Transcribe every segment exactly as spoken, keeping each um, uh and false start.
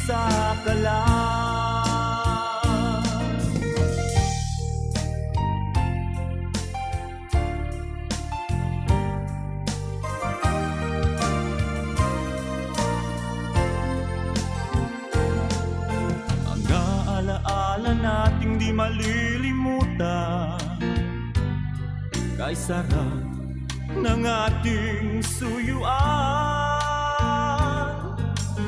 sa kalag. Mga alaala nating di malilimutan, kay sarap ng ating suyuan.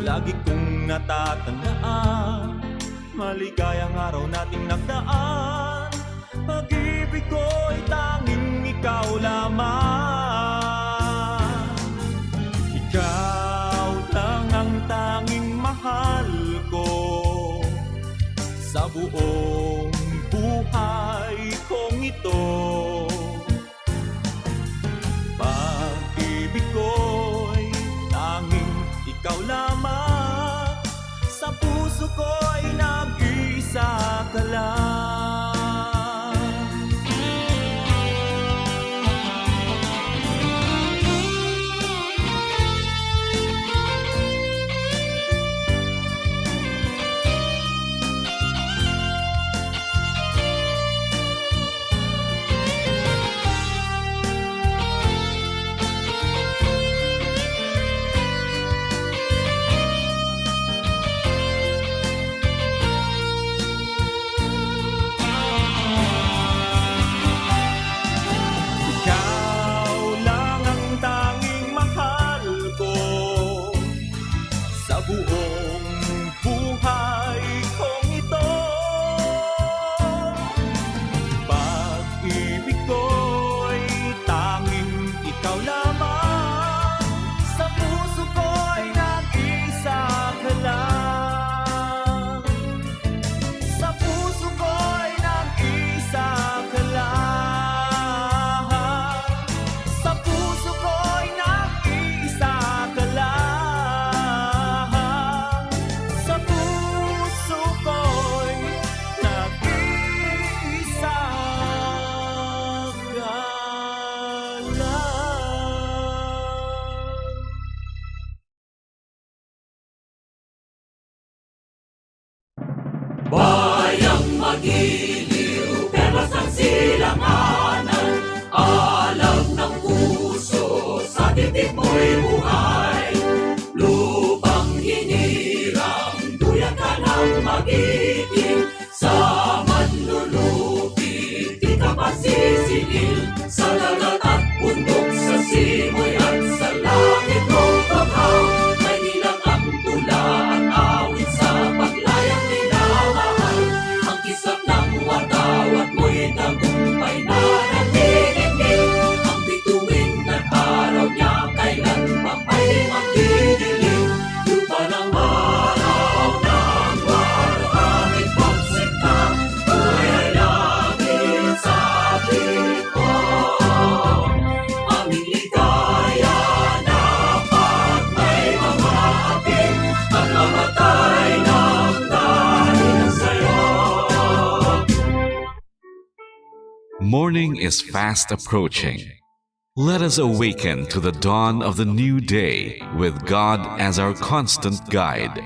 Lagi kong natatandaan, maligayang araw nating nagdaan. Pag-ibig ko'y tanging ikaw lamang. Ikaw lang ang tanging mahal ko sa buong buhay kong ito. Pag-ibig ko'y tanging ikaw lamang. Sa puso ko'y nag-iisa ka lang. Ikaw lang ang tanging mahal ko sa buong buhay kong ito. Pag-ibig ko'y tanging ikaw lamang. Sa puso ko'y nag-iisa ka lang. Sa puso ko'y nag-iisa ka lang. Sa puso ko'y nag-iisa ka lang. Sa puso ko'y nag-iisa ka lang. Bayang magiliw, perlas ang silanganan, alam ng puso, sa titik mo'y buhay. Lupang hinirang, duyan ka ng magiting, sa manlulupi, di ka pasisiil, sa dagat at bundok, sa simoy at sa langit mong bughaw. May nilang ang tula at awit sa paglayang minamahal. Ang kisap ng watawat mo'y tagumpay na naniningil. Ang bituin at araw niya kailan pa may magdidilim. Lupa ng araw ng warawangit pagsikap, buhay ay langit sa tipan. Aming ligaya na pag may mga hapit, ang mamatay ng dahil sa'yo. Morning is fast approaching. Let us awaken to the dawn of the new day with God as our constant guide.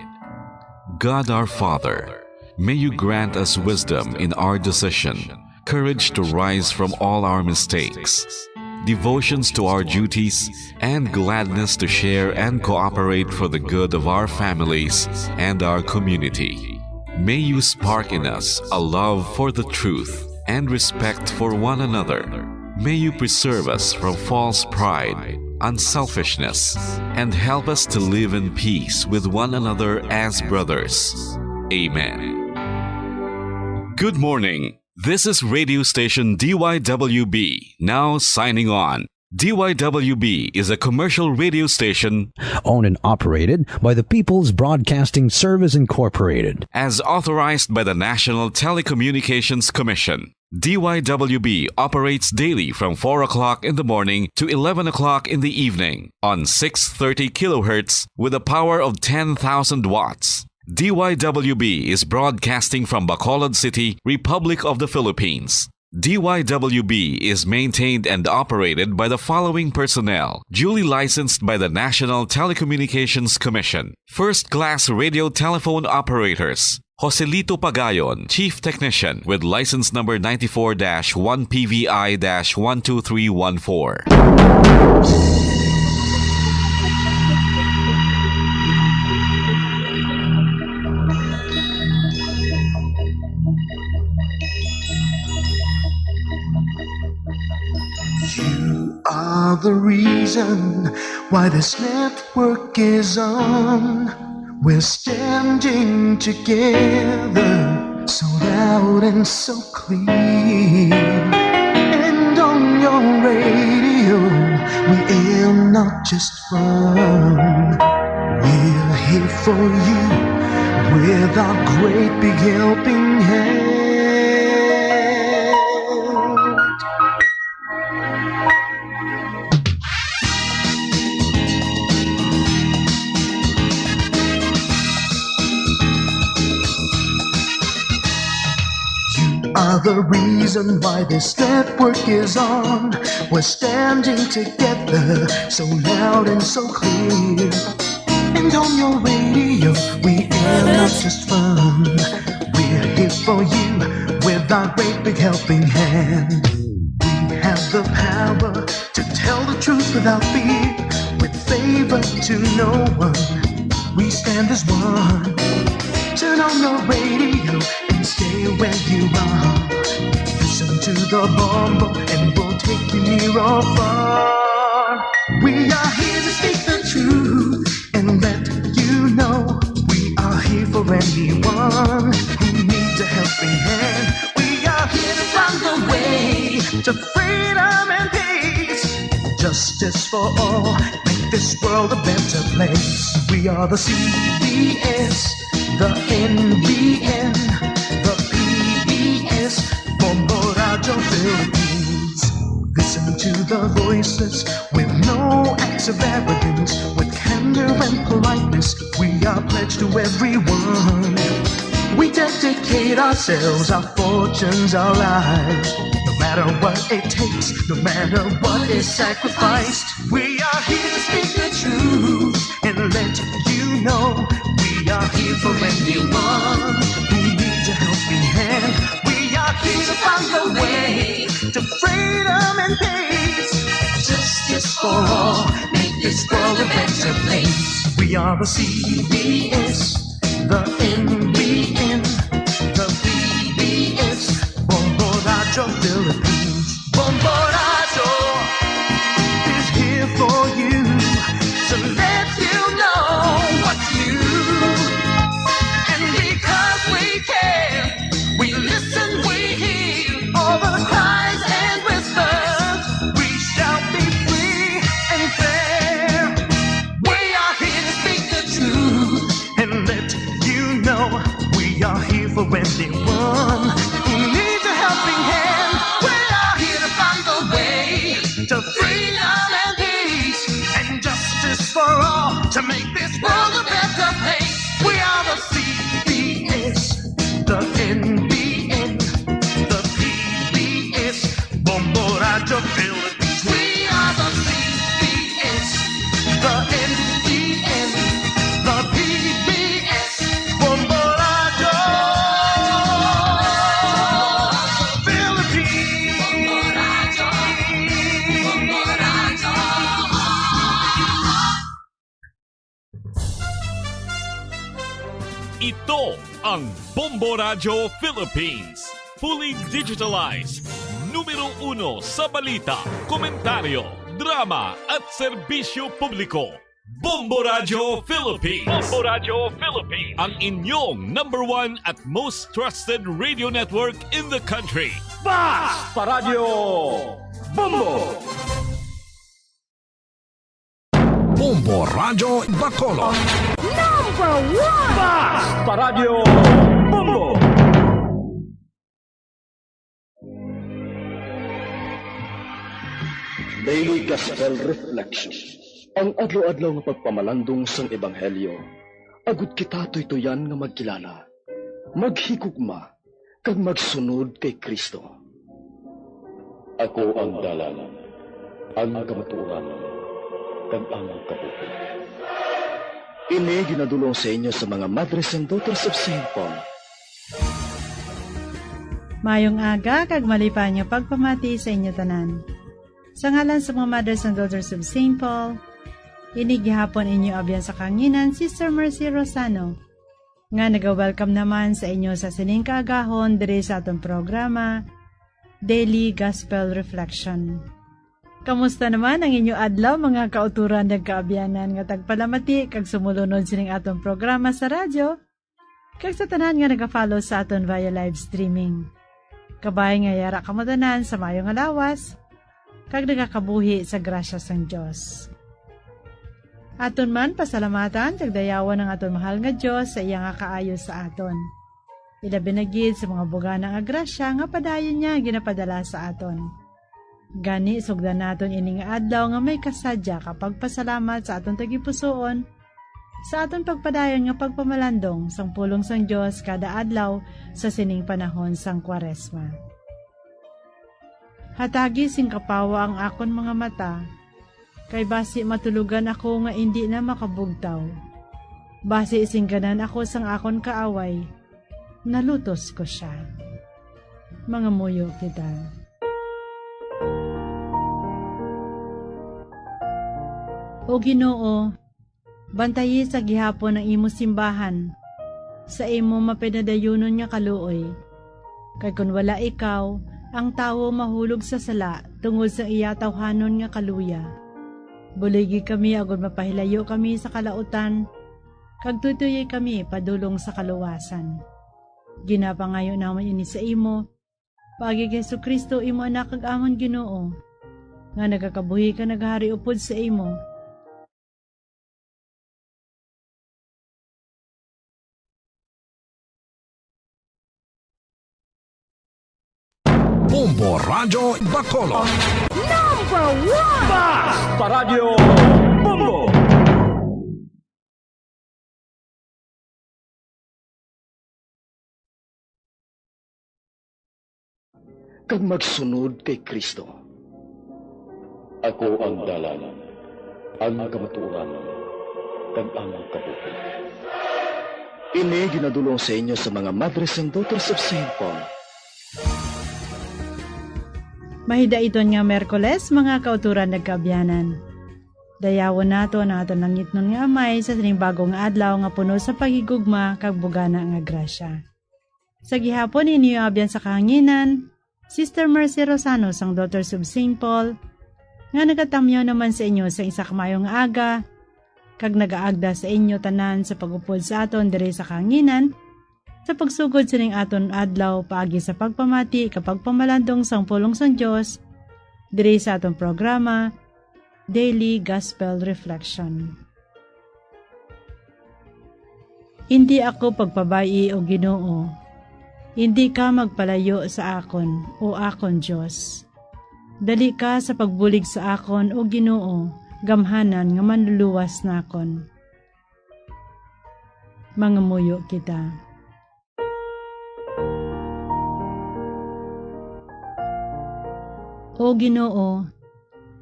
God our Father, may you grant us wisdom in our decision, courage to rise from all our mistakes, devotions to our duties, and gladness to share and cooperate for the good of our families and our community. May you spark in us a love for the truth and respect for one another. May you preserve us from false pride, unselfishness, and help us to live in peace with one another as brothers. Amen. Good morning. This is radio station D Y W B, now signing on. D Y W B is a commercial radio station owned and operated by the People's Broadcasting Service Incorporated. As authorized by the National Telecommunications Commission. D Y W B operates daily from four o'clock in the morning to eleven o'clock in the evening on six thirty kilohertz with a power of ten thousand watts. D Y W B is broadcasting from Bacolod City, Republic of the Philippines. D Y W B is maintained and operated by the following personnel, duly licensed by the National Telecommunications Commission. First class radio telephone operators, Joselito Pagayon, Chief Technician, with license number ninety-four dash one P V I dash one two three one four. You are the reason why this network is on. We're standing together, so loud and so clear. And on your radio, we air not just fun. We're here for you with our great big helping hand. You are the reason why this network is on. We're standing together, so loud and so clear. And on your radio, we air not just fun. We're here for you with our great big helping hand. We have the power to tell the truth without fear, with favor to no one. We stand as one. Turn on your radio and stay where you are. Listen to the Bombo and we'll take you near or far. We are here to speak the truth and let you know we are here for anyone who needs a helping hand. We are here to find a way to freedom and peace. Justice for all, make this world a better place. We are the C B S, the N B N, the P B S, Bombo Radio Philippines. Listen to the voices with no acts of arrogance, with candor and politeness. We are pledged to everyone. We dedicate ourselves, our fortunes, our lives. No matter what it takes, no matter what is sacrificed, we are here to speak the truth and let you know we are here for anyone who needs a helping hand. We are here to find a way to freedom and peace. Justice for all, make this world a better place. We are the C B S, the N B N, the P B S, Bombo Radio Philippines. Bombo Radio is here for you to let you know what's new. And because we care, we listen, we hear all the cries and whispers. We shall be free and fair. We are here to speak the truth and let you know we are here for anyone who needs a helping hand. We are here to find the way to freedom and peace and justice for all to make this world a better place. We are the C B S, the N B N, the P B S, Bombo Radio Philippines. We are the C B S, the N B N, the P B S, Bombo Radio Philippines. Ito ang Bombo Radio Philippines. Fully digitalized. Numero uno sa balita, komentaryo, drama, at serbisyo publiko. Bombo Radio Philippines. Bombo Radio Philippines. Ang inyong number one at most trusted radio network in the country. Basta Radyo Bombo! Bombo Radyo Bacolod. Number one! Basta Radyo Bombo! Daily Gospel Reflection. Ang adlaw-adlaw nga pagpamalandong sang Ebanghelyo, agud kita tuytuyan nga magkilala, maghigugma, kag magsunod kay Cristo. Ako ang dalan, ang kamatuoran, kag ang kabuhi. Ini ginadulong sa inyo sa mga Madres and Daughters of Saint Paul. Mayong aga kag malipay nga pagpamati sa inyo tanan. Sa ngalan sa mga Mothers and Daughters of Saint Paul, ini gihapon inyo abyan sa kahanginan, Sister Mercy Rosano, nga naga-welcome naman sa inyo sa sining kaagahon diri sa aton programa, Daily Gospel Reflection. Kamusta naman ang inyo adlaw, mga kauturan, nagkaabyanan nga tagpalamati kag sumulunod sining aton programa sa radyo? Kag sa tanan nga naga-follow sa aton via live streaming. Kabay nga yara kamo tanan sa maayo nga lawas, kag nagakabuhi sa grasya sang Dios. Aton man pasalamatan kag dayawon ang aton mahal nga Dios sa iya nga kaayo sa aton. Ilabi na gid sa mga bugana nga grasya nga padayon niya ginapadala sa aton. Gani, sugdan naton ini nga adlaw nga may kasadya ka pagpasalamat sa aton tagipusoon, sa aton pagpadayon nga pagpamalandong sang pulong sang Dios kada adlaw sa sining panahon sang Kwaresma. Hatagi sing kapawa ang akon mga mata, kay basi matulogan ako nga indi na makabugtaw. Basi singganan ako sang akon kaaway, nalutos ko sia. Mangamuyo kita. O Ginoo, bantayi sa gihapon ang imo simbahan, sa imo mapinadayunon nga kaluoy. Kay kon wala ikaw, ang tawo mahulog sa sala tungod sa iya tawhanon nga kaluya. Buligi kami agud mapahilayo kami sa kalautan, kag tuytoyi kami padulong sa kaluwasan. Ginapangayo namon ini sa imo, paagi kay Jesu-Cristo, imo Anak kag amon Ginoo, nga nagakabuhi kag nagahari upod sa imo. Bombo Radyo Bacolod. Number one! Basta Radyo Bombo! Kag magsunod kay Cristo. Ako ang dalan, ang kamatuoran, kag ang kabuhi. Ini ginadulong sa inyo sa mga Madres and Daughters of Saint Paul. Mahidaiton nga Miyerkules, mga kauturan nagkaabyanan. Dayawon naton ang aton langitnon nga Amay sa sining bag-o nga adlaw nga puno sa paghigugma kag bugana nga grasya. Sa gihapon, inyo abyan sa kahanginan, Sister Mercy Rosano sang Daughters of Saint Paul, nga nagatamyaw naman sa inyo sa isa ka maayong aga, kag nagaagda sa inyo tanan sa pag-upod sa aton diri sa kahanginan, sa pagsugod sining aton adlaw paagi sa pagpamati kag pagpamalandong sang pulong sang Dios diri sa aton programa, Daily Gospel Reflection. Indi ako pagpabay-i, O Ginoo, indi ka magpalayo sa akon, O akon Dios. Dali ka sa pagbulig sa akon, O Ginoo, gamhanan nga manluluwas nakon. Mangamuyo kita. O Ginoo,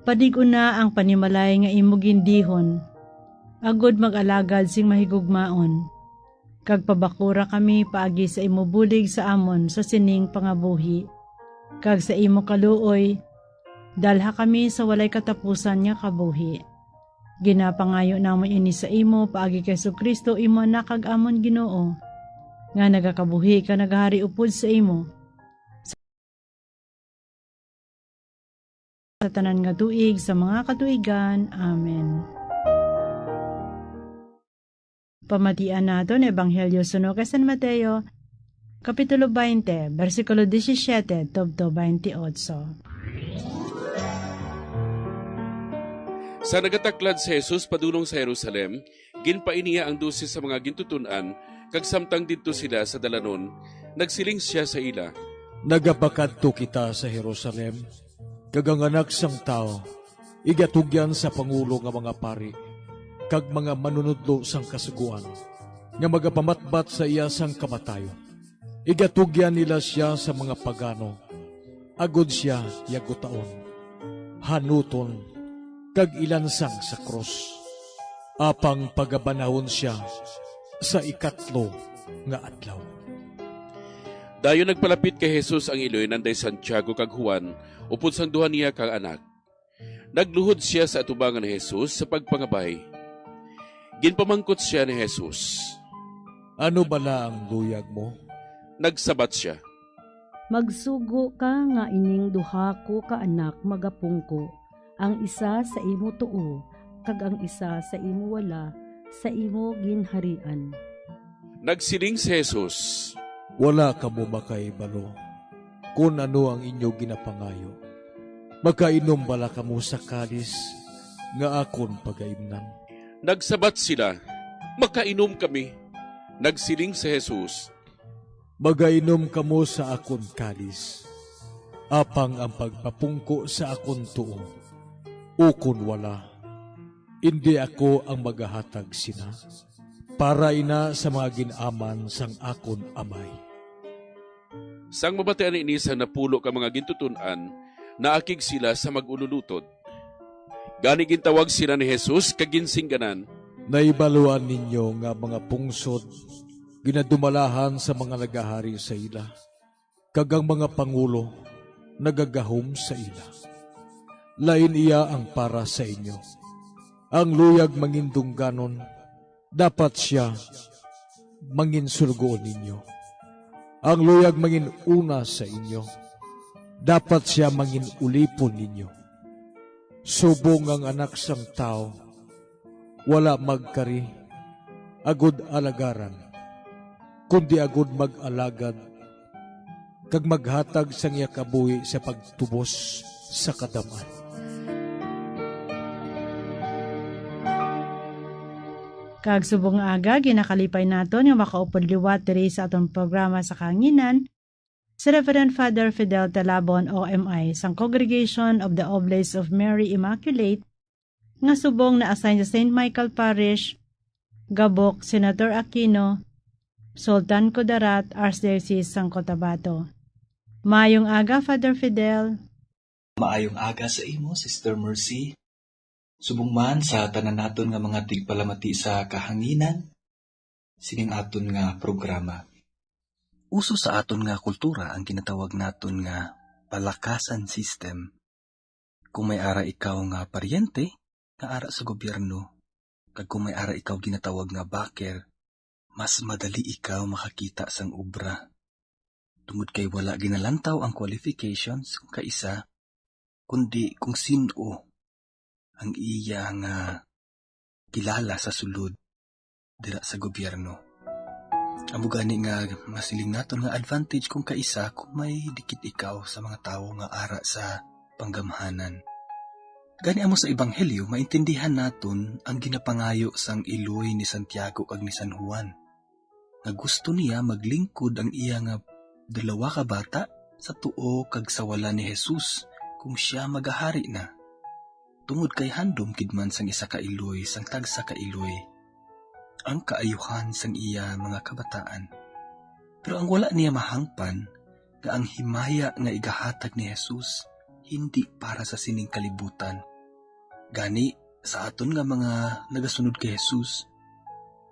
padig-una ang panimalay nga imo gindihon, agud mag-alagad sing mahigugmaon, kag pabakura kami paagi sa imo bulig sa amon sa sining pangabuhi, kag sa imo kaluoy, dalha kami sa walay katapusan nga kabuhi. Ginapangayo namon ini sa imo paagi kay Jesu-Cristo, imo Anak kag amon Ginoo, nga nagakabuhi kag nagahari upod sa imo sa tanan nga tuig sa mga katuigan. Amen. Pamatian naton Ebanghelyo suno kay San Mateo, Kapitulo twenty, bersikulo disisiete tubtob twenty-eight. Sa nagataklad si Jesus padulong sa Jerusalem, ginpainiya ang dose sa mga gintuton-an, kag samtang didto sila sa dalanon, nagsiling sia sa ila, "Nagapakadto kita sa Jerusalem, kag ang Anak sang Tawo igatugyan sa pangulo nga mga pari kag mga manunodlo sang Kasugoan, nga magapamatbat sa iya sang kamatayon. Igatugyan nila sia sa mga pagano, agod sia yagutaon, hanuton, kag ilansang sa krus, apang pagabanawon sia sa ikatlo nga adlaw. Dayon nagpalapit kay Jesus ang iloy nanday Santiago kag Juan upod sang duha niya ka anak. Nagluhod sia sa atubangan ni Jesus sa pagpangabay. Ginpamangkot sia ni Jesus, "Ano bala ang luyag mo?" Nagsabat sia, "Magsugo ka nga ining duha ko ka anak magapungko, ang isa sa imo tuo kag ang isa sa imo wala, sa imo ginharian." Nagsiling si Jesus, "Wala kamo makahibalo kon ano ang inyo ginapangayo. Makainom bala kamo sa kalis nga akon pagaimnan?" Nagsabat sila, "Makainom kami." Nagsiling si Jesus, "Magainom kamo sa akon kalis, apang ang pagpapungko sa akon tuo, ukon wala, indi ako ang magahatag sina, para ina sa mga gin-aman sang akon Amay." Sang mabatian ini sang napulo ka mga gintuton-an, naakig sila sa mag-ululutod. Gani gintawag sila ni Jesus kag ginsingganan, "Nahibaluan ninyo nga mga pungsod ginadumalahan sa mga nagahari sa ila, kag ang mga pangulo nagagahom sa ila. Lain iya ang para sa inyo. Ang luyag mangindungganon, dapat sia manginsulgoon ninyo. Ang luyag mangin-una sa inyo, dapat sia mangin-ulipon ninyo. Subong nga ang Anak sang Tawo wala magkari agud alagaran, kundi agud mag-alagad kag maghatag sang iya kabuhi sa pagtubos sa kadam-an." Kag subong nga aga, ginakalipay naton nga makaupod liwat diri sa aton programa sa kahanginan, si Reverend Father Fidel Talabon, O M I, sang Congregation of the Oblates of Mary Immaculate, nga subong na-assign sa Saint Michael Parish, Gabok, Senator Aquino, Sultan Kudarat, Archdiocese sang Cotabato. Maayong aga, Father Fidel. Maayong aga sa imo, Sister Mercy. Subong man sa tanan naton nga mga tigpalamati sa kahanginan, sining aton nga programa. Uso sa aton nga kultura ang ginatawag naton nga palakasan system. Kung may ara ikaw nga paryente nga ara sa gobyerno, kag kung may ara ikaw ginatawag nga backer, mas madali ikaw makakita sang obra. Tungod kay wala ginalantaw ang qualifications kung kaisa, kundi kung sin-o ang iya nga kilala sa sulod dira sa gobyerno. Amo gani nga masiling naton nga advantage kung kaisa kung may dikit ikaw sa mga tawo nga ara sa panggamhanan. Gani amo sa Ebanghelyo, maintindihan naton ang ginapangayo sang iloy ni Santiago kag ni San Juan, nga gusto niya maglingkod ang iya nga dalawa ka bata sa tuo kag sa wala ni Jesus kung sia magahari na. Tungod kay handom gid man sang isa ka iloy sang tagsa ka iloy ang kaayuhan sang iya mga kabataan. Pero ang wala niya mahangpan nga ang himaya nga igahatag ni Jesus hindi para sa sining kalibutan. Gani, sa aton nga mga nagasunod kay Jesus,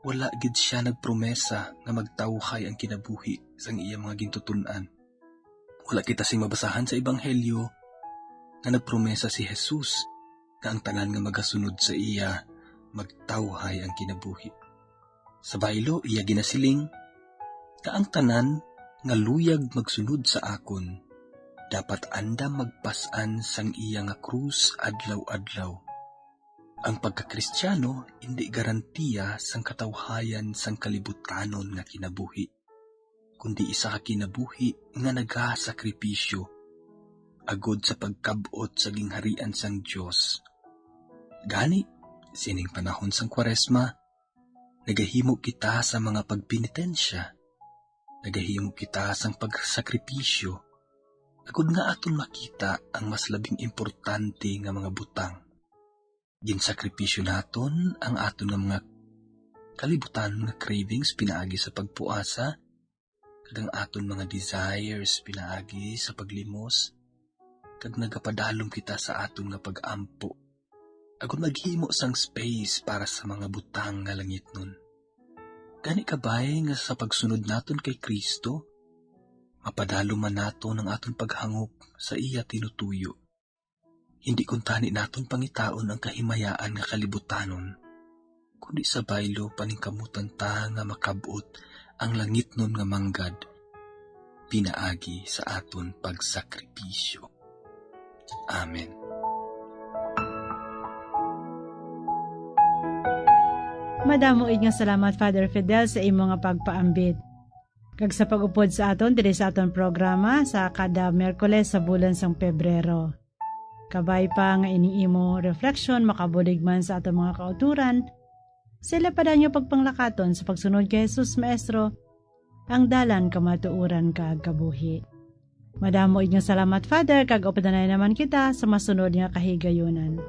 wala gid sia nagpromesa nga magtawhay ang kinabuhi sang iya mga gintuton-an. Wala kita sing mabasahan sa Ebanghelyo nga nagpromesa si Jesus nga ang tanan nga magasunod sa iya magtawhay ang kinabuhi. Sa baylo, iya ginasiling nga ang tanan nga luyag magsunod sa akon dapat andam magpas-an sang iya nga krus adlaw-adlaw. Ang pagka-Kristiyano indi garantiya sang katawhayan sang kalibutanon nga kinabuhi, kundi isa ka kinabuhi nga nagasakripisyo agod sa pagkab-ot sa gingharian sang Dios. Gani, sining panahon sang Kwaresma, nagahimo kita sa mga pagpenitensya, nagahimo kita sang pagsakripisyo, agod nga aton makita ang mas labing importante nga mga butang. Ginsakripisyo naton ang aton nga mga kalibutan nga cravings pinaagi sa pagpuasa, kag ang aton mga desires pinaagi sa paglimos, kag nagapadalom kita sa aton nga pag-ampo, agod maghimo sang space para sa mga butang nga langitnon. Gani kabay nga sa pagsunod naton kay Cristo, mapadalom man naton ang aton paghangop sa iya tinutuyo. Hindi kuntani naton pangitaon ang kahimayaan nga kalibutanon, kundi sa baylo paningkamutan ta nga makab-ot ang langitnon nga manggad pinaagi sa aton pagsakripisyo. Amen. Madamo gid nga salamat, Father Fidel, sa imo nga pagpaambit. Kag sa pag-upod sa aton diri sa aton programa sa kada Miyerkules sa bulan sang Pebrero. Kabay pa nga ining imo reflection makabulig man sa aton mga kautoran, sila pa dayon nga pagpanglakaton sa pagsunod kay Jesus, Maestro, ang dalan, kamatuoran, kag kabuhi. Madamo gid nga salamat, Father, kag updanay naman kita sa masunod nga kahigayunan.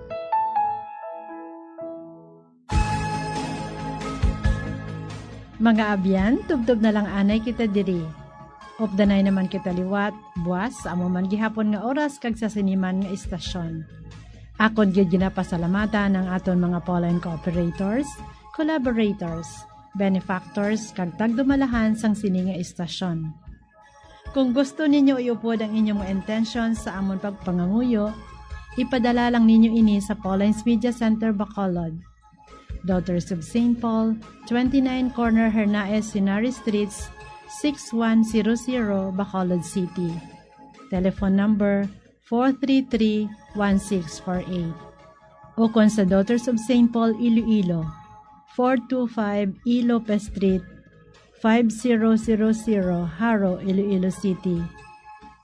Mga abyan, tubtob na lang anay kita diri. Updanay naman kita liwat, buas, sa amo man gihapon nga oras kag sa sini man nga istasyon. Akon gid ginapasalamatan ang aton mga Pauline cooperators, collaborators, benefactors, kag tagdumalahan sang sini nga istasyon. Kung gusto ninyo iupod ang inyong mga intensyon sa amon pagpanganguyo, ipadala lang ninyo ini sa Pauline's Media Center, Bacolod, Daughters of Saint Paul, twenty-nine Corner Hernaez Henares Streets, six one zero zero, Bacolod City. Telephone number four three three, one six four eight. O kon sa Daughters of Saint Paul, Iloilo, four two five E Lopez Street, five zero zero zero, Jaro, Iloilo City.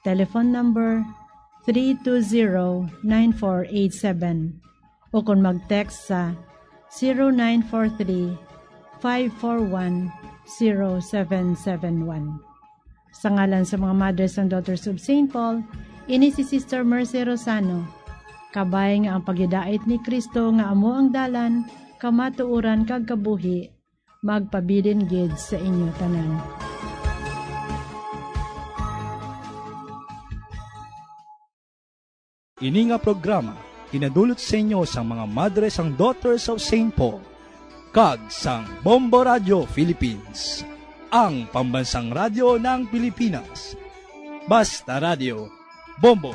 Telephone number three two zero, nine four eight seven. O kon mag-text sa zero nine four three, five four one, zero seven seven one. Sa ngalan sa mga Mothers and Daughters of Saint Paul, ini si Sister Mercy Rosano. Kabay nga ang paghidait ni Cristo nga amo ang dalan, kamatuoran, kag kabuhi, magpabilin gid sa inyo tanan. Ini nga programa ginadulot sa inyo sang mga Madres and Daughters of Saint Paul kag sang Bombo Radio Philippines, ang pambansang radyo ng Pilipinas. Basta Radio, Bombo!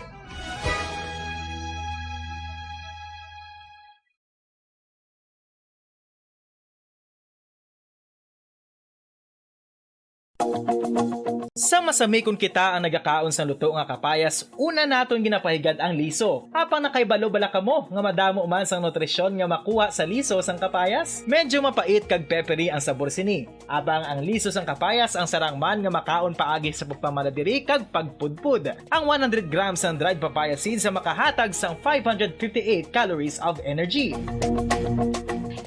Sa masami kon kita ang nagakaon sang luto nga kapayas, una naton ginapahigad ang liso. Apang nakahibalo bala kamo nga madamo man sang nutrisyon nga makuha sa liso sang kapayas? Medyo mapait kag peppery ang sabor sini. Apang ang liso sang kapayas ang sarang man nga makaon paagi sa pagpamalabirik kag pagpudpod. Ang one hundred grams sang dried papaya seeds ang makahatag sang five hundred fifty-eight calories of energy.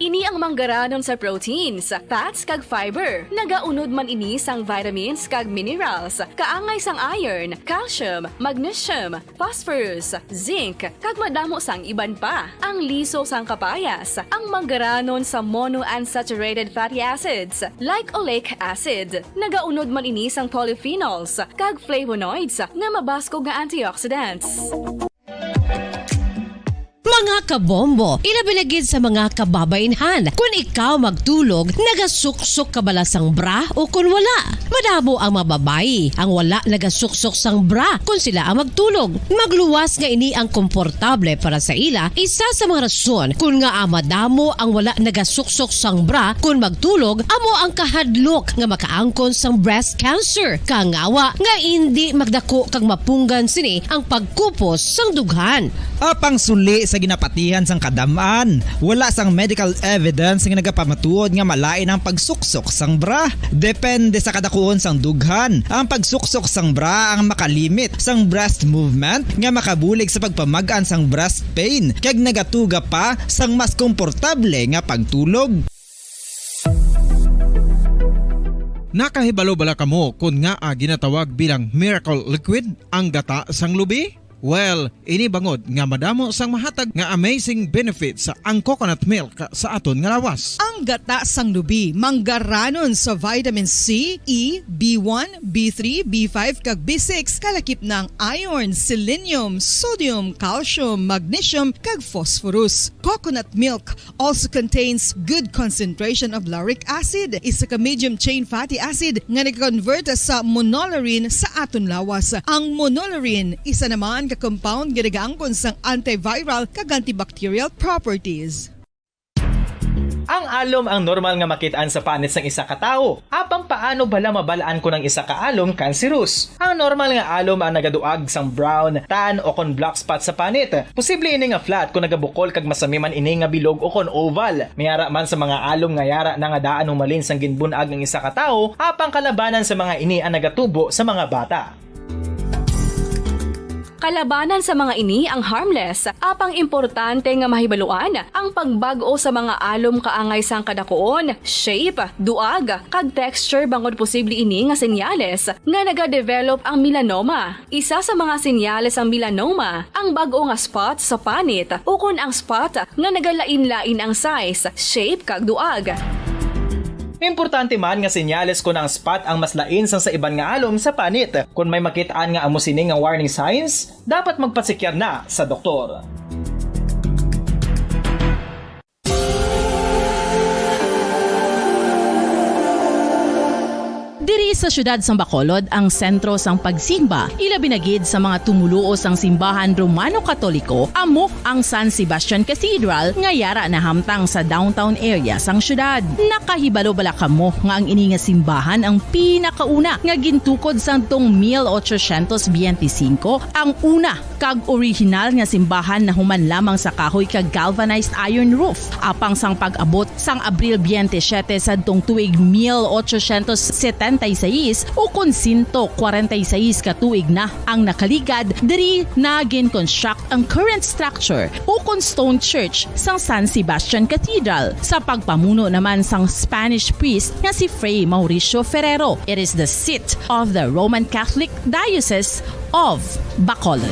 Ini ang manggaranon sa proteins, fats, kag fiber. Nagaunod man ini sang vitamins kag minerals, kaangay sang iron, calcium, magnesium, phosphorus, zinc, kag madamo sang iban pa. Ang liso sang kapayas, ang manggaranon sa monounsaturated fatty acids, like oleic acid. Nagaunod man ini sang polyphenols kag flavonoids nga mabaskog nga antioxidants. Mga kabombo, ilabi na gid sa mga kababainhan, kun ikaw magtulog, nagasuksok ka bala sang bra o kun wala? Madamo ang mga babayi ang wala nagasuksok sang bra kun sila ang magtulog. Magluwas nga ini ang komportable para sa ila, isa sa mga rason kun ngaa madamo ang wala nagasuksok sang bra kun magtulog amo ang kahadlok nga makaangkon sang breast cancer, kangawa nga indi magdako kag mapunggan sini ang pagkupos sang dughan. Apang suli sa ginapatihan sang kadam-an, wala sang medical evidence nga nagapamatuod nga malain ang pagsuksok sang bra. Depende sa kadakuon sang dughan, ang pagsuksok sang bra ang makalimit sang breast movement nga makabulig sa pagpamag-an sang breast pain kag nagatuga pa sang mas komportable nga pagtulog. Nakahibalo bala kamo kon ngaa ginatawag bilang miracle liquid ang gata sang lubi? Well, ini bangod nga madamo sang mahatag nga amazing benefits ang coconut milk sa aton nga lawas. Ang gata sang lubi manggaranon sa vitamin C, E, B one, B three, B five, kag B six, kalakip na ang iron, selenium, sodium, calcium, magnesium, kag phosphorus. Coconut milk also contains good concentration of lauric acid, isa ka medium chain fatty acid nga nag-convert sa monolaurin sa aton lawas. Ang monolaurin, isa naman ka compound nga nagaangkon sang antiviral kag antibacterial properties. Ang alom ang normal nga makit-an sa panit sang isa ka tawo. Apang paano bala mabal-an kon ang isa ka alom kanseros? Ang normal nga alom ang nagaduag sang brown, tan, o kon black spot sa panit. Posible ini nga flat kon nagabukol kag masami man ini nga bilog o kon oval. May ara man sa mga alom nga yara na nga daan humalin sang ginbun-ag ang isa ka tawo, apang kalabanan sa mga ini ang nagatubo sa mga bata. Kalabanan sa mga ini ang harmless, apang importante nga mahibaluan ang pagbag-o sa mga alom kaangay sang kadakuon, shape, duag, kag texture bangod posible ini nga senyales nga nagadevelop ang melanoma. Isa sa mga senyales sang melanoma ang bag-o nga spot sa panit ukon ang spot nga nagalain-lain ang size, shape, kag duag. Importante man nga senyales kon ang spot ang mas lain sang sa iban nga alom sa panit. Kon may makit-an nga amo sini nga warning signs, dapat magpasikyar na sa doktor. Diri sa siyudad sang Bacolod ang sentro sang pagsimba, ilabi na gid sa mga tumoluo sang simbahan Romano-Katoliko, amo ang San Sebastian Cathedral nga yara nahamtang sa downtown area sang siyudad. Nakahibalo bala kamo nga ang ini nga simbahan ang pinakauna nga gintukod sadtong mil ochocientos biyente singko, ang una kag orihinal nga simbahan nahuman lamang sa kahoy kag galvanized iron roof. Apang sang pag-abot sang Abril biyente siyete sadtong tuig mil ochocientos setenta y seis, ukon sento kwarenta y seis ka tuig na ang nakaligad, diri na gin-construct ang current structure ukon stone church sang San Sebastian Cathedral sa pagpamuno naman sang Spanish priest nga si Fray Mauricio Ferrero. It is the seat of the Roman Catholic Diocese of Bacolod.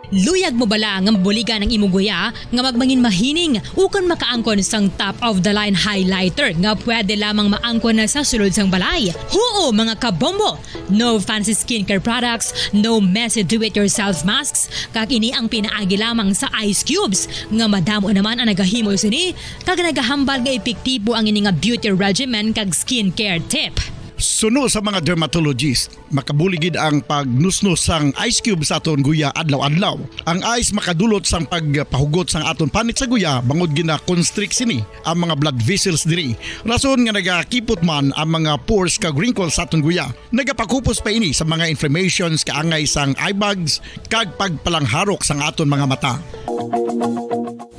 Luyag mo bala nga mabuligan ang imo guya nga magmangin mahining ukon makaangkon sang top of the line highlighter nga pwede lamang maangkon na sa sulod sang balay? Huo, mga kabombo! No fancy skincare products, no messy do-it-yourself masks, kag ini ang pinaagi lamang sa ice cubes nga madamo naman ang nagahimo sini kag nagahambal nga epektibo ang ini nga beauty regimen kag skincare tip. Suno sa mga dermatologist, makabulig gid ang pagnusnos sang ice cube sa aton guya adlaw-adlaw. Ang ice makadulot sang pagpahugot sang aton panit sa guya bangod gina-constrict sini ang mga blood vessels diri. Rason nga nagakipot man ang mga pores kag wrinkles sa aton guya. Nagapakupos pa ini sa mga inflammations kaangay sang eye bags kag pagpalangharok sang aton mga mata.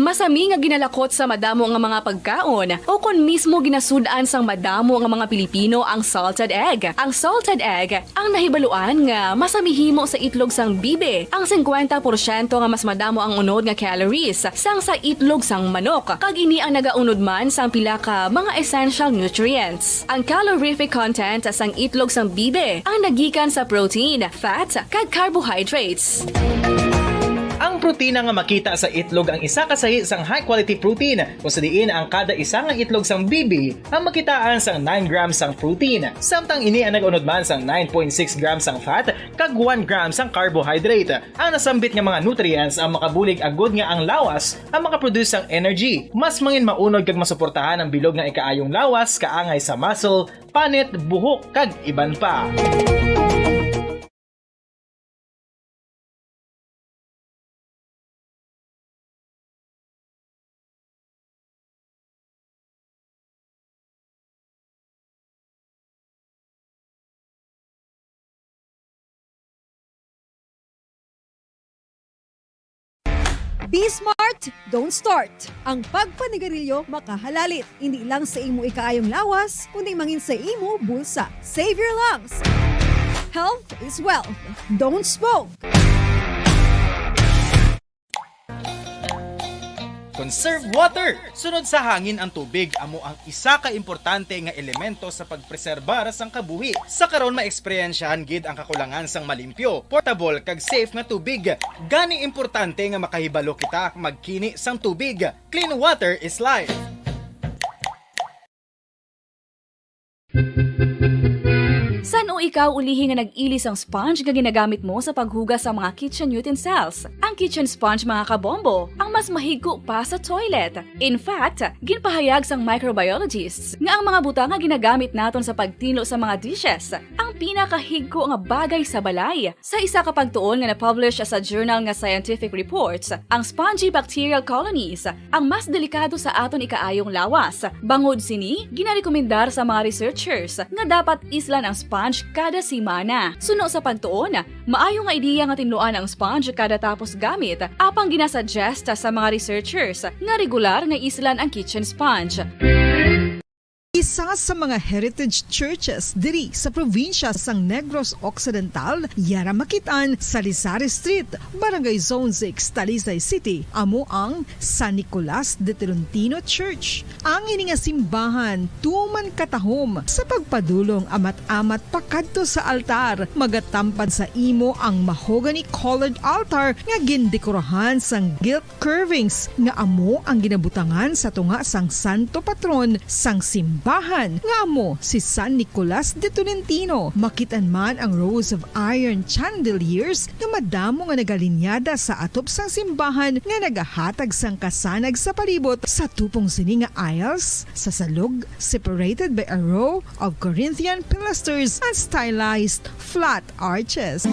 Masami nga ginalakot sa madamo nga mga pagkaon, o kon mismo ginasud-an sang madamo nga mga Pilipino ang salted egg. Ang salted egg ang nahibaluan nga masami himo sa itlog sang bibi. Ang singkwenta porsyento nga mas madamo ang unod nga calories sang sa itlog sang manok, kag ini ang nagaunod man sang pila ka mga essential nutrients. Ang calorific content sang itlog sang bibi ang nagikan sa protein, fat, kag carbohydrates. Ang protina nga makita sa itlog ang isa ka sahi sang high-quality protein, kung sa diin ang kada isa nga itlog sang bibi ang makitaan sang nine grams sang protein, samtang ini ang nag-unod man sang nine point six grams sang fat kag one gram sang carbohydrate. Ang nasambit nga mga nutrients ang makabulig agud nga ang lawas ang makaproduce sang energy. Mas mangin maunod kag masuportahan ang bilog nga ikaayong lawas kaangay sa muscle, panit, buhok, kag iban pa. Be smart, don't start. Ang pagpanigarilyo makahalalit, hindi lang sa imo ikaayong lawas, kundi mangin sa imo bulsa. Save your lungs. Health is wealth. Don't smoke. Conserve water. Sunod sa hangin ang tubig amo ang isa ka importante nga elemento sa pagpreserbar sang kabuhi. Sa karon, maeksperyensyahan gid ang kakulangan sang malimpyo, portable, kag safe nga tubig. Gani importante nga makahibalo kita magkini sang tubig. Clean water is life. San-o ikaw ulihi nga nag-ili sang sponge nga ginagamit mo sa paghugas sa mga kitchen utensils? Ang kitchen sponge, mga kabombo, ang mas mahigko pa sa toilet. In fact, ginpahayag sang microbiologists nga ang mga butang nga ginagamit naton sa pagtinlo sa mga dishes ang pinakahigko nga bagay sa balay. Sa isa ka pagtuon nga na-publish sa journal nga Scientific Reports, ang spongy bacterial colonies ang mas delikado sa aton ikaayong lawas. Bangod sini, ginarekomendar sa mga researchers nga dapat islan ang sponge kada semana. Suno sa pagtuon, maayo nga ideya nga tinluan ang sponge kada tapos gamit, apang ginasuggest sa mga researchers nga regular nga islan ang kitchen sponge. Isa sa mga heritage churches diri sa probinsya sang Negros Occidental, yara makit-an sa Lizares Street, Barangay Zone six, Talisay City, amo ang San Nicolas de Tolentino Church. Ang ini nga simbahan tuman katahom sa pagpadulong amat-amat pakadto sa altar. Magatampad sa imo ang mahogany-colored altar nga gindekorahan sang gilt curvings nga amo ang ginabutangan sa tunga sang santo patron sang simbahan, nga amo si San Nicolas de Tolentino. Makit-an man ang rows of iron chandeliers nga madamo nga nagalinyada sa atop sang simbahan nga nagahatag sang kasanag sa palibot. Sa tupong sini nga aisles, sa salog, separated by a row of Corinthian pilasters and stylized flat arches.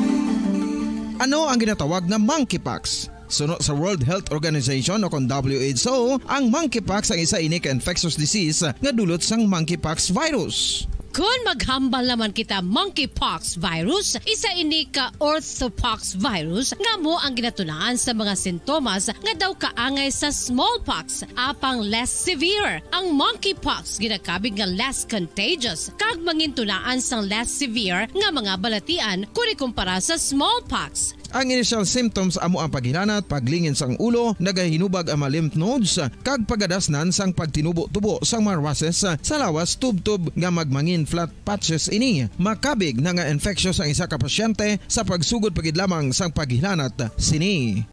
Ano ang ginatawag na monkeypox? Suno sa World Health Organization o kon W H O, ang monkeypox ang isa ini ka infectious disease nga dulot sang monkeypox virus. Kon maghambal naman kita monkeypox virus, isa ini ka orthopox virus nga amo ang ginatunaan sa mga sintomas nga daw kaangay sa smallpox, apang less severe. Ang monkeypox ginakabig nga less contagious kag mangintunaan sang less severe nga mga balatian kon ikumpara sa smallpox. Ang initial symptoms amo ang paghilanat, paglingin sang ulo, nagahinubag ang mga lymph nodes, kag pagadasnan sang pagtinubo-tubo sang mga rushes sa lawas, tubtob nga magmangin flat patches ini. Makabig na nga infectious ang isa ka pasyente sa pagsugod pa gid lamang sang paghilanat sini.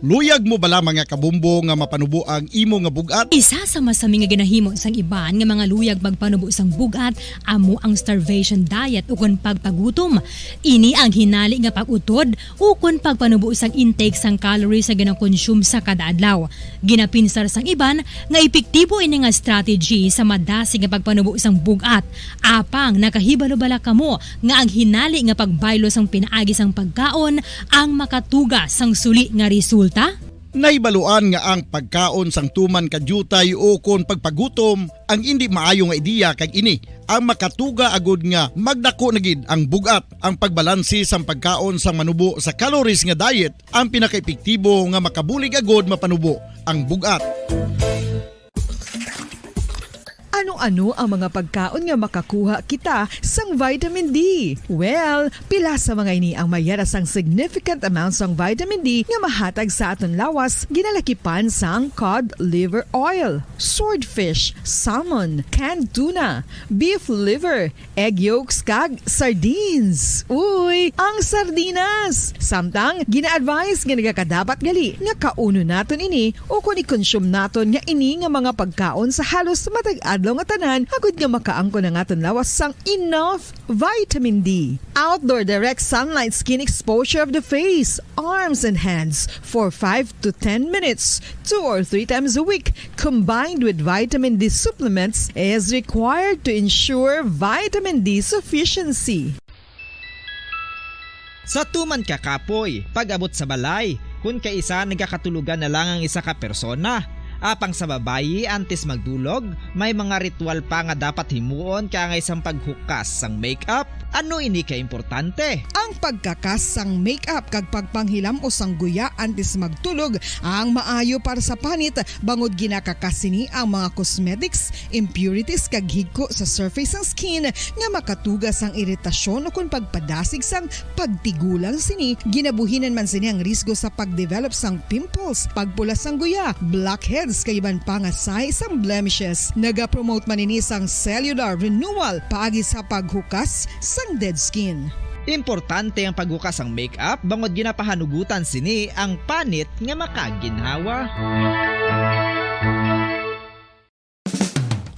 Luyag mo bala, mga kabombo, nga mapanubo ang imo nga bug-at? Isa sa masami nga ginahimo sang iban nga mga luyag magpanubo sang bug-at amo ang starvation diet ukon pagpagutom. Ini ang hinali nga pag-utod ukon pagpanubo sang intake sang calories nga ginakonsume sa kada adlaw. Ginapinsar sang iban nga epektibo ini nga strategy sa madasig nga pagpanubo sang bug-at. Apang nakahibalo bala kamo nga ang hinali nga pagbaylo sang pinaagi sang pagkaon ang makatuga sang suli nga resulta? Nahibaluan nga ang pagkaon sang tuman ka diutay ukon pagpagutom ang indi maayo nga ideya, kag ini ang makatuga agud nga magdako na gid ang bug-at. Ang pagbalanse sang pagkaon sang manubo sa calories nga diet ang pinakaepektibo nga makabulig agud mapanubo ang bug-at. Ano-ano ang mga pagkaon nga makakuha kita sang vitamin D? Well, pila sa mga ini ang may yara sang significant amount sang vitamin D nga mahatag sa aton lawas, ginalakipan sang cod liver oil, swordfish, salmon, canned tuna, beef liver, egg yolks, kag sardines. Uy, ang sardinas! Samtang, gina-advise nga nagakadapat gali nga kaunon naton ini ukon i-consume naton nga ini nga mga pagkaon sa halos matag adlaw nga tanan, agud nga makaangkon ang aton lawas sang enough vitamin D. Outdoor direct sunlight skin exposure of the face, arms, and hands for five to ten minutes, two or three times a week, combined with vitamin D supplements, is required to ensure vitamin D sufficiency. Sa tuman ka kapoy, pag-abot sa balay, kun kaisa nagakatulogan na lang ang isa ka persona. Apang sa babayi, antes magdulog, may mga ritual pa nga dapat himuon, kaangay sang paghukas sang makeup, Ano ini ka importante? Ang pagkakas sang makeup kag pagpanghilam-os sang guya antes magtulog ang maayo para sa panit, bangod ginakakas sini ang mga cosmetics, impurities, kag higko sa surface sang skin nga makatuga sang iritasyon ukon pagpadasig sang pagtigulang sini. Ginabuhinan man sini ang risgo sa pagdevelop sang pimples, pagpula sang guya, blackheads, kag iban pa nga sahi sang blemishes. Nagapromote man ini sang cellular renewal paagi sa paghukas sang dead skin. Importante ang paghukas sang makeup bangod ginapahanugutan sini ang panit nga makaginhawa.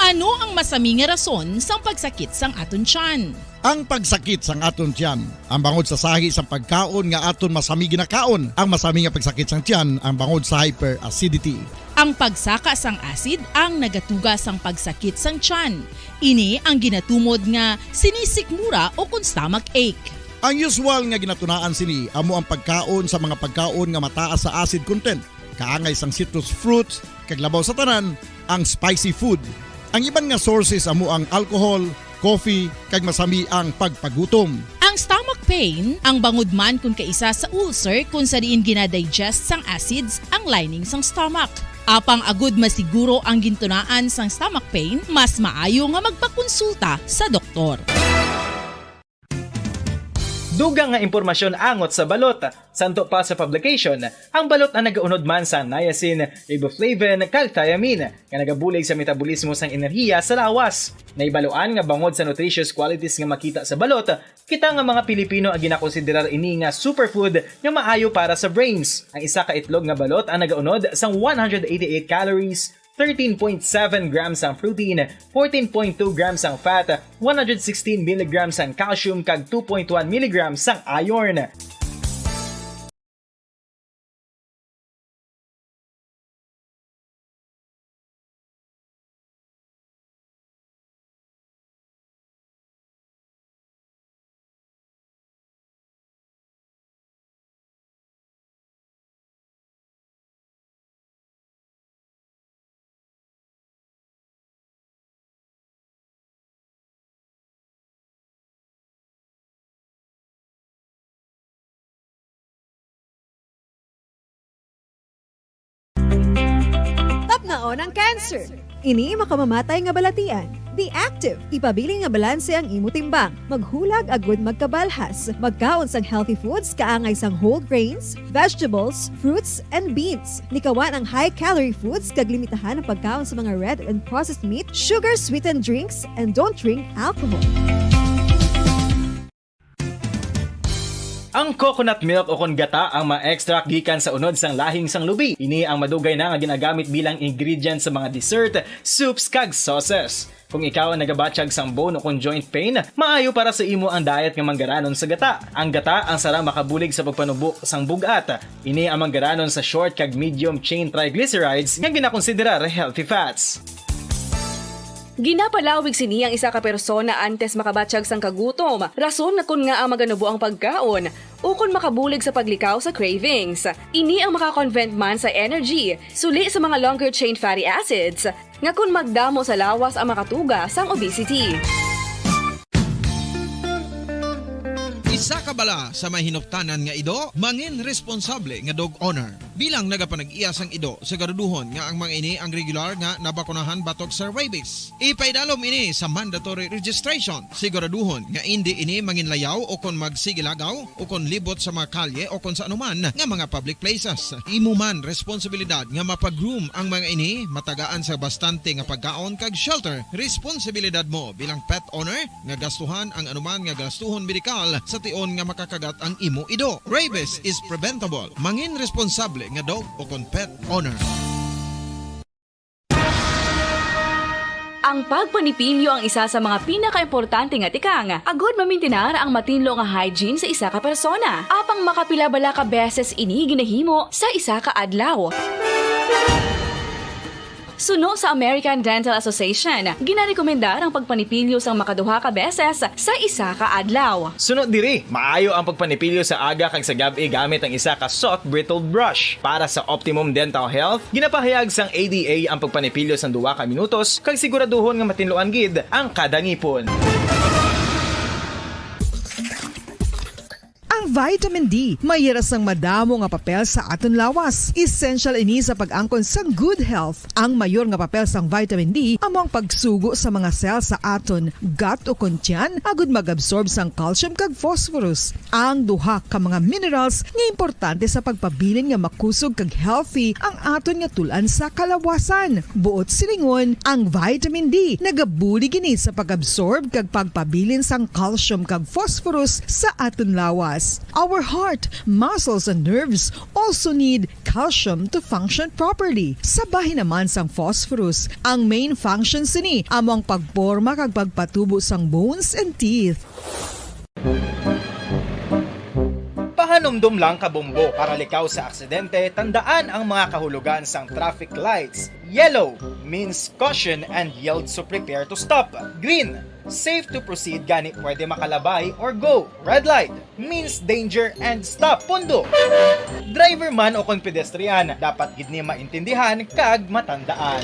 Ano ang masami nga rason sang pagsakit sang aton tiyan? Ang pagsakit sang aton tiyan, ang bangod sa sahi sang pagkaon nga aton masami ginakaon. Ang masami nga pagsakit sang tiyan, ang bangod sa hyperacidity. Ang pagsaka sang acid ang nagatuga sang pagsakit sang tiyan. Ini ang ginatumod nga sinisikmura ukon stomach ache. Ang usual nga ginatunaan sini amo ang pagkaon sa mga pagkaon nga mataas sa acid content, kaangay sang citrus fruits, kag labaw sa tanan, ang spicy food. Ang iban nga sources amo ang alcohol, coffee, kag masami ang pagpagutom. Ang stomach pain, ang bangod man kon kaisa sa ulcer kon sa diin ginadigest sang acids ang lining sang stomach. Apang agud masiguro ang gintunaan sang stomach pain, mas maayo nga magpakonsulta sa doktor. Dugang nga impormasyon angot sa balot. Santo pa sa publication, ang balot ang nagaunod man sa niacin, riboflavin, kag thiamine, nga nagabulig sa metabolismo sang enerhiya sa lawas. Naibaluan nga bangod sa nutritious qualities nga makita sa balot, kita nga mga Pilipino ang ginakonsiderar ini nga superfood nga maayo para sa brains. Ang isa ka itlog nga balot ang nagaunod sang one hundred eighty-eight calories, thirteen point seven grams ang protein, fourteen point two grams ang fat, one hundred sixteen milligrams ang calcium, kag two point one milligrams ang iron. Tapnaon ang cancer. Ini makamamatay nga balatian. Be active. Ipabilin nga balanse ang imo timbang. Maghulag agud magkabalhas. Magkaon sang healthy foods kaangay sang whole grains, vegetables, fruits, and beans. Likawan ang high-calorie foods kag limitahan ang pagkaon sa mga red and processed meat, sugar-sweetened drinks, and don't drink alcohol. Ang coconut milk ukon gata ang ma-extract gikan sa unod sang lahing sang lubi. Ini ang madugay na nga ginagamit bilang ingredient sa mga dessert, soups, kag sauces. Kung ikaw ang nagabatyag sang bone ukon joint pain, maayo para sa imo ang diet nga manggaranon sa gata. Ang gata ang sara makabulig sa pagpanubo sang bug-at. Ini ang manggaranon sa short kag medium chain triglycerides nga ginakonsiderar healthy fats. Ginapalawig sini ang isa ka persona antes makabatyag sang kagutom, rason nga kon ngaa maganubo ang pagkaon, ukon makabulig sa paglikaw sa cravings. Ini ang makakonvert man sa energy, suli sa mga longer chain fatty acids, nga kon magdamo sa lawas ang makatuga sang obesity. Isa ka bala sa may hinuptanan nga ido, mangin responsable nga dog owner. Bilang nagapanag-iya sang ido, siguraduhon nga ang mga ini ang regular nga nabakunahan batok sa rabies. Ipaidalom ini sa mandatory registration. Siguraduhon nga indi ini manginlayaw o kon magsigilagaw o kon libot sa mga kalye o kon sa anuman nga mga public places. Imo man responsibilidad nga mapa-groom ang mga ini, matagaan sa bastante nga pagkaon kag shelter. Responsibilidad mo bilang pet owner nga gastuhan ang anuman nga gastuhon medikal sa tion nga makakagat ang imo ido. Rabies is preventable. Mangin responsable nga dog o kon pet owner. Ang pagpanipilyo ang isa sa mga pinakaimportante nga tikang agud mamintinar ang matinlo nga hygiene sa isa ka persona. Apang makapila bala ka beses ini ginahimo sa isa ka adlaw? Suno sa American Dental Association, ginarekomendar ang pagpanipilyo sang makaduha ka beses sa isa ka adlaw. Suno diri, maayo ang pagpanipilyo sa aga kag sa gab-i gamit ang isa ka soft bristled brush. Para sa optimum dental health, ginapahayag sang A D A ang pagpanipilyo sang duha ka minutos kag siguraduhon nga matinluan gid ang kada ngipon. Vitamin D may hira sang madamo nga papel sa aton lawas. Essential ini sa pag-angkon sang good health. Ang mayor nga papel sang vitamin D amo ang pagsugo sa mga cell sa aton gut o kon tiyan agud mag-absorb sang calcium kag phosphorus, ang duha ka mga minerals nga importante sa pagpabilin nga makusog kag healthy ang aton nga tul-an sa kalawasan. Buot silingon, ang vitamin D nagabulig ini sa pag-absorb kag pagpabilin sang calcium kag phosphorus sa aton lawas. Our heart, muscles, and nerves also need calcium to function properly. Sa bahin naman sang phosphorus, ang main function sini amo ang pagporma kag pagpatubo sang bones and teeth. Pahanumdom lang, kabombo, para likaw sa aksidente, tandaan ang mga kahulugan sang traffic lights. Yellow means caution and yield, so prepare to stop. Green, safe to proceed, gani pwede makalabay or go. Red light means danger and stop. Pundo. Driver man o kon pedestrian, dapat gid ni maintindihan kag matandaan.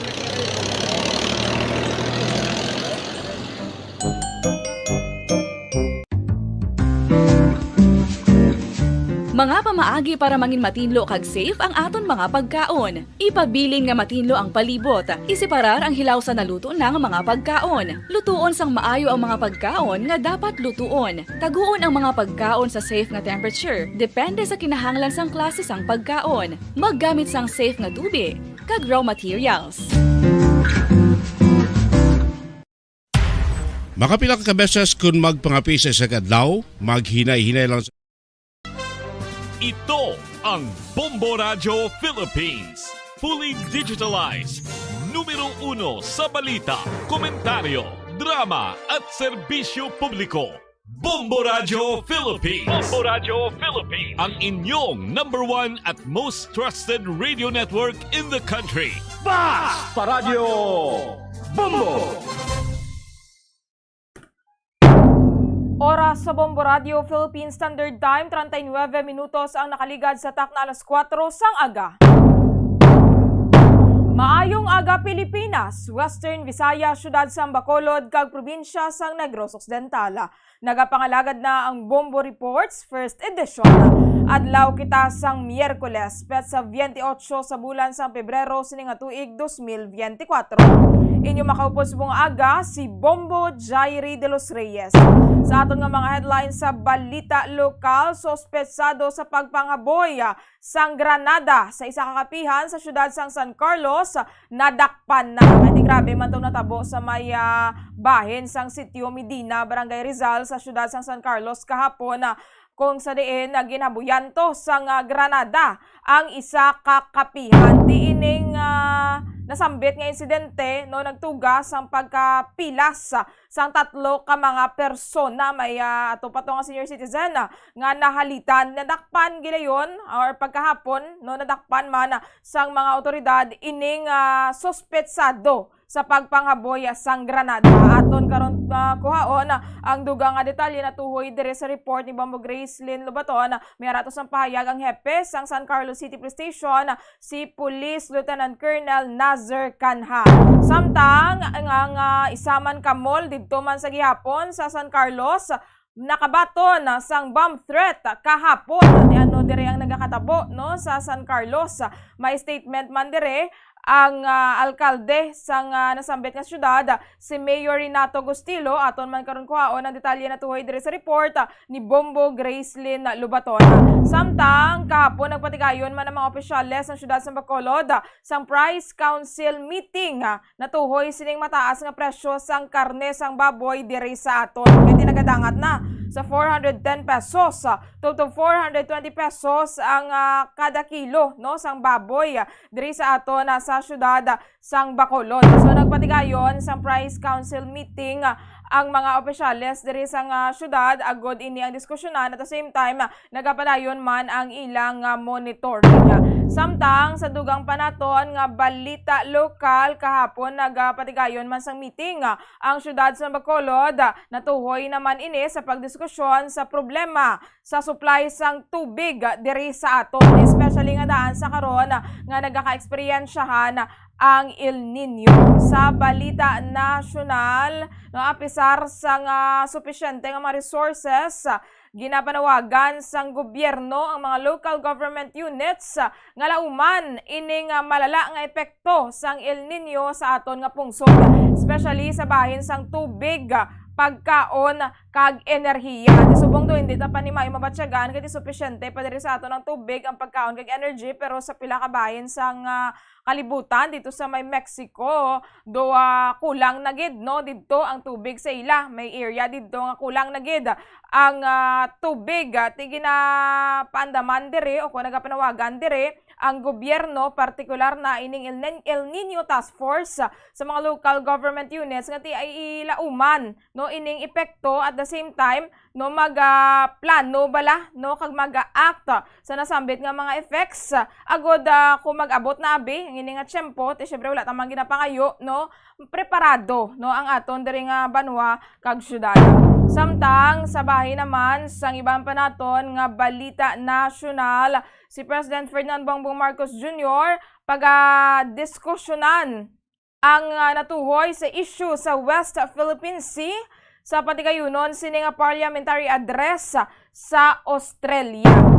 Mga pamaagi para mangin matinlo kag safe ang aton mga pagkaon. Ipabilin nga matinlo ang palibot. Iseparar ang hilaw sa naluto na nga mga pagkaon. Lutuon sang maayo ang mga pagkaon nga dapat lutuon. Taguon ang mga pagkaon sa safe nga temperature, depende sa kinahanglan sang klase sang pagkaon. Maggamit sang safe nga tubig kag raw materials. Makapila ka beses kun magpangapi sa isa ka adlaw, maghinay-hinay lang sa Ito ang Bombo Radyo Philippines. Fully digitalized. Numero uno sa balita, komentaryo, drama at serbisyo publiko. Bombo Radyo Philippines. Bombo Radyo Philippines. Ang inyong number one at most trusted radio network in the country. Basta Radyo Bombo! Oras sa Bombo Radio Philippine Standard Time, treinta y nueve minutos ang nakaligad sa takna alas kuwatro sang aga. Maayong aga, Pilipinas, Western Visayas, siyudad sang Bacolod, kag probinsya sang Negros Occidental. Nagapangalagad na ang Bombo Reports First Edition. Adlaw kita sang Miyerkules, petsa veintiocho sa bulan sang Pebrero sining nga tuig dos mil veinticuatro. Inyo makaupod subong nga aga si Bombo Jairi de los Reyes. Sa aton nga mga headlines sa balita lokal, suspetsado sa pagpanghaboy sang granada sa isa ka kapihan sa siyudad sang San Carlos nadakpan na. Kay grabe man tong natabo sa may, ah, bahin sang Sitio Medina, Barangay Rizal sa siyudad sang San Carlos kahapon, ah, kung sa diin, ah, ginhabuyan to sang, ah, granada ang isa ka kapihan. Ti ining, ah, nasambit nga insidente, no, nagtuga sang pagkapilas, ah, sang tatlo ka mga persona. May, ah, ato pa to nga senior citizen, ah, nga nahalitan. Nadakpan gilayon or pagkahapon, no, nadakpan man, ah, sang mga awtoridad ining, ah, suspetsado sa pagpanghaboy sang granada. Aton karon, ah, kuhaon, ah, ang dugang nga detalye natuhoy diri sa report ni Bombo Gracelyn Lobaton. May ara to sang pahayag ang hepe sang San Carlos City Police Station, si Police Lieutenant Colonel Nazar Canha. Samtang ang, ang, ah, isa man ka mall didto man sa gihapon sa San Carlos, nakabaton, ah, sang bomb threat kahapon. Ti ano diri ang nagakatabo, no, sa San Carlos? May statement man diri ang, ah, alkalde sang, ah, nasambit nga syudad, si Mayor Renato Gustilo. Aton man karon kuhaon ang detalye natuhoy diri sa report, ah, ni Bombo Gracelyn Lobaton. Samtang kahapon, nagpatigayon man ang mga opisyales sang syudad sang Bacolod, ah, sang Price Council meeting, ah, natuhoy sining mataas nga presyo sang karne sang baboy diri sa aton. Kay ti nagadangat na sa four hundred ten pesos, ah, to, to four hundred twenty pesos ang, ah, kada kilo, no, sang baboy, ah, diri sa aton, ah, sa syudad, ah, sang Bacolod. So, nagpatigayon sang Price Council meeting, ah, ang mga opisyales diri sang, ah, syudad agod ini ang diskusyonan. At the same time, ah, nagapadayon man ang ilang, ah, monitoring. Samtang sa dugang pa naton nga balita lokal, kahapon nagapatigayon man sang meeting, ah, ang syudad sa Bacolod. Ah, natuhoy naman ini sa pagdiskusyon sa problema sa supply sang tubig, ah, diri sa aton, especially nga daan sa karon, ah, nga nagaka-eksperyensyahan ang El Niño. Sa balita nasyonal, no, apisar sang supisyente nga mga resources, ah, Ginapanawagan sang gobyerno ang mga local government units, ah, nga lauman ining, ah, malala nga epekto sang El Niño sa aton nga pungsod, especially sa bahin sang tubig, ah, pagkaon kag enerhiya. Ti subong to, hindi ta pa ni maayo mabatyagan kay ti supisyente pa diri sa aton ang tubig, ang pagkaon kag energy, pero sa pila ka bahin sang, ah, kalibutan dito sa may Mexico, do, ah, kulang na gid, no, didto ang tubig sa ila. May area didto nga kulang na gid ang, ah, tubig. Ah, ti ginapaandaman diri o kung nagapanawagan diri ang gobyerno, partikular na ining El Ni-, El Niño Task Force, ah, sa mga local government units nga ti ay ilauman, no, ining epekto. At the same time, no, mag, ah, plano bala, no, kag mag-act sa nasambit nga mga effects, ah, agod, ah, kung mag-abot na abi ang ini nga tiyempo, ti syempre wala ta man ginapangayo, no, preparado, no, ang aton diri nga banwa kag syudad. Samtang sa bahin naman sang iban pa naton nga balita nasyonal, si President Ferdinand Bongbong Marcos Junior pagadiskusyonan ang, ah, natuhoy sa issue sa West Philippine Sea sa patigayunon sini nga parliamentary address sa Australia.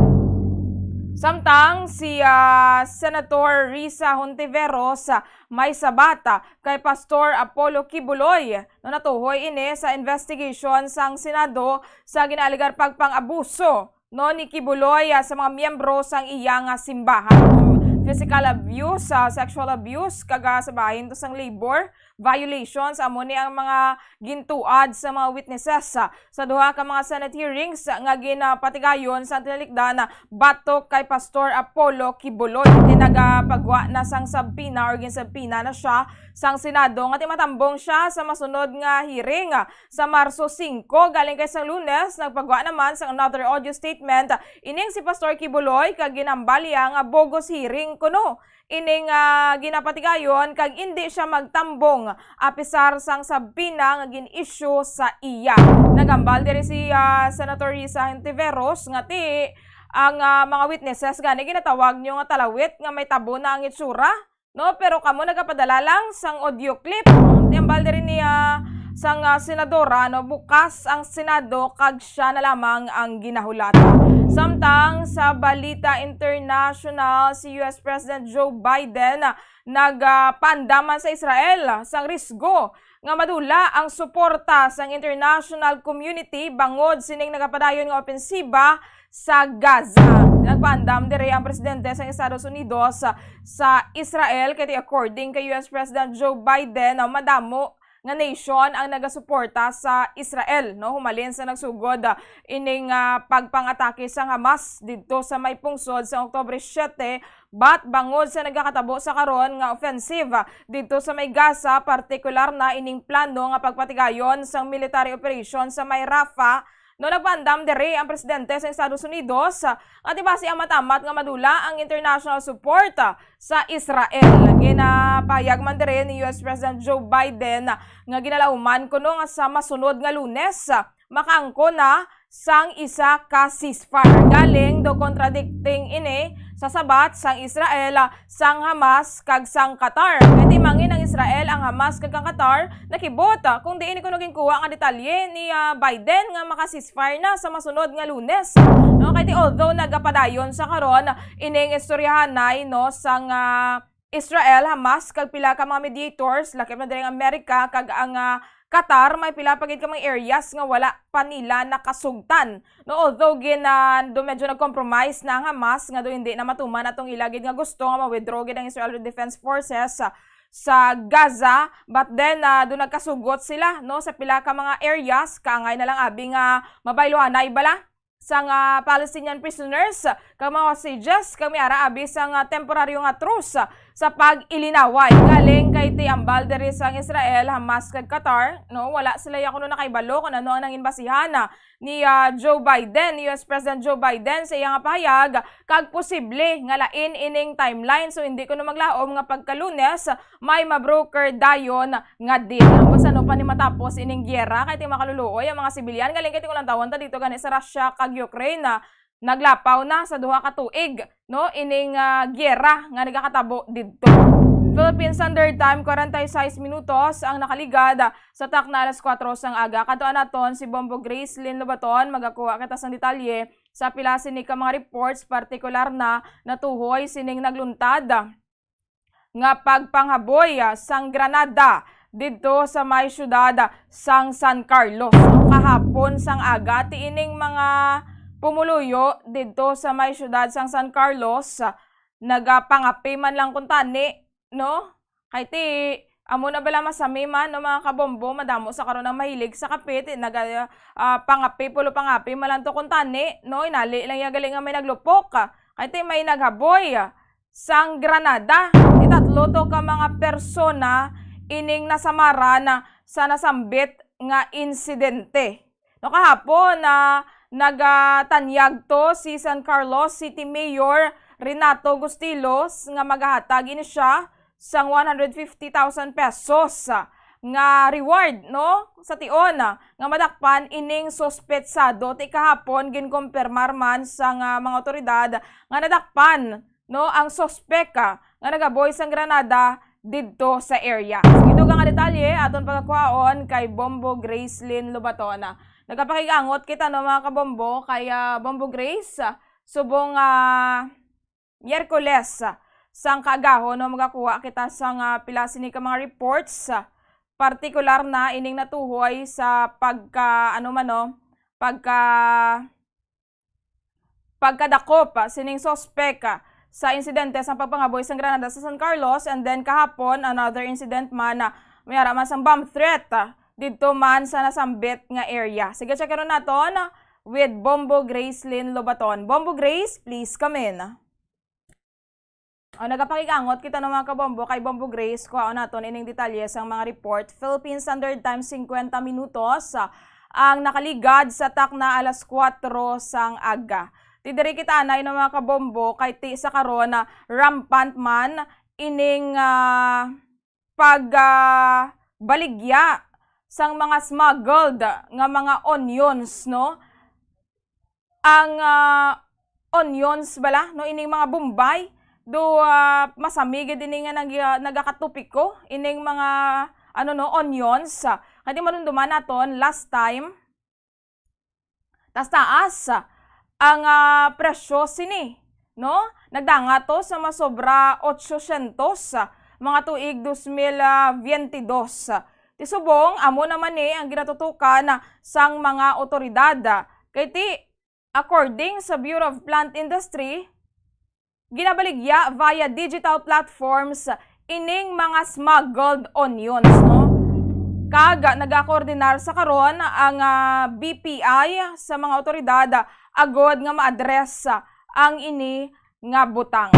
Samtang si, ah, Senator Risa Hontiveros, ah, may sabat, ah, kay Pastor Apollo Quiboloy, no, natuhoy ini sa investigation sang Senado sa ginaalegar pagpang-abuso, no, ni Quiboloy, ah, sa mga miyembro sang iya nga simbahan. Physical abuse, ah, sexual abuse, kag, ah, sa bahin to sang labor violations, amo ni ang mga gintuad sa mga witnesses, ah, sa duha ka mga Senate hearings, ah, nga ginapatigayon sang tinalikdan, ah, batok kay Pastor Apollo Quiboloy. Ti nagapagwa na sang subpoena or ginsubpoena na siya sang Senado nga ti matambong siya sa masunod nga hearing, ah, sa Marso singko. Galing kay sang Lunes, nagpagwa naman sang another audio statement ining si Pastor Quiboloy kag ginhambal iya nga bogus hearing kuno ining, ah, ginapatigayon kag indi siya magtambong apisar sang subpoena nga gin-issue sa iya. Naghambal diri si, ah, Senator Risa Hontiveros nga ti ang, ah, mga witnesses gani ginatawag niyo nga talawit nga may tabo na ang itsura, no? Pero kamo nagapadala lang sang audio clip. Ti hambal diri ni, ah, sang, ah, senadora, no, bukas ang Senado kag siya na lamang ang ginahulata. Samtang sa balita international, si U S President Joe Biden, ah, nag, ah, paandaman sa Israel sang risgo nga madula ang suporta sang international community bangod sining nagapadayon nga opensiba sa Gaza. Nagpaandam diri ang presidente sang Estados Unidos sa Israel, kay ti according kay U S President Joe Biden, ah, madamo nga nation ang nagasuporta sa Israel, no, humalin sa nagsugod, ah, ining, ah, pagpangatake sang Hamas didto sa may pungsod sa Oktubre siete, bat bangod sa nagakatabo sa karon nga offensive, ah, didto sa may Gaza, partikular na ining plano nga pagpatigayon sang military operation sa may Rafah. No, nagpaandam diri ang presidente sa Estados Unidos, ah, nga ti basi amat-amat nga madula ang international support, ah, sa Israel. Ginapahayag man diri ni U S President Joe Biden, ah, nga ginalauman kuno nga sa masunod nga Lunes, ah, makaangkon na sang isa ka ceasefire. Galing do contradicting ini sa sabat sang Israel, ah, sang Hamas kag sang Qatar. Kay ti mangin ang Israel, ang Hamas kag ang Qatar nakibot, ah, kung diin ni kuno ginkuha nga detalye ni, ah, Biden nga maka-ceasefire na sa masunod nga Lunes. No, kay ti although nagapadayon sa karon ining istoryahanay, no, sang, ah, Israel, Hamas, kag pila ka mga mediators, lakip na diri ang Amerika kag ang, ah, Qatar, may pila pa gid ka mga areas nga wala pa nila nakasugtan. No, although gin, ah, do medyo nag-compromise na ang Hamas nga do hindi na matuman atong ila gid nga gusto nga ma-withdraw gid ang Israel Defense Forces sa, sa Gaza, but then, ah, do nagkasugot sila, no, sa pila ka mga areas, kaangay na lang abi nga mabayluhanay bala sang, ah, Palestinian prisoners kag mga hostages kag may ara abi sang, ah, temporaryo nga truce sa pag-ilinaway. Galing kay ti ambal diri sang Israel, Hamas kag Qatar, no, wala sila ya kuno nakahibalo kung ano ang nangin basihan, ah, ni, ah, Joe Biden, U S President Joe Biden, sa iya nga pahayag, kag posible nga lain ining timeline. So, hindi kuno maglaom nga pagka Lunes may ma-broker dayon nga deal. Ambot sa ano pa ni matapos ining giyera, kay ti makaluluoy ang mga sibilyan, galing kay ti kung lantawon ta dito gani sa Russia kag Ukraine, ah, naglapaw na sa duha ka tuig, no, ining, ah, giyera nga nagakatabo didto. Philippine Standard Time, kwarenta y seis minutos ang nakaligad sa takna alas kuwatro sang aga. Kadtuan naton si Bombo Grace Lynn Lobaton, magakuha kita sang detalye sa pila sini ka mga reports, partikular na natuhoy sining nagluntad nga pagpanghaboy, ah, sang granada didto sa may siyudad sang San Carlos. No, kahapon sang aga, ti ining mga pumuluyo didto sa may siyudad sang San Carlos, ah, nagapangapi man lang kuntani, no? Kay ti, amo na bala masami man, no, mga kabombo, madamo sa karon ang mahilig sa kape, ti naga, ah, pangapi, pulo pangapi man lang to kuntani, no? Inali lang ya gali nga may naglupok, ah. Kay ti may naghaboy, ah, sang granada. Ti tatlo to ka mga persona ining nasamaran sa nasambit nga insidente. No, kahapon na nagatanyag to si San Carlos City Mayor Renato Gustilos nga magahatag ini siya sang one hundred fifty thousand pesos nga reward, no, sa tion nga madakpan ining suspetsado. Ti kahapon ginkumpirmar man sang, ah, mga otoridad nga nadakpan, no, ang suspek, ah, nga nagaboy sang granada didto sa area. Sige, dugang nga detalye aton pagakuhaon kay Bombo Grace Lynn Lobaton. Nagapakig-angot kita, no, mga kabombo, kay, ah, Bombo Grace, ah, subong, ah, Miyerkules, ah, sang kaagahon, no, magakuha kita sang, ah, pila sini ka mga reports, ah, partikular na ining natuhoy sa pagka, ano man, no, pagka pagkadakop, ah, sining suspek, ah, sa insidente sa pagpangaboy sang granada sa San Carlos, and then kahapon, another incident man, ah, may ara man sang bomb threat, ah, didto man sa nasambit nga area. Sige, check naton, ah, with Bombo Grace Lynn Lobaton. Bombo Grace, please come in. O, nagapakig-angot kita, no, mga kabombo, kay Bombo Grace, kuhaon naton ining detalye sang mga report. Philippine Standard Time, singkwenta minutos, ah, ang nakaligad sa takna alas kuwatro sang aga. Ti diri kita anay, no, mga kabombo, kay ti sa karon na rampant man ining, ah, pag, ah, baligya sang mga smuggled nga mga onions, no? Ang, ah, onions bala, no, ining mga bombay, do, ah, masami gid ini nga nag-, nagakatupiko ining mga, ano, no, onions. Kay ti madumduman naton last time, taas-taas ang, ah, presyo sini, no? Nagdangat to sa masobra otsosyentos, ah, mga tuig dos mil biyente dos. Ti subong, amo naman ni ang ginatutukan sang mga otoridad. Kay ti, according sa Bureau of Plant Industry, ginabaligya via digital platforms ining mga smuggled onions, no? Kag nagakoordinar sa karon ang, ah, B P I sa mga otoridad agod nga ma-address ang ini nga butang.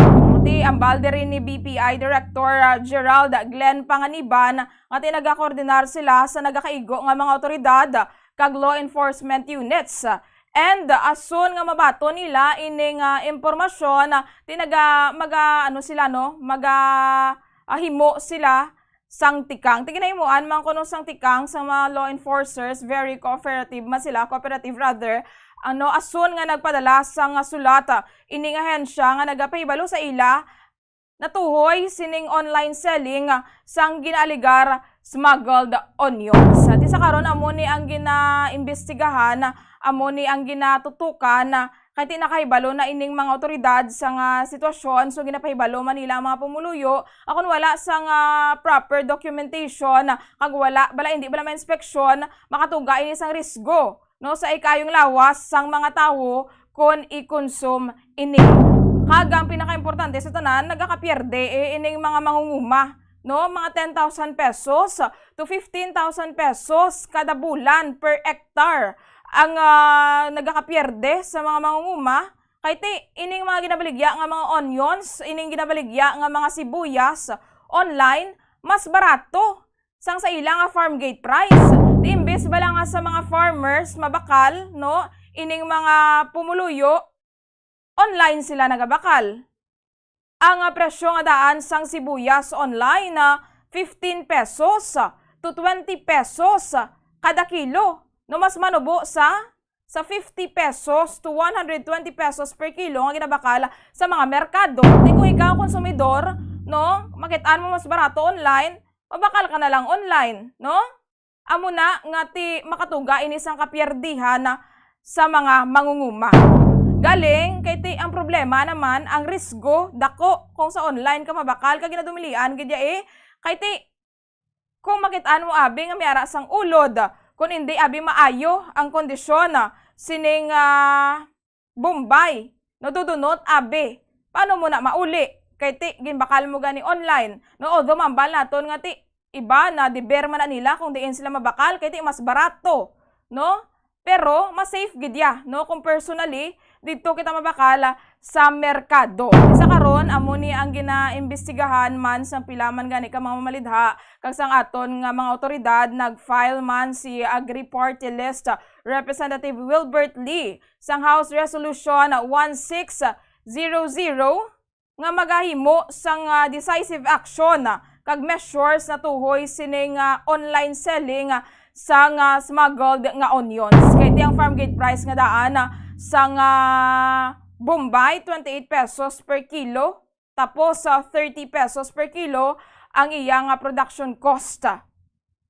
Ti ambal diri ni B P I Director, ah, Gerald Glenn Panganiban nga ti nagakoordinar sila sa nagakaigo nga mga otoridad kag law enforcement units. And, ah, as soon nga mabaton nila ining, ah, impormasyon, ah, ti naga-, maga-, ano sila, no? Maga-, ah, himo sila sang tikang. Ti ginahimoan man kuno sang tikang sang mga law enforcers, very cooperative man sila, cooperative rather. Ano, as soon nga nagpadala sang, ah, sulat, ah, ining ahensya nga nagapahibalo sa ila, natuhoy sining online selling, ah, sang ginaaligar smuggled onions. Ti sa karon, amo ni ang ginaimbestigahan, amo ni ang ginatutukan, kay ti nakahibalo na ining mga otoridad sang, ah, sitwasyon. So, ginapahibalo man nila ang mga pumuluyo, ah, kon wala sang, ah, proper documentation, kag wala bala, hindi bala ma-inspeksyon, makatuga ini sang risgo, no, sa ikaayong lawas sang mga tawo kon i-consume ini. Kag ang pinakaimportante sa tanan, nagakapierde, eh, ining mga mangunguma, no, mga ten thousand pesos to fifteen thousand pesos kada bulan per hectare ang, ah, nagakapierde sa mga mangunguma. Kay ti, ining mga ginabaligya nga mga onions, ining ginabaligya nga mga sibuyas online, mas barato sang sa ila nga farm gate price. Ti imbes bala nga sa mga farmers mabakal, no, ining mga pumuluyo, online sila nagabakal. Ang, ah, presyo nga daan sang sibuyas online na fifteen pesos to twenty pesos kada kilo, no, mas manubo sa, sa fifty pesos to one hundred twenty pesos per kilo nga ginabakal sa mga merkado. Ti kung ikaw, konsumidor, no? Makit-an mo mas barato online, mabakal ka na lang online, no? Amo na nga ti makatuga ini sang kapiyerdihan sa mga mangunguma. Galing kay ti ang problema naman, ang risgo dako kung sa online ka mabakal, kag ginadumilian gid ya, eh. Kay ti kung makit-an mo abi nga may ara sang ulod, kung indi abi maayo ang kondisyon sining, ah, Bombay, no, dudunot abi. Paano mo na mauli? Kay ti ginbakal mo gani online, no? Although mambal naton nga ti iba na deber man na nila kung diin sila mabakal, kay ti mas barato, no? Pero mas safe gid ya, no? Kung personally, didto kita mabakal sa merkado. Sa karon, amo ni ang ginaimbestigahan man sang pila man gani ka mga mamalidha, kag sang aton nga mga awtoridad. Nag-file man si Agri Party List Representative Wilbert Lee sang House Resolution one six zero zero nga magahimo sang, ah, decisive action, ah, kag measures natuhoy sining, ah, online selling, ah, sang, ah, smuggled nga onions. Kay ti ang farm gate price nga daan, ah, sang, ah, Bombay, twenty-eight pesos per kilo, tapos, ah, thirty pesos per kilo ang iya nga production cost.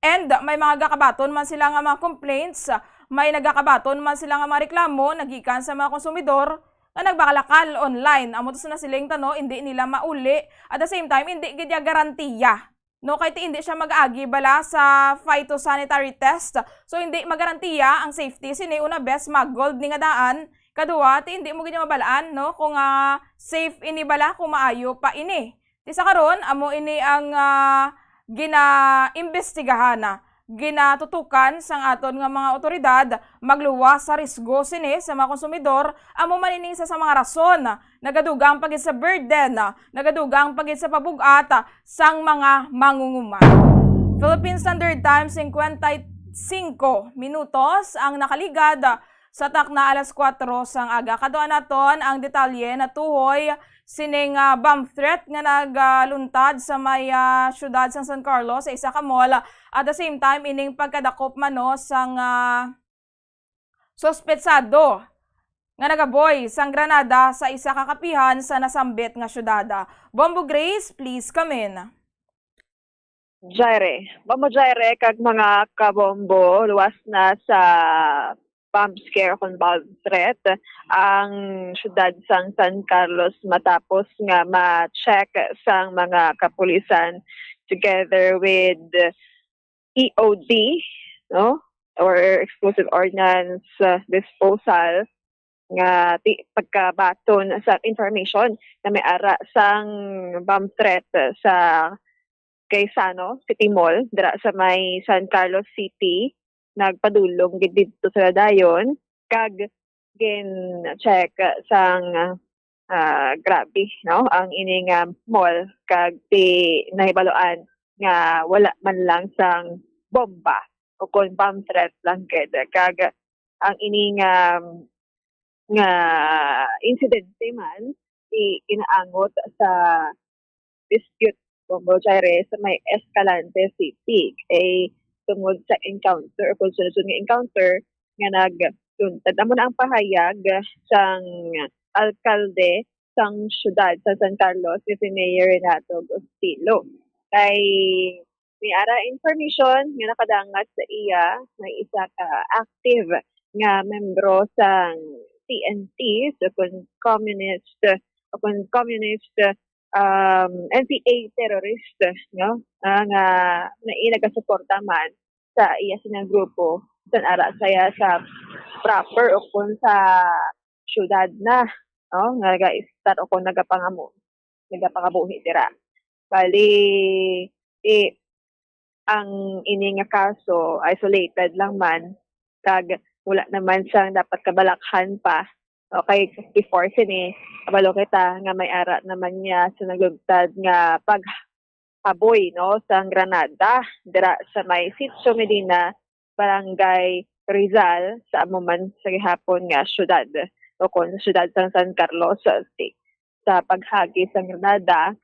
And may mga gakabaton man sila nga mga complaints, may nagakabaton man sila nga mga reklamo nagikan sa mga konsumidor nga nagbakalakal online. Amo to sa nasiling ta, no, hindi nila mauli. At the same time, hindi gid ya garantiya, no, kay ti hindi siya mag-agi bala sa phytosanitary test. So, hindi magarantiya ang safety sini. Una, best smuggled ni nga daan. Kadua, ti hindi mo gid ya mabalaan, no, kung, ah, safe ini bala, kung maayo pa ini. Ti sa karon, amo ini ang, ah, ginaimbestigahan, ah, ginatutukan sang aton nga mga awtoridad. Magluwas sa risgo sini sa mga konsumidor, amo man ini isa sa mga rason, ah, nagadugang pa gid sa burden, ah, nagadugang pa gid sa pabug-at, ah, sang mga mangunguma. Philippine Standard Time, cincuenta y cinco minutos ang nakaligad, ah, sa takna alas kuwatro sang aga. Kadua naton ang detalye natuhoy sining, ah, bomb threat nga nagluntad sa may, ah, siyudad sang San Carlos, sa isa ka mall. At the same time, ining pagkadakop man, no, sang, ah, suspetsado nga nagaboy sang granada sa isa ka kapihan sa nasambit nga siyudad. Bombo Grace, please come in. Jaire. Bombo Jaire kag mga kabombo, luwas na sa bomb scare kon bomb threat ang siyudad sang San Carlos matapos nga ma-check sang mga kapulisan together with E O D, no? Or explosive ordnance, uh, disposal nga ti-, pagkabaton sa information na may ara sang bomb threat sa Gaisano City Mall dira sa may San Carlos City. Nagpadulong gid didto sila dayon kag gin-check sang, ah, grabe, no, ang ini nga mall kag ti nahibaluan nga wala man lang sang bomba o kon bomb threat lang gid. Kag ang ini nga, nga insidente man, ti ginaangot sa dispute, Bombo Jaire, sa may Escalante City. Kay tungod sa encounter o kon sunod-sunod nga encounter nga nagluntad. Amo na ang pahayag sang alkalde sang siyudad sa San Carlos, nga si Mayor Renato Gustilo. Kay may ara information nga nakadangat sa iya, may isa ka active nga membro sang C N T, so kon communist, o kon communist, um, N P A terrorist, no? Ah, nga, nga nagasuporta man sa iya sing grupo, san ara saya sa proper o kon sa syudad na, no? Nga nag-start o kon nagapangamo-, nagapangabuhi dira. Bali, eh, ang ini nga kaso, isolated lang man, kag wala naman siyang dapat kabalakhan pa. Okay, before sini, kabalo kita nga may ara naman niya sa nagluntad nga paghaboy, no, sa granada dira sa may Sitio Medina, Barangay Rizal, sa amo man sa gihapon nga syudad, o kon sa syudad sang San Carlos City. Sa paghagi sa granada,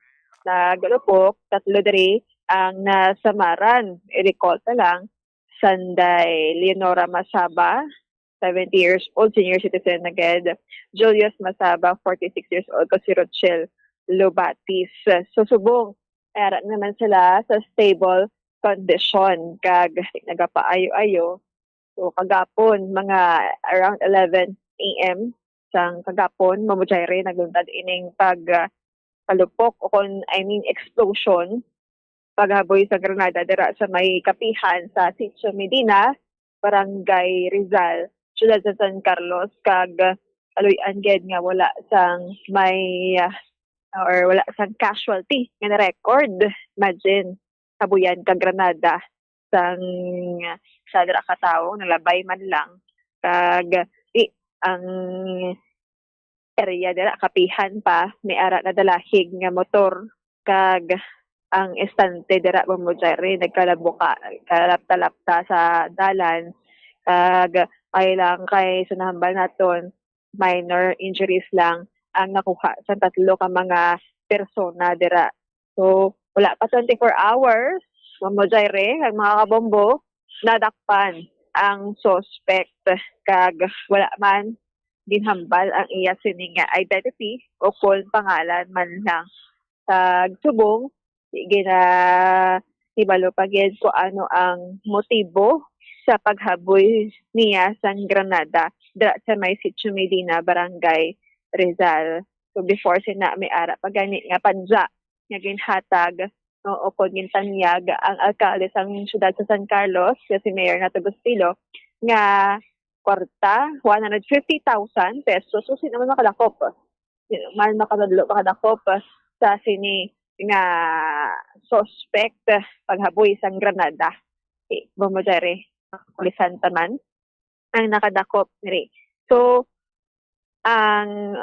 nagalupok tatlo diri ang nasamaran. I-recall ta lang, Sanday Leonora Masaba, seventy years old, senior citizen na gid. Julius Masaba, forty-six years old, kag si Rochelle Lubatis. So, subong, ara naman sila sa stable condition kag nagapaayo-ayo. So, kagapon, mga around eleven a m sang kagapon, Mamo Jaire, nagluntad ining pag, ah, palupok o kon, I mean, explosion, paghaboy sa granada dira sa may kapihan sa Sitio Medina, Barangay Rizal, Siyudad sa San Carlos, kag kaluy-an gid nga wala sang may, ah, or wala sang casualty nga na-record. Imagine, habuyan ka granada sang sa dira ka tawo, nalabay man lang. Kag, i-, ang area dira, kapihan pa, may ara nadalahig nga motor, kag ang estante dira, Mamo Jaire, nagkalabuka, kalapta-lapta sa dalan, kag ay lang kay sa nahambal naton, minor injuries lang ang nakuha sa tatlo ka mga persona dira. So, wala pa twenty-four hours, Mamo Jaire, ang mga kabombo, nadakpan ang suspect, kag wala man ginhambal ang iya sini nga identity o kon pangalan man lang. Kag subong, di ginahibalo pa gid kung ano ang motibo sa paghaboy niya sang granada dira sa may Sitio Medina, Barangay Rizal. So, before sina, may ara pa gani nga padya nga ginhatag, no, o kon gintanyag ang alkalde sang siyudad sa San Carlos, nga si Mayor Nato Bustillo, nga kwarta, one hundred fifty thousand pesos. So, sino man makadakop? Sino man makadadlo, makadakop sa sini nga suspect paghaboy sang granada? Okay, Mamo Jaire, kapulisan tanan ang nakadakop diri. So, ang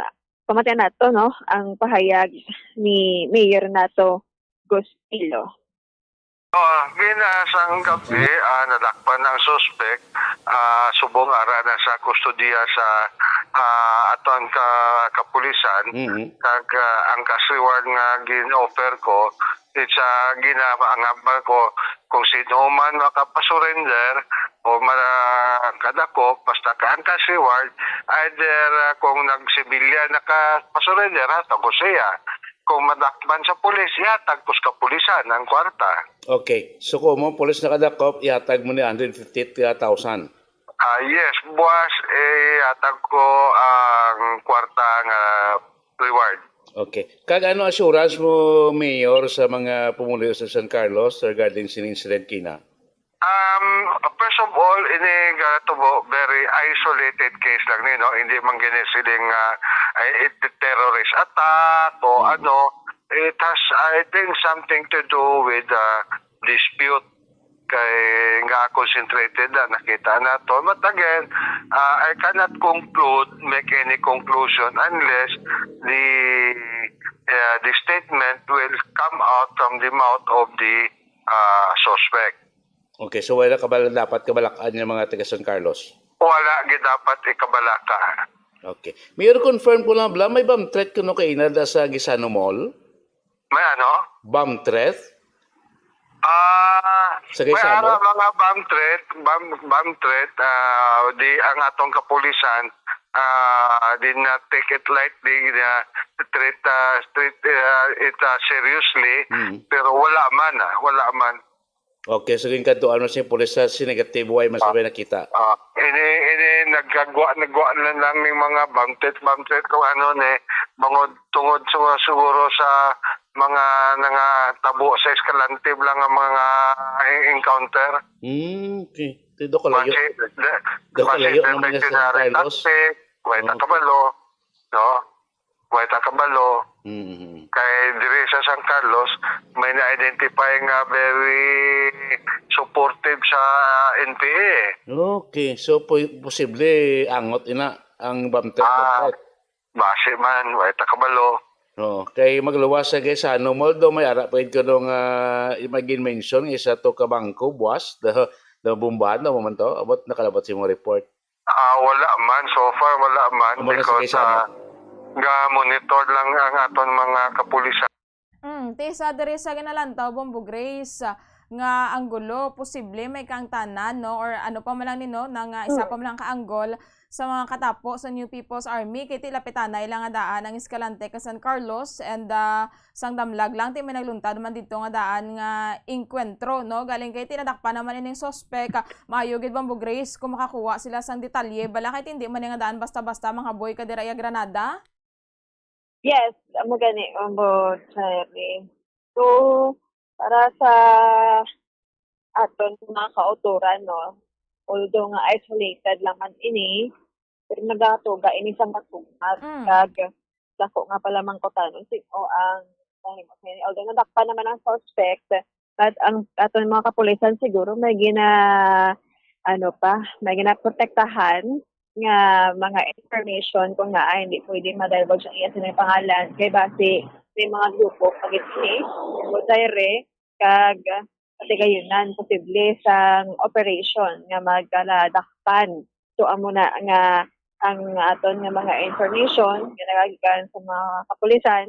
pamatian nato, no, ang pahayag ni Mayor Nato Bustillo. Oh, gina sang gabi, ah, nadakpan ang suspek, ah, subong ara na sa kustodiya sa, ah, aton ka kapulisan. Mhm. Kag, ah, ang cash reward nga gin-offer ko, it's, ah, ginaangabal ko kung sino man makapasurrender o makadakop, basta ka ang cash reward, either, ah, kung nagsibilya nakapasurrender, ha, tapos siya. Kung madakpan sa pulis, ihatag ko sa kapulisan ang kwarta. Okay. So, kung mo pulis nakadakop, ihatag mo ni hundred fifty thousand? Ah, yes, buwas, eh, ihatag ko ang kwarta nga reward. Okay. Kag ano assurance mo, Mayor, sa mga pumuluyo sa San Carlos regarding sining incident kina? Um, first of all, ini nga tubo, very isolated case lang ni, no? Hindi man gini siling, ah, ay, it-, terrorist attack o Hmm. ano. It has, I think, something to do with, ah, dispute kay nga concentrated na nakita nato. But again, ah, I cannot conclude, make any conclusion unless the, ah, the statement will come out from the mouth of the, ah, suspect. Okay, so wala kabal-, dapat kabalak-an nga mga taga San Carlos? Wala gid dapat ikabalaka. Okay. Mayor, confirm ko lang, bala, may bomb threat kuno kay inada sa Gaisano Mall? May ano? Bomb threat? Ah, Sa may Gaisano? ara mga bomb threat, bomb, bomb threat, ah, di ang atong kapulisan, ah, did not take it lightly, na treat, ah, treat, ah, it, ah, seriously, Mm. pero wala man, ah, wala man. Okay, so ginkadtuan mo sa pulis sa si negative, way man Ah. sabay nakita? Ah, ini, ini, nagkagwa, nagwa na lang ning mga bamtet, bamtet kung ano ni, bangod, tungod sa, siguro sa mga nangatabo sa Escalante lang ang mga encounter. Hmm, okay. Ti, do kalayo. Base, de, Do base kalayo sa naman niya sa dictionary Carlos. Tactic, way ta Okay. kabalo, no? Way ta kabalo. Mm-hmm. Kay diri sa San Carlos, may na-identify nga very supportive sa N P A, eh. Okay. So, po-, posible angot ina ang bamtet Ah, bamtet. Base man, way ta kabalo. Oo. Kay magluwas sa Gaisano Mall, do may ara pa gid kuno nga, ah, may gin-mention, isa to ka bangko, buwas, do, do bombahan, do man to. Abot, nakalabot sa imong report. Ah, wala man. So far, wala man Amo na sa because, Gaisano. ah, ga-monitor lang ang aton mga kapulisan. Mm, ti sa diri sa Ginalantaw, Bombo Grace, ah, nga anggulo, posible may kaangtanan, no? Or ano pa man lang ni, no, na nga isa Mm. pa man lang ka anggol sa mga katapo sa New People's Army, kay ti lapitanay lang nga daan ang Escalante kag San Carlos, and, ah, sang damlag lang, ti may nagluntad man didto nga daan nga engkwentro, no? Galing kay ti nadakpan naman ining suspek. Ah, maayo gid, Bombo Grace, kung makakuha sila sang detalye, bala kay ti hindi man ni nga daan basta-basta manghaboy ka dira iya granada. Yes, amo gani, Bombo Cherry. So, para sa aton mga kautoran, no, although nga isolated lang man ini, pero nagatuga ini sa matugag, Mm. kag dako nga pala mangkutanon sin-o ang nahimo sini. Although nadakpan naman ang suspect, but ang aton mga kapulisan siguro may gina-, ano pa, may ginaprotektahan nga mga information kung naa, hindi pwede ma-divulge ang iya sini pangalan kay basi may mga grupo pa gid ni Bombo Cherry kag katigayunan posible sang operation nga magaladakpan. So, amo na nga ang aton nga mga information nga nagagikan sa mga kapulisan,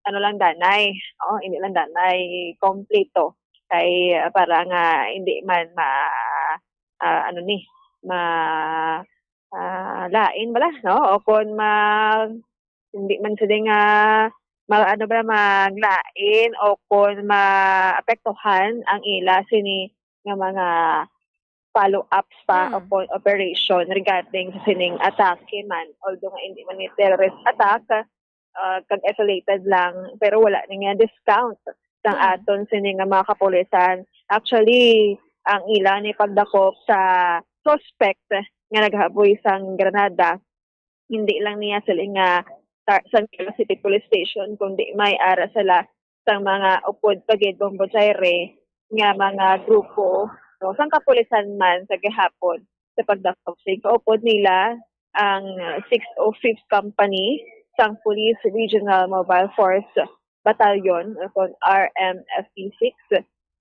ano lang danay, oo, hindi lang danay kompleto kay, ah, para nga hindi man ma-, ah, ano ni, ma-, ah, lain bala, no? O kon ma-, hindi man sila nga ma-, ano ba, maglain o kon maapektuhan ang ila sini nga mga follow-ups pa Hmm. o kon operation regarding sa sining atake man. Although nga hindi man ni terrorist attack, ah, kag isolated lang, pero wala ni nga discount sang Hmm. aton sini nga mga kapulisan. Actually, ang ila ni pagdakop sa suspect nga naghaboy sang granada, hindi lang niya sila nga sa San Carlos City Police Station, kundi may ara sila sang mga upod pa gid, Bombo Cherry, nga mga grupo, no, sang kapulisan man sa gihapon sa pagdakop. Sa kaupod nila ang, uh, six oh fifth Company sang Police Regional Mobile Force Battalion, o kon R M F P six,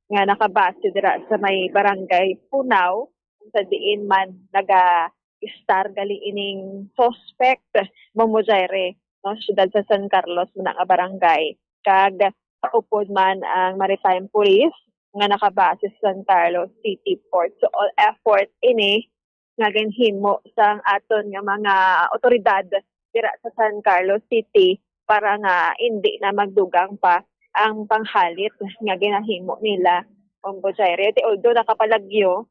nga nakabase dira sa may barangay Punaw, kung sa diin man naga-estar gali ining suspect, Bombo Cherry, no, siyudad sa San Carlos man nga barangay. Kag kaupod man ang Maritime Police nga nakabase sa San Carlos City Port. So, all effort ini nga ginhimo sang aton nga mga awtoridad dira sa San Carlos City para nga hindi na magdugang pa ang panghalit nga ginahimo nila, Bombo Cherry. Ti although nakapalagyo,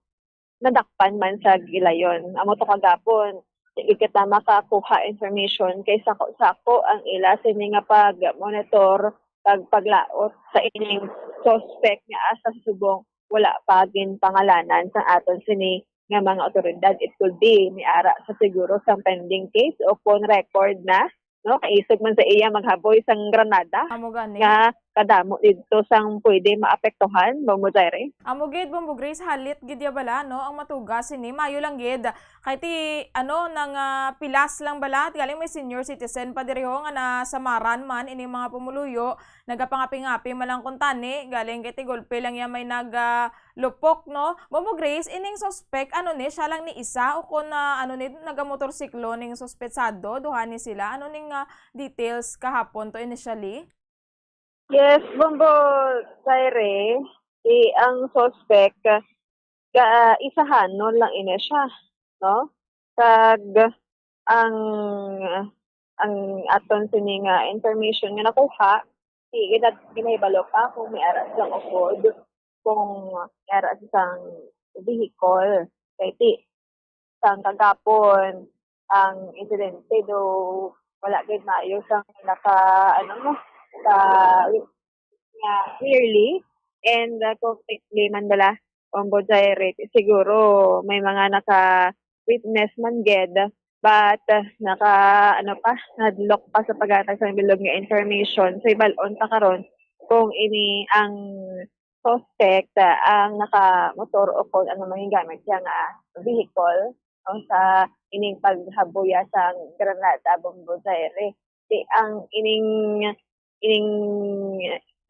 nadakpan man sa gilayon. Amo to kagapon, di kita makakuha information kay sako-sako ang ila sini nga pag-monitor kag paglaot sa ining suspect nga asa sa subong wala pa ginpangalanan sa aton sini nga mga awtoridad. It could be ni ara sa siguro sa pending case o kon record na, no? Kay isog man sa iya maghaboy sang granada Amo gani. nga kadamo didto sang pwede maapektuhan, Bombo Cherry. Amo gid, Bombo Grace, halit gid ya bala, no? Ang matuga sini, mayo lang gid. Kay ti, ano, nang, ah, pilas lang bala, ti galing may senior citizen pa diri ho nga nasamaran man ini mga pumuluyo, nagapangapi-ngapi man lang kuntani, galing kay ti gulpi lang ya may nag, ah, lupok, no? Bombo Grace, ining suspek, ano ni, siya lang ni isa o kon, ah, ano ni, nagamotorsiklo ning suspetsado, duha ni sila? Ano ning, ah, details kahapon to initially? Yes, Bombo Cherry, si, ang suspek, ka, isahanon lang ini siya, no? Kag ang, ang aton sini nga information nga nakuha, di gina-, ginahibalo pa kung may ara silang upod, kung may ara sang vehicle. Kay ti, sang kagapon, ang insidente do wala gid maayo sang naka, ano mo, ka nga clearly and, uh, completely man bala, Bombo Cherry. Siguro may mga naka-witness man gid, but, uh, naka, ano pa, hadlok pa sa paghatag sa bilog nga information. So, ibal-on pa karon kung ini ang suspect, uh, ang nakamotor o kung ano man yung gamit siya nga vehicle o sa ining paghabuya sa granada, Bombo Cherry. Di ang ining, ining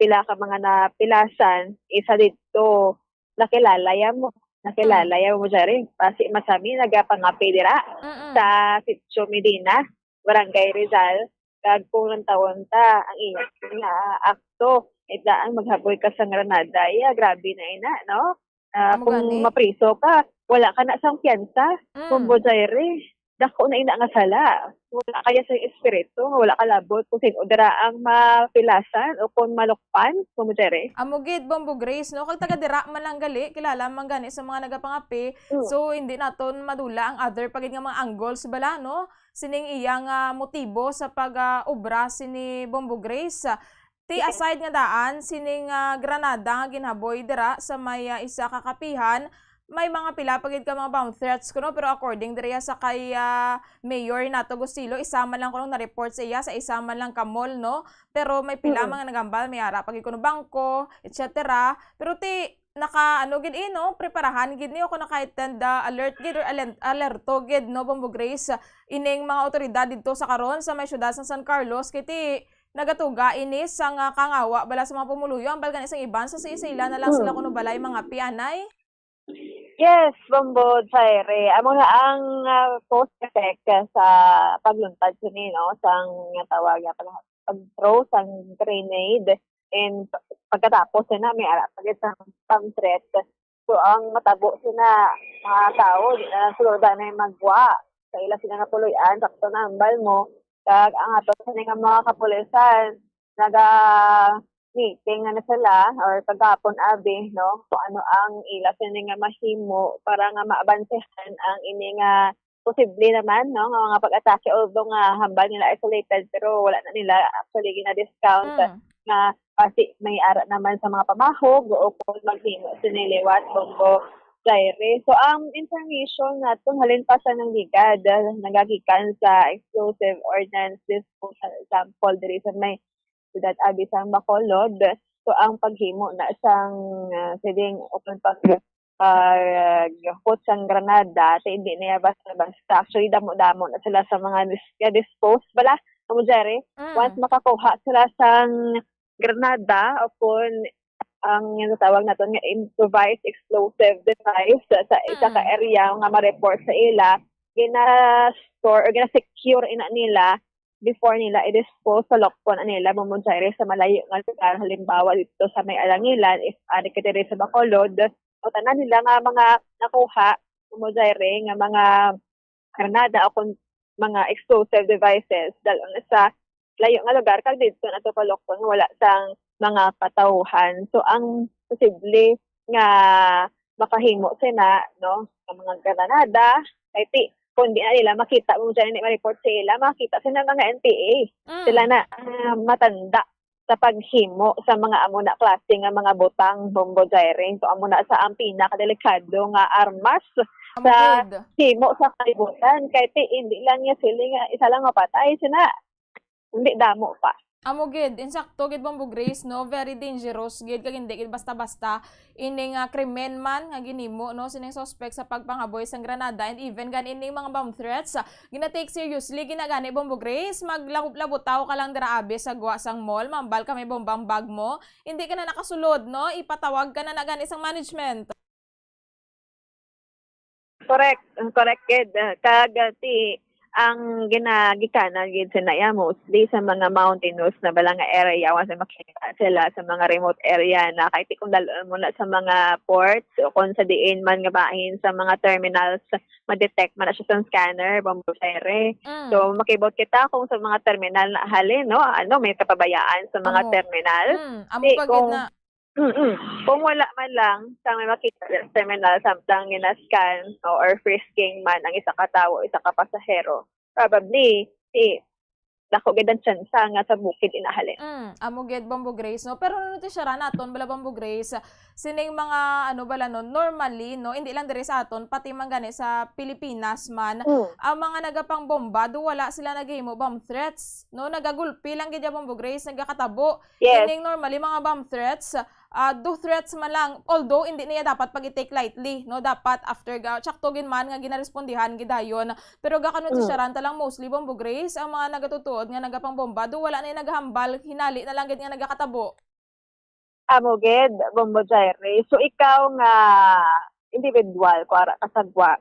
pila ka mga napilasan, isa didto, nakilala ya mo. Nakilala Mm. ya mo, Jerry. Basi masami nagapangape dira Mm-mm. sa Sitio Medina, Barangay Rizal. Kag kung ang tawon ta, ang iya nga akto, daan maghaboy ka sa granada, iya, grabe na ina, no? Ah, Amo kung gani. mapriso ka, wala ka na sang piyansa, Mm. Bombo Jaire. Dako na ina nga sala. Wala kaya sa espiritu, nga wala ka labot kung sin-o dira ang mapilasan o kung malukpan, Bombo Jaire. Amo gid, Bombo Grace, no? Kag taga dira man lang gali, kilala man gani sa mga nagapangapi. Mm. So, hindi naton madula ang other pa gid nga mga angles bala, no? Sining iya nga motibo sa pag, ah, obra sini Bombo Grace. Ti Yes. aside nga daan, sining, ah, granada nga ginhaboy dira sa may, ah, isa ka kapihan, may mga pila pa gid ka mga bomb threats kuno, pero according diri sa kay, ah, Mayor Renato Gustilo, isa man lang kuno na-report sa iya, sa isa man lang ka mall, no? Pero may pila Mm. mga nagambal, may ara pa gid kuno bangko, et cetera. Pero ti, naka, ano gid, eh, no? Preparahan gid ni, o kung naka-heightened, ah, alert gid or alen-, alerto gid, no, Bombo Grace, ining mga awtoridad didto sa karon sa may siyudad sa San Carlos, kay ti nagatuga ini sang, ah, kangawa bala sa mga pumuluyo, ambal gani sang iban sa, sa ila na lang sila Mm. kuno balay mga pianay. Yes, Bombo Jaire. Amo na ang, ah, cause effect sa pagluntad sini, no, sang nga tawag nga pag, pag-throw sang grenade, and pagkatapos na may ara pa gid sang bomb threat. So, ang matabo sina mga tawo, di na sila na magwa sa ila sila nga puloy-an, sakto na ambal mo. Kag ang ato sini nga mga kapulisan, naga-meeting na, na sila, or kagapon abi, no, kung ano ang ila sini nga mahimo para nga maabansehan ang ini nga posible naman, no, nga mga pag-atake, although nga hambal nila isolated, pero wala na nila actually gina-discount Mm. nga kasi may ara naman sa mga pamahog o kung maghimo sini liwat, Bombo Jaire. So, ang information nato halin pa sa nangligad, ah, nagagikan sa explosive ordnance disposal sample diri sa may siyudad abi sang Bacolod. So, ang paghimo na sang, ah, siling open pag, ah, hot sang granada, ti hindi niya basta-basta. Actually, damo-damo na sila sa mga dis-, nga dispose bala, Bombo Jaire. Mm. Once makakuha sila sang granada o kung ang ginatawag naton nga improvised explosive device sa, sa isa ka Mm. area nga ma-report sa ila, gina-store or gina-secure ina nila before nila i-dispose sa lokpon nila, Bombo Jaire, sa malayo nga lugar. Halimbawa, dito sa may Alangilan, if ari ka diri sa Bacolod, o tanan nila nga mga nakuha, Bombo Jaire, nga mga granada o kung mga explosive devices, dal-on na sa layo nga lugar, kag dito na to palukton nga wala sang mga katawhan. So, ang posible nga makahimo sina, no, ang mga granada, kay ti, kung di na nila makita, mo dyan, hindi ma-report sa ila, makita sila mga N P A. Mm. Sila na, ah, matanda sa paghimo sa mga amo na klase nga mga butang, Bombo Jaire. So, amo na sa ang pinakadelikado nga armas Amo sa gid. himo sa kalibutan. Kay ti, hindi lang niya sila nga isa lang mapatay, sina, hindi damo pa. Amo gid, insakto gid, Bombo Grace, no? Very dangerous gid, kag hindi gid basta-basta. Ining, ah, krimen man nga ginhimo, no, sining suspect sa pagpanghaboy sang granada and even gani ining mga bomb threats, ah, gina-take seriously, ginagani, Bombo Grace, maglabutaw ka lang dira abi sa gwa sang mall, mambal ka may bombang bag mo, hindi ka na nakasulod, no? Ipatawag ka na na gani sang management. Correct, correct gid. Ah, kag, ah, ti, ang ginagikanan gid sa naya mostly sa mga mountainous na bala nga area, once makita sila sa mga remote area na, kahit kung dal-on mo na sa mga ports o kung sa diin man nga bahin sa mga terminals, ma-detect man na siya sa scanner, Bombo Jaire. Mm. So, makibot kita kung sa mga terminal na halin, no? Ano, may kapabayaan sa mga Amo. terminal. Mm, amo Di, pa gid kung na. Mm-mm. Kung wala man lang sa may makita sa terminal, samtang gina-scan o or frisking man ang isa ka tawo, isa ka pasahero, probably, si, dako gid ang tsansa nga sa bukid inahalin. Mm, amo gid, Bombo Grace, no? Pero ano ti siya ra naton, bala, Bombo Grace, sining mga, ano, bala, no, normally, no, hindi lang diri sa aton, pati man gani sa Pilipinas man, Mm. ang mga nagapangbomba, do wala sila naghimo bomb threats, no? Nagagulpi lang gid ya, Bombo Grace, nagakatabo. Yes. Ining normally, mga bomb threats, ah, do threats man lang, although hindi niya dapat pag-take lightly, no? Dapat after ga, tsakto gid man nga ginarespondihan gid dayon. Pero gakano ti Mm. siya ran ta lang mostly, Bombo Grace, ang mga nagatutuod nga nagapangbomba, do wala na yung naghambal, hinali na lang gid nga nagakatabo. Amo gid, Bombo Jaire. So, ikaw nga individual, kung ara ka sa gwa,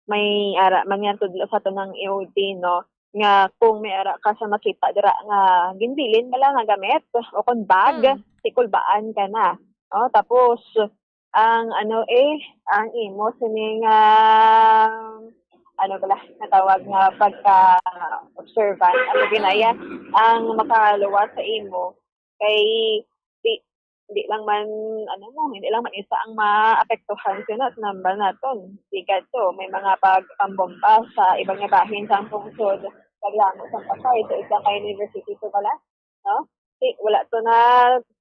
may ara man yan tudlo sa aton nga E O D, no? Nga kung may ara ka sa makita dira nga ginbilin bala nga gamit o kung bag, Mm. sikulbaan ka na. No? Tapos, ang ano eh, ang imo sining, ano bala, natawag nga pagka-observant, ano ginaya, ang makaluwas sa imo kay di, di lang man, ano mo, hindi lang man isa ang maapektuhan sina sa nambal naton. Di kadto, may mga pagpambomba sa iba nga bahin sa pungsod, kag lango sa Pasay, sa isa ka university to bala, no? Di, wala to na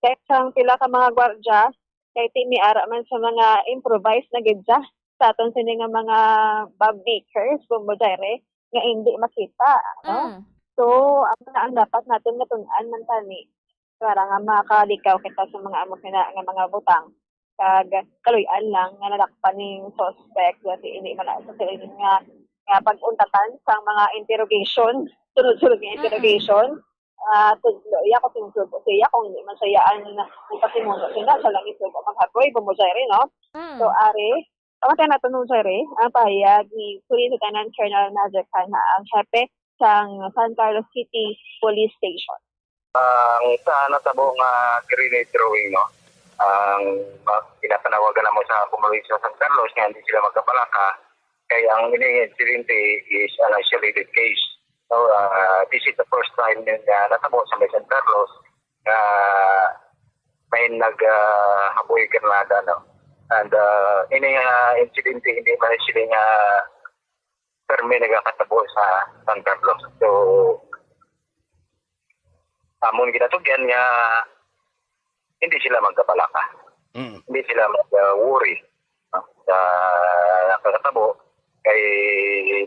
text ang pila ka mga gwardya, kay ti may ara man sa mga improvised na gid sa, sa aton sini nga mga bomb makers, bombo dire, nga hindi makita, no? Mm. So, ang, ang dapat natin matun-an man tani, para nga makalikaw kita sa mga amo sina nga mga butang, kag kaluy-an lang nga nadakpan ning suspect, kasi hindi man sa siling nga, nga pag-untatan sa mga interrogation, sunod-sunod nga Mm-mm. interrogation, ah, tudlo iya kung sinusubo siya, kung hindi man siya ang nagpasimuno sina, siya lang isugo maghapoy, bumujay rin, no? Mm. So, ari, pamatayan nato nung Jerry, ang pahayag ni Police Lieutenant Colonel Nader Khan, ang hepe sang San Carlos City Police Station. Ang sa natabo nga grenade throwing, no, ang ma-, pinapanawagan namo sa komunidad sa San Carlos nga hindi sila magkabalaka, kay ang ining insidente is an isolated case. So, ah, this is the first time nga natabo sa may San Carlos nga may nag, ah, haboy granada, no? And, ah, ini nga insidente, hindi man sila nga permi nagakatabo sa San Carlos. So, amon ginatugyan nga hindi sila magkabalaka. Mm. Hindi sila mag-worry, no, sa nakakatabo. Kay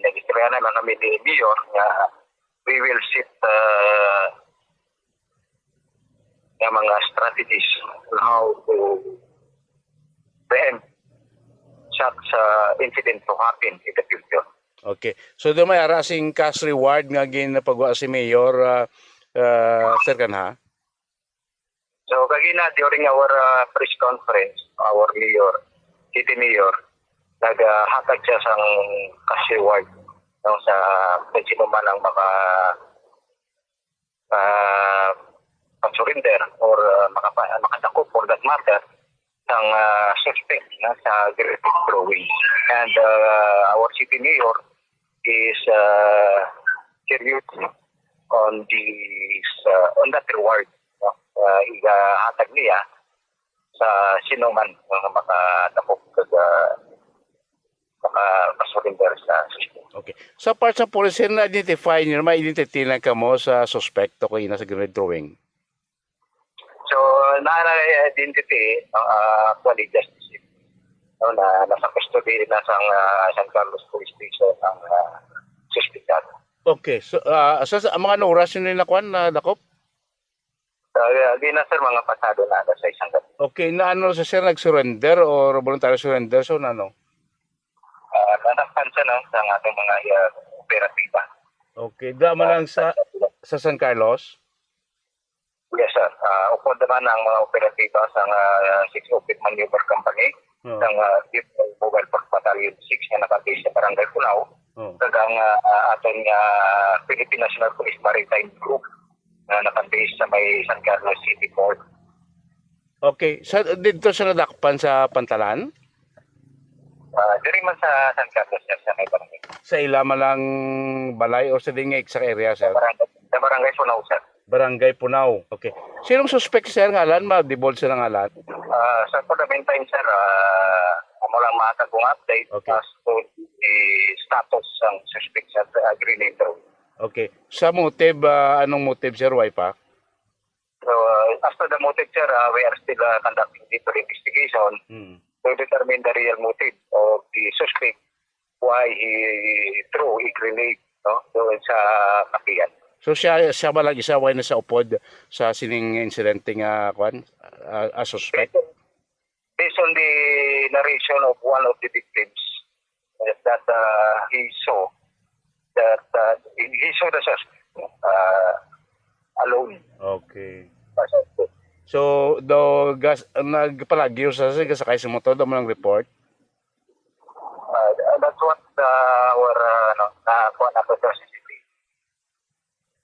nag-istorya na lang kami ni Mayor nga we will set, uh, nga mga strategies on how to preempt such, uh, incident to happen in the future. Okay. So, do may ara sing cash reward nga ginapagwa si Mayor, ah, ah, Sir Kanha? So, kagina, during our, ah, press conference, our mayor, city mayor, naghatag siya sang cash reward, no, sa kung sino man ang maka-, ah, pa-surrender or, ah, makapa-, makadakop for that matter sang, ah, suspect na sa grenade throwing. And, ah, our city mayor is, ah, serious on this, ah, on that reward, no? Ah, igahatag niya sa sino man nga makadakop kag, ah, maka-, maka-surrender sa suspect. Okay. Sa part sa police, sir, na-identify niyo, may identity na kamo sa suspect to kay na sa grenade throwing? So, naa na identity, ah, actually, just, no, na nasa custody na sang, ah, San Carlos Police Station ang, ah, suspect. Okay. So, ah, sa, sa mga ano oras yun yung nakuan, na dakop? Ah, di na, sir, mga pasado na alas sais ang gabi. Okay, na ano sa sir, nag-surrender or voluntary surrender? So, na ano? Ah, nadakpan siya, no, sa ating mga, ah, operatiba. Okay, da man Ah, lang sa, sa San Carlos? Yes, sir. Ah, upod naman ang mga operatiba sa, ah, Six Open Maneuver Company, Oh. Sa, ah, Mobile Force Battalion six nga naka-base sa Barangay Punao, Oh. kag ang, ah, ah, aton nga Philippine National Police Maritime Group nga naka-base sa may San Carlos City Port. Okay. Sa, dito sa nadakpan sa pantalan? Ah, diri man sa San Carlos, sir, sa may barangay. Sa ila man lang balay o sa dingig sa area, sir? Sa barangay, sa barangay Punao, sir. Barangay Punao. Okay. Sinong suspect, sir, ngalan? Ma-divulge sa ngalan? Ah, sir, for the meantime, sir, ah, amo lang matag kong update Okay. as to the status sang suspect sa, ah, grenade throwing. Okay. Sa motive, ah, anong motive, sir? Why pa? So, uh, as to the motive, sir, uh, we are still, uh, conducting deeper investigation Hmm. to determine the real motive of the suspect why he threw a grenade, no, doon sa Kapian. So, siya, siya ba lang isa, why na sa upod sa sining insidente nga, kwan, uh, a suspect? Based on the narration of one of the victims, uh, that, uh, he saw that, uh, he saw the suspect, uh, alone. Okay. So, do gas, nagpalagyo sa, sa sakay sa motor, do mo nang report? Uh, that's what, uh, our, uh, ano, nakuha nato sa C C T V.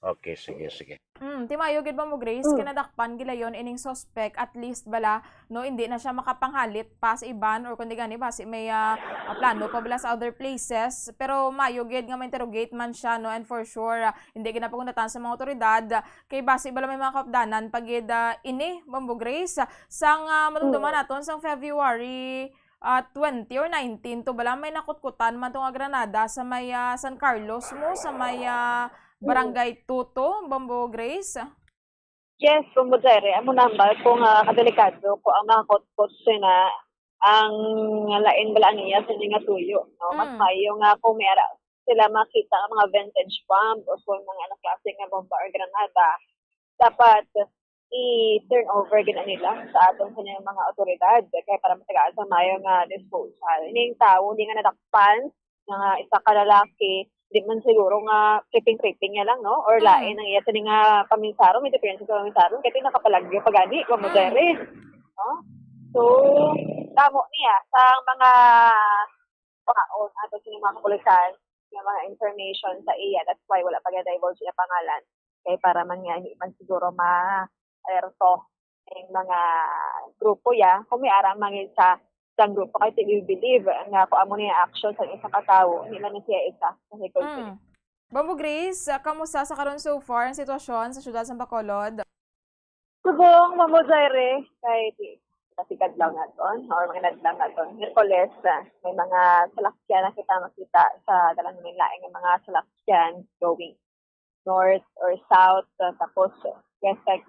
Okay, sige, sige. Mm, ti maayo gid, Bombo Grace, Mm. kay nadakpan gilayon ining suspect, at least bala, no, hindi na siya makapanghalit pa sa iban, or kundi gani basi may ah, ah, plano pa bala sa other places. Pero maayo gid nga ma-interrogate man siya, no, and for sure, ah, hindi gid na pagundatan sa mga otoridad, ah, kay basi bala may mga kaupdanan pa gid ah, ini, Bombo Grace, ah, sang ah, madumduman Mm. naton sang February ah, twenty or nineteen to bala, may nakutkutan man to nga granada sa may ah, San Carlos mo, sa may ah, Barangay Tuto, Bombo Grace? Yes, Bombo Jere, amo nambal ko nga kadelikado ko ang makakutkot sina ang lain bala niya sa nga tuyo, no? Mas Mm. maayo nga kung may ara sila makita ang mga vintage bomb o kung mga anong klase nga bomba or granada, dapat i-turn over gid nila sa aton sa mga otoridad kay para matagaan sa maayo nga disposal. Ining tawo di nga nadakpan nga isa ka lalaki, di man siguro nga tripping-tripping niya lang, no? Or Mm. lain ang iya sini nga paminsaron, may diferensya sa paminsaron, kay nakapalagyo pa gani, Bombo Mm. Jere, no? So, damo niya sa mga kwaon ato sa mga kapulisan nga mga information sa iya. That's why wala pa gina-divulge iya pangalan. Kay para man nga hindi man siguro ma-alerto ang mga grupo ya, kung may ara man gid sa sang grupo kay we believe nga kung amo ni action sa isa ka tawo, hindi man na siya isa sa likod sini. Mm. Bombo Grace, ah, kamusta sa karon so far ang sitwasyon sa siyudad sa Bacolod? Subong, Bombo Jere, kay di, kasi kadlaw naton, or mga nadlaw naton, Miyerkules, ah, may mga salakyan na kita makita sa dalang lain nga mga salakyan going north or south, ah, tapos west side,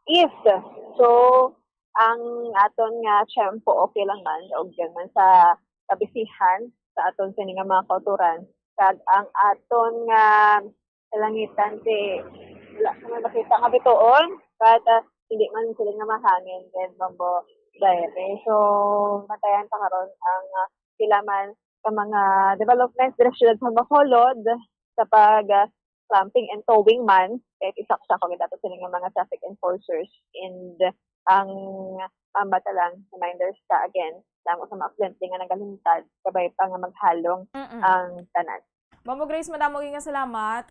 east. So, ang aton nga tiyempo okay lang man, og dyan man sa kabisihan sa aton sini nga mga kauturan. Kag ang aton nga kalangitan, di, wala ko man makita nga bituon, but ah, hindi man sila nga mahangin, then Bombo Jere. So, matayan pa karon ang ah, sila man sa mga developments diri sa siyudad sa Bacolod sa pag ah, clamping and towing man, kay isa sa ko dapat sila nga mga traffic enforcers, and ang mambata lang, reminders ka again, damo sa mga aksidente nga nagaluntad, kabay pa nga maghalong Mm-mm. ang tanan. Bombo Grace, madamo gyud nga salamat.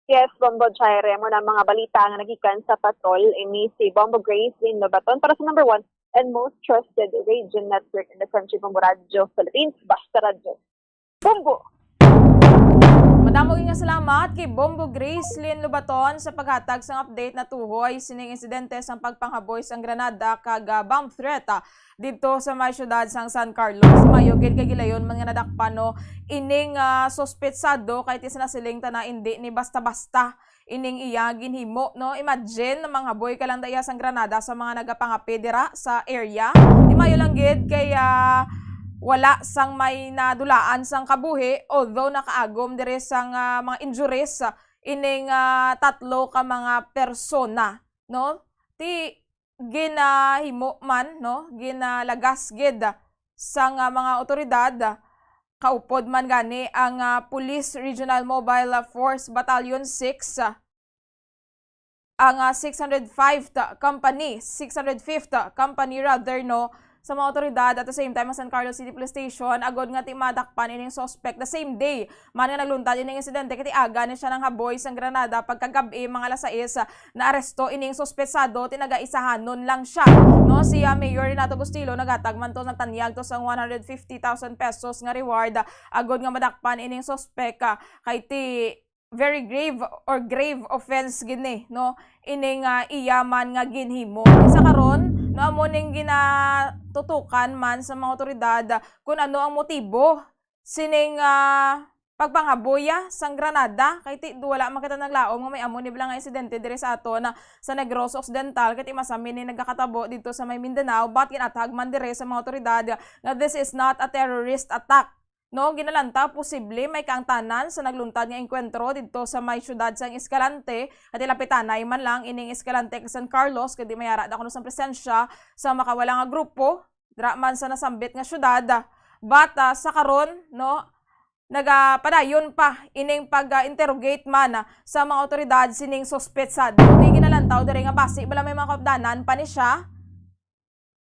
Yes, Bombo Jere, mo na mga balita nga nagikan sa patrol, ini si Bombo Grace Lynn Lobaton para sa number one and most trusted radio network in the country, Bombo Radyo Philippines, Basta Radyo. Bombo! Madamo gyud nga salamat kay Bombo Grace Lynn Lobaton sa paghatag sang update natuhoy sining insidente sang pagpanghaboy sang granada kag ah, bomb threat, ah, didto sa may siyudad sang San Carlos. Maayo gid kay gilayon man nga nadakpan, no, ining ah, suspetsado, kay ti sa nasiling ta na indi ni basta-basta ining iya ginhimo, no? Imagine, manghaboy ka lang da iya sang granada sa mga nagapangape dira sa area. Di maayo lang gid kay ah, wala sang may nadulaan sang kabuhi, although nakaagom diri sang ah, mga injuries, ah, ining ah, tatlo ka mga persona, no? Ti ginahimo man, no, ginalagas gid sang ah, mga otoridad, kaupod man gani ang ah, Police Regional Mobile Force Battalion six, ah, ang ah, six hundred fifth Company, six hundred fifth Company rather, no, sa mga otoridad, at the same time ang San Carlos City Police Station, agod nga ti madakpan ining suspect the same day man nga nagluntad ining insidente, kay ti aga ni siya nanghaboy sang granada. Pagkagab-i, mga alas sais, ah, naaresto ining suspetsado, ti nagaisahanon lang siya, no? Si ah, Mayor Renato Bustillo naghatag man to, nagtanyag to sang one hundred fifty thousand pesos nga reward, ah, agod nga madakpan ining suspek, ah, kay ti very grave or grave offense gid ni, no, ining ah, iya man nga ginhimo. Sa karon, no, amo ning ginatutukan man sa mga otoridad, ah, kung ano ang motibo sining ah, pagpanghaboy sang granada, kay ti wala man kita naglaom nga may amo ni bala nga insidente diri sa aton, ah, sa Negros Occidental, kay ti masami ni nagakatabo didto sa may Mindanao, but ginathag man diri sa mga otoridad nga this is not a terrorist attack. No, ginalantaw posible may kaangtanan sa nagluntad nga engkwentro didto sa may siyudad sang Escalante, kay ti lapitanay man lang ining Escalante kag San Carlos, kay di mayara da kuno sang presensya sa makawala nga grupo dira man sa nasambit nga siyudad. But ah, sa karon, no, nagapadayon pa ining pag-interrogate man, ah, sa mga otoridad sining suspetsado. Kay ginalantaw diri nga basi bala may mga kaupdanan pa ni siya,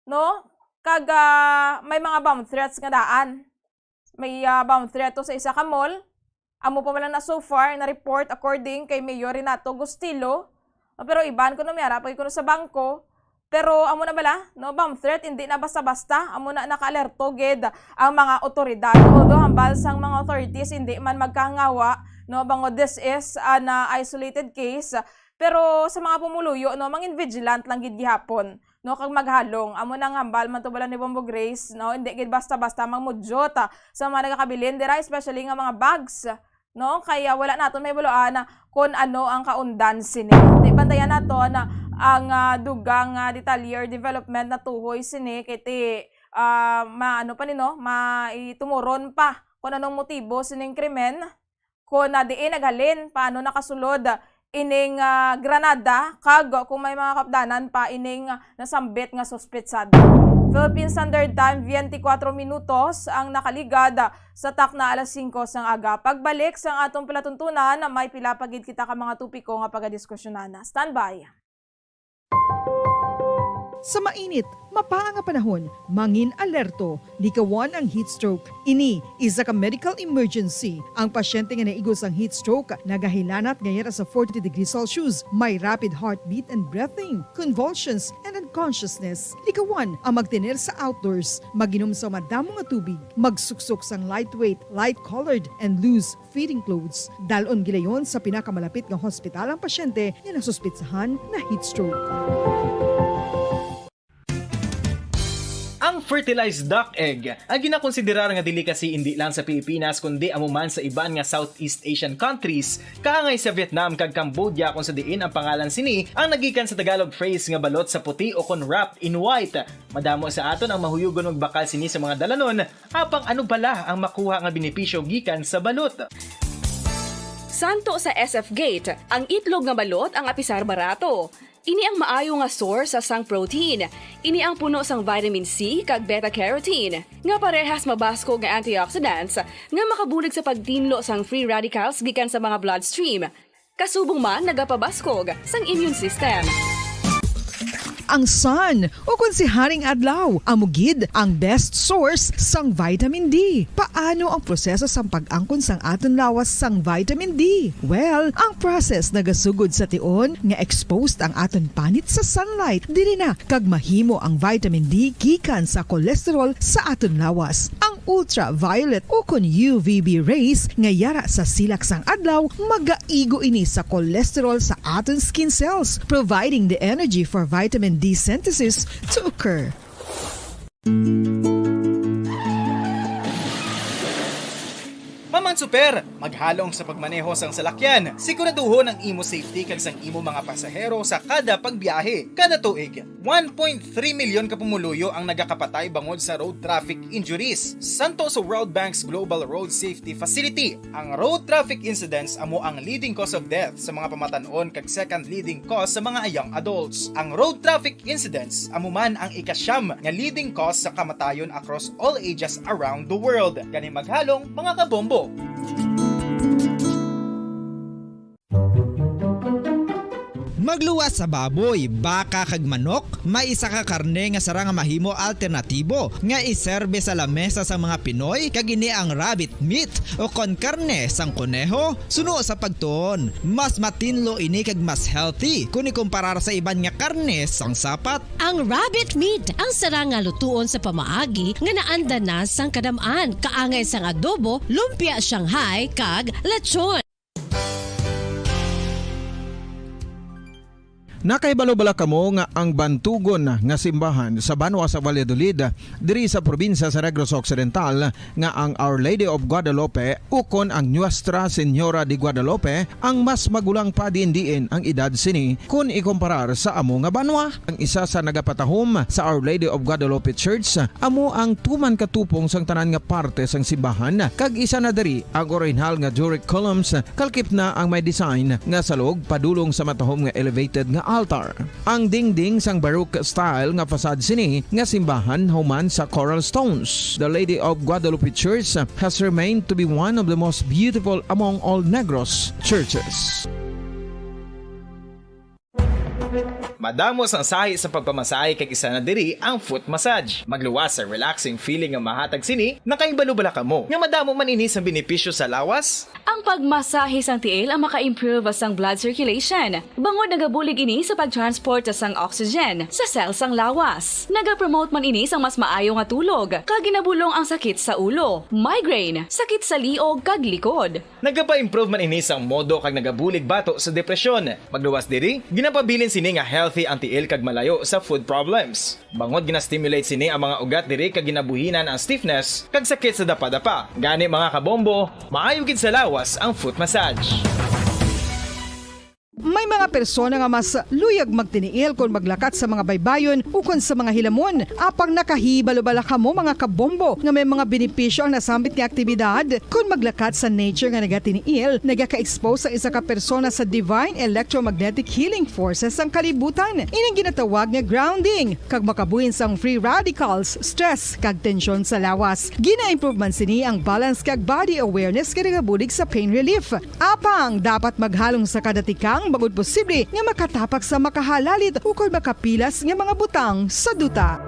no? Kag ah, may mga bomb threats nga daan. May ah, bomb threat to sa isa ka mall. amo pa man lang na so far na report according kay Mayor Renato Gustilo. No, pero iban kuno may ara pa kuno sa bangko. Pero amo na bala, no, bomb threat, hindi na basta-basta, amo na nakaalerto gid ang mga otoridad. Although hambal sang mga authorities, hindi man magkahangawa, no, bangod this is an, ah, isolated case. Pero sa mga pumuluyo, no, mangin vigilant lang gid gihapon, no, kag maghalong. Amo nang hambal man to bala ni Bombo Grace, no, hindi gid basta-basta mangmudyot, ah, sa mga nagakabilin dira, especially nga mga bags, no? Kaya wala naton mahibaluan kon ano ang kaundan sini. Di bantayan naton ang, ah, dugang, ah, detalye or development na tuhoy sini kay ti, ah, ma-, ano pa ni, no? Maitumuron pa kon anong motibo sining krimen, kon, ah, diin naghalin, paano nakasulod ining, ah, granada, kag kung may mga kapdanan pa ining, ah, nasambit nga suspetsado. Philippine Standard Time, twenty-four minutos ang nakaligad sa takna alas singko sang aga. Pagbalik sang atong palatuntunan, may pila pa gid kita ka mga topiko nga pagadiskusyonan. Standby. Sa mainit, mapaa nga panahon, mangin alerto, likawan ang heat stroke. Ini isa ka medical emergency. Ang pasyente nga naigo sang heat stroke nagahilanat nga yara sa forty degrees Celsius, may rapid heartbeat and breathing, convulsions, and unconsciousness. Likawan ang magtener sa outdoors, mag-inom sa madamo nga tubig, magsuksok sang lightweight, light-colored, and loose fitting clothes. Dal-on gilayon sa pinakamalapit nga hospital ang pasyente nga nasuspetsahan na heat stroke. Ang fertilized duck egg ang ginakonsiderar nga delicacy indi lang sa Pilipinas kundi amo man sa iban nga Southeast Asian countries, kaangay sa Vietnam kag Cambodia, kung sa diin ang pangalan sini ang nagikan sa Tagalog phrase nga balot sa puti o kon wrapped in white. Madamo sa aton ang mahuyugon magbakal sini sa mga dalanon, apang ano bala ang makuha nga benepisyo gikan sa balot? Santo sa S F Gate, ang itlog nga balot ang apisar barato. Ini ang maayo nga source sang protein. Ini ang puno sang vitamin C kag beta-carotene, nga parehas mabaskog nga antioxidants nga makabulig sa pagtinlo sang free radicals gikan sa mga bloodstream. Kasubong man nagapabaskog sang immune system. Ang sun, ukon si Haring Adlaw, amo gid ang best source sang vitamin D. Paano ang proseso sang pag-angkon sang aton lawas sang vitamin D? Well, ang process nagasugod sa tion nga exposed ang aton panit sa sunlight. Diri na kag mahimo ang vitamin D gikan sa cholesterol sa aton lawas. Ang ultraviolet ukon U V B rays nga yara sa silak sang adlaw magaigo ini sa cholesterol sa aton skin cells, providing the energy for vitamin D synthesis to occur. Maman Super, maghalong sa pagmaneho sang salakyan. Siguraduhon ang imo safety kag sang imo mga pasahero sa kada pagbiyahe. Kada tuig, one point three milyon ka pumuluyo ang nagakapatay bangod sa road traffic injuries. Santo sa World Bank's Global Road Safety Facility, ang road traffic incidents amo ang leading cause of death sa mga pamatan-on kag second leading cause sa mga young adults. Ang road traffic incidents amo man ang ikasyam nga leading cause sa kamatayon across all ages around the world. Gani maghalong, mga kabombo! Magluwas sa baboy, baka kag manok, may isa ka karne nga sarang nga mahimo alternatibo nga iserbe sa lamesa sang mga Pinoy, kag ini ang rabbit meat o kon karne sang koneho. Suno sa pagtuon, mas matinlo ini kag mas healthy kon ikumparar sa iban nga karne sang sapat. Ang rabbit meat ang sarang nga lutuon sa pamaagi nga naanda na sang kadam-an, kaangay sang adobo, lumpia Shanghai, kag lechon. Nakahibalo bala kamo nga ang bantugon nga simbahan sa banwa sa Valladolid, diri sa probinsya sa Negros Occidental, nga ang Our Lady of Guadalupe ukon ang Nuestra Señora de Guadalupe ang mas magulang pa diin-diin ang edad sini kon ikomparar sa amo nga banwa? Ang isa sa nagapatahom sa Our Lady of Guadalupe Church amo ang tuman katupong sang tanan nga parte sang simbahan, kag isa na diri ang orihinal nga Doric columns, kalkip na ang may design nga salog padulong sa matahom nga elevated nga altar. Ang dingding sang Baroque style nga facade sini nga simbahan human sa coral stones. The Lady of Guadalupe Church has remained to be one of the most beautiful among all Negros churches. Madamo sang sahi sa pagpamasahe kag isa na diri ang foot massage. Magluwas sa relaxing feeling nga mahatag sini. Nakahibalo bala kamo nga madamo man ini sang benepisyo sa lawas? Ang pagmasahe sang tiil ang maka-improve sang blood circulation, bangod nagabulig ini sa pag-transport sang oxygen sa cell sang lawas. Nagapromote man ini sang mas maayo nga tulog, kag ginabulong ang sakit sa ulo, migraine, sakit sa liog, kag likod. Nagapa-improve man ini sang modo kag nagabulig bato sa depresyon. Magluwas diri, ginapabilin sini nga healthy ang tiil kag malayo sa foot problems. Bangod gina-stimulate sini ang mga ugat diri kag ginabuhinan ang stiffness kag sakit sa dapadapa. Gani, mga kabombo, maayo gid sa lawas ang foot massage. May mga persona nga mas luyag magtiniil kon maglakat sa mga baybayon ukon sa mga hilamon. Apang nakahibalo bala kamo, mga kabombo, nga may mga benepisyo ang nasambit nga aktibidad? Kon maglakat sa nature nga nagatiniil, nagaka-expose ang isa ka persona sa divine electromagnetic healing forces sang kalibutan. Ining ginatawag nga grounding, kag makabuhin sang free radicals, stress, kag tensyon sa lawas. Gina-improve man sini ang balance kag body awareness nga nagabulig sa pain relief. Apang dapat maghalong sa kada tikang bangod posible nga makatapak sa makahalalit ukon makapilas nga mga butang sa duta.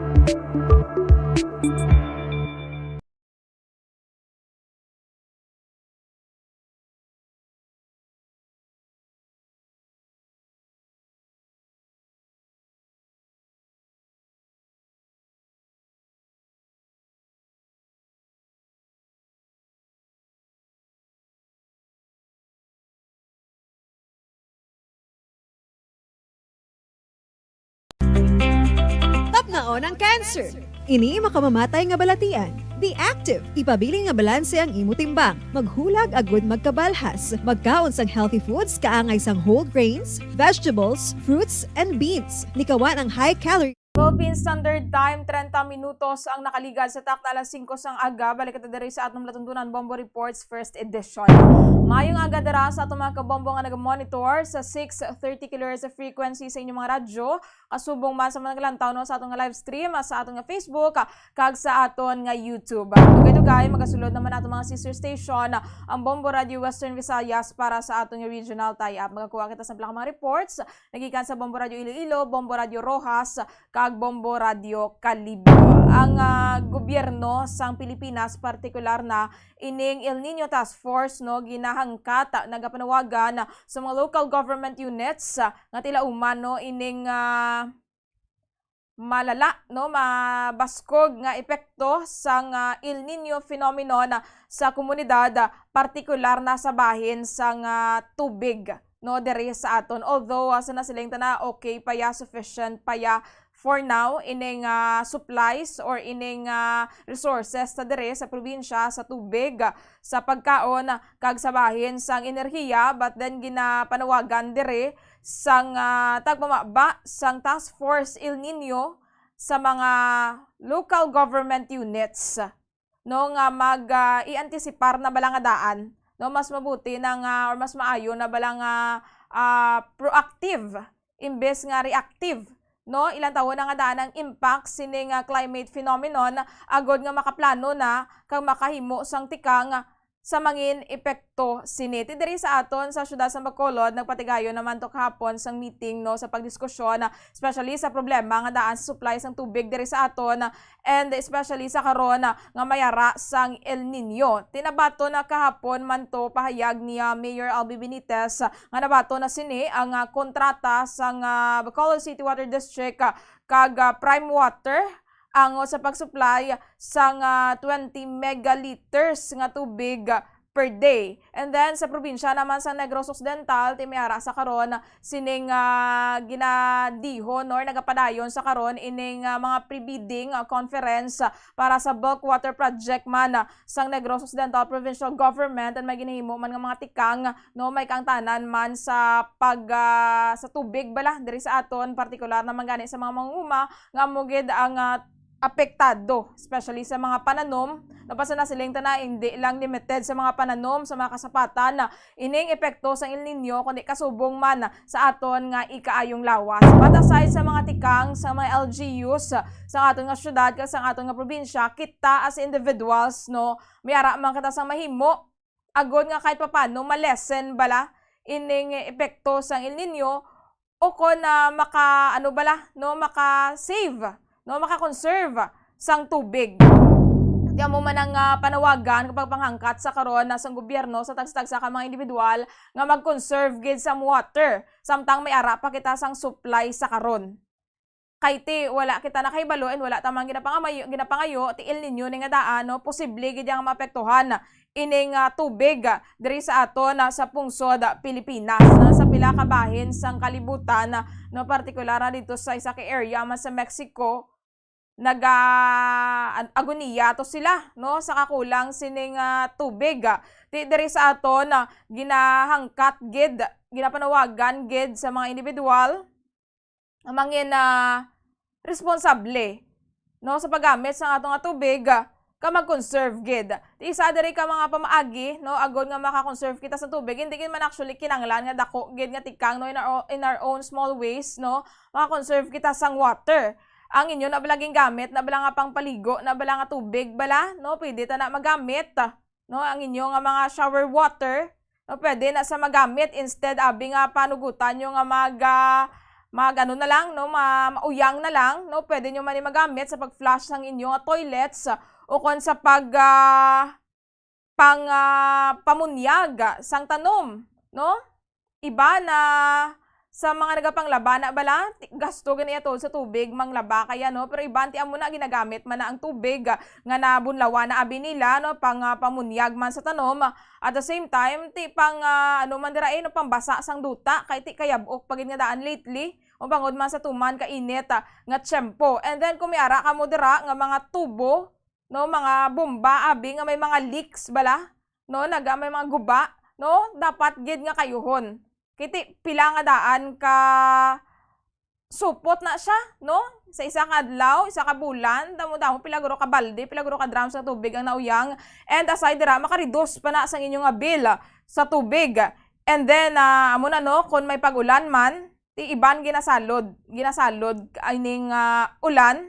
Tapnaon ang cancer. Ini makamamatay nga balatian. Be active. Ipabilin nga balanse ang imo timbang. Maghulag agud magkabalhas. Magkaon sang healthy foods kaangay sang whole grains, vegetables, fruits, and beans. Likawan ang high calorie. Philippine Standard Time, trenta minutos ang nakaligad sa takna alas singko sang aga. Balik kita diri sa atong Latundunan Bombo Reports First Edition. Maayong aga dira sa atong mga kabombo nga naga-monitor sa six thirty kilohertz frequency sa inyong mga radyo. Kasubong man sa mga naglantaw, no, sa atong nga live stream, sa atong nga Facebook, kag sa aton nga YouTube. Dugay-dugay, magasulod naman atong mga sister station, ang Bombo Radio Western Visayas para sa atong nga regional tie-up. Magakuha kita sa pila ka mga reports nagikan sa Bombo Radio Iloilo, Bombo Radio Roxas, kag Bombo Radio Kalibo. Ang, ah, gobyerno sang Pilipinas, partikular na ining El Niño Task Force, no, ginahangkat, ah, nagapanawagan sa mga local government units, ah, nga tilauman, no, ining, ah, malala, no, mabaskog nga epekto sang, ah, El Niño phenomenon, ah, sa komunidad, ah, partikular na sa bahin sang, ah, tubig, no, diri sa aton. Although, ah, sa nasiling ta na, okay pa ya, sufficient pa ya for now, ining, ah, supplies or ining, ah, resources sa diri sa probinsya sa tubig, ah, sa pagkaon, ah, kag sa bahin sang enerhiya, but then ginapanawagan diri sang, ah, tagpamaba sang Task Force El Niño sa mga local government units, no, nga mag, ah, i-antisipar na bala nga daan, no, mas mabuti na nga, or mas maayo na bala nga, ah, proactive imbes nga reactive, no? Ilantawon na nga daan ang impact sining, ah, climate phenomenon, agod nga makaplano na kag makahimo sang tikang sa mangin epekto sini. Ti diri sa aton sa siyudad sa Bacolod, nagpatigayon naman to kahapon sang meeting, no, sa pagdiskusyon, ah, especially sa problema nga daan sa supply sang tubig diri sa aton, ah, and especially sa karon, ah, nga may ara sang El Niño. Ti nabaton na kahapon man to, pahayag ni, ah, Mayor Albee Benitez, ah, nga nabaton na sini ang, ah, kontrata sang, ah, Bacolod City Water District, ah, kag, ah, Prime Water, ang sa pag-supply sang, ah, twenty megaliters nga tubig, ah, per day. And then, sa probinsya naman sa Negros Occidental, ti may ara sa karon sining, ah, ginadihon or nagapadayon sa karon ining, ah, mga pre-bidding, ah, conference, ah, para sa bulk water project man, ah, sang Negros Occidental Provincial Government, and may ginahimo man nga mga tikang, no, may kaangtanan man sa pag, ah, sa tubig bala diri sa aton, partikular naman gani sa mga manguma nga amo gid ang, ah, apektado, especially sa mga pananom. Napasa na siling tana, hindi lang limited sa mga pananom, sa mga kasapatan, ah, ining epekto sang El Niño, kundi kasubong man sa aton nga ikaayong lawas. But aside sa mga tikang sa mga L G Us sa aton nga syudad kag sa aton nga probinsya, kita as individuals, no, may ara man kita sang mahimo agod nga kahit papano ma-lessen bala ining epekto sang El Niño, o kon, ah, maka, ano bala, no, maka-save, no, maka-conserve sang tubig. Ti amo man ang, ah, panawagan kag pagpanghangkat sa karon na sang gobyerno sa tagsa-tagsa ka mga individual nga mag-conserve gid sang water, samtang may ara pa kita sang supply sa karon. Kay ti wala kita nakahibalo and wala ta man ginapangamayo-, ginapangayo, ti El Niño ni nga daan, no? Posible gid nga maapektuhan ining, ah, tubig, ah, diri sa aton, ah, sa pungsod, ah, Pilipinas, na sa pila ka bahin sang kalibutan, ah, no, partikular na dito sa isa ka area man sa Mexico, naga-, an-, agoniya to sila, no, sa kakulang sining, ah, tubig. Ti diri sa aton, ah, ginahangkat gid, ginapanawagan gid sa mga individual nga mangin, ah, responsable, no, sa paggamit sang ato nga tubig, ah, ka mag-conserve gid. Ti isa diri ka mga pamaagi, no, agod nga maka-conserve kita sa tubig, hindi gid man actually kinahanglan nga dako gid nga tikang, no, in our o-, in our own small ways, no, maka-conserve kita sang water. Ang inyo na bala gingamit, na bala nga pangpaligo, na bala nga tubig bala, no, pwede ta na magamit, no, ang inyo nga mga shower water, no, pwede na sa magamit instead abi nga panugutan nyo nga mag, ah, mag ano na lang, no, ma-, mauyang na lang, no, pwede nyo man ni magamit sa pag-flush sang inyo nga toilets, o kon sa pag, ah, pang, ah, pamunyag sang tanom, no? Iba na sa mga nagapanglaba na bala, ti-, gasto gani ato sa tubig manglaba kaya, no? Pero iban ti amo na ginagamit man na ang tubig, ah, nga nabunlawan na abi nila, no? Pang, ah, pamunyag man sa tanom. At the same time, ti pang, ah, ano man dira, eh, no? Pambasa sang duta, kay ti kayab-ok pa gid nga daan lately, o bangod man sa tuman ka init, ah, nga tiyempo. And then, kung may ara kamo dira nga mga tubo, no, mga bomba, abi nga may mga leaks bala, no, naga may mga guba, no, dapat gid nga kayuhon. Kay ti pila nga daan ka supot na siya, no? Sa isa ka adlaw, isa ka bulan, damo-damo, pila guro ka balde, pila guro ka drums sa tubig ang nauyang. And aside dira, makareduce pa na sang inyo nga bill sa tubig. And then, ah, amo na, no, kung may pag-ulan man, ti iban ginasalod, ginasalod ining, ah, ulan,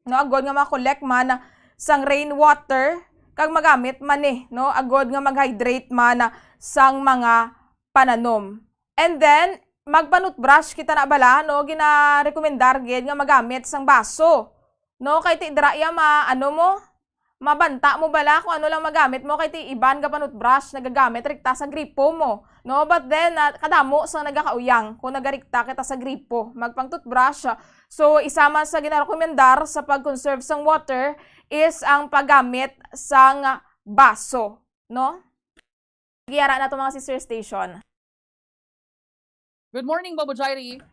no, agod nga ma-collect man sang rainwater, kag magamit man ni, no, agod nga mag-hydrate man sang mga pananom. And then, magpa-toothbrush kita na bala, no, ginarekomendar gid nga magamit sang baso, no, kay ti dira iya ma-, ano mo, mabanta mo bala kung ano lang magamit mo, kay ti iban gapa-toothbrush nagagamit rikta sa gripo mo, no? But then, ah, kadamo sang nagakauyang kung nagarikta kita sa gripo magpang-toothbrush. So, isa man sa ginarekomendar sa pag-conserve sang water is ang paggamit sang baso, no? Giyara na to, mga sister station. Good morning, Bombo Jairi.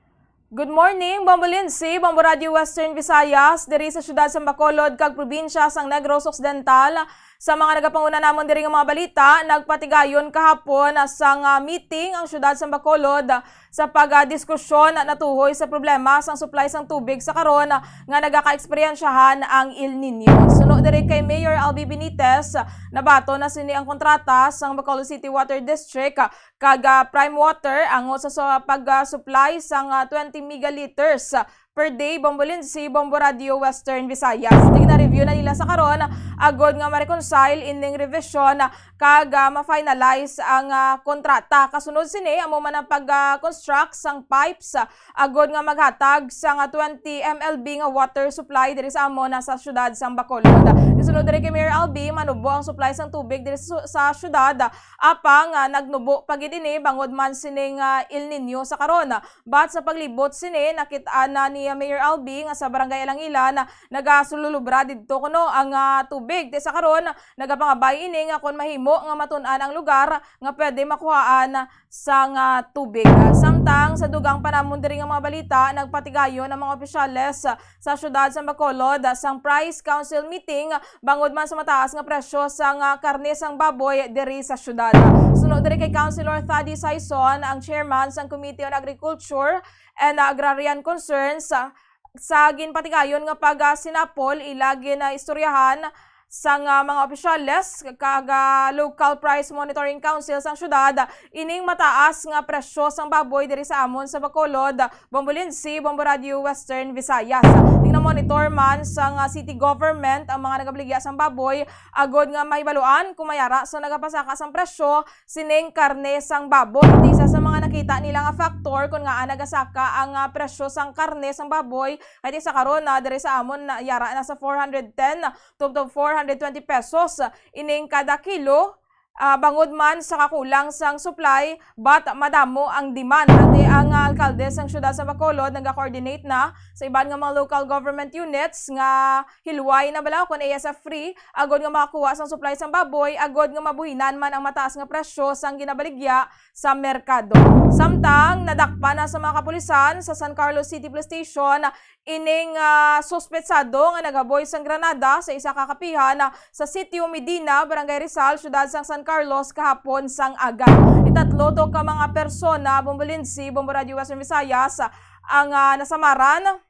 Good morning, Bombo Lindsay, Bombo Radio Western Visayas, diri sa siyudad sang Bacolod kag probinsya sang Negros Occidental. Sa mga nagapanguna namon diri nga mga balita, nagpatigayon kahapon sang, ah, meeting ang siyudad sang Bacolod sa pag, ah, diskusyon natuhoy sa problema sang supply sang tubig sa karon nga nagakaeksperyensyahan ang El Niño. Suno diri kay Mayor Albi Benitez, nabaton na sini ang kontrata sang Bacolod City Water District kag, ah, Prime Water angot sa, sa pag, ah, supply sang, ah, twenty megaliters per day, Bombo Lindsay, Bombo Radio Western Visayas. Tigna-review na nila sa karon agod nga ma-reconcile ining revision kag, ah, ma-finalize ang, ah, kontrata. Kasunod sini, amo man ang pag, ah, construct sang pipes, ah, agod nga maghatag sang, ah, twenty M L B nga water supply diri sa amon na sa siyudad sang Bacolod. Isunod diri kay Mayor Albi, manubo ang supply sang tubig diri sa, sa siyudad, apang, ah, nagnubo pa gid ini bangod man sining, ah, El Niño sa karon. But sa paglibot sini, nakit-an na ni Mayor Albi nga sa Barangay Alangilan, ah, nagasululubra didto kuno ang, ah, tubig. Ti sa karon, nagapangabay ini nga kon mahimo nga matun-an ang lugar nga pwede makuhaan sang, ah, tubig. Samtang sa dugang pa namon diri nga mga balita, nagpatigayon ang mga opisyales sa siyudad sang Bacolod sang Price Council meeting bangod man sa mataas nga presyo sang, ah, karne sang baboy diri sa siyudad. Suno diri kay Councilor Thady Saison, ang chairman sang Committee on Agriculture and Agrarian Concerns, ah, sa ginpatigayon nga pag, ah, sinapol, ila ginaistoryahan sang, ah, mga opisyales kag, ah, Local Price Monitoring Council sang siyudad ining mataas nga presyo sang baboy diri sa amon sa Bacolod. Bombo Lindsay, Bombo Radio Western Visayas. Tingna-monitor man sang, ah, city government ang mga nagabaligya sang baboy agod nga mahibaluan kung may ara sa nagapasaka sang presyo sining karne sang baboy. Ti isa sa mga nakita nila nga factor kon ngaa nagasaka ang, ah, presyo sang karne sang baboy, kay ti sa karon na diri sa amon na yara na sa four hundred ten to, to four hundred twenty pesos ining kada kilo, ah, bangod man sa kakulang sang supply, but madamo ang demand. Ati ang, ah, alkalde sang siyudad sa Bacolod naga-coordinate na sa iban nga mga local government units nga hilway na bala kon A S F free, agod nga makakuha sang supply sang baboy, agod nga mabuhinan man ang mataas nga presyo sang ginabaligya sa merkado. Samtang nadakpan na sa mga kapulisan sa San Carlos City Police Station ining, ah, suspetsado nga naghaboy sang granada sa isa ka kapihan, ah, sa Sitio Medina, Barangay Rizal, siyudad sang San Carlos, kahapon sang aga. Itatlo to ka mga persona, Bombo Lindsay, Bombo Radyo Western Visayas, ang, ah, nasamaran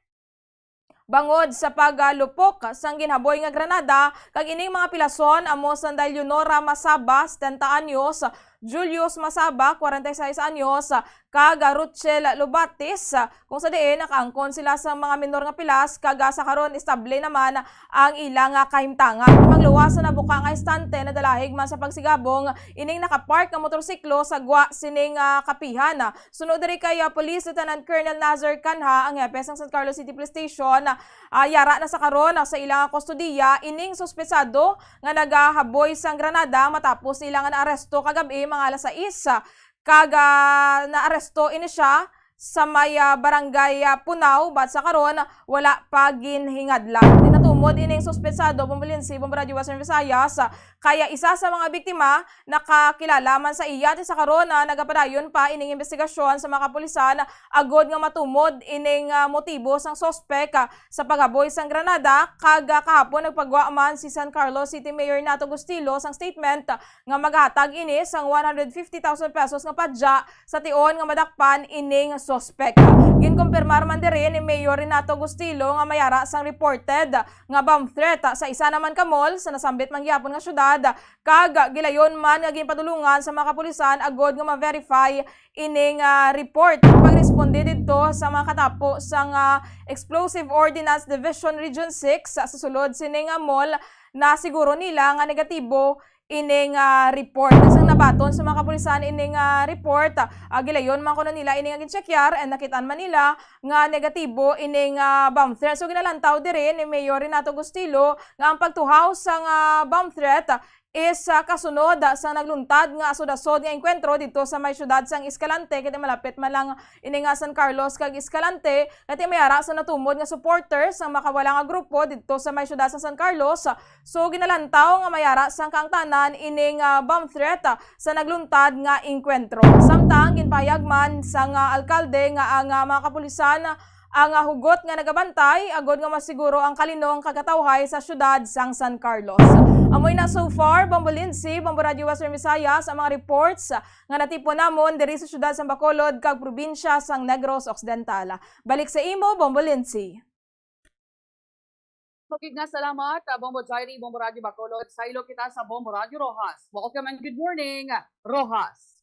bangod sa pagalupok sang ginhaboy nga granada, kag ining mga pilason amo sang Leonora Masaba, setenta anyos, Julius Masaba, kwarenta y seis anyos, kag Ruchel Lubatis, kung sa diin nakaangkon sila sa mga minor nga pilas, kag, ah, sa karon estable naman ang ila nga kahimtangan. Pagluwas sa nabuka nga estante, nadalahig man sa pagsigabong ining nakapark nga motorsiklo sa gwa sining, ah, kapihan. Sunod diri kay, ah, Police Lieutenant Colonel Nazar Canha, ang hepe sang San Carlos City Police Station, ah, yara na sa karon, ah, sa ila nga kustodiya ining suspetsado nga nagahaboy sang granada matapos nila nga naaresto kagab-i mga alas sais, ah, kag, ah, naaresto ini siya sa may, ah, barangay, ah, Punaw, but sa karon wala pa ginhingadlan. Di natumod ining suspetsado, Bombo Lindsay, Bombo Radyo Western Visayas, ah, kaya isa sa mga biktima nakakilala man sa iya, ti sa karon, ah, nagapadayon pa ining investigasyon sa mga kapulisan agod nga matumod ining, ah, motibo sang suspek, ah, sa paghaboy sang granada, kag, ah, kahapon nagpagwa man si San Carlos City Mayor Renato Gustilo sang statement, ah, nga magahatag ini sang one hundred fifty thousand pesos nga padya sa tion nga madakpan ining suspek. Ginkumpirmar man diri ni Mayor Renato Gustilo nga may ara sang reported nga bomb threat sa isa naman ka mall sa nasambit man gihapon nga syudad, kag gilayon man nga ginpadulungan sa mga kapulisan agod nga ma-verify ining, ah, report. Pagresponde didto sa mga katapo sang, ah, Explosive Ordnance Division Region six, ah, sa sulod sini nga mall, nasiguro nila nga negatibo ining, ah, report. Sang nabaton sa mga kapulisan ining, ah, report, ah, gilayon man kuno nila ini nga ginchekyar, and nakit-an man nila nga negatibo ining, ah, bomb threat. So, ginalantaw diri ni Mayor Renato Gustilo nga ang pagtuhaw sang, ah, bomb threat is, ah, kasunod, ah, sa nagluntad nga asod-asod nga engkwentro didto sa may siyudad sang Escalante, kay malapit man lang ini nga San Carlos kag Escalante, kay may ara sa natumod nga supporters ang makawala nga grupo didto sa may siyudad sa San Carlos. So, ginalantaw nga may ara sang kaangtanan ining, ah, bomb threat, ah, sa nagluntad nga engkwentro. Samtang ginpahayag man sang, ah, alkalde nga ang, ah, mga kapulisan ang, ah, hugot nga nagabantay agod nga masiguro ang kalinong kag katawhay sa siyudad sang San Carlos. Amoy na so far, Bombo Lindsay, Bombo Radyo Western Visayas, ang mga reports, ah, nga natipon namon diri sa siyudad sang Bacolod kag probinsya sang Negros Occidental. Balik sa imo, Bombo Lindsay. Bukid nga salamat, ah, Bombo Jairi, Bombo Radyo Bacolod. Saylo kita sa Bombo Radyo Roxas. Welcome and good morning, Roxas.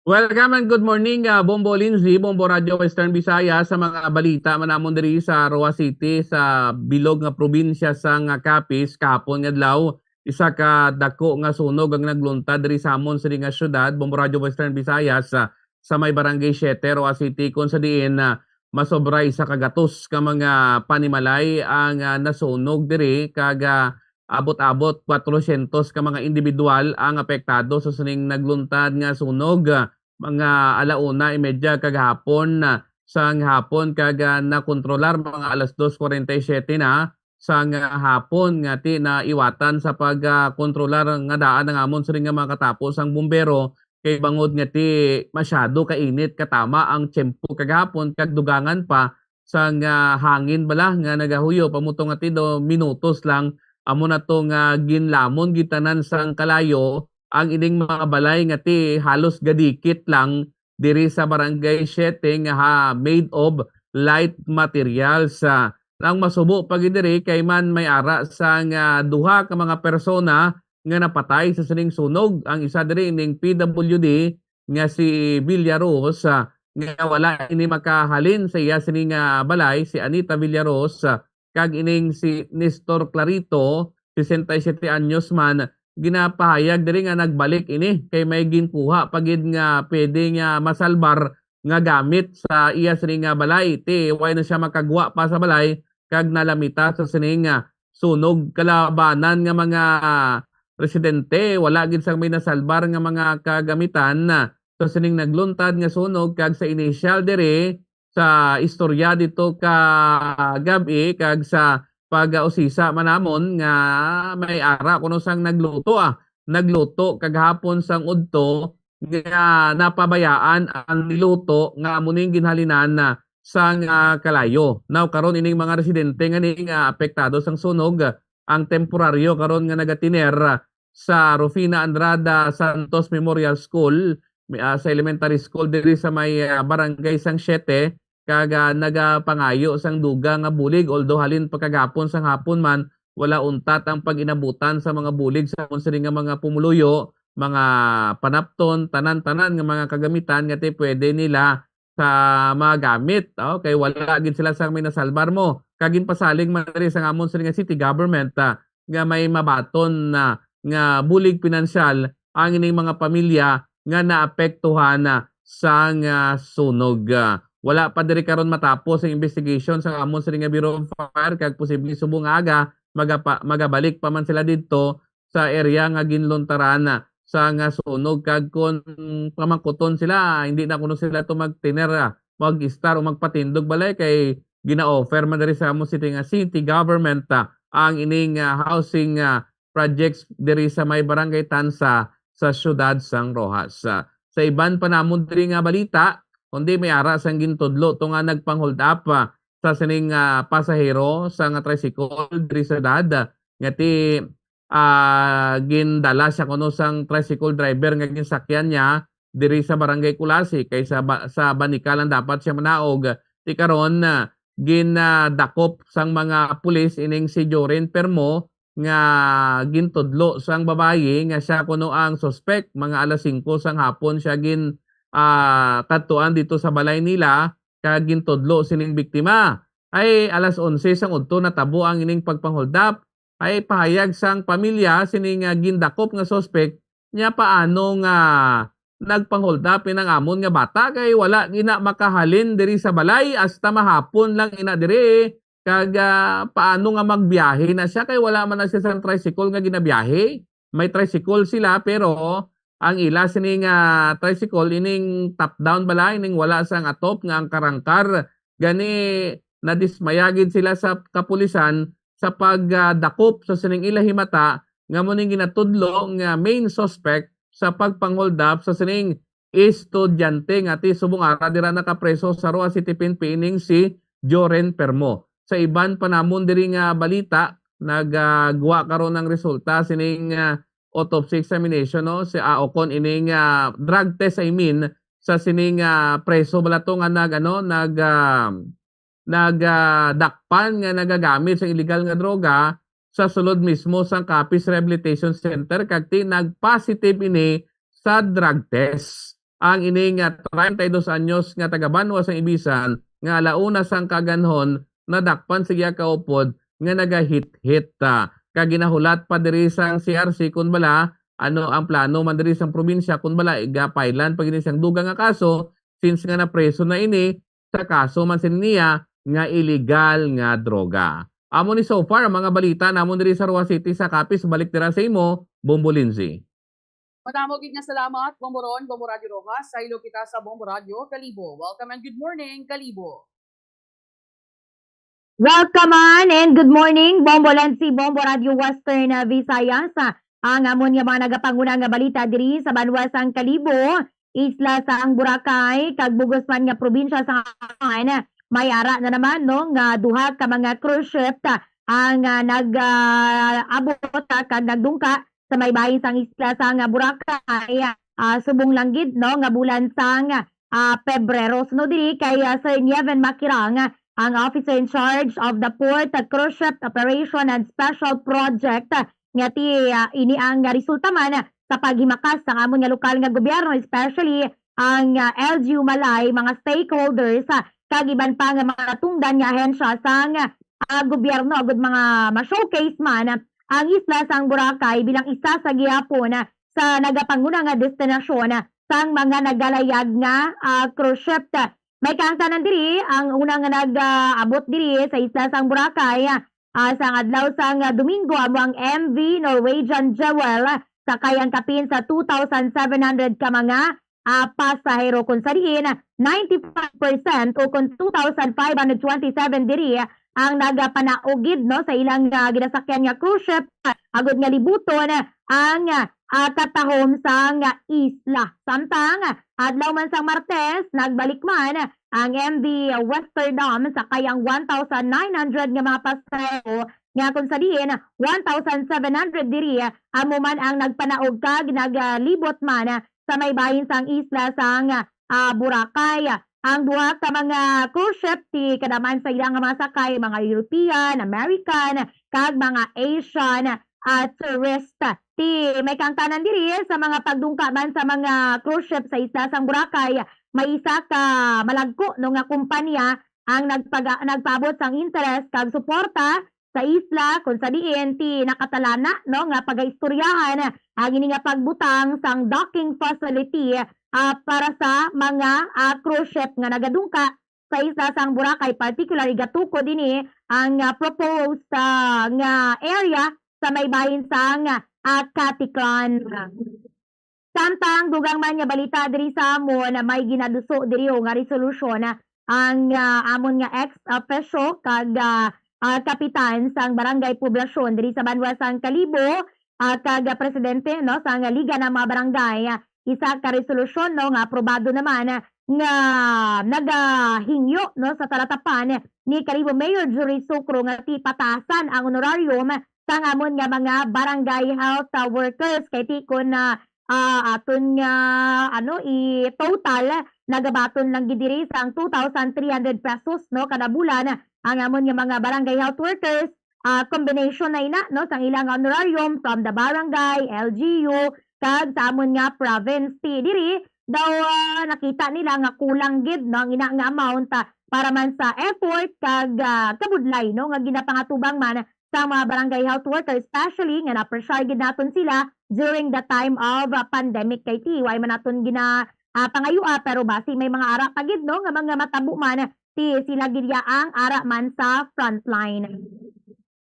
Welcome and good morning, ah, Bombo Lindsay, Bombo Radyo Western Visayas, sa mga balita man namon diri sa Roxas City, sa bilog nga probinsya sang, ah, Capiz. Kahapon nga adlaw, isa ka dako nga sunog ang nagluntad diri sa amon sini nga syudad, Bombo Radyo Western Visayas, ah, sa may Barangay Siete, Roxas City, kung sa diin, ah, masobra isa ka gatos ka mga panimalay ang, ah, nasunog diri, kag, ah, abot-abot kwatrosyentos ka mga individual ang apektado sa sining nagluntad nga sunog, ah, mga ala una y medya kagahapon, ah, sang hapon, kag, ah, nakontrolar mga alas dos kwarenta y siyete na sang, ah, hapon nga ti naiwatan sa pag, ah, kontrolar nga daan ang amon sining nga mga katapo sang bumbero, kay bangod nga ti masyado kainit katama ang tiyempo kagahapon kag dugangan pa sang, ah, hangin bala nga nagahuyop, amo to nga ti do minutos lang, amo na to nga ginlamon gid tanan sang kalayo ang ining mga balay nga ti halos gadikit lang diri sa Barangay Siete nga ha, made of light materials. Ah, ang masubo pa gid diri kay man may ara sang, ah, duha ka mga persona nga napatay sa sining sunog. Ang isa diri ning P W D nga si Villaros, ah, nga wala ini makahalin sa iya sini nga balay, si Anita Villaros, ah, kag ining si Nestor Clarito, sesenta y siete anyos man, ginapahayag diri nga nagbalik ini kay may ginkuha pa gid nga pwede nga masalbar nga gamit sa iya sini nga balay. Ti, way na siya makagwa pa sa balay kag nalamita sa sini nga sunog kalabanan nga mga residente. Wala gid sang may nasalbar nga mga kagamitan sa sining nagluntad nga sunog, kag sa inisyal diri sa istorya dito ka gab-i kag sa pag-usisa man namon nga may ara kuno sang nagluto, ah, nagluto kagahapon sang udto nga napabayaan ang niluto nga amo ning ginhalinan na sang, ah, kalayo. Now, karon ining mga residente nga ni nga apektado sang sunog, ang temporaryo karon nga nagatiner sa Rufina Andrada Santos Memorial School, mi-, ah, sa elementary school diri sa may, ah, barangay sang Siete, kag, ah, nagapangayo sang dugang nga bulig, although halin pa kagapon sang hapon man, wala untat ang pag-inabutan sa mga bulig sa amon sini nga mga pumuluyo, mga panapton, tanan-tanan nga mga kagamitan nga ti pwede nila sa magamit, oh, kay wala gid sila sang may nasalbar mo. Kag ginpasalig man diri sang amon sini nga city government, ah, nga may mabaton na nga bulig pinansyal ang ining mga pamilya nga naapektuhan, ah, sang, ah, sunog. Ah, wala pa diri karon matapos ang investigation sang amon sini nga Bureau of Fire, kag posible subong nga aga magapa-, magabalik pa man sila didto sa area nga ginluntaran sa nga sunog, kag kon pamangkuton sila, hindi na kuno sila to magtiner, ah, mag-istar o magpatindog balay, kay gina-offer man diri sa amon city nga city government, ah, ang ining, ah, housing, ah, projects diri sa may Barangay Tansa sa siyudad sang Roxas. Ah, sa iban pa namon diri nga balita, kundi may ara sang gintudlo to nga nagpang-hold up, ah, sa sining, ah, pasahero sa nga tricycle diri sa dad, nga ti, ah, gindala siya kuno sang tricycle driver nga ginsakyan niya diri sa Barangay Culasi, kay sa ba-, sa Banicalan dapat siya manaog. Ti karon, ah, gindakop sang mga pulis ining si Joren Permo nga gintudlo sang babayi nga siya kuno ang suspek. Mga alas singko sang hapon siya gin, ah, kadtuan dito sa balay nila kag gintudlo sining biktima. Ay, alas onse sang udto natabo ang ining pagpanghuldap. Ay, pahayag sang pamilya sining, ah, gindakop nga suspek, nya paano nga nagpanghuldap inang amon nga bata kay wala gina makahalin diri sa balay hasta mahapon lang ina diri, kag, ah, paano nga magbiyahe na siya kay wala man na siya sang tricycle nga ginabiyahe? May tricycle sila, pero ang ila sini nga tricycle ining top down bala, ining wala sang atop nga angkar-angkar. Gani, nadismaya gid sila sa kapulisan sa pag, ah, dakop sa sining ila himata nga mo ning ginatudlo nga main suspect sa pagpanghuldap sa sining estudyante nga ti subong ara dira nakapreso sa Roxas City P N P ining si Joren Permo. Sa iban pa namon diri nga balita, nagagwa karon ang resulta sining, ah, autopsy examination, no? Si, ah, o kon ining, ah, drug test, I mean, sa sining, ah, preso bala to nga nag, ano, nag, ah, nag, ah, dakpan nga nagagamit sa illegal nga droga sa sulod mismo sang Capiz Rehabilitation Center, kag ti nag-positive ini sa drug test. Ang ini nga treinta y dos anyos nga taga-banwa sang Ibisan nga alauna sang kaganhon nadakpan sa iya kaupod nga nagahit-hit, ah, kag ginahulat pa diri sang C R C kon bala ano ang plano man diri sang probinsya kon bala igapailan pa gid siyang dugang nga kaso, since nga napreso na ini sa kaso man sini niya nga illegal nga droga. Amo ni so far ang mga balita namon diri sa Roxas City. Sa Capiz, balik dira sa imo, Bombo Lindsay. Madamo gid nga salamat, Bombo Ron, Bombo Radyo Roxas. Saylo kita sa Bombo Radyo Kalibo. Welcome and good morning, Kalibo. Welcome on and good morning, Bombo Lensi, Bombo Radyo Western, ah, Visayas. Ah, ang amon nga mga nagapanguna nga balita diri sa banwa sang Kalibo, isla sang Boracay, kag bugos man nga probinsya sa Angayan. May ara na naman, no, nga duha ka mga cruise ship, ah, ang, ah, nag, ah, abot, ah, kag nagdungka sa may bahin sang isla sang, ah, Boracay, ah, subong lang gid, no, nga bulan sang, ah, Pebrero. Sunod diri kay, ah, Sir Nieven Makirang, ah, ang officer in charge of the Port, ah, Cruise Ship Operation and Special Project, ah, nga ti, ah, ini ang resulta man sa paghimakas sang amon nga lokal nga gobyerno, especially ang, ah, L G U Malay, mga stakeholders, ah, kag iban pa nga mga tungdan nga ahensya sang, ah, gobyerno, agud mga ma-showcase man ang isla sang Boracay bilang isa sa gihapon, ah, sa nagapanguna nga destinasyon, ah, sang mga nagalayag nga, ah, cruise ship. May kaangtanan diri, ang una nga nag, ah, abot diri sa isla sang Boracay, ah, ah, sang adlaw sang, ah, Domingo, amo ang M V Norwegian Jewel, sakay ang kapin sa two thousand seven hundred ka mga, ah, pasahero, kung sa diin ninety-five percent o kung two thousand five hundred twenty-seven diri ang nagapanaog gid, no, sa ilang, ah, ginasakyan nga cruise ship, agud nga libuton ang, ah, katahom sang isla. Samtang adlaw man sang Martes, nagbalik man ang M V Westerdam, sakay ang one thousand nine hundred nga mga pasahero, nga kung sa diin one thousand seven hundred diri amo man ang nagpanaog kag naglibot man sa may bahin sang isla sang, ah, Boracay. Ang duha ka mga cruise ship, ti kada man sa ila nga mga sakay, mga European, American, kag mga Asian, ah, tourist. Ti may kaangtanan diri sa mga pagdungka man sa mga cruise ship sa isla sang Boracay. May isa ka malagko, no, nga kumpanya ang nagpaga-, nagpaabot sang interes kag suporta sa isla, kung sa diin ti nakatalana, no, nga pagaistoryahan ang ini nga pagbutang sang docking facility, ah, para sa mga, ah, cruise ship nga nagadungka sa isla sang Boracay. Particularly, gatukod ini ang, ah, proposed, ah, nga area sa may bahin sang, ah, Caticlan. Samtang dugang man nga balita diri sa amon, may ginaduso diri, o, nga resolusyon ang, ah, amon nga ex officio kag, ah, ah, kapitan sang Barangay Poblasyon diri sa banwa sang Kalibo, ah, kag, ah, presidente, no, sang Liga ng mga Barangay. Isa ka resolusyon, no, nga aprobado naman, ah, nga nagahingyo, no, sa talatapan ni Kalibo Mayor Jury Sucro nga ti patasan ang honorarium sang amon nga mga barangay health, ah, workers, kay ti kon, ah, ah, aton nga, ano, i-total, nagabaton lang gid diri sang two thousand three hundred pesos, no, kada bulan ang amon nga mga barangay health workers. Ah, combination na ina, no, sang ilang honorarium from the barangay, L G U, kag sa amon nga province. Ti diri daw, ah, nakita nila nga kulang gid, no, ang ina nga amount, ah, para man sa effort kag, ah, kabudlay, no, nga ginapangatubang man sa mga barangay health workers, especially nga na-pressure gid naton sila during the time of, ah, pandemic. Kay ti, way man naton gina, ah, pangayua, pero basi may mga ara pa gid, no, nga mga matabo man, ti sila gid ya ang ara man sa frontline.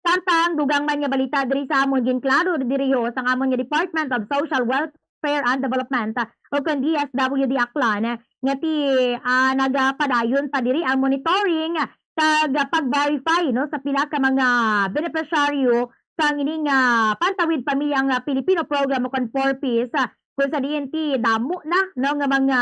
Samtang dugang man nga balita diri sa amon, ginklaro diri ho sang amon nga Department of Social Welfare and Development, o kon D S W D Aklan, nga ti, ah, nagapadayon pa diri ang monitoring kag pag-verify, no, sa pila ka mga benepisyaryo sang ining, ah, Pantawid Pamilya nga Pilipino Program o kon four Ps, ah, kung sa diin ti damo na, no, nga mga,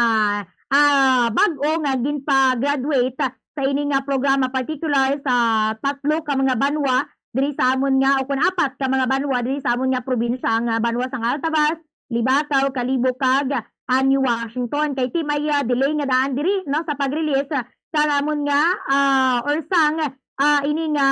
ah, bag-o nga ginpa-graduate sa ini nga programa, particular sa tatlo ka mga banwa diri sa amon nga, o kon apat ka mga banwa diri sa amon nga probinsya, ang, ah, banwa sang Altavas, Libacao, Kalibo, kag, ah, New Washington. Kay ti may, ah, delay nga daan diri, no, sa pag-release, ah, sa amon nga, ah, or sang, ah, ini nga,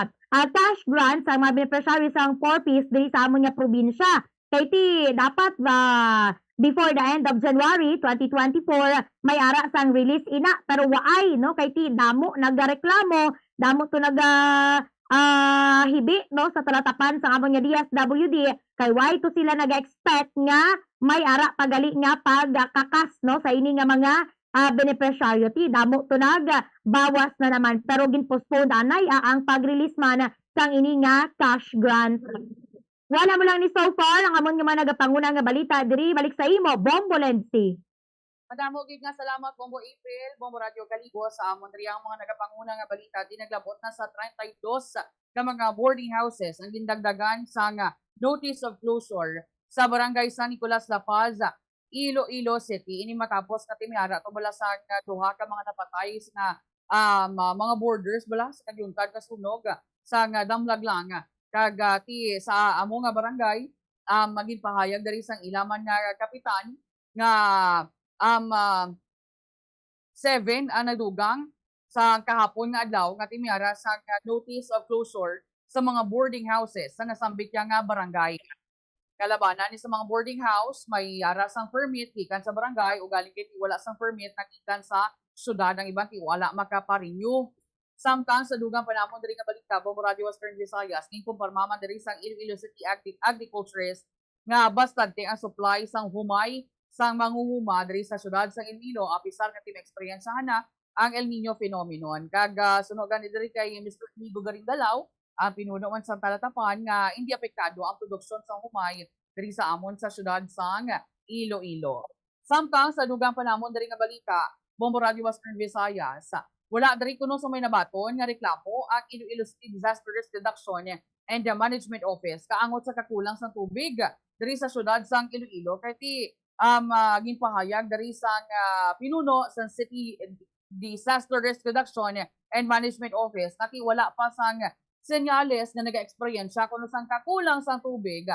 ah, cash grant sa mga beneficiaries sang four Ps diri sa amon nga probinsya. Kay ti dapat, ah, before the end of January twenty twenty-four, may ara sang release ina, pero waay, no? Kay ti damo nagareklamo, damo to naga, ah, hibi, no, sa talatapan sa amon nga D S W D, kay way to sila naga-expect nga may ara pa gali nga pagkakas, no, sa ini nga mga, ah, benepisyaryo. Ti damo to nag, ah, bawas na naman, pero gin-postpone anay, ah, ang pag-release man sang ini nga cash grant. Wala mo lang ni so far ang amon nga mga nagapanguna nga balita diri. Balik sa imo, Bombo Lenzi. Madamo gid nga salamat, Bombo April, Bombo Radyo Kalibo, sa amon riyang mga nagapanguna nga balita. Di naglabot na sa treinta y dos ka mga boarding houses ang gindagdagan sang notice of closure sa Barangay San Nicolas La Paz, Iloilo City. Ini matapos nga ti may ara to bala sang duha ka mga napatay nga, um, mga boarders bala sa kadyuntan nga sunog sang Damlaglang. Kag, ah, ti sa amo nga barangay, um, ginpahayag diri sang ila man nga kapitan nga, um, ah, seven ang nadugang sa kahapon nga adlaw nga ti may ara sang notice of closure sa mga boarding houses sa nasambit niya nga barangay. Kalabanan ni sa mga boarding house, may ara sang permit gikan sa barangay, ugaling kay wala sang permit na gikan sa syudad ang iban ti wala makaparenew. Samtang sa dugang pa namon diri nga balita, Bombo Radyo Western Visayas, ginkumpirma man diri sang Iloilo City Agri-, Agriculturist nga bastante ang supply sang humay sang manghuhuma diri sa syudad sang Iloilo, apisar nga ti maeksperiensiyahan na ang El Niño phenomenon. Kag, ah, suno gani diri kay Mister Inigo Garingdalaw, Ang pinuno man sang Talatapan nga hindi apektado ang produksyon sang humay diri sa amon sa siyudad sang Iloilo. Samtang sa dugang pa namon diri nga balita, Bombo Radio Western Visayas, wala diri kuno sa may nabaton nga reklamo ang Iloilo City Disaster Risk Reduction and Management Office kaangot sa kakulang sang tubig diri sa siyudad sang Iloilo, kay ti, um, ah, ginpahayag diri sang, ah, pinuno sang City Disaster Risk Reduction and Management Office nga ti wala pa sang senyales nga nagaeksperyensya kuno sang kakulang sang tubig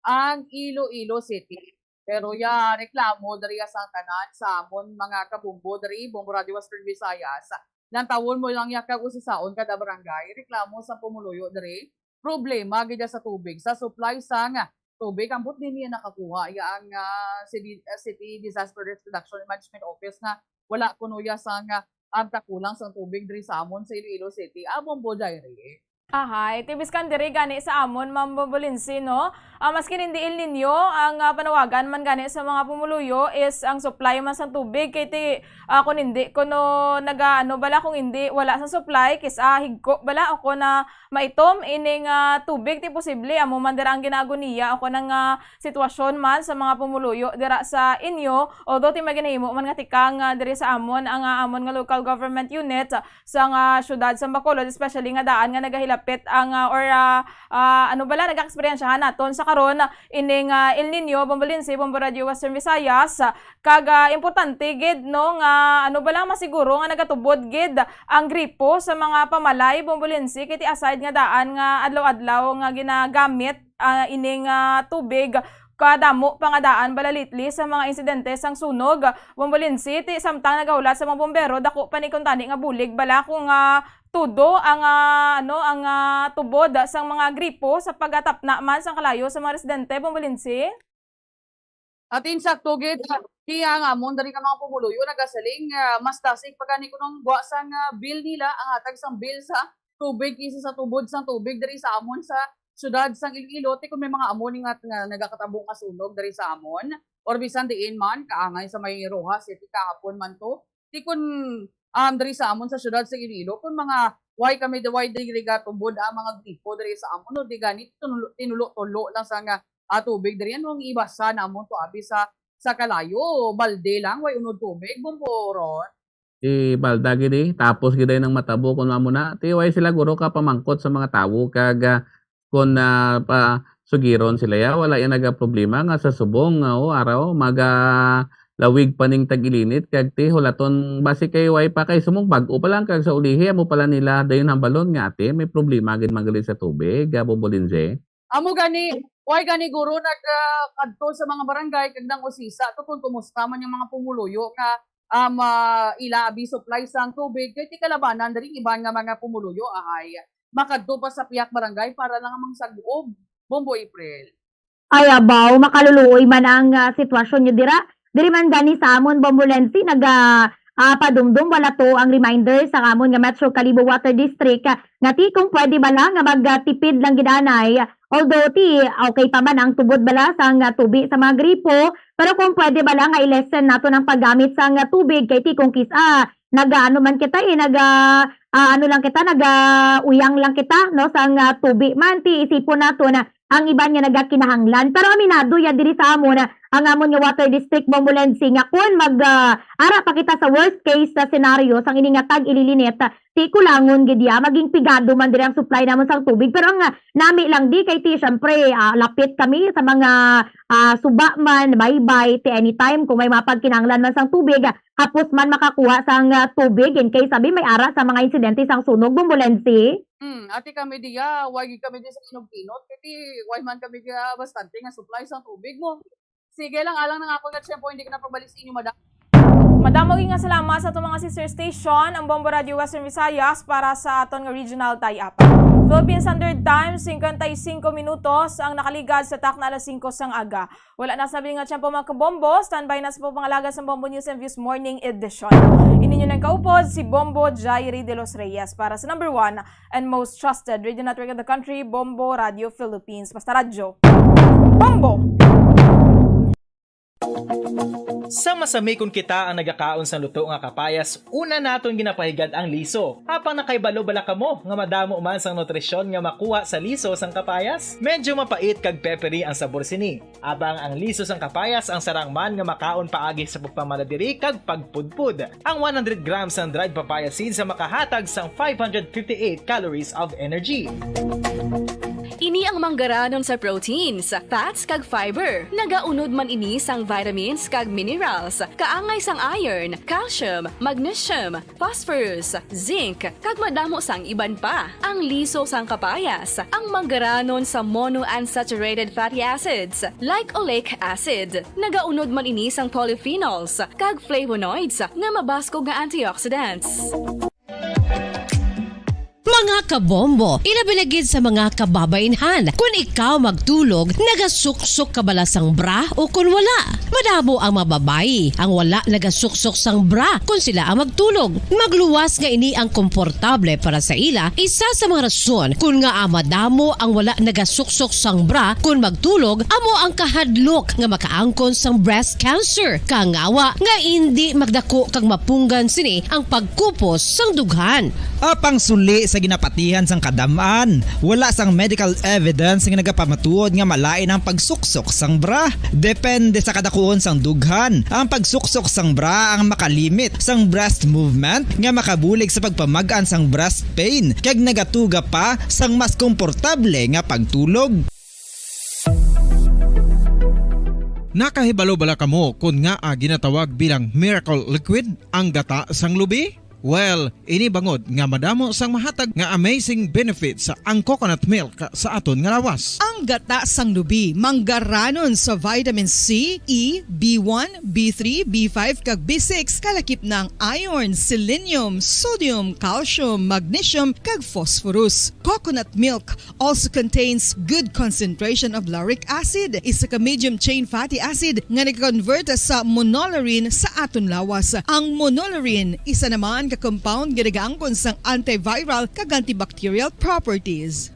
ang Iloilo City. Pero ya, reklamo diri sa tanan sa amon mga kabombo diri, Bombo Radio Western Visayas. Lantawon mo lang ya kag usisaon kada barangay, reklamo sa pumuluyo diri. Problema gid sa tubig, sa supply sang tubig. Ambot din niya nakakuha ya ang, ah, City, ah, City Disaster Risk Reduction and Management Office nga wala kuno ya sang, ah, ang kakulang sang tubig diri sa amon sa Iloilo City. Amon po, Jairi. Ahay, ti biskan diri gani sa amon, Ma'am Bobolinsi, no? Ah, maskin hindi El Niño ang, ah, panawagan man gani sa mga pumuluyo is ang supply man sang tubig, kay ti, ah, kun hindi, kuno naga-, ano bala, kung hindi, wala sang supply, kis-a higko bala, o kun, ah, maitom ining, ah, tubig, ti posible amo man dira ang ginaagoniya o kun ang, ah, sitwasyon man sa mga pumuluyo dira sa inyo, although ti may ginahimo man nga tikang, ah, diri sa amon ang, ah, amon nga local government unit, sang, ah, siyudad sang Bacolod, especially nga daan nga nagahilapit ang, ah, or, ah, ah, ano bala, nagaeksperyensyahan naton sa karon, ah, ining, ah, El Niño, Bombolinsi, Bombo Radio Western Visayas, ah, kag, ah, importante gid, no, nga ano bala, masiguro nga nagatubod gid ang gripo sa mga pamalay, Bombolinsi, kay ti aside nga daan nga adlaw-adlaw nga ginagamit, ah, ining, ah, tubig, kadamo pa nga daan bala lately sa mga insidente sang sunog, Bombolinsi, ti samtang nagahulat sa mga bombero, dako pa ni kuntani nga bulig bala kung, ah, tudo ang, ah, ano, ang, ah, tubod sang mga gripo sa pagatapna man sang kalayo sa mga residente, Bombolinsi. At insakto gid, kaya nga amon diri nga mga pumuluyo nagasiling, ah, mas dasig pa gani kuno ang gwa sang, ah, bill nila, ang hatag sang bill sa tubig kaysa sa tubod sang tubig diri sa amon sa siyudad sang Iloilo, ti kun may mga amo ni nga, nga nagakatabo nga sunog diri sa amon, or bisan diin man, kaangay sa may Roxas City kahapon man to. Ti kun, um, diri sa amon sa siyudad sa Iloilo, kun mga way kami, way diri gatubod ang mga gripo diri sa amon, no, di gani tinulo-, tinulo-tulo lang sa nga, ah, tubig diri, ano ang ibasa namon to abi sa, sa kalayo, balde lang, way unod tubig, bumburon. Ti balda gid, eh. Tapos gid ay nang matabo kun amo na. Ti way sila guro ka pamangkot sa mga tawo kag, ah, kun, ah, pa sugiron sila ya, wala ya nagaproblema nga sa subong nga, oh, araw magalawig pa ning tag-ilinit kag ti hulaton basi kay way pa kay sumong bag-o pa lang kag sa ulihi amo pala nila dayon hambalon nga ate may problema gid man gali sa tubig, ah, Bombolinsi. Amo gani, way gani guro nag, ah, kadto sa mga barangay kag nang usisa to kung kumusta man yung mga pumuluyo nga, um, ah, ila abi supply sang tubig kay ti kalabanan diri iban nga mga pumuluyo ahay makadto pa sa piyak barangay para lang ang mga sag-ob. Bombo April. Ay, abaw, makaluluoy man ang, ah, sitwasyon nyo dira. Diri man gani sa amon, Bombolensi, naga, ah, padumdum, wala to ang reminder sa amon nga Metro Kalibo Water District, ah, nga ti kung pwede bala nga magtipid lang gid anay. Although ti okay pa man ang tubod bala sang, ah, tubi sa mga gripo, pero kung pwede bala nga i-lessen naton ang paggamit sang, ah, tubig kay ti kung kis-a nagaano man kita, eh, naga, ah, ano lang kita, naga uyang lang kita, no, sang, ah, tubi man, ti isipon naton na ang iban nga nagakinahanglan. Pero aminado ya diri sa amon, ah, ang amon nga water district, Bombolensi, nga kun mag, ah, ara pa kita sa worst case sa scenario sang ini nga tag-ililinit, ah, ti kulangon gid ya, maging pigado man diri ang supply namon sang tubig. Pero ang, ah, nami lang di kay ti, syempre, ah, lapit kami sa mga, ah, suba man, baybay, ti anytime kung may mapagkinahanglan man sang tubig, ah, hapos man makakuha sang, ah, tubig in case sabi may ara sa mga insidente sang sunog, Bombolensi. Hmm, ati kami diya, way gid kami di sa kinugtinot, kay ti way man kami diya bastante nga supply sang tubig mo. Sige lang, alang nang ako nga tiyempo, hindi ko na pabalik sa inyo, madam. Madamo gid nga salamat sa atong mga sister station, ang Bombo Radio Western Visayas, para sa aton nga regional tie-up. Philippine Standard Time, singkwenta y singko minutos ang nakaligad sa takna alas singko sang aga. Wala na sa nga tiyempo, mga kabombo. Standby na sa pagpangalaga sa Bombo News and Views Morning Edition. Ini niyo nang kaupod, si Bombo Jairi de los Reyes para sa number one and most trusted radio network in the country, Bombo Radio Philippines. Basta radyo, Bombo! Sa masami kon kita ang nagakaon sang luto nga kapayas, una naton ginapahigad ang liso. Apang nakahibalo bala kamo nga madamo man sang nutrisyon nga makuha sa liso sang kapayas? Medyo mapait kag peppery ang sabor sini. Apang ang liso sang kapayas ang sarang man nga makaon paagi sa pagpamala diri kag pagpudpod. Ang one hundred grams sang dried papaya seeds sa makahatag sang five hundred fifty-eight calories of energy. Ini ang manggaranon sa proteins, fats, kag fiber. Nagaunod man ini sang vitamins kag minerals, kaangay sang iron, calcium, magnesium, phosphorus, zinc, kag madamo sang iban pa. Ang liso sang kapayas, ang manggaranon sa monounsaturated fatty acids, like oleic acid. Nagaunod man ini sang polyphenols kag flavonoids nga mabaskog nga antioxidants. Mga kabombo, ilabi na gid sa mga kababaynhan, kun ikaw magtulog, nagasuksok ka bala sang bra o kun wala? Madamo ang mga babayi ang wala nagasuksok sang bra kun sila ang magtulog. Magluwas nga ini ang komportable para sa ila, isa sa mga rason kun ngaa madamo ang wala nagasuksok sang bra kun magtulog, amo ang kahadlok nga makaangkon sang breast cancer. Kangawa nga indi magdako kag mapunggan sini ang pagkupos sang dughan. Apang suli sa ginapatihan sang kadam-an, wala sang medical evidence nga nagapamatuod nga malain ang pagsuksok sang bra. Depende sa kadakuon sang dughan, ang pagsuksok sang bra ang makalimit sang breast movement nga makabulig sa pagpamag-an sang breast pain kag nagatuga pa sang mas komportable nga pagtulog. Nakahibalo bala kamo kon ngaa ginatawag bilang miracle liquid ang gata sang lubi? Well, ini bangod nga madamo sang mahatag nga amazing benefits ang coconut milk sa aton nga lawas. Ang gata sang lubi manggaranon sa vitamin C, E, B one, B three, B five, kag B six, kalakip na ang iron, selenium, sodium, calcium, magnesium, kag phosphorus. Coconut milk also contains good concentration of lauric acid, isa ka medium chain fatty acid nga nag-convert sa monolaurin sa aton lawas. Ang monolaurin isa naman ka compound nga nagaangkon sang antiviral kag antibacterial properties.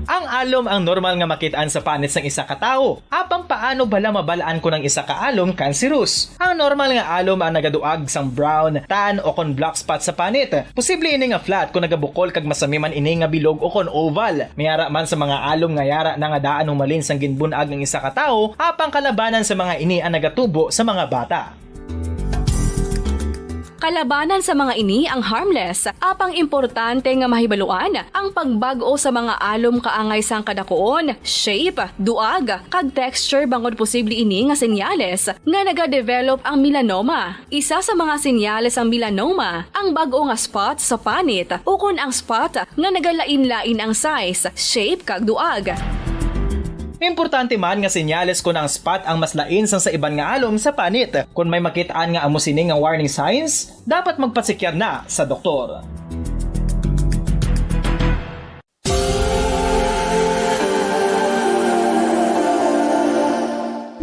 Ang alom ang normal nga makit-an sa panit sang isa ka tawo. Apang paano bala mabal-an kon ang isa ka alom kanserus? Ang normal nga alom ang nagaduag sang brown, tan, o kon black spot sa panit. Posible ini nga flat kon nagabukol kag masami man ini nga bilog o kon oval. May ara man sa mga alom nga yara na nga daan humalin sang ginbun-ag ang isa ka tawo, apang kalabanan sa mga ini ang nagatubo sa mga bata. Kalabanan sa mga ini ang harmless, apang importante nga mahibaluan ang pagbag-o sa mga alom kaangay sang kadakuon, shape, duag, kag texture bangod posible ini nga senyales nga nagadevelop ang melanoma. Isa sa mga senyales sang melanoma ang bag-o nga spot sa panit ukon ang spot nga nagalain-lain ang size, shape, kag duag. Importante man nga senyales kon ang spot ang mas lain sang sa iban nga alom sa panit. Kon may makit-an nga amo sini nga warning signs, dapat magpasikya na sa doktor.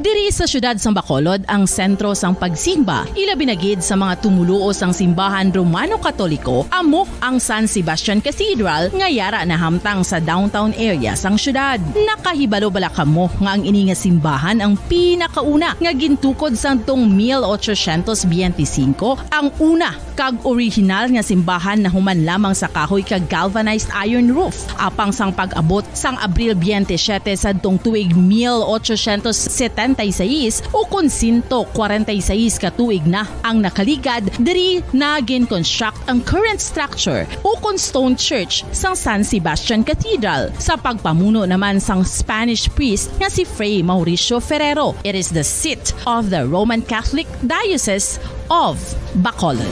Diri sa siyudad sang Bacolod ang sentro sang pagsimba, ilabi na gid sa mga tumoluo sang simbahan Romano-Katoliko, amo ang San Sebastian Cathedral nga yara nahamtang sa downtown area sang siyudad. Nakahibalo bala kamo nga ang ini nga simbahan ang pinakauna nga gintukod sadtong mil ochocientos biyente singko, ang una kag orihinal nga simbahan nahuman lamang sa kahoy kag galvanized iron roof. Apang sang pag-abot sang Abril biyente siyete sadtong tuig mil ochocientos setenta y seis, ukon sento kwarenta y seis ka tuig na ang nakaligad, diri na gin-construct ang current structure ukon stone church sang San Sebastian Cathedral sa pagpamuno naman sang Spanish priest nga si Fray Mauricio Ferrero. It is the seat of the Roman Catholic Diocese of Bacolod.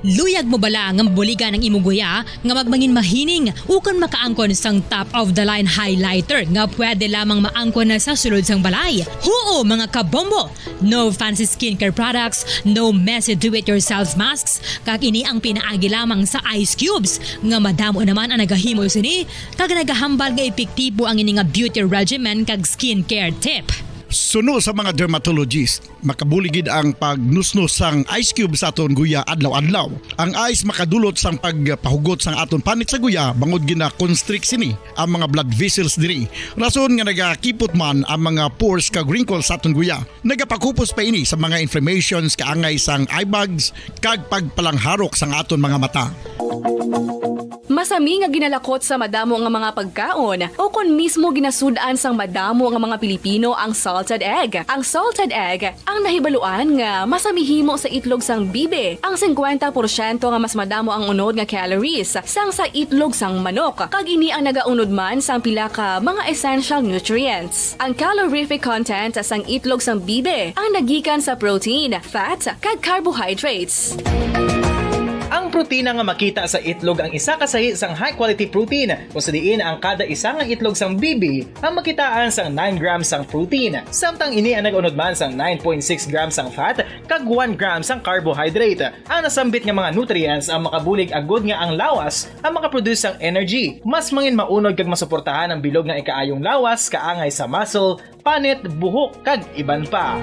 Luyag mo bala nga mabuligan ang imo guya nga magmangin mahining ukon makaangkon sang top of the line highlighter nga pwede lamang maangkon na sa sulod sang balay? Huo, mga kabombo! No fancy skincare products, no messy do-it-yourself masks, kag ini ang pinaagi lamang sa ice cubes, nga madamo naman ang nagahimo sini kag nagahambal nga epektibo ang ini nga beauty regimen kag skincare tip. Suno sa mga dermatologist, makabulig gid ang pagnusnos sang ice cube sa aton guya adlaw-adlaw. Ang ice makadulot sang pagpahugot sang aton panit sa guya bangod gina-constrict sini ang mga blood vessels diri. Rason nga nagakipot man ang mga pores kag wrinkles sa aton guya. Nagapakupos pa ini sa mga inflammations kaangay sang eye bags kag pagpalangharok sang aton mga mata. Masami nga ginalakot sa madamo nga mga pagkaon, o kon mismo ginasud-an sang madamo nga mga Pilipino ang salted egg. Ang salted egg ang nahibaluan nga masami himo sa itlog sang bibi. Ang singkwenta porsyento nga mas madamo ang unod nga calories sang sa itlog sang manok, kag ini ang nagaunod man sang pila ka mga essential nutrients. Ang calorific content sang itlog sang bibi ang nagikan sa protein, fat, kag carbohydrates. Ang protina nga makita sa itlog ang isa ka sahi sang high-quality protein, kung sa diin ang kada isa nga itlog sang bibi ang makitaan sang nine grams sang protein, samtang ini ang nag-unod man sang nine point six grams sang fat kag one gram sang carbohydrate. Ang nasambit nga mga nutrients ang makabulig agud nga ang lawas ang makaproduce sang energy. Mas mangin maunod kag masuportahan ang bilog nga ikaayong lawas kaangay sa muscle, panit, buhok, kag iban pa.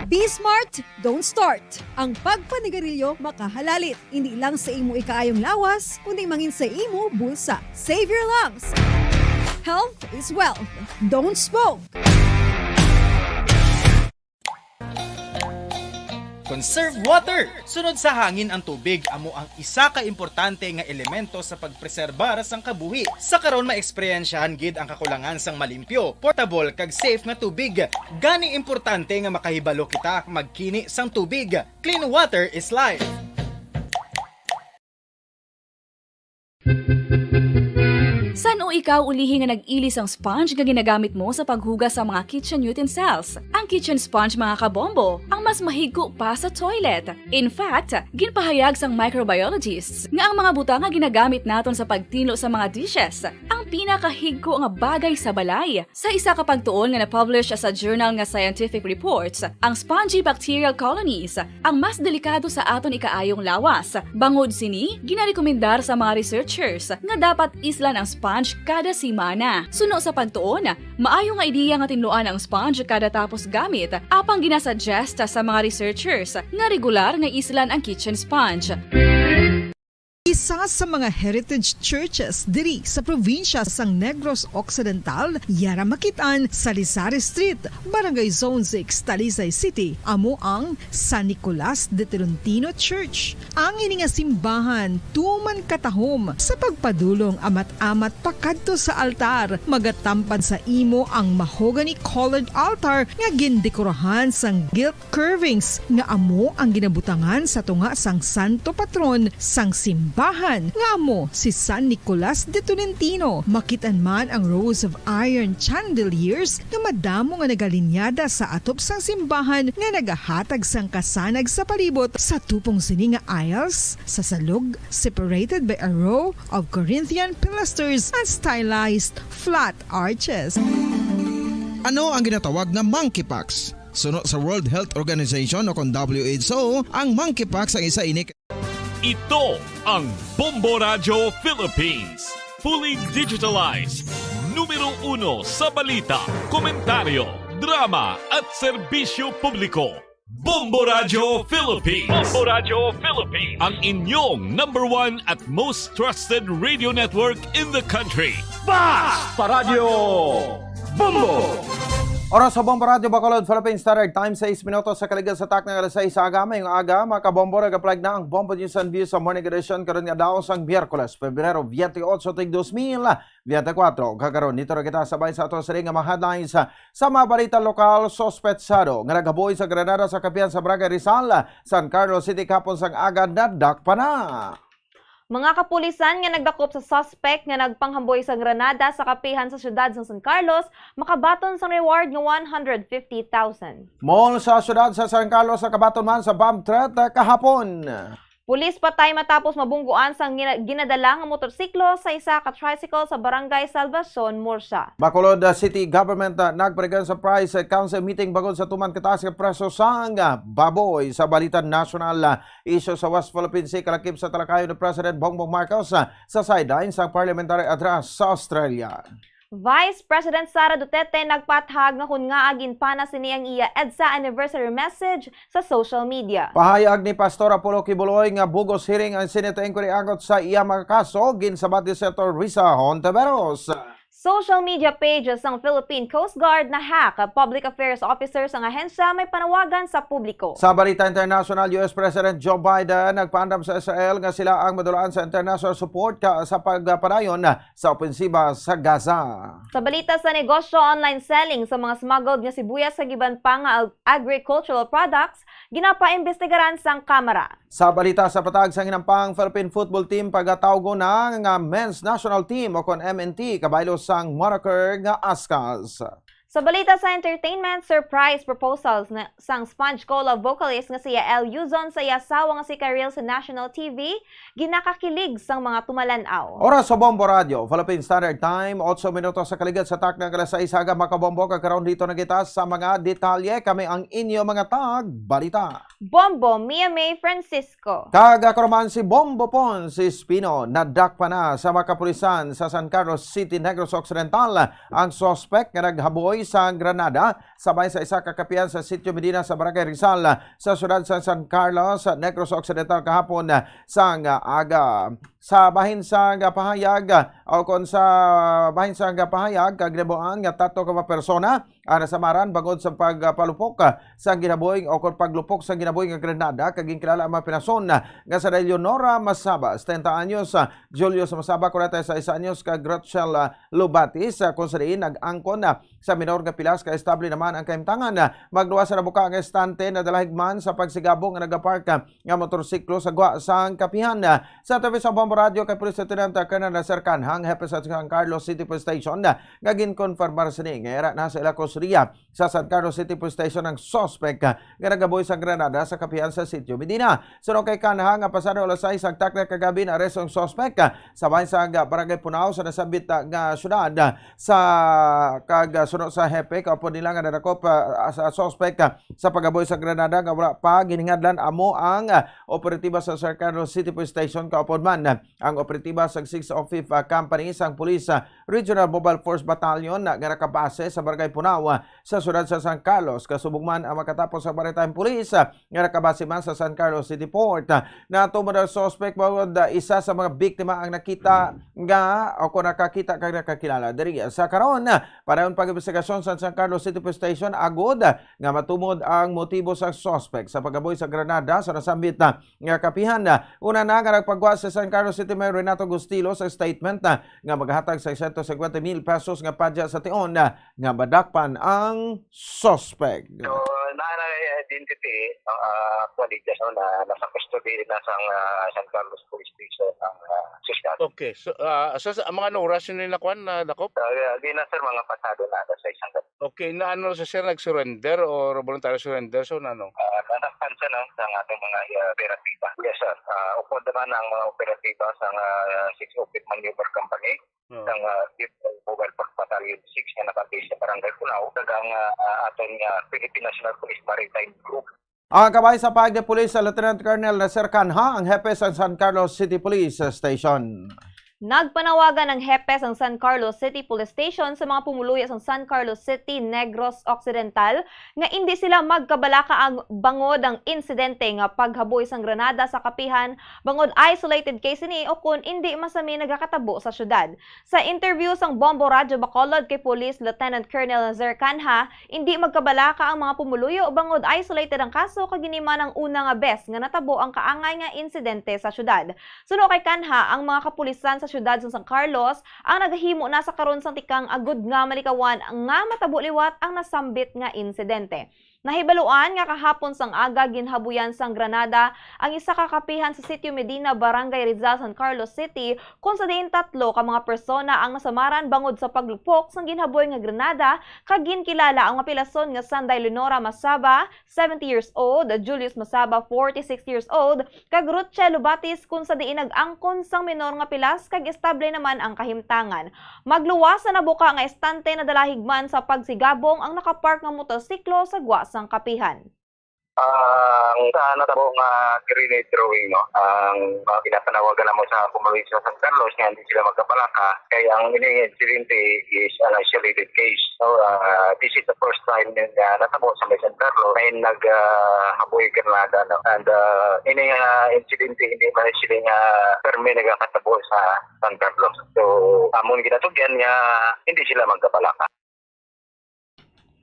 Be smart, don't start. Ang pagpanigarilyo makahalalit, hindi lang sa imo ikaayong lawas, kundi mangin sa imo bulsa. Save your lungs. Health is wealth. Don't smoke. Conserve water. Sunod sa hangin ang tubig amo ang isa ka importante nga elemento sa pagpreserbar sang kabuhi. Sa karon, maeksperyensyahan gid ang kakulangan sang malimpyo, portable, kag safe nga tubig. Gani importante nga makahibalo kita magkini sang tubig. Clean water is life. San-o ikaw ulihi nga nag-ili sang sponge nga ginagamit mo sa paghugas sa mga kitchen utensils? Ang kitchen sponge, mga kabombo, ang mas mahigko pa sa toilet. In fact, ginpahayag sang microbiologists nga ang mga butang nga ginagamit naton sa pagtinlo sa mga dishes ang pinakahigko nga bagay sa balay. Sa isa ka pagtuon nga na-publish sa journal nga Scientific Reports, ang spongy bacterial colonies ang mas delikado sa aton ikaayong lawas. Bangod sini, ginarekomendar sa mga researchers nga dapat islan ang sponge kada semana. Suno sa pagtuon, maayo nga ideya nga tinluan ang sponge kada tapos gamit, apang ginasuggest sa mga researchers nga regular nga islan ang kitchen sponge. Isa sa mga heritage churches diri sa probinsya sang Negros Occidental, yara makit-an sa Lizares Street, Barangay Zone six, Talisay City, amo ang San Nicolas de Tolentino Church. Ang ini nga simbahan tuman katahom sa pagpadulong amat-amat pakadto sa altar. Magatampad sa imo ang mahogany colored altar nga gindekorahan sang gilt curvings nga amo ang ginabutangan sa tunga sang santo patron sang simbahan, nga amo si San Nicolas de Tolentino. Makit-an man ang rows of iron chandeliers nga madamo nga nagalinyada sa atop sang simbahan nga nagahatag sang kasanag sa palibot. Sa tupong sini nga aisles, sa salog, separated by a row of Corinthian pilasters and stylized flat arches. Ano ang ginatawag nga monkeypox? Suno sa World Health Organization o kon W H O, ang monkeypox ang isa ini ka- Ito ang Bombo Radyo Philippines. Fully digitalized. Numero uno sa balita, komentaryo, drama at serbisyo publiko. Bombo Radyo Philippines. Bombo Radyo Philippines. Ang inyong number one at most trusted radio network in the country. Basta Radyo Bombo! Oras sa Bombo Radyo Bacolod, Philippine Standard Time, sais minutos sa kaligas sa takna nga alas sais sa aga. Mayong aga, mga kabombo, nag-apply na ang Bombo News and Views sa Morning Edition karon nga adlaw sang Miyerkules, Pebrero twenty-eight, tig dos mil veinticuatro. Kag karon, dito na kita sabay sa ato sini nga mga headlines sa, sa mga balita lokal. Suspetsado nga naghaboy sa granada sa kapihan sa Barangay Rizal, San Carlos City, kahapon sang aga, nadakpan na. Mga kapulisan nga nagdakop sa suspek nga nagpanghamboy sa granada sa kapihan sa siyudad sa San Carlos makabaton sang reward nga one hundred fifty thousand. Mall sa siyudad sa San Carlos nakabaton man sa bomb threat kahapon. Pulis patay matapos mabungguan sang gina-, ginadala nga motorsiklo sa isa ka tricycle sa Barangay Salvacion, Murcia. Bacolod, ah, City Government, ah, nagpaligan sa Price, ah, Council meeting bangod sa tuman kataas nga presyo sang, ah, baboy. Sa balita nasyonal, ah, isyu sa West Philippine Sea, kalakip sa talakayon ni President Bongbong Marcos, ah, sa sideline sang parliamentary address sa Australia. Vice President Sara Duterte nagpaathag nga kon ngaa ginpana sini ang iya EDSA anniversary message sa social media. Pahayag ni Pastor Apollo Quiboloy nga bug-os hearing ang Senate inquiry angot sa iya mga kaso, ginsabat ni Senator Risa Hontiveros. Social media pages sang Philippine Coast Guard na-hack, public affairs officer sang ahensya may panawagan sa publiko. Sa balita international, U S President Joe Biden nagpaandam sa Israel nga sila ang madulaan sa international support ka sa pagpadayon sa opensiba sa Gaza. Sa balita sa negosyo, online selling sa mga smuggled nga sibuyas kag iban pa nga ag-, agricultural products ginapaimbestigaran sang Kamara. Sa balita sa patag sang hinampang, Philippine football team pagatawgon na nga men's national team o kon M N T kabaylo sang moniker nga Askas. Sa balita sa entertainment, surprise proposals na sang Sponge Cola vocalist nga si Yael Yuzon sa iya asawa nga si Karil sa national T V, ginakakilig sang mga tumalan-aw. Oras sa Bombo Radio, Philippine Standard Time, otso minutos sa kaligad sa takna nga alas sais, aga, mga kabombo, kag karon dito na kita sa mga detalye. Kami ang inyo mga tag balita. Bombo, Mia May Francisco. Kag ako naman si Bombo Pons Espino. Nadakpan na sa mga kapulisan sa San Carlos City, Negros Occidental, ang suspek nga naghaboy sa granada sabay sa isa ka kapihan sa Sitio Medina sa Barangay Rizal, sa siyudad sa San Carlos, Negros Occidental, kahapon sang aga. Sa bahin sang pahayag, o kon sa bahin sang pahayag, kag nabuan nga tatlo ka mga persona ang nasamaran bangod sa pagpalupok, ah, sa ginabuhi o kon paglupok sa ginabuhi nga granada, kag ginkilala ang mga pinason, ah, nga si Leonora Masaba, setenta anyos, ah, Julius Masaba, kwarenta y seis anyos, kag Rachel, ah, Lubatis, ah, kung sa diin nag-angkon, ah, sa minor nga pilas ka estable naman ang kahimtangan. Ah, magluwas sa nabuka nga estante, nadala higman sa pagsigabo nga nagapark, ah, nga motorsiklo sa gwa sang kapihan. Sa interview sa Bombo Radio kay Police Lieutenant Colonel Nasir Canha, ang hepe sa San Carlos City Police Station, nga ginkonfirmar sini nga yara na sa ila kustodiya sa San Carlos City Police Station ang suspek nga nagabuhi sang granada sa kapihan sa Sitio Medina. Suno kay Canha nga pasado alas sais sang takna kagabi, naaresto ang suspek sa bahin sa Barangay Punao sa nasambit nga syudad. Sa kag, ah, suno sa hepe, kaupod nila nga nadakop, ah, sa suspek, ah, sa paghaboy sa granada nga wala pa ginhingadlan amo ang, ah, operatiba sa San Carlos City Police Station, kaupod man, ah, ang operatiba sa Six oh Fifth, ah, Company sang Police, ah, Regional Mobile Force Battalion, ah, nga nakabase sa Barangay Punao, ah, sa siyudad sa San Carlos, kasubong man ang makatapos sa Maritime Police, ah, nga nakabase man sa San Carlos City Port. Natumod ang suspek bangod, ah, isa sa mga biktima ang nakita nga o kung nakakita kag nakakilala diri. Sa karon, ah, padayon pag-imbestigasyon sa San Carlos City Police Station agod, ah, nga matumod ang motibo sa suspek sa paghaboy sa granada sa nasambit, ah, nga kapihan. Ah, una na nga nagpagwa si San Carlos City Mayor Renato Gustilo sa statement, ah, nga maghatag sa sento cincuenta mil pesos nga padya sa tion, ah, nga madakpan ang suspect. So, naa na identity, ah, actually, just, no, na nasa custody na sang, ah, San Carlos Police Station ang, ah, suspect. Okay, so, ah, sa, sa, ang mga ano oras yun yung nakuan, na dakop? Ah, di na, sir, mga pasado na, alas sais ang gabi. Okay, na ano sa sir, nag-surrender or voluntary surrender? So, na ano? Ah, nadakpan siya, no, sa ating mga, ah, operatiba. Yes, sir. Ah, upod naman ang mga operatiba sa, ah, Six Open Maneuver Company. Oo. Sang, ah, Fifth Mobile Force Battalion Six nga naka-base sa Barangay Punao, kag ang, ah, ah, aton nga Philippine National Police Maritime Group. Ang kabahin sa pahayag ni Police Lieutenant Colonel Nasir Canha, ang hepe sa San Carlos City Police Station. Nagpanawagan ang hepe sa San Carlos City Police Station sa mga pumuluyo sa San Carlos City, Negros Occidental, nga indi sila magkabalaka ang bangod ang insidente nga paghaboy sang granada sa kapihan, bangod isolated case ini o kun indi masami nagakatabo sa syudad. Sa interview sang Bombo Radyo Bacolod kay Police Lieutenant Colonel Nazir Canha, indi magkabalaka ang mga pumuluyo bangod isolated ang kaso kag ini man ang una nga bes nga natabo ang kaangay nga insidente sa syudad. Suno kay Canha, ang mga kapulisan sa syudad sa San Carlos ang nagahimo na sa karon sang tikang agud nga malikawan nga matabo liwat ang nasambit nga insidente. Nahibaluan nga kahapon sang aga ginhabuyan sang granada ang isa ka kapihan sa Sitio Medina, Barangay Rizal, San Carlos City, kung sa diin tatlo ka mga persona ang nasamaran bangod sa paglupok sang ginhaboy nga granada, kag ginkilala ang mapilason nga Sanday Leonora Masaba, seventy years old, Julius Masaba, forty-six years old, kag Ruchel Lubatis, kung sa diin nag-angkon sang minor nga pilas kag estable naman ang kahimtangan. Magluwas sa nabuka nga estante, nadala higman sa pagsigabong ang nakapark nga motorsiklo sa gwa sang kapihan. Ang sa natabo nga grenade throwing, no, ang mga ginapanawagan namo sa probinsya sa San Carlos nga hindi sila magkapalaka kay ang ini insidente is an isolated case. So, ah, this is the first time nga natabo sa may San Carlos may nag, ah, haboy granada, no? And, ah, ini nga insidente hindi man sila nga permi nagakatabo sa San Carlos. So, amon ginatugyan nga hindi sila magkapalaka.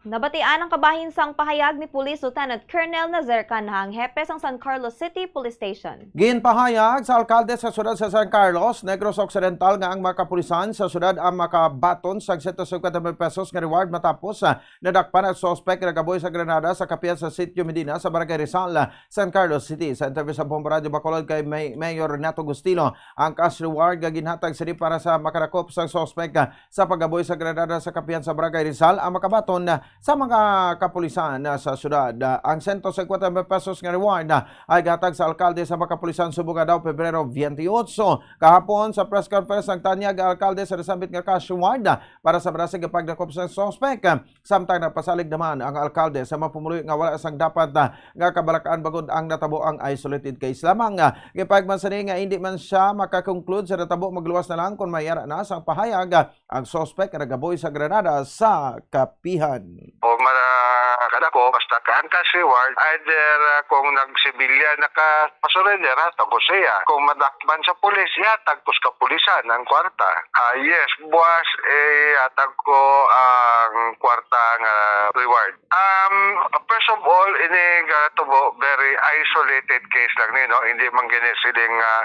Nabatian ang kabahin sang pahayag ni Police Lieutenant Colonel Nazer Canha, ang hepe sang San Carlos City Police Station. Ginpahayag sa alkalde sa siyudad sa San Carlos, Negros Occidental, nga ang mga kapulisan sa siyudad ang makabaton sang sento singkwenta mil pesos nga reward matapos, ah, nadakpan ang suspek nga nagaboy sa granada sa kapihan sa Sitio Medina sa Barangay Rizal, San Carlos City. Sa interview sa Bombo Radyo Bacolod kay May-, Mayor Renato Gustilo, ang cash reward nga ginhatag sini para sa makadakop sang suspek, ah, sa paggaboy sa granada sa kapihan sa Barangay Rizal ang makabaton, ah, sa mga kapulisan, ah, sa siyudad. Ah, ang sento singkwenta mil pesos nga reward, ah, ay gatag sa alkalde sa mga kapulisan subong adlaw Pebrero twenty-eight. Kahapon sa press conference, nagtanyag ang alkalde sa nasambit nga cash reward, ah, para sa barasig nga pagdakop sa suspek. Samtang nagpasalig naman ang alkalde sa mga pumuluyo nga wala sang dapat, ah, nga kabalak-an bangod ang natabo ang isolated case lamang. Ah, gipahayag man sini nga hindi man siya makakonclude sa natabo, magluwas na lang kon may ara na sang pahayag, ah, ang suspek nga nagaboy sa granada sa kapihan. O, mara-, kadako, basta ka ang cash reward, either, ah, kung nagsibilya na ka, pasurrender, ha, tagos siya. Kung madakpan sa pulis, ihatag ko sa kapulisan ang kwarta. Ah, yes, buwas, eh, ihatag ko ang kwarta nga reward. Um, first of all, ini nga tubo, very isolated case lang ni, no? Hindi man gini siling, ah,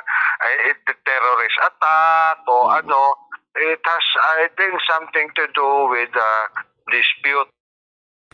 eh, it-, terrorist attack o ano. It has, I think, something to do with, ah, dispute.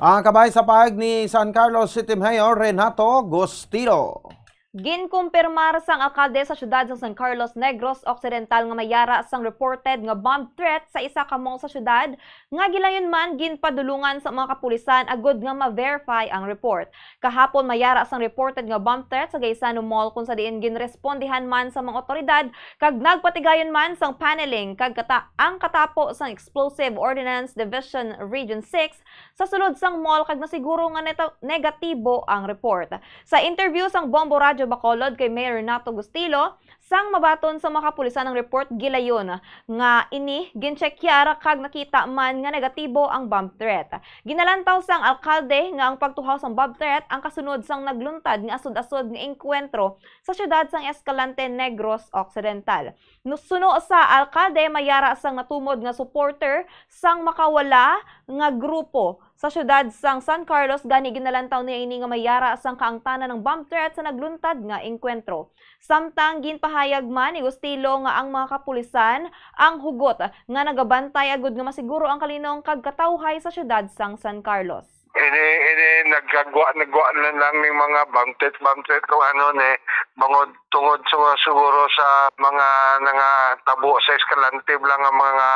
Ang kabahin sa pahayag ni San Carlos City Mayor Renato Gustilo. Ginkumpirmar sang alkalde sa siyudad sang San Carlos, Negros Occidental, nga may ara sang reported nga bomb threat sa isa ka mall sa siyudad, nga gilayon man ginpadulungan sa mga kapulisan agud nga ma-verify ang report. Kahapon, may ara sang reported nga bomb threat sa Gaisano Mall, kung sa diin ginrespondihan man sa mga otoridad kag nagpatigayon man sang paneling kag kata-, ang katapo sang Explosive Ordnance Division Region six sa sulod sang mall kag nasiguro nga neta-, negatibo ang report. Sa interview sang Bombo Radyo Bacolod kay Mayor Renato Gustilo, sang mabaton sa mga kapulisan ang report, gilayon nga ini ginchekyar kag nakita man nga negatibo ang bomb threat. Ginalantaw sang alkalde nga ang pagtuhaw sang bomb threat ang kasunod sang nagluntad nga asod-asod nga engkwentro sa siyudad sang Escalante, Negros Occidental. No, suno sa alkalde, may ara sang natumod nga supporter sang makawala nga grupo sa siyudad sang San Carlos, gani ginalantaw niya ini nga may ara sang kaangtanan ng bomb threat sa nagluntad nga engkwentro. Samtang ginpahayag man ni Gustilo nga ang mga kapulisan ang hugot nga nagabantay agud nga masiguro ang kalinong kag katawhay sa siyudad sang San Carlos. Ini, ini, nagkagwa, nagwa na lang ning mga bangtit, bangtit kung ano ni, bangod, tungod sa, siguro sa mga nangatabo sa Escalante lang ang mga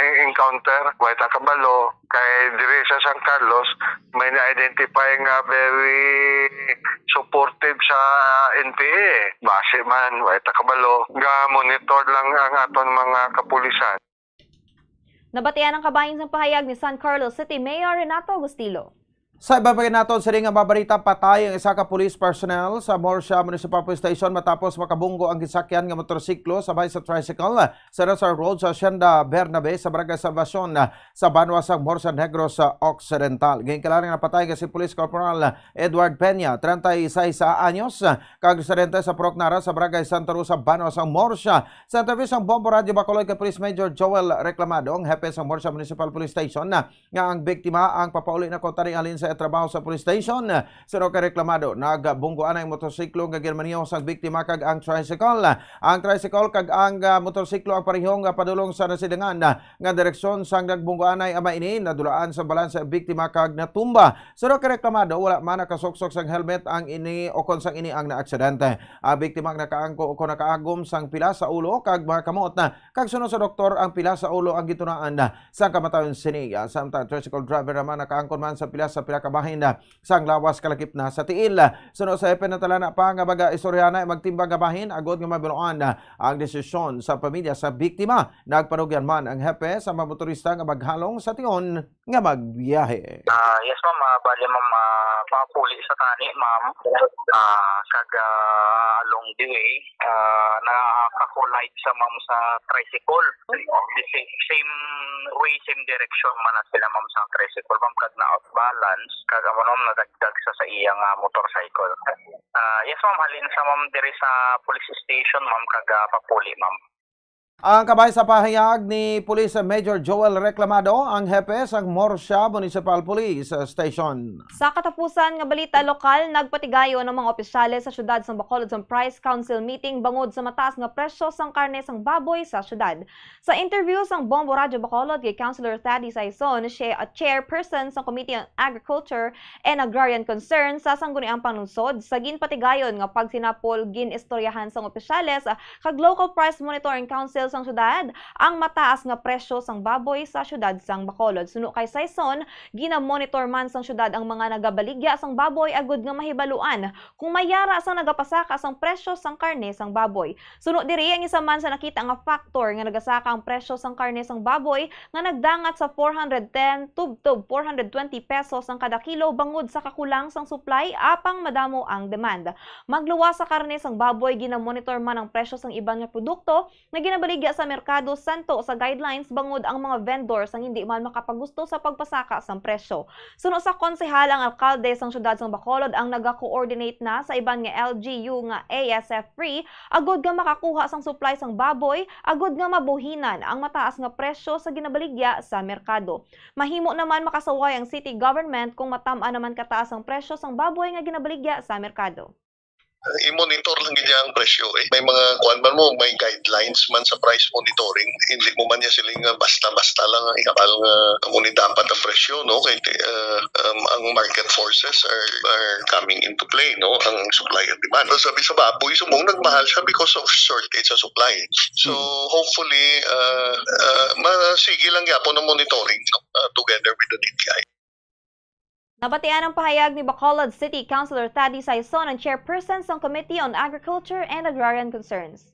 e-, encounter. Way ta kabalo, kay diri sa San Carlos, may na-identify nga very supportive sa N P A. Base man, way ta kabalo, ga-monitor lang ang aton mga kapulisan. Nabatian ang kabahin sang pahayag ni San Carlos City Mayor Renato Gustilo. Sa iba pa naton sini nga mabalita, patay ang isa ka police personnel sa Morsia Municipal Police Station matapos makabunggo ang gisakyan nga motorsiklo sabay sa tricycle sa Rosar Road sa Hacienda Bernabe sa Barangay Salvacion, sa banwa sang Morsia Negros Occidental. Ginkilala nga napatay nga si Police Corporal Edward Peña, treinta y seis anyos, kag residente sa Purok Nara sa Barangay Santa Rosa, banwa sang Morsia. Sa interview sang Bombo Radyo Bacolod kay Police Major Joel Reclamado, ang hepe sa Morsia Municipal Police Station, nga ang biktima ang papauli na kuntani halin sa trabaho sa police station. Suno kay reklamado, nagbunggoanay ang motorsiklo nga ginamaneho sang biktima kag ang tricycle. Ang tricycle kag ang, ah, motorsiklo ang pareho nga padulong sa nasilingan, ah, nga direksyon. Sang nagbunggoanay ama ini, nadulaan sa balanse ang biktima kag natumba. Suno kay reklamado, wala man nakasuksok sang helmet ang ini o kon sang ini ang naaksidente. Ang biktima ang nakaangko o kon nakaagom sang pila sa ulo kag mga kamot, ah, kag suno sa doktor ang pila sa ulo ang gitunaan, ah, sang kamatayon sini. Ah, samtang tricycle driver naman nakaangkon man sa pila sa pila ka bahin, ah, sang lawas kalakip na sa tiil. Suno sa hepe, natalana pa nga mag-istorya na magtimbang nga bahin agod nga mabiluan ang desisyon sa pamilya sa biktima. Nagpanugyan man ang hepe sa mga motorista nga maghalong sa tion nga magbiyahe. Ah, yes, ma'am. Ah, bali, ma'am, ah, papuli sa tani, ma'am. Ah, kag, ah, along the way, ah, nakakulay sa, ma'am, sa tricycle. The same, same way, same direction man na sila, ma'am, sa tricycle, ma'am, kag na-off balance, kag amo, ma'am, nadagdag sa, sa iya nga motorcycle. Ah, yes, ma'am, halin sa, ma'am, diri sa police station, ma'am, kag, ah, papuli, ma'am. Ang kabahin sa pahayag ni Police Major Joel Reclamado, ang hepe sang Morsia Municipal Police Station. Sa katapusan nga balita lokal, nagpatigayon ang mga opisyales sa siyudad sang Bacolod sang Price Council meeting bangod sa mataas nga presyo sang karne sang baboy sa siyudad. Sa interview sang Bombo Radyo Bacolod kay Councilor Thady Saison, siya, uh, chairperson sang Committee on Agriculture and Agrarian Concerns sa Sangguniang Panlungsod, sa ginpatigayon nga pagsinapol, gin-istoryahan sang opisyales, uh, kag Local Price Monitoring Council sang siyudad ang mataas nga presyo sang baboy sa siyudad sang Bacolod. Suno kay Saison, ginamonitor man sang siyudad ang mga nagabaligya sang baboy agud nga mahibaluan kung may yara sang nagapasaka sang presyo sang karne sang baboy. Suno diri, ang isa man sa nakita nga factor nga nagasaka ang presyo sang karne sang baboy nga nagdangat sa four hundred ten tubtob four hundred twenty pesos ang kada kilo bangod sa kakulang sang supply apang madamo ang demand. Magluwas sa karne sang baboy, ginamonitor man ang presyo sang iban nga produkto nga ginabaligya sa merkado santo sa guidelines bangod ang mga vendor sang hindi man makapagusto sa pagpasaka sang presyo. Suno sa konsehal, ang alkalde sang siyudad sang Bacolod ang naga-coordinate na sa iban nga L G U nga A S F free agud nga makakuha sang supply sang baboy agud nga mabuhinan ang mataas nga presyo sa ginabaligya sa merkado. Mahimo naman makasaway ang city government kung matam-an naman kataas ang presyo sang baboy nga ginabaligya sa merkado. I-monitor lang gid niya ang presyo, eh. May mga kuan man mo, may guidelines man sa price monitoring. Hindi mo man niya siling nga basta-basta lang ang ikabal nga amo ni dapat ang presyo, no? Kay, uh, um, ang market forces are, are coming into play, no? Ang supply and demand. So, sabi sa baboy, subong nagmahal siya because of shortage sa supply. So, hmm, hopefully, uh, uh, masige lang gyapon ang monitoring, no? Uh, together with the D T I. Nabatian ang pahayag ni Bacolod City Councilor Thady Saison, ang chairperson sang Committee on Agriculture and Agrarian Concerns.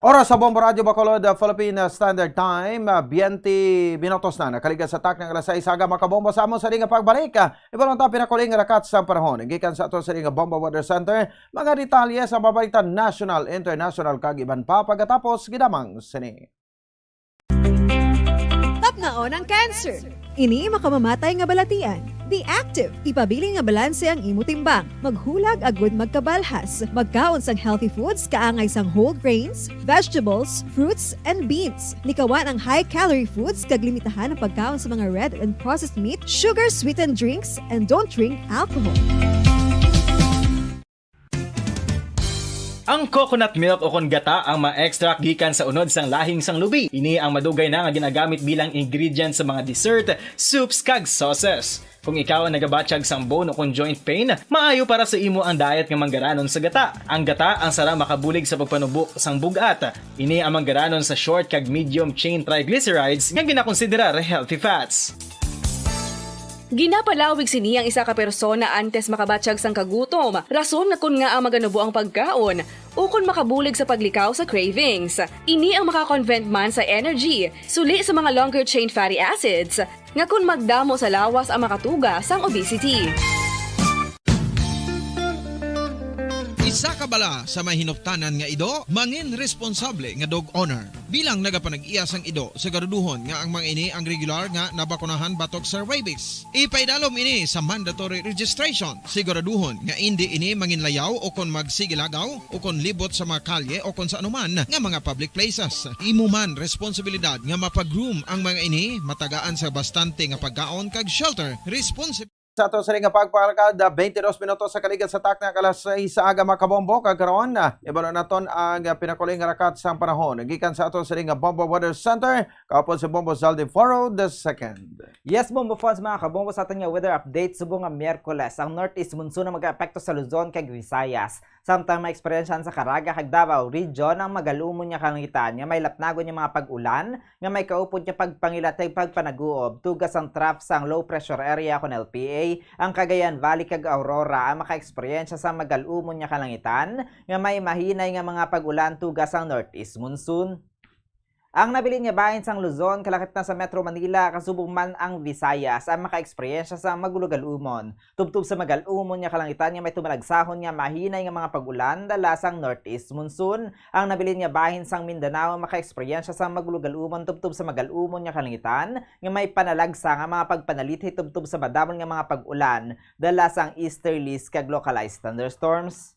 Oras sa Bombo Radyo Bacolod, uh, Philippine Standard Time, uh, twenty minutos na nakaligad sa takna nga alas sais. Aga, mga kabombo, sa amon sa nga pagbalik, uh, ibalon ta pinakuling nga rakat sang panahon. Gikan sa ato sa nga Bombo Weather Center, mga detalye sa mabaliktan national, international, kag iban pa. Pagkatapos, gidamang sini. Tapnaon ang cancer. Ini makamamatay nga balatian. Be active. Ipabilin nga balanse ang imo timbang. Maghulag agud magkabalhas. Magkaon sang healthy foods kaangay sang whole grains, vegetables, fruits, and beans. Likawan ang high-calorie foods kag limitahan ang pagkaon sa mga red and processed meat, sugar-sweetened drinks, and don't drink alcohol. Ang coconut milk o kon gata ang ma-extract gikan sa unod sang lahing sang lubi. Ini ang madugay na nga ginagamit bilang ingredient sa mga dessert, soups, kag sauces. Kung ikaw ang nagabatyag sang bone o kon joint pain, maayo para sa imo ang diet nga manggaranon sa gata. Ang gata ang sarang makabulig sa pagpanubo sang bug-at. Ini ang manggaranon sa short kag medium chain triglycerides nga ginakonsiderar healthy fats. Ginapalawig sini ang isa ka persona antes makabatyag sang kagutom, rason nga kon ngaa maganubo ang pagkaon, ukon makabulig sa paglikaw sa cravings. Ini ang makakonvert man sa energy, suli sa mga longer chain fatty acids, nga kon magdamo sa lawas ang makatuga sang obesity. Isa ka bala sa may hinuktanan nga ido, mangin responsable nga dog owner. Bilang nagapanag-iya sang ido, siguraduhon nga ang mga ini ang regular nga nabakunahan batok sa rabies. Ipaidalom ini sa mandatory registration. Siguraduhon nga indi ini manginlayaw o kon magsigilagaw o kon libot sa mga kalye o kon sa anuman nga mga public places. Imo man responsibilidad nga mapa-groom ang mga ini, matagaan sa bastante nga pagkaon kag shelter. Responsi- Sa ato sini nga pagpalakad, ah, twenty-dos minutos sa kaligad sa takna, alas sais sa aga, mga kabombo. Kag karon, ah, ibalo naton ang, ah, pinakuli nga rakat sang panahon gikan sa ato sini nga Bombo Weather Center, kaupod si Bombo Zaldi Foro the second. Yes, Bombo fans, mga kabombo, sa aton nga weather update subong nga Miyerkules, ang northeast monsoon ang mag-aapekto sa Luzon kag Visayas. Samtang maeksperiensyahan sa Caraga kag Davao Region ang magalumon nga kalangitan nga may lapnagon nga mga pag-ulan nga may kaupod nga pagpangilat kag pagpanaguob, tuga sang trough sang low pressure area kon L P A, ang Cagayan Valley kag Aurora ang makaeksperyensya sang magalumon nga kalangitan nga may mahinay nga mga pag-ulan, tuga sang northeast monsoon. Ang nabilin nga bahin sang Luzon, kalakip na sa Metro Manila, kasubong man ang Visayas, ang makaeksperyensya sang magulogalumon. Tubtob sa magalumon nga kalangitan nga may tumalagsahon nga mahinay nga mga pag-ulan dala sang northeast monsoon. Ang nabilin nga bahin sang Mindanao makaeksperyensya sang magulogalumon tubtob sa magalumon nga kalangitan nga may panalagsa nga mga pagpanalithi tubtob sa madamon nga mga pag-ulan dala sang easterlies kag localized thunderstorms.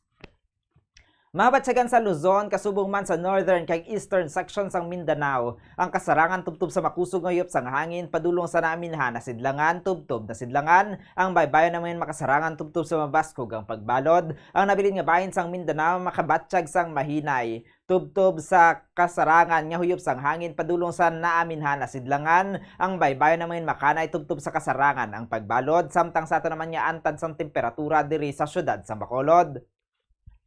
Mabatyagan sa Luzon, kasubong man sa northern kag eastern section sang Mindanao, ang kasarangan tubtob sa makusog nga huyop sang hangin padulong sa naaminhan na sidlangan tubtob na sidlangan. Ang baybayon naman makasarangan tubtob sa mabaskog ang pagbalod. Ang nabilin nga bahin sang Mindanao makabatyag sang mahinay tubtob sa kasarangan nga huyop sang hangin padulong sa naaminhan na sidlangan. Ang baybayon naman makanay tubtob sa kasarangan ang pagbalod, samtang sa ato naman nga antad sang temperatura diri sa siyudad sa Bacolod.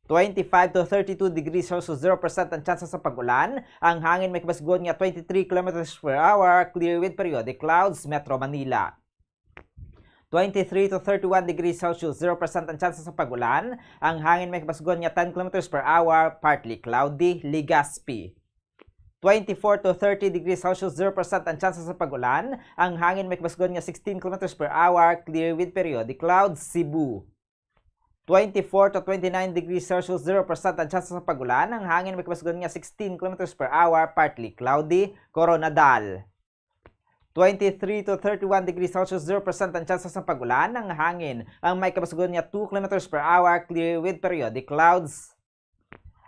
Twenty-five to thirty-two degrees Celsius, zero percent ang tsansa sa pag-ulan. Ang hangin may kabasgon nga twenty-three kilometers per hour, clear with periodic clouds, Metro Manila. Twenty-three to thirty-one degrees Celsius, zero percent ang tsansa sa pag-ulan. Ang hangin may kabasgon nga ten kilometers per hour, partly cloudy, Legazpi. Twenty-four to thirty degrees Celsius, zero percent ang tsansa sa pag-ulan. Ang hangin may kabasgon nga sixteen kilometers per hour, clear with periodic clouds, Cebu. Twenty-four to twenty-nine degrees Celsius, zero percent ang tsansa sa pag-ulan. Ang hangin may kabasgon nga sixteen kilometers per hour, partly cloudy, Koronadal. Twenty-three to thirty-one degrees Celsius, zero percent ang tsansa sa pag-ulan. Ang hangin ang may kabasgon nga two kilometers per hour, clear with periodic clouds.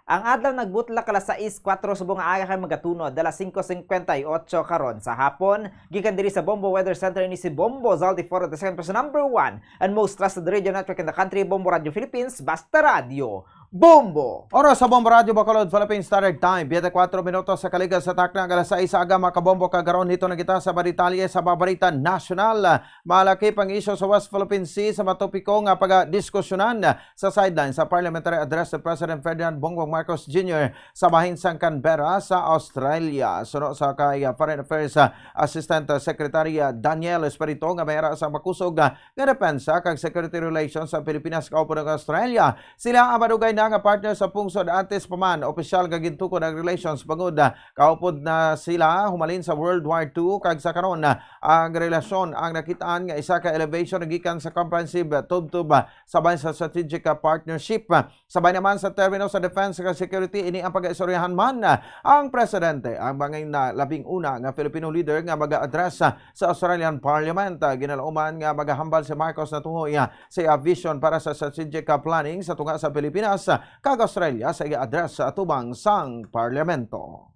Ang adlaw nagbutla alas sais kuwatro subong nga aga kag magatunod alas singko singkwenta y otso karon sa hapon. Gikan diri sa Bombo Weather Center, ini si Bombo Zaldi Foro the second, person number one and most trusted radio network in the country, Bombo Radio Philippines, basta radyo, Bombo! Oras sa Bombo Radio Bacolod, Philippine Standard Time, biyente kuwatro minutos sa kaligad sa takna, alas sais sa aga, mga kabombo. Kag karon, hito na kita sa mga detalye sa mga balita nasyonal. Malakip ang isyu sa West Philippine Sea sa mga topiko nga pagadiskusyonan sa sideline sa parliamentary address ni President Ferdinand Bongbong Marcos Junior sa bahin sang Canberra sa Australia. Suno sa kay, ah, Foreign Affairs, ah, Assistant, ah, Secretary, ah, Daniel Espirito, nga may ara sa makusog, ah, nga depensa kag security relations sa Pilipinas kaupod ang Australia. Sila ang madugay na nga partner sa pungsod, antes pa man opisyal nga gintukod ang relations bangod, ah, kaupod na sila humalin sa World War Two kag sa karon, ah, ang relasyon ang nakitaan nga isa ka elevation gikan sa comprehensive, ah, tubtob, ah, sabay sa strategic, ah, partnership. Sabay naman sa termino sa defense kag security, ini ang pag-istoryahan man, ah, ang presidente, ang bangin na labing una nga Filipino leader nga mag-address, ah, sa Australian Parliament. Ah, ginalauman nga magahambal si Marcos Natuhoy, ah, sa iya vision para sa strategic, ah, planning sa tunga sa Pilipinas, ah, kag Australia sa iya address sa atubang sang Parlamento.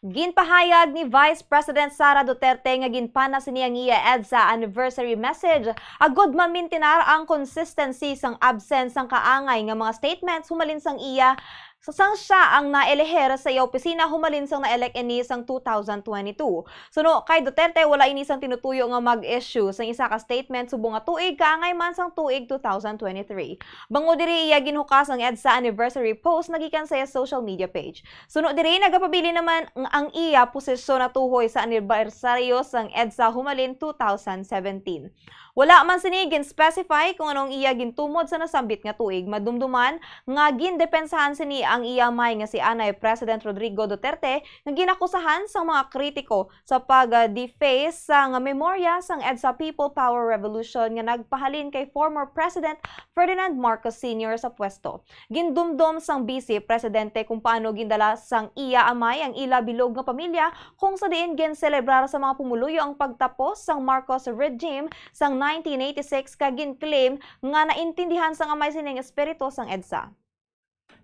Ginpahayag ni Vice President Sara Duterte nga ginpana sini ang iya EDSA anniversary message agud mamintinar ang consistency sang absence sang kaangay nga mga statements humalin sang iya, sang siya ang naeleher sa iya opisina humalin sang na-elect ini sang two thousand twenty-two. Suno kay Duterte, wala ini sang tinutuyo nga mag-issue sang isa ka statement subong nga tuig kaangay man sang tuig two thousand twenty-three. Bangod diri, iya ginhukas ang EDSA anniversary post nagikan sa iya social media page. Suno diri, nagapabilin naman ang, ang iya posisyon natuhoy sa anibersaryo sang EDSA humalin two thousand seventeen. Wala man sini gin-specify kung ano ang iya gintumod sa nasambit nga tuig. Madumduman nga gindepensahan sini ang iya amay nga si anay President Rodrigo Duterte, nga ginakusahan sang mga kritiko sa pag-deface sang memorya sang EDSA People Power Revolution nga nagpahalin kay former President Ferdinand Marcos Senior sa pwesto. Gindumdom sang Vice Presidente kung paano gindala sang iya amay ang ila bilog nga pamilya, kung sa diin ginselebrar sa mga pumuluyo ang pagtapos sang Marcos regime sang nineteen eighty-six, kag gin-claim nga naintindihan sang amay sini ang espiritu sang EDSA.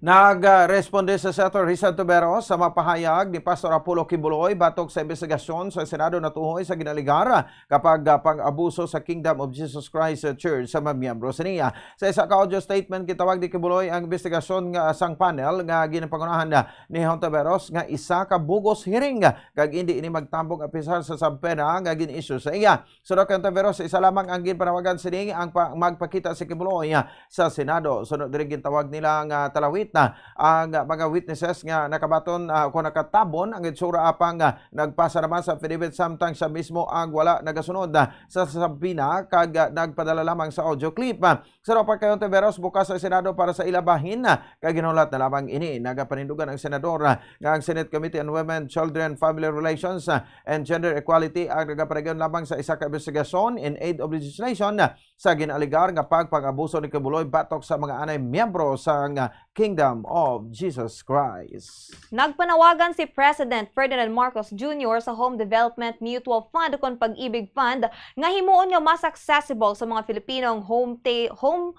Nagresponde si Senator Risa Ontiveros sa mga pahayag ni Pastor Apollo Quiboloy batok sa imbestigasyon sa Senado natuhoy sa ginaligar kapag, ah, pang-abuso sa Kingdom of Jesus Christ Church sa mga miyembro siniya. Sa isa ka audio statement, gitawag ni Quiboloy ang imbestigasyon nga sang panel nga ginapangunahan ni Ontiveros nga isa ka bugos hearing kag indi ini magtambong apisar sa subpoena nga gin-issue sa iya. Suno kay Ontiveros, isa lamang ang ginpanawagan sini ang pa-, magpakita si Quiboloy sa Senado. Sunod diri, gintawag nila nga talawit na ang mga witnesses nga nakabaton, ah, kung nakatabon ang itsura apang, ah, nagpasa naman sa affidavit samtang siya mismo ang wala nagasunod, ah, sa subpoena kag, ah, nagpadala lamang sa audio clip. Suno pa kay Ontiveros, bukas ang Senado para sa ila bahin, ah, kay ginulat na lamang ini. Nagapanindugan ang senador, ah, nga ang Senate Committee on Women, Children, Family Relations, ah, and Gender Equality ang nagapadayon lamang sa isa ka investigasyon in aid of legislation, ah, sa gin-alegar nga pagpang-abuso ni Quiboloy batok sa mga anay miyembro sang, ah, Kingdom of Jesus Christ. Nagpanawagan si President Ferdinand Marcos Junior sa Home Development Mutual Fund ukon Pag-ibig Fund nga himuon nga mas accessible sa mga Filipino ang home ta-, home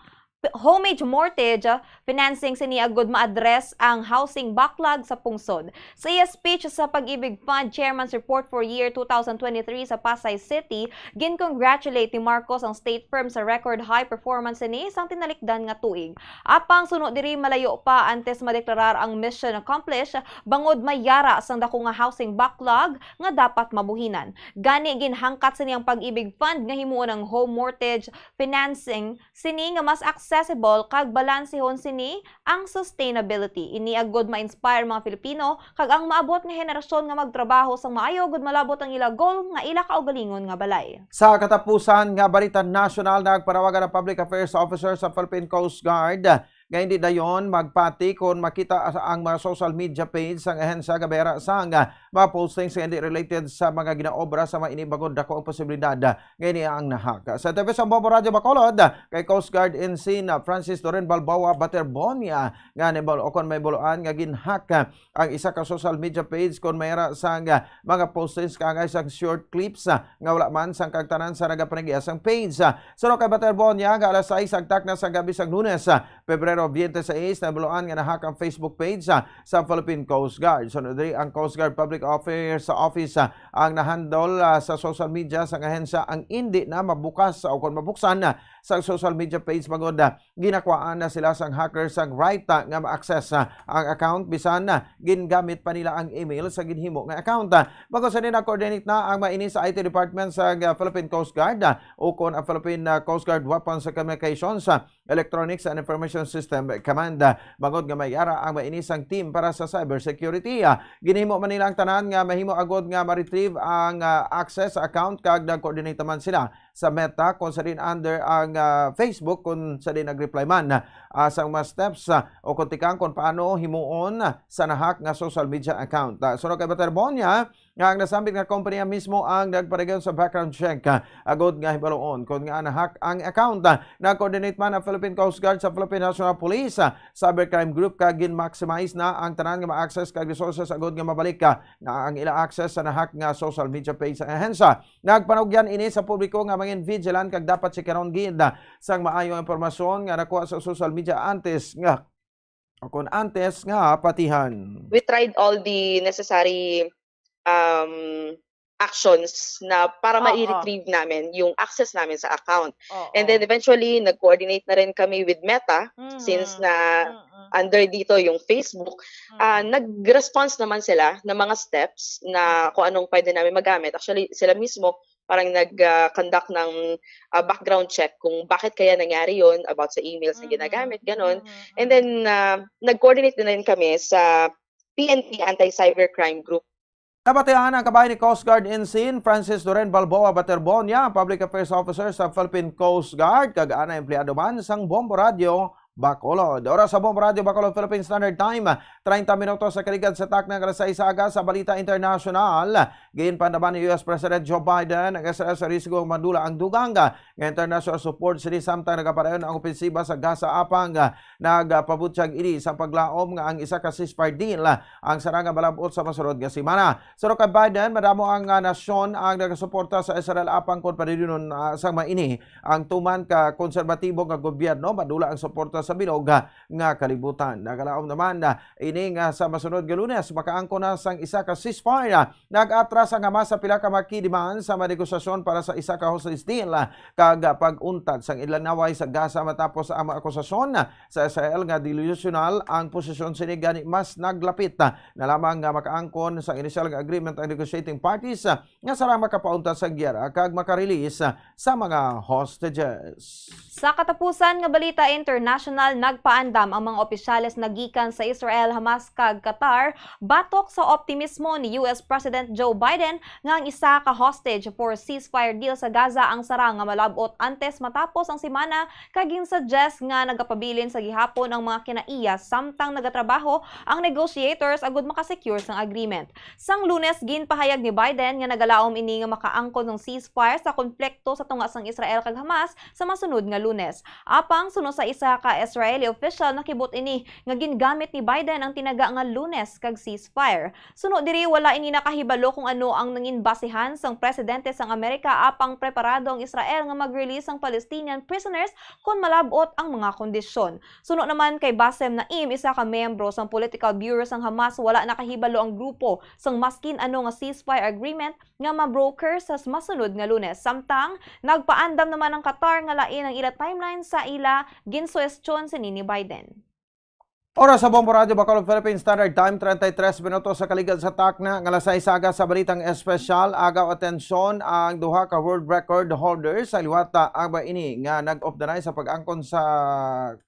homage mortgage, ah, financing sini agud ma-address ang housing backlog sa pungsod. Sa iya speech sa Pag-ibig Fund Chairman's Report for Year two thousand twenty-three sa Pasay City, gin-congratulate ni Marcos ang state firm sa record high performance sini sang tinalikdan nga tuig. Apang suno diri, malayo pa antes madeklarar ang mission accomplished, bangod may yara sang dako nga housing backlog nga dapat mabuhinan. Gani, ginhangkat sini ang Pag-ibig Fund nga himuon ang home mortgage financing sini nga mas accessible kag balansehon sini ang sustainability. Ini agud ma-inspire mga Filipino kag ang maabot nga henerasyon nga magtrabaho sang maayo agud malabot ang ila goal nga ila kaugalingon nga balay. Sa katapusan nga balita nasyonal, nagpanawagan ang Public Affairs Officer sa Philippine Coast Guard nga hindi dayon magpati kon makita sa ang mga social media page sang ahensya nga may ara sang mga postings nga hindi related sa mga ginaobra sa mga ini, bangod dako ang posibilidad nga ini ang na-hack. Sa T V sa Bombo Radyo Bacolod, kay Coast Guard Ensign Francis Doren Balboa Baterbonia nga nibal-, o kon may buloan nga gin-hack ang isa ka social media page kon may ara sang mga postings kaangay sang short clips nga wala man sang kagtanan sa nagapanag-iya sang page. Suno kay Baterbonia, nga alas sais agtak na sang gabi sang Lunes, Pebrero twenty-six, nabuloan nga na-hack ang Facebook page, ah, sa Philippine Coast Guard. Sunod diri, ang Coast Guard Public Affairs Office, ah, ang nahandol, ah, sa social media sang ahensya ang indi na mabukas o kon mabuksan, ah, sa social media page, bangod, ah, ginakwaan na sila sang hacker sang right, ah, nga ma-access, ah, ang account, bisan, ah, gingamit pa nila ang email sa ginhimo nga account. Ah, bangod sa nina, coordinate na ang mainis sa I T department sa, ah, Philippine Coast Guard, ah, ukon ang Philippine, ah, Coast Guard Weapons Communications, ah, Electronics and Information System Command, ah, bangod nga may ara ang mainisang team para sa cybersecurity. Ah, ginhimo man nila ang tanan nga mahimo agud nga ma-retrieve ang, ah, access sa account, kag nag-coordinate naman sila sa Meta, kung sa din under ang, ah, Facebook, kung sa din nag-reply man, ah, sa mga steps, ah, o kung tikang kung paano himuon, ah, sa na-hack nga social media account. Ah, suno kay Baterbonia, nga ang nasambit nga kompanya mismo ang nagpadayon sa background check, ah, agud nga hibaluon kon nga na-hack ang account. Ah, nag-coordinate man ang Philippine Coast Guard sa Philippine National Police, ah, Cybercrime Group, kag gin-maximize na ang tanan nga ma-access kag resources agud nga mabalik, ah, na ang ila access sa na-hack nga social media page sa ahensya. Nagpanugyan ini sa publiko nga mangin vigilant kag dapat sikaron gid, ah, sang maayo ang impormasyon nga nakuha sa social media antes nga o kon antes nga patihan. We tried all the necessary, um, actions na para Oo. ma-retrieve namin yung access namin sa account. Oo. And then eventually, nag-coordinate na rin kami with Meta, Mm. since na Mm-mm. under dito yung Facebook. Ah, Mm. nag-response naman sila ng mga steps na kung anong pwede namin magamit. Actually, sila mismo parang nag, ah, conduct ng, ah, background check kung bakit kaya nangyari yon, about sa emails na Mm. ginagamit, ganon. Mm, And mm. then, ah, nag-coordinate din rin kami sa P N P Anti-Cybercrime Group. Nabatian ang kabahin ni Coast Guard Ensign Francis Loren Balboa Baterbonia, Public Affairs Officer sa Philippine Coast Guard, kag ana empleyado man sang Bombo Radio Bacolod. Oras sa Bombo Radio Bacolod, Philippine Standard Time, Treinta minutos sa kaligad sa takna nga alas sais aga. Sa balita internasyonal, ginpandaman ni U S President Joe Biden ang Israel sa risgo nga madula ang dugang nga international support sini samtang nagapadayon ang opensiba sa Gaza apang nagapabutyag ini sa paglaom nga ang isa ka ceasefire deal ang sarang nga malab-ot sa masunod nga semana. Suno kay Biden, madamo ang ah, nasyon ang nagasuporta sa Israel apang kon padayonon ah, sang maini ang tuman ka konserbatibo nga gobyerno, madula ang suporta sa bilog ah, nga kalibutan. Nagalaom naman na ini nga sa masunod nga Lunes makaangkon na sang isa ka ceasefire. Nag-atras ang Hamas sa pila ka marquee demands sa mga negosasyon para sa isa ka hostage deal, ah, kag pag-untat sang ilanaway sa Gaza matapos ang mga akusasyon sa Israel nga delusional ang posisyon sini, gani mas naglapit na lamang nga makaangkon sang inisyal nga agreement ang negotiating parties, ah, nga sarang makapauntat sa giyera kag makarelease sa mga hostages. Sa katapusan nga balita international, nagpaandam ang mga opisyales nagikan sa Israel, Hamas kag Qatar batok sa optimismo ni U S President Joe Biden nga ang isa ka hostage for ceasefire deal sa Gaza ang sarang nga malab-ot antes matapos ang semana, kag ginsuggest nga nagapabilin sa gihapon ang mga kinaiya samtang nagatrabaho ang negotiators agud makasecure sang agreement. Sang Lunes, ginpahayag ni Biden nga nagalaom ini nga makaangkon sang ceasefire sa konflikto sa tunga sang Israel kag Hamas sa masunod nga Lunes. Apang suno sa isa ka Israeli official, nakibot ini nga gingamit ni Biden ang tinaga nga Lunes kag ceasefire. Suno diri, wala ini nakahibalo kung ano ang nangin basehan sang presidente sang Amerika apang preparado ang Israel nga mag-release sang Palestinian prisoners kon malab-ot ang mga kondisyon. Suno naman kay Bassem Naim, isa ka miyembro sang Political Bureau sang Hamas, wala nakahibalo ang grupo sang maskin ano nga ceasefire agreement nga ma-broker sa masunod nga Lunes. Samtang, nagpaandam naman ang Qatar nga lain ang ila timeline sa ila ginsuwestyon sini ni Biden. Oras sa Bombo Radyo Bacolod, Philippine Standard Time, treinta y tres minutos sa kaligad sa takna nga alas sais aga. Sa balitang espesyal, agaw atensyon ang duha ka world record holders sa liwat, ah, ang ba ini nga nag-updanay sa pag-angkon sa,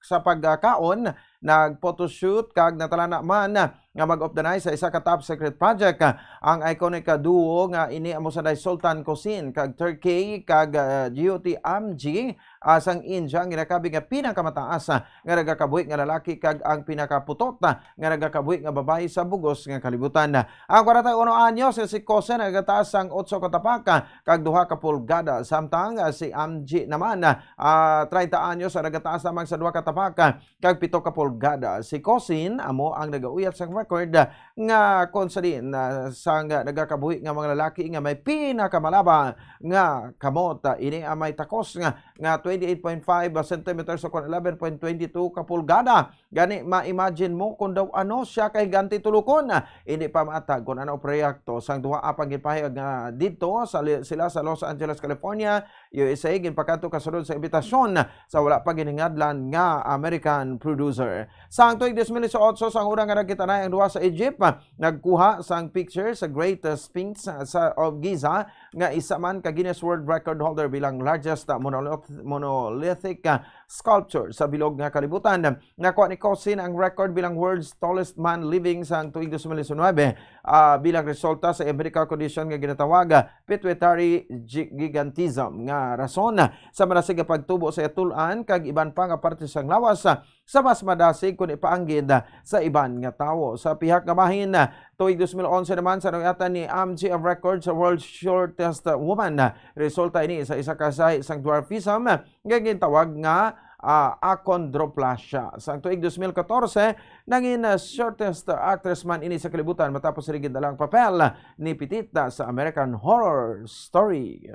sa pagkaon, nag-photoshoot kag natalana man nga mag-updanay sa isa ka top secret project. Ang iconic duo nga ini amo sanday Sultan Kosin kag Turkey kag, ah, G O T Amji, ah, sang India, ang ginakabig nga pinakamataas, ah, nga nagakabuhi nga lalaki kag ang pinakaputot, ah, nga nagakabuhi nga babayi sa bugos nga kalibutan. Ang kwarenta y uno anyos nga si Kosin nagataas sang otso ka tapak, ah, kag duha ka pulgada, samtang, ah, si Amji naman, ah, treinta anyos, ah, nagataas lamang sa duha ka tapak, ah, kag pito ka pulgada. Si Kosin amo ang nagauyat sang record, ah, nga kon sa diin, ah, sang nagakabuhi nga mga lalaki nga may pinakamalaba nga kamot. Ah, ini ang may takos nga, nga twenty-eight point five centimeters o kon eleven point twenty two ka pulgada. Gani, ma-imagine mo kung daw ano siya kahigante tulukon. Ah, hindi pa maatag kung ano ang proyekto sang duha apang ginpahayag nga didto sa li-, sila sa Los Angeles, California, U S A, ginpakadto kasunod sa imbitasyon sa wala pa ginhingadlan nga American producer. Sang tuig dos mil disiotso, sang una nga nagkita na ang duha sa Egypt, nagkuha sang picture sa Great Sphinx sa, of Giza, nga isa man ka Guinness World Record holder bilang largest, uh, monolith-, monolithic, uh, sculpture sa bilog nga kalibutan. Nakuha ni Kosin ang record bilang world's tallest man living sang tuig dos mil disinuybe, ah, bilang resulta sa medical condition nga ginatawag, ah, pituitary gi-, gigantism, nga rason sa manasig nga pagtubo sa tul-an kag iban pa nga parte sang lawas, ah, sa mas madasig kon ipaanggid, ah, sa iban nga tawo. Sa pihak nga bahin, ah, tuig dos mil onse naman, sa nuyatan ni Amji ang record sa world's shortest woman. Resulta ini sa isa ka sahi sang dwarfism, nga gintawag nga, ah, achondroplasia. Sang tuig dos mil katorse, nangin, ah, shortest actress man ini sa kalibutan matapos sini gindala ang papel ni Pitita sa American Horror Story.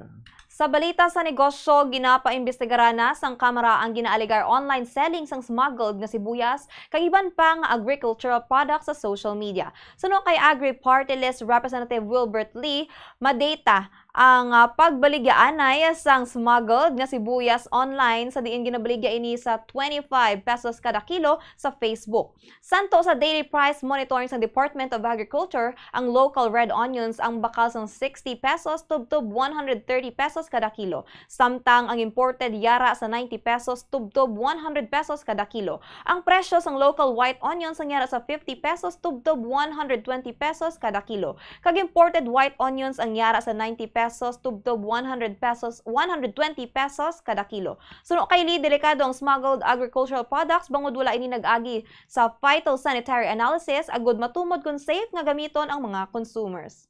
Sa balita sa negosyo, ginapaimbestigaran na sang Kamara ang ginaalegar online selling sang smuggled nga sibuyas kag iban pa nga agricultural products sa social media. Suno kay Agri Party List Representative Wilbert Lee, madata ang, ah, pagbaligyaanay sang smuggled nga sibuyas online, sa diin ginabaligya ini sa twenty-five pesos kada kilo sa Facebook. Santo sa Daily Price Monitoring sa Department of Agriculture, ang local red onions ang bakal sang sixty pesos tubtob one hundred thirty pesos kada kilo, samtang ang imported yara sa ninety pesos tubtob one hundred pesos kada kilo. Ang presyo sang local white onions ang yara sa fifty pesos tubtob one hundred twenty pesos kada kilo, kag imported white onions ang yara sa ninety pesos tubtob one hundred pesos, one hundred twenty pesos kada kilo. Suno kay Lee, delikado ang smuggled agricultural products bangod wala ini nag-agi sa phytosanitary analysis agud matumod kon safe nga gamiton ang mga consumers.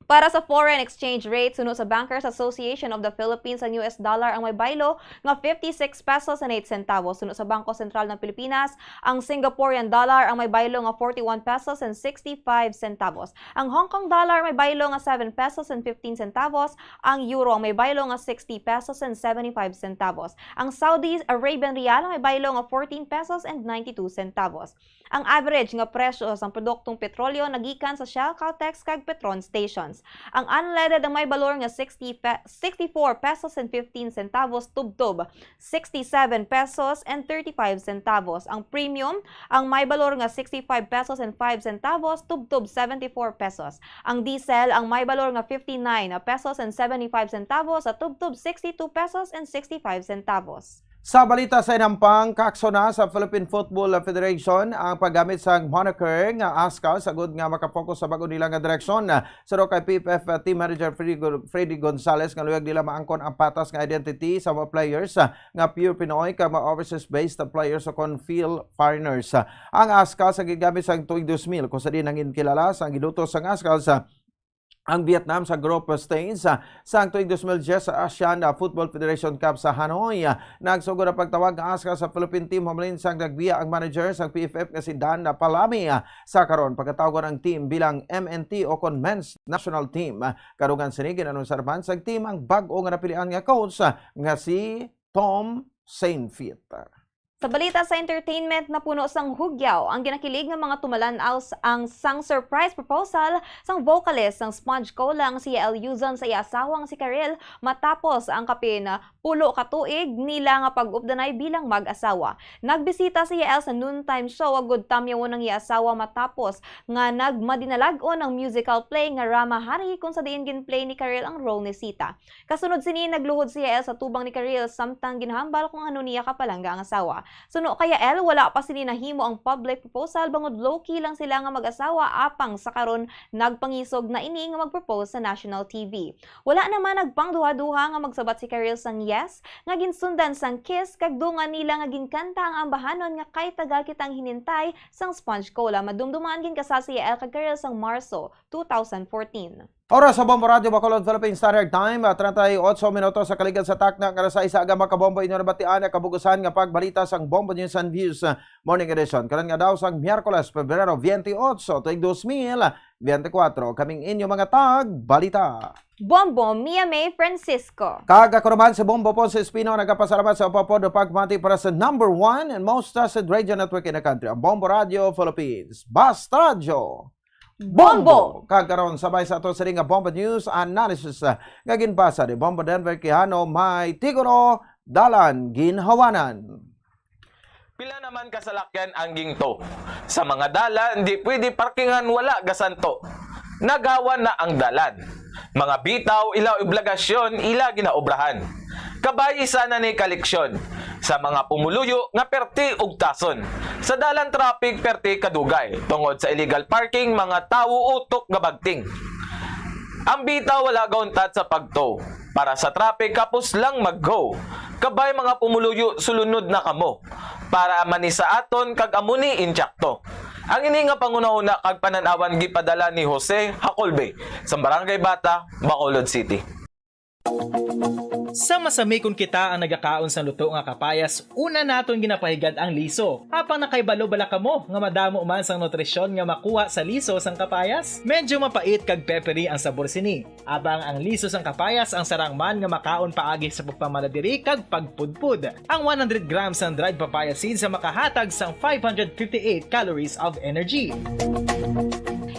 Para sa foreign exchange rate, suno sa Bankers Association of the Philippines, ang U S dollar ang may baylo nga fifty-six pesos and eight centavos. Suno sa Bangko Sentral ng Pilipinas, ang Singaporean dollar ang may baylo nga forty-one pesos and sixty-five centavos. Ang Hong Kong dollar may baylo nga seven pesos and fifteen centavos. Ang euro ang may baylo nga sixty pesos and seventy-five centavos. Ang Saudi Arabian riyal ang may baylo nga fourteen pesos and ninety-two centavos. Ang average nga presyo sang produktong petrolyo nagikan sa Shell, Caltex, kag Petron stations. Ang unleaded ang may balor nga sixty pe-, sixty-four pesos and fifteen centavos tubtob sixty-seven pesos and thirty-five centavos. Ang premium ang may balor nga sixty-five pesos and five centavos tubtob seventy-four pesos. Ang diesel ang may balor nga fifty-nine pesos and seventy-five centavos sa tubtob sixty-two pesos and sixty-five centavos. Sa balita sa inampang, kaakso na sa Philippine Football Federation ang paggamit sang moniker nga ASCALS agud nga makapokus sa bag-o nila nga direksyon. Suno kay P F F Team Manager Freddy Gon-, Freddy Gonzalez, nga luyag nila maangkon ang patas nga identity sa mga players, ah, nga pure Pinoy kag mga overseas-based players o kon field foreigners. Ang ASCALS ang gingamit sang tuig dos mil, kung sa diin nangin kilala sang giluto sang ASCALS, ah, ang Vietnam sa group stage, ah, sang tuig dos mil diyes sa Asian, ah, Football Federation Cup sa Hanoi. Ah, nagsugod ang pagtawag nga ASCALS sa Philippine team, humalin sang nagbiya ang manager sang P F F nga si Dan Palami, ah, sa karon pagkatawgon ang team bilang M N T o kon Men's National Team. Ah, kadungan sini, gin-anunsar man sang team ang bag-o nga napilian nga coach, ah, nga si Tom Sainfit. Sa balita sa entertainment, napuno sang hugyaw ang ginakilig nga mga tumalan-aw s-, ang sang surprise proposal sang vocalist sang Sponge Cola nga si Yael Yuzon sa iya asawa nga si Karel matapos ang kapin pulo ka tuig nila nga pag-updanay bilang mag-asawa. Nagbisita si Yael sa noontime show agud tamyawon ang iya asawa matapos nga nagmadinalag-on ang musical play nga Rama Hari, kung sa diin ginplay ni Karel ang role ni Sita. Kasunod sini, nagluhod si Yael sa tubang ni Karel samtang ginahambal kung ano niya kapalangga ang asawa. Suno kay Yael, wala pa sini nahimo ang public proposal bangod low-key lang sila nga mag-asawa, apang sa karon nagpangisog na ini nga mag-propose sa national T V. Wala naman nagpangduha-duha nga magsabat si Karel sang yes, nga ginsundan sang kiss, kag dungan nila nga ginkanta ang ambahanon nga Kay Tagal Kitang Hinintay sang Sponge Cola. Madumduman, ginkasal si Yael kag Karel sang Marso two thousand fourteen. Oras sa Bombo Radyo Bacolod, Philippine Standard Time, ah, treinta y ocho minutos sa kaligad sa takna nga alas sais sa aga, mga kabombo. Inyo nabatian ang kabug-usan nga pagbalita sang Bombo News and Views, ah, Morning Edition. Karon nga daw sang Miyerkules, Pebrero veintiocho, tuig dos mil veinticuatro. Kaming inyo mga tagbalita. Bombo Mia May Francisco. Kag ako naman si Bombo Ponce Espino, nagapasalamat sa upapod pagmati para sa number one and most trusted radio network in the country, ang Bombo Radio Philippines. Basta Radyo. Bombo! Kag karon, sabay sa ato sini nga Bombo News Analysis, ah, nga ginbasa ni Bombo Denver Quijano, may titulo, Dalan Ginhawanan. Pila naman ka salakyan ang ginto? Sa mga dalan, di pwede parkingan, wala gasanto. Nagawan na ang dalan. Mga bitaw, ila obligasyon, ila ginaobrahan. Kabay, isa na ni ka leksyon sa mga pumuluyo nga perti ugtason. Sa dalan traffic perti kadugay, tungod sa illegal parking, mga tawo utok gabagting. Ang bitaw wala gauntat sa pagto. Para sa traffic, kapos lang mag-go. Kabay, mga pumuluyo, sulunod na kamo. Para man ni sa aton, kag amo ni intsakto. Ang ini nga panghunahuna kag panan-awan gipadala ni Jose Hacolbe, sa Barangay Bata, Bacolod City. Sa masamikon kita ang nagakaon sang luto nga kapayas, una naton ginapahigad ang liso. Apang nakahibalo bala kamo nga madamo man sang nutrisyon nga makuha sa liso sang kapayas? Medyo mapait kag peppery ang sabor sini. Apang ang liso sang kapayas ang sarang man nga makaon paagi sa pagpamala diri kag pagpudpod. Ang one hundred grams sang dried papaya seeds ang makahatag sang five hundred fifty-eight calories of energy.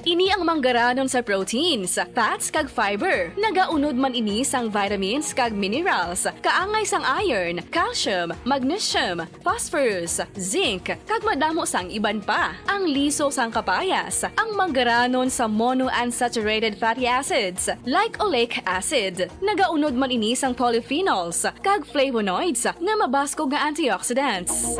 Ini ang manggaranon sa proteins, fats, kag fiber. Nagaunod man ini sang vitamins kag minerals, kaangay sang iron, calcium, magnesium, phosphorus, zinc, kag madamo sang iban pa. Ang liso sang kapayas, ang manggaranon sa monounsaturated fatty acids, like oleic acid. Nagaunod man ini sang polyphenols kag flavonoids nga mabaskog nga antioxidants.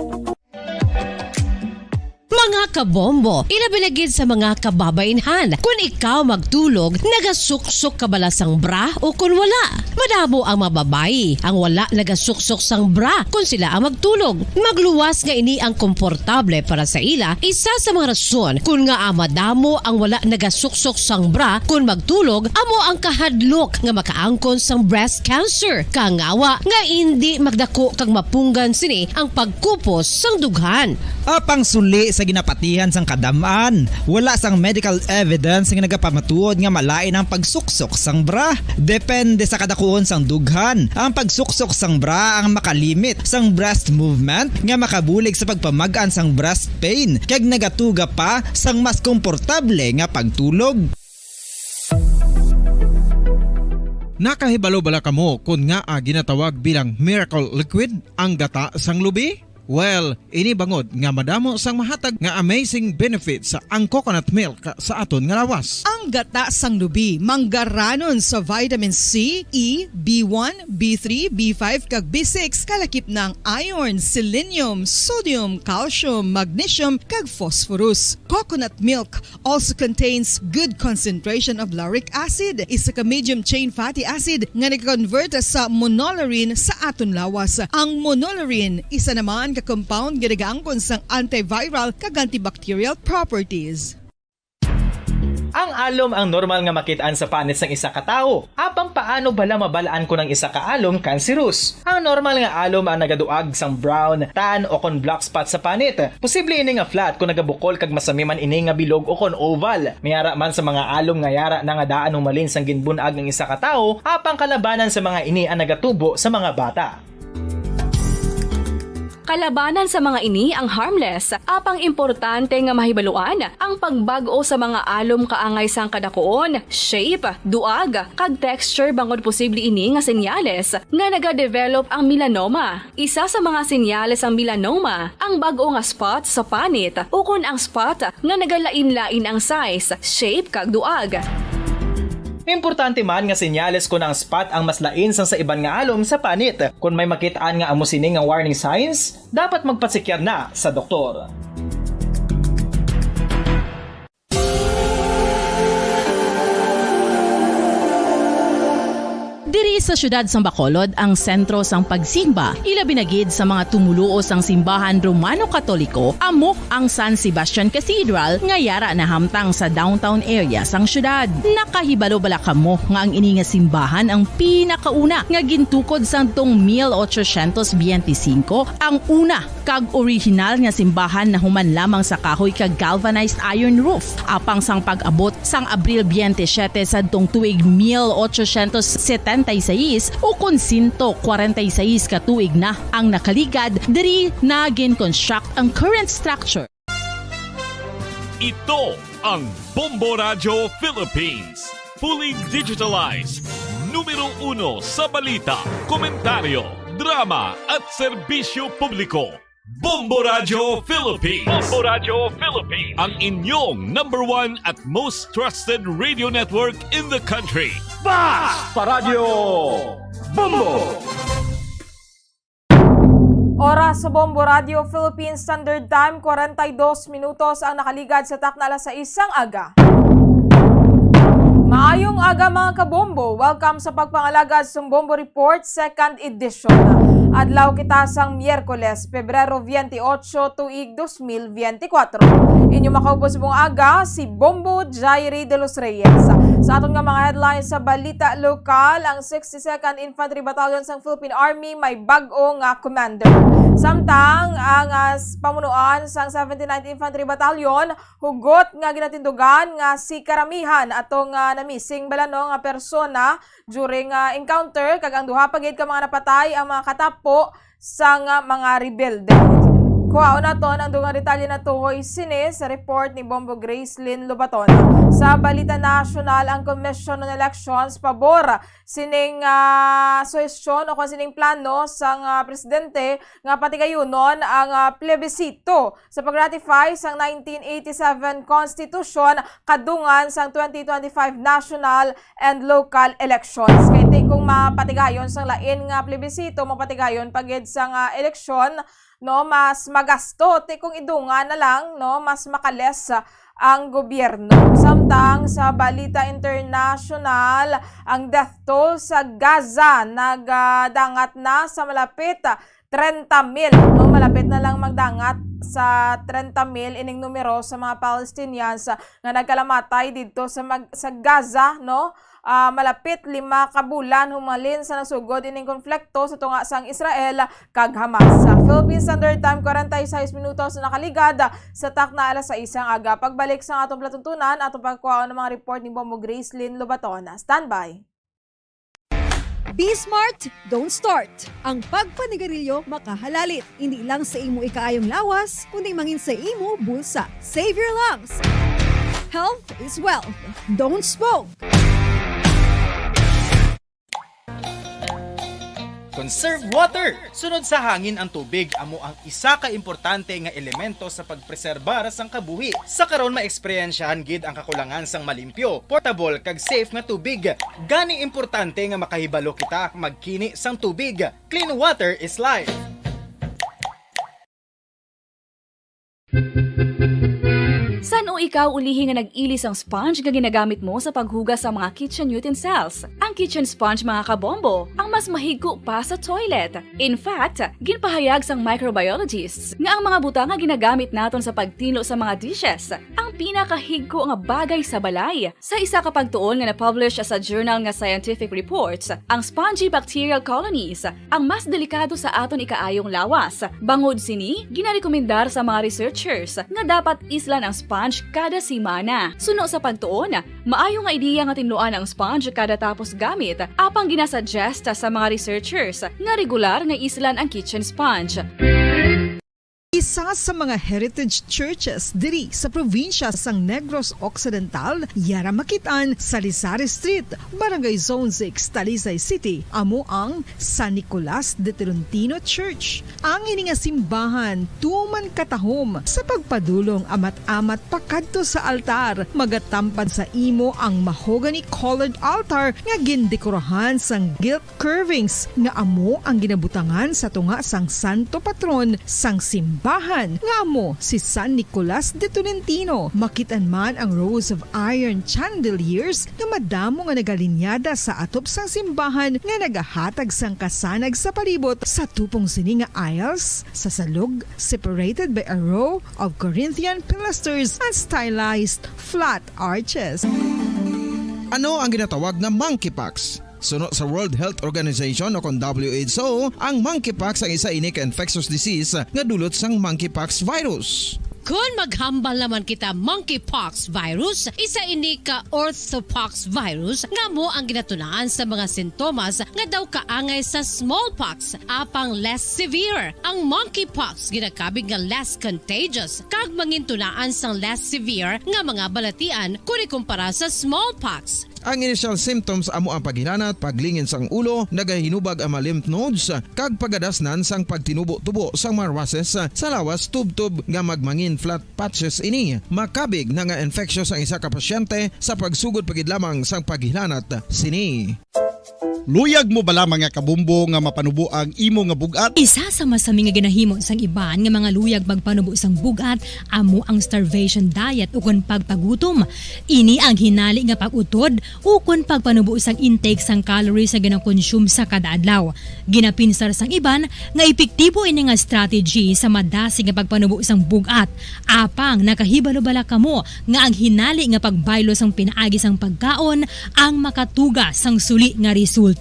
Mga kabombo, ilabi na gid sa mga kababainhan. Kun ikaw magtulog, nagasuksok ka bala sang bra o kun wala? Madamo ang mga babayi ang wala nagasuksok sang bra kun sila ang magtulog. Magluwas nga ini ang komportable para sa ila. Isa sa mga rason kun ngaa madamo ang wala nagasuksok sang bra kun magtulog amo ang kahadlok nga makaangkon sang breast cancer. Kangawa nga indi magdako kag mapunggan sini ang pagkupos sang dughan. Apang suli sa ginapatihan sang kadam-an, wala sang medical evidence nga nagapamatuod nga malain ang pagsuksok sang bra. Depende sa kadakuon sang dughan, ang pagsuksok sang bra ang makalimit sang breast movement nga makabulig sa pagpamag-an sang breast pain kag nagatuga pa sang mas komportable nga pagtulog. Nakahibalo bala kamo kon ngaa ginatawag bilang miracle liquid ang gata sang lubi? Well, ini bangod nga madamo sang mahatag nga amazing benefits ang coconut milk sa aton nga lawas. Ang gata sang lubi manggaranon sa vitamin C, E, B one, B three, B five, kag B six, kalakip na ang iron, selenium, sodium, calcium, magnesium, kag phosphorus. Coconut milk also contains good concentration of lauric acid, isa ka medium chain fatty acid nga nag-convert sa monolaurin sa aton lawas. Ang monolaurin isa naman ka compound nga nagaangkon sang antiviral kag antibacterial properties. Ang alom ang normal nga makit-an sa panit sang isa ka tawo. Apang paano bala mabal-an kon ang isa ka alom kanserus? Ang normal nga alom ang nagaduag sang brown, tan, o kon black spot sa panit. Posible ini nga flat kon nagabukol kag masami man ini nga bilog o kon oval. May ara man sa mga alom nga yara na nga daan humalin sang ginbun-ag ang isa ka tawo, apang kalabanan sa mga ini ang nagatubo sa mga bata. Kalabanan sa mga ini ang harmless, apang importante nga mahibaluan ang pagbag-o sa mga alom kaangay sang kadakuon, shape, duag, kag texture bangod posible ini nga senyales nga nagadevelop ang melanoma. Isa sa mga senyales sang melanoma ang bag-o nga spot sa panit ukon ang spot nga nagalain-lain ang size, shape, kag duag. Importante man nga senyales kon ang spot ang mas lain sang sa iban nga alom sa panit. Kon may makit-an nga amo sini nga warning signs, dapat magpasikyar na sa doktor. Diri sa siyudad sang Bacolod ang sentro sang pagsimba, ilabi na gid sa mga tumoluo sang simbahan Romano-Katoliko, amo ang San Sebastian Cathedral nga yara nahamtang sa downtown area sang siyudad. Nakahibalo bala kamo nga ang ini nga simbahan ang pinakauna nga gintukod sadtong mil ochocientos biyente singko, ang una kag orihinal nga simbahan nahuman lamang sa kahoy kag galvanized iron roof. Apang sang pag-abot sang Abril biyente siyete sadtong tuig mil ochocientos setenta y seis, ukon sento kwarenta y seis ka tuig na ang nakaligad, diri na gin-construct ang current structure. Ito ang Bombo Radyo Philippines. Fully digitalized. Numero uno sa balita, komentaryo, drama, at serbisyo publiko. Bombo Radyo Philippines. Bombo Radyo Philippines. Ang inyong number one at most trusted radio network in the country. Basta Radyo Bombo! Oras sa Bombo Radio Philippine Standard Time, kwarenta y dos minutos ang nakaligad sa takna alas sais sang aga. Maayong aga, mga kabombo. Welcome sa pagpangalagad sang Bombo Report, second edition. Adlaw kita sang Miyerkules, Pebrero veintiocho, tuig dos mil veinte y cuatro. Inyo makaupod sa buong aga, si Bombo Jairi de los Reyes. Sa aton nga mga headlines sa balita lokal, ang sixty-second Infantry Battalion sang Philippine Army may bag-o nga commander. Samtang ang, ah, s-, pamunuan sang seventy-ninth Infantry Battalion, hugot nga ginatindugan nga si karamihan ato nga na-missing bala, no, nga persona during, ah, encounter, kag ang duha pa gid ka mga napatay ang mga katapo sang, ah, mga rebelde. Kuhaon naton ang dugang detalye natuhoy sini sa report ni Bombo Gracelyn Lobaton. Sa balita nasyonal, ang Commission on Elections pabor sining, ah, suhestyon o kon sining plano sang, ah, presidente nga patigayunon ang, ah, plebisito sa pag-ratify sang nineteen eighty-seven Constitution kadungan sang twenty twenty-five national and local elections. Kay ti kung mapatigayon sang lain nga plebisito, mapatigayon pa gid sang, ah, eleksyon, no, mas magasto ti kung idungan na lang, no, mas makales ang gobyerno. Samtang sa balita international, ang death toll sa Gaza nagdangat na sa malapit trenta mil, no, malapit na lang magdangat sa trenta mil ining numero sa mga Palestinians nga nagkalamatay didto sa mag-, sa Gaza, no. Ah, malapit lima ka bulan humalin sa nasugod ining konflikto sa tunga sang Israel kag Hamas. Sa Philippine Standard Time, kwarenta y seis minutos na nakaligad sa takna alas sais sang aga. Pagbalik sa atong palatuntunan, atong pagkuhaon ng mga report ni Bombo Grace Lynn Lobaton. Standby. Be smart, don't start. Ang pagpanigarilyo makahalalit, hindi lang sa imo ikaayong lawas, kundi mangin sa imo bulsa. Save your lungs. Health is wealth. Don't smoke. Conserve water. Sunod sa hangin ang tubig amo ang isa ka importante nga elemento sa pagpreserbar sang kabuhi. Sa karon, maeksperyensyahan gid ang kakulangan sang malimpyo, portable, kag safe nga tubig. Gani importante nga makahibalo kita magkini sang tubig. Clean water is life. San-o ikaw ulihi nga nag-ili sang sponge nga ginagamit mo sa paghugas sa mga kitchen utensils? Ang kitchen sponge, mga kabombo, ang mas mahigko pa sa toilet. In fact, ginpahayag sang microbiologists nga ang mga butang nga ginagamit naton sa pagtinlo sa mga dishes ang pinakahigko nga bagay sa balay. Sa isa ka pagtuon nga na-publish sa journal nga Scientific Reports, ang spongy bacterial colonies ang mas delikado sa aton ikaayong lawas. Bangod sini, ginarekomendar sa mga researchers nga dapat islan ang sponge kada semana. Suno sa pagtuon, maayo nga ideya nga tinluan ang sponge kada tapos gamit, apang ginasuggest sa mga researchers nga regular nga islan ang kitchen sponge. Isa sa mga heritage churches diri sa probinsya sang Negros Occidental, yara makit-an sa Lizares Street, Barangay Zone six, Talisay City, amo ang San Nicolas de Tolentino Church. Ang ini nga simbahan tuman katahom sa pagpadulong amat-amat pakadto sa altar. Magatampad sa imo ang mahogany colored altar nga gindekorahan sang gilt curvings nga amo ang ginabutangan sa tunga sang santo patron sang simbahan, nga amo si San Nicolas de Tolentino. Makit-an man ang rows of iron chandeliers nga madamo nga nagalinyada sa atop sang simbahan nga nagahatag sang kasanag sa palibot. Sa tupong sini nga aisles, sa salog, separated by a row of Corinthian pilasters and stylized flat arches. Ano ang ginatawag nga monkeypox? Suno sa World Health Organization o kon W H O, ang monkeypox ang isa ini ka infectious disease nga dulot sang monkeypox virus. Kon maghambal naman kita monkeypox virus, isa ini ka orthopox virus nga amo ang ginatunaan sa mga sintomas nga daw kaangay sa smallpox, apang less severe. Ang monkeypox ginakabig nga less contagious kag mangintunaan sang less severe nga mga balatian kon ikumpara sa smallpox. Ang initial symptoms amo ang paghilanat, paglingin sang ulo, nagahinubag ang mga lymph nodes, kag pagadasnan sang pagtinubo-tubo sang mga rushes sa lawas, tubtob nga magmangin flat patches ini. Makabig na nga infectious ang isa ka pasyente sa pagsugod pa gid lamang sang paghilanat sini. Luyag mo bala, mga kabombo, nga mapanubo ang imo nga bug-at? Isa sa masami nga ginahimo sang iban nga mga luyag magpanubo sang bug-at amo ang starvation diet ukon pagpagutom. Ini ang hinali nga pag-utod ukon pagpanubo sang intake sang calories nga ginakonsume sa kada adlaw. Ginapinsar sang iban nga epektibo ini nga strategy sa madasig nga pagpanubo sang bug-at. Apang nakahibalo bala kamo nga ang hinali nga pagbaylo sang pinaagi sang pagkaon ang makatuga sang suli nga resulta?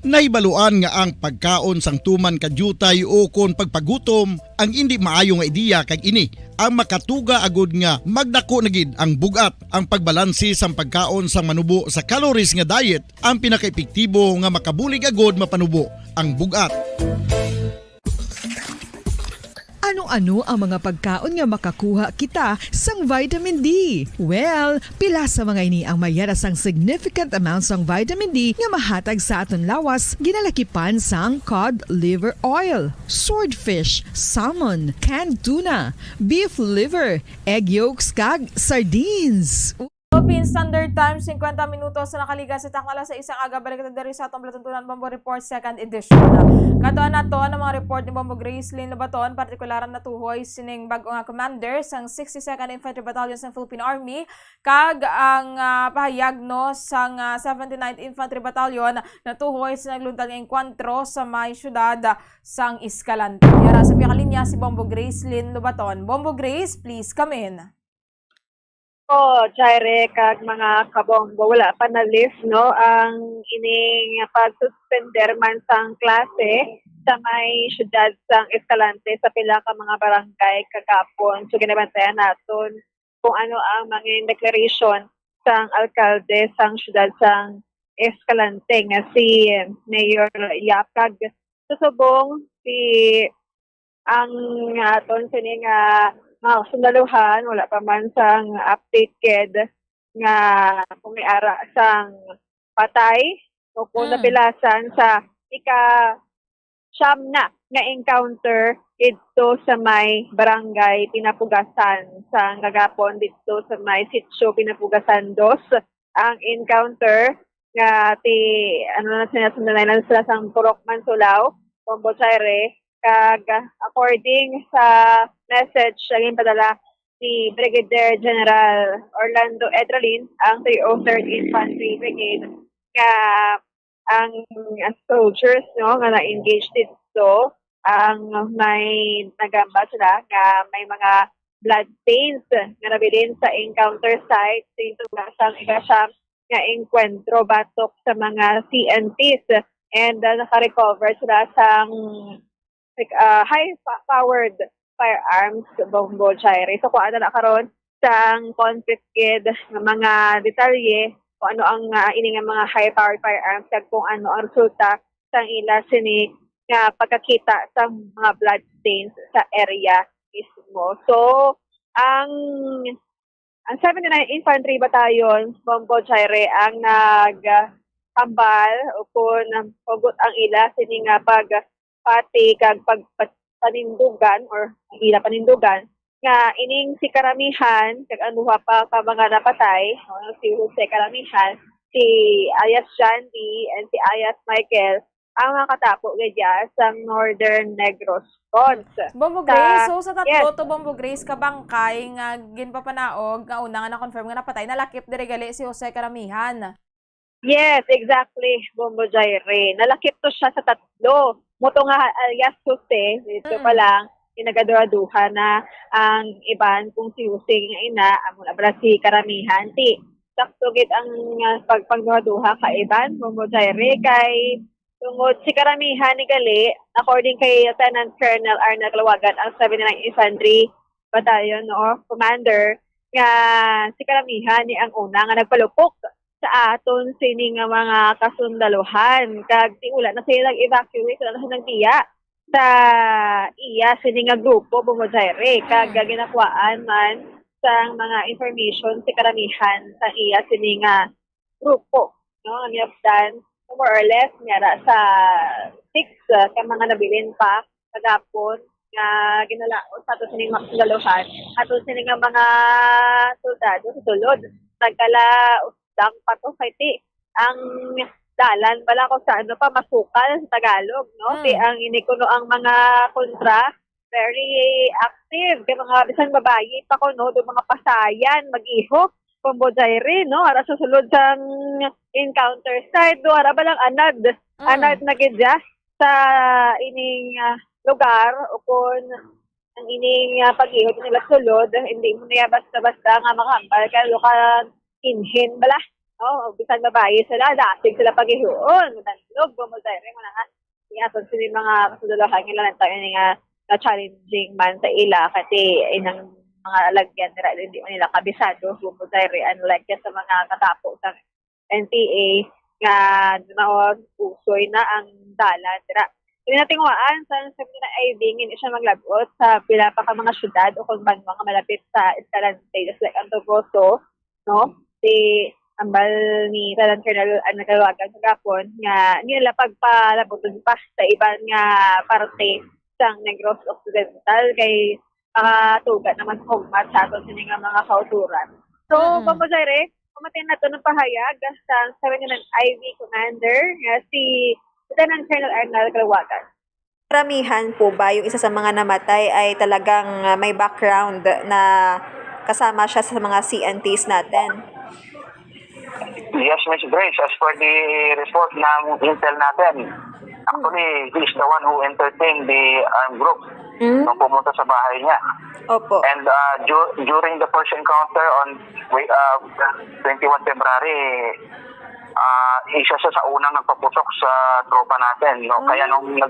Nahibaluan nga ang pagkaon sang tuman ka diutay ukon pagpagutom ang indi maayo nga ideya, kag ini ang makatuga agud nga magdako na gid ang bug-at. Ang pagbalanse sang pagkaon sang manubo sa calories nga diet ang pinakaepektibo nga makabulig agud mapanubo ang bug-at. Ano-ano ang mga pagkaon nga makakuha kita sang vitamin D? Well, pila sa mga ini ang may yara sang significant amount sang vitamin D nga mahatag sa aton lawas, ginalakipan sang cod liver oil, swordfish, salmon, canned tuna, beef liver, egg yolks, kag sardines. Philippine Standard Time, singkwenta minutos na nakaligas sa takna alas sais sang aga. Balik ta diri sa atong palatuntunan Bombo Report, second edition. Katuan nato ang mga report ni Bombo Grace Lynn Lobaton, partikular natuhoy sining bag-o nga commander sang sixty-second Infantry Battalion sang Philippine Army, kag ang, ah, pahayag, no, sang, ah, seventy-ninth Infantry Battalion natuhoy sa nagluntad nga engkwentro sa may siyudad sang Escalante. Yara sa piyakalinya si Bombo Grace Lynn Lobaton. Bombo Grace, please come in. Oh, Jaire kag mga kabombo, wala pa na-lift, no, ang ining pagsuspender man sang klase sa may siyudad sang Escalante sa pila ka mga barangay kagapon. So, ginabantayan naton kung ano ang mga declaration sang alkalde sang siyudad sang Escalante nga si Mayor Yap. Kag sa subong, si ang aton sini nga mga kasundaluhan, wala pa man sang updated nga kung may ara sang patay o kung Mm. napilasan sa ika siyam na nga encounter didto sa may barangay Pinapugasan sa kagapon, didto sa may sitio Pinapugasan dos ang encounter nga ti ano na sila, sundanay lang sila sang Purok Mansulao, Bombo Chaire, kag, ah, according sa message nga ginpadala ni Brigadier General Orlando Edralin, ang three oh third Infantry Brigade, nga ang, ang soldiers, no, nga na-engage dito, ang may nagamba sila nga may mga blood stains nga nabilin sa encounter site dito sa ika siyam nga engkwentro batok sa mga C N Ts and, ah, naka-recover sila sang, like, ah, high-powered firearms, Bombo Chaire. So, kuha na na karon sang confiscated nga mga detalye kung ano ang, ah, ini nga mga high-powered firearms kag kung ano ang resulta sang ila sini nga pagkakita sang mga blood stains sa area mismo. So, ang ang seventy-nine Infantry Battalion, Bombo Chaire, ang nagtambal o kun hugot ang ila sini nga pagpati kag pag, pag, panindugan or ila panindugan nga ining si karamihan kag ang duha pa ka mga napatay, no, si Jose Karamihan, si alias Jandy, and si alias Michael, ang mga katapo gid dya sa Northern Negros Front. Bombo Sa- Grace, so sa tatlo Yes. to, Bombo Grace, ka bangkay nga ginpapanaog nga una nga na-confirm nga napatay, nalakip diri gali si Jose Karamihan. Yes, exactly, Bombo Jaire. Nalakip to siya sa tatlo. Mo to nga alias Jose, dito Mm. pa lang, ginagaduha-duha na ang iban kung si Jose nga ina, amo na pala si Karamihan. Ti, sakto gid ang, ah, pagpangduha-duha ka iban, Bombo Jaire, kay tungod si Karamihan ni gali, according kay Lieutenant Colonel Arnel Calawagan, ang seventy-nine Infantry Battalion, no, Commander, nga si Karamihan ni ang una nga nagpalupok sa aton sini nga mga kasundaluhan. Kag ti wala na sila nag-evacuate, wala na sila nagbiya sa iya sini nga grupo, Bombo Jaire. Kag Mm. ginakuhaan man sang mga information si Karamihan sang iya sini nga grupo, no, nga miapdan, so more or less, niya ra sa six, ah, ka mga nabilin pa kagapon nga ginalaos sa ato sining mga kasundaluhan, ato sining nga mga soldado sa sulod. Nagkalausdang pa to kay ti ang dalan bala kung sa ano pa masukal sa Tagalog, no? Mm. Ti ang ini kuno ang mga kontra, very active. Kay mga bisan babayi pa kuno, do mga pasayan, mag-iho, Bombo Jaire, no? Ara sa sulod sang encounter site, do ara ba lang anad? Mm. Anad na gid dya sa ining, ah, lugar o kun ang ining, ah, pag-ihot nila sulod, hindi mo niya basta-basta nga makahambal kay lo ka hinhin bala, no? O bisan babayi sila, dasig sila pag-ihuon, madandog, Bombo Jaire, mo na nga. Nga, aton sini mga kasudulahan nga lang tayo nga na-challenging man sa ila, kasi inang mga lagyan nila, hindi man nila kabisado, Bombo Jaire, unlike sa mga katapo sa N P A nga nausoy na ang dalan dira. Kini natinguhaan sa seventy-nine I D nga hindi siya maglabot sa pila pa ka mga syudad o kung banwa nga malapit sa Escalante, just like ang Toboso, no? Si ambal ni Lieutenant Colonel ang nagalawagan sa gapon nga hindi nila pagpalabuton pa sa iban nga parte sang Negros Occidental kay makatuga naman sa hugmat sa aton sini nga mga kauturan. So, Mm-mm. Bombo Jaire, Dumating na to ng pahayag sa Seven Unit I V Commander nga si Lieutenant Colonel Arnel Calawagan. Karamihan po ba yung isa sa mga namatay ay talagang, ah, may background na kasama siya sa mga C N Ts natin? Yes, Miss Grace, as per the report ng intel natin, actually, he is the one who entertained the armed group Mm. nung pumunta sa bahay niya. Opo. And uh, du- during the first encounter on wi- uh, twenty-one February, uh, isa siya sa unang nagpapusok sa tropa natin. No? Kaya nung nag,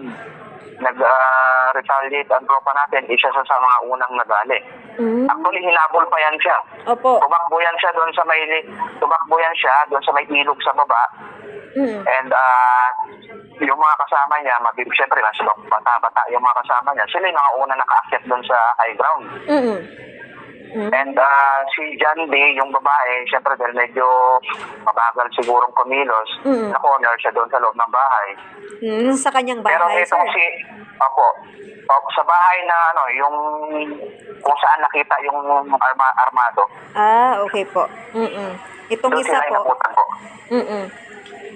nag uh, retaliate ang tropa natin, isa siya sa mga unang nagali. Mm. Actually, hinabol pa yan siya. Opo. Tumakbo yan siya doon sa may li- tumakbo yan siya doon sa may ilog sa baba. Mm. And uh, yung mga kasama niya, mabib siyempre, mas bata-bata yung mga kasama niya. Sila yung mga una nakaakyat doon sa high ground. Mm. Mm. And uh, si John D, yung babae, siyempre dahil medyo mabagal sigurong kumilos, Mm. na-corner siya doon sa loob ng bahay. Mm, sa kanyang Pero bahay, itong sir. si, opo, o, sa bahay na ano, yung kung saan nakita yung arma, armado. Ah, okay po. Mm-mm. Itong Doon isa sila po. inabutan po. Mm-mm.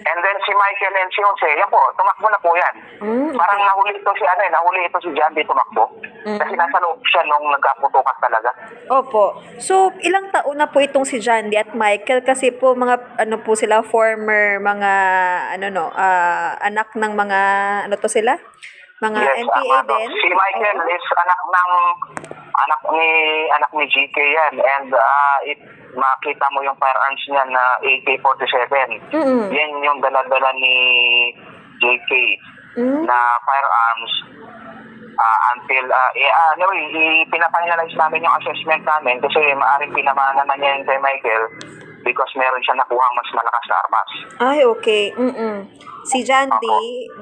And then si Michael and si Jose, yan po, tumakbo na po yan. Mm, Parang okay. Nahuli ito si ano, eh, nahuli ito si John D tumakbo. Mm. Kasi nasa loob siya nung nagkaputukan talaga. Opo. So, ilang taon na po itong si John D at Michael? Kasi po, mga, ano po sila, former, mga, ano no, ah, anak ng mga, ano to sila? Mga Yes, N P A armado. din? Si Michael Oo. is anak ng anak ni anak ni G K yan, and uh, it makita mo yung firearms niya na A K forty-seven. Mm-mm. Yan yung dala-dala ni J K Mm. na firearms uh, until uh, eh, uh, anyway, i-finalize namin yung assessment namin kasi maaring pinamana na niya yung kay Michael because meron siya nakuhang mas malakas na armas. Ay, okay. Mm-mm. Si John D,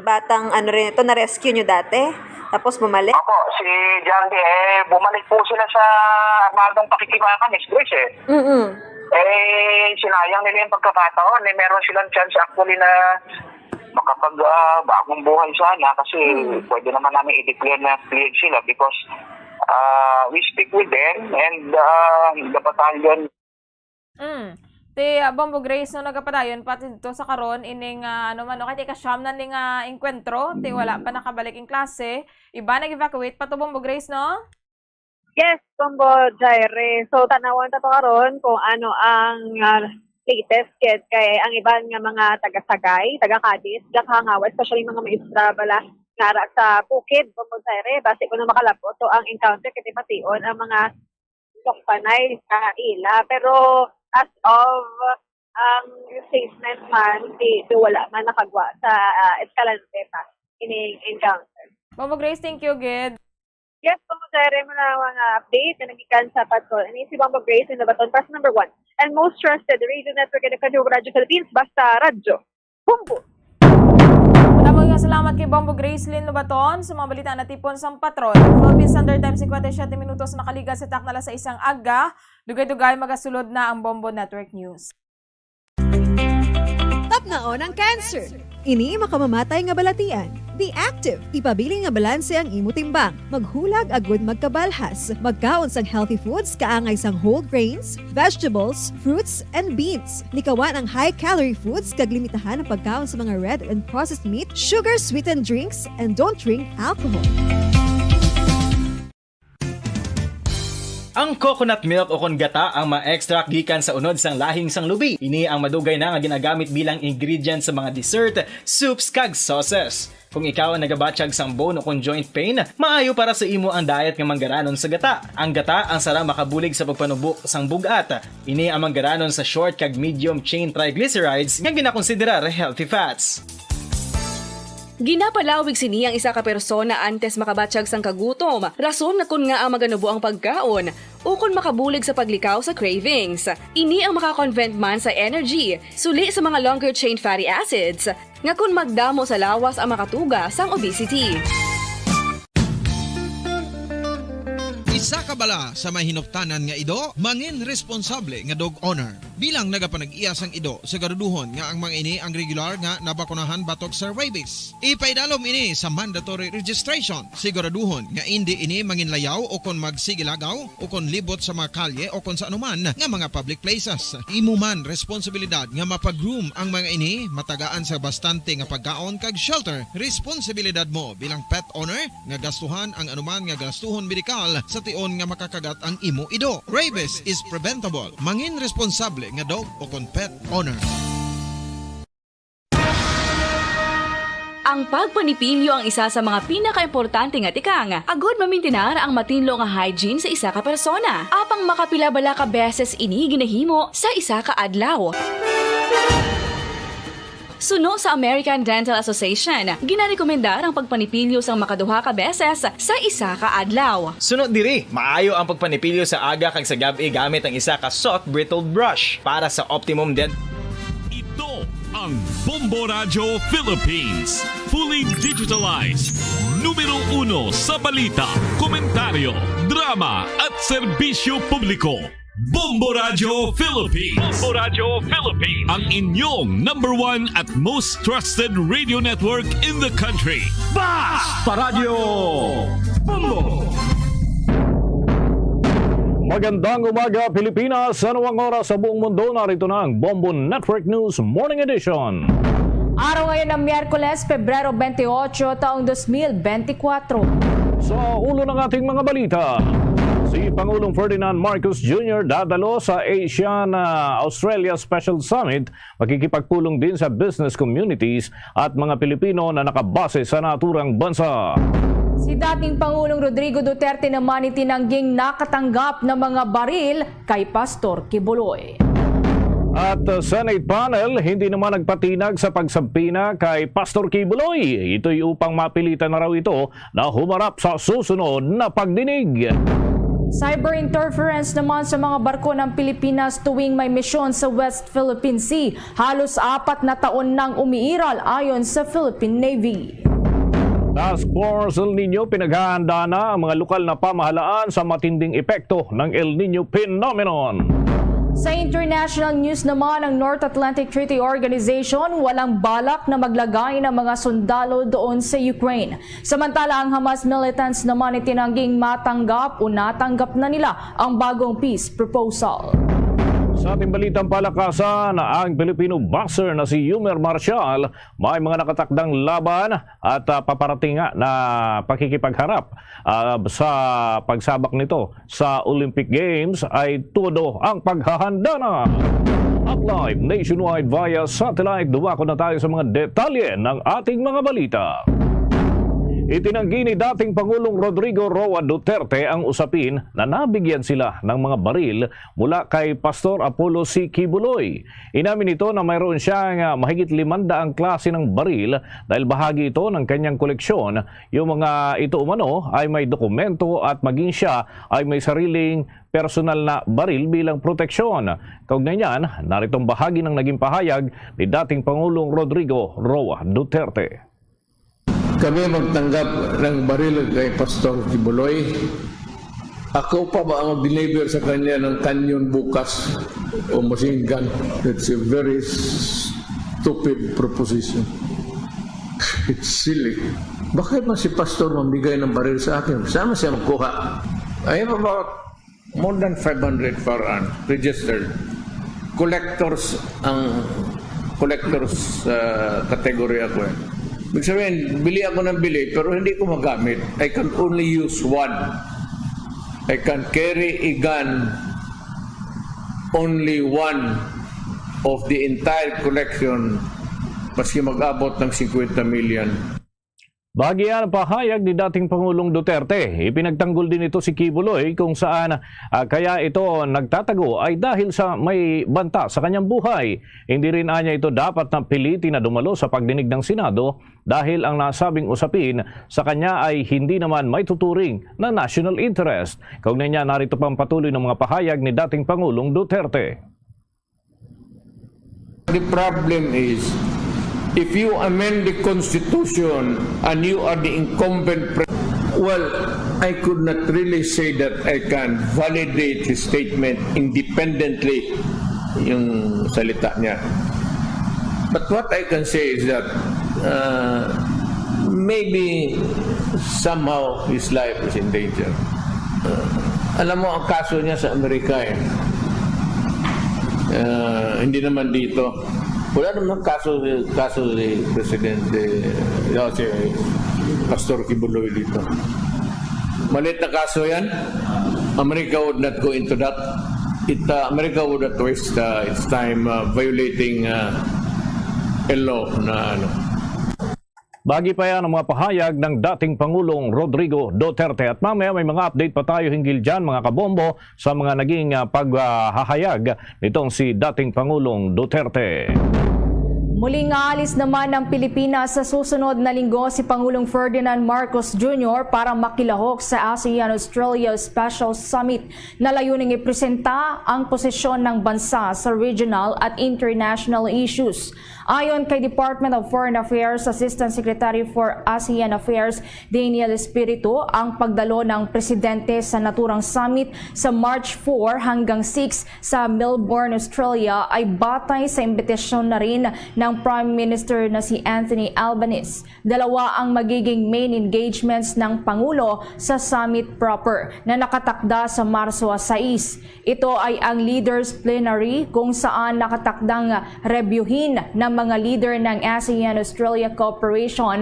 batang ano rin ito, na-rescue nyo dati? Tapos bumalik? Opo, si John D, eh, bumalik po sila sa armadong pakikibakan, Miss Grace, eh. Mm-mm. Eh, sinayang nila yung pagkakataon. Eh, meron silang chance actually na makapag ah, bagong buhay sana kasi Mm. pwede naman namin i-declare na cleared sila because ah, we speak with them and ah, the battalion Mm. Ti, ah, Bombo Grace, no, nagapadayon pa ti dito sa karon ining, ah, ano man, no, kay ti ikasyam na ni nga engkwentro, ti wala pa nakabalik ing klase. Iba nag-evacuate pa to, Bombo Grace, no? Yes, Bombo Jaire. So, tanawon ta to karon kung ano ang ah, latest kit kay ang iban nga mga taga-Sagay, taga-Cadiz, taga-Kahangawa, especially mga maestra bala nga ara sa bukid, Bombo Jaire, basi ko na makalabot to ang encounter kay bation ang mga sukpanay sa ila. Pero as of ang statement man, di, di wala man nakagwa sa ah, Escalante pa ining encounter. Bombo Grace, thank you gid. Yes, Bombo Jaire, mo na mga update na nagikan sa patrol. Ini si Bombo Grace in Baton, press number one and most trusted radio network in the country, Radyo Philippines, basta radyo. Bombo! Madamo nga salamat kay Bombo Gracelyn Lobaton sa mga balita na tipon sang patrol. Philippine Standard Time, singkwenta y siyete minutos nakaligas sa takna alas sais sang aga. Dugay-dugay magasulod na ang Bombo Network News. Tapnaon ang cancer. Ini makamamatay nga balatian. Be active. Ipabilin nga balanse ang imo timbang. Maghulag agud magkabalhas. Magkaon sang healthy foods kaangay sang whole grains, vegetables, fruits, and beans. Likawan ang high-calorie foods kag limitahan ang pagkaon sa mga red and processed meat, sugar-sweetened drinks, and don't drink alcohol. Ang coconut milk o kon gata ang ma-extract gikan sa unod sang lahing sang lubi. Ini ang madugay na nga ginagamit bilang ingredient sa mga dessert, soups, kag sauces. Kung ikaw ang nagabatyag sang bone o kon joint pain, maayo para sa imo ang diet nga manggaranon sa gata. Ang gata ang sara makabulig sa pagpanubo sang bug-at. Ini ang manggaranon sa short kag medium chain triglycerides nga ginakonsiderar healthy fats. Ginapalawig sini ang isa ka persona antes makabatyag sang kagutom, rason nga kon ngaa maganubo ang pagkaon, ukon makabulig sa paglikaw sa cravings. Ini ang maka-convert man sa energy, suli sa mga longer chain fatty acids, nga kon magdamo sa lawas ang makatuga sang obesity. Sa kabala sa may hinuptanan nga ido, mangin responsable nga dog owner. Bilang nagapanag-iya sang ido, siguraduhon nga ang mga ini ang regular nga nabakunahan batok sa rabies. Ipaidalom ini sa mandatory registration. Siguraduhon nga indi ini manginlayaw o kon magsigilagaw o kon libot sa mga kalye o kon sa anuman nga mga public places. Imo man responsibilidad nga mapag-groom ang mga ini, matagaan sa bastante nga pagkaon kag shelter. Responsibilidad mo bilang pet owner nga gastuhan ang anuman nga gastuhon medikal sa tion nga makakagat ang imo ido. Rabies is preventable. Mangin responsable nga dog o kon pet owner. Ang pagpanipilyo ang isa sa mga pinakaimportante nga tikang agod mamintinar ang matinlo nga hygiene sa isa ka persona. Apang makapila bala ka beses ini ginahimo sa isa ka adlaw? Suno sa American Dental Association, ginarekomendar ang pagpanipilyo sang makaduha ka beses sa isa ka adlaw. Suno diri, maayo ang pagpanipilyo sa aga kag sa gab-i gamit ang isa ka soft bristled brush para sa optimum dent. Ito ang Bombo Radyo Philippines, fully digitalized. Numero uno sa balita, komentaryo, drama at serbisyo publiko. Bombo Radyo Philippines. Bombo Radyo Philippines. Ang inyong number one at most trusted radio network in the country. Basta Radyo Bombo! Magandang umaga, Pilipinas. Ano ang oras sa buong mundo? Narito na ang Bombo Network News Morning Edition. Araw ngayon ng Miyerkules, Pebrero twenty-eight, taong dos mil benti kwatro. Sa ulo ng ating mga balita, si Pangulong Ferdinand Marcos Junior dadalo sa Asian ah, Australia Special Summit, makikipagpulong din sa business communities at mga Pilipino na nakabase sa naturang bansa. Si dating Pangulong Rodrigo Duterte naman itinangging nakatanggap ng mga baril kay Pastor Quiboloy. At uh, Senate panel hindi naman nagpatinag sa pagsubpoena kay Pastor Quiboloy. Ito'y upang mapilitan na raw ito na humarap sa susunod na pagdinig. Cyber interference naman sa mga barko ng Pilipinas tuwing may misyon sa West Philippine Sea. Halos apat na taon nang umiiral ayon sa Philippine Navy. Task Force El Nino, pinaghahanda na ang mga lokal na pamahalaan sa matinding epekto ng El Nino phenomenon. Sa international news naman, ang North Atlantic Treaty Organization walang balak na maglagay ng mga sundalo doon sa Ukraine. Samantala, ang Hamas militants naman itinangging matanggap o natanggap na nila ang bagong peace proposal. Sa ating balitang palakasan, ang Filipino boxer na si Yumer Marshall may mga nakatakdang laban at uh, paparating nga na pakikipagharap uh, sa pagsabak nito sa Olympic Games ay todo ang paghahanda na. At live nationwide via satellite, duwako na tayo sa mga detalye ng ating mga balita. Itinanggi ni dating Pangulong Rodrigo Roa Duterte ang usapin na nabigyan sila ng mga baril mula kay Pastor Apollo C. Kibuloy. Inamin nito na mayroon siyang ah, mahigit limanda ang klase ng baril dahil bahagi ito ng kanyang koleksyon. Yung mga ito umano ay may dokumento at maging siya ay may sariling personal na baril bilang proteksyon. Kaugnay niyan, naritong bahagi ng naging pahayag ni dating Pangulong Rodrigo Roa Duterte. Kami magtanggap ng baril kay Pastor Kibuloy. Ako pa ba ang mag-deliver sa kanya ng kanyon bukas o machine gun? It's a very stupid proposition. It's silly. Bakit man si Pastor mamigay ng baril sa akin? Saan man siya magkuha? I have about more than five hundred firearms registered. Collectors ang collectors uh, category ako eh. Ibig sabihin, bili ako ng bili pero hindi ko magamit. I can only use one. I can carry a gun only one of the entire collection maski mag-abot ng fifty million. Bahagi ang pahayag ni dating Pangulong Duterte. Ipinagtanggol din ito si Kibuloy kung saan ah, kaya ito nagtatago ay dahil sa may banta sa kanyang buhay. Hindi rin anya ito dapat na pilitin na dumalo sa pagdinig ng Senado dahil ang nasabing usapin sa kanya ay hindi naman may tuturing na national interest. Kaugnay niya, narito pang patuloy ng mga pahayag ni dating Pangulong Duterte. The problem is, if you amend the constitution and you are the incumbent pre- Well, I could not really say that I can validate his statement independently, yung salita niya. But what I can say is that uh, maybe somehow his life is in danger. Uh, alam mo, ang kaso niya sa Amerika eh. Uh, hindi naman dito. Wala naman kaso, kaso si Presidente, uh, si Pastor Kibuloy dito. Maliit na kaso yan. America would not go into that. It, uh, America would not waste uh, its time uh, violating uh, a law na ano. Bagi pa yan ang mga pahayag ng dating Pangulong Rodrigo Duterte. At mamaya may mga update pa tayo hinggil dyan, mga kabombo, sa mga naging uh, paghahayag nitong si dating Pangulong Duterte. Muling aalis naman ng Pilipinas sa susunod na linggo si Pangulong Ferdinand Marcos Junior para makilahok sa ASEAN-Australia Special Summit na layuning ipresenta ang posisyon ng bansa sa regional at international issues. Ayon kay Department of Foreign Affairs Assistant Secretary for ASEAN Affairs Daniel Espiritu, ang pagdalo ng presidente sa naturang summit sa March four hanggang six sa Melbourne, Australia ay batay sa imbitasyon na rin ng Prime Minister na si Anthony Albanese. Dalawa ang magiging main engagements ng Pangulo sa summit proper na nakatakda sa Marso sais. Ito ay ang Leaders Plenary kung saan nakatakdang rebyuhin ng mga leader ng ASEAN-Australia Cooperation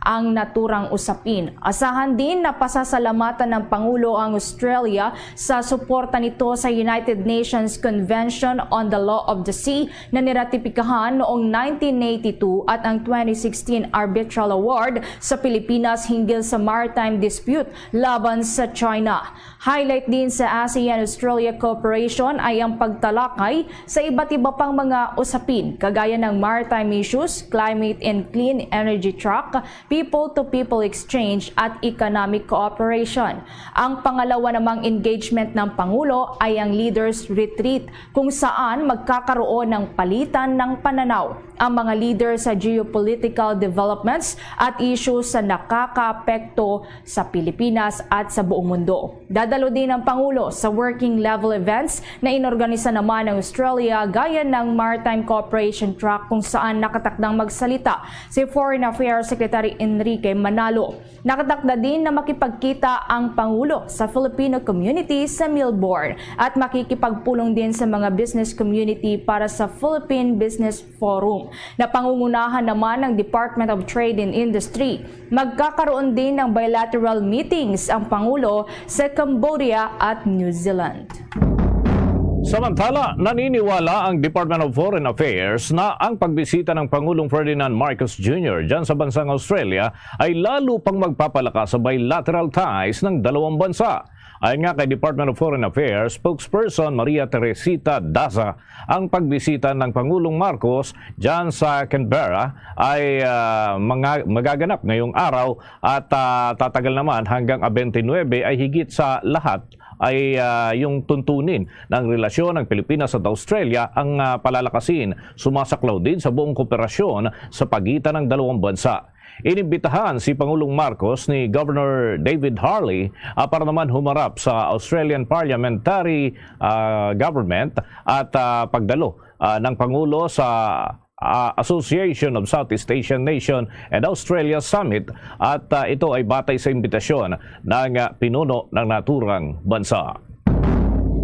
ang naturang usapin. Asahan din na pasasalamatan ng Pangulo ang Australia sa suporta nito sa United Nations Convention on the Law of the Sea na niratipikahan noong nineteen eighty-two at ang twenty sixteen Arbitral Award sa Pilipinas hinggil sa maritime dispute laban sa China. Highlight din sa ASEAN-Australia cooperation ay ang pagtalakay sa iba't iba pang mga usapin kagaya ng maritime issues, climate and clean energy track, people-to-people exchange at economic cooperation. Ang pangalawa namang engagement ng Pangulo ay ang Leaders Retreat kung saan magkakaroon ng palitan ng pananaw ang mga leader sa geopolitical developments at issues sa nakakaapekto sa Pilipinas at sa buong mundo. Dadalo din ang Pangulo sa working level events na inorganisa naman ng Australia gaya ng Maritime Cooperation Track kung saan nakatakdang magsalita si Foreign Affairs Secretary Enrique Manalo. Nakatakda din na makipagkita ang Pangulo sa Filipino community sa Melbourne at makikipagpulong din sa mga business community para sa Philippine Business Forum na pangungunahan naman ng Department of Trade and Industry. Magkakaroon din ng bilateral meetings ang Pangulo sa Cambodia at New Zealand. Samantala, naniniwala ang Department of Foreign Affairs na ang pagbisita ng Pangulong Ferdinand Marcos Junior dyan sa bansang Australia ay lalo pang magpapalakas sa bilateral ties ng dalawang bansa. Ayon nga kay Department of Foreign Affairs spokesperson Maria Teresita Daza, ang pagbisita ng Pangulong Marcos dyan sa Canberra ay uh, mga, magaganap ngayong araw at uh, tatagal naman hanggang a twenty-nine ay higit sa lahat ay uh, yung tuntunin ng relasyon ng Pilipinas at Australia ang uh, palalakasin. Sumasaklaw din sa buong kooperasyon sa pagitan ng dalawang bansa. Inimbitahan si Pangulong Marcos ni Governor David Harley uh, para naman humarap sa Australian Parliamentary uh, Government at uh, pagdalo uh, ng Pangulo sa uh, Association of Southeast Asian Nation and Australia Summit at uh, ito ay batay sa imbitasyon ng uh, pinuno ng naturang bansa.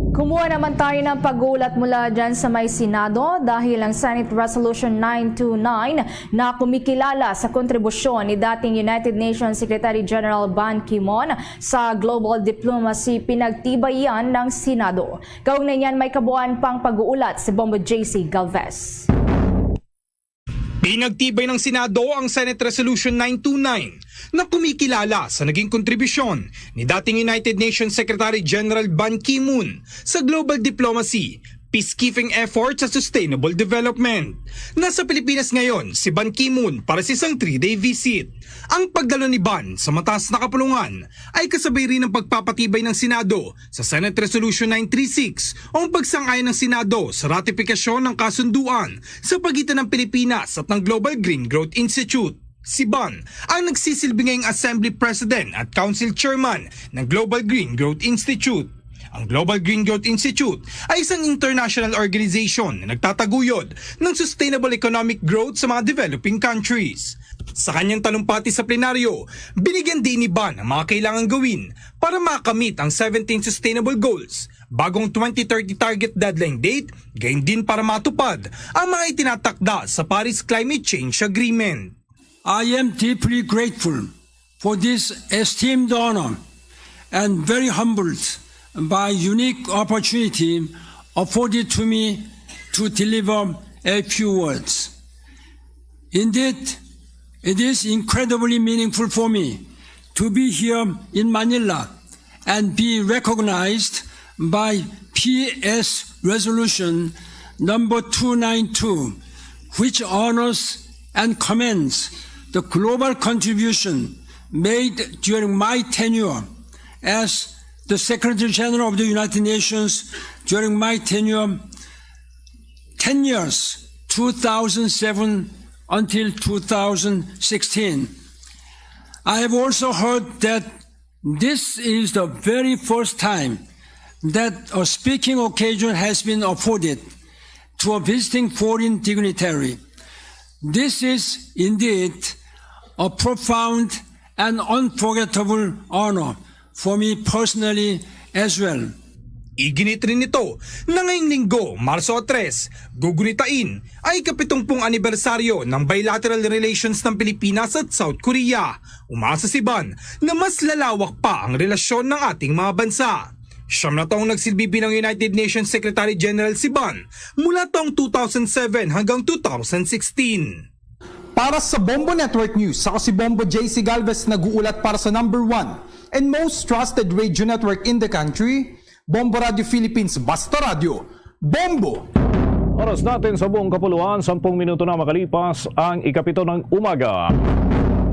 Kumuha naman tayo ng pag-uulat mula dyan sa may Senado dahil ang Senate Resolution nine two nine na kumikilala sa kontribusyon ni dating United Nations Secretary General Ban Ki-moon sa global diplomacy pinagtibayan ng Senado. Kaugnay niyan may kabuuan pang pag-uulat si Bombo J C Galvez. Pinagtibay ng Senado ang Senate Resolution nine two nine na kumikilala sa naging kontribisyon ni dating United Nations Secretary General Ban Ki-moon sa global diplomacy, peacekeeping efforts at sustainable development. Nasa Pilipinas ngayon si Ban Ki-moon para sa isang three-day visit. Ang pagdalo ni Ban sa mataas na kapulungan ay kasabay rin ng pagpapatibay ng Senado sa Senate Resolution nine three six o ang pagsang-ayon ng Senado sa ratifikasyon ng kasunduan sa pagitan ng Pilipinas at ng Global Green Growth Institute. Si Ban ang nagsisilbi ngayong Assembly President at Council Chairman ng Global Green Growth Institute. Ang Global Green Growth Institute ay isang international organization na nagtataguyod ng sustainable economic growth sa mga developing countries. Sa kanyang talumpati sa plenaryo, binigyan din ni Ban ang mga kailangan gawin para makamit ang seventeen Sustainable Goals bago ang twenty thirty target deadline date, gayon din para matupad ang mga itinatakda sa Paris Climate Change Agreement. I am deeply grateful for this esteemed honor and very humbled by unique opportunity afforded to me to deliver a few words. Indeed, it is incredibly meaningful for me to be here in Manila and be recognized by P S Resolution number two nine two, which honors and commends the global contribution made during my tenure as the Secretary General of the United Nations during my tenure, ten years, two thousand seven until two thousand sixteen. I have also heard that this is the very first time that a speaking occasion has been afforded to a visiting foreign dignitary. This is indeed a profound and unforgettable honor for me personally as well. Iginit rin nito na ngayong linggo, Marso tres, gugunitain ay ikapitungpung anibersaryo ng bilateral relations ng Pilipinas at South Korea. Umasa si Ban na mas lalawak pa ang relasyon ng ating mga bansa. Siyam na taong nagsilbi bilang United Nations Secretary General si Ban mula taong two thousand seven hanggang two thousand sixteen. Para sa Bombo Network News, ako si Bombo J C Galvez, nag-uulat para sa number one and most trusted radio network in the country, Bombo Radio Philippines, Basta Radio, Bombo! Oras natin sa buong kapuluan, sampung minuto na makalipas ang ikapito ng umaga.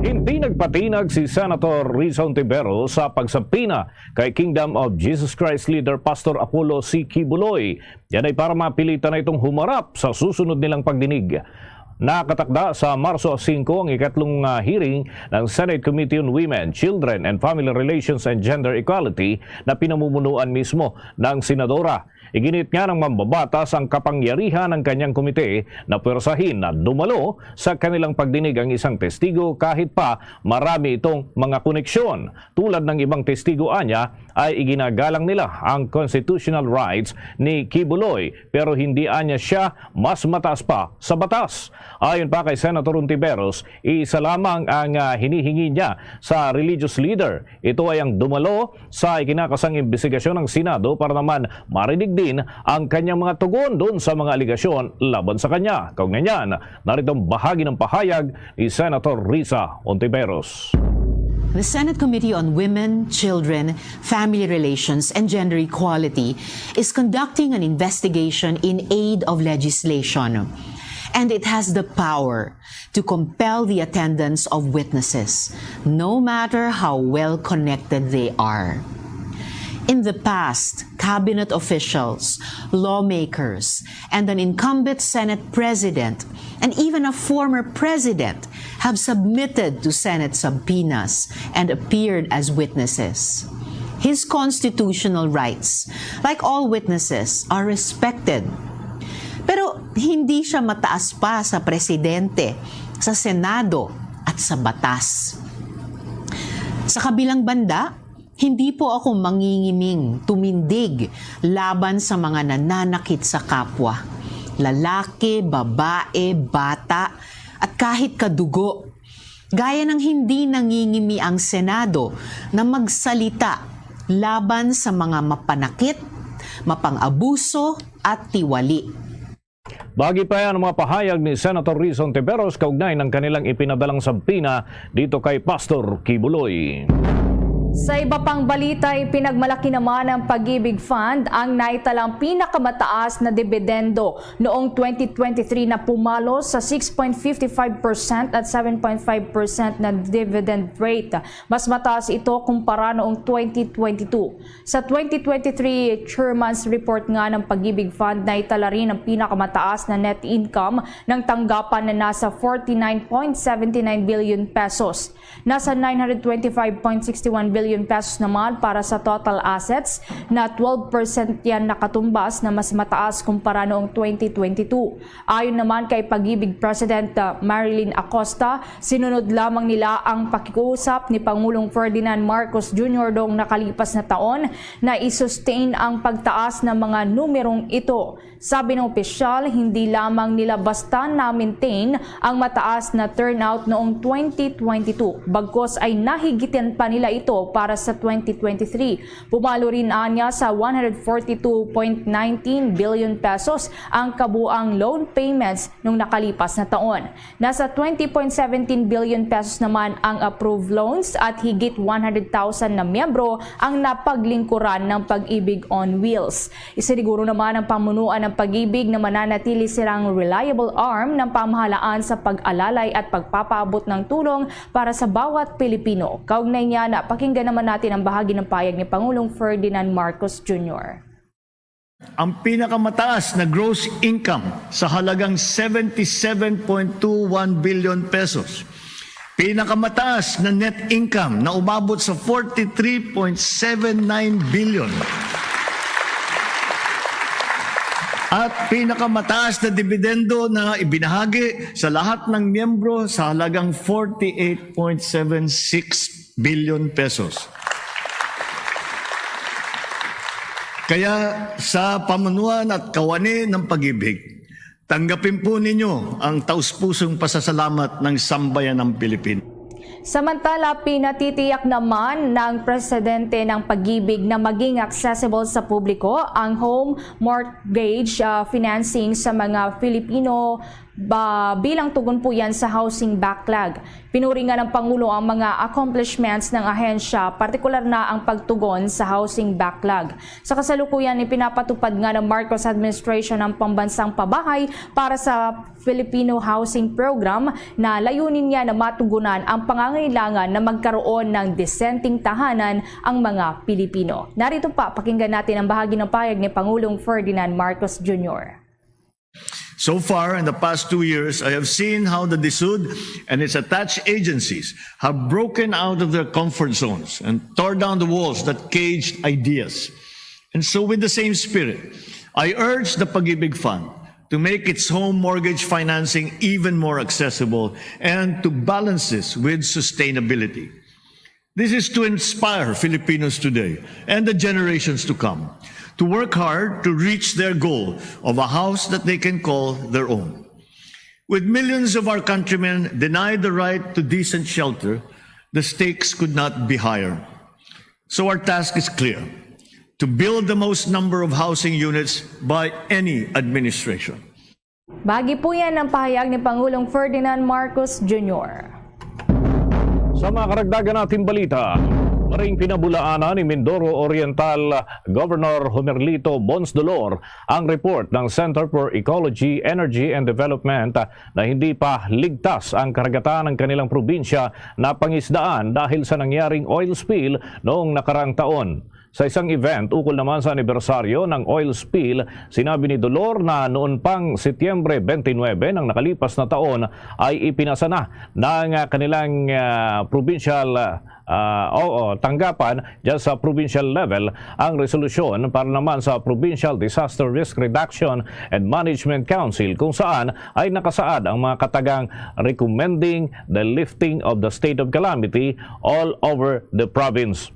Hindi nagpatinag si Senator Risa Ontiveros sa pagsubpoena kay Kingdom of Jesus Christ leader Pastor Apollo C. Quiboloy. Yan ay para mapilitan na itong humarap sa susunod nilang pagdinig. Nakatakda sa Marso singko ang ikatlong, ah, hearing ng Senate Committee on Women, Children, and Family Relations and Gender Equality na pinamumunuan mismo ng senadora. Iginit nga ng mambabatas ang kapangyarihan ng kanyang komite na pwersahin na dumalo sa kanilang pagdinig ang isang testigo kahit pa marami itong mga koneksyon. Tulad ng ibang testigo, anya, ay iginagalang nila ang constitutional rights ni Quiboloy, pero hindi anya siya mas mataas pa sa batas. Ayon pa kay Senator Ontiveros, isa lamang ang, ah, hinihingi niya sa religious leader. Ito ay ang dumalo sa ikinakasang imbestigasyon ng Senado para naman marinig din ang kanyang mga tugon doon sa mga alegasyon laban sa kanya. Kaugnay niyan, narito ang bahagi ng pahayag ni Senator Risa Ontiveros. The Senate Committee on Women, Children, Family Relations, and Gender Equality is conducting an investigation in aid of legislation, and it has the power to compel the attendance of witnesses, no matter how well connected they are. In the past, cabinet officials, lawmakers, and an incumbent Senate president, and even a former president, have submitted to Senate subpoenas and appeared as witnesses. His constitutional rights, like all witnesses, are respected. Pero hindi siya mataas pa sa presidente, sa Senado, at sa batas. Sa kabilang banda, hindi po ako mangingiming tumindig laban sa mga nananakit sa kapwa, lalaki, babae, bata, at kahit kadugo. Gaya ng hindi nangingimi ang Senado na magsalita laban sa mga mapanakit, mapang-abuso, at tiwali. Bahagi pa yan ang mga pahayag ni Senator Risa Ontiveros kaugnay ng kanilang ipinadalang subpoena dito kay Pastor Quiboloy. Sa iba pang balita, ipinagmalaki naman ng Pag-ibig Fund ang naitalang pinakamataas na dibidendo noong twenty twenty-three na pumalo sa six point five five percent at seven point five percent na dividend rate. Mas mataas ito kumpara noong twenty twenty-two. Sa twenty twenty-three Chairman's Report nga ng Pag-ibig Fund, naitala rin ang pinakamataas na net income ng tanggapan na nasa forty-nine point seventy-nine billion pesos. Nasa nine hundred twenty-five point sixty-one billion pesos naman para sa total assets, na twelve percent yan nakatumbas, na mas mataas kumpara noong twenty twenty-two. Ayon naman kay Pag-ibig President, uh, Marilyn Acosta, sinunod lamang nila ang pakikiusap ni Pangulong Ferdinand Marcos Junior noong nakalipas na taon na i-sustain ang pagtaas ng mga numerong ito. Sabi ng opisyal, hindi lamang nila basta na-maintain ang mataas na turnout noong twenty twenty-two, bagkos ay nahigitan pa nila ito para sa twenty twenty-three. Pumalo rin anya sa one hundred forty-two point nineteen billion pesos ang kabuang loan payments nung nakalipas na taon. Nasa twenty point seventeen billion pesos naman ang approved loans at higit one hundred thousand na miyembro ang napaglingkuran ng Pag-ibig on Wheels. Isiniguro naman ng pamunuan ng Pag-ibig na mananatili silang reliable arm ng pamahalaan sa pag-alalay at pagpapaabot ng tulong para sa bawat Pilipino. Kaugnay niya, napakinggan naman natin ang bahagi ng pahayag ni Pangulong Ferdinand Marcos Junior. Ang pinakamataas na gross income sa halagang seventy-seven point two one billion pesos. Pinakamataas na net income na umabot sa forty-three point seven nine billion. At pinakamataas na dibidendo na ibinahagi sa lahat ng miyembro sa halagang forty-eight point seven six billion pesos. Kaya sa pamunuan at kawani ng Pag-ibig, tanggapin po ninyo ang taus-pusong pasasalamat ng sambayan ng Pilipino. Samantala, pinatitiyak naman ng Presidente ng Pag-ibig na maging accessible sa publiko ang home mortgage, ah, financing sa mga Filipino, ba, bilang tugon po yan sa housing backlog. Pinuri nga ng Pangulo ang mga accomplishments ng ahensya, partikular na ang pagtugon sa housing backlog. Sa kasalukuyan, ipinapatupad nga ng Marcos administration ang pambansang pabahay para sa Filipino Housing Program na layunin niya na matugunan ang pangangailangan na magkaroon ng disenteng tahanan ang mga Pilipino. Narito pa, pakinggan natin ang bahagi ng pahayag ni Pangulong Ferdinand Marcos Junior. So far, in the past two years, I have seen how the DESUD and its attached agencies have broken out of their comfort zones and tore down the walls that caged ideas. And so, with the same spirit, I urge the Pag-ibig Fund to make its home mortgage financing even more accessible and to balance this with sustainability. This is to inspire Filipinos today and the generations to come to work hard to reach their goal of a house that they can call their own. With millions of our countrymen denied the right to decent shelter, the stakes could not be higher. So our task is clear: to build the most number of housing units by any administration. Bahagi po yan ng pahayag ni Pangulong Ferdinand Marcos Junior. Sa mga karagdagan nating balita, maring pinabulaanan ni Mindoro Oriental Governor Jomerlito Mons Dolor ang report ng Center for Ecology, Energy and Development na hindi pa ligtas ang karagatan ng kanilang probinsya na pangisdaan dahil sa nangyaring oil spill noong nakaraang taon. Sa isang event ukol naman sa anibersaryo ng oil spill, sinabi ni Dolor na noon pang Setyembre twenty-nine ng nakalipas na taon ay ipinasa na ng, ah, kanilang, ah, provincial, ah, oo, tanggapan dyan sa provincial level ang resolusyon para naman sa Provincial Disaster Risk Reduction and Management Council, kung saan ay nakasaad ang mga katagang recommending the lifting of the state of calamity all over the province.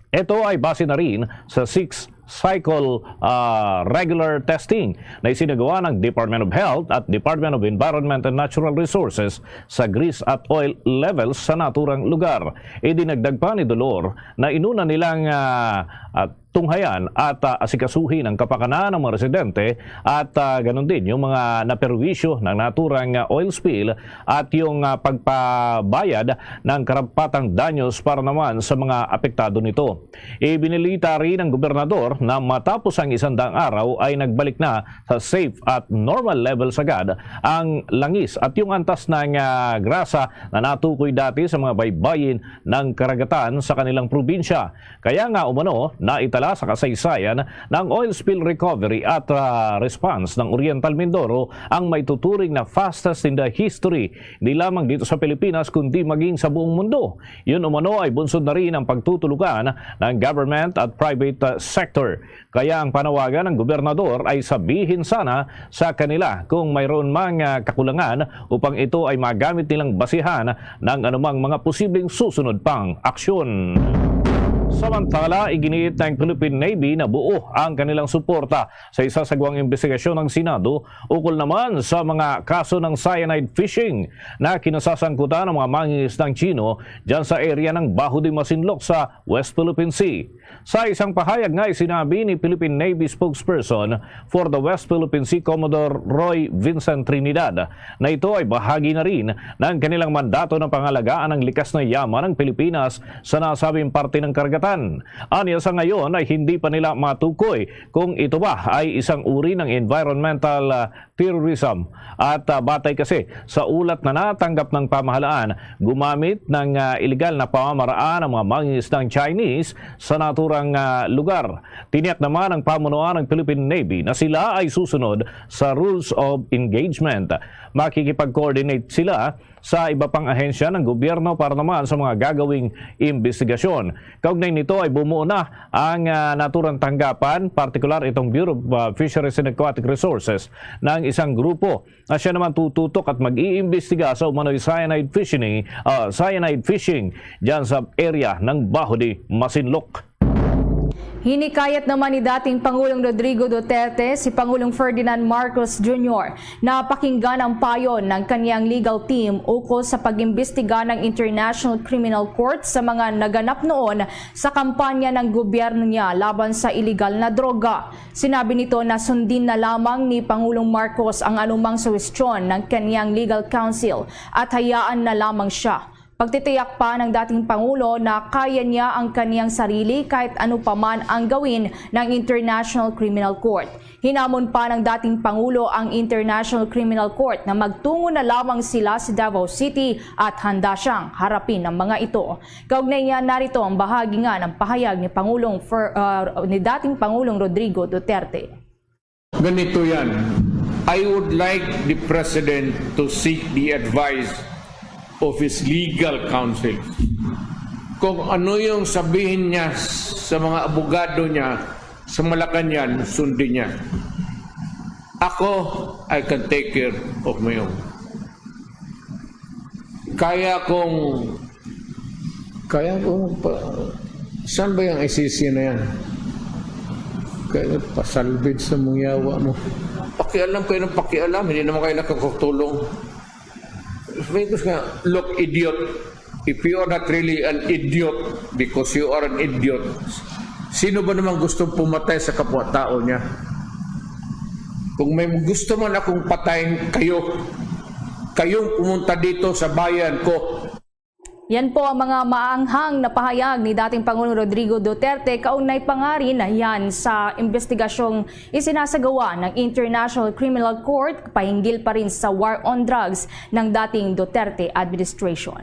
Ito ay base na rin sa six cycle, ah, regular testing na isinagawa ng Department of Health at Department of Environment and Natural Resources sa grease at oil levels sa naturang lugar. Idinagdag pa ni Dolor na inuna nilang, ah, ah, tunghayan at, ah, asikasuhin ang kapakanan ng mga residente at, ah, ganun din yung mga naperwisyo ng naturang, ah, oil spill at yung, ah, pagpabayad ng karapatang danyos para naman sa mga apektado nito. Ibinilita rin ng gobernador na matapos ang isang daang araw ay nagbalik na sa safe at normal levels agad ang langis at yung antas ng, ah, grasa na natukoy dati sa mga baybayin ng karagatan sa kanilang probinsya. Kaya nga umano, naitala sa kasaysayan ng oil spill recovery at, ah, response ng Oriental Mindoro ang maituturing na fastest in the history, di lamang dito sa Pilipinas kundi maging sa buong mundo. Yun umano ay bunsod na rin ang pagtutulukan ng government at private, ah, sector. Kaya ang panawagan ng gobernador ay sabihin sana sa kanila kung mayroon mang, ah, kakulangan upang ito ay magamit nilang basihan ng anumang mga posibleng susunod pang aksyon. Samantala, iginiit ng Philippine Navy na buo ang kanilang suporta sa isasagwang investigasyon ng Senado ukol naman sa mga kaso ng cyanide fishing na kinasasangkutan ng mga mangingisdang Chino dyan sa area ng Bajo de Masinloc sa West Philippine Sea. Sa isang pahayag nga isinabi ni Philippine Navy spokesperson for the West Philippine Sea, Commodore Roy Vincent Trinidad, na ito ay bahagi na rin ng kanilang mandato na pangalagaan ang likas na yaman ng Pilipinas sa nasabing parte ng karagatan. Anya sa ngayon ay hindi pa nila matukoy kung ito ba ay isang uri ng environmental, ah, terrorism. At, ah, batay kasi sa ulat na natanggap ng pamahalaan, gumamit ng, ah, iligal na pamamaraan ang mga mangingisdang Chinese sa naturang, ah, lugar. Tiniyak naman ang pamunuan ng Philippine Navy na sila ay susunod sa rules of engagement. Makikipag-coordinate sila sa iba pang ahensya ng gobyerno para naman sa mga gagawing imbestigasyon. Kaugnay nito ay bumuo na ang, ah, naturang tanggapan, partikular itong Bureau of, ah, Fisheries and Aquatic Resources, ng isang grupo na siya naman tututok at mag-iimbestiga sa umano'y cyanide fishing, ah, cyanide fishing dyan sa area ng Bajo de Masinloc. Hinikayat naman ni dating Pangulong Rodrigo Duterte si Pangulong Ferdinand Marcos Junior na pakinggan ang payo ng kanyang legal team ukol sa pag-imbestiga ng International Criminal Court sa mga naganap noon sa kampanya ng gobyerno niya laban sa iligal na droga. Sinabi nito na sundin na lamang ni Pangulong Marcos ang anumang suhestyon ng kanyang legal counsel at hayaan na lamang siya. Pagtitiyak pa ng dating Pangulo na kaya niya ang kaniyang sarili kahit ano pa man ang gawin ng International Criminal Court. Hinamon pa ng dating Pangulo ang International Criminal Court na magtungo na lamang sila sa Davao City at handa siyang harapin ang mga ito. Kaugnay niya, narito ang bahagi nga ng pahayag ni Pangulong Fer-, ah, ni dating Pangulong Rodrigo Duterte. Ganito yan. I would like the President to seek the advice of his legal counsel. Kung ano yung sabihin niya sa mga abogado niya sa Malacañang, sundin niya. Ako, I can take care of my own. Kaya kong, kaya kong pa, saan ba yung I C C na yan? Kaya pasalbid sa mong yawa mo. Pakialam kayo ng pakialam, hindi naman kayo nakakatulong. Sabi ko nga, "Look, idiot, if you are not really an idiot, because you are an idiot, sino ba naman gustong pumatay sa kapwa-tao niya? Kung may gusto man akong patayin kayo, kayong pumunta dito sa bayan ko." Yan po ang mga maanghang na pahayag ni dating Pangulong Rodrigo Duterte kaugnay pa nga rin yan sa investigasyong isinasagawa ng International Criminal Court pahinggil pa rin sa war on drugs ng dating Duterte administration.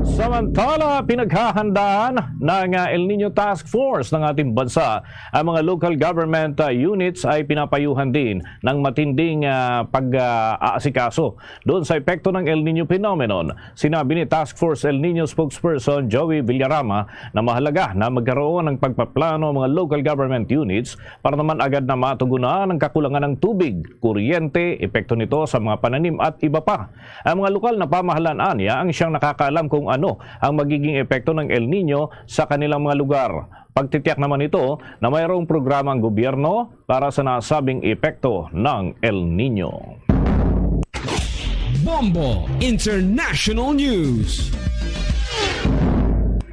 Samantala, pinaghahandaan ng, ah, El Nino Task Force ng ating bansa ang mga local government, ah, units ay pinapayuhan din ng matinding, ah, pag, ah, aasikaso doon sa epekto ng El Nino phenomenon. Sinabi ni Task Force El Nino spokesperson Joey Villarama na mahalaga na magkaroon ng pagpaplano ang mga local government units para naman agad na matugunan ang kakulangan ng tubig, kuryente, epekto nito sa mga pananim at iba pa. Ang mga lokal na pamahalaan niya ang siyang nakakaalam kung ano ang magiging epekto ng El Nino sa kanilang mga lugar. Pagtitiyak naman ito na mayroong programa ang gobyerno para sa nasabing epekto ng El Nino. Bombo International News.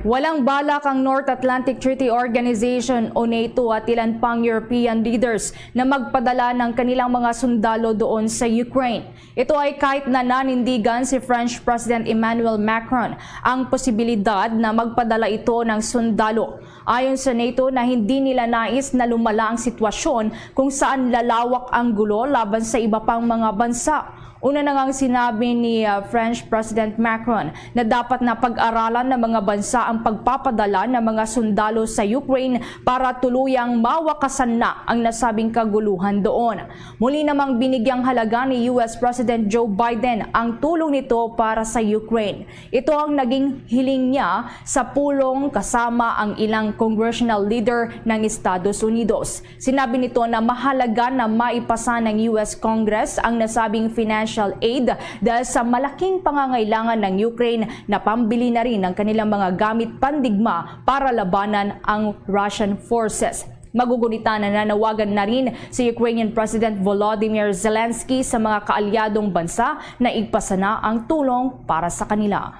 Walang balak ang North Atlantic Treaty Organization o NATO at ilan pang European leaders na magpadala ng kanilang mga sundalo doon sa Ukraine. Ito ay kahit na nanindigan si French President Emmanuel Macron ang posibilidad na magpadala ito ng sundalo. Ayon sa NATO na hindi nila nais na lumala ang sitwasyon kung saan lalawak ang gulo laban sa iba pang mga bansa. Una na ngang sinabi ni, ah, French President Macron na dapat na pag-aralan ng mga bansa ang pagpapadala ng mga sundalo sa Ukraine para tuluyang mawakasan na ang nasabing kaguluhan doon. Muli namang binigyang halaga ni U S President Joe Biden ang tulong nito para sa Ukraine. Ito ang naging hiling niya sa pulong kasama ang ilang congressional leader ng Estados Unidos. Sinabi nito na mahalaga na maipasa ng U S Congress ang nasabing financial aid dahil sa malaking pangangailangan ng Ukraine na pambili na rin ng kanilang mga gamit pandigma para labanan ang Russian forces. Magugunita na nanawagan na rin si Ukrainian President Volodymyr Zelensky sa mga kaalyadong bansa na igpasa na ang tulong para sa kanila.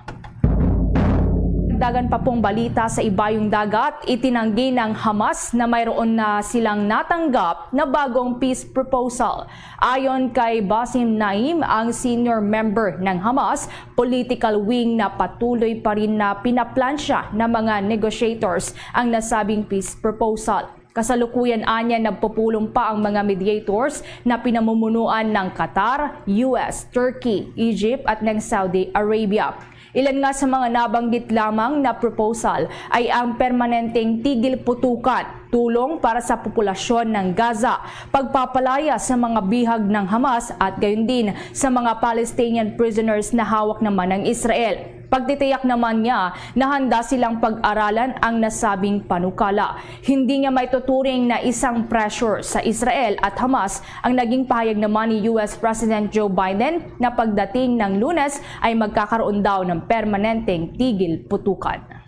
Dagdagan pa pong balita sa Ibayong Dagat, itinanggi ng Hamas na mayroon na silang natanggap na bagong peace proposal. Ayon kay Basim Naim, ang senior member ng Hamas political wing, na patuloy pa rin na pinaplansya ng mga negotiators ang nasabing peace proposal. Kasalukuyan anya nagpupulong pa ang mga mediators na pinamumunuan ng Qatar, U S, Turkey, Egypt at ng Saudi Arabia. Ilan nga sa mga nabanggit lamang na proposal ay ang permanenteng tigil putukan, tulong para sa populasyon ng Gaza, pagpapalaya sa mga bihag ng Hamas at gayon din sa mga Palestinian prisoners na hawak naman ng Israel. Pagtitiyak naman niya na handa silang pag-aralan ang nasabing panukala. Hindi niya maituturing na isang pressure sa Israel at Hamas ang naging pahayag naman ni U S President Joe Biden na pagdating ng Lunes ay magkakaroon daw ng permanenteng tigil putukan.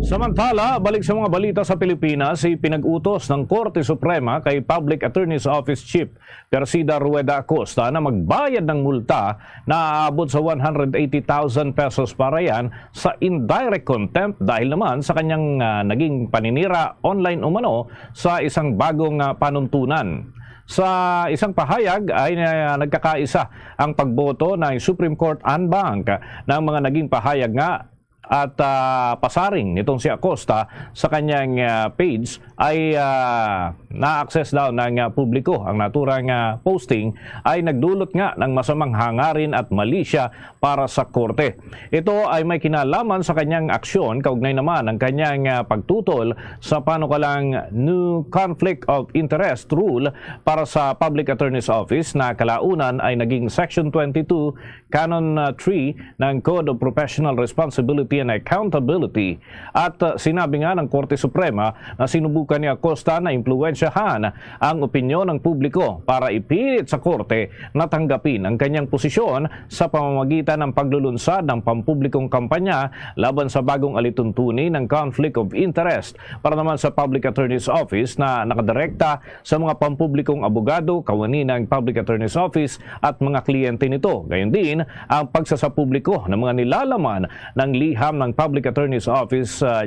Samantala, balik sa mga balita sa Pilipinas, ipinag-utos ng Korte Suprema kay Public Attorney's Office Chief Persida Rueda Acosta na magbayad ng multa na aabot sa one hundred eighty thousand pesos para yan sa indirect contempt dahil naman sa kanyang, ah, naging paninira online umano sa isang bagong, ah, panuntunan. Sa isang pahayag ay, ah, nagkakaisa ang pagboto ng Supreme Court en banc ng mga naging pahayag nga at, ah, pasaring nitong si Acosta sa kanyang, ah, page ay, ah, na-access daw ng, ah, publiko. Ang naturang, ah, posting ay nagdulot nga ng masamang hangarin at malisya para sa korte. Ito ay may kinalaman sa kanyang aksyon kaugnay naman ang kanyang, ah, pagtutol sa panukalang new conflict of interest rule para sa Public Attorney's Office na kalaunan ay naging Section twenty-two Canon, ah, three ng Code of Professional Responsibility and Accountability. At, ah, sinabi nga ng Korte Suprema na sinubukan ni Acosta na impluwensyahan ang opinyon ng publiko para ipilit sa korte na tanggapin ang kanyang posisyon sa pamamagitan ng paglulunsad ng pampublikong kampanya laban sa bagong alituntunin ng conflict of interest para naman sa Public Attorney's Office na nakadirekta sa mga pampublikong abogado, kawani ng Public Attorney's Office at mga kliyente nito. Gayon din ang pagsasapubliko ng mga nilalaman ng liham ng Public Attorney's Office, ah,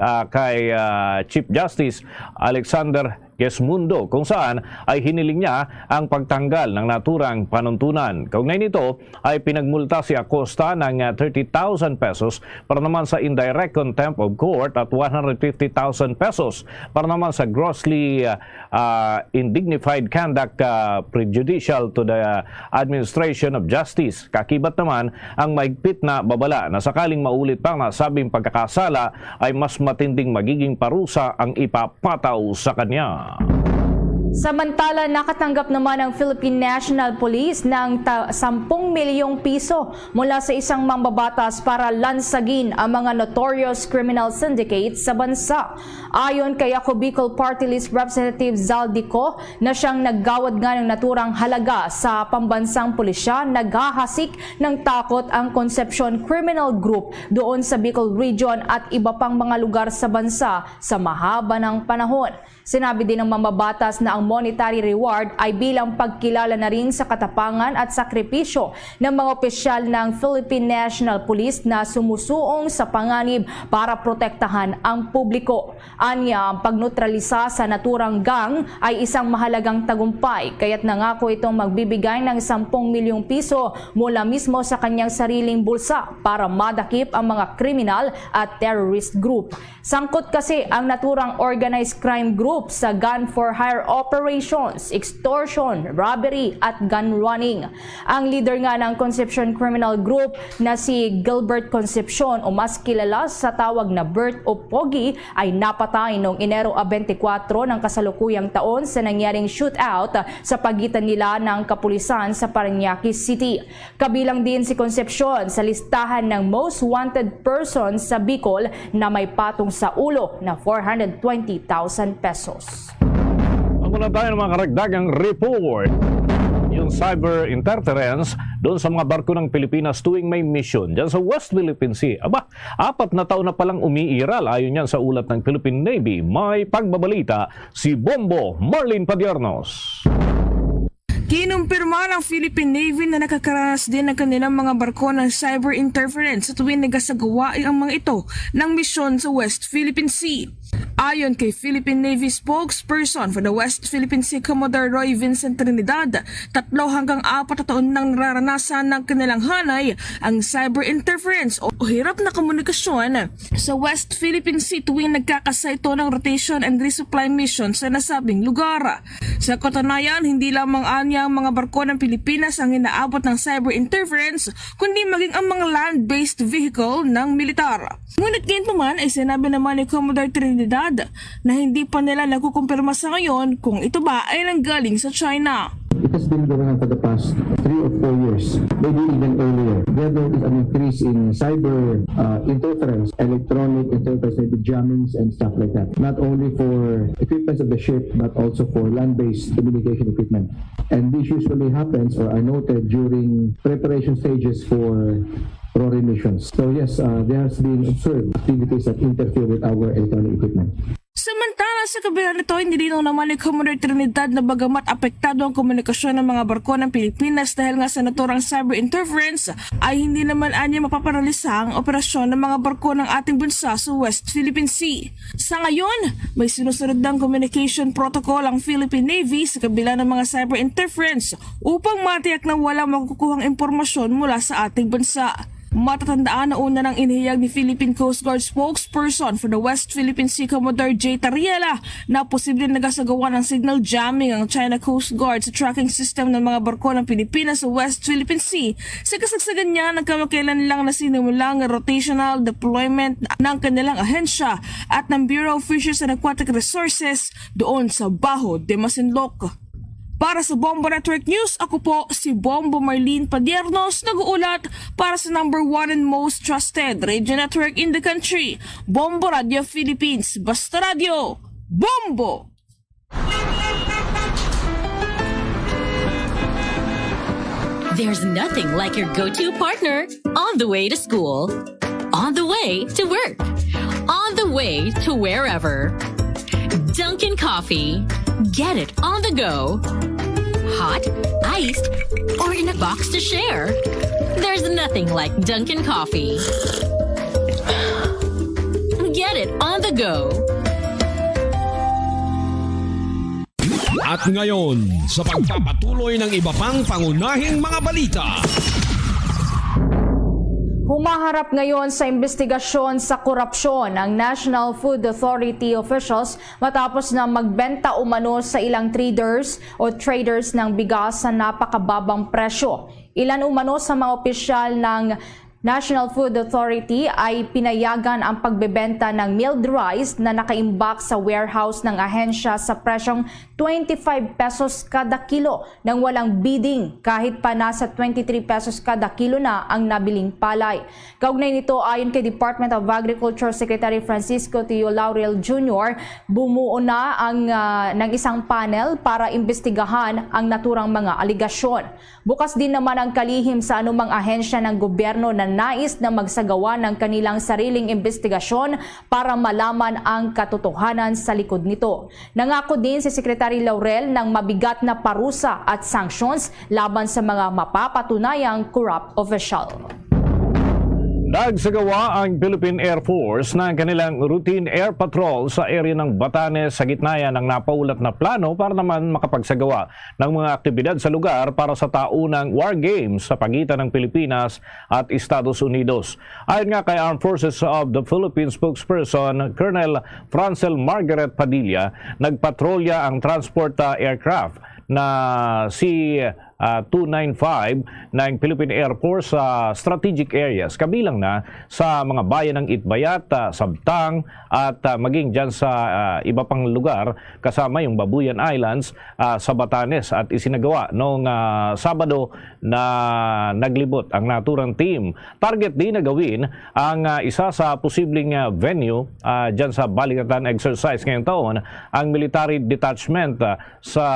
ah, kay, ah, Chief Justice Alexander Gesmundo, kung saan ay hiniling niya ang pagtanggal ng naturang panuntunan. Kaugnay nito ay pinagmulta si Acosta ng, ah, thirty thousand pesos para naman sa indirect contempt of court at one hundred fifty thousand pesos para naman sa grossly, ah, ah, indignified conduct, ah, prejudicial to the administration of justice. Kakibat naman ang mahigpit na babala na sakaling maulit pa ang nasabing pagkakasala ay mas matinding magiging parusa ang ipapataw sa kanya. Samantala, nakatanggap naman ang Philippine National Police ng ta- sampung milyong piso mula sa isang mambabatas para lansagin ang mga notorious criminal syndicates sa bansa. Ayon kay Ako Bicol Party List Representative Zaldy Co, na siyang naggawad nga ng naturang halaga sa pambansang pulisya, naghahasik ng takot ang Concepcion Criminal Group doon sa Bicol Region at iba pang mga lugar sa bansa sa mahaba ng panahon. Sinabi din ng mambabatas na Ang monetary reward ay bilang pagkilala na rin sa katapangan at sakripisyo ng mga opisyal ng Philippine National Police na sumusuong sa panganib para protektahan ang publiko. Anya, ang pagnutralisa sa naturang gang ay isang mahalagang tagumpay, kaya't nangako itong magbibigay ng sampung milyong piso mula mismo sa kanyang sariling bulsa para madakip ang mga kriminal at terrorist group. Sangkot kasi ang naturang organized crime group sa gun for hire operations, extortion, robbery, at gun running. Ang leader nga ng Concepcion Criminal Group na si Gilbert Concepcion, o mas kilala sa tawag na Bert o Pogi, ay napatay noong Enero twenty-four ng kasalukuyang taon sa nangyaring shootout sa pagitan nila ng kapulisan sa Parañaque City. Kabilang din si Concepcion sa listahan ng most wanted persons sa Bicol na may patong sa ulo na four hundred twenty thousand pesos. Ang una tayo ng mga karagdagang report, yung cyber interference doon sa mga barko ng Pilipinas tuwing may misyon dyan sa West Philippine Sea. Aba, apat na taon na palang umiiral. Ayon yan sa ulat ng Philippine Navy, may pagbabalita si Bombo Marlene Padiernos. Kinumpirma ng Philippine Navy na nakakaranas din ang kanilang mga barko ng cyber interference sa tuwing nagasagawa ang mga ito ng misyon sa West Philippine Sea. Ayon kay Philippine Navy spokesperson for the West Philippine Sea, Commodore Roy Vincent Trinidad, tatlo hanggang apat na taon nang nararanasan ng kanilang hanay ang cyber interference o hirap na komunikasyon sa West Philippine Sea tuwing nagkakasa ito ng rotation and resupply mission sa nasabing lugar. Sa katunayan, hindi lamang anya ang mga barko ng Pilipinas ang inaabot ng cyber interference, kundi maging ang mga land-based vehicle ng militar. Ngunit gayunpaman ay sinabi naman ni Commodore Trinidad na hindi pa nila nakukumpirma sa ngayon kung ito ba ay nanggaling sa China. It has been going on for the past three or four years, maybe even earlier. Where there is an increase in cyber uh, interference, electronic interference, maybe jammings and stuff like that. Not only for equipments of the ship, but also for land-based communication equipment. And this usually happens or are noted during preparation stages for RORE missions. So yes, uh, there has been observed activities that interfere with our electronic equipment. Samantala, sa kabila nito, inilinaw naman ni Commodore Trinidad na bagamat apektado ang komunikasyon ng mga barko ng Pilipinas dahil nga sa naturang cyber interference, ay hindi naman anya mapaparalisa ang operasyon ng mga barko ng ating bansa sa West Philippine Sea. Sa ngayon, may sinusunod ng communication protocol ang Philippine Navy sa kabila ng mga cyber interference upang matiyak na wala makukuhang impormasyon mula sa ating bansa. Matatandaan na una nang inihayag ni Philippine Coast Guard spokesperson for the West Philippine Sea, Commodore Jay Tariela, na posibleng nagasagawa ng signal jamming ang China Coast Guard sa tracking system ng mga barko ng Pilipinas sa West Philippine Sea. Sa kasagsagan niya, nagkamakailan lang na sinimulang rotational deployment ng kanilang ahensya at ng Bureau of Fisheries and Aquatic Resources doon sa Baho de Masinloc. Para sa Bombo Network News, ako po si Bombo Marlene Padiernos, nag-uulat para sa number one and most trusted radio network in the country, Bombo Radio Philippines. Basta Radio, Bombo! There's nothing like your go-to partner on the way to school, on the way to work, on the way to wherever. Dunkin' Coffee. Get it on the go. Hot, iced, or in a box to share. There's nothing like Dunkin' Coffee. Get it on the go. At ngayon, sa pagpapatuloy ng iba pang pangunahing mga balita. Humaharap ngayon sa imbestigasyon sa korupsyon ang National Food Authority officials matapos na magbenta umano sa ilang traders o traders ng bigas sa napakababang presyo. Ilan umano sa mga opisyal ng National Food Authority ay pinayagan ang pagbebenta ng milled rice na nakaimbak sa warehouse ng ahensya sa presyong twenty-five pesos kada kilo nang walang bidding, kahit pa nasa twenty-three pesos kada kilo na ang nabiling palay. Kaugnay nito, ayon kay Department of Agriculture Secretary Francisco Tio Laurel Junior, bumuo na ang, ah, ng isang panel para imbestigahan ang naturang mga aligasyon. Bukas din naman ang kalihim sa anumang ahensya ng gobyerno na nais na magsagawa ng kanilang sariling imbestigasyon para malaman ang katotohanan sa likod nito. Nangako din si Secretary Laurel ng mabigat na parusa at sanctions laban sa mga mapapatunayang corrupt official. Nagsagawa ang Philippine Air Force ng kanilang routine air patrol sa area ng Batanes sa gitna ng napaulat na plano para naman makapagsagawa ng mga aktibidad sa lugar para sa taunang War Games sa pagitan ng Pilipinas at Estados Unidos. Ayon nga kay Armed Forces of the Philippines spokesperson Colonel Francel Margaret Padilla, nagpatrolya ang transport, ah, aircraft na si, ah, two nine five ng Philippine Air Force sa strategic areas, kabilang na sa mga bayan ng Itbayat, ah, Sabtang, at, ah, maging dyan sa, ah, iba pang lugar, kasama yung Babuyan Islands, ah, sa Batanes, at isinagawa noong, ah, Sabado na naglibot ang naturang team. Target din na gawin ang, ah, isa sa posibleng, ah, venue, ah, dyan sa Balikatan Exercise ngayong taon, ang military detachment, ah, sa,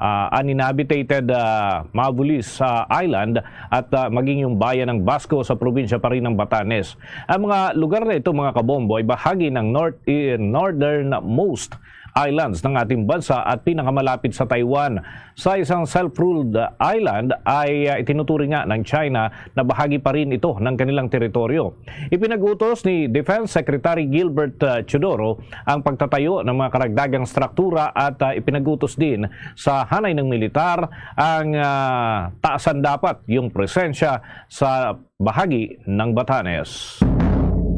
ah, uninhabitated, ah, Mavulis, ah, Island at, ah, maging yung bayan ng Basco sa probinsya pa rin ng Batanes. Ang mga lugar na ito, mga kabombo, ay bahagi ng north, eh, northernmost islands ng ating bansa at pinakamalapit sa Taiwan. Sa isang self-ruled island ay, ah, itinuturing nga ng China na bahagi pa rin ito ng kanilang teritoryo. Ipinag-utos ni Defense Secretary Gilbert, ah, Teodoro ang pagtatayo ng mga karagdagang struktura at, ah, ipinag-utos din sa hanay ng militar ang, ah, taasan dapat yung presensya sa bahagi ng Batanes.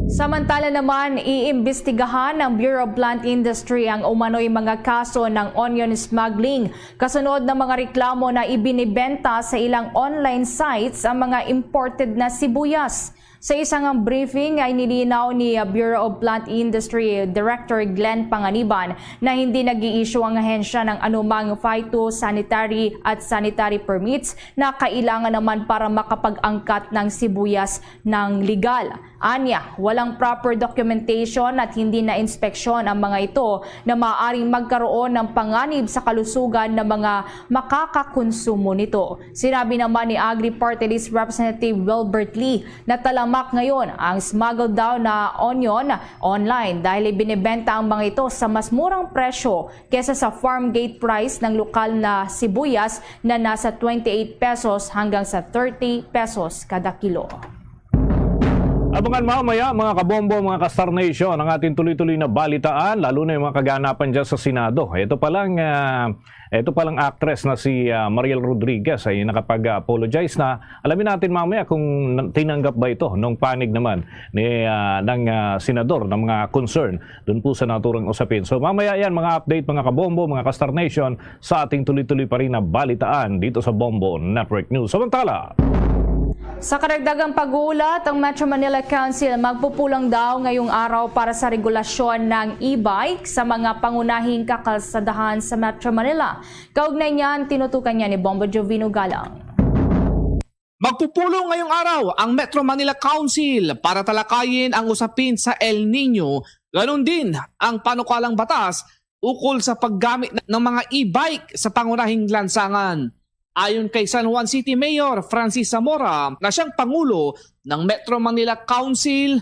Samantala naman, iimbestigahan ng Bureau of Plant Industry ang umano'y mga kaso ng onion smuggling kasunod ng mga reklamo na ibinibenta sa ilang online sites ang mga imported na sibuyas. Sa isang briefing ay nilinaw ni Bureau of Plant Industry Director Glenn Panganiban na hindi nag-i-issue ang ahensya ng anumang phytosanitary at sanitary permits na kailangan naman para makapag-angkat ng sibuyas ng legal. Anya, walang proper documentation at hindi na inspeksyon ang mga ito na maaaring magkaroon ng panganib sa kalusugan ng mga makakakonsumo nito. Sinabi naman ni Agri Party List Representative Wilbert Lee na talamak ngayon ang smuggled daw na onion online dahil ibinebenta ang mga ito sa mas murang presyo kesa sa farm gate price ng lokal na sibuyas na nasa twenty-eight pesos hanggang sa thirty pesos kada kilo. Abangan mamaya, mga kabombo, mga ka-Star Nation, ang ating tuloy-tuloy na balitaan, lalo na yung mga kaganapan dyan sa Senado. Ito palang, ah, ito palang actress na si, ah, Mariel Rodriguez ay nakapag-apologize na. Alamin natin mamaya kung na- tinanggap ba ito nung panig naman ni, ah, ng, ah, senador ng mga concern dun po sa naturang usapin. So mamaya yan, mga update, mga kabombo, mga ka-Star Nation, sa ating tuloy-tuloy pa rin na balitaan dito sa Bombo Network News. Samantala, Sa karagdagang pag-uulat, ang Metro Manila Council magpupulong daw ngayong araw para sa regulasyon ng e-bike sa mga pangunahing kakalsadahan sa Metro Manila. Kaugnay niyan, tinutukan niya ni Bombo Jovino Galang. Magpupulong ngayong araw ang Metro Manila Council para talakayin ang usapin sa El Nino, ganun din ang panukalang batas ukol sa paggamit ng mga e-bike sa pangunahing lansangan. Ayon kay San Juan City Mayor Francis Zamora na siyang pangulo ng Metro Manila Council,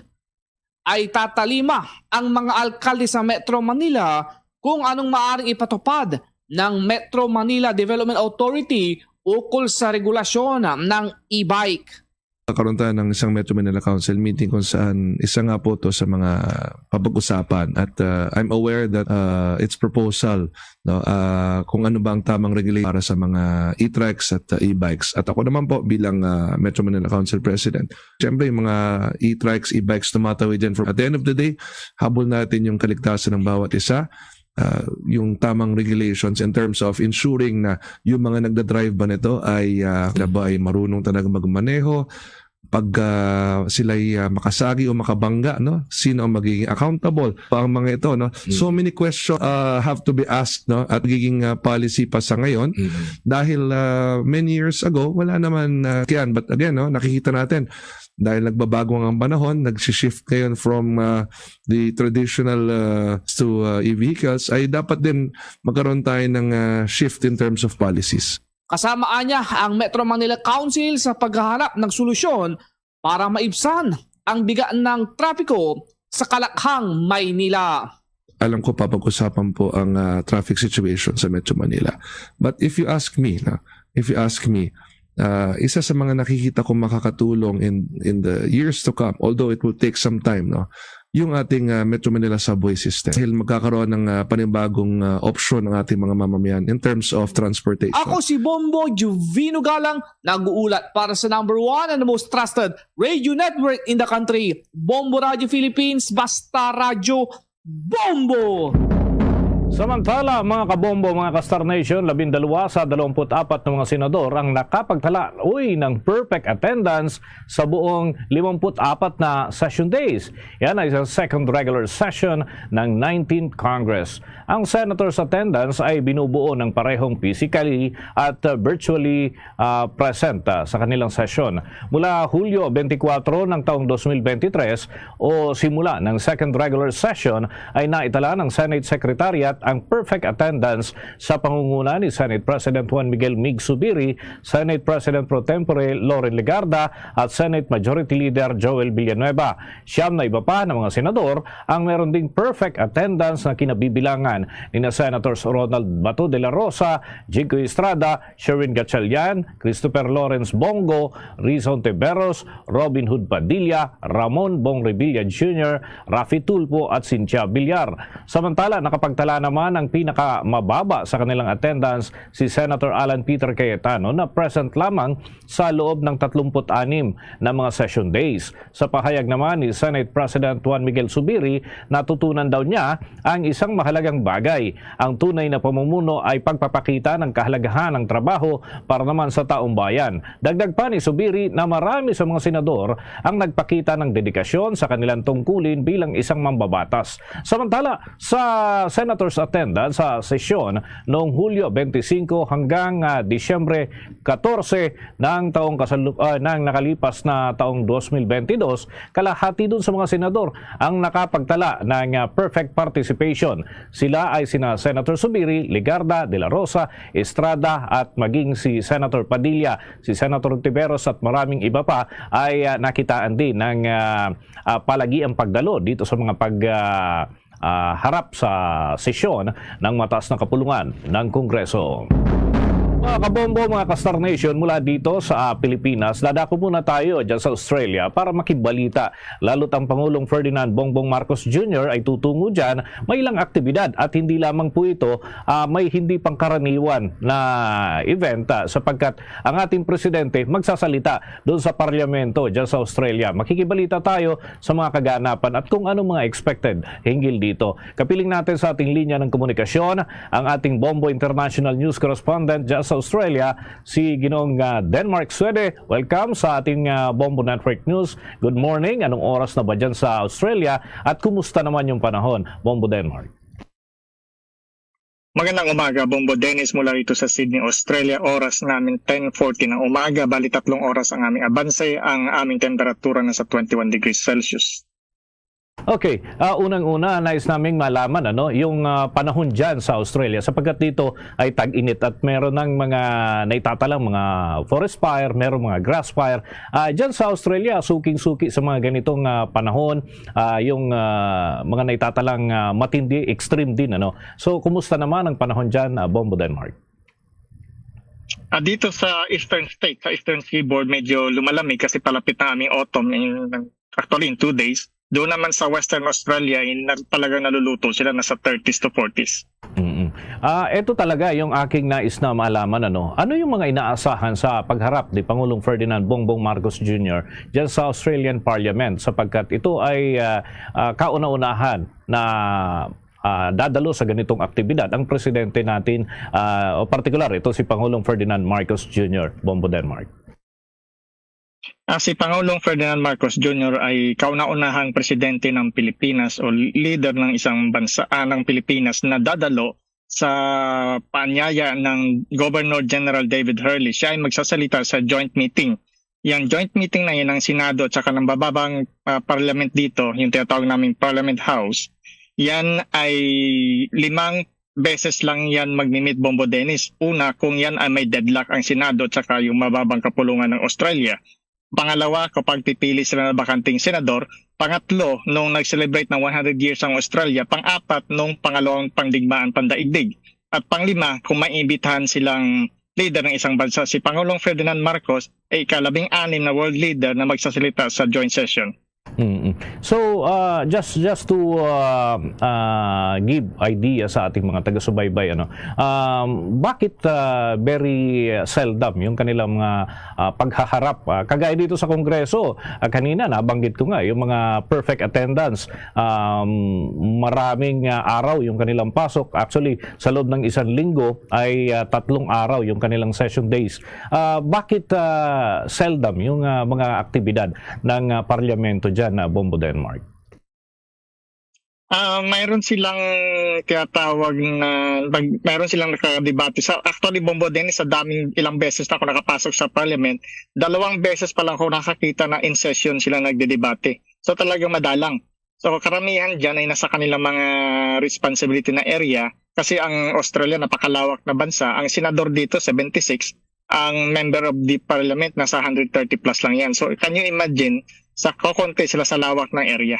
ay tatalima ang mga alkalde sa Metro Manila kung anong maaring ipatupad ng Metro Manila Development Authority ukol sa regulasyon ng e-bike. Nagkaroon tayo ng isang Metro Manila Council meeting kung saan isa nga po to sa mga pag-usapan at uh, I'm aware that uh, its proposal, no, uh, kung ano ba ang tamang regulation para sa mga e-trikes at uh, e-bikes. At ako naman po bilang uh, Metro Manila Council President, siyempre yung mga e-trikes, e-bikes tumatawid dyan. For, at the end of the day, habol natin yung kaligtasan ng bawat isa, uh, yung tamang regulations in terms of ensuring na yung mga nagdadrive ba nito ay uh, na ba ay marunong talaga magmaneho, pag uh, sila'y uh, makasagi o makabangga, no? Sino ang magiging accountable pa ang mga ito, no? So many questions uh, have to be asked, no? At magiging uh, policy pa sa ngayon dahil uh, many years ago wala naman uh, yan, but again, no, nakikita natin dahil nagbabago ang panahon, nag-shift ngayon from uh, the traditional uh, to uh, e-vehicles, ay dapat din magkaroon tayo ng uh, shift in terms of policies. Kasama niya ang Metro Manila Council sa paghahanap ng solusyon para maibsan ang biga ng trapiko sa Kalakhang, Maynila. Alam ko, papag-usapan po ang, ah, traffic situation sa Metro Manila. But if you ask me, no, if you ask me, ah, isa sa mga nakikita ko makakatulong in, in the years to come, although it will take some time, no, yung ating, ah, Metro Manila subway system. Dahil magkakaroon ng, ah, panibagong, ah, opsyon ang ating mga mamamayan in terms of transportation. Ako si Bombo Juvino Galang, nag-uulat para sa number one and the most trusted radio network in the country, Bombo Radio Philippines, basta radyo, Bombo! Samantala, mga kabombo, mga ka-Star Nation, labindalawa sa dalawampu't apat na mga senador ang nakapagtala, uy, ng perfect attendance sa buong limampu't apat na session days. Yan ay sa second regular session ng nineteenth Congress. Ang senators' attendance ay binubuo ng parehong physically at, uh, virtually, uh, present, uh, sa kanilang sesyon. Mula Hulyo twenty-four ng taong twenty twenty-three o simula ng second regular session ay naitala ng Senate Secretariat ang perfect attendance sa pangunguna ni Senate President Juan Miguel Mig Subiri, Senate President Pro Tempore Loren Legarda at Senate Majority Leader Joel Villanueva. Siyam na iba pa na mga senador ang meron ding perfect attendance na kinabibilangan nina Senators Ronald Bato de la Rosa, Jinggoy Estrada, Sherwin Gatchalian, Christopher Lawrence Bong Go, Riza Ontiveros, Robin Hood Padilla, Ramon Bong Revilla Junior, Raffy Tulfo at Cynthia Villar. Samantala, nakapagtala naman ang pinakamababa sa kanilang attendance si Senator Alan Peter Cayetano na present lamang sa loob ng tatlumpu't anim na mga session days. Sa pahayag naman ni Senate President Juan Miguel Subiri, natutunan daw niya ang isang mahalagang bagay. Ang tunay na pamumuno ay pagpapakita ng kahalagahan ng trabaho para naman sa taong bayan. Dagdag pa ni Subiri na marami sa mga senador ang nagpakita ng dedikasyon sa kanilang tungkulin bilang isang mambabatas. Samantala, sa senators' attendance sa sesyon noong Hulyo twenty-five hanggang, ah, Disyembre katorse ng taong kasalu-, ah, ng nakalipas na taong twenty twenty-two, kalahati dun sa mga senador ang nakapagtala ng, ah, perfect participation. Sila ay sina Senator Subiri, Legarda, De La Rosa, Estrada, at maging si Senator Padilla, si Senator Tiveros, at maraming iba pa ay, ah, nakitaan din ng, ah, ah, palagiang pagdalo dito sa mga pag, ah, ah, harap sa sesyon ng mataas na kapulungan ng Kongreso. Mga kabombo, mga ka-Star Nation, mula dito sa, ah, Pilipinas, dadako muna tayo dyan sa Australia para makibalita. Lalo't ang Pangulong Ferdinand Bongbong Marcos Junior ay tutungo dyan, may ilang aktibidad at hindi lamang po ito, ah, may hindi pangkaraniwan na event, ah, sapagkat ang ating presidente magsasalita doon sa parlamento dyan sa Australia. Makikibalita tayo sa mga kaganapan at kung ano mga expected hinggil dito. Kapiling natin sa ating linya ng komunikasyon ang ating Bombo International News Correspondent dyan sa Australia, si Ginong, ah, Denmark Suede. Welcome sa ating, ah, Bombo Network News. Good morning. Anong oras na ba dyan sa Australia? At kumusta naman yung panahon, Bombo Denmark? Magandang umaga, Bombo Dennis, mula rito sa Sydney, Australia. Oras namin ten forty ng umaga, bali tatlong oras ang aming abanse. Ang aming temperatura nasa twenty-one degrees Celsius. Okay, ah, unang-una, nais naming malaman, ano, yung, ah, panahon dyan sa Australia, sapagkat dito ay tag-init at meron ng mga naitatalang mga forest fire, meron mga grass fire. Ah, dyan sa Australia, suking-suki sa mga ganitong, ah, panahon, ah, yung, ah, mga naitatalang, ah, matindi, extreme din, ano. So, kumusta naman ang panahon dyan, ah, Bombo Denmark? Ah, dito sa eastern state, sa eastern seaboard, medyo lumalamig kasi palapit na aming autumn. In, actually, in two days. Doon naman sa Western Australia, in, na, talagang naluluto sila, nasa thirties to forties. Mm-mm. Ah, eto talaga yung aking nais na malaman, ano? Ano yung mga inaasahan sa pagharap ni Pangulong Ferdinand Bongbong Marcos Junior diyan sa Australian Parliament, sapagkat ito ay, ah, ah, kauna-unahan na, ah, dadalo sa ganitong aktibidad ang presidente natin, ah, o partikular, ito si Pangulong Ferdinand Marcos Junior, Bombo Denmark. Ah, si Pangulong Ferdinand Marcos Junior ay kauna-unahang presidente ng Pilipinas o leader ng isang bansa, ah, ng Pilipinas na dadalo sa paanyaya ng Governor General David Hurley. Siya ay magsasalita sa joint meeting. Yang joint meeting na yan ng Senado at saka ng bababang, ah, parliament dito, yung tinatawag naming Parliament House, yan ay limang beses lang yan magmi-meet, Bombo Dennis. Una, kung yan ay may deadlock ang Senado at saka yung mababang kapulungan ng Australia. Pangalawa, kapag pipili sila ng bakanting senador. Pangatlo, nung nag-celebrate ng one hundred years ang Australia. Pang-apat, nung pangalawang pangdigmaan pandaigdig. At panglima, kung maiimbitahan silang leader ng isang bansa, si Pangulong Ferdinand Marcos ay ikalabing-anim na world leader na magsasalita sa joint session. Mm. So, ah, just just to ah, ah, give idea sa ating mga taga-subaybay, ano, um, bakit ah, very seldom yung kanilang mga ah, paghaharap? Ah, kagaya dito sa Kongreso, ah, kanina nabanggit ko nga yung mga perfect attendance. Um, maraming ah, araw yung kanilang pasok. Actually, sa loob ng isang linggo ay ah, tatlong araw yung kanilang session days. Ah, bakit ah, seldom yung ah, mga aktibidad ng ah, parliamento diyan, ah, Bombo Denmark? Ah, mayroon silang tinatawag na pag mayroon silang nakadebate sa, actually, Bombo Dennis, sa daming ilang beses na ako nakapasok sa parliament, dalawang beses pa lang ako nakakita na in session sila nagdedebate. So, talagang madalang. So, karamihan diyan ay nasa kanilang mga responsibility na area kasi ang Australia napakalawak na bansa. Ang senador dito, seventy-six. Ang member of the parliament, nasa hundred thirty plus lang yan. So, can you imagine, sa kokonti sila sa lawak ng area.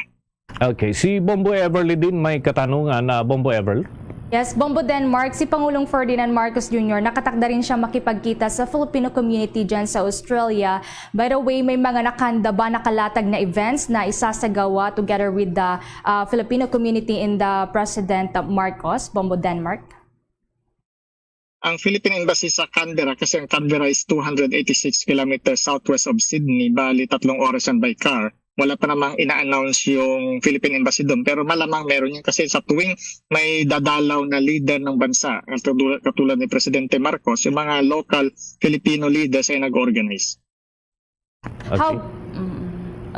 Okay, si Bombo Everly din may katanungan. Na Bombo Everly? Yes, Bombo Denmark, si Pangulong Ferdinand Marcos Junior nakatakda rin siya makipagkita sa Filipino community dyan sa Australia. By the way, may mga nakahanda ba, nakalatag na events na isasagawa together with the uh, Filipino community in the President Marcos, Bombo Denmark? Ang Philippine Embassy sa Canberra, kasi ang Canberra is two hundred eighty-six kilometers southwest of Sydney, bali tatlong oras yan by car. Wala pa namang ina-announce yung Philippine Embassy doon, pero malamang meron yun kasi sa tuwing may dadalaw na leader ng bansa, katulad, katulad ni Presidente Marcos, yung mga local Filipino leaders ay nag-organize. Okay. How, mm,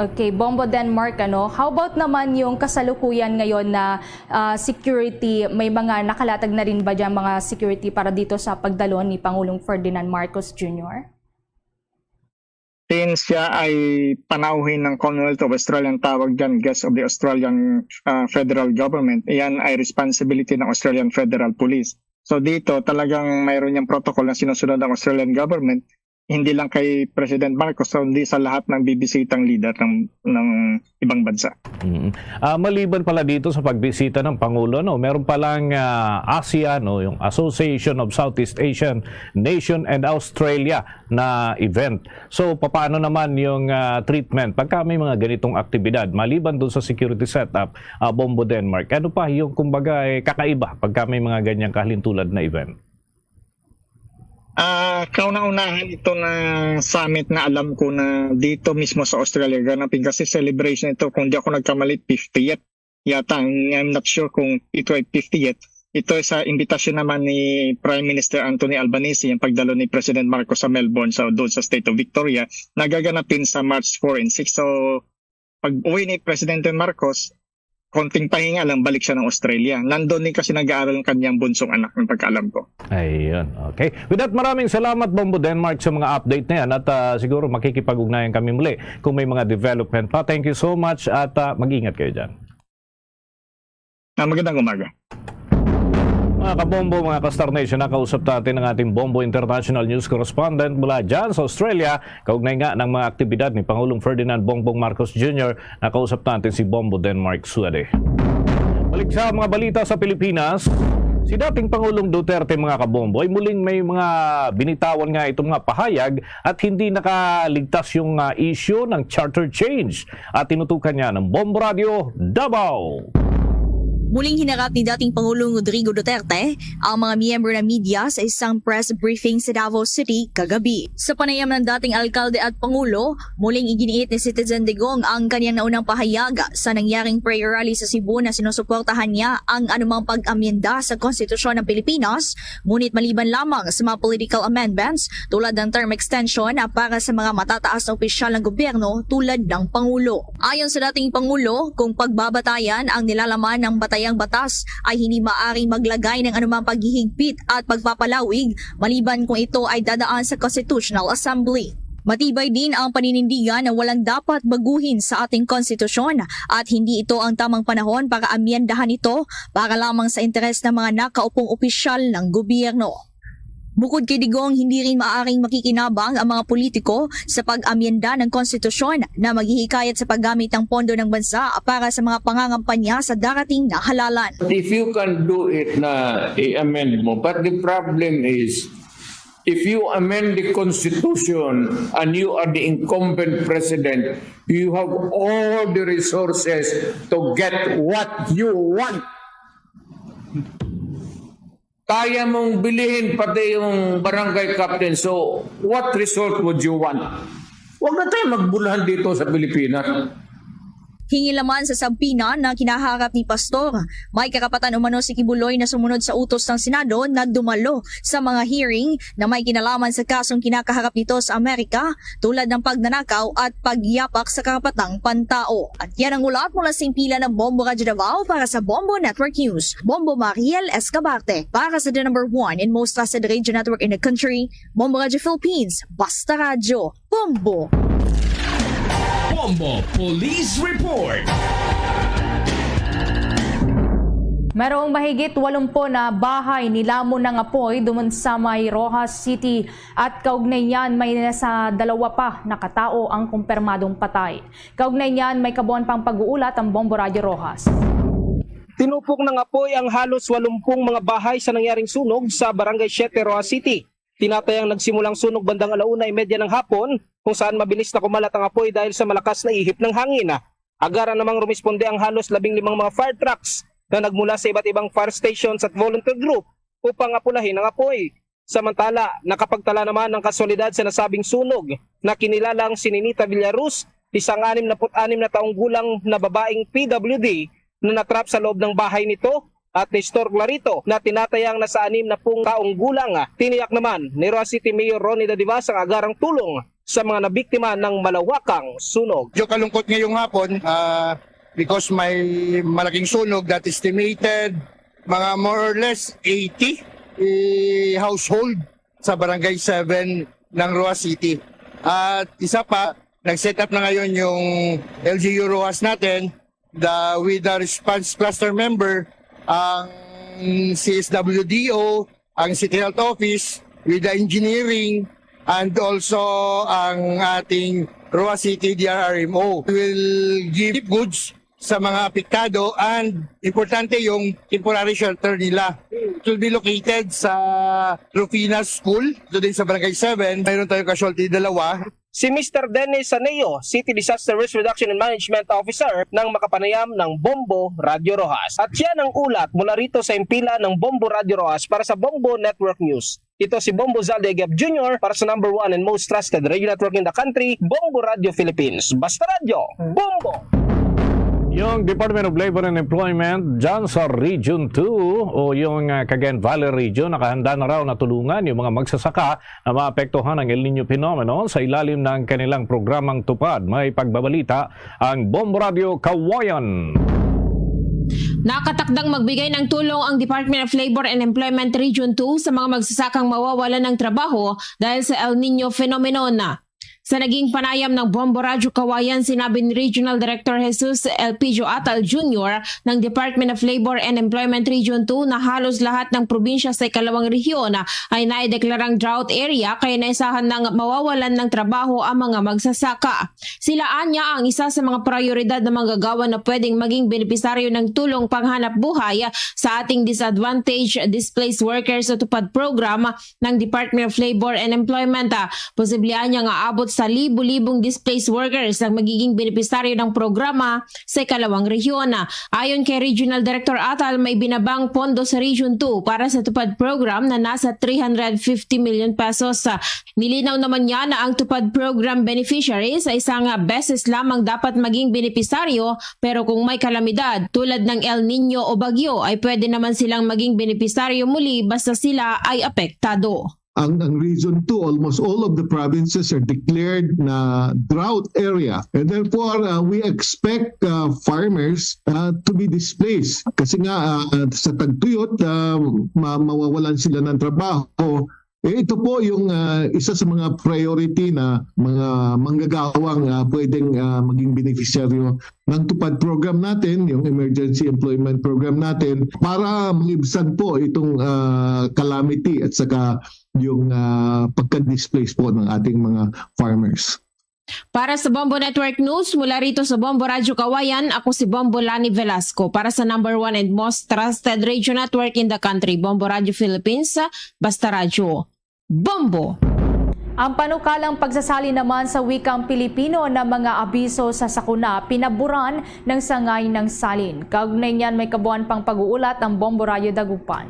okay, Bombo Denmark, ano, how about naman yung kasalukuyan ngayon na ah, security? May mga nakalatag na rin ba dyan mga security para dito sa pagdalo ni Pangulong Ferdinand Marcos Junior? Since siya ay panauhin ng Commonwealth of Australia, ang tawag dyan, guest of the Australian ah, federal government, iyan ay responsibility ng Australian Federal Police. So dito, talagang mayroon niyang protocol na sinusunod ng Australian government, hindi lang kay President Marcos, kundi sa lahat ng bibisitang leader ng, ng ibang bansa. Mm. Ah, maliban pala dito sa pagbisita ng Pangulo, no, meron palang ah, ASEAN, no, yung Association of Southeast Asian Nation and Australia na event. So, papaano naman yung ah, treatment pagka may mga ganitong aktibidad? Maliban dun sa security setup, ah, Bombo Denmark, ano pa yung, kumbaga, eh, kakaiba pagka may mga ganyang kahalintulad na event? Ah, kauna-unahan ito na summit na alam ko na dito mismo sa Australia ganapin, kasi celebration ito, kung di ako nagkamali, fiftieth yata. I'm not sure kung ito ay fiftieth. Ito ay sa imbitasyon naman ni Prime Minister Anthony Albanese, yung pagdalo ni President Marcos sa Melbourne, sa, doon sa State of Victoria, nagaganapin sa March four and six. So, pag uwi ni Presidente Marcos, konting pahinga lang, balik siya ng Australia. Nandun din kasi nag-aaral ang kanyang bunsong anak, ng pagkaalam ko. Ayun, okay. With that, maraming salamat, Bombo Denmark, sa mga update na yan. At ah, siguro makikipag-ugnayan kami muli kung may mga development pa. Thank you so much at ah, mag-ingat kayo dyan. Ah, magandang umaga. Mga kabombo, mga ka-Star Nation, nakausap natin ang ating Bombo International News Correspondent mula dyan sa Australia, kaugnay nga ng mga aktibidad ni Pangulong Ferdinand Bongbong Marcos Junior. Nakausap natin si Bombo Denmark Suade. Balik sa mga balita sa Pilipinas, si dating Pangulong Duterte, mga kabombo, ay muling may mga binitawan nga itong mga pahayag at hindi nakaligtas yung ah, issue ng charter change. At tinutukan niya ng Bombo Radio Davao. Muling hinarap ni dating Pangulong Rodrigo Duterte ang mga miyembro ng media sa isang press briefing sa Davao City kagabi. Sa panayam ng dating alkalde at pangulo, muling iginiit ni Citizen Digong ang kanyang naunang pahayag sa nangyaring prayer rally sa Cebu na sinusuportahan niya ang anumang pag-amyenda sa konstitusyon ng Pilipinas, ngunit maliban lamang sa mga political amendments tulad ng term extension para sa mga matataas na opisyal ng gobyerno tulad ng pangulo. Ayon sa dating pangulo, kung pagbabatayan ang nilalaman ng batayang batas ay hindi maaring maglagay ng anumang paghihigpit at pagpapalawig maliban kung ito ay dadaan sa Constitutional Assembly. Matibay din ang paninindigan na walang dapat baguhin sa ating konstitusyon at hindi ito ang tamang panahon para amyendahan ito para lamang sa interes ng mga nakaupong opisyal ng gobyerno. Bukod kay Digong, hindi rin maaring makikinabang ang mga politiko sa pag-amyenda ng konstitusyon na maghihikayat sa paggamit ng pondo ng bansa para sa mga pangangampanya sa darating na halalan. If you can do it na i-amend mo, but the problem is, if you amend the constitution and you are the incumbent president, you have all the resources to get what you want. Kaya mong bilihin pati yung barangay captain. So, what result would you want? Huwag na tayo magbulahan dito sa Pilipinas. Hinggil naman sa subpoena na kinaharap ni Pastor, may karapatan umano si Quiboloy na sumunod sa utos ng Senado na dumalo sa mga hearing na may kinalaman sa kasong kinakaharap nito sa Amerika, tulad ng pagnanakaw at pagyapak sa karapatang pantao. At yan ang ulat mula sa impila ng Bombo Radyo Davao para sa Bombo Network News. Bombo Mariel Escabarte para sa the number one and most trusted radio network in the country, Bombo Radyo Philippines. Basta Radyo, Bombo! Bombo Police Report. Merong mahigit walumpo na bahay nilamon ng apoy dumon sa may Roxas City at kaugnay niyan may nasa dalawa pa na katao ang kumpirmadong patay. Kaugnay niyan may kabuan pang pag-uulat ang Bombo Radyo Roxas. Tinupok ng apoy ang halos walumpung mga bahay sa nangyaring sunog sa Barangay Siete, Roxas City. Tinatayang nagsimulang sunog bandang alauna y media ng hapon, kung saan mabilis na kumalat ang apoy dahil sa malakas na ihip ng hangin. Agara namang rumisponde ang halos labing limang mga fire trucks na nagmula sa iba't ibang fire stations at volunteer group upang apulahin ang apoy. Samantala, nakapagtala naman ang kasualidad sa nasabing sunog na kinilalang si Ninita Villaruz, isang anim na put anim na taong gulang na babaeng P W D na natrap sa loob ng bahay nito, at Nestor Clarito na tinatayang nasa anim na pung taong gulang. Tiniyak naman ni Roxas City Mayor Ronnie Dadivas ang agarang tulong sa mga nabiktima ng malawakang sunog. Medyo kalungkot ngayong hapon ah, because may malaking sunog that estimated mga more or less eighty eh, household sa Barangay seven ng Roxas City. At isa pa, nag-set up na ngayon yung L G U Roxas natin the, with the response cluster member, ang C S W D O, ang City Health Office, with the engineering, and also ang ating Roxas City D R R M O. We will give goods sa mga apektado and importante yung temporary shelter nila. It will be located sa Rufina School, doon din sa Barangay seven. Mayroon tayong casualty dalawa. Si Mister Dennis Saneo, City Disaster Risk Reduction and Management Officer ng makapanayam ng Bombo Radyo Roxas. At yan ang ulat mula rito sa impila ng Bombo Radyo Roxas para sa Bombo Network News. Ito si Bombo Zalde Gab Junior para sa number one and most trusted radio network in the country, Bombo Radyo Philippines. Basta Radyo, Bombo! Yung Department of Labor and Employment dyan sa Region two o yung uh, Cagayan Valley Region nakahanda na raw na tulungan yung mga magsasaka na maapektuhan ng El Nino phenomenon sa ilalim ng kanilang programang TUPAD. May pagbabalita ang Bombo Radio Kawayan. Nakatakdang magbigay ng tulong ang Department of Labor and Employment Region two sa mga magsasakang mawawalan ng trabaho dahil sa El Nino phenomenon. Sa naging panayam ng Bombo Radyo Kawayan, sinabi ni Regional Director Jesus Elpidio Atal Junior ng Department of Labor and Employment Region two na halos lahat ng probinsya sa ikalawang rehiyon ay naideklarang drought area kaya naisahan ng mawawalan ng trabaho ang mga magsasaka. Sila anya ang isa sa mga prioridad na manggagawa na pwedeng maging benepisaryo ng tulong panghanap buhay sa ating disadvantaged displaced workers o TUPAD program ng Department of Labor and Employment. Posible anya nga abot sa libo-libong displaced workers ang magiging benepisaryo ng programa sa ikalawang rehiyon. Ayon kay Regional Director Atal, may binabang pondo sa Region two para sa TUPAD program na nasa three hundred fifty million pesos. Nilinaw naman niya na ang TUPAD program beneficiaries ay isang beses lamang dapat maging benepisaryo, pero kung may kalamidad tulad ng El Nino o bagyo ay pwede naman silang maging benepisaryo muli basta sila ay apektado. Ang, ang Region two, almost all of the provinces are declared na drought area. And therefore, uh, we expect uh, farmers uh, to be displaced. Kasi nga, uh, sa tagtuyot, uh, ma- mawawalan sila ng trabaho. Eh, ito po yung ah, isa sa mga priority na mga manggagawang ah, pwedeng ah, maging beneficiaryo ng TUPAD program natin, yung Emergency Employment Program natin, para maibsan po itong ah, calamity at saka yung ah, pagka-displace po ng ating mga farmers. Para sa Bombo Network News, mula rito sa Bombo Radyo Kawayan, ako si Bombo Lani Velasco. Para sa number one and most trusted radio network in the country, Bombo Radyo Philippines, Basta Radyo. Bombo! Ang panukalang pagsasalin naman sa wikang Pilipino ng mga abiso sa sakuna pinaboran ng sangay ng salin. Kaugnay niyan, may kabuuan pang pag-uulat ang Bombo Radyo Dagupan.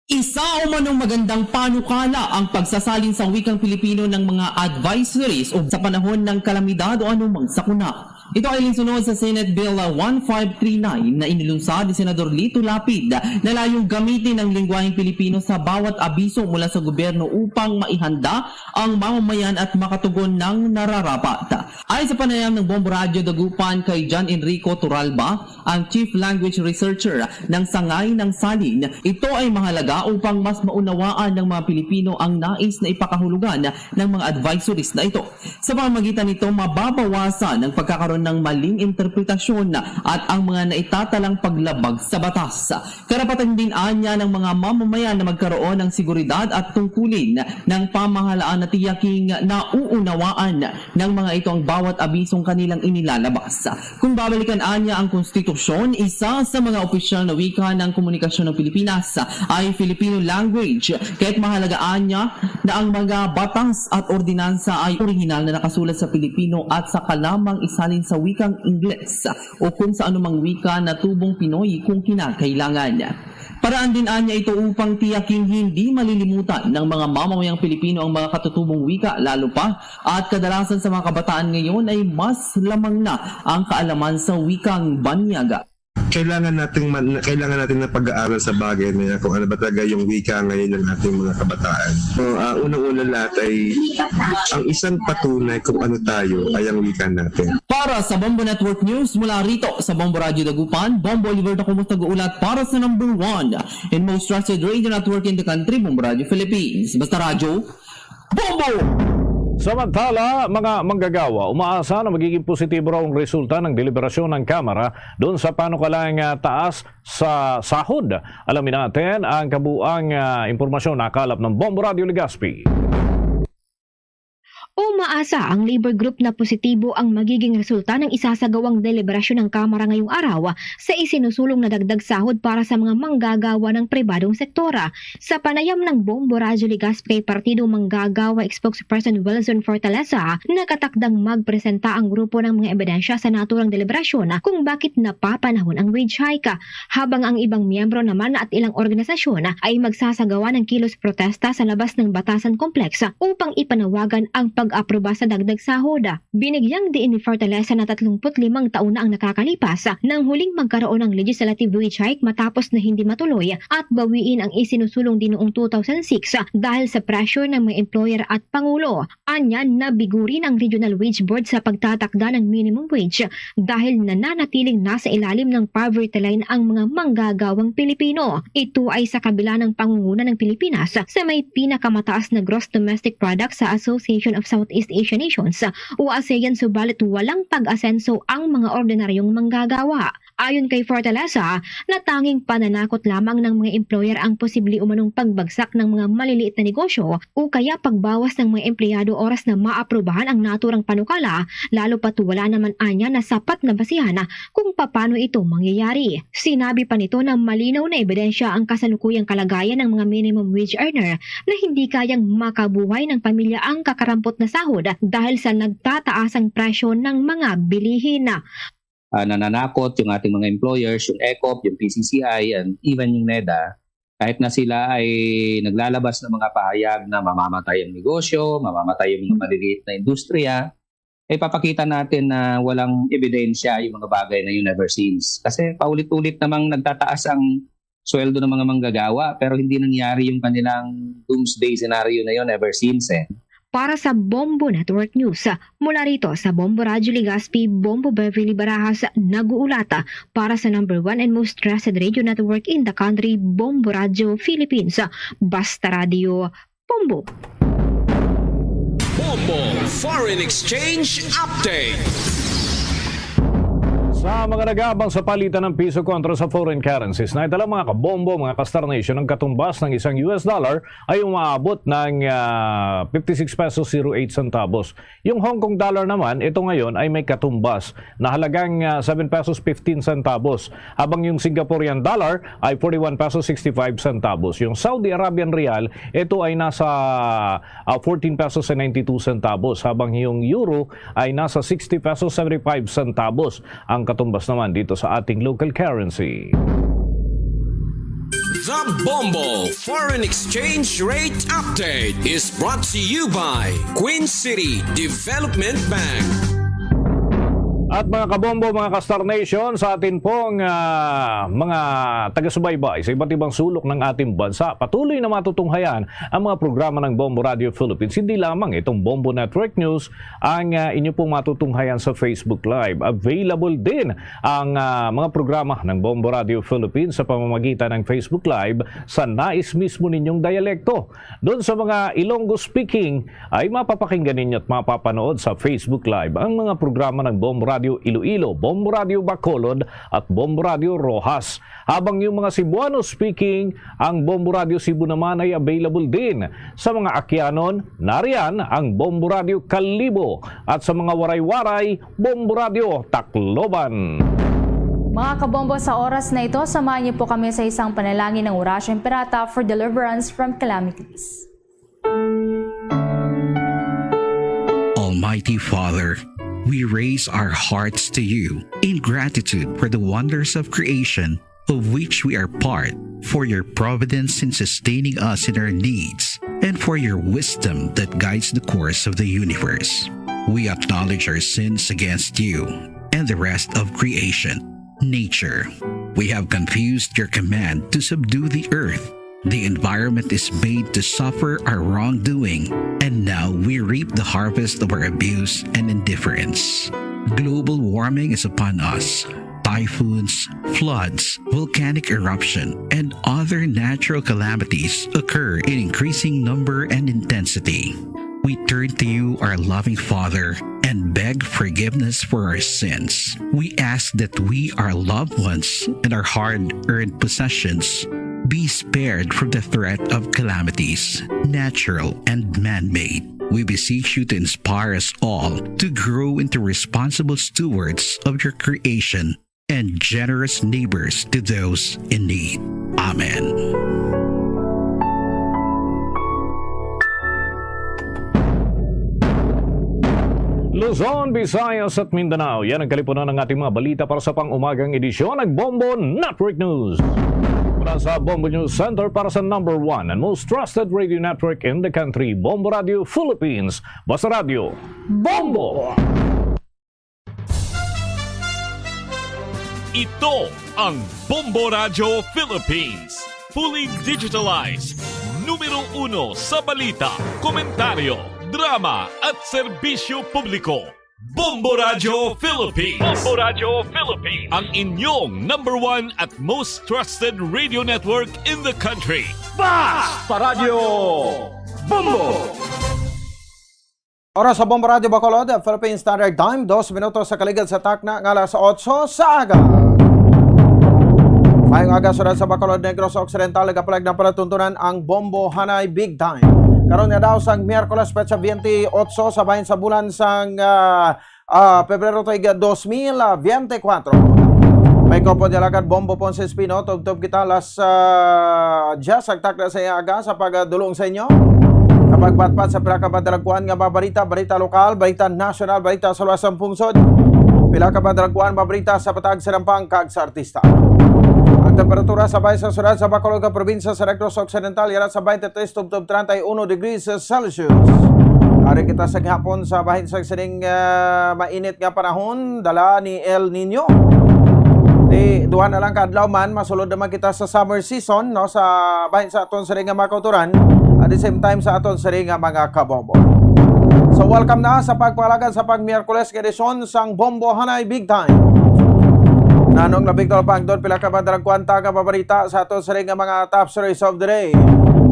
Isa umanong magandang panukala ang pagsasalin sa wikang Pilipino ng mga advisories o sa panahon ng kalamidad o anumang sakuna. Ito ay alinsunod sa Senate Bill one five three nine na inilunsad ni Senador Lito Lapid na layong gamitin ang lengguwaheng Pilipino sa bawat abiso mula sa gobyerno upang maihanda ang mamamayan at makatugon ng nararapat. Ayon sa panayam ng Bombo Radyo Dagupan kay John Enrico Turalba, ang Chief Language Researcher ng Sangay ng Salin, ito ay mahalaga upang mas maunawaan ng mga Pilipino ang nais na ipakahulugan ng mga advisories na ito. Sa pamamagitan nito, mababawasan ang pagkakaroon ng maling interpretasyon at ang mga naitatalang paglabag sa batas. Karapatan din anya ng mga mamamayan na magkaroon ng seguridad at tungkulin ng pamahalaan na tiyaking nauunawaan ng mga ito ang bawat abisong kanilang inilalabas. Kung babalikan anya ang konstitusyon, isa sa mga opisyal na wika ng komunikasyon ng Pilipinas ay Filipino language. Kahit mahalaga anya na ang mga batas at ordinansa ay orihinal na nakasulat sa Pilipino at saka lamang isalin sa wikang Ingles o kung sa anumang wika na tubong Pinoy kung kinakailangan. Paraan din anya ito upang tiyaking hindi malilimutan ng mga mamamayang Pilipino ang mga katutubong wika, lalo pa at kadalasan sa mga kabataan ngayon ay mas lamang na ang kaalaman sa wikang banyaga. Kailangan natin man, kailangan natin ng pag-aaral sa bagay na yan, kung ano ba talaga yung wika ngayon ng ating mga kabataan. So, uh, unang-una lahat ay ang isang patunay kung ano tayo ay ang wika natin. Para sa Bombo Network News, mula rito sa Bombo Radyo Dagupan, Bombo Oliver na kumus nag-uulat para sa number one and most trusted radio network in the country, Bombo Radyo Philippines. Basta Radyo, Bombo! Samantala, mga manggagawa, umaasa na magiging positibo raw ang resulta ng deliberasyon ng Kamara doon sa panukalang ah, taas sa sahod. Alamin natin ang kabuang ah, impormasyon na kalap ng Bombo Radio Legazpi. Umaasa ang Labor Group na positibo ang magiging resulta ng isasagawang deliberasyon ng Kamara ngayong araw sa isinusulong na dagdag sahod para sa mga manggagawa ng pribadong sektor. Sa panayam ng Bombo Radyo Legazpi kay Partido Manggagawa Spokesperson Wilson Fortaleza, nakatakdang magpresenta ang grupo ng mga ebidensya sa naturang deliberasyon kung bakit napapanahon ang wage hike, habang ang ibang miyembro naman at ilang organisasyon ay magsasagawa ng kilos protesta sa labas ng Batasan Complex upang ipanawagan ang pag-aproba sa dagdag sahod. Binigyang diin ni Fortaleza na tatlumpu't limang taon na ang nakakalipas nang huling magkaroon ng legislative wage hike matapos na hindi matuloy at bawiin ang isinusulong din noong two thousand six dahil sa pressure ng mga employer at pangulo. Anya, nabiguri na ang Regional Wage Board sa pagtatakda ng minimum wage dahil nananatiling nasa ilalim ng poverty line ang mga manggagawang Pilipino. Ito ay sa kabila ng pangunguna ng Pilipinas sa may pinakamataas na gross domestic product sa Association of Southeast Asian Nations o ASEAN, subalit walang pag-asenso ang mga ordinaryong manggagawa. Ayon kay Fortaleza, na tanging pananakot lamang ng mga employer ang posible umanong pagbagsak ng mga maliliit na negosyo o kaya pagbawas ng mga empleyado oras na maaprubahan ang naturang panukala, lalo pat wala naman anya na sapat na basihan kung paano ito mangyayari. Sinabi pa nito na malinaw na ebidensya ang kasalukuyang kalagayan ng mga minimum wage earner na hindi kayang makabuhay ng pamilya ang kakarampot na sahod dahil sa nagtataasang presyo ng mga bilihin. uh, nananakot yung ating mga employers, yung ECOP, yung PCCI, and even yung NEDA, kahit na sila ay naglalabas ng mga pahayag na mamamatay ang negosyo, mamamatay yung mga maliliit na industriya, ay papakita natin na walang ebidensya yung mga bagay na yun ever since. Kasi paulit-ulit namang nagtataas ang sweldo ng mga manggagawa pero hindi nangyari yung kanilang doomsday scenario na yun ever since eh. Para sa Bombo Network News, mula rito sa Bombo Radyo Legazpi, Bombo Beverly Barajas nag-uulata para sa number one and most trusted radio network in the country, Bombo Radyo Philippines. Basta Radio, Bombo. Bombo Foreign Exchange Update. Sa mga nag-aabang sa palitan ng piso kontra sa foreign currencies, na ito lang, mga kabombo, mga ka-Star Nation, ang katumbas ng isang U S dollar ay umaabot ng ah, fifty-six pesos zero eight centavos. Yung Hong Kong dollar naman, ito ngayon ay may katumbas na halagang ah, seven pesos fifteen centavos, habang yung Singaporean dollar ay forty-one pesos sixty-five centavos. Yung Saudi Arabian rial, ito ay nasa ah, fourteen pesos and ninety-two centavos, habang yung euro ay nasa sixty pesos seventy-five centavos. Ang katumbas naman dito sa ating local currency. The Bombo Foreign Exchange Rate Update is brought to you by Queen City Development Bank. At mga kabombo, mga ka-Star Nation, sa atin pong ah, mga taga-subaybay sa iba't ibang sulok ng ating bansa, patuloy na matutunghayan ang mga programa ng Bombo Radio Philippines. Hindi lamang itong Bombo Network News ang ah, inyo pong matutunghayan sa Facebook Live. Available din ang ah, mga programa ng Bombo Radio Philippines sa pamamagitan ng Facebook Live sa nais mismo ninyong dialekto. Doon sa mga Ilonggo speaking, ay mapapakinggan ninyo at mapapanood sa Facebook Live ang mga programa ng Bombo Radio Iloilo, Bombo Radio Bacolod, at Bombo Radio Roxas. Habang yung mga Cebuano speaking, ang Bombo Radio Cebu naman ay available din. Sa mga Aquianon, nariyan ang Bombo Radio Kalibo, at sa mga Waray-Waray, Bombo Radio Tacloban. Mga kabombo, sa oras na ito, samahan niyo po kami sa isang panalangin ng Orasyo Imperata for deliverance from calamities. Almighty Father, we raise our hearts to you in gratitude for the wonders of creation of which we are part, for your providence in sustaining us in our needs, and for your wisdom that guides the course of the universe. We acknowledge our sins against you and the rest of creation, nature. We have confused your command to subdue the earth. The environment is made to suffer our wrongdoing, and now we reap the harvest of our abuse and indifference. Global warming is upon us. Typhoons, floods, volcanic eruption, and other natural calamities occur in increasing number and intensity. We turn to you, our loving Father, and beg forgiveness for our sins. We ask that we, our loved ones, and our hard earned possessions be spared from the threat of calamities, natural and man made. We beseech you to inspire us all to grow into responsible stewards of your creation and generous neighbors to those in need. Amen. Luzon, Visayas at Mindanao. Yan ang kalipunan ng ating mga balita para sa pang-umagang edisyon ng Bombo Network News. Mula sa Bombo News Center para sa number one and most trusted radio network in the country, Bombo Radio Philippines. Basta Radio, Bombo! Ito ang Bombo Radyo Philippines. Fully digitalized. Numero uno sa balita, komentaryo, drama at serbisyo publiko. Bombo Radyo Philippines. Bombo Radyo Philippines. Ang inyong number one at most trusted radio network in the country. Basta Radyo Bombo! Oras sa Bombo Radyo Bacolod, Philippine Standard Time, dos minutos sa kaligad sa takna nga alas otso sa aga. Mayong aga, syudad sa Bacolod, Negros Occidental, nagapalag na palatuntunan ang Bombo Hanay Big Time. Karon nga daw sang Miyerkules, petsa twenty-eight sa bahin sa bulan sang ah, ah, Pebrero tuig dos mil veinticuatro. May kopod nga lakad Bombo Ponce Espino, tubtob kita alas ah, diyes ang takna sa iya aga sa pagdulong sa inyo. Kapagpatpat sa pila ka madalagkuan nga mga balita, balita lokal, balita nasyonal, balita sa luwas sang pungsod, pila ka madalagkuan mga balita sa patag, sinampang kag sa artista. Ang temperatura sa bahin sa syudad sa Bacolod kag probinsya sa Negros Occidental, yara sa twenty-three tubtob treinta y uno degrees Celsius. Ari kita sa gihapon sa bahin sa sining ah, mainit nga panahon, dala ni El Nino. Di, duha na lang ka adlaw man, masulod naman kita sa summer season, no, sa bahin sa aton sining nga mga kautoran, at the same time sa aton sining nga mga kabombo. So, welcome na sa pagpalagad sa pag-Miyerkules nga edisyon sang Bombo Hanay Big Time. Nanong labing talapangdon, pila ka madalagkwanta nga mabalita sa ato sa ring nga mga top stories of the day.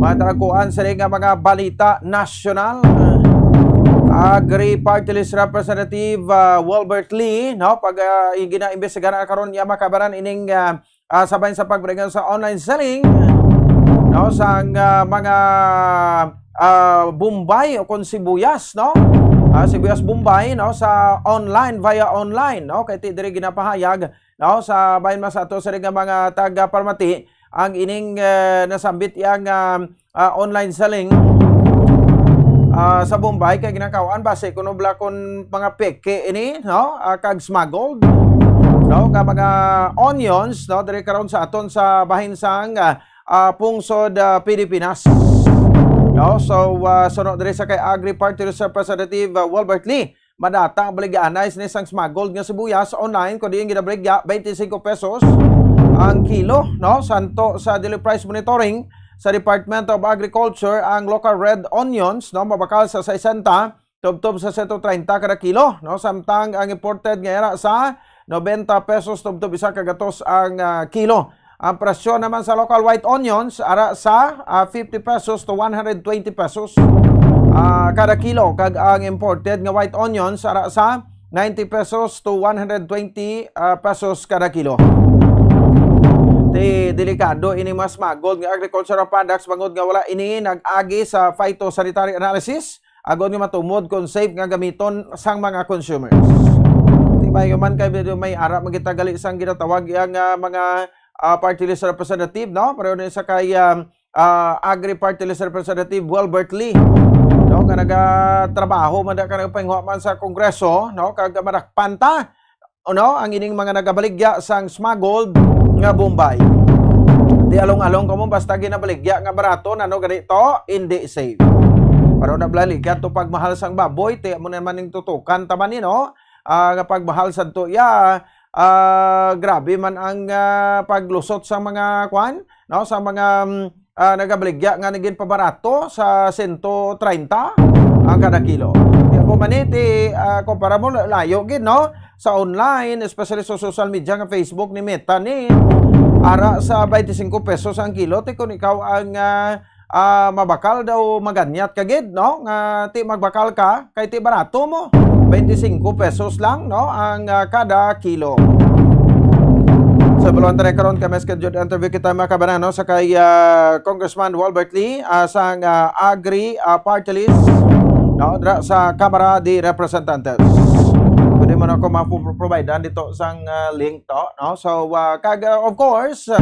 Madalagkuan sa ring nga mga balita nasyonal. Agri Party List Representative, ah, Wilbert Lee, no, pag, ah, ginaimbestigahan karon niya makabanan ining, ah, ah, sa bahin sa pagparingaw sa online selling, no, sang, ah, mga, ah, bombay o kon sibuyas, no? Ah, sibuyas bombay, no, sa online, via online, no? Kay ti diri ginapahayag, no, sa bahin man sa ato sa nga mga taga-Parmati ang ining, eh, nasambit yang, ah, ah, online selling, ah, sa bombay kay ginakaw-an basi kuno bala kon mga peke ini, no? Ah, kag smuggled, no? Nga mga onions, no? Diri karon sa aton sa bahin sang, ah, ah, pungsod, ah, Pilipinas. No? So, ah, suno diri sa kay Agri Party List Representative, ah, Wilbert Lee, madata ang baligyaanay sini sang smuggled nga sibuyas online, kundi ang ginabaligya, twenty-five pesos ang kilo, no? Santo sa daily price monitoring sa Department of Agriculture, ang local red onions, no, mabakal sa sesenta tubtob sa sento treinta kada kilo, no? Samtang ang imported nga yara sa noventa pesos tubtob isa ka gatos ang, ah, kilo. Ang presyo naman sa local white onions ara sa, ah, fifty pesos to one hundred twenty pesos, ah, kada kilo, kag ang imported nga white onions ara sa ninety pesos to one hundred twenty, ah, pesos kada kilo. Ti delikado ini mas magod nga agricultural products bangod nga wala ini nag-agi sa phytosanitary analysis agod nga matumod kon safe nga gamiton sang mga consumers. Ti maayo man kay medyo may ara magitagali sang ginatawag yang, ah, mga, ah, party list representative, no? Pareho ni sa kay, ah, ah, Agri Party List Representative Wilbert Lee, no, nga nagatrabaho man da ka nagpahinguha man sa Kongreso, no, kag madakpan ta, no, ang ining mga nagabaligya sang smuggled nga bombay. Di along-along kamo basta ginabaligya nga barato na, no, ganito, hindi safe. Pero nablaligya to pagmahal sang baboy, ti mo naman ning tutukan taman ni, no? Ah, nga pagmahal sa to, ya, ah, grabe man ang, ah, paglusot sa mga kwan, no, sa mga, mm, ah, nagabaligya nga nagin pabarato sa sento treinta ang kada kilo. Kaya po man, eh, ti, ah, kumpara mo, layo gid, no? Sa online, especially sa social media nga Facebook ni Meta ni, ara sa twenty-five pesos ang kilo, ti kung ikaw ang, ah, ah, mabakal daw maganyat ka gid, no? Nga ti magbakal ka, kay ti barato mo. Twenty-five pesos lang, no? Ang, ah, kada kilo. So, balon tayo karon kay may scheduled interview kita, mga kabanan, no? Sa kay, ah, Congressman Wilbert Lee, ah, sang, ah, Agri, ah, Party List, no? Dra sa Kamara de Representantes. Pwede mo na ako ma-provide dito sang, ah, link to, no? So, ah, kag, ah, of course, ah,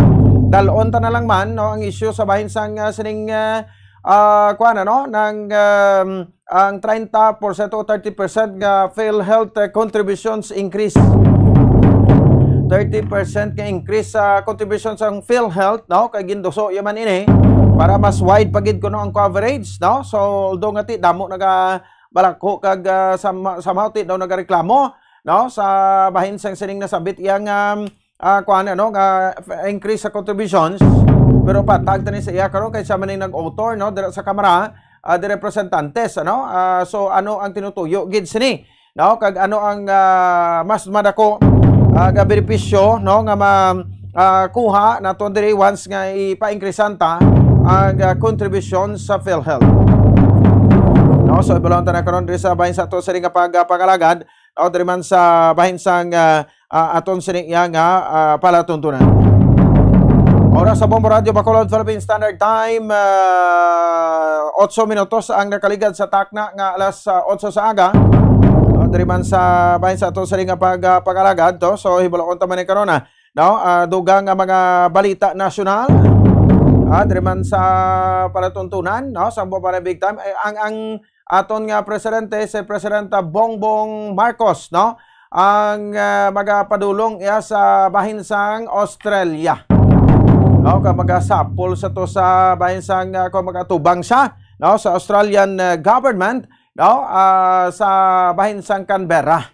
dalon ta na lang man, no, ang issue sa bahin sang, ah, sining, ah, ah, kuwan, ano, ng, um, ang treinta porsyento o thirty percent nga PhilHealth, eh, contributions increase. Thirty percent nga increase sa contributions sang PhilHealth, no? Kay ginduso yaman ini para mas wide pa gid kuno ang coverage, no? So, although nga ti damo naga balakho kag, ah, sam-, somehow ti daw nagareklamo, no, sa bahin sang sining nasabit iyang, um, ah, kuan, ano, nga f-, increase sa contributions. Pero patag tani sa iya karon kay siya man ning nag-author, no, dira sa Kamara, ah, de Representantes, ano? Ah, so ano ang tinutuyo gid sini, no? Kag ano ang, ah, mas madako, ah, nga benepisyo, no, nga ma-, ah, kuha naton diri once nga ipa-increasean ta ang, ah, contribution sa PhilHealth. No, so ibalon ta na karon diri sa bahin sa ato sa nga pag-, ah, pangalagad, no, diri man sa bahin sang, ah, ah, aton sini iya nga, ah, palatuntunan. Oras sa Bombo Radyo Bacolod, Philippine Standard Time, ah, otso minutos ang nakaligad sa takna nga alas, ah, otso sa aga. No, diri man sa bahin sa ato sini nga pag-, ah, pangalagad to. So hibaloon ta man ni karon, ah, no? Ah, dugang nga mga balita nasyonal. Ah, diri man sa palatuntunan, no? Sa Bombo Radyo Big Time, eh, ang, ang aton nga presidente, si Presidente Bongbong Marcos, no? Ang, ah, magapadulong iya sa bahin sang Australia. No, kag magasapol sa to sa bahin sang, ah, kung magatubang siya, no, sa Australian, ah, government, no, ah, sa bahin sang Canberra.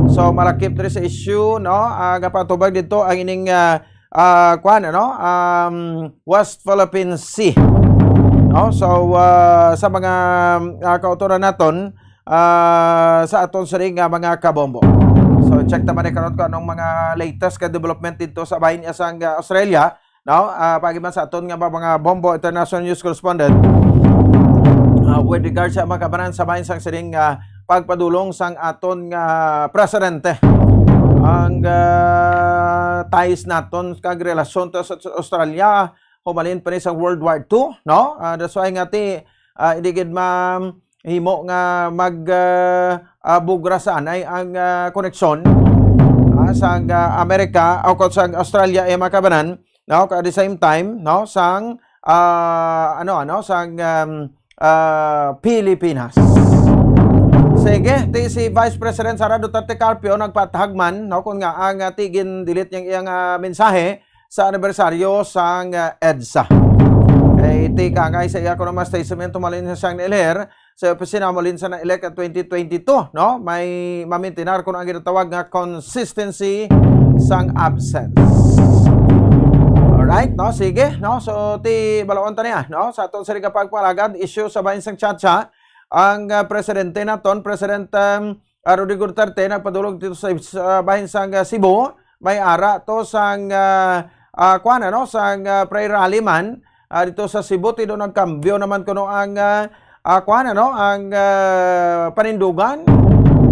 So, malakip diri sa issue, no, ah, nga patubag dito ang ining, ah, ah, kuan, ano, um, West Philippine Sea. No? So, ah, sa mga, ah, kautoran naton, ah, sa aton siring nga mga kabombo. So, check naman ni karon kung anong mga latest ka development dito sa bahin niya sang, ah, Australia, no? Ah, pagi man sa aton nga mga, mga Bombo International News Correspondent, ah, with regard sa mga kabanan sa bahin sang siring nga pagpadulong sang aton nga presidente. Ang, ah, ties naton kag relasyon to sa Australia, humalin pa ni sa World War Two, no? Ah, that's why nga ti, ah, hindi gid ma-, himo nga mag, ah, ah, bugra sa anay ang, ah, koneksyon, ah, sang, ah, Amerika o kung sang Australia, eh, mga kabanan, no? At the same time, no, sang, ah, ano, ano, sang, um, ah, Pilipinas. Sige, ti si Vice President Sara Duterte Carpio nagpatahag man, no, kung nga ang, ah, ti gin-delete niyang iyang, ah, mensahe sa anibersaryo sang, ah, EDSA. Kay ti kangay sa iya kuno mga statement, humalin sa siyang nailher sa opisina, humalin sa na-elect at twenty twenty-two, no? May mamintinar kuno ang ginatawag nga consistency sang absence. Alright, no? Sige, no? So, ti balaon ta niya, no? Sa aton sini ka pagpalagad, issue sa bahin sang Chacha, ang, ah, presidente naton, President, um, ah, Rodrigo Duterte, nagpadulong dito sa, sa bahin sang, ah, Cebu, may ara to sang, ah, ah, kuwan, ano, sang, ah, prayer rally man, ah, dito sa Cebu, ti do nagkambyo naman kuno ang, ah, ah, kuwan, ano, ang, ah, panindugan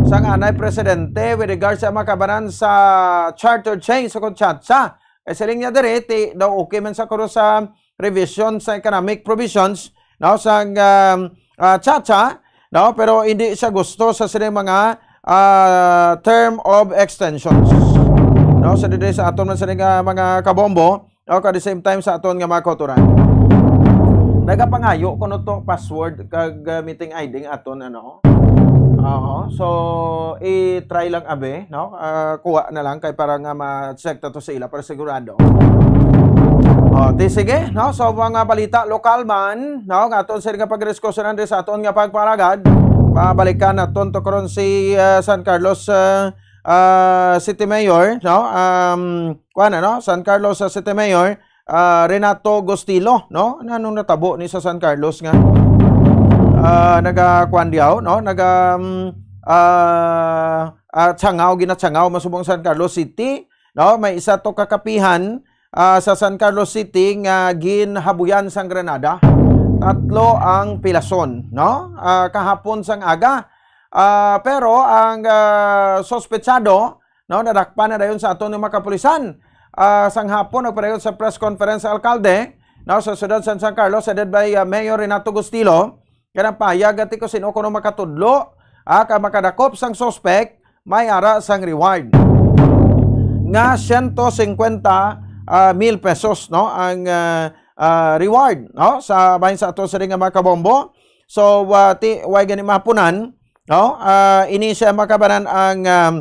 sang anay presidente with regards sa makabanan sa charter change sa Chacha. Kay siling niya diri, ti daw okay man sa kuno sa revision sa economic provisions, no, sang, um, ah, Chacha, no, pero hindi siya gusto sa sining mga, ah, term of extensions. No, sa diri sa aton man sining, ah, mga kabombo, no, at the same time sa aton nga mga kautoran. Nagapangayo kuno to password kag, ah, meeting I D nga aton, ano? Oo. So, i-try lang, abi, no? Ah, kuha na lang kay para nga ma-check ta to sa ila para sigurado. O, ti sige, no? So, mga balita lokal man, no? Nga aton sila nga pagdiskusyonan diri sa aton nga pagparagad. Pabalikan naton to karon si, ah, San Carlos, ah, ah, City Mayor, no? Um, kuwan, ano? San Carlos, ah, City Mayor, ah, Renato Gustilo, no? Nanong natabo ni sa San Carlos nga, ah, nagakuwan diyaw, no? Naga, um, ah, ah, tsangaw, ginatsangaw, masubong San Carlos City, no? May isa to kakapihan, ah, sa San Carlos City nga ginhabuyan sang granada. Tatlo ang pilason, no? Ah, kahapon sang aga. Ah, pero ang, ah, suspetsado, no, nadakpan na dayon sa aton nga mga kapulisan. Ah, sang hapon, nagpadayon sa press conference sa alkalde, no, sa siyudad San, San Carlos, headed by, ah, Mayor Renato Gustilo, kanang payag ati ko sino kuno makatudlo, ah, ka makadakop sang suspek, may ara sang reward nga siyento singkwenta, ah, mil pesos, no, ang, ah, ah, reward, no, sa bahin sa ato sa nga mga kabombo. So, ah, ti, way gani mapunan, no, ah, ini siya makabanan ang, um,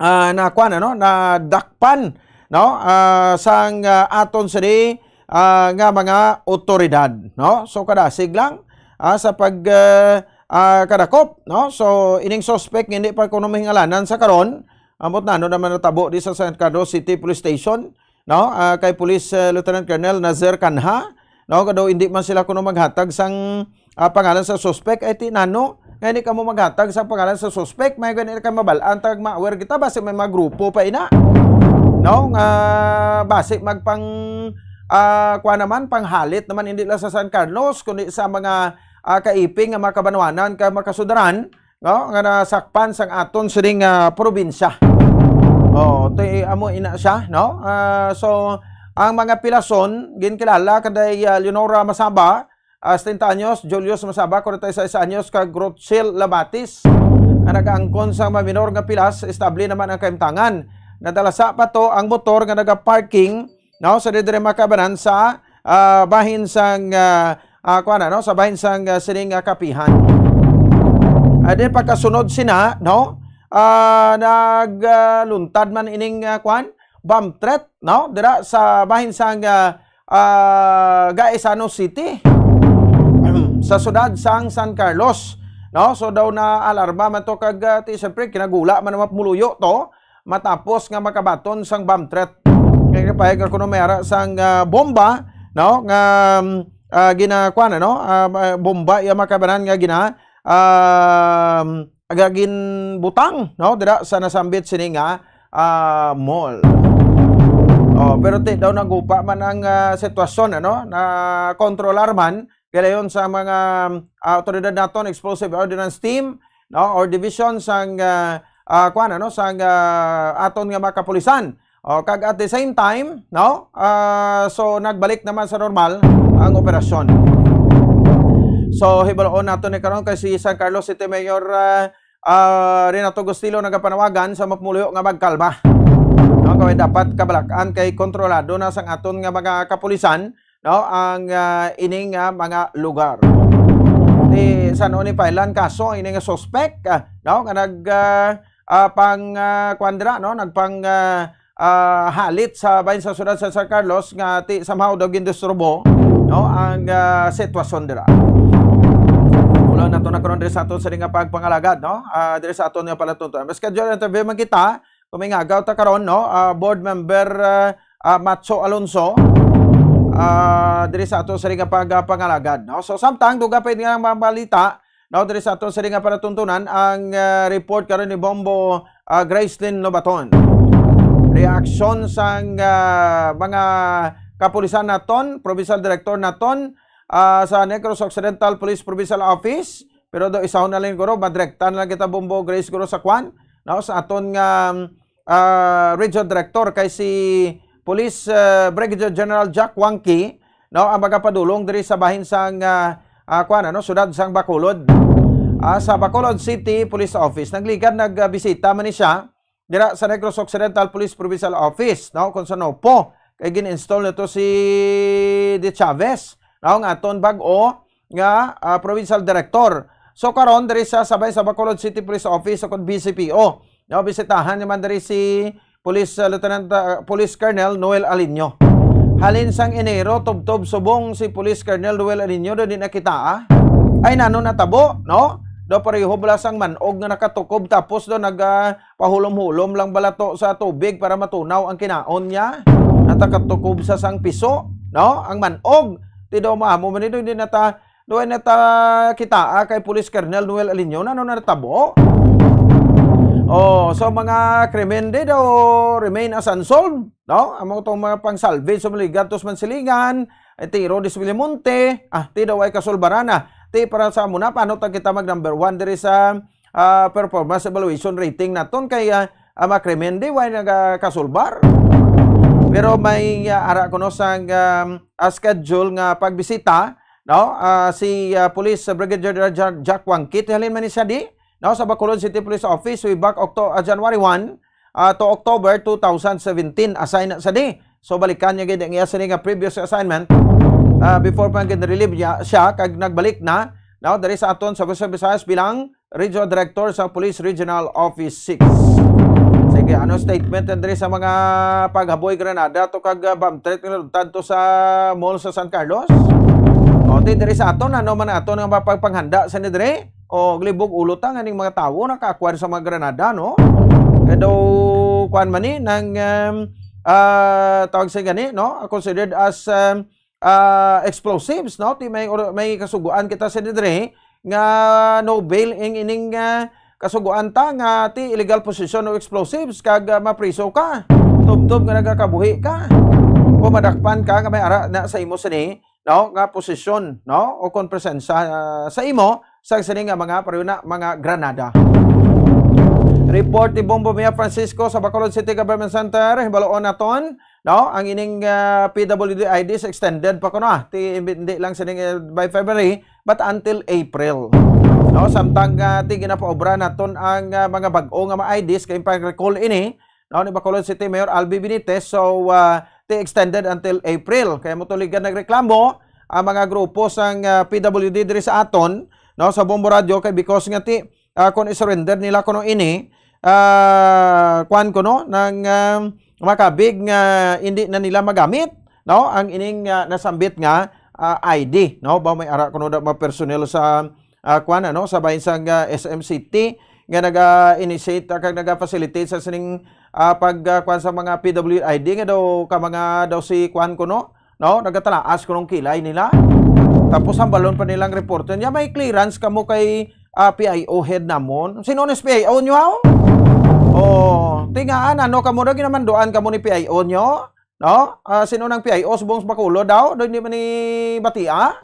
ah, nakuan, ano, nadakpan, no, ah, sang, ah, aton sini, ah, nga mga otoridad, no? So, kadasig lang, ah, sa pag, ah, ah, kadakop, no? So, ining suspect nga hindi pa kuno mahingalanan sa karon, ambot nano naman natabo di sa San Carlos City Police Station, no? Ah, kay Police, ah, Lieutenant Colonel Nazir Canha, no? Kadaw hindi man sila kuno maghatag sang, ah, pangalan sa suspect, ay ti nano nga hindi kamo maghatag sa pangalan sa suspect, may gani ka mabal-an tag ma-aware kita, basi may mga grupo pa ina, no? Nga basi magpang, ah, kuha naman, panghalit naman, hindi lang sa San Carlos, kundi sa mga, ah, kaiping nga mga kabanwanan, ka makasudaran, no, nga nasakpan sang aton sining, ah, probinsya. Oh, ti amo ina siya, no? Ah, so, ang mga pilason ginkilala kanday, ah, Leonora Masaba, ah, setenta anyos, Julius Masaba, kwarenta y seis anyos, kag Rochelle Labatis, nga nag-angkon sang maminor nga pilas, estable naman ang kahimtangan. Nadalasa pa to ang motor nga nagaparking, no, sa didiri makabanan sa, ah, bahin sang, ah, ah, kuwan na, no, sa bahin sang, ah, sining, ah, kapihan. Ah, then pagkasunod sina, no, ah, nag, ah, luntad man ining, ah, kuwan, bomb threat, no, dira sa bahin sang, ah, ah, Gaisano City, sa sudad sang San Carlos, no. So daw na alarma man to kag, ah, ti, siyempre, kinagula man ang mga pumuluyo to, matapos nga makabaton sang bomb threat. Kay kapayag kuno may ara sang, ah, bomba, no, nga, um, ah, ginakuan, ano, ah, ma-, bomba iya makabanan nga gina, um, agaginbutang, no, dira sa nasambit sini nga, ah, mall. Oh, pero ti daw nagupa man ang, ah, sitwasyon, ano, na kontrolar man, gilayon sa mga, ah, awtoridad naton, explosive ordnance team, no, or division sang, ah, ah, kuwan, ano, sang, ah, aton nga mga kapulisan. O, kag at the same time, no, ah, so nagbalik naman sa normal ang operasyon. So, hibaluon nato ni karon kay si San Carlos City Mayor, ah, ah, Renato Gustilo nagapanawagan sa mga pumuluyo nga magkalma. No, kay dapat kabalak-an kay kontrolado na sang aton nga mga kapulisan, no, ang, ah, ini nga mga lugar. Di san-o ni pailan kaso ini nga suspek, ah, no, nga nag, ah, ah, pang, ah, kuwan dira, no, nagpang, ah, ah, halit sa bahin sa siyudad sa San Carlos nga ti somehow daw gindisturbo, no, ang, ah, sitwasyon dira. Wala na to na karon diri sa aton sa nga pagpangalagad, no? Ah, diri sa aton nga palatuntunan. Mas schedule interview man kita, kung may ngagaw ta karon, no? Ah, board member, ah, ah, Macho Alonso, ah, diri sa aton sa nga pagpangalagad, no? So, samtang duga pa nga mga balita, no, diri sa aton sa nga palatuntunan ang, ah, report karon ni Bombo, ah, Gracelyn Lobaton. Reaksyon sang, ah, mga kapulisan naton, provincial director naton, ah, sa Negros Occidental Police Provincial Office, pero do isahon na lang guro, madirekta na lang kita, Bombo Grace, guro, sa kwan, no, sa aton nga, ah, region director kay si Police, ah, Brigadier General Jack Wangki, no, ang magapadulong diri sa bahin sang, ah, ah, kuwan, ano, siyudad sang Bacolod. Ah, sa Bacolod City Police Office, nagligad, nagbisita man ni siya dira sa Negros Occidental Police Provincial Office, no, kung sa Nopo, kay gin-install nito si De Chavez, no, ang aton bag-o nga, ah, provincial director. So, karon diri sa sabay sa Bacolod City Police Office o kon B C P O, no, bisitahan naman diri si Police, ah, Lieutenant, ah, Police Colonel Noel Alinio. Halin sang Enero, tubtob subong si Police Colonel Noel Alinio do di nakita, ah. Ay, nano natabo, no? Do pareho bala sang manog nga nakatukob tapos do nag, ah, pahulom-hulom lang bala to sa tubig para matunaw ang kinaon niya. Natakatukob sa sang piso, no? Ang manog, ti daw maamo man ni do, hindi nata, do ay nata kita, ah, kay Police Colonel Noel Alinio, ano na natabo? Oh, so mga krimen di daw remain as unsolved, no? Amo tong mga pang-salvage sa Maligan, tos Mansilingan, ay tiro di sa Bilimonte, ah, ti daw ay kasulbaran na. Ti para sa amo na, paano ta kita mag number one diri sa, ah, performance evaluation rating naton kay, ah, ah, mga krimen di way nagakasulbar? Pero may, ah, ara kuno sang, um, ah, schedule nga pagbisita, no? Ah, si, ah, Police Brigadier General Ja-, Jack Wangkit, halin man ni siya di, no, sa Bacolod City Police Office, way back Octo-, ah, January one, ah, to October two thousand seventeen, assign na sa di. So, balikan niya gid ang iya sini nga previous assignment, ah, before pa gid relieve niya siya, kag nagbalik na, no, diri sa aton sa Western Visayas bilang Regional Director sa Police Regional Office six. Sige, ano statement yan diri sa mga paghaboy granada to kag, ah, bomb threat nga naluntad to sa mall sa San Carlos? O, ti diri sa aton, ano man aton nga mapagpanghanda sa ni diri? O, libog ulo ta nga ning mga tawo naka-acquire sa mga granada, no? Kaya daw, kuwan man ni, nang, um, ah, tawag sa gani, no? Considered as, um, ah, explosives, no? Ti may or-, may kasuguan kita sa diri nga no bail ing ining, ah, kasuguan ta nga ti illegal possession of explosives kag, ah, mapriso ka. Tubtob nga nagakabuhi ka. Kung madakpan ka nga may ara na sa imo sini, no, nga posisyon, no, o kon presensya, ah, sa imo sa sini nga mga, pareho na, mga granada. Report ni Bombo Mia Francisco sa Bacolod City Government Center, hibaluon naton, no, ang ining, ah, P W D I Ds extended pa kuno, ah, ti, hindi lang sining, eh, by February, but until April. No, samtang, ah, ti ginapaobra naton ang, ah, mga bag-o nga mga I Ds, kay pag-recall ini, no, ni Bacolod City Mayor Albi Benitez. So, ah, ti extended until April. Kaya mo tuligan nagreklamo ang mga grupo sang, ah, P W D diri sa aton, no, sa Bombo Radio, kay because nga ti, ah, kung i-surrender nila kuno ini, ah, kwan kuno, nang, ah, makabig nga hindi na nila magamit, no, ang ining, ah, nasambit nga, ah, I D, no, ba may ara kuno da mga personnel sa, ah, kwan, ano, sa bahin sang, ah, S M City nga naga-initiate, ah, kag naga-facilitate sa sining, ah, pag, ah, kwan sa mga P W I D nga daw ka mga daw si kwan kuno, no, nagatalaas kunong kilay nila. Tapos hambalon pa nilang reporter niya, may clearance kamo kay, ah, P I O head namon. Sino ni P I O nyo, haw? Oh, tingaan, ano, kamo na ginamanduan kamo ni P I O nyo? No? Ah, sino nang P I O subong sa Bacolod daw? Do hindi man ni batia?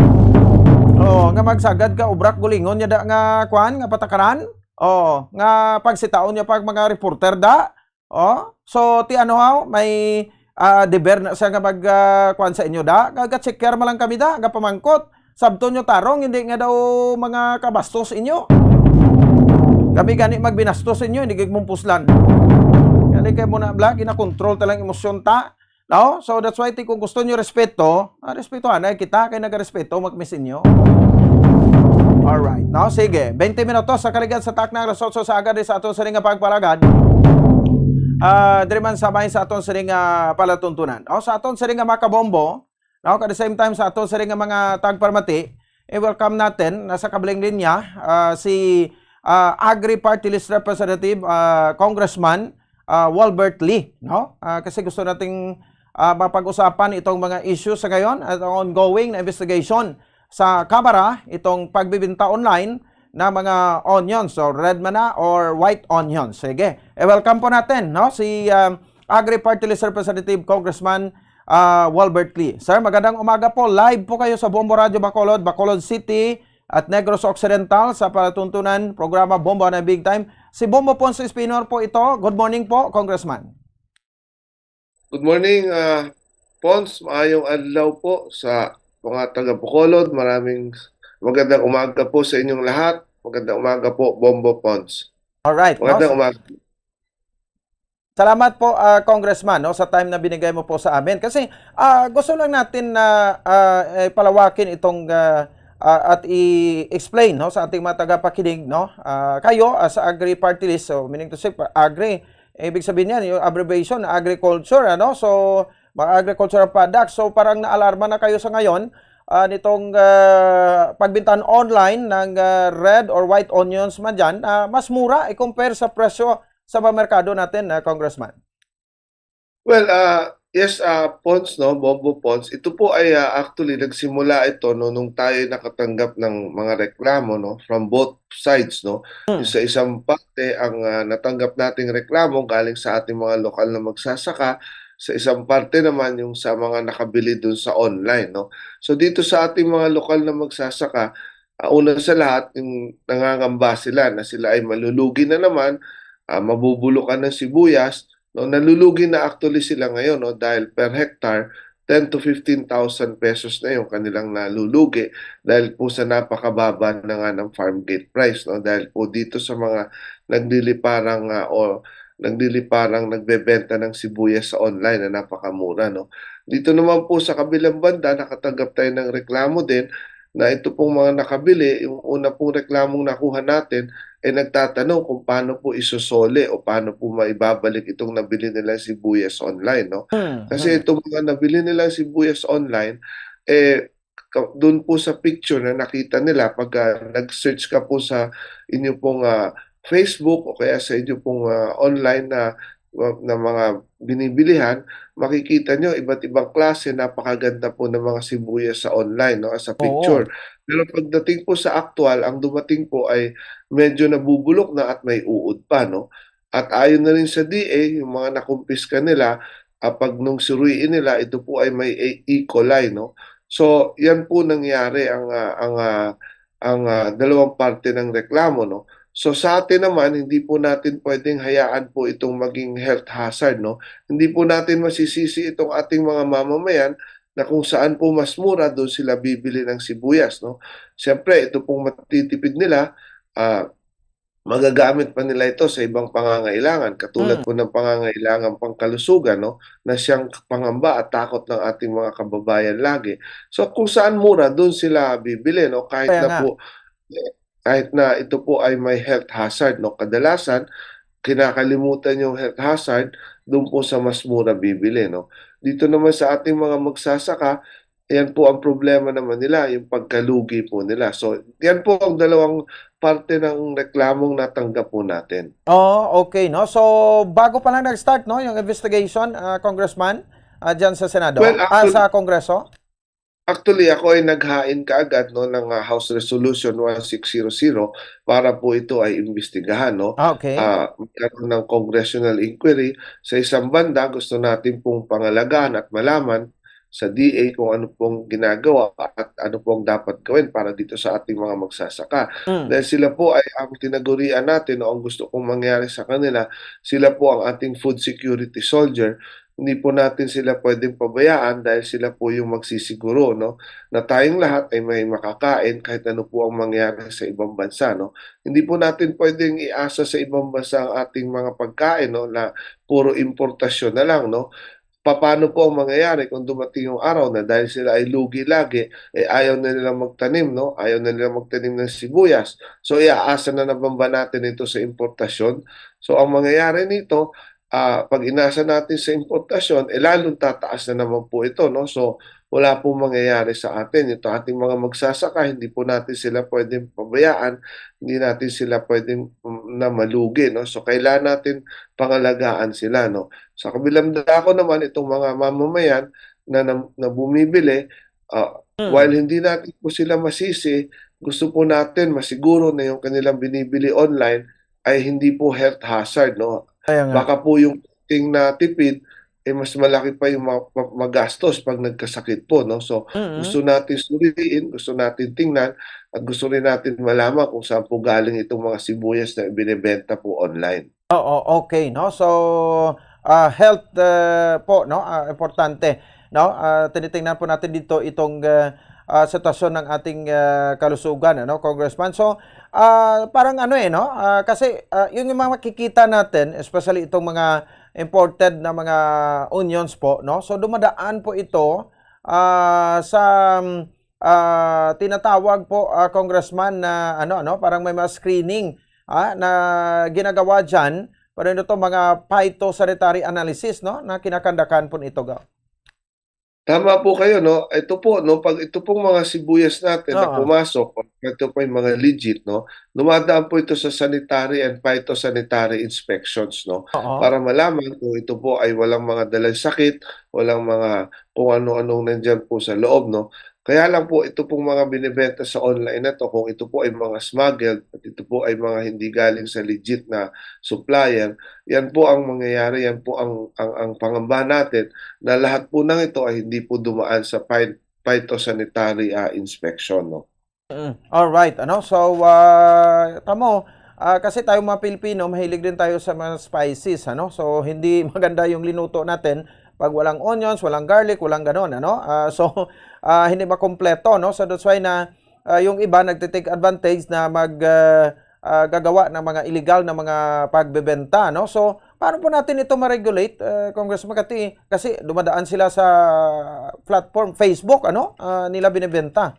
Oh, nga magsagad ka ubrak gulingon niya da nga kwan, nga patakaran? Oh, nga pagsitaon niya pag mga reporter da? Oh, so ti ano haw, may, ah, deber na siya nga mag, ah, kwan sa inyo da? Ga-, ga-checker man lang kami da, gapamangkot. Sabton nyo tarong, hindi nga daw mga kabastos inyo. Kami gani magbinastos inyo, hindi gid mumpuslan. Gani kay mo na bla, ginakontrol ta lang emosyon ta. No? So that's why ti kung gusto nyo respeto, ah, respetuhan na kita kay nagarespeto magmis inyo. Alright, no? Sige, twenty minutos sa kaligad sa takna alas otso sa aga di sa aton sining nga pagpalagad. Ah, diri man sa may sa aton sining nga palatuntunan. O, sa aton sining nga makabombo, no? At the same time sa aton sining nga mga tagparamati, i-welcome natin na sa kabilang linya, ah, si, ah, Agri Party List Representative, ah, Congressman, ah, Walbert Lee, no? Ah, kasi gusto nating, ah, mapag-usapan itong mga issues sa ngayon at ang ongoing na investigation sa Kamara, itong pagbibinta online ng mga onions, so red man na or white onions. Sige, eh, welcome po natin, no? Si, um, Agri Party List Representative Congressman, ah, Walbert Lee. Sir, magandang umaga po. Live po kayo sa Bombo Radio Bacolod, Bacolod City at Negros Occidental sa palatuntunan programa Bombo na Big Time. Si Bombo Ponce Espinor po ito. Good morning po, Congressman. Good morning, ah, Pons. Maayong adlaw po sa mga taga Bacolod. Maraming magandang umaga po sa inyong lahat. Magandang umaga po, Bombo Pons. Alright, no? Magandang umaga. Salamat po, ah, Congressman, no, sa time na binigay mo po sa amin. Kasi, ah, gusto lang natin na, ah, eh, palawakin itong, ah, ah, at i-explain, no, sa ating mga tagapakinig, no. Ah, kayo, as Agri Party List, so meaning to say, pa-, Agri, ibig sabihin niyan, yung abbreviation, agriculture, ano? So, mga agricultural products. So, parang naalarma na kayo sa ngayon, ah, nitong, ah, pagbintahan online ng, ah, red or white onions man dyan, ah, mas mura i-compare sa presyo sa mga merkado natin, ah, Congressman. Well, ah, yes, ah, Pons, no, Bombo Pons, ito po ay, ah, actually nagsimula ito, no, nung tayo nakatanggap ng mga reklamo, no, from both sides, no. Hmm. Sa isang parte, ang, ah, natanggap nating reklamo galing sa ating mga lokal na magsasaka, sa isang parte naman yung sa mga nakabili dun sa online, no. So dito sa ating mga lokal na magsasaka, ah, una sa lahat, yung nangangamba sila na sila ay malulugi na naman, ah, mabubulukan ng sibuyas, no? Nalulugi na actually sila ngayon, no? Dahil per hectare, ten to fifteen thousand pesos na yung kanilang nalulugi dahil po sa napakababa na nga ng farm gate price, no? Dahil po dito sa mga nagliliparang, ah, o nagliliparang nagbebenta ng sibuyas sa online na napakamura, no? Dito naman po sa kabilang banda, nakatanggap tayo ng reklamo din na ito pong mga nakabili, yung una pong reklamong nakuha natin, ay nagtatanong kung paano po isusole o paano po maibabalik itong nabili nilang sibuyas online, no? Hmm, Kasi hmm. itong mga nabili nilang sibuyas online, eh, ka-, dun po sa picture na nakita nila, pag, ah, nag-search ka po sa inyo pong, ah, Facebook o kaya sa inyo pong, ah, online na, na mga binibilihan, makikita nyo iba't ibang klase, napakaganda po ng mga sibuyas sa online, no, sa Oo. picture. Pero pagdating po sa aktual, ang dumating po ay medyo nabubulok na at may uod pa, no? At ayon na rin sa D A, yung mga nakumpiska nila, ah, pag nung suruin nila, ito po ay may E. coli, no? So, yan po nangyari ang, ah, ang, ah, ang, ah, dalawang parte ng reklamo, no? So, sa atin naman, hindi po natin pwedeng hayaan po itong maging health hazard, no? Hindi po natin masisisi itong ating mga mamamayan na kung saan po mas mura, doon sila bibili ng sibuyas, no? Siyempre, ito pong matitipid nila, ah, magagamit pa nila ito sa ibang pangangailangan, katulad Hmm. po ng pangangailangan pangkalusugan, no, na siyang pangamba at takot ng ating mga kababayan lagi. So, kung saan mura, doon sila bibili, no, kahit Kaya na nga. po, kahit na ito po ay may health hazard, no. Kadalasan, kinakalimutan yung health hazard, doon po sa mas mura bibili, no. Dito naman sa ating mga magsasaka, yan po ang problema naman nila, yung pagkalugi po nila. So, yan po ang dalawang parte ng reklamong natanggap po natin. Oh, okay, no? So, bago pa lang nag-start, no, yung investigation, ah, Congressman, ah, dyan sa Senado, Well, ah, actually sa Kongreso? Actually, ako ay naghain kaagad, no, ng, ah, House Resolution one six zero zero para po ito ay imbestigahan, no. Ah, okay. Ah, magkaroon ng congressional inquiry. Sa isang banda, gusto natin pong pangalagaan at malaman sa D A kung ano pong ginagawa at ano pong dapat gawin para dito sa ating mga magsasaka. Mm. Dahil sila po ay ang tinagurian natin o ang gusto kong mangyari sa kanila, sila po ang ating food security soldier. Hindi po natin sila pwedeng pabayaan dahil sila po yung magsisiguro, no, na tayong lahat ay may makakain kahit ano po ang mangyari sa ibang bansa, no. Hindi po natin pwedeng iasa sa ibang bansa ang ating mga pagkain, no, na puro importasyon na lang, no. Paano po ang mangyayari kung dumating yung araw na dahil sila ay lugi lagi, eh, ayaw na nilang magtanim, no? Ayaw na nilang magtanim ng sibuyas. So, iaasa na naman ba natin ito sa importasyon? So, ang mangyayari nito, ah, pag inasa natin sa importasyon, eh, lalong tataas na naman po ito, no? So, wala pong mangyayari sa atin. Ito ating mga magsasaka, hindi po natin sila pwedeng pabayaan, hindi natin sila pwedeng, mm, na malugi, no? So, kailangan natin pangalagaan sila, no? Sa kabilang dako naman, itong mga mamamayan na, na, na bumibili, ah, Mm. while hindi natin po sila masisi, gusto po natin masiguro na yung kanilang binibili online ay hindi po health hazard, no? Kaya nga. Baka po yung ting na tipid, eh, mas malaki pa yung ma-, ma-, magastos pag nagkasakit po, no? So, Mm. gusto natin suriin, gusto natin tingnan, at gusto rin natin malaman kung saan po galing itong mga sibuyas na ibinebenta po online. Oo, okay, no? So, ah, health, eh, po, no? Ah, importante, no? Ah, tinitingnan po natin dito itong, eh, ah, sitwasyon ng ating, eh, kalusugan, ano, Congressman. So, ah, parang ano, eh, no? Ah, kasi, ah, yung mga makikita natin, especially itong mga imported na mga onions po, no? So, dumadaan po ito, ah, sa, ah, tinatawag po, ah, Congressman, na ano, ano, parang may mga screening, ah, na ginagawa diyan, pero ano to, mga phytosanitary analysis, no, na kinakandakan po nito, Gov. Tama po kayo, no? Ito po, no, pag ito pong mga sibuyas natin na Oo. pumasok, ito po yung mga legit, no? Dumadaan po ito sa sanitary and phytosanitary inspections, no? Oo. Para malaman kung ito po ay walang mga dalang sakit, walang mga kung ano-anong nandyan po sa loob, no? Kaya lang po, ito pong mga binibenta sa online na to, kung ito po ay mga smuggled at ito po ay mga hindi galing sa legit na supplier, yan po ang mangyayari, yan po ang, ang, ang pangamba natin na lahat po ng ito ay hindi po dumaan sa phy-, phytosanitary, ah, inspection, no? Mm. All right, ano? So, ah, tamo, ah, kasi tayo mga Pilipino, mahilig din tayo sa mga spices, ano? So, hindi maganda yung linuto natin pag walang onions, walang garlic, walang ganon, ano? Ah, so, ah, hindi makompleto, no? So, that's why na, ah, yung iba nagte-take advantage na mag, ah, ah, gagawa ng mga illegal na mga pagbebenta, no? So, paano po natin ito ma-regulate, ah, Congressman Kati? Kasi dumadaan sila sa platform, Facebook, ano? Ah, nila binebenta.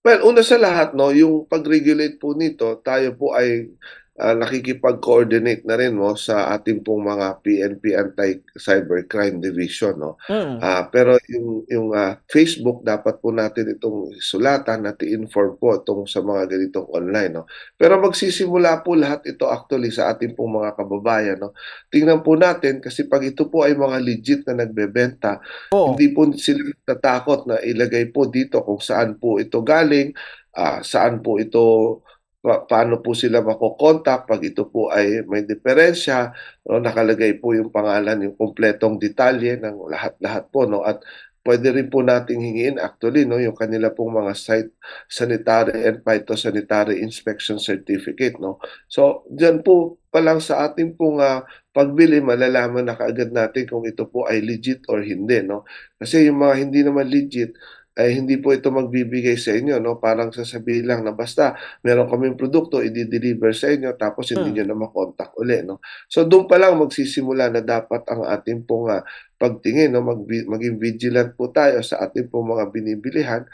Well, una sa lahat, no, yung pag-regulate po nito, tayo po ay, ah, nakikipag-coordinate na rin, no, sa ating pong mga P N P Anti-Cybercrime Division, no. Mm. Ah, pero yung, yung, ah, Facebook, dapat po natin itong sulatan at i-inform po itong sa mga ganitong online, no. Pero magsisimula po lahat ito actually sa ating pong mga kababayan, no. Tingnan po natin kasi pag ito po ay mga legit na nagbebenta, Oo. hindi po sila natatakot na ilagay po dito kung saan po ito galing, ah, saan po ito, pa-, paano po sila makokontak pag ito po ay may diferensya, no? Nakalagay po yung pangalan, yung kompletong detalye ng lahat-lahat po, no? At pwede rin po nating hingiin actually, no, yung kanila pong mga site sanitary and phytosanitary inspection certificate, no? So, diyan po pa lang sa ating pong, ah, pagbili, malalaman na kaagad natin kung ito po ay legit or hindi, no? Kasi yung mga hindi naman legit, ay hindi po ito magbibigay sa inyo, no? Parang sasabihin lang na basta meron kaming produkto, i-deliver sa inyo, tapos hindi Hmm. nyo na makontak uli, no? So, doon pa lang magsisimula na dapat ang ating pong, ah, pagtingin, no? Mag-, maging vigilant po tayo sa ating pong mga binibilihan.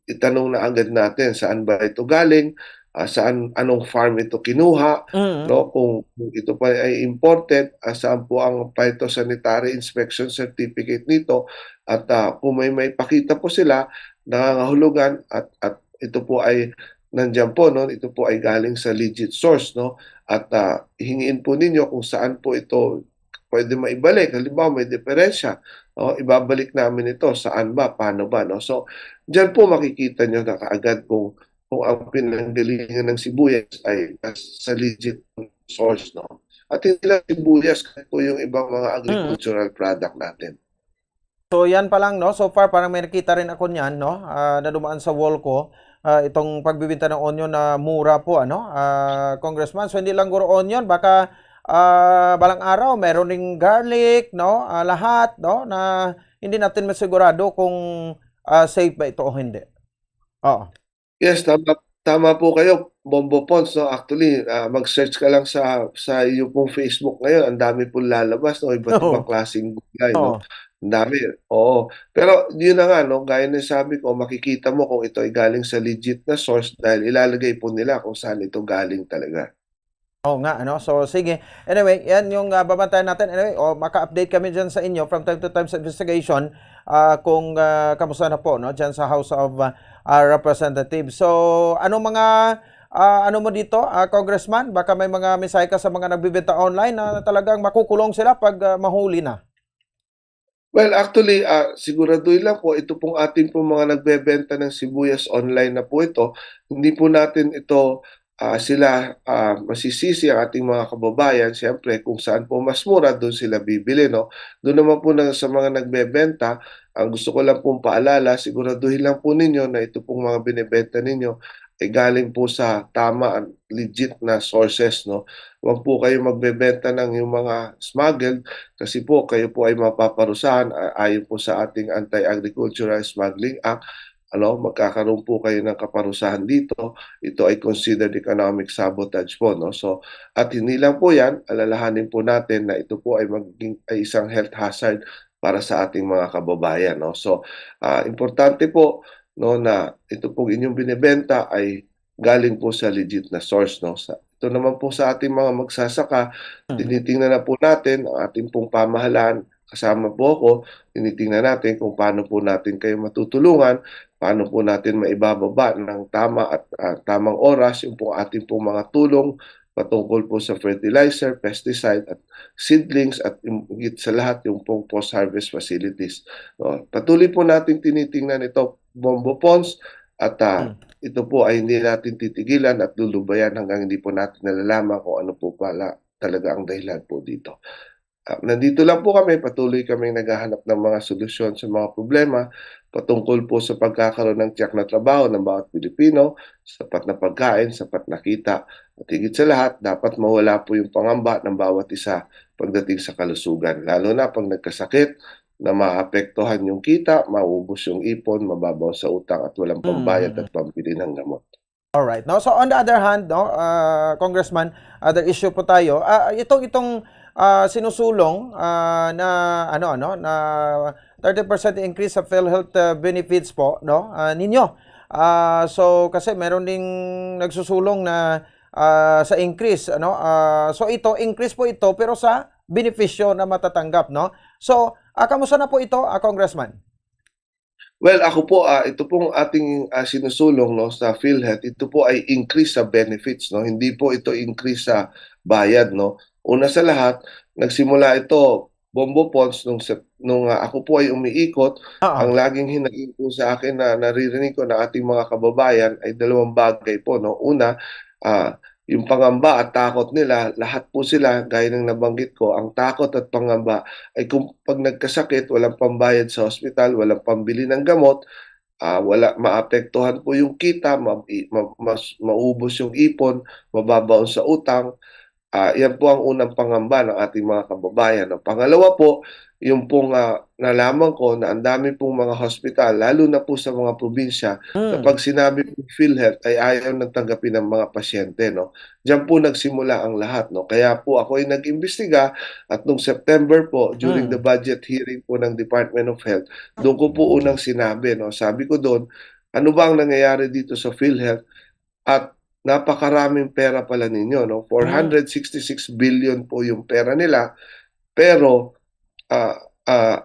Itanong na agad natin, saan ba ito galing? Ah, saan, anong farm ito kinuha? Mm. No? Kung, kung ito pa ay imported, ah, saan po ang phytosanitary inspection certificate nito? At, ah, kung may, may pakita po sila, nangangahulugan at, at ito po ay nandiyan po, no? Ito po ay galing sa legit source, no? At, ah, hingiin po ninyo kung saan po ito pwede maibalik. Halimbawa, may diferensya. Oh, ibabalik namin ito. Saan ba? Paano ba? No? So, dyan po makikita nyo na kaagad kung, kung ang pinanggalingan ng sibuyas ay sa legit source. No? At hindi lang sibuyas, kahit po yung ibang mga agricultural product natin. So yan pa lang, no? So far parang may nakita rin ako niyan, no? Ah, nadumaan sa wall ko, ah, itong pagbibinta ng onion na mura po, ano? Ah, Congressman, so hindi lang guro onion, baka ah, balang araw meron ding garlic, no? Ah, lahat, no? Na hindi natin masigurado kung ah, safe ba ito o hindi. Oo. Yes, tama, tama po kayo, Bombo Pons, no? Actually, ah, mag-search ka lang sa sa iyo pong Facebook ngayon, ang dami pong lalabas, no? Iba't Oo. Ibang klaseng gulay, no? Oo. Ang dami. Oo. Pero yun na nga, no? Gaya ng sabi ko, makikita mo kung ito ay galing sa legit na source dahil ilalagay po nila kung saan ito galing talaga. Oo nga, ano? So, sige. Anyway, yan yung ah, babantayan natin. Anyway, oh, maka-update kami dyan sa inyo from time to time sa investigation ah, kung ah, kamusta na po, no? Dyan sa House of ah, ah, Representatives. So, ano mga, ah, ano mo dito, ah, Congressman? Baka may mga mensahe ka sa mga nagbibenta online na talagang makukulong sila pag ah, mahuli na. Well, actually, ah, siguraduhin lang po, ito pong ating pong mga nagbebenta ng sibuyas, online na po ito. Hindi po natin ito, ah, sila, ah, masisisi ang ating mga kababayan. Siyempre, kung saan po mas mura, doon sila bibili, no? Doon naman po na, sa mga nagbebenta, ang gusto ko lang pong paalala, siguraduhin lang po ninyo na ito pong mga binebenta ninyo ay galing po sa tama, legit na sources, no? Huwag po kayo magbebenta ng yung mga smuggled kasi po kayo po ay mapaparusahan a- ayon po sa ating Anti-Agricultural Smuggling Act. Ano, magkakaroon po kayo ng kaparusahan dito. Ito ay considered economic sabotage po, no? So, at hindi lang po yan, alalahanin po natin na ito po ay magiging ay isang health hazard para sa ating mga kababayan, no? So, ah, importante po, no, na ito pong inyong binebenta ay galing po sa legit na source, no? Sa, ito naman po sa ating mga magsasaka, tinitingnan na po natin ang ating pong pamahalaan, kasama po ako, tinitingnan natin kung paano po natin kayo matutulungan, paano po natin maibababa ng tama at ah, tamang oras yung pong ating pong mga tulong patungkol po sa fertilizer, pesticide at seedlings at yung higit sa lahat yung pong post-harvest facilities. No? Patuloy po nating tinitingnan ito, Bombo Pons, at ah, Hmm. ito po ay hindi natin titigilan at lulubayan hanggang hindi po natin nalalaman kung ano po pala talaga ang dahilan po dito. Ah, nandito lang po kami, patuloy kaming naghahanap ng mga solusyon sa mga problema patungkol po sa pagkakaroon ng tiyak na trabaho ng bawat Pilipino, sapat na pagkain, sapat na kita, at higit sa lahat, dapat mawala po yung pangamba ng bawat isa pagdating sa kalusugan, lalo na pag nagkasakit na maapektuhan yung kita, maubos yung ipon, mababaw sa utang at walang pambayad Mm. at pambili ng gamot. Alright. No? So on the other hand, no, ah, Congressman, other issue po tayo. Ah, itong itong ah, sinusulong ah, na ano ano na thirty percent increase sa PhilHealth ah, benefits po, no? Ah, ninyo. Ah, so kasi meron ding nagsusulong na ah, sa increase, ano? Ah, so ito increase po ito pero sa benepisyo na matatanggap, no? So, ah, kamusta na po ito, ah, Congressman? Well, ako po, ah, ito pong ating ah, sinusulong, no, sa PhilHealth, ito po ay increase sa benefits, no? Hindi po ito increase sa bayad, no? Una sa lahat, nagsimula ito, Bombo Pons, nung, sep- nung ah, ako po ay umiikot, Oo. Ang laging hinaing po sa akin na naririnig ko na ating mga kababayan ay dalawang bagay po, no? Una, ah, yung pangamba at takot nila, lahat po sila, gaya ng nabanggit ko, ang takot at pangamba ay kung pag nagkasakit, walang pambayad sa ospital, walang pambili ng gamot, ah, wala, maapektuhan po yung kita, ma, i- ma, mas, maubos yung ipon, mababaon sa utang. Ah, yan po ang unang pangamba ng ating mga kababayan. Ang pangalawa po, yung pong ah, nalaman ko na ang dami pong mga hospital, lalo na po sa mga probinsya, na Mm. pag sinabi po PhilHealth ay ayaw nang tanggapin ng mga pasyente, no? Diyan po nagsimula ang lahat, no? Kaya po ako ay nag-imbestiga at nung September po, during the Mm. budget hearing po ng Department of Health, doon ko po unang sinabi, no? Sabi ko doon, ano ba ang nangyayari dito sa PhilHealth? At napakaraming pera pala ninyo, no? Four hundred sixty-six billion po yung pera nila, pero ah, ah,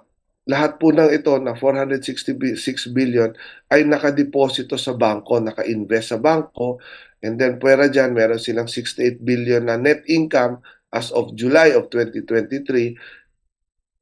lahat po ng ito na four hundred sixty-six billion ay nakadeposito sa bangko, naka-invest sa bangko, and then pwera dyan, meron silang sixty-eight billion na net income as of July of twenty twenty-three.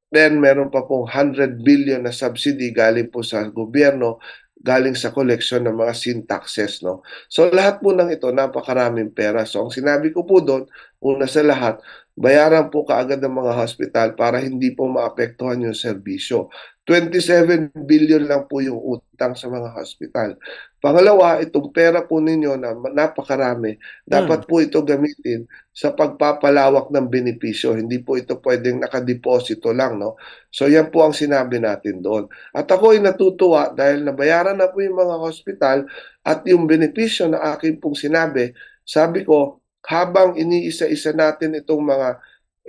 then meron pa pong hundred billion na subsidy galing po sa gobyerno, galing sa koleksyon ng mga sin taxes, no? So, lahat po ng ito, napakaraming pera. So, ang sinabi ko po doon, una sa lahat, bayaran po kaagad ng mga hospital para hindi po maapektuhan yung serbisyo. Twenty-seven billion lang po yung utang sa mga hospital. Pangalawa, itong pera po ninyo na ma-, napakarami, dapat Hmm. po ito gamitin sa pagpapalawak ng benepisyo. Hindi po ito pwedeng nakadeposito lang, no? So, yan po ang sinabi natin doon. At ako ay natutuwa dahil nabayaran na po yung mga hospital at yung benepisyo na akin pong sinabi, sabi ko, habang iniisa-isa natin itong mga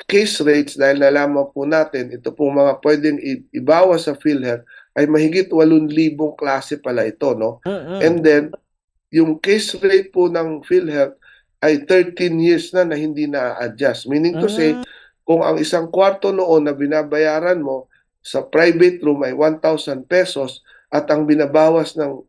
case rates, dahil nalaman po natin, ito pong mga pwedeng i-, ibawas sa PhilHealth ay mahigit walong libong klase pala ito, no? Mm-mm. And then, yung case rate po ng PhilHealth ay thirteen years na na hindi na-adjust. Meaning to say, Mm. kung ang isang kwarto noon na binabayaran mo sa private room ay one thousand pesos at ang binabawas ng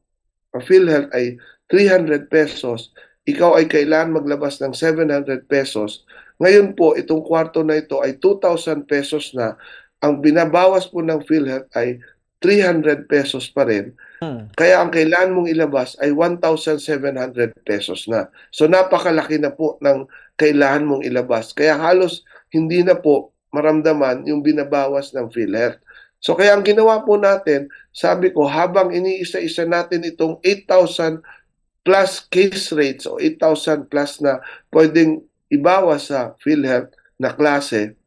PhilHealth ay three hundred pesos, ikaw ay kailangan maglabas ng seven hundred pesos. Ngayon po, itong kwarto na ito ay two thousand pesos na. Ang binabawas po ng PhilHealth ay three hundred pesos pa rin. Hmm. Kaya ang kailangan mong ilabas ay one thousand seven hundred pesos na. So, napakalaki na po ng kailangan mong ilabas. Kaya halos hindi na po maramdaman yung binabawas ng PhilHealth. So, kaya ang ginawa po natin, sabi ko, habang iniisa-isa natin itong eight thousand plus case rates o eight thousand plus na pwedeng ibawas sa PhilHealth na klase,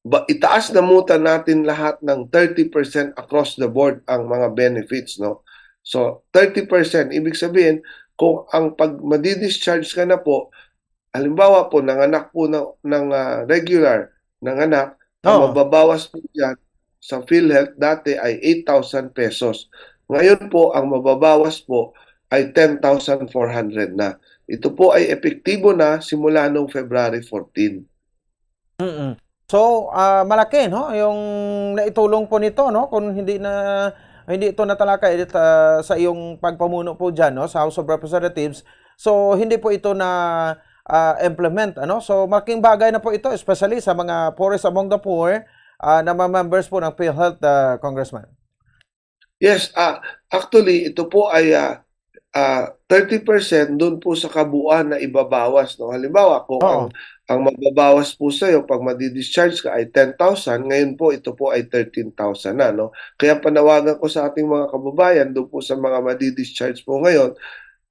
ba, itaas na muta natin lahat ng thirty percent across the board ang mga benefits, no? So, thirty percent, ibig sabihin, kung ang pag madi-discharge ka na po, halimbawa po, nanganak po na, ng, ah, regular, nanganak, ang Oo. mababawas po dyan sa PhilHealth dati ay eight thousand pesos. Ngayon po, ang mababawas po ay ten thousand four hundred na. Ito po ay epektibo na simula nung February fourteen. Mm. So, ah, malaki, no, yung naitulong po nito, no, kung hindi na, hindi ito natalakay, ah, sa iyong pagpamuno po dyan, no, sa House of Representatives. So, hindi po ito na, ah, implement, ano. So, malaking bagay na po ito, especially sa mga poorest among the poor, ah, na mga members po ng PhilHealth, ah, Congressman. Yes, ah, actually, ito po ay, ah, ah, thirty percent dun po sa kabuuan na ibabawas, no? Halimbawa, kung Oo. ang, ang mababawas po sa'yo pag madi-discharge ka ay ten thousand, ngayon po, ito po ay thirteen thousand na, no? Kaya panawagan ko sa ating mga kababayan, dun po sa mga madi-discharge po ngayon,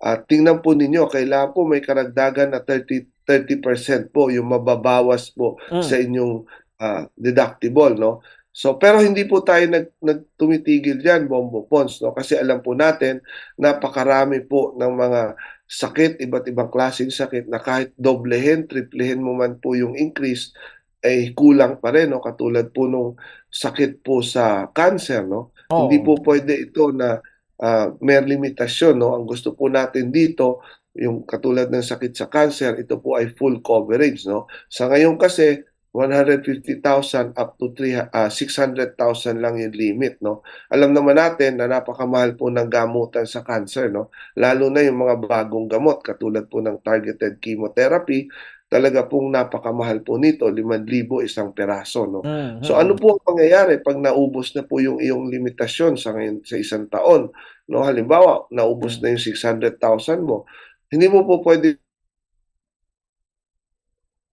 ah, tingnan po ninyo, kailangan po may karagdagan na thirty, thirty percent po yung mababawas po Mm. sa inyong, ah, deductible, no? So, pero hindi po tayo nag-, nag-, tumitigil diyan, Bombo Pons, no? Kasi alam po natin, napakarami po ng mga sakit, iba't ibang klaseng sakit na kahit doblehin, triplihin mo man po yung increase, ay kulang pa rin, no? Katulad po nung sakit po sa cancer, no? Oo. Hindi po pwede ito na, ah, mere limitasyon, no? Ang gusto po natin dito, yung katulad ng sakit sa cancer, ito po ay full coverage, no? Sa ngayon kasi, one hundred fifty thousand up to three, ah, six hundred thousand lang yung limit, no? Alam naman natin na napakamahal po ng gamutan sa cancer, no? Lalo na yung mga bagong gamot, katulad po ng targeted chemotherapy, talaga pong napakamahal po nito, limang libo isang peraso, no? Mhm. So, ano po ang mangyayari pag naubos na po yung iyong limitasyon sa ngayon, sa isang taon, no? Halimbawa, naubos Mm. na yung six hundred thousand mo. Hindi mo po pwede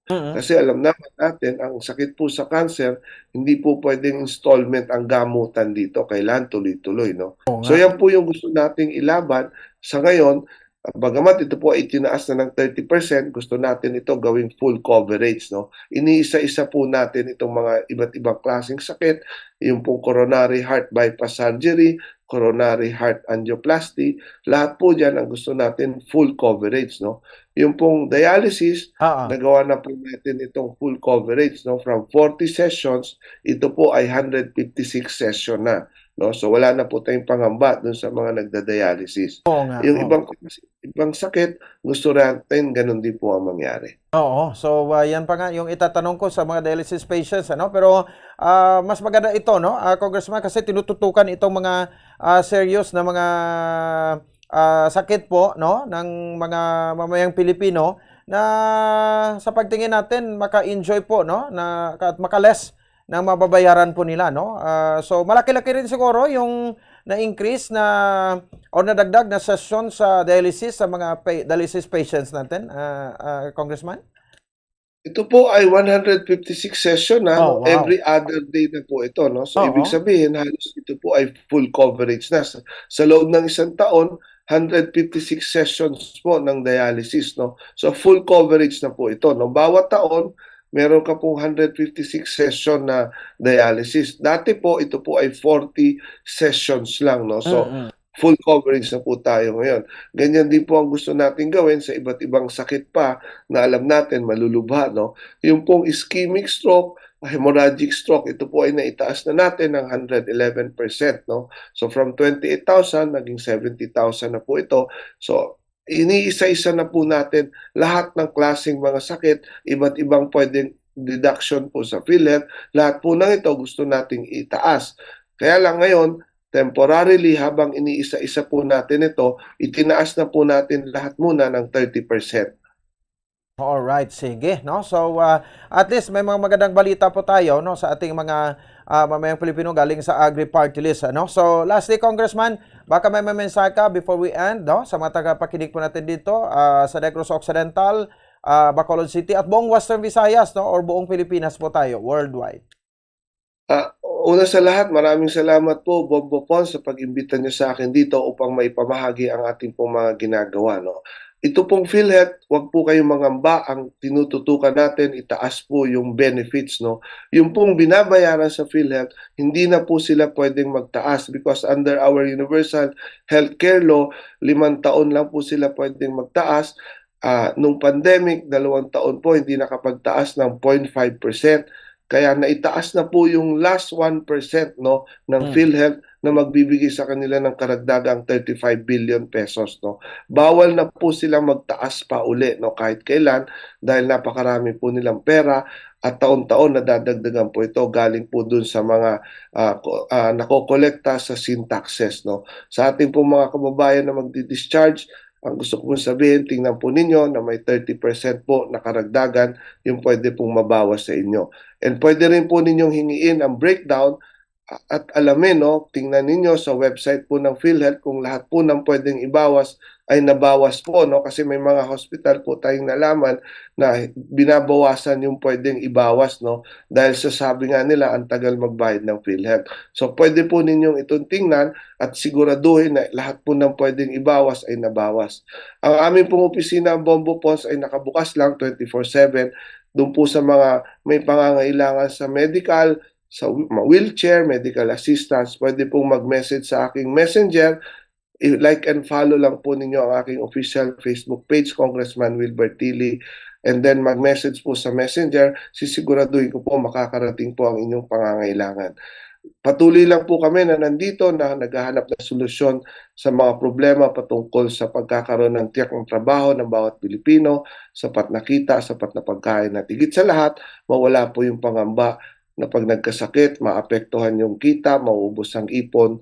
Mm. Kasi alam naman natin, ang sakit po sa cancer, hindi po pwedeng installment ang gamutan dito. Kailangan tuloy-tuloy, no? Oo So, nga. yan po yung gusto nating ilaban. Sa ngayon, bagamat ito po ay itinaas na ng thirty percent, gusto natin ito gawing full coverage, no? Iniisa-isa po natin itong mga iba't ibang klaseng sakit, yung pong coronary heart bypass surgery, coronary heart angioplasty, lahat po dyan ang gusto natin full coverage, no? Yung pong dialysis, Ah, ah. nagawa na po natin itong full coverage, no? From forty sessions, ito po ay hundred fifty-six session na, no? So, wala na po tayong pangamba dun sa mga nagda-dialysis. Oo nga, Yung oo. ibang, ibang sakit, gusto natin, ganun din po ang mangyari. Oo. So, ah, yan pa nga yung itatanong ko sa mga dialysis patients, ano? Pero, ah, mas maganda ito, no? Ah, Congressman, kasi tinututukan itong mga, ah, serious na mga, ah, sakit po, no? Ng mga mamayang Pilipino na sa pagtingin natin, maka-enjoy po, no? Na, at maka-less na mababayaran po nila, no? Ah, so, malaki-laki rin siguro yung na-increase na or nadagdag na session sa dialysis sa mga pa- dialysis patients natin, ah, ah, Congressman? Ito po ay one hundred fifty-six session na, Oh, no? Wow. Every other day na po ito, no? So, Oo. Ibig sabihin, halos ito po ay full coverage na. Sa, sa loob ng isang taon, one hundred fifty-six sessions po ng dialysis, no? So, full coverage na po ito, no? Bawat taon, meron ka pong one hundred fifty-six session na dialysis. Dati po, ito po ay forty sessions lang, no? So, Mm-mm. full coverage na po tayo ngayon. Ganyan din po ang gusto natin gawin sa iba't ibang sakit pa na alam natin malulubha, no? Yung pong ischemic stroke, hemorrhagic stroke, ito po ay naitaas na natin ng one hundred eleven percent, no? So from twenty-eight thousand, naging seventy thousand na po ito. So iniisa-isa na po natin lahat ng klaseng mga sakit, iba't ibang pwedeng deduction po sa PhilHealth, lahat po ng ito gusto nating itaas. Kaya lang ngayon, temporarily, habang iniisa-isa po natin ito, itinaas na po natin lahat muna ng thirty percent. All right, sige, no? So, ah, at least may mga magandang balita po tayo, no, sa ating mga, ah, mamayang Pilipino galing sa Agri Party List, ano? So, lastly, Congressman, baka may mensahe ka before we end, no, sa mga tagapakinig po natin dito, ah, sa Negros Occidental, ah, Bacolod City, at buong Western Visayas, no, or buong Pilipinas po tayo, worldwide. Ah, una sa lahat, maraming salamat po, Bombo Pons, sa pag-imbita niyo sa akin dito upang maipamahagi ang ating pong mga ginagawa, no? Ito pong PhilHealth, wag po kayong mangamba, ang tinututukan natin, itaas po yung benefits, no? Yung pong binabayaran sa PhilHealth, hindi na po sila pwedeng magtaas because under our universal healthcare law, limang taon lang po sila pwedeng magtaas. Ah, nung pandemic, dalawang taon po hindi nakapagtaas ng zero point five percent. Kaya naitaas na po yung last one percent, no, ng Hmm. PhilHealth na magbibigay sa kanila ng karagdagang thirty-five billion pesos, no. Bawal na po silang magtaas pa uli, no, kahit kailan, dahil napakarami po nilang pera at taon-taon nadadagdagan po ito galing po dun sa mga, ah, ko- ah, nakokolekta sa sin taxes, no. Sa ating pong mga kababayan na magdi-discharge, ang gusto ko pong sabihin, tingnan po ninyo na may thirty percent po na karagdagan yung pwede pong mabawas sa inyo. And pwede rin po ninyong hingiin ang breakdown, a- at alamin, no, tingnan ninyo sa website po ng PhilHealth kung lahat po ng pwedeng ibawas ay nabawas po, no, kasi may mga hospital po tayong nalaman na binabawasan yung pwedeng ibawas, no, dahil sa sabi nga nila ang tagal magbayad ng PhilHealth. So pwede po ninyong itong tingnan at siguraduhin na lahat po ng pwedeng ibawas ay nabawas. Ang aming pong opisina, ang Bombo Pons, ay nakabukas lang twenty-four seven. Doon po sa mga may pangangailangan sa medical, sa whe- mga wheelchair, medical assistance, pwede pong mag-message sa aking messenger. I-like and follow lang po ninyo ang aking official Facebook page, Congressman Wilbert Tilly. And then mag-message po sa messenger, sisiguraduhin ko po makakarating po ang inyong pangangailangan. Patuloy lang po kami na nandito na naghahanap ng solusyon sa mga problema patungkol sa pagkakaroon ng tiyak ng trabaho ng bawat Pilipino, sapat na kita, sapat na pagkain, at higit sa lahat, mawala po yung pangamba na pag nagkasakit, maapektuhan yung kita, mauubos ang ipon,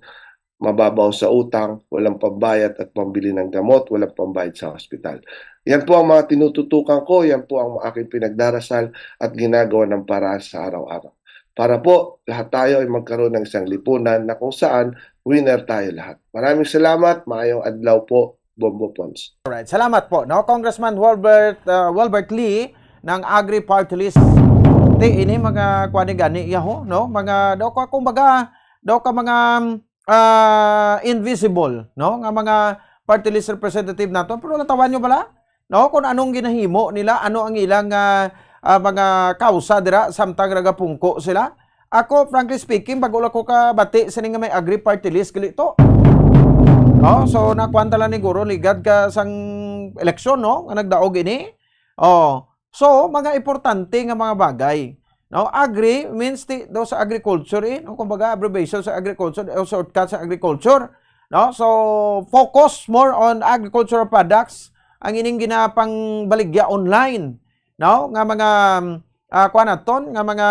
mababaw sa utang, walang pambayad at pambili ng gamot, walang pambayad sa hospital. Yan po ang mga tinututukan ko, yan po ang aking pinagdarasal at ginagawa ng paraan sa araw-araw. Para po, lahat tayo ay magkaroon ng isang lipunan na kung saan winner tayo lahat. Maraming salamat, maayong adlaw po, Bombo Pons. Alright, salamat po, no, Congressman Welbert, uh, Welbert Lee ng Agri Party List. Ti ini mga kuan ni gani yaho, no, mga daw ka, kumbaga, daw ka mga, ah, invisible, no, nga mga party list representative nato. Pero natawan nyo bala, no, kung anong ginahimo nila, ano ang ilang, ah, ah, mga kausa dira samtang nagapungko sila? Ako, frankly speaking, bago lang ko kabati sini nga may Agri Party List gali to. Oh, so nakuan ta lang ni guro ligad ka sang eleksyon, no, nga nagdaog ini. Oh, so mga importante nga mga bagay, no? Agri means ti, do sa agriculture, eh, no? Kumbaga abbreviation sa agriculture o shortcut sa agriculture, no? So focus more on agricultural products ang ining ginapangbaligya online, no? Nga mga, ah, kuan naton, nga mga,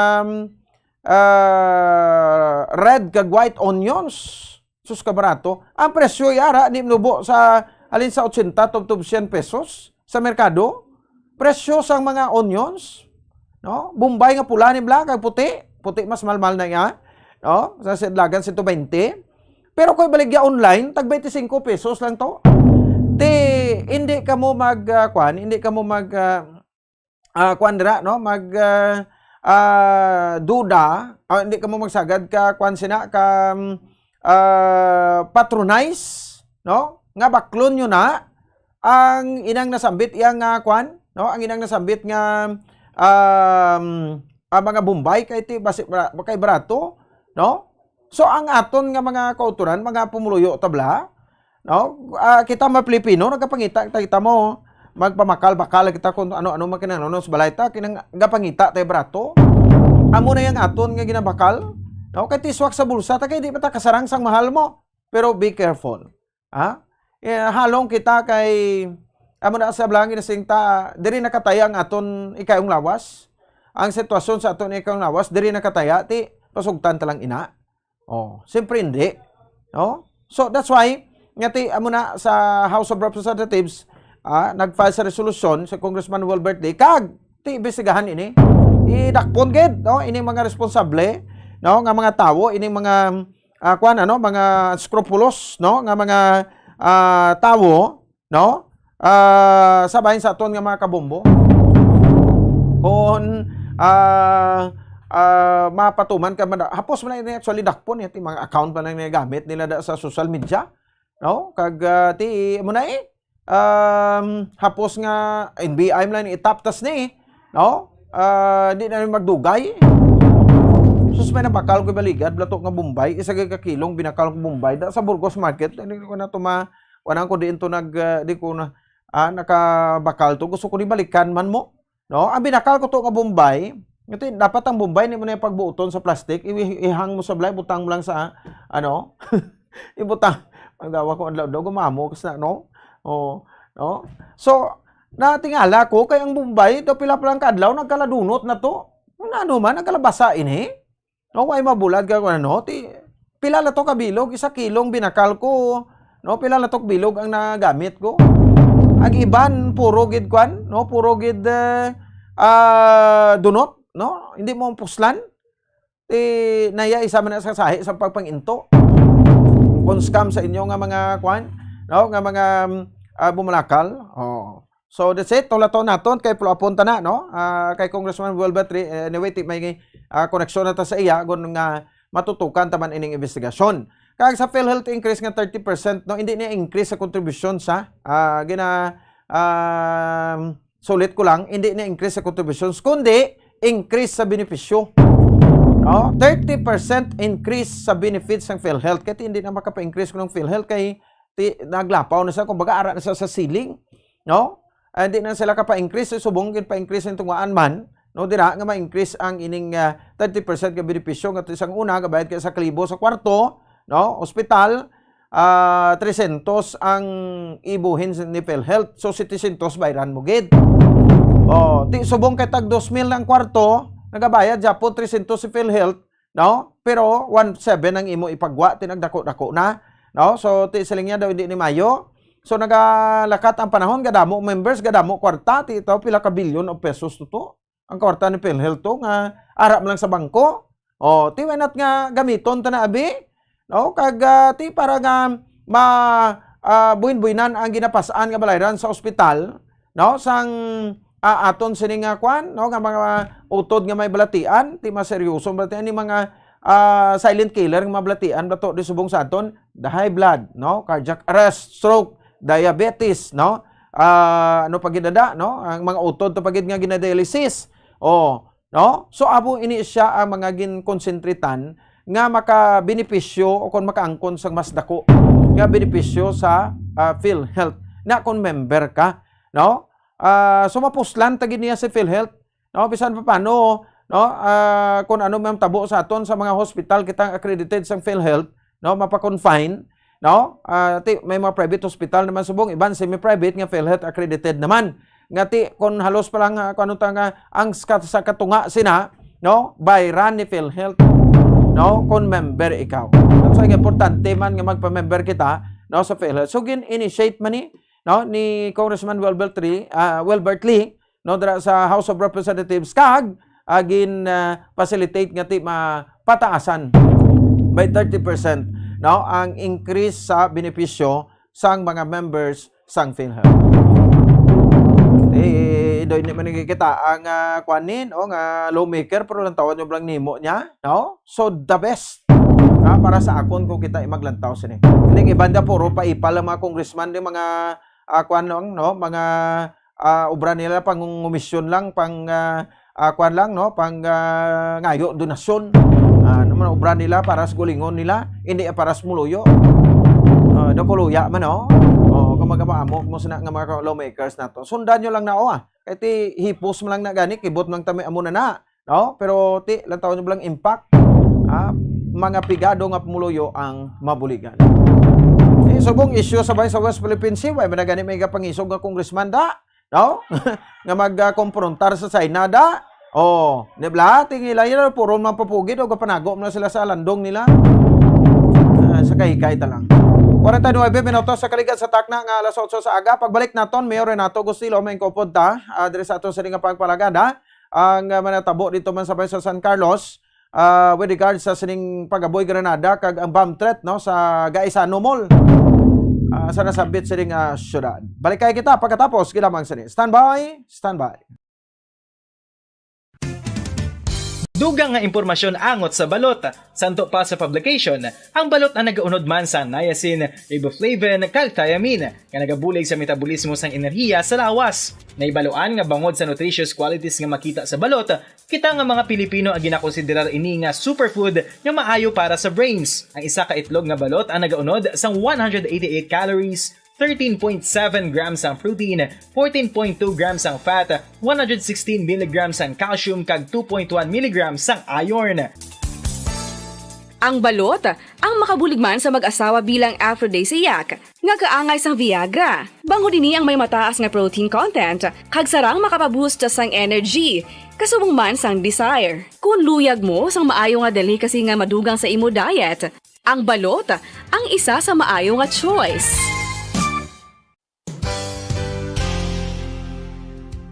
ah, red kag white onions. Sus, kabarato. Ang presyo yara ni mubo sa halin sa ochenta tubtob syen pesos sa merkado. Presyo sang mga onions, no? Bombay nga pula ni bala kag puti. Puti mas malmal na iya, no? Sa sidlagan, sento baynte. Pero kung ibaligya online, tag twenty-cinco pesos lang to. Ti, hindi ka mo mag, ah, kwan, hindi ka mo mag, ah, ah, kwan dira, no? Mag, ah, ah, duda, ah, hindi ka mo magsagad ka, kwan sina, ka, mm, ah, patronize, no? Nga baklon nyo na ang inang nasambit iya nga, kwan, no? Ang inang nasambit nga, um, ah, mga Bombay kay ti basi, bra-, kay barato, no? So, ang aton nga mga kautoran, mga pumuluyo tabla, no? Ah, kita mga Pilipino, nagapangita, kita, kita mo, magpamakal-bakal kita kung ano-ano man kinahanglan sa balay ta, kinang-, gapangita tayo barato. Amo na yang aton nga ginabakal, no? Kay ti swak sa bulsa ta, kay di pa ta kasarang sang mahal mo. Pero be careful. Ha? Eh, halong kita kay, amo na sa blangi na sing ta, diri nakataya ang aton ikayong lawas. Ang sitwasyon sa aton ikayong lawas, diri nakataya, ti pasugtan ta lang ina. Oh, siyempre hindi. No? So, that's why, nga ti, amo na sa House of Representatives, ah, nag-file sa resolusyon si Congressman Wilbert Lee, kag, ti, imbestigahan ini. Idakpon gid, no? Ini mga responsable, no? Nga mga tawo, ini mga, ah, kwan, ano, mga scrupulous, no? Nga mga, ah, tawo, no? Ah, sa bahin sa aton nga mga kabombo. Kung, ah, ah, mapatuman ka man, hapos man na ini actually dakpon, eh, ti mga account man ang nagamit nila da sa social media, no? Kag, ah, ti, mo na eh, um, hapos nga N B I man lang itaptas ni, no? Ah, di na rin magdugay. Sus, may nabakal ko baligad, blato nga Bombay, isa ka kilong binakal ko Bombay, da sa Burgos Market, hindi ko na tuma-, wala ko diin to nag, ah, di ko na, ah, nakabakal to. Gusto ko ni balikan man mo. No? Ang binakal ko to nga Bombay, ito, dapat ang Bombay, ni mo na yung pagbuuton sa plastic, i-, ihang mo sa balay, butang mo lang sa, ano, ibutang, ang gawa ko, adlaw-adlaw, gumamo, kasi na, no? Oh, no? So, natingala ko, kay ang Bombay, ito, pila pa lang kadlaw, nagkaladunot na to. Ano man, nagkalabasa ini? No, way mabulad ka kung ano, ti, pila na to ka bilog, isa kilong binakal ko, no, pila na to ka bilog ang nagamit ko. Ang iban, puro gid kwan, no, puro gid, eh, ah, dunot, no, hindi mo puslan. Ti, naya isa man na sa sahi sa pagpanginto. Kung scam sa inyo nga mga kwan, no, nga mga, mm, ah, bumalakal. Oh. So, that's it. Tulaton naton kay pulo-apon ta na, no? Ah, kay Congressman Wilbert Ri-, eh, anyway, ti may, ah, koneksyon na ta sa iya, gun nga matutukan ta man ining investigasyon. Kag sa PhilHealth increase nga thirty percent, no? Hindi niya increase sa contribution sa, ah, gina-, ah, sulit ko lang, hindi niya increase sa contributions, kundi increase sa benepisyo. No? Thirty percent increase sa benefits ng PhilHealth. Kaya hindi na makapa-increase ko ng PhilHealth kay ti-, naglapaw na siya, kumbaga, ara na siya sa ceiling. No? Ah, di na sila ka pa-increase, subong gid pa-increase ang tungaan man, no? Dira nga ma-increase ang ining, ah, thirty percent nga benepisyo nga isang una gabayad ka sa kalibo sa kwarto, no? Ospital, ah, trescientos ang ibuhin sa, ni PhilHealth. So, setecientos bayran mo gid. Oh, ti subong kay tag dos mil ang kwarto, nagabayad gyapon trescientos si PhilHealth, no? Pero one seven ang imo ipagwa, ti nagdako-dako na, no? So, ti siling niya daw hindi ni mayo. So, nagalakat ang panahon, gadamo members, gadamo kwarta, ti ito, pila ka billion of pesos to, to. Ang kwarta ni PhilHealth to, nga ara man lang sa bangko. Oh, ti why not nga gamiton ta na, abi? No? Kag, ah, ti para nga ma-, ah, buhin-buhinan ang ginapas-an nga balayran sa ospital, no? Sang, ah, aton sini nga kwan, no? Nga mga utod nga may balatian, ti maseryoso balatian ni mga, ah, silent killer nga mga balatian, bato di subong sa aton, the high blood, no? Cardiac arrest, stroke, diabetes, no? Ah, ano pa gid ada, no? Ang mga utod to pa gid nga ginadialysis. Oh, no? So, amo ini siya ang mga ginkonsentritan nga makabenepisyo o kung makaangkon sang mas dako nga benepisyo sa, ah, PhilHealth. Na kung member ka, no? Ah, so, mapuslan ta gid niya si PhilHealth, no? Bisan pa paano, no? Ah, kung ano man tabo sa aton sa mga hospital, kita accredited sa PhilHealth, no? Mapa-confine, no? Ah, ti, may mga private hospital naman subong, iban semi-private nga PhilHealth accredited naman. Nga ti, kung halos pa lang, ah, kung ano ta nga, ang skat-, sa katunga sina, no? Bayran ni PhilHealth, no? Kung member ikaw. So, ang importante man nga magpa-member kita, no, sa PhilHealth. So, gin-initiate man ni, no, ni Congressman Wilbert Lee, ah, Wilbert Lee, no, dira sa House of Representatives, kag ah, gin, ah, facilitate nga ti mapataasan by thirty percent, no, ang increase sa benepisyo sang mga members sang PhilHealth. Eh, do hindi man nakikita ang, ah, kuan ni, no, nga lawmaker, pero lang tawag nyo lang nimo niya, no? So, the best, ah, para sa akon kung kita ay maglantaw sini. Hindi, iban da puro paipal ang mga congressman, yung mga, ah, kuan lang, no? Mga, ah, obra nila, pangungumisyon lang, pang, ah, ah, kuan lang, no? Pang, ah, ngayo, donasyon. Ah, ano man ang obra nila para sa gulingon nila, hindi para sa muluyo. Ah, nakuluya man, no? Oh, kung magapaamok mo sana nga mga lawmakers nato, sundan nyo lang na, oh, ah. Kay ti hipos man lang na gani, kibot man lang tami amo na na, no? Pero ti, lang tawon nyo lang impact. Ah, mga pigado nga pumuluyo ang mabuligan. Eh, subong issue sa bay sa West Philippine Sea, way man na gani may kapangisog nga congressman da, no? Nga magkomprontar sa China da. Oh, di ba? Tingila yun, puro man papugid o kapanago man sila sa landong nila. Ah, sa kahikay ta lang. Kwarenta y nuebe minutos sa kaligat sa takna nga alas otso sa aga. Pagbalik naton, Mayor Renato Gustilo, may kupod ta, ah, diri sa aton sini nga pagpalagad, ha? Ang, ah, manatabo dito man sa, sa San Carlos, ah, with regards sa sining pag-aboy granada kag ang bomb threat, no, sa Gaisano Mall, ah, sa nasambit sining, ah, syudad. Balik kay kita pagkatapos, gilamang sini. Standby, standby. Dugang nga impormasyon angot sa balot. Santo pa sa publication, ang balot ang nagaunod man sa niacin, riboflavin, kag thiamine, nga nagabulig sa metabolismo sang enerhiya sa lawas. Naibaluan nga bangod sa nutritious qualities nga makita sa balot, kita nga mga Pilipino ang ginakonsiderar ini nga superfood nga maayo para sa brains. Ang isa ka itlog nga balot ang nagaunod sang one hundred eighty-eight calories, thirteen point seven grams ang protein, fourteen point two grams ang fat, one hundred sixteen milligrams ang calcium, kag two point one milligrams ang iron. Ang balot, ang makabulig man sa mag-asawa bilang aphrodisiac, nga kaangay sang Viagra. Bangod ini ang may mataas nga protein content, kag sarang makapaboost sang energy, kasubong man sang desire. Kung luyag mo sang maayo nga delicacy nga madugang sa imo diet, ang balot ang isa sa maayo nga choice.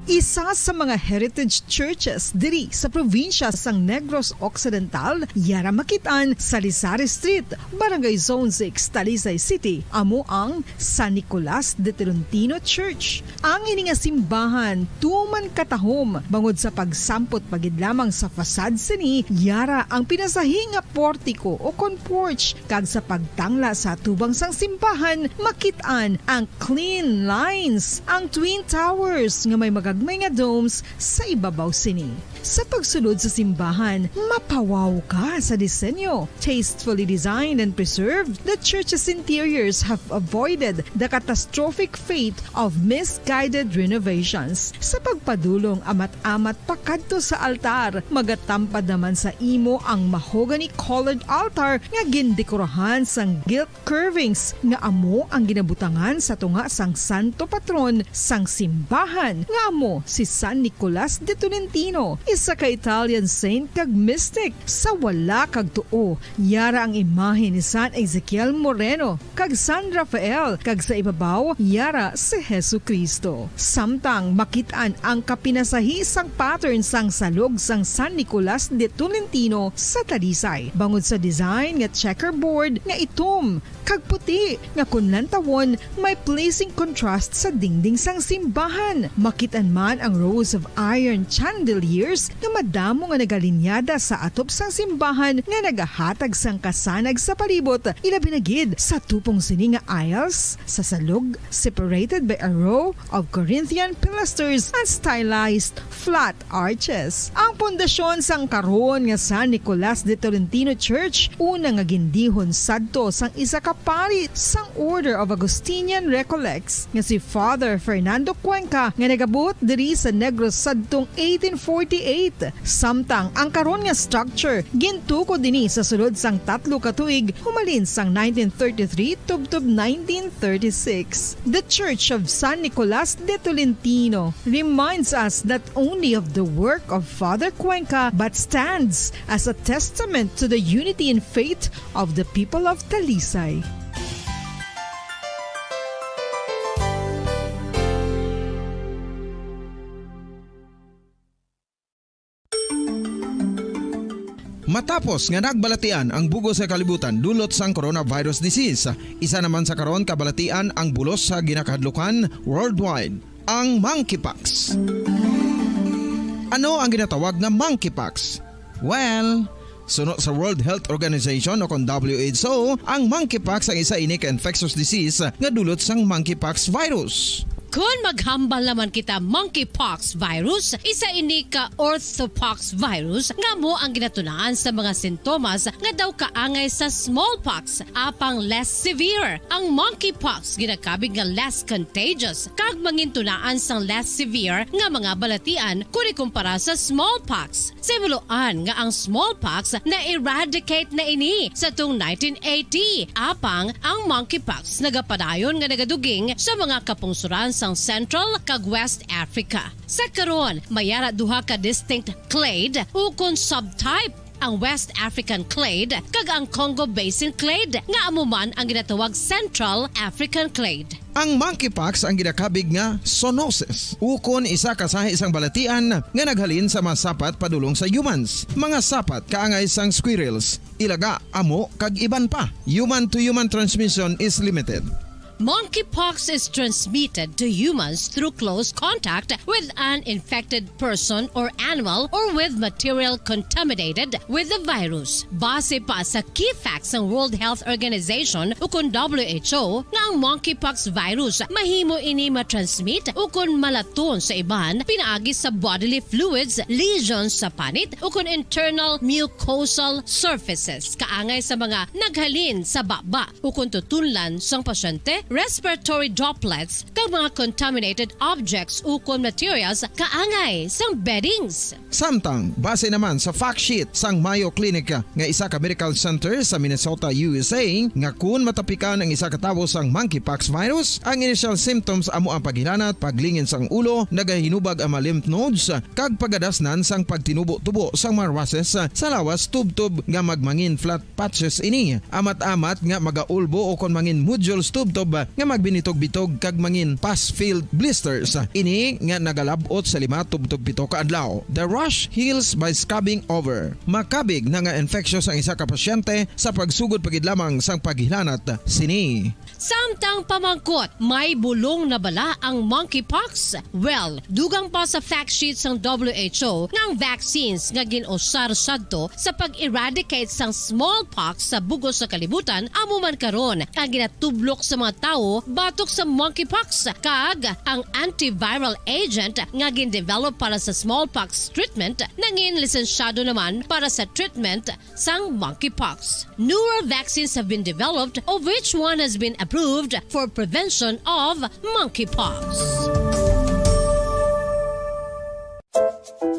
Isa sa mga heritage churches diri sa probinsya sang Negros Occidental, yara makit-an sa Lisari Street, Barangay Zone six, Talisay City, amo ang San Nicolas de Tolentino Church. Ang ini nga simbahan tuman katahom bangod sa pagsampot pa gid lamang sa facade sini, yara ang pinasahi nga portiko o kon porch, kag sa pagtangla sa atubang sang simbahan, makit-an ang clean lines, ang twin towers nga may magagmay nga domes sa ibabaw sini. Sa pagsulod sa simbahan, mapawaw ka sa disenyo. Tastefully designed and preserved, the church's interiors have avoided the catastrophic fate of misguided renovations. Sa pagpadulong amat-amat pakadto sa altar, magatampad naman sa imo ang mahogany-colored altar nga gindekorahan sang gilt curvings nga amo ang ginabutangan sa tunga sang santo patron sang simbahan, nga amo si San Nicolas de Tolentino, isa ka Italian saint kag mystic. Sa wala kag tuo, yara ang imahe ni San Ezekiel Moreno kag San Rafael, kag sa ibabaw, yara si Jesu-Cristo. Samtang makit-an ang kapinasahi sang pattern sang salog sang San Nicolas de Tolentino sa Talisay, bangod sa design nga checkerboard nga itom kag puti, nga kon lantawon, may pleasing contrast sa dingding sang simbahan. Makit-an man ang rows of iron chandeliers nga madamo nga nagalinyada sa atop sang simbahan nga nagahatag sang kasanag sa palibot, ilabi na gid sa tupong sini nga aisles, sa salog, separated by a row of Corinthian pilasters and stylized flat arches. Ang pundasyon sang karon nga San Nicolas de Tolentino Church, una nga gindihon sadto sang isa ka pari sang Order of Augustinian Recollects nga si Father Fernando Cuenca, nga nagabot diri sa Negros sadtong eighteen forty-eight. Samtang ang karon nga structure gintukod ini sa sulod sang tatlo ka tuig, humalin sang nineteen thirty-three tubtob nineteen thirty-six. The Church of San Nicolas de Tolentino reminds us not only of the work of Father Cuenca, but stands as a testament to the unity in faith of the people of Talisay. Atapos nga nagbalatian ang bug-os nga kalibutan dulot sang coronavirus disease, isa naman sa karon kabalatian ang bulos sa ginakahadlukan worldwide, ang monkeypox. Ano ang ginatawag nga monkeypox? Well, suno sa World Health Organization o kon W H O, ang monkeypox ang isa ini ka infectious disease nga dulot sang monkeypox virus. Kon maghambal naman kita, monkeypox virus, isa ini ka orthopox virus nga amo ang ginatunaan sa mga sintomas nga daw kaangay sa smallpox, apang less severe. Ang monkeypox ginakabig nga less contagious kag mangintunaan sang less severe nga mga balatian kon ikumpara sa smallpox. Sa himuloan nga ang smallpox na-eradicate na ini sa tung nineteen eighty, apang ang monkeypox nagapadayon nga nagaduging sa mga kapungsoran sang Central kag West Africa. Sa karon, may ara duha ka distinct clade ukon subtype, ang West African clade kag ang Congo Basin clade, nga amo man ang ginatawag Central African clade. Ang monkeypox ang ginakabig nga zoonosis, ukon isa ka sahi sang balatian nga naghalin sa mga sapat padulong sa humans, mga sapat kaangay sang squirrels, ilaga, amo, kag iban pa. Human to human transmission is limited. Monkeypox is transmitted to humans through close contact with an infected person or animal or with material contaminated with the virus. Base pa sa key facts sang World Health Organization ukon W H O nga ang monkeypox virus mahimo ini matransmit ukon malaton sa iban pinaagi sa bodily fluids, lesions sa panit ukon internal mucosal surfaces kaangay sa mga naghalin sa baba ukon tutunlan sang pasyente, respiratory droplets, kag mga contaminated objects ukon materials kaangay sang beddings. Samtang, base naman sa fact sheet sang Mayo Clinic nga isa ka medical center sa Minnesota, U S A, nga kun matapikan ang isa ka tawo sang monkeypox virus, ang initial symptoms amo ang paghilanat, paglingin sang ulo, nagahinubag ang mga lymph nodes, kag pagadasnan sang pagtinubo-tubo sang mga rushes sa lawas tubtob nga magmangin flat patches ini, amat-amat nga magaulbo ukon mangin nodules tubtob nga magbinitog-bitog kag mangin pus-filled blisters. Ini nga nagalab-ot sa lima tubtob pito ka adlaw. The rash heals by scabbing over. Makabig na nga infectious ang isa ka pasyente sa pagsugod pa gid lamang sang paghilanat sini. Samtang pamangkot, may bulong na bala ang monkeypox? Well, dugang pa sa fact sheet sang W H O nga ang vaccines nga gin-usar sadto sa pag-eradicate sang smallpox sa bug-os nga kalibutan amo man karon ang ginatublok sa mga tawo batok sa monkeypox, kag ang antiviral agent nga gin-develop para sa smallpox treatment nangin lisensyado naman para sa treatment sang monkeypox. Newer vaccines have been developed, of which one has been approved for prevention of monkeypox.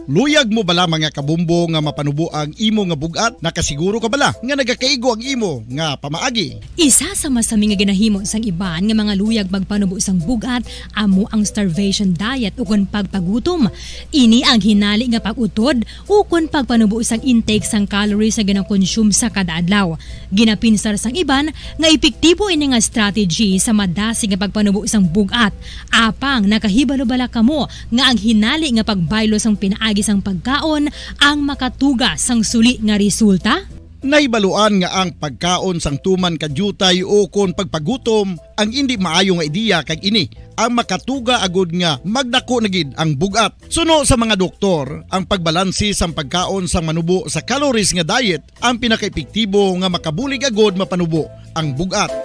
Luyag mo bala, mga kabombo, nga mapanubo ang imo nga bug-at? Nakasiguro ka bala nga nagakaigo ang imo nga pamaagi? Isa sa masami nga ginahimo sang iban nga mga luyag magpanubo sang bug-at amo ang starvation diet ukon pagpagutom. Ini ang hinali nga pag-utod ukon pagpanubo sang intake sang calories nga ginakonsume sa kada adlaw. Ginapinsar sang iban nga epektibo ini nga strategy sa madasig nga pagpanubo sang bug-at. Apang nakahibalo bala kamo nga ang hinali nga pagbaylo sang pinaagi sang pagkaon ang makatuga sang suli nga resulta? Nahibaluan nga ang pagkaon sang tuman ka diutay ukon pagpagutom ang indi maayo nga ideya, kag ini ang makatuga agud nga magdako na gid ang bug-at. Suno sa mga doktor, ang pagbalanse sang pagkaon sang manubo sa calories nga diet ang pinakaepektibo nga makabulig agud mapanubo ang bug-at.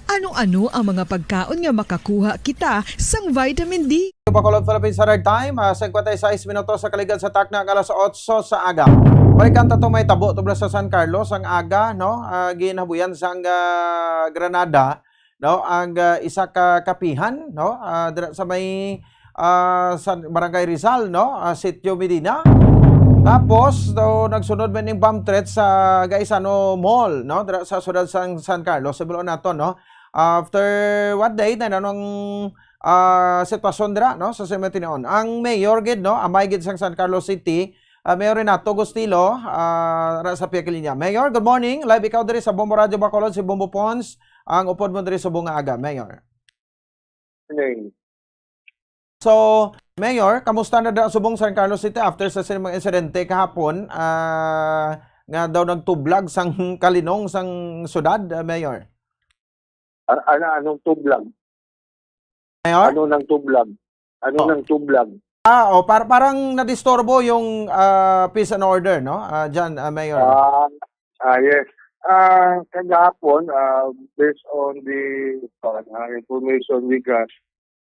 Ano-ano ang mga pagkaon nga makakuha kita sang vitamin D? Bacolod, Philippine Standard Time, ah, singkwenta y seis minutos sa kaligad sa takna nga alas otso sa aga. Balikan ta tong mahitabo tubla sa San Carlos ang aga, no? Ah, ginhabuyan sang, ah, granada, no? Ang, ah, isa ka kapihan, no? Ah, dira sa may, ah, sa Barangay Rizal, no? Ah, Sitio Medina. Tapos, no, nagsunod man ning bomb threat sa Gaisano Mall, no? Dira sa siyudad sang San Carlos, sa Bulacan nato, no? After what day na nanong, ah, sitwasyon dira, no, sa San Martin? Ang mayor gid, no, amay gid sang San Carlos City, ah, Mayor Renato Gustilo, ah, ra sa pihak linya. Mayor, good morning. Live ikaw diri sa Bombo Radio Bacolod, si Bombo Pons, ang upod mo diri subong nga aga, Mayor. Morning. So, Mayor, kamusta na da subong San Carlos City after sa sining mga insidente kahapon, ah, nga daw nagtublag sang kalinong sang syudad, ah, Mayor? A-, ano, anong tublag? Mayor? Ano nang tublag? Ano Oh. nang tublag? Ah, oh, par-, parang nadisturbo yung, ah, peace and order, no? Ah, dyan, ah, Mayor. Ah, ah, yes. Ah, kagahapon, ah, based on the, ah, information we got,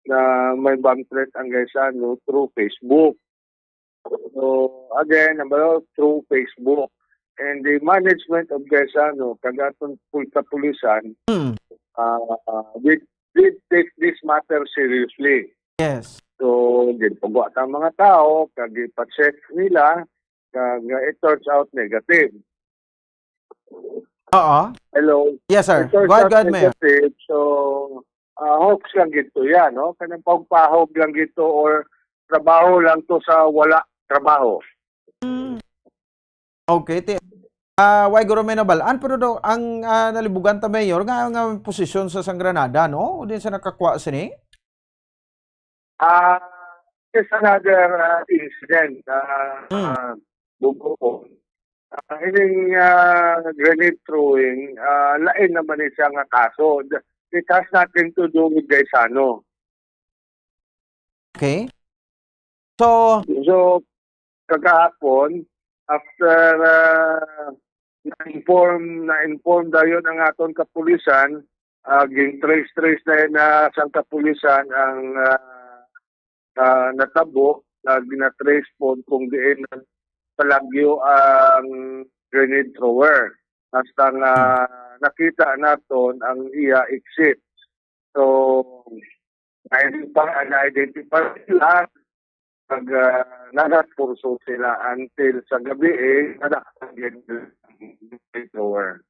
na may bomb threat ang Gaisano through Facebook. So, again, number one, through Facebook. And the management of Gaisano, kag aton pul-, kapulisan, Hmm. ah, we did take this matter seriously. Yes. So, ginpagwa ta ang mga tao, kag ipa-check nila, kag, uh, it turns out negative. Oo. Hello? Yes, sir. It turns Go ahead, out go ahead, Mayor. negative. So, ah, hoax lang gid to yan, no? Kanang pagpahog lang gid to or trabaho lang to sa wala trabaho. Mm. Okay, ti-, ah, way guro may nabalaan, pero do, ang, ah, nalibugan ta, Mayor, nga, nga posisyon sa sang granada, no? O din sa nakakwa sini? Ah, there's another, ah, incident, ah, Hmm. ah, Bugokon. Ah, ining, ah, grenade throwing, ah, lain naman ni siya nga kaso. It has nothing to do with Gaisano. Okay. So, So, kagahapon, after, ah, na-inform, na-inform dayon ang aton kapulisan, ah, gin-trace-trace na, na sang kapulisan ang, ah, ah, natabo, na gina-trace pod kung diin palagyo ang grenade thrower. Hasta nga Hmm. nakita naton ang iya exit. So, na-identify, na-identify sila, pag, ah, nagakurso sila until sa gabi, eh, nadakpan gid ang grenade thrower.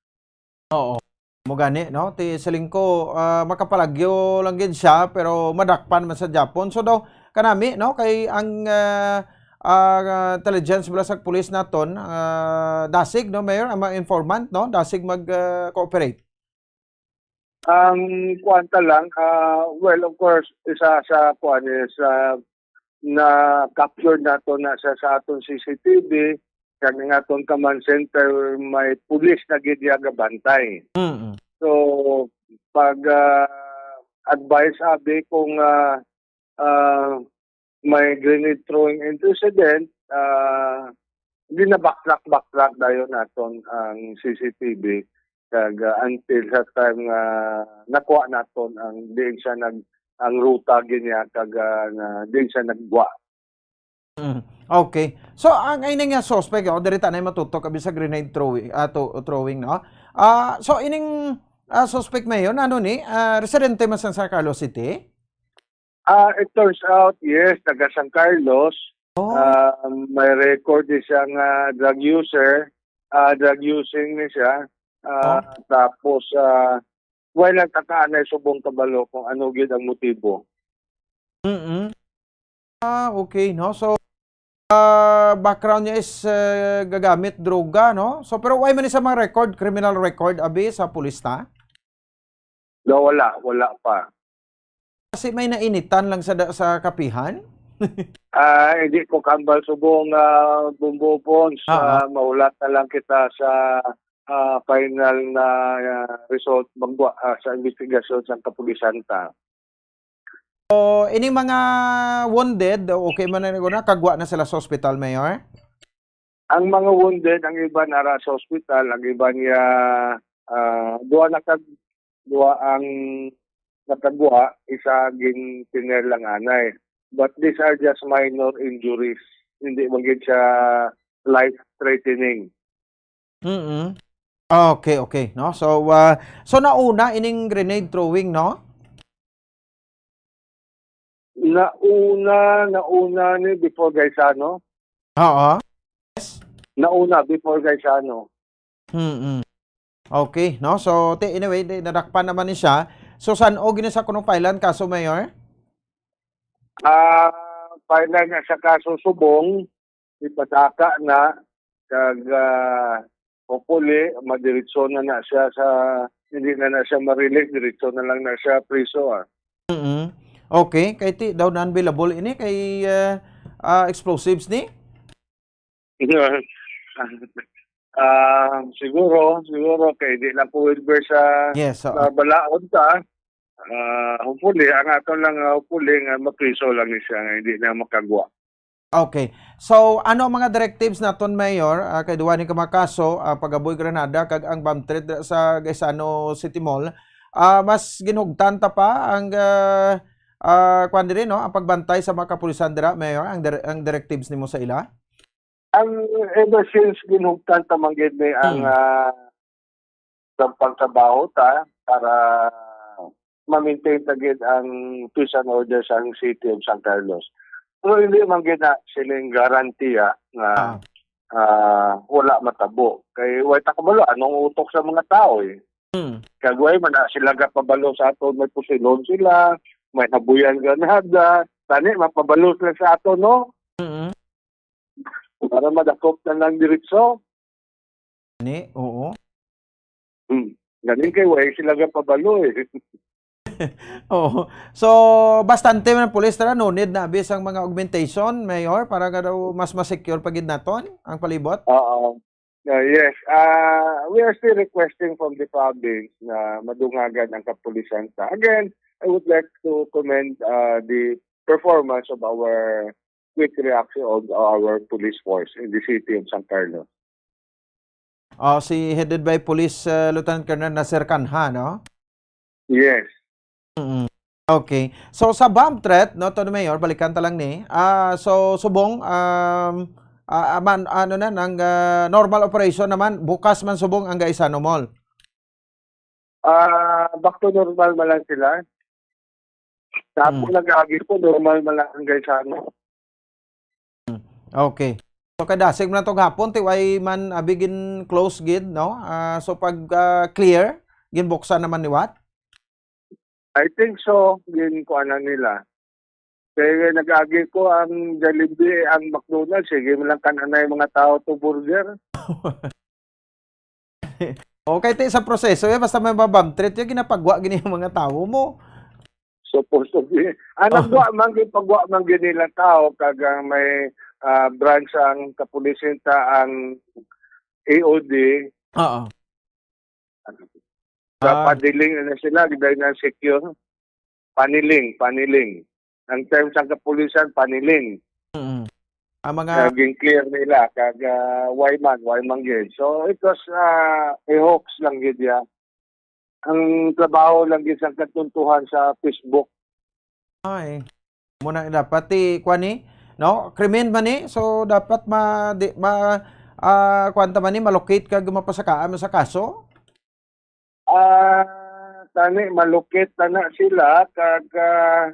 Oo. Mo gani, no? Ti siling ko, ah, makapalagyo lang gid siya, pero madakpan man sa Japon. So daw, kanami, no? Kay ang, ah, ah, intelligence bala sa police naton, ah, dasig, no, Mayor? Ang mga informant, no? Dasig mag, ah, cooperate. Ang kuwan ta lang, ah, well, of course, isa sa kuwan is, ah, na-capture nato na sa, sa aton C C T V, kag ang aton command center, may pulis na gid iya gabantay. Mm. So, pag, ah, advice abi kung, ah, ah, may grenade throwing incident, ah, ginabaklak-baklak dayon naton ang C C T V, kag, ah, until sa time nga nakuha naton ang diin siya nag-, ang ruta gid niya, kag, ah, na diin siya nagwa. Mm. Okay. So, ang, ay, nga suspect, oh, diri ta na matutok abi sa grenade throwing, ah, to-, throwing, no? Ah, so, ining, ah, suspect, Mayor, ano ni, ah, residente man sa San Carlos City? Ah, it turns out, yes, taga San Carlos. Oh. Ah, may record di siya nga drug user, ah, drug using ni siya. Ah, Oh. tapos, ah, wala lang takaanay subong kabalo kung ano gid ang motibo. Mm-mm. Ah, okay, no? So, ah, background niya is, eh, gagamit droga, no? So, pero wala man ni sa mga record, criminal record, abi, sa pulis na? No, wala, wala pa. Kasi may nainitan lang sa da-, sa kapihan? Ah, hindi ko kambal subong, ah, Bumbo Pons. Ah, ah. Ah, mahulat na lang kita sa, ah, final na, ah, result magwa-, ah, sa investigasyon sa kapulisan ta. So, ining mga wounded, okay man na, nakagwa na sila sa hospital, Mayor? Ang mga wounded, ang iban ara sa hospital, ang iban niya, ah, duha na kag-, duha ang nakagwa, isa gintener lang anay. But these are just minor injuries. Hindi man gid siya life-threatening. Mm-mm. Okay, okay, no? So, ah, so nauna ining grenade throwing, no? Nauna, nauna ni before Gaisano. Oo. Yes. Nauna before Gaisano. Mm-mm. Okay, no? So, ti-, anyway, di, nadakpan naman ni siya. So, san-o gid ni sa kuno file-an kaso, Mayor? Ah, file-an na sa kaso subong, ipasaka na, kag, ah, hopefully, madiretso na na siya sa, hindi na na siya ma-release, diretso na lang na siya priso, ah. Mm-mm. Okay, kay ti daw non-bailable ini kay, ah, ah, explosives ni? Ah, siguro, siguro kay di lang ko Wilber sa Yes, oo. sa balaod ta. Ah, hopefully, ang ato lang, ah, hopefully nga mapriso lang ni siya nga hindi na makagwa. Okay. So, ano ang mga directives naton, Mayor? Ah, kay duwa ni ka mga kaso, ah, pag-aboy granada kag ang bomb threat dira sa Gaisano City Mall. Ah, mas ginhugtan ta pa ang, ah, ah, kwan diri, no? Ang pagbantay sa mga kapulisan dira, Mayor, ang dire-, ang directives nimo sa ila? Ang ever since ginhugtan ta man gid ni ang, Hmm. ah, sa pagtrabaho ta para ma-maintain ta gid ang peace and order sa city of San Carlos. Pero hindi man gid na sining garantiya nga, Ah. ah, wala matabo. Kay way ta kabalo anong utok sa mga tao, eh. Hmm. Kag way man na sila gapabalo sa aton, may pusilon sila, may habuyan granada, tani mapabalo sila sa aton, no? Mm. Para madakop na lang diretso. Ni, oo. Hmm. Galing kay way sila gapabalo, eh. Oo. So, bastante man ang pulis, tara, no need na abi sang mga augmentation, Mayor, para nga daw mas ma-secure pa gid naton ang palibot? Oo. Uh, yes. Uh, we are still requesting from the province na madungagan ang kapulisan ta. Again, I would like to commend, uh, the performance of our quick reaction of our police force in the city of San Carlos. Oh, si headed by Police, uh, Lieutenant Colonel Nasir Canha, no? Yes. Mm. Okay. So, sa bomb threat, no, Tony Mayor, balikan ta lang ni. Ah, so, subong, um, ah, ah, man, ano na, nang, ah, normal operation naman, bukas man subong ang Gaisano Mall. Ah, back to normal man lang sila. Sa akong Hmm. nag-agi ko, normal man lang ang Gaisano. Hmm. Okay. So, kadasig man tong hapon, ti way man, ah, bigin close gid, no? Ah, so, pag, ah, clear, ginbuksan naman ni what? I think so, gin kuanan nila. Kaya nag-agi ko ang Jollibee, ang McDonald's, sige mo lang kananay mga tao to burger. Okay, ti sa proseso, eh, basta may mabam threat, yung ginapagwa gini yung mga tao mo. Supposed to be. Ah, Oh. nagwa man, gipagwa man gini lang tao, kag ang may, ah, branch ang kapulisin ta ang A O D. Oo. Sa Ah. paniling na sila, di na secure. Paniling, paniling. Ang term sa kapulisan, paniling. Mm. Ang mga Naging clear nila, kag, ah, why man, why man gid. So, it was, ah, a hoax lang gid ya. Ang trabaho lang gid sa katuntuhan sa Facebook. Ay. Mo na dapat ti, kuwan ni, no? Krimen man ni. So, dapat ma-, di, ma-, ah, kuwan ta man ni, ma-locate kag mapasakaan man sa kaso. Ah, tani, malukit na na sila, kag, ah,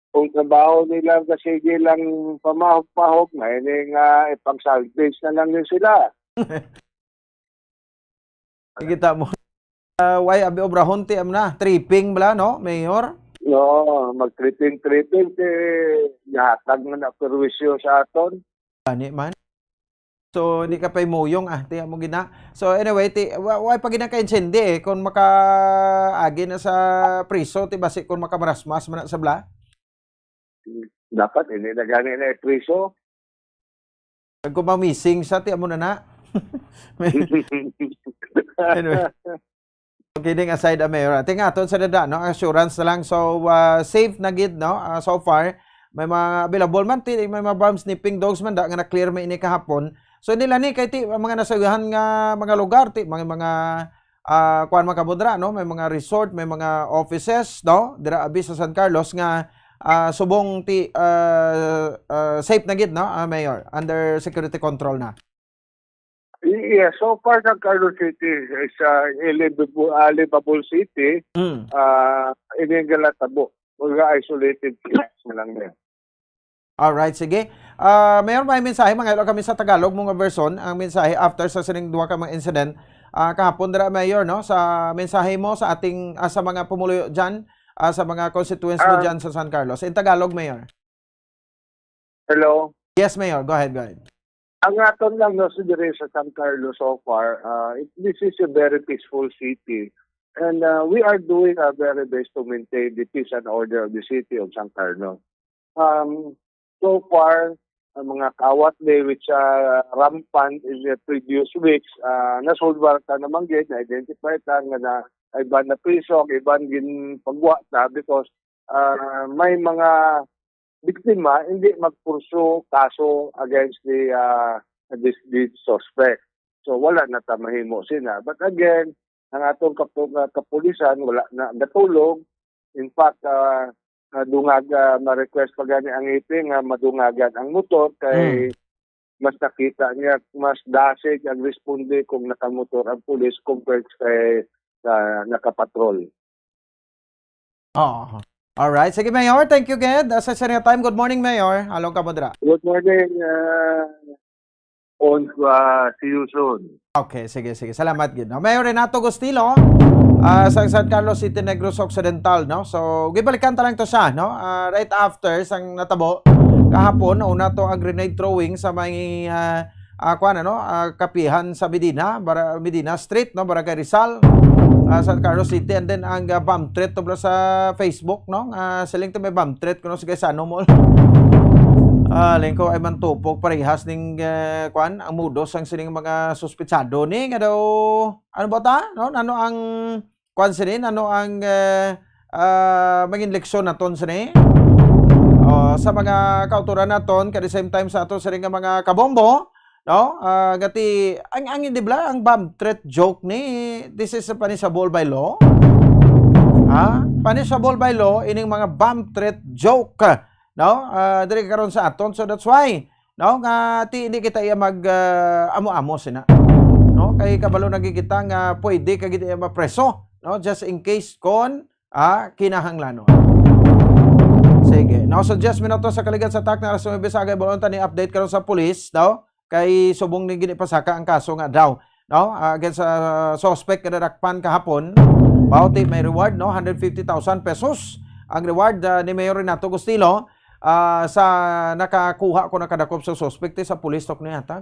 kung trabaho nila nga sige lang pamahog-pahog, may ni nga ipang-salvage na lang ni sila. Kita mo. Ah, why abi obrahon ti am na? Tripping bala, no, Mayor? No, mag-tripping-tripping, ti, yahatag na na perwisyo sa aton. Gani man. So, hindi ka pa'y muyong, ah, ti amo gina. So, anyway, ti, wa-, wa pa gina ka-insindi, eh, kung makaagi na sa priso, ti basi kung makamarasmas man na sa bla. Dapat, hindi na gani na priso. Kung mamising sa, ti amo na na. Anyway. Kidding aside, ah, Mayor. Ati nga, aton sa dada, no? Assurance na lang. So, ah, safe na gid, no? Ah, so far, may mga available man, ti, may mga bomb sniffing dogs man, da, nga na-clear may ini kahapon. So, nila ni, kay ti, ang mga nasayuhan nga mga lugar, ti, mga, mga, ah, kuwan, mga kabudra, no? May mga resort, may mga offices, no? Dira, abi sa San Carlos nga, ah, subong ti, ah, ah, safe na gid, no? Ah, Mayor, under security control na. Yes, so far sa Carlos City is, ah, a livable, ah, livable city. Mm. Ah, ini nga natabo. Mga isolated flats na lang niya. Alright, sige. Ah, Mayor, may mensahe, mga ilo kami sa Tagalog, mga version, ang mensahe after sa sining duha ka mga incident, ah, kahapon dira, Mayor, no? Sa mensahe mo sa ating, ah, sa mga pumuluyo dyan, ah, sa mga constituents mo Ah. dyan sa San Carlos. In Tagalog, Mayor. Hello? Yes, Mayor. Go ahead, go ahead. Ang aton lang, no, sa dire sa San Carlos so far, ah, it, this is a very peaceful city. And uh, we are doing our very best to maintain the peace and order of the city of San Carlos. Um, so far, ang mga kaawat ni, which are rampant in the previous weeks, uh, nasulbar ta naman gid, na-identify ta nga na iban na priso, ang iban ginpagwa ta because uh, may mga biktima hindi magpurso kaso against the uh, this, this suspect. So wala na ta mahimo sina. But again, ang atong kapu- uh, kapulisan wala na gatulog. In fact, uh, uh, dungag uh, ma-request pa gani ang ipi nga madungagan ang motor kay Mm. mas nakita niya, mas dasig ang responde kung nakamotor ang pulis compared kay sa nakapatrol. Oo. Alright. Sige, Mayor. Thank you, Ged. Sa sa time. Good morning, Mayor. Along ka mo dira. Good morning, uh, on uh, see you soon. Okay, sige, sige. Salamat gid. No? Mayor Renato Gustilo, ah, sa San Carlos City, Negros Occidental, no? So, gibalikan ta lang to siya, no? Ah, right after sang natabo kahapon, una to ang grenade throwing sa may ah, ah, kuan, ano, ah, kapihan sa Medina, Bara- Medina Street, no, Barangay Rizal, ah, San Carlos City, and then ang ah, bomb threat to bro sa Facebook, no, ah, siling to may bomb threat kuno sa Gaisano Mall. Ah, lingko ay mantupok parehas ning ah, kuan ang mudos ang sining mga suspetsado ni nga daw ano ba ta, no? Ano ang kuan sini? Ano ang ah, ah, mangin leksyon naton sini? Oh, sa mga kautoran naton, at the same time sa ato sini nga mga kabombo, no? Ah, gati ang ang di ba ang bomb threat joke ni this is punishable by law? Ha? Punishable by law ining mga bomb threat joke, no? Ah, diri karon sa aton. So that's why, no, nga ti hindi kita iya mag ah, amo-amo sina. No? Kay kabalo na gid kita nga pwede ka gid iya mapreso, no? Just in case kon ah, kinahanglanon. Sige. Now, so just minuto sa kaligad sa tak na alas nuebe sa agay, bulon ta ni update karon sa pulis, daw. Kay subong ni gini pasaka ang kaso nga daw, no? Ah, against sa suspect nga nadakpan kahapon, bauti may reward, no? Hundred fifty thousand pesos ang reward ah, ni Mayor Renato Gustilo ah, sa nakakuha ko nakadakop sa suspect ti sa pulis tok ni ata.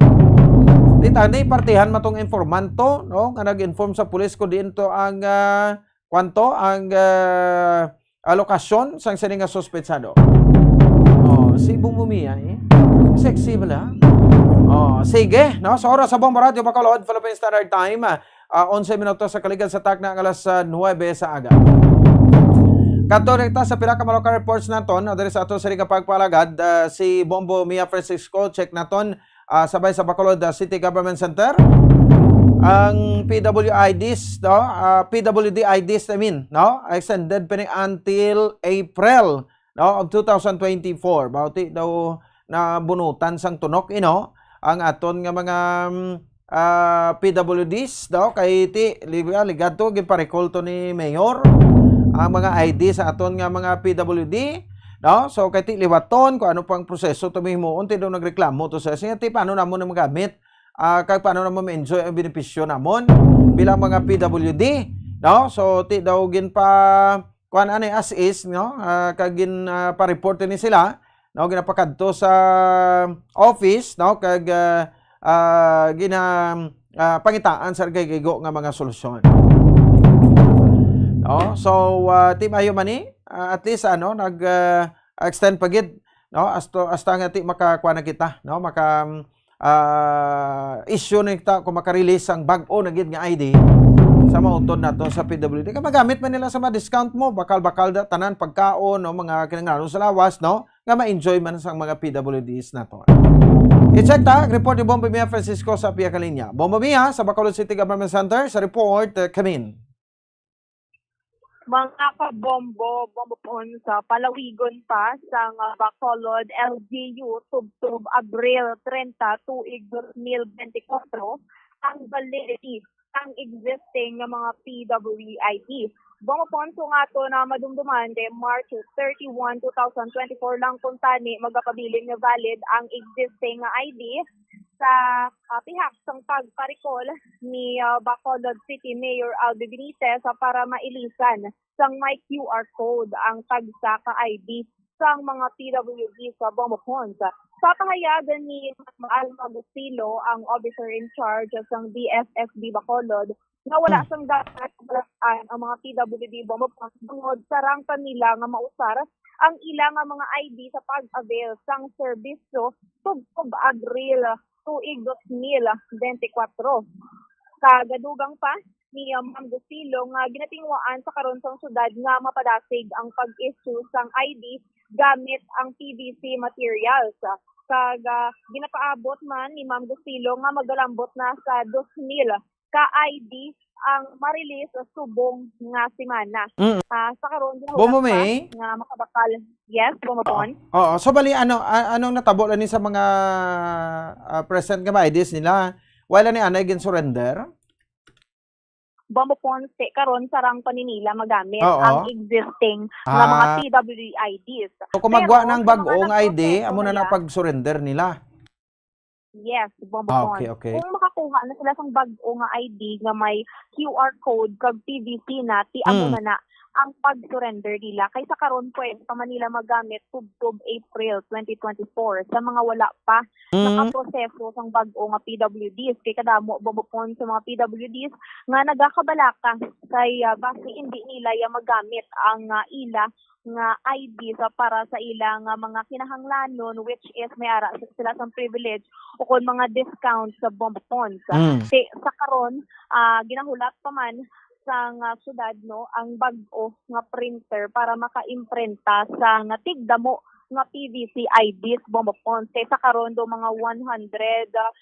Di tani partihan matong informanto, no? Nga nag-inform sa pulis ko diin to ang ah, kwanto ang ah, ah, lokasyon sang sini nga suspetsado. Oh, si Bumbumiya eh. Sexy bala. Oh, sige, no? Sa oras sa Bombo Radyo Bacolod, Philippine Standard Time, ah, onse minutos sa kaligad sa takna nga alas ah, nuebe sa aga. Kadto rekta sa pila ka mga local reports naton, no, diri sa ato sa nga pagpalagad, ah, si Bombo Mia Francisco, check naton, ah, sabay sa Bacolod ah, City Government Center. Ang P W I Ds, no, ah, P W D I Ds, I mean, no, extended pa ni until April, no, of two thousand twenty-four. Bauti daw na bunutan sang tunok, ino, ang aton nga mga mm, ah, P W Ds, no, kay ti li- ah, ligad to ginparecall to ni Mayor ang mga I D sa aton nga mga P W D, no? So kay ti liwaton kung ano pang proseso to mahimo, unti daw nagreklamo to sa siya ti paano namon na magamit, ah, kag paano namon ma-enjoy ang benepisyo namon bilang mga P W D, no? So ti daw ginpa kuan ani as is, no? Ah, kag gin ah, pa-report ni sila, no, ginapakadto sa office, no, kag ah, ah, gina ah, pangitaan sa gaygigo nga mga solusyon. No? So, ah, Team Ayo Mani, ah, at least ano, nag ah, extend pa gid, no? Asto hasta nga ti makakuha na kita, no? Maka ah, issue na kita kung maka-release ang bag-o na gid nga I D sa mautod nato sa P W D. Kay magamit man nila sa mga discount mo, bakal-bakal da, tanan pagkaon, no, mga kinahanglanon sa lawas, no, nga ma-enjoy man sa mga P W Ds nato. I-check ta, report ni Bombo Mia Francisco sa Pia Kalinya. Bombo Mia sa Bacolod City Government Center sa report, uh, Kamin. Mga kabombo, bombo po sa palawigon pa sa nga Bacolod L G U, tubtob Abril treinta, tuig dos mil bente kuwatro, ang validity sang existing nga mga P W I D. Bombo po nga to na madumduman kay March thirty-one, two thousand twenty-four lang kung tani magapabilin nga valid ang existing nga I D sa ah, pihak sang pagparikol ni ah, Bacolod City Mayor Aldo Benitez ah, para mailisan sang may Q R code ang tagsa ka I D. sang mga P W D sa Bombo Ponds. Sa pahayag ni Ma'am Alma Agustilo, ang officer in charge sang D F S D Bacolod, nga wala Hmm. sang dapat kabalaan ang mga P W D Bombo Ponds tungod sa rangka nila nga mausar ang ila nga mga I D sa pag-avail sang serbisyo tubtob Abril tuig dos mil bente kwatro. Kag dugang pa ni, uh, Ma'am Agustilo nga ginatinguhaan sa karon sang syudad nga mapadasig ang pag-issue sang I D gamit ang P V C materials. Kag, uh, ginapaabot man ni Ma'am Agustilo nga magalambot na sa dos mil ka I D ang ma-release subong nga semana. Mm. Ah, sa karon, Bombo ginahulat pa May? nga makabakal. Yes, Bombo Oo. Pons. Oo. So, bali, ano, a-, anong natabo lang ni sa mga, ah, present nga mga I Ds nila? Wala ni anay gin-surrender? Bombo Pons, te, karon sarang pa ni nila magamit Oo. ang existing nga mga Ah. P W D I Ds. So, kung Pero magwa ng sa mga bag-o nga I D, nagproseso amo na na nila, pag-surrender nila? Yes, Bombo Ah, Pons. Okay, okay. Kung makakuha na sila sang bag-o nga I D nga may Q R code kag P V C na, ti amo Mm. na na ang pag-surrender nila. Kay sa karon, pwede pa man nila magamit tubtob April twenty twenty-four sa mga wala pa Mm. nakaproseso sang bag-o nga P W Ds. Kay kadamo, Bombo Pons, sa mga P W Ds nga nagakabalaka kay, ah, basi hindi nila ya magamit ang, ah, ila nga I D sa, para sa ila nga mga kinahanglanon, which is may ara sila sang privilege o kon mga discount sa Bombo Pons. Mm. Ti, sa karon, ah, ginahulat pa man sang, ah, syudad, no, ang bag-o nga printer para maka-imprinta sa nga tigdamo nga P V C I Ds, Bombo Pons. Kay sa karon do mga one hundred, ah,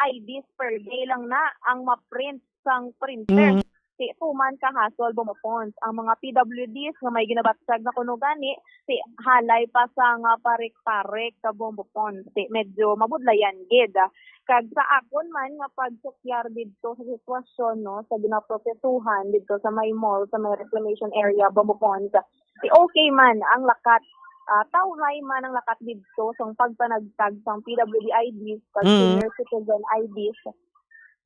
I Ds per day lang na ang ma-print sang printer. Mm. Ti, tuman ka hassle, Bombo Pons. Ang mga P W Ds nga may ginabatyag na kuno gani, ti, halay pa sa nga parik-parik ka, Bombo Pons. Ti, medyo mabudlayan gid. Kag sa akon man nga pagsukyar didto sa sitwasyon, no, sa ginaprosesuhan didto sa may mall, sa may reclamation area, Bombo Pons, ti, okay man ang lakat, ah, tawhay man ang lakat didto sa pagpanagtag sang P W D I Ds kag Mm. senior citizen I Ds.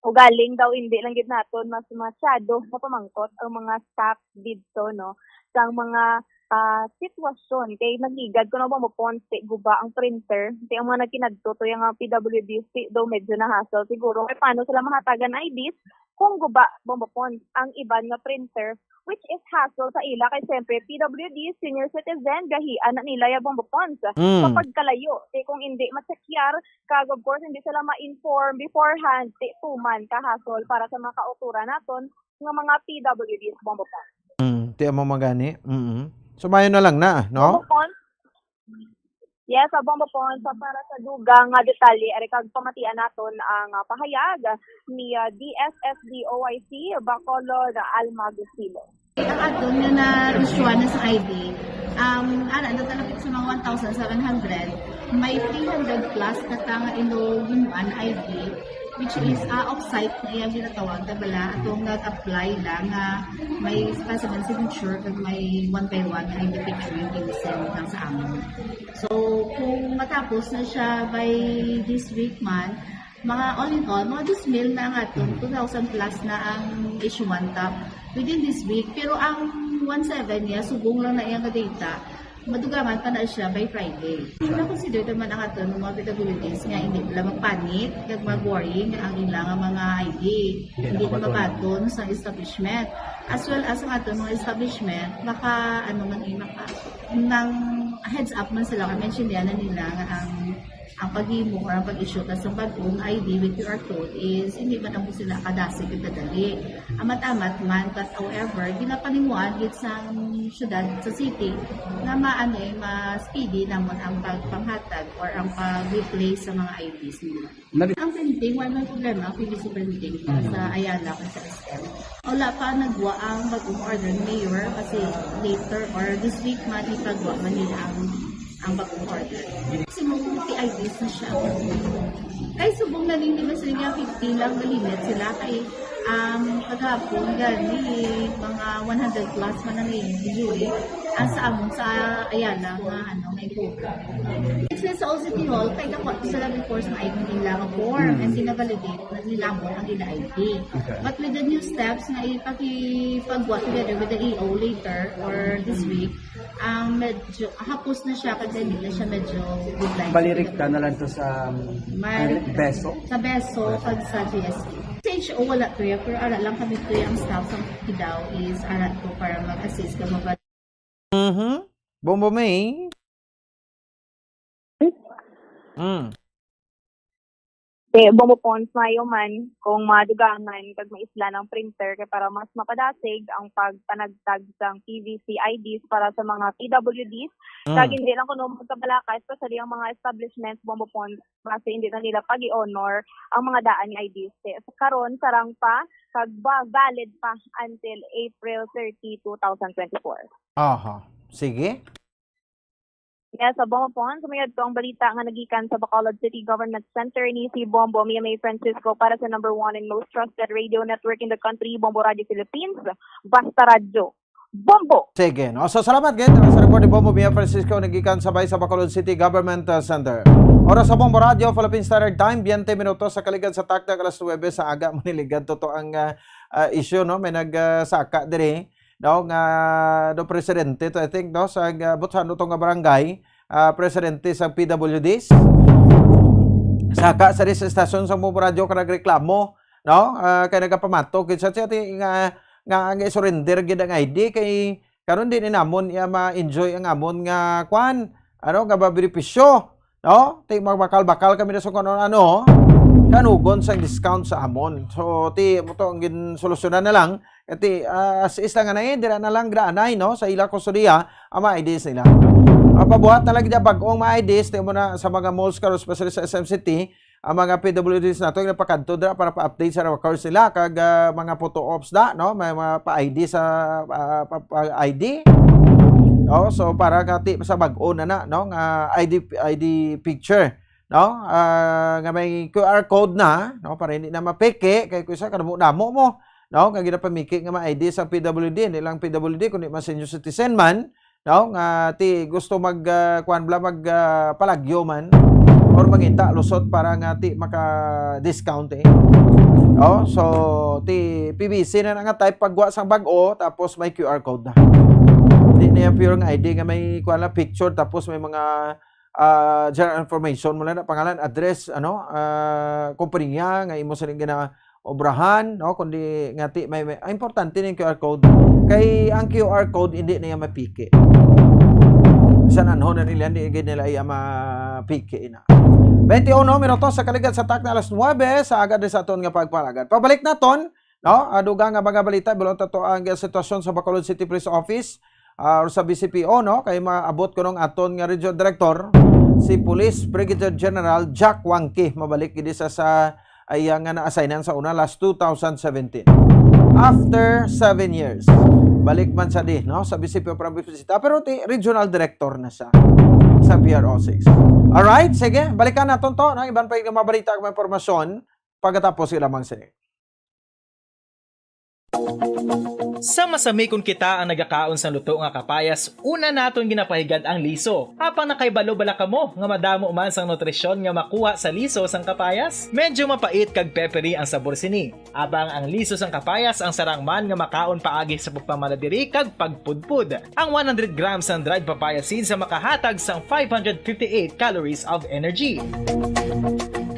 Ugaling daw, hindi lang gid naton mas masyado mapamangkot ang mga staff didto, no, sang mga, ah, sitwasyon. Kay nagligad ko na, Bombo Pons, ti, guba ang printer. Ti, ang mga nagkinadto to, yung mga P W Ds, ti, daw medyo na-hassle siguro. Kay paano sila mahatagan I Ds kung guba, Bombo Pons, ang iban nga printer, which is hassle sa ila kay siyempre P W D, senior citizen, gahian na nila ya, Bombo Pons. Mm. Sa pagkalayo, ti, kung hindi ma-check yar, kag of course, hindi sila ma-inform beforehand, ti, tuman ka hassle para sa mga kauturan naton nga mga P W Ds, Bombo Pons. Mm, ti amo man gani. Mm. So, mayo na lang na, no? Bombo Pons? Yes, sa Bombo Pons. So, para sa dugang nga detalye, ari kag pamatian naton ang, ah, pahayag ni, ah, D S S D O I C Bacolod, Alma Agustilo. Ang aton nga na-issue na sa I D, um, ana, natalapit sa mga one thousand seven hundred, may three hundred plus na ta nga ilo gin-, an I D, which is, ah, off-site na iyang ginatawag na bala, atong nag-apply lang nga may specimen signature kag may one by one I D picture yung ginisend lang sa amon. So, kung matapos na siya by this week man, mga all in all, mga dos mil na ang aton, Mm. two thousand plus na ang issue one top. Within this week, pero ang one seven niya, subong lang na iyang data, madugangan pa na siya by Friday. Kung na-consider naman ang aton mga P W Ds nga hindi sila magpanik, kag mag-worry nga ang ilang mga I D, hindi hindi na mabaton. Mabaton sa establishment. As well as ang aton mga establishment, maka, ano man, eh, maka, nang heads up man sila, or mention niya na nila nga ang, ang paghimo or ang pag-issue ka sa bagong I D with Q R code is hindi man ang sila kadasig ug kadali. Amat-amat man, but however, ginapaningwaan gid sa syudad, sa city, na maano, eh, ma-speedy namon ang pagpanghatag or ang pag-replace sa mga I Ds nila. Nari- Ang printing, wala may problema ang P V C printing pa sa Ayala kag sa S M. Wala pa nagwa ang bagong order ni Mayor kasi later or this week man ipagwa man nila ang, ang bagong order. Kasi mo, P I Ds na siya. Kay subong na rin, di ba, sila nga fifty lang, malimit sila. Kay Ang kagahapon gani, mga one hundred plus man ang injury. Ang sa amon sa Ayala nga, ano, may program. Sa Old City Hall, kay nakuha ko sila before sa I D nila nga form. Mm. And sina-validate na nila mo ang ila I D. Okay. But with the new steps nga ipakipagwa together with the E O later or this week, ang medyo, hapos na siya, kasi hindi na siya medyo good life. Balirikta na lang to sa, um, Mar-, ano, beso? Sa beso, pag sa G S T. Sa H O, wala to yan, pero ara lang kami to, ang staff sa Kidao is ara to para mag-assist ka, mag- Mhm. Bombo May. Mm. Eh, Bombo Pons, mayo man kung madugangan kag maisla ng printer kay para mas mapadasig ang pagpanagtag sang P V C I Ds para sa mga P W Ds. Mm. Kag hindi lang kuno magkabalaka, especially ang mga establishments, Bombo Pons, basi hindi na nila pag-i-honor ang mga daan nga I Ds. Kay sa karon, sarang pa, kag ba, valid pa until April thirty, two thousand twenty-four. Aha. Sige. Yes, sa Bombo Pons, mayad to ang balita nga nagikan sa Bacolod City Government Center ni si Bombo Mia May Francisco para sa number one and most trusted radio network in the country, Bombo Radio Philippines. Basta Radyo. Bombo! Sige, no? So, salamat, gid, sa report ni Bombo Mia Francisco, nagikan sabay sa Bacolod City Government, uh, Center. Oras sa Bombo Radio, Philippine Standard Time, twenty minutos sa kaligad sa taktak alas nuwebe sa aga, maniligad to to ang, uh, uh, issue, no? May nag, uh, saka diri, no? Nga, do presidente to, I think, no? Sa, uh, buthan to nga barangay, uh, presidente sa P W Ds. Saka sa dis estasyon sa Bombo Radio ka nagreklamo, no? Ah, kay nagapamato gid sa siya ti nga, nga ang i-surrender gid ang I D kay karon di ni namon iya ma-enjoy ang amon nga kwan, ano, nga mabenepisyo, no? Ti magbakal-bakal kami na sa kung ano-ano, kanugon sang discount sa amon. So, ti mo to ang ginsolusyonan na lang. Ti, ah, as is lang anay, dira na lang graanay, no? Sa ila kustodiya, ang mga I Ds nila. Ang pabuhat na lang dyan, bag-ong mga I Ds, ti mo na sa mga malls karon, especially sa S M City, ang mga P W Ds nato, nagpakadto dira para pa-update sa records nila, kag, ah, mga photo ops na, no? May mga pa-I D sa, ah, pa, pa-I D. No? So, para kati sa bag-o na na, no? Nga I D, I D picture, no? Ah, nga may Q R code na, no? Para hindi na mapeke, kay kusa, kadamo-damo mo, no? Nga ginapamiki nga mga I D sa P W D, hindi lang P W D, kundi mga senior citizen man, no? Nga ti gusto mag, ah, kuwan bala, mag, ah, palagyo man, or mangita, lusot para nga ti maka-discount, eh. Oh, so, ti P V C na na nga type pagwa sang bag-o, tapos may Q R code na. Hindi na yung pure nga I D nga may kuwan lang, picture, tapos may mga, ah, general information mo lang na pangalan, address, ano, ah, kompanya nga imo sining ginaobrahan, no? Kundi nga ti, may, may, ang importante ning Q R code. Kay ang Q R code, hindi na yan mapiki. Bisan anho na nila, hindi gid nila iya mapiki na. Twenty-uno minutos sa kaligad sa takna alas nuwebe sa agad sa aton nga pagpalagad. Pabalik naton, no? Ah, dugang nga mga balita, bulong tato ang sitwasyon sa Bacolod City Police Office, ah, or sa B C P O, no? Kay maabot ko nung aton nga Regional Director, si Police Brigadier General Jack Wangki, mabalik gid sa, sa iya nga na-assignan sa una last two thousand seventeen. After seven years, balik man sa di, no? Sa B C P O para bisita, pero ti regional director na siya sa P R O six. Alright, sige, balikan naton to, no? Iban pa yung mga balita, mga impormasyon, pagkatapos sila mang sini. Sa masami kon kita ang nagakaon sang luto nga kapayas, una naton ginapahigad ang liso. Apang nakahibalo bala kamo nga madamo man sang nutrisyon nga makuha sa liso sang kapayas? Medyo mapait kag peppery ang sabor sini. Abang ang liso sang kapayas ang sarang man nga makaon paagi sa pagpamanadiri kag pagpudpod. Ang one hundred grams sang dried papaya seeds ang makahatag sang five hundred fifty-eight calories of energy.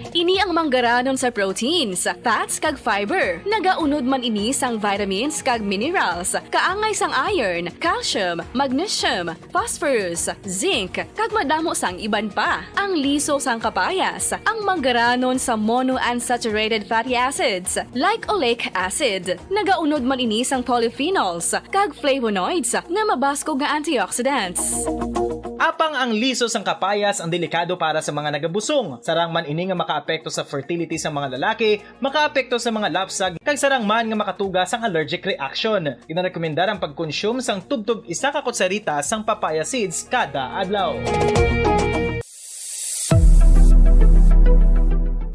Ini ang manggaranon sa proteins, fats, kag fiber. Nagaunod man ini sang vitamins kag minerals, kaangay sang iron, calcium, magnesium, phosphorus, zinc, kag madamo sang iban pa. Ang liso sang kapayas, ang manggaranon sa monounsaturated fatty acids, like oleic acid. Nagaunod man ini sang polyphenols, kag flavonoids nga mabaskog nga antioxidants. Apang ang liso sang kapayas ang delikado para sa mga nagabusong. Sarang man ini nga makaapekto sa fertility sa mga lalaki, makaapekto sa mga lapsag, kag sarang man nga makatuga sang allergic reaction. Ginarekomendar ang pagkonsume sang tubtob isa ka kutsarita sang papaya seeds kada adlaw.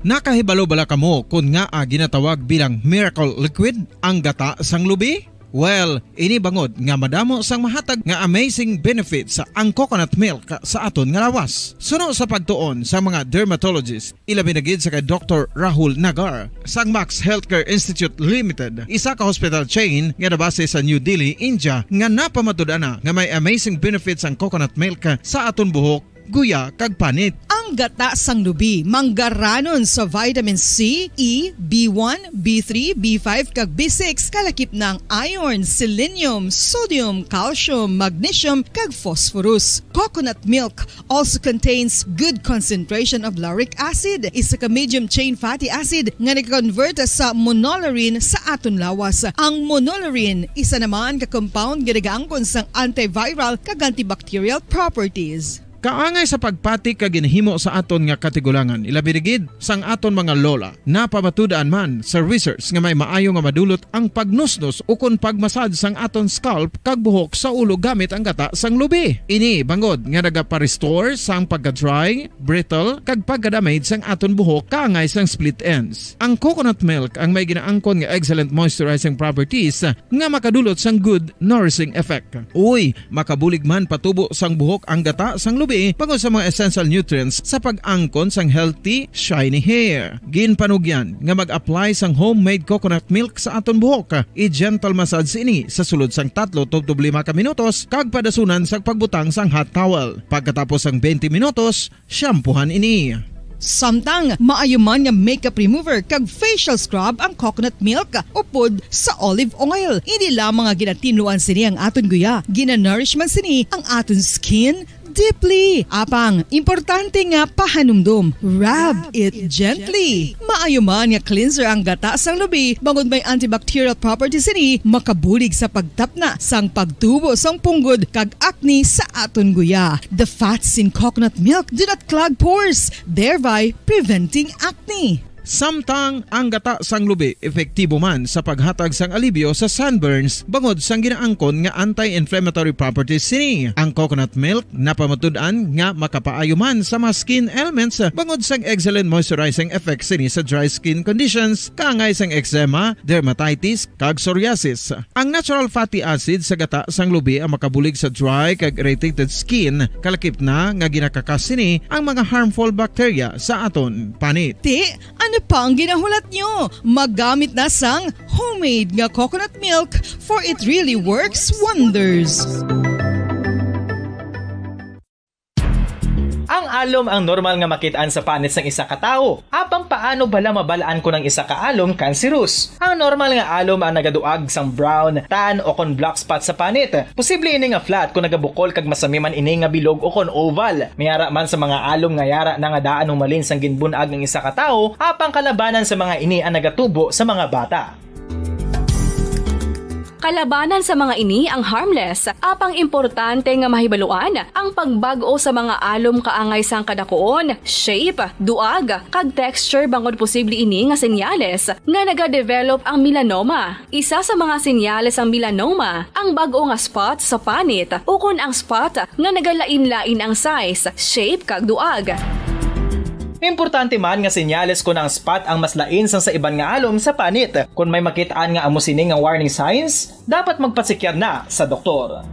Nakahibalo bala kamo kon ngaa ginatawag bilang miracle liquid ang gata sang lubi? Well, ini bangod nga madamo sang mahatag nga amazing benefits ang coconut milk sa aton nga lawas. Suno sa pagtuon sa mga dermatologist, ilabi na gid sa kay Doktor Rahul Nagar sang Max Healthcare Institute Limited, isa ka hospital chain nga nabase sa New Delhi, India, nga napamatud-an na nga may amazing benefits ang coconut milk sa aton buhok, guya, kag panit. Ang gata sang lubi manggaranon sa vitamin C, E, B one, B three, B five, kag B six, kalakip na ang iron, selenium, sodium, calcium, magnesium, kag phosphorus. Coconut milk also contains good concentration of lauric acid, isa ka medium chain fatty acid nga nag-convert sa monolaurin sa aton lawas. Ang monolaurin isa naman ka compound nga nagaangkon sang antiviral kag antibacterial properties. Kaangay sa pagpati kag ginhimo sa aton nga katigulangan, ilabi na gid sang aton mga lola. Napamatud-an man sa research nga may maayo nga madulot ang pagnusnos ukon pagmasad sang aton scalp kag buhok sa ulo gamit ang gata sang lubi. Ini bangod nga nagapa-restore sang pagka-dry, brittle, kag pagka-damage sang aton buhok kaangay sang split ends. Ang coconut milk ang may ginaangkon nga excellent moisturizing properties nga makadulot sang good nourishing effect. Uy, makabulig man patubo sang buhok ang gata sang lubi bangod sa mga essential nutrients sa pag-angkon sang healthy, shiny hair. Ginpanugyan nga mag-apply sang homemade coconut milk sa aton buhok. I-gentle massage ini sa sulod sang tatlo tubtob lima ka minutos kag padasunan sa pagbutang sang hot towel. Pagkatapos sang twenty minutos, shampoohan ini. Samtang maayo man nga makeup remover kag facial scrub ang coconut milk upod sa olive oil. Hindi lamang nga ginatinluan sini ang aton guya, ginanourish man sini ang aton skin deeply. Apang, importante nga pahanumdom, rub it gently. Maayo man nga cleanser ang gata sang lubi, bangod may antibacterial properties sini, makabulig sa pagtapna sang pagtubo sang punggod kag acne sa aton guya. The fats in coconut milk do not clog pores, thereby preventing acne. Samtang ang gata sang lubi epektibo man sa paghatag sang alibyo sa sunburns bangod sang ginaangkon nga anti-inflammatory properties sini. Ang coconut milk napamatud-an nga makapaayo man sa mga skin ailments bangod sang excellent moisturizing effects sini sa dry skin conditions, kaangay sang eczema, dermatitis, kag psoriasis. Ang natural fatty acid sa gata sang lubi ang makabulig sa dry kag irritated skin, kalakip na nga ginakakas sini ang mga harmful bacteria sa aton panit. Ti, ano pa ang ginahulat nyo? Maggamit na sang homemade nga coconut milk, for it really works wonders. Ang alom ang normal nga makit-an sa panit sang isa ka tawo. Apang paano bala mabal-an kon ang isa ka alom kanserus? Ang normal nga alom ang nagaduag sang brown, tan, o kon black spot sa panit. Posible ini nga flat kon nagabukol kag masami man ini nga bilog o kon oval. May ara man sa mga alom nga yara na nga daan humalin sang ginbun-ag ang isa ka tawo, apang kalabanan sa mga ini ang nagatubo sa mga bata. Kalabanan sa mga ini ang harmless, apang importante nga mahibaluan ang pagbag-o sa mga alom kaangay sang kadakuon, shape, duag, kag texture, bangod posible ini nga senyales nga nagadevelop ang melanoma. Isa sa mga senyales sang melanoma ang bag-o nga spot sa panit ukon ang spot nga nagalain-lain ang size, shape, kag duag. Importante man nga senyales kon ang spot ang mas lain sang sa iban nga alom sa panit. Kon may makit-an nga amo sini nga warning signs, dapat magpasikyar na sa doktor.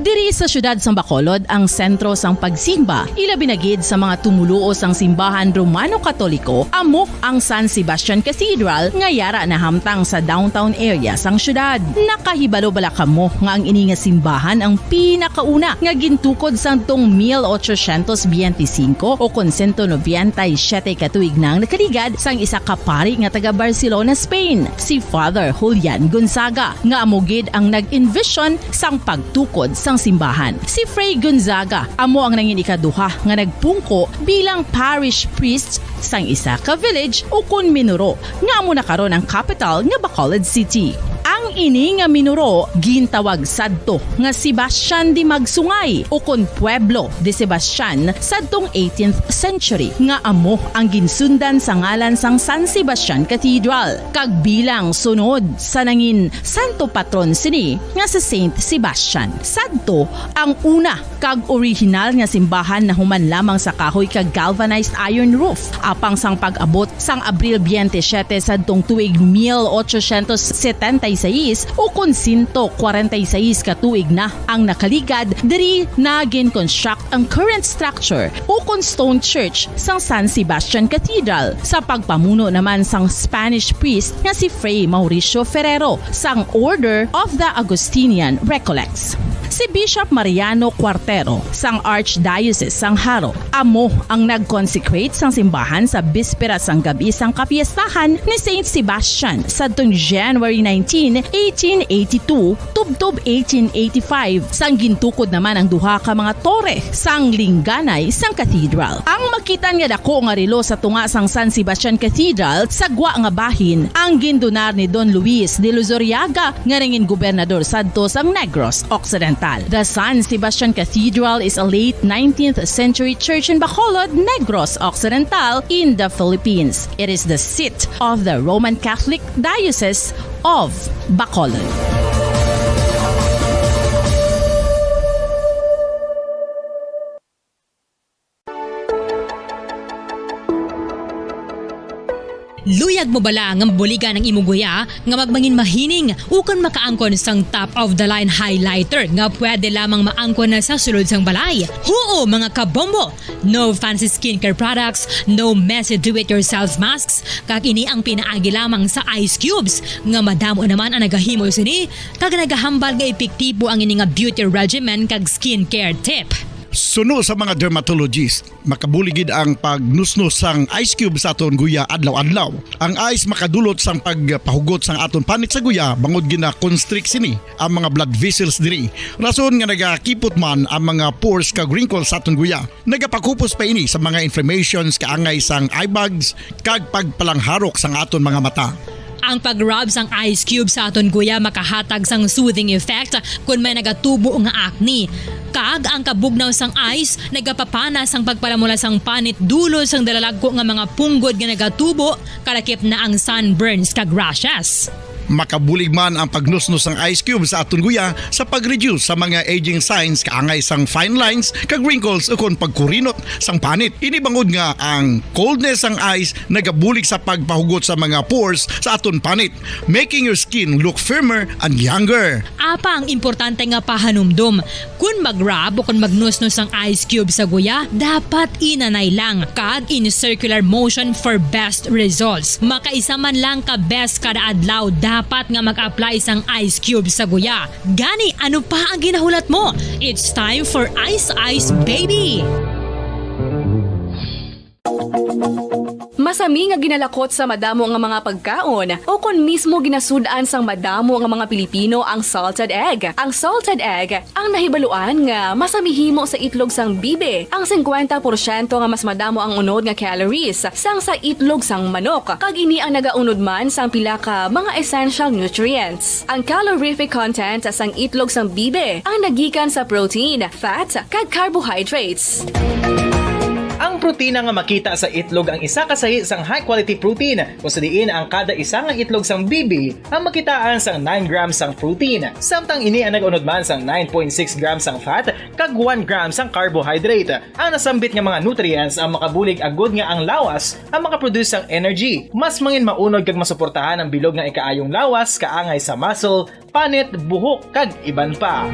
Diri sa siyudad sang Bacolod ang sentro sang pagsimba, ilabi na gid sa mga tumoluo sang simbahan Romano Katoliko, amo ang San Sebastian Cathedral nga yara nahamtang sa downtown area sang siyudad. Nakahibalo bala kamo nga ang ini nga simbahan ang pinakauna nga gintukod sang tong mil ochocientos biyente singko o kon sento nobenta y siyete ka tuig nang nakaligad sang isa ka pari nga taga Barcelona, Spain, si Father Julian Gonzaga, nga amo gid ang nag-envision sang pagtukod sang simbahan. Si Fray Gonzaga amo ang nangin ikaduha nga nagpungko bilang parish priest sang isa ka village ukon minuro, nga amo na karon ang capital nga Bacolod City. Ang Ini nga minuro gintawag sadto nga Sebastian de Magsungay, ukon Pueblo de Sebastian, sadtong eighteenth century, nga amo ang ginsundan sa ngalan sang San Sebastian Cathedral, kag bilang sunod sa nangin santo patron sini nga si Saint Sebastian. Sadto ang una kag orihinal nga simbahan nahuman lamang sa kahoy kag galvanized iron roof. Apang sang pag-abot sang Abril twenty-seven sadtong tuig mil ochocientos setenta y seis, ukon sento kwarenta y seis ka tuig na ang nakaligad, diri na gin-construct ang current structure, ukon stone church, sang San Sebastian Cathedral, sa pagpamuno naman sang Spanish priest nga si Fray Mauricio Ferrero sang Order of the Augustinian Recollects. Si Bishop Mariano Cuartero sang Archdiocese sang Jaro amo ang nag-consecrate sang simbahan sa bispera sang gab-i sang kapiestahan ni Saint Sebastian sadtong January nineteen, eighteen eighty-two, tubtob eighteen eighty-five, sang gintukod naman ang duha ka mga tore sang lingganay sang cathedral. Ang makitan nga dako nga relo sa tunga sang San Sebastian Cathedral sa gwa nga bahin ang gindonar ni Don Luis de Luzuriaga, nga nangin gobernador sadto sang Negros Occidental. The San Sebastian Cathedral is a late nineteenth century church in Bacolod, Negros Occidental, in the Philippines. It is the seat of the Roman Catholic Diocese of Bacolod. Luyag mo bala nga mabuligan ang imo guya nga magmangin mahining ukon makaangkon sang top-of-the-line highlighter nga pwede lamang maangkon na sa sulod sang balay? Huo, mga kabombo! No fancy skincare products, no messy do-it-yourself masks, kag ini ang pinaagi lamang sa ice cubes nga madamo naman ang nagahimo sini kag nagahambal nga epektibo ang ini nga beauty regimen kag skincare tip. Suno sa mga dermatologist, makabulig gid ang pagnusnos sang ice cube sa aton guya adlaw-adlaw. Ang ice makadulot sang pagpahugot sang aton panit sa guya bangod gina-constrict sini ang mga blood vessels diri. Rason nga nagakipot man ang mga pores kag wrinkles sa aton guya. Nagapakupos pa ini sa mga inflammations kaangay sang eye bags kag pagpalangharok sang aton mga mata. Ang pag-rub sang ice cube sa aton guya makahatag sang soothing effect kon may nagatubo nga acne. Kag ang kabugnaw sang ice nagapapana sang pagpalamula sang panit dulot sang dalalagko nga mga punggod nga nagatubo, kalakip na ang sunburns kag rashes. Makabulig man ang pagnusnos sang ice cube sa aton guya sa pag-reduce sa mga aging signs kaangay sang fine lines kag wrinkles ukon pagkurinot sang panit. Ini bangod nga ang coldness sang ice nagabulig sa pagpahugot sa mga pores sa aton panit, making your skin look firmer and younger. Apang importante nga pahanumdom, kon mag-rub o kon magnusnos ang ice cube sa guya, dapat inanay lang kag in circular motion for best results. Makaisa man lang ka beses kada adlaw dapat nga mag-apply sang ice cube sa guya. Gani, ano pa ang ginahulat mo? It's time for Ice Ice Baby! Masami nga ginalakot sa madamo nga mga pagkaon o kon mismo ginasud-an sang madamo nga mga Pilipino ang salted egg. Ang salted egg ang nahibaluan nga masami himo sa itlog sang bibi. Ang singkwenta porsyento nga mas madamo ang unod nga calories sang sa itlog sang manok, kag ini ang nagaunod man sang pila ka mga essential nutrients. Ang calorific content sang itlog sang bibi ang nagikan sa protein, fat, kag carbohydrates. Ang protina nga makita sa itlog ang isa ka sahi sang high-quality protein, kung sa diin ang kada isa nga itlog sang bibi ang makitaan sang nine grams sang protein, samtang ini ang nag-unod man sang nine point six grams sang fat kag one gram sang carbohydrate. Ang nasambit nga mga nutrients ang makabulig agud nga ang lawas ang makaproduce sang energy, mas mangin maunod kag masuportahan ang bilog nga ikaayong lawas kaangay sa muscle, panit, buhok, kag iban pa.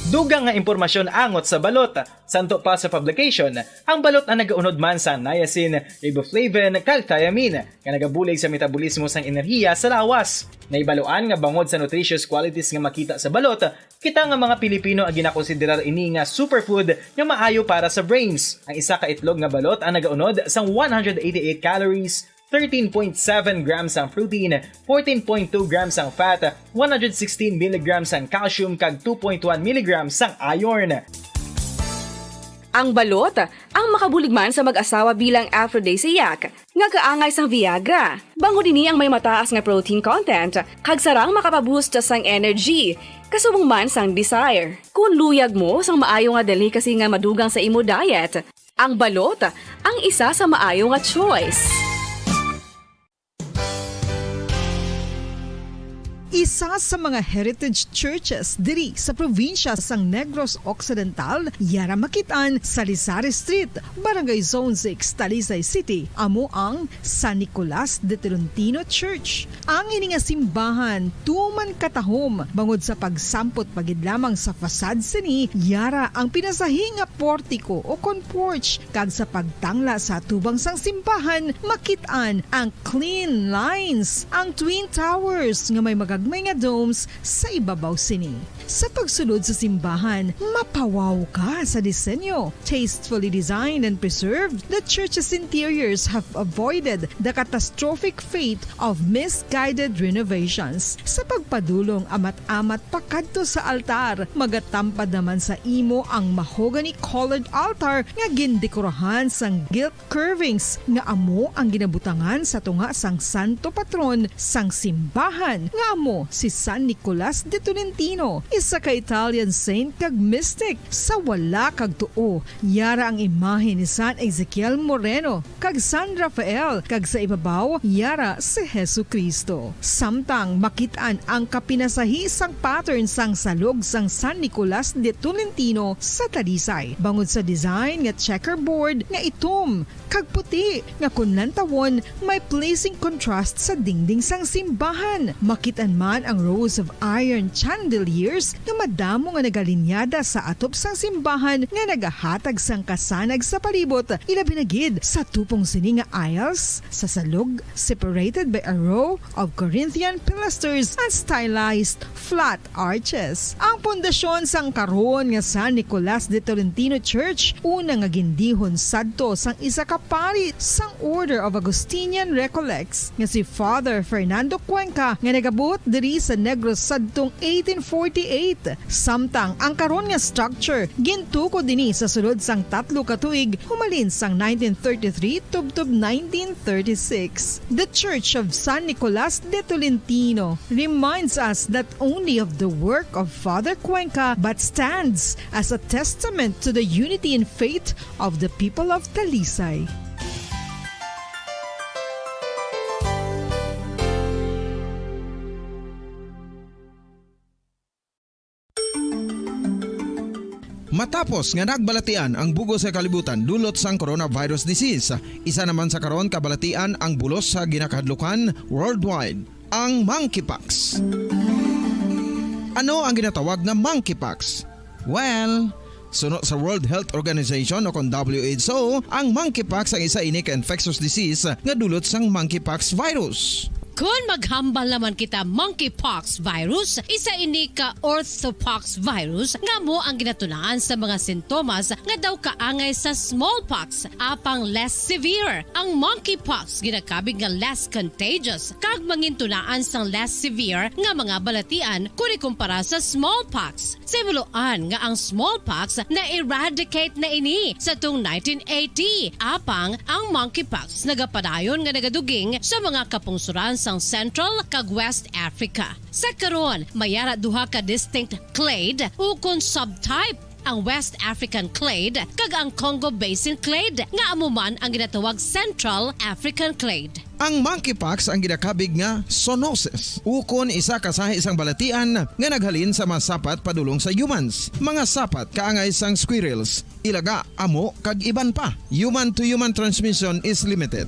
Dugang nga impormasyon angot sa balot. Santo pa sa publication, ang balot ang nagaunod man sa niacin, riboflavin, kag thiamine, nga nagabulig sa metabolismo sang enerhiya sa lawas. Nahibaluan nga bangod sa nutritious qualities nga makita sa balot, kita nga mga Pilipino ang ginakonsiderar ini nga superfood nga maayo para sa brains. Ang isa ka itlog nga balot ang nagaunod sang one hundred eighty-eight calories, thirteen point seven grams ang protein, fourteen point two grams ang fat, one hundred sixteen milligrams ang calcium, kag two point one milligrams ang iron. Ang balot, ang makabulig man sa mag-asawa bilang aphrodisiac, nga kaangay sang Viagra. Bangod ini ang may mataas nga protein content, kag sarang makapaboost sang energy, kasubong man sang desire. Kung luyag mo sang maayo nga delicacy nga madugang sa imo diet, ang balot ang isa sa maayo nga choice. Isa sa mga heritage churches diri sa probinsya sang Negros Occidental, yara makit-an sa Lisari Street, Barangay Zone six, Talisay City, amo ang San Nicolas de Tolentino Church. Ang ini nga simbahan tuman katahom bangod sa pagsampot pa gid lamang sa facade sini, yara ang pinasahi nga portiko o kon porch, kag sa pagtangla sa atubang sang simbahan, makit-an ang clean lines, ang twin towers nga may magagmay nga domes sa ibabaw sini. Sa pagsulod sa simbahan, mapawaw ka sa disenyo. Tastefully designed and preserved, the church's interiors have avoided the catastrophic fate of misguided renovations. Sa pagpadulong amat-amat pakadto sa altar, magatampad naman sa imo ang mahogany-colored altar nga gindekorahan sang gilt curvings nga amo ang ginabutangan sa tunga sang santo patron sang simbahan, nga amo si San Nicolas de Tolentino, isa ka Italian saint kag mystic. Sa wala kag tuo, yara ang imahe ni San Ezekiel Moreno kag San Rafael, kag sa ibabaw, yara si Jesu-Cristo. Samtang makit-an ang kapinasahi sang pattern sang salog sang San Nicolas de Tolentino sa Talisay, bangod sa design nga checkerboard nga itom kag puti, nga kon lantawon, may pleasing contrast sa dingding sang simbahan. Makit-an man ang rows of iron chandeliers nga madamo nga nagalinyada sa atop sang simbahan nga nagahatag sang kasanag sa palibot, ilabi na gid sa tupong sini nga aisles sa salog, separated by a row of Corinthian pilasters and stylized flat arches. Ang pundasyon sang karon nga San Nicolas de Tolentino Church, una nga gindihon sadto sang isa ka pari sang Order of Augustinian Recollects, nga si Father Fernando Cuenca, nga nagabuot diri sa Negros sadtong eighteen forty-eight. Samtang ang karon nga structure gintukod ini sa sulod sang tatlo ka tuig, humalin sang nineteen thirty-three tubtob nineteen thirty-six. The Church of San Nicolas de Tolentino reminds us not only of the work of Father Cuenca, but stands as a testament to the unity in faith of the people of Talisay. Matapos nga nagbalatian ang bug-os nga kalibutan dulot sang coronavirus disease, isa naman sa karon kabalatian ang bulos sa ginakahadlukan worldwide, ang monkeypox. Ano ang ginatawag nga monkeypox? Well, suno sa World Health Organization o kon W H O, ang monkeypox ang isa ini ka infectious disease nga dulot sang monkeypox virus. Kon maghambal naman kita monkeypox virus, isa ini ka orthopox virus nga amo ang ginatunaan sa mga sintomas nga daw kaangay sa smallpox, apang less severe. Ang monkeypox ginakabig nga less contagious kag mangintunaan sang less severe nga mga balatian kon ikumpara sa smallpox. Sa himuloan nga ang smallpox na-eradicate na ini sa tung nineteen eighty, apang ang monkeypox nagapadayon nga nagaduging sa mga kapungsoran sang Central kag West Africa. Sa karon, may ara duha ka distinct clade ukon subtype, ang West African clade kag ang Congo Basin clade, nga amo man ang ginatawag Central African clade. Ang monkeypox ang ginakabig nga zoonosis, ukon isa ka sahi sang balatian nga naghalin sa mga sapat padulong sa humans, mga sapat kaangay sang squirrels, ilaga, amo, kag iban pa. Human-to-human transmission is limited.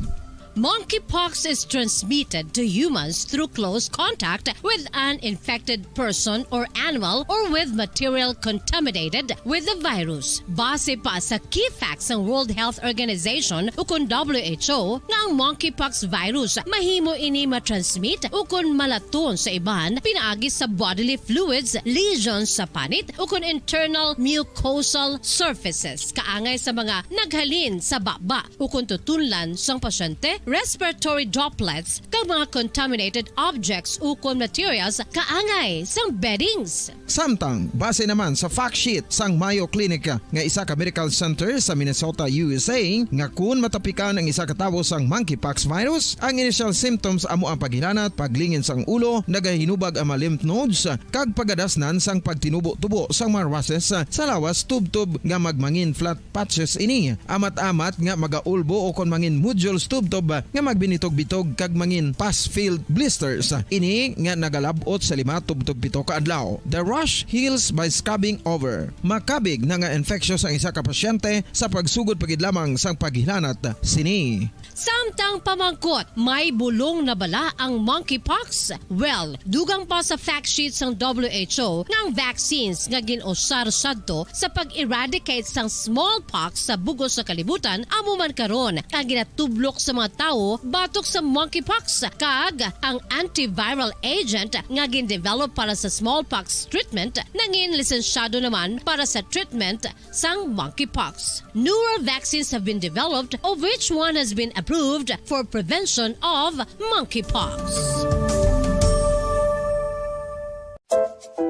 Monkeypox is transmitted to humans through close contact with an infected person or animal or with material contaminated with the virus. Base pa sa key facts sang World Health Organization ukon W H O, nga ang monkeypox virus mahimo ini matransmit ukon malaton sa iban pinaagi sa bodily fluids, lesions sa panit, ukon internal mucosal surfaces, kaangay sa mga naghalin sa baba ukon tutunlan sang pasyente, respiratory droplets, kag mga contaminated objects ukon materials kaangay sang beddings. Samtang, base naman sa fact sheet sang Mayo Clinic nga isa ka medical center sa Minnesota, U S A, nga kun matapikan ang isa ka tawo sang monkeypox virus, ang initial symptoms amo ang paghilanat, paglingin sang ulo, nagahinubag ang mga lymph nodes, kag pagadasnan sang pagtinubo-tubo sang mga rushes sa lawas tubtob nga magmangin flat patches ini. Amat-amat nga magaulbo o kon mangin nodules tubtob nga magbinitog-bitog kag mangin pus-filled blisters. Ini nga nagalab-ot sa lima tubtob pito ka adlaw. The rash heals by scabbing over. Makabig na nga infectious ang isa ka pasyente sa pagsugod pa gid lamang sang paghilanat sini. Samtang pamangkot, may bulong na bala ang monkeypox? Well, dugang pa sa fact sheet sang W H O nga ang vaccines nga gin-usar sadto sa pag-eradicate sang smallpox sa bug-os nga kalibutan amo man karon ang ginatublok sa mga tawo batok sa monkeypox, kag ang antiviral agent nga gin-develop para sa smallpox treatment nangin lisensyado naman para sa treatment sang monkeypox. Newer vaccines have been developed, of which one has been approved for prevention of monkeypox.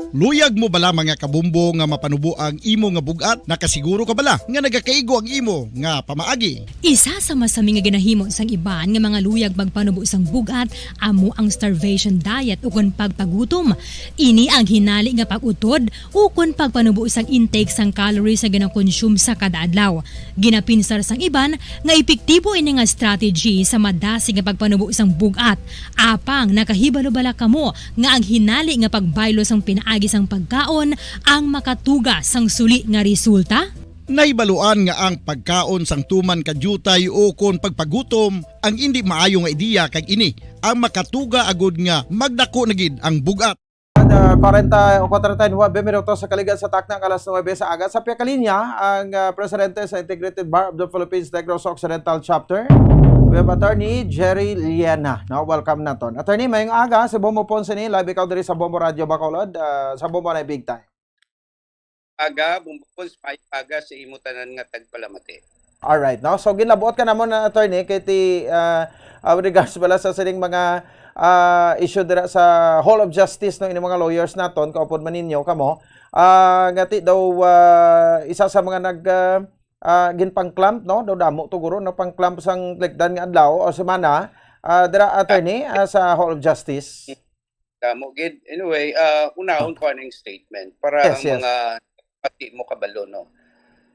Luyag mo bala, mga kabombo, nga mapanubo ang imo nga bug-at? Nakasiguro ka bala nga nagakaigo ang imo nga pamaagi? Isa sa masami nga ginahimo sang iban nga mga luyag magpanubo sang bug-at amo ang starvation diet ukon pagpagutom. Ini ang hinali nga pag-utod ukon pagpanubo sang intake sang calories nga gina-consume sa kada adlaw. Ginapinsar sang iban nga epektibo ini nga strategy sa madasig nga pagpanubo sang bug-at. Apang nakahibalo bala kamo nga ang hinali nga pagbaylo sang pinaagi sang pagkaon ang makatuga sang suli nga resulta? Nahibaluan nga ang pagkaon sang tuman ka diutay ukon pagpagutom ang indi maayo nga ideya, kag ini ang makatuga agud nga magdako na gid ang bug-at. Ada kwarenta o kwarenta y nuebe minutos sa kaligad sa takna nga alas nuebe sa aga. Sa piyakalinya ang, ah, presidente sa Integrated Bar of the Philippines Negros Occidental Chapter. We have Attorney Jerry Liena. No, welcome naton. Attorney, mayong aga. Si Bombo Ponce ni, live ikaw diri sa Bombo Radio Bacolod. Ah, sa Bombo na big time. Aga, Bombo Ponce, mayong aga sa imo tanan nga tagpalamati. Alright, no? So, ginlabuot ka namon na, attorney, kay ti, ah, ah, with regards pala sa sining mga, ah, issue dira sa Hall of Justice, no, ini mga lawyers naton, kaupod man ninyo kamo, ah, nga ti daw, ah, isa sa mga nag, ah, ah, ginpang-clamp, no? Daw damo to guro, no, pang-clamp sang likdan nga adlaw o semana, ah, dira, attorney, ah, sa Hall of Justice. Damo gid. Anyway, ah, unahon ko aning statement para Yes, ang yes. mga pati mo kabalo, no?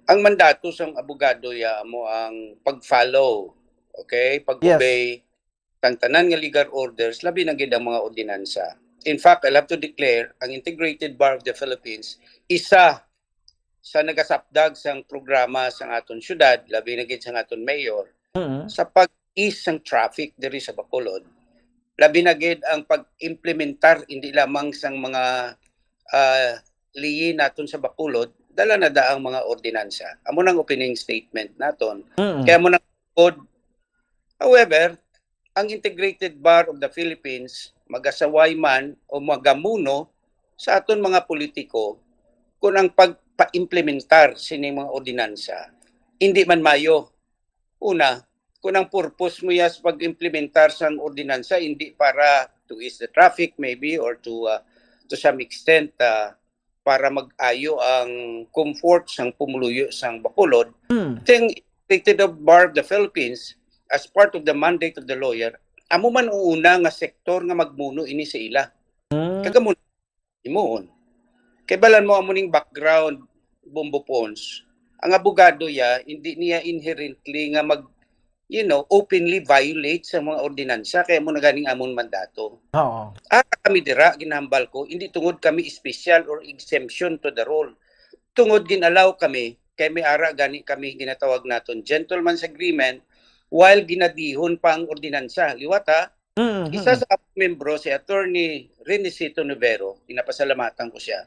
Ang mandato sang abogado ya mo ang pag-follow, okay? Pag-obey sang tanan nga legal orders, labi na gid ang mga ordinansa. In fact, I love to declare, ang Integrated Bar of the Philippines, isa sa nagasapdag sang programa sang aton syudad, labi na gid sang aton mayor, Mm. sa pag-ease sang traffic diri sa Bacolod, labi na gid ang pag-implementar hindi lamang sang mga, ah, liyi naton sa Bacolod, dala na da ang mga ordinansa. Amo nang opening statement naton. Mm. Kaya mo nang However, ang Integrated Bar of the Philippines magasaway man o magamuno sa aton mga politiko kung ang pagpa-implementar sining mga ordinansa hindi man mayo. Una, kung ang purpose mo ya sa pag-implementar sang ordinansa hindi para to ease the traffic maybe or to, uh, to some extent, uh, para mag-ayo ang comfort sang pumuluyo sang Bacolod, Mm. the Integrated Bar of the Philippines, as part of the mandate of the lawyer, amo man ang una nga sektor nga magmuno ini sa ila. Mm. Kag amo himuon. Kay balan mo amo ning background, Bombo Pons. Ang abogado ya, hindi niya inherently nga mag, you know, openly violate sa mga ordinansa, kaya mo na ganing amon mandato. Oo. Ara kami dira, ginahambal ko, hindi tungod kami special or exemption to the rule. Tungod gin-allow kami, kay may ara gani kami ginatawag naton gentleman's agreement, while ginadihon pa ang ordinansa. Liwat ha, Mm, isa mm. sa among membro, si Attorney Renesito Novero, ginapasalamatan ko siya,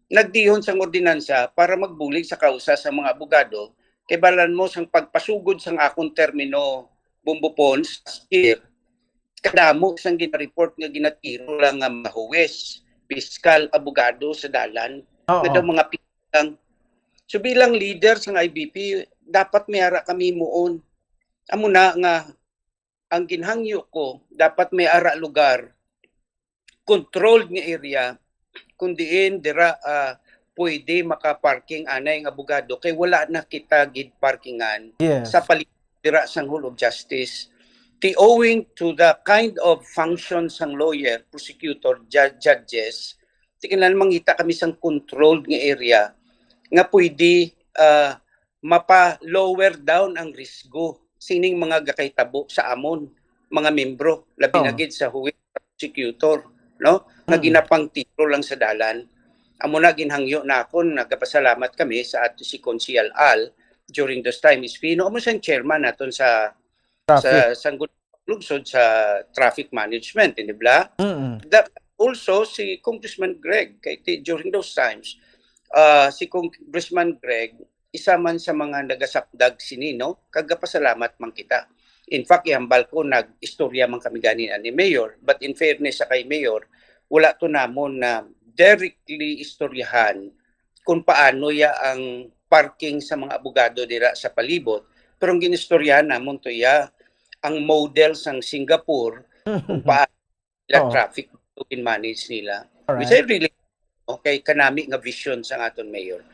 nagdihon sang ordinansa para magbulig sa kausa sa mga abogado kay balan mo sang pagpasugod sang akon termino, Bombo Pons, last year, kadamo sang ginareport nga ginatiro lang nga mga huwes, piskal, abogado sa dalan, Oo. nga daw mga piskal lang. So, bilang leader sang I B P, dapat may ara kami muon. Amo na nga ang ginhangyo ko, dapat may ara lugar, controlled nga area, kung diin dira, ah, pwede maka-parking anay nga abogado kay wala na kita gid parkingan Yes. sa paligid dira sang Hall of Justice. Ti owing to the kind of function sang lawyer, prosecutor, ju-, judges, ti kinahanglan mangita kami sang controlled nga area nga pwede, ah, mapa-lower down ang risgo sining mga gakahitabo sa amon mga membro, labi na Oh. gid sa huwis, prosecutor, no? Nga Mm. ginapangtiro lang sa dalan. Amo na ginhangyo na ako, nagapasalamat kami sa ato si Konsehal Al during those time, Espino, amo siyang chairman naton sa Traffic. sa sangguniang lungsod sa traffic management, di ba? Mm. That also si Congressman Greg kay ti-, during those times, ah, si Congressman Greg isa man sa mga nagasapdag sini, no? Kagapasalamat man kita. In fact, ihambal ko, nag-istorya man kami gani na ni Mayor. But in fairness sa kay Mayor, wala to namon na directly istoryahan kung paano ya ang parking sa mga abogado dira sa palibot. Pero ang ginistoryahan namon to ya ang model sang Singapore kung paano nila Oo. traffic to manage nila. Which Alright. I really, okay, kanami nga vision sa aton mayor.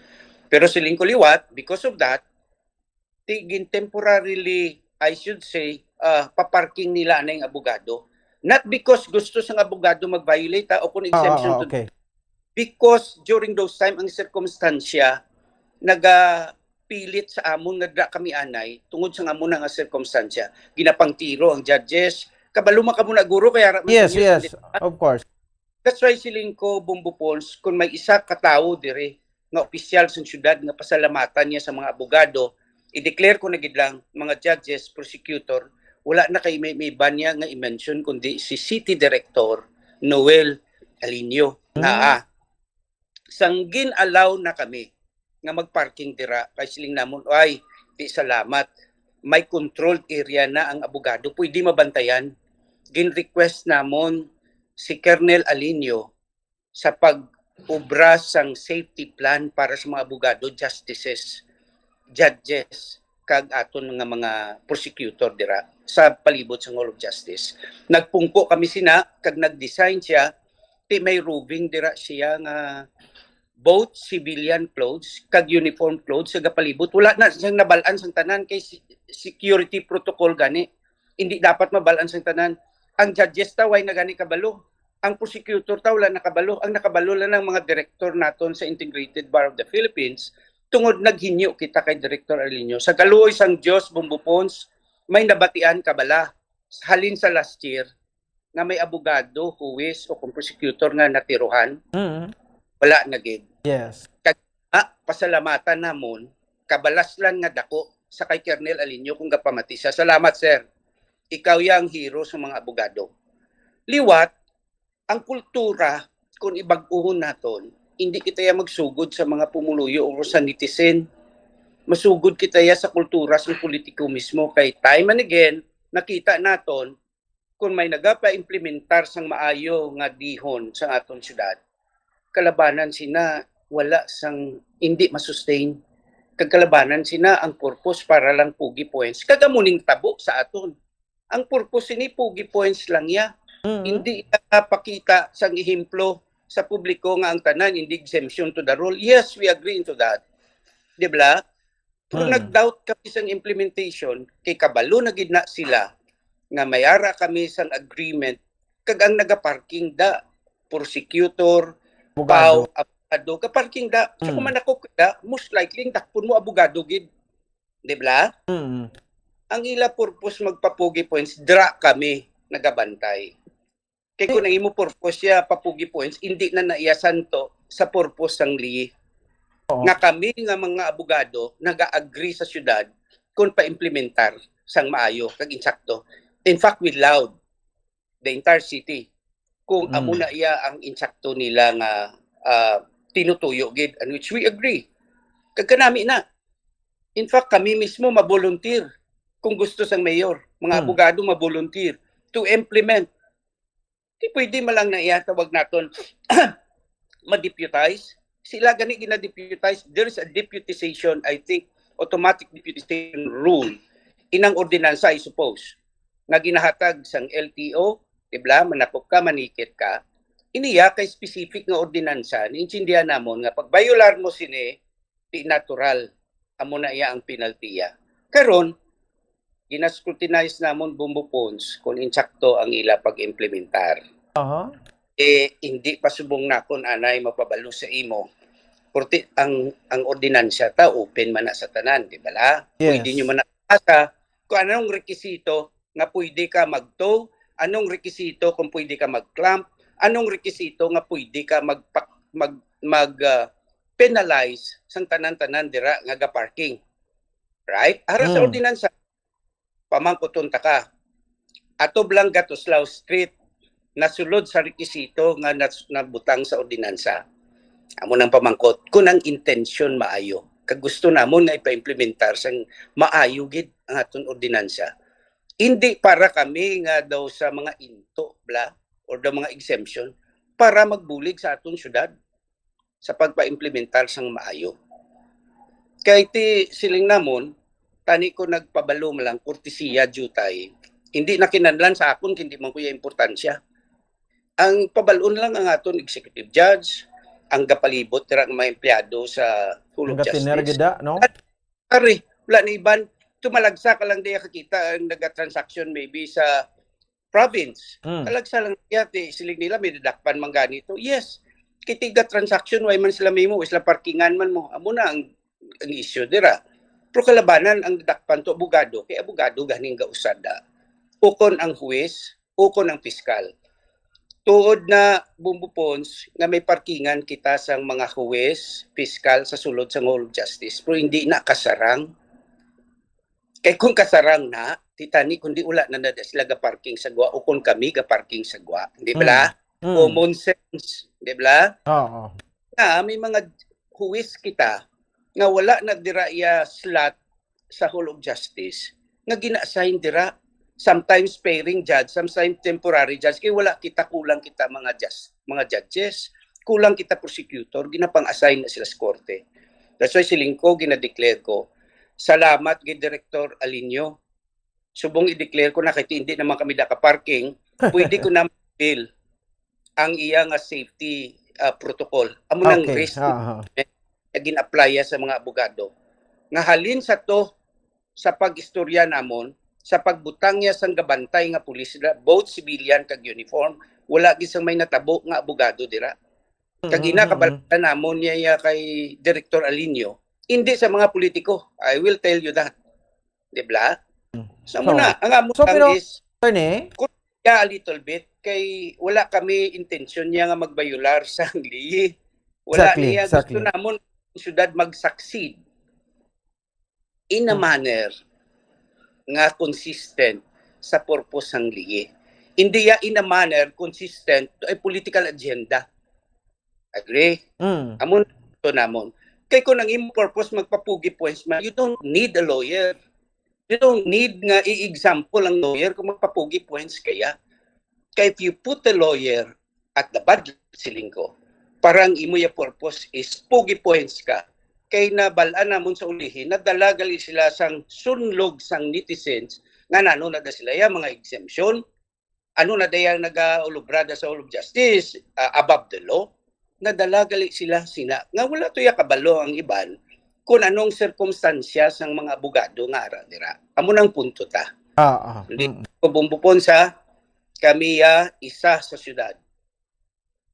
Pero siling ko liwat, because of that, ti gin temporarily, I should say, ah, paparking nila na yung abogado. Not because gusto sang abogado mag-violate, ha, o kung Ah, exemption ah, to okay. Because during those time, ang sirkumstansya, nagapilit sa amon nga dira kami anay, tungod sa amon nga sirkumstansya. Ginapangtiro ang judges. Kabalo man kamo na, guro, kay ara man Yes, ninyo sa yes, di-, of course. That's why siling ko, Bombo Pons, kung may isa ka tawo dire nga opisyal sa syudad nga pasalamatan niya sa mga abogado, i-declare ko na gid lang, mga judges, prosecutor, wala na kay may, may iba niya nga i-mention, kundi si City Director Noel Alinio. Hmm. Naa, sang gin-allow na kami nga mag-parking dira, kay siling namon, "Ay, di, salamat. May controlled area na ang abogado. Pwede mabantayan." Gin-request namon si Colonel Alinio sa pag-ubra sang safety plan para sa mga abogado, justices, judges, kag aton nga mga prosecutor dira sa palibot sa Hall of Justice. Nagpungko kami sina, kag nag-design siya, ti may roving dira siya nga both civilian clothes kag uniform clothes sa gapalibot. Wala na siyang nabal-an sang tanan kay si-, security protocol gani. Hindi dapat mabal-an sang tanan. Ang judges ta, way na gani kabalo. Ang prosecutor ta, wala na kabalo. Ang nakabalo lang ang mga direktor naton sa Integrated Bar of the Philippines, tungod naghinyo kita kay Director Alinio. Sa kaluoy sang Dios, Bombo Pons, may nabatian ka bala halin sa last year nga may abogado, huwis, o kung prosecutor nga natirohan? Mm. Wala na gid. Yes. Kag, ah, pasalamatan namon, kabalaslan nga dako sa kay Colonel Alinio kung gapamati siya. Salamat, sir. Ikaw ya ang hero sa mga abogado. Liwat, ang kultura, kung ibag-uhon naton, hindi kita ya magsugod sa mga pumuluyo o sa netizen. Masugod kita ya sa kultura sa politiko mismo. Kay time and again, nakita naton, kung may nagapa-implementar sang maayo nga dihon sa aton syudad, kalabanan sina wala sang, hindi masustain. Kag kalabanan sina ang purpose para lang pugi points. Kag amo ning tabo sa aton. Ang purpose sini pugi points lang ya. Mm. Hindi ipakita sang ehemplo sa publiko nga ang tanan hindi exemption to the rule. Yes, we agree into that. Di ba? Pero Hmm. nag-doubt kami sang implementation, kay kabalo na gid na sila nga may ara kami sang agreement, kag ang nagaparking da, prosecutor, Abogado. pao, abogado, gaparking da. So, Hmm. kung manakop ka da, most likely, ang dakpon mo, abogado gid. Di ba? Hmm. Ang ila purpose magpapugi points, dra kami nagabantay. Kay kung ang imo purpose siya, papugi points, hindi na naiyasan to sa purpose sang lihi. Oo. Nga kami nga mga abogado, naga-agree sa syudad kung paimplementar sang maayo kag insakto. In fact, we loud the entire city kung Mm. amo na iya ang insakto nila nga, ah, tinutuyo gid, and which we agree. Kag kanami na. In fact, kami mismo ma-volunteer kung gusto sang mayor, mga Mm. abogado ma-volunteer to implement. Di pwede man lang na iya tawag naton ma-deputize. Sila gani gina-deputize. There is a deputization, I think, automatic deputization rule inang ordinansa, I suppose. nga ginahatag sang L T O, di ba? Manakop ka, manikit ka. Iniya kay specific nga ordinansa, niintindihan namon nga pag-violar mo sini, di natural. Amo na iya ang penaltiya. Karon, gina-scrutinize namon, Bombo Pons, kung insakto ang ila pag-implementar. Aha. Eh, hindi pa subong nakon anay mapabalo sa imo. Kurti ang, ang ordinansa ta, open man na sa tanan, di ba la? Yes. Pwede nyo man na asa kung anong rekisito nga pwede ka mag-tow, anong rekisito kung pwede ka mag-clamp, anong rekisito nga pwede ka mag, mag, mag, ah, penalize sang tanan-tanan dira nga ga-parking. Right? Ara sa Mm. ordinansa, pamangkuton ta ka. Atob lang Gatuslao Street, nasulod sa rekisito nga nas-, nabutang sa ordinansa. Amo nang pamangkot, kung ang intensyon maayo, kag gusto namon nga ipa-implementar sang maayo gid ang aton ordinansa. Hindi para kami nga daw sa mga into, bla, or daw mga exemption, para magbulig sa aton syudad sa pagpa-implementar sang maayo. Kay ti siling namon, tani ko nagpabalo man lang, kurtesiya, diutay, hindi na kinahanglan sa akon, hindi man ko iya importansya. Ang pabalon lang ang aton executive judge, ang gapalibot dira nga mga empleyado sa Hall Ang of ga-tenere Justice. gid da, no? Ari, wala na iban. Tumalagsa ka lang diya kakita ang naga-transaction maybe sa province. Mm. Talagsa lang diya, ti, siling nila, may dadakpan man gani to. Yes. Kay tiga transaction, way man sila mimo, sila parkingan man mo. Amo na ang, ang issue dira. Pero kalabanan ang dakpan to, abogado. Kay abogado ganing gausada. Ukon ang huwis, ukon ang piskal. Tuod na, Bombo Pons, nga may parkingan kita sang mga huwis, piskal sa sulod sa Hall of Justice, pero hindi na kasarang. Kay kung kasarang na, ti tani kundi wala na, na sila ga-parking sa gwa o kung kami ga-parking sa gwa, di ba? Mm. Mm. Common sense, di ba? Oo. Na may mga huwis kita nga wala na dira iya slot sa Hall of Justice nga gina-assign dira, sometimes pairing judge, sometimes temporary judge, kay wala kita, kulang kita mga judge, mga judges, kulang kita prosecutor, ginapang-assign na sila sa korte. That's why siling ko, gina-declare ko, salamat kay Director Alinio. Subong i-declare ko na kay hindi naman kami naka-parking, pwede ko na bill ang iya nga safety, ah, protocol. Amo nang Okay, risk aha. nga gin-applya sa mga abogado. Nga halin sa to, sa pag-istorya namon, sa pagbutang niya sang gabantay nga pulis dira, both civilian kag uniform, wala gid sang may natabo nga abogado dira. Kag Mm, mm, mm. ginabalita namon niya, iya kay Director Alinio, hindi sa mga politiko. I will tell you that. Di ba? Mm. So, So, muna, ang amo so, lang pero, is, attorney? Kung siya a little bit, kay wala kami intensyon niya nga magbayular sa lihi. Wala Exactly, niya gusto exactly. namon ang syudad mag-succeed in a Mm. manner nga consistent sa purpose sang lihi. Hindi ya in a manner consistent to a political agenda. Agree? Mm. Amo to namon. Kay kung ang imong purpose magpapugi points man, you don't need a lawyer. You don't need nga i-example ang lawyer kung magpapugi points kaya. Kay if you put the lawyer at the bad, siling ko, para ang imo ya purpose is pugi points ka. Kay nabal-an namon sa ulihi, nadala gali sila sang sunlog sang netizens nga nano na da sila ya mga exemption. Ano na dayang nagaulubrada sa Hall of Justice, ah, above the law? Nadala gali sila sina nga wala to ya kabalo ang iban kung anong sirkumstansya sang mga abogado nga ara dira. Amo nang punto ta. Ah, ah. Hindi Mm. ko bumbupon sa kami ya isa sa syudad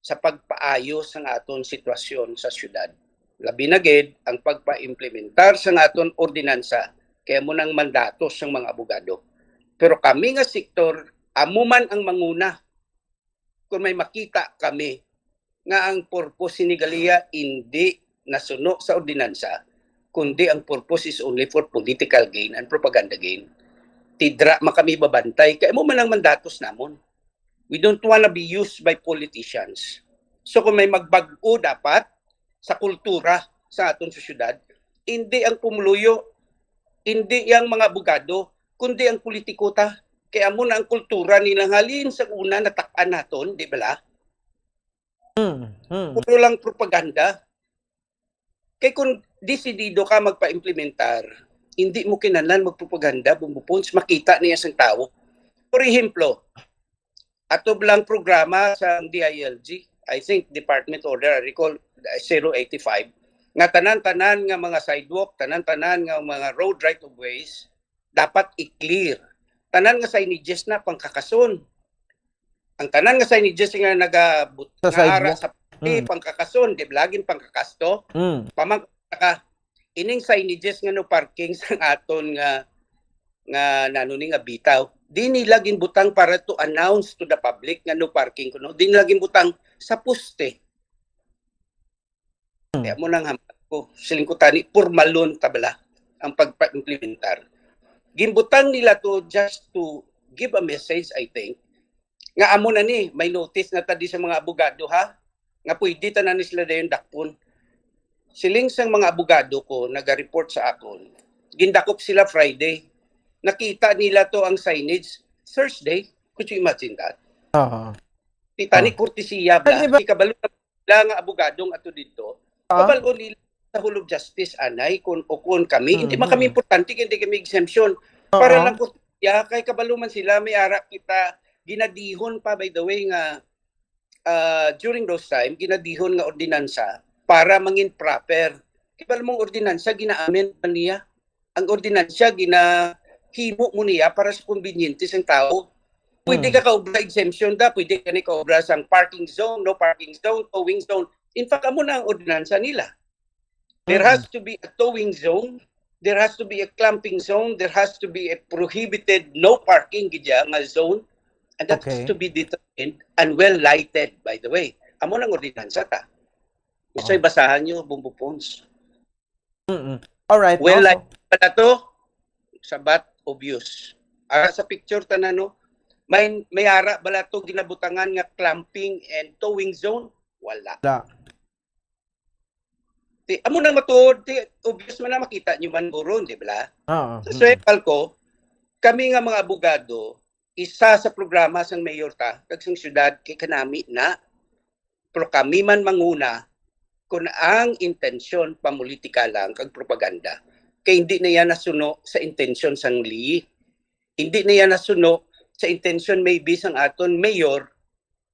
sa pagpaayo sang aton sitwasyon sa syudad. Labi na gid ang pagpaimplementar sang aton ordinansa kay amo nang mandato sang mga abogado. Pero kami nga sektor, amo man ang manguna. Kung may makita kami nga ang purpose ni Galia hindi nasuno sa ordinansa, kundi ang purpose is only for political gain and propaganda gain, tidra man kami babantay. Kay amo man ang mandatos namon. We don't wanna be used by politicians. So kung may magbag-o dapat sa kultura sa aton sosyedad, hindi ang pumuluyo, hindi ang mga abogado, kundi ang politiko ta. Kay amo na ang kultura nila nga halin sa una natak-an naton, di ba la? Mm, mm. Puro lang propaganda. Kay kung desidido ka magpa-implementar, hindi mo kinahanglan magpropaganda, Bombo Pons, makita niya sang tawo. For example, ato lang programa sa D I L G, I think Department Order, I recall, zero eighty-five, nga tanan-tanan nga mga sidewalk, tanan-tanan nga mga road right of ways, dapat i-clear. Tanan nga signages na pangkakason. Ang tanan nga signages nga nagabut-, Sa naara sidewalk. Sa pati Mm. pangkakason, di ba? Laging pangkakasto. Mm. Pamang-, ka, ining signages nga no parking sang aton nga, nga nano ni nga bitaw. Di nila ginbutang para to announce to the public nga no parking kuno. Di nila ginbutang sa poste. Hmm. Kaya mo nang hambat ko, siling ko tani, pormalon ta bala ang pagpa-implementar. Ginbutang nila to just to give a message, I think, nga amo na ni, may notice na ta di sa mga abogado, ha, nga pwede ta na ni sila dayon dakpon. Siling sang mga abogado ko, naga-report sa akon, gindakop sila Friday. Nakita nila to ang signage Thursday. Could you imagine that? Oo. Kita ni Ah. kurtesiya Pwede bla. ba? Di kabalo na bala nga abogado nga ato dito. Ah. Kabalo nila sa Hall of Justice, anay, kung o kung kami. Hindi man kami Mhm. importante, hindi kami exemption. Para Oo. lang kurtesiya, kay kabalo man sila, may ara kita, ginadihon pa, by the way, nga ah, during those time, ginadihon nga ordinansa para mangin proper. Kay bala mong ordinansa, gina-amend pa niya. Ang ordinansa, ginahimo mo niya para sa konbinyente sang tao. Pwede Hmm. ka kaobra exemption da, pwede ka ni kaobra sang parking zone, no parking zone, towing zone. In fact, amo na ang ordinansa nila. There Mm. has to be a towing zone. There has to be a clamping zone. There has to be a prohibited no parking gid ya nga zone. And that has Okay. to be determined and well lighted, by the way. Amo nang ordinansa ta. Gusto Oo. Basahan nyo, Bumbo Pons. Mm-mm. All right, Well no? lighted pala to. Sabat, obvious. Ara sa picture tanan, no? May, may ara bala to ginabutangan nga clamping and towing zone? Wala. Wala. Ti, amo nang matuod, ti, obvious man na makita nyo man, Buron, di ba? Oo. Sa Suepal ko, kami nga mga abogado, isa sa programa sang mayor ta, kag sang syudad, kay kanami na. Pero kami man manguna, kung ang intensyon pamulitika lang kag propaganda, kay hindi na yan nasuno sa intensyon sang li. Hindi na yan nasuno sa intensyon maybe sang aton mayor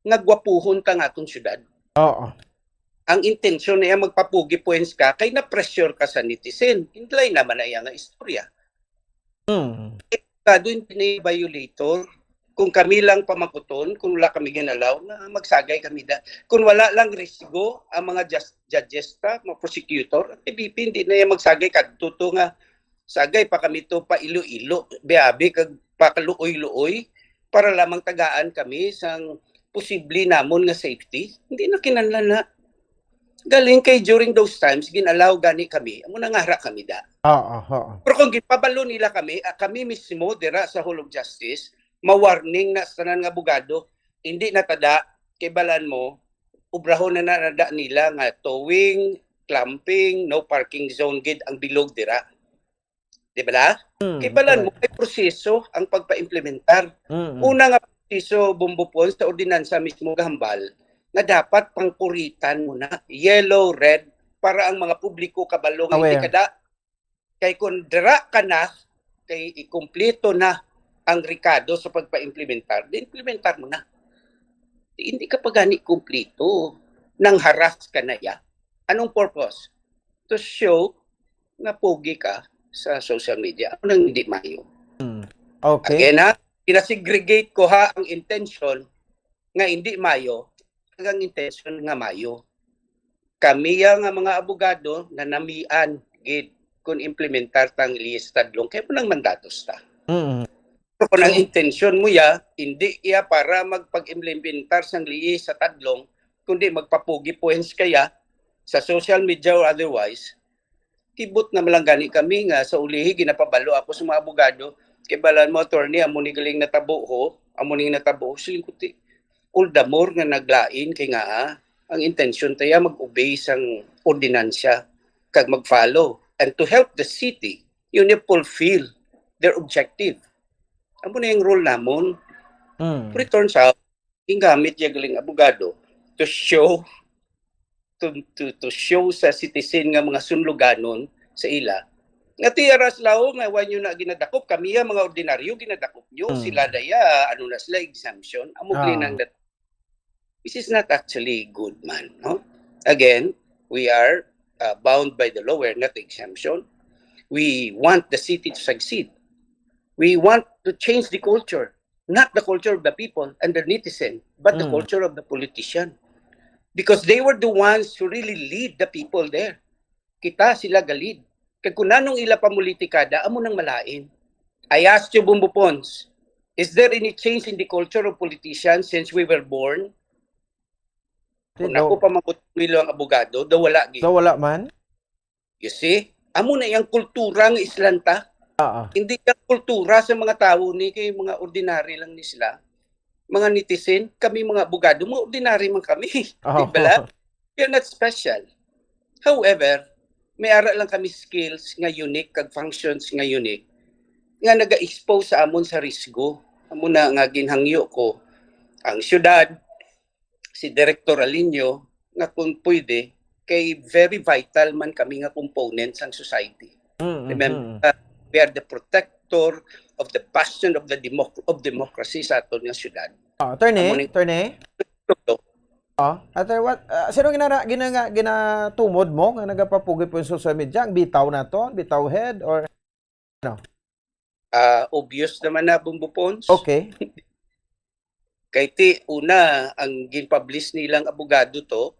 nga gwapuhon ta nga aton syudad. Oo. Ang intensyon niya magpapugi points ka kay na-pressure ka sa netizen. Hindi naman na iya nga istorya. Mm. Kado yung pini-violator. Kung kami lang pamakuton, kung wala kami ginalaw, na magsagay kami da. Kung wala lang risgo ang mga jus-, judges ta, mga prosecutor, ang P B P hindi na yan magsagay kadto to nga sagay pa kami to pa Iloilo, biabi kag pakaluoy-luoy para lamang tagaan kami sang posible namon nga safety. Hindi na kinahanglan na. Galing kay during those times, ginalaw gani kami. Amo nangara kami da. Oo, oo. Pero kung gipabalo nila kami, ah, kami mismo dira sa Hall of Justice, ma-warning na sa tanan nga abogado, hindi na tada, kay balan mo, ubrahon na nada nila nga towing, clamping, no parking zone gid ang bilog dira. Di ba la? Mm, Kay balan mo, correct. May proseso ang pagpaimplementar. Mm. Una nga proseso, Bumbupon, sa ordinansa mismo gahambal, nga dapat pangkuritan mo na, yellow, red, para ang mga publiko kabalo nga hindi Aware. kada, kay kung dira ka na, kay ikumpleto na ang rekado sa pagpaimplementar, di implementar mo na. Di, hindi ka pa gani kumpleto. Nang haras ka na ya. Anong purpose? To show nga pogi ka sa social media. Ano nang hindi mayo? Mm. Okay. Again, ha? Pinasegregate ko, ha, ang intention nga hindi mayo kag ang intention nga mayo. Kami ya nga mga abogado nanamian gid kung implementar tang lihis tadlong kay mo nang mandatos ta. Mm. Pero kung ang intensyon mo ya, hindi iya para magpag-implementar sang lihis sa tadlong, kundi magpapugi points kaya sa social media or otherwise, kibot na lang gani kami nga sa ulihi ginapabalo ako sa mga abogado, kay balan mo, attorney, amo ni galing natabo ho, amo ni natabo ho, siling ko ti, all the more nga naglain kay nga, ah, ang intensyon taya mag-obey sang ordinansya kag mag-follow and to help the city, yun yung fulfill their objective. Amo na yung role namon. Mm. Pero it turns out, gingamit ya galing abogado to show to, to, to show sa citizen nga mga sunluganon sa ila Nga ti aras law nga wa nyo na ginadakop, kami ya mga ordinaryo ginadakop nyo, Mm. sila daya, ano na sila, exemption, amo Ah. ginang dat-, which is not actually good, man, no? Again, we are uh, bound by the law, we're not exemption. We want the city to succeed. We want to change the culture, not the culture of the people and the netizen, but the Mm. culture of the politician. Because they were the ones who really lead the people there. Kita sila galid. Kag kung nanong ila pamulitikada, amo nang malain. I asked you, Bumbo Pons, is there any change in the culture of politicians since we were born? Kung Tindo. ako pa mangutmilo ang abogado, daw wala gid. Daw wala man? You see? Amo na yang kultura nga islanta. Ah, ah. Hindi yang kultura sa mga tawo ni kay mga ordinary lang ni sila. Mga netizen, kami mga abogado, mga ordinary man kami. Oh. Di ba? You're not special. However, may ara lang kami skills nga unique kag functions nga unique nga naga-expose sa amon sa risgo. Amo na nga ginhangyo ko ang syudad, si Director Alinio, nga kung pwede, kay very vital man kami nga component sang society. Mm, mm, Remember, mm. uh, we are the protector of the bastion of the democ-, of democracy sa aton nga syudad. Ah, attorney, Amo ni- attorney. Oh, attorney, what, ah, sino ginara-, gina-, nga, ginatumod mo nga nagapapugi po yung social media? Ang bitaw na to, ang bitaw head, or ano? Ah, obvious naman na, Bumbo Pons. Okay. Kay ti, una, ang ginpublish nilang abogado to,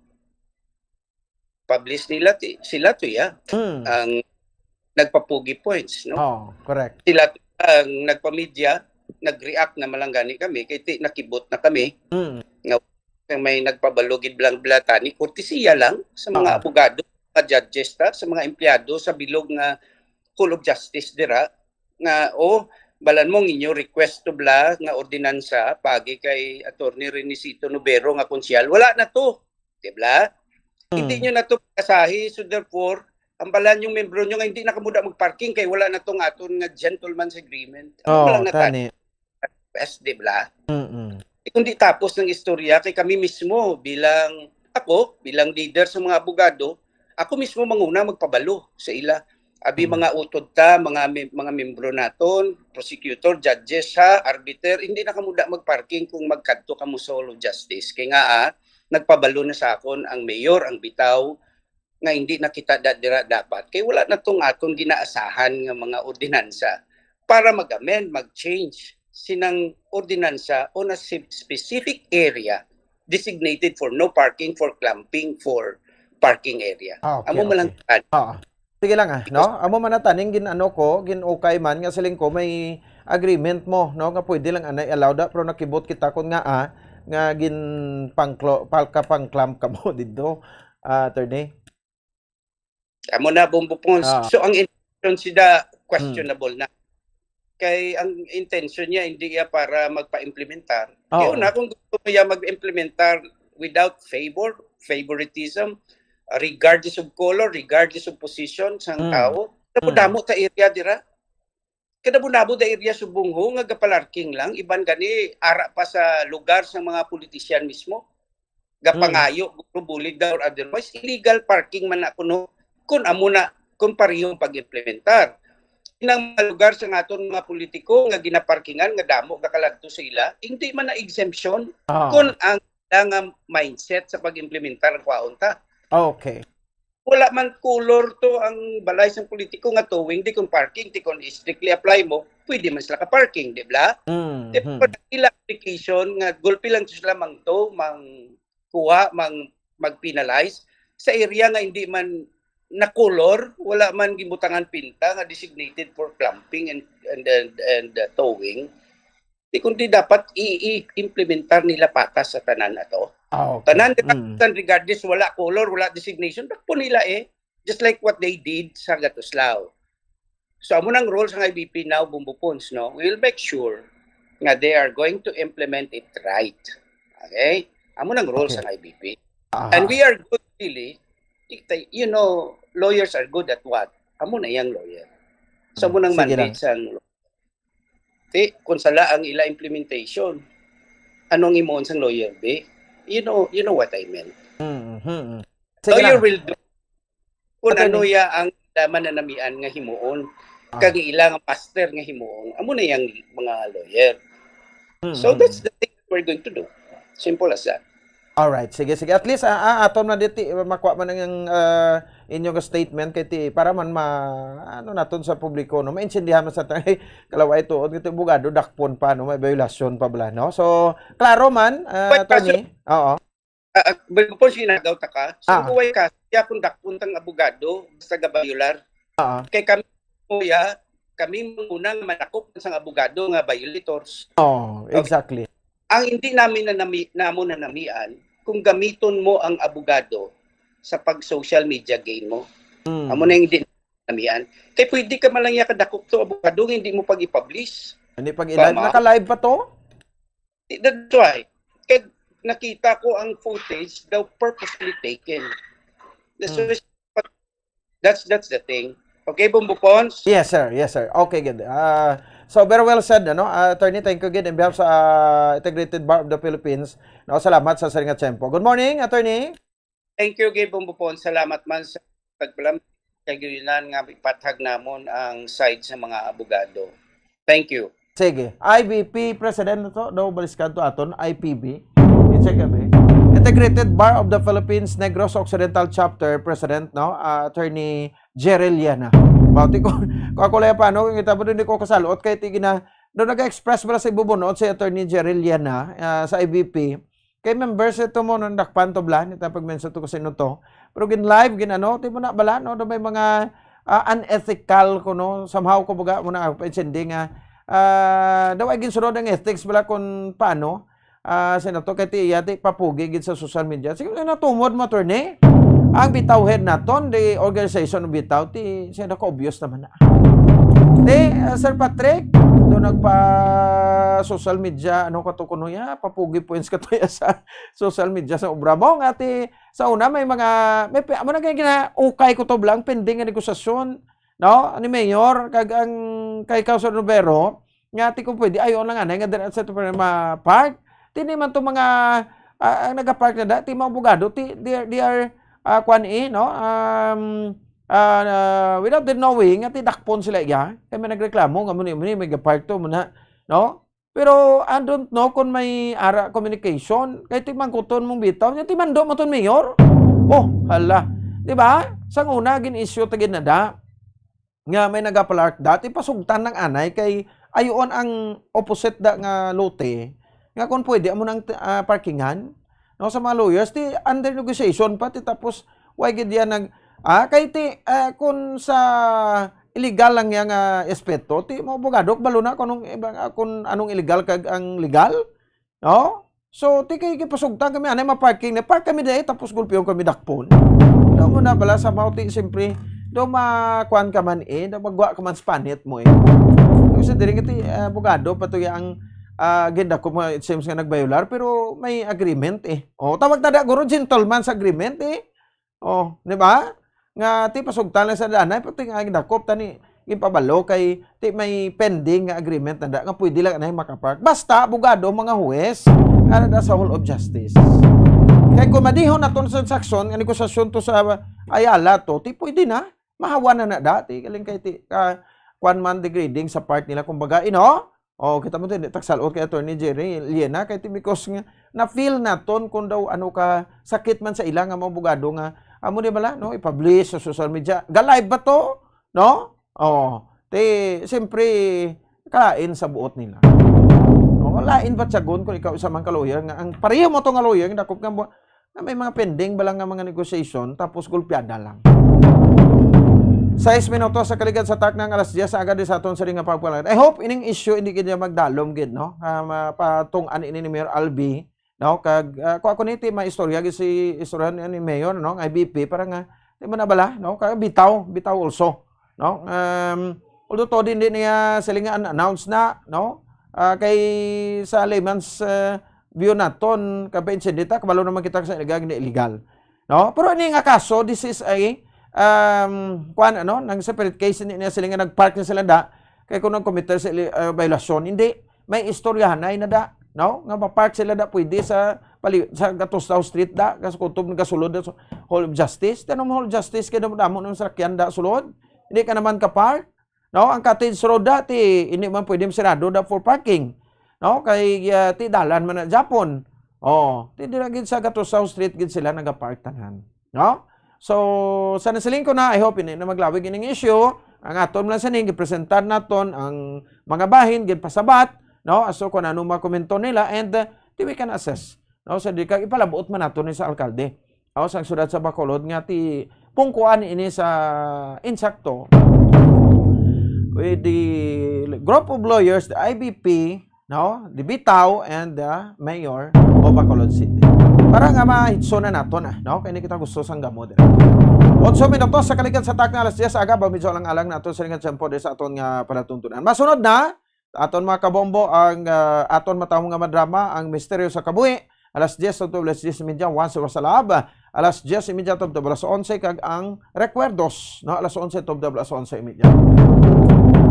publish nila ti, sila to, ya. Mm. Ang nagpapugi points, no? Oh, correct. Sila to ang nagpamedya, nag-react na malanggani kami, kay ti, nakibot na kami. Mm. Nga may nagpabalo gid lang bala tani, kortesiya lang sa mga Oo. abogado, mga judges ta, sa mga empleyado sa bilog nga Hall of Justice dira, nga, oh, balan mo ang inyo request to bala nga ordinansa pagi kay Attorney Renisito Nobero nga konsehal. Wala na to, di ba? Hindi Hmm. nyo na to pagkasahi. So therefore, ang balan yung membro nyo nga hindi na kamuda mag-parking kay wala na to nga aton nga gentleman's agreement. Ano Oh, wala na tani. Best, di ba? Mm-mm. Eh, kung di tapos ng istorya, kay kami mismo bilang, ako, bilang leader sa mga abogado, ako mismo manguna magpabalo sa ila. Abi, Mm. mga utod ta, mga mem-, mga membro naton, prosecutor, judges, ha, arbiter, hindi na kamo da magparking kung magkadto kamo sa Hall of Justice. Kay nga, ah, nagpabalo na sa akon ang mayor, ang bitaw, nga hindi na kita da-, dira dapat. Kay wala na tong aton ginaasahan nga mga ordinansa para mag-amend, mag-change sinang ordinansa on a si-, specific area designated for no parking, for clumping, for parking area. Ah, okay, Amo man lang okay. tan. Oo. Sige lang, ah, Because no? Amo man na taning gin-, ano ko, gin-okay man nga siling ko may agreement mo, no, nga pwede lang anay allow da, pero nakibot kita kon nga, ah, nga gin pangklo-, palka pangklam ka mo dito, ah, attorney. Amo na, Bumbo Pons. Ah. So, ang intention sida Hmm. questionable na. Kay ang intention niya hindi iya para magpa-implementar. Oo. Kaya na, kung gusto mo iya mag-implementar without favor, favoritism, regardless of color, regardless of position sang Hmm. tao, damo-damo Hmm. ta area dira. Kadamo-damo da area subong ho nga gapalarking lang, iban gani ara pa sa lugar sa mga politisyan mismo. Gapangayo, Hmm. guro, bulig daw or otherwise, illegal parking man na kuno, kun amo na, kun parehong pag-implementar. Inang mga lugar sa aton mga politiko nga ginaparkingan nga damo gakaladto sa ila, hindi man na exemption Ah. kun ang, ang mindset sa pag-implementar ang kwaon ta. Okay. Wala man color to ang balay sang politiko nga towing, di kon parking, di kon strictly apply mo, pwede man sila ka-parking, di ba? Mm, Di ba, mm. Ila application nga gulpi lang sila mang to, mang kuha, mang mag-penalize sa area nga hindi man na color, wala man gibutangan pinta nga designated for clumping and, and, and, and, uh, towing. Di kundi dapat i-, i-implementar nila patas sa tanan ato. Ah, okay. Tanan Mm. regardless, wala color, wala designation, dakpon nila eh. Just like what they did sa Gatuslao. So, amo nang role sang I B P now, Bumbo Pons, no? We will make sure nga they are going to implement it right. Okay? Amo nang role Okay. sang I B P. Aha. And we are good, really. Kita, you know, lawyers are good at what? Amo na yang lawyer. So, amo nang Sige mandate lang. sang Ti, kung sala ang ila implementation, anong imon sang lawyer, be? You know, you know what I meant. Mm, mm, mm. Sige Lawyer lang. will do kung Attorney. ano ya ang ila mananamian nga himuon, Ah. kag ila nga master nga himuon, amo na yang mga lawyer. So, Mm-hmm. that's the thing that we're going to do. Simple as that. Alright, sige, sige. At least, ah, ah, aton man dito, eh, makuha man ang, ah, inyong statement kay ti, para man ma-, ano naton sa publiko, no? Maintindihan man sa ta-, kalaway tuod, kay ti abogado, dakpon pa, no? May violasyon pa bala, no? So, klaro man, ah, But, attorney? Oo. Ah, ah, before sinagaw ta ka, Ah. sino way ka, siya kung dakpon tang abogado, basta gabayular. Ah. Kay kami, kuya, kami muna nga manakop sang abogado nga violators. Oh, Okay. exactly. Ang hindi namin nanami-, namo nanamian, kung gamiton mo ang abogado sa pag-social media game mo. Mm. Amo na yung hindi namian. Kay pwede ka man lang iya kadakop to abogado nga hindi mo pag-i-publish. Hindi pag-i-live. Tama. Naka-live pa to? That's why. Kay nakita ko ang footage daw purposely taken. That's Mm. why That's, that's the thing. Okay, Bombo Pons? Yes, sir. Yes, sir. Okay, good. Ah, so, very well said, ano? Ah, attorney, thank you again in behalf sa, ah, Integrated Bar of the Philippines. No, salamat sa siring nga tiyempo. Good morning, attorney. Thank you, again, Bombo Pons. Salamat man sa pagpalam-, kaguyunan nga ipathag namon ang side sa mga abogado. Thank you. Sige. I B P President to, daw baliskan to aton, I P B. I-check abi. Integrated Bar of the Philippines Negros Occidental Chapter President, no? Ah, Attorney Jerry Liana. Bauti ko, kung ako lang pa, no? Kita mo din ko kasalot kay ti gina-, daw nag-express bala sa ibubuno si Attorney Jerry Liana, ah, sa I B P. Kay members ito mo nang dakpan to bala, ni ta pag-mention to kasi no to. Pero gin-live, gin-ano, ti mo na bala, no? Daw may mga, ah, unethical ko, no? Somehow ko baga mo na paintindi nga, ah, daw ay ginsunod ang ethics bala kung paano, ah, sino to, kay ti iya, ti papugi gid sa social media. Sige, natumod mo, attorney. Ang Bitaw Head naton, the organization of Bitaw, ti, siya naka-obvious naman na. Ti, ah, Sir Patrick, do nagpa social media, ano ka to kuno ya? Papugi points ka to ya sa social media sa obra mo. Nga ti, sa una, may mga, may pi-, amo na kay gina-, ukay ko to bala, ang pending nga negosasyon, no? Ni Mayor, kag ang kay Councilor Rivero, nga ti kung pwede, ayo lang anay, nga dira sa to ma-park. Ti ni man to mga, ah, ang nagapark na da, ti mga abogado, ti, they are, they are, ah, kwan eh, no? Um, ah, without the knowing, nga ti dakpon sila iya. Kay may nagreklamo, nga muni, muni, may gapark to, muna, no? Pero I don't know kung may ara communication. Kay ti mangkuton mong bitaw, niya ti mando mo ton mayor. Oh, hala. Di ba? Sang una, gin-issue ta gid na da. Nga may nagapark da, ti pasugtan ng anay kay ayuon ang opposite da nga lote. Nga kung pwede, amo nang, ah, parkingan. No, sa mga lawyers, ti under negotiation pa, ti tapos, why gid yan nag, ah, kay ti, ah, kung sa illegal lang yan nga aspeto, ti mga abogado, balo na kung anong, ah, kung anong illegal kag ang legal, no? So, ti kay gipasugtan kami, anay ma-parking na, park kami dahil, tapos gulpiyon kami dakpon. Daw mo na bala sa mao, ti, siyempre, daw makuan ka man eh, daw magwa ka man sa panit mo eh. Kasi diri nga ti, ah, abogado, pa to ya ang, ah, gindakop mo, it seems nga nagbayular, pero may agreement eh. Oh, tawag na da, guro, gentleman's agreement eh. Oh, di ba? Nga ti pasugtan lang sa danay, pati nga gindakop tani, ginpabalo kay ti may pending nga agreement na da, nga pwede lang anay makapark. Basta, abogado, mga huwes, nga na da sa Hall of Justice. Kay kung madihon naton sa transaksyon, nga negosasyon to sa Ayala to, ti pwede na, mahawa na na da, ti, galing kay ti, ka, kwan man degrading sa part nila, kumbaga, ino? Oh, kita mo to, hindi tagsalot kay Attorney Jerry Liena, kay ti because nga, na-feel naton kung daw ano ka sakit man sa ila nga mga abogado nga, amo di bala, no, i-publish sa social media. Ga-live ba to? No? Oh, ti, siyempre, kalain sa buot nila. No? Lain ba tiyagon kung ikaw isa man ka lawyer nga, ang pareho mo to nga lawyer, nga dakop nga bu-, nga may mga pending ba lang nga mga negotiation, tapos gulpiada lang. Sais minutos sa kaligad sa taknang alas diyes sa aga di sa aton sa nga pagpalangan. I hope ining issue hindi gid niya magdalom gid, no? Ah, mapatong-an ini ni Mayor Albi, no? Kag, ah, kung ako ni, ti, maistorya gid si, istorya ni, ni Mayor, no? Ang I B P, para nga, di mo na bala, no? Kag bitaw, bitaw also, no? Um, although to din, di niya sila nga an-, announce na, no? Ah, kay sa layman's, eh, view naton, kapainsidita, kabalo naman kita sa illegal, hindi illegal. No? Pero ini nga kaso, this is a, um, kuan, ano, nang separate case, hindi niya sila nga nag-park na sila da, kay kung nag-commit sila, uh, violation, hindi, may istoryahan na, na da, no? Nga ma-park sila da, pwede sa Pali, sa Gatostaw Street da, kas kutob nagasulod da sa Hall of Justice. Tanom Hall of Justice kay damo-damo ng sakyan da sulod. Hindi ka naman ka-park. No, ang Cottage Road dati, hindi man pwede masirado da for parking. No, kay, ah, ti dalan man na Japon. Oh, ti dira gid sa Gatostaw Street gid sila nagapark tanan. No? So, sa nasiling ko na, I hope hindi na maglawig ining issue. Ang aton lang sining gipresentar naton ang mga bahin, ginpasabat, no? So, kung ano mga komento nila, and, uh, ti we can assess, no? So, di ka ipalabuot man nato ni sa alkalde, o sa siyudad sa Bacolod nga ti pungkuan ini sa insakto with the group of lawyers, the I B P, no? The Bitaw and the mayor of Bacolod City. Para nga mahitso na nato na, no? Kaya kita gusto sang gamo dira. Otso minutos sa kaligad sa takna, alas diyes aga, ba medyo alang-alang nato sa ringan tiyempo diri sa aton nga palatuntunan. Masunod na, aton mga kabombo, ang, ah, aton matahom nga madrama, Ang Misteryo sa Kabuhi. Alas diyes tubtob alas diyes y media, Once There Was a Love. Alas diyes y media tubtob alas onse, kag ang Recuerdos, no? Alas onse tubtob alas onse y media.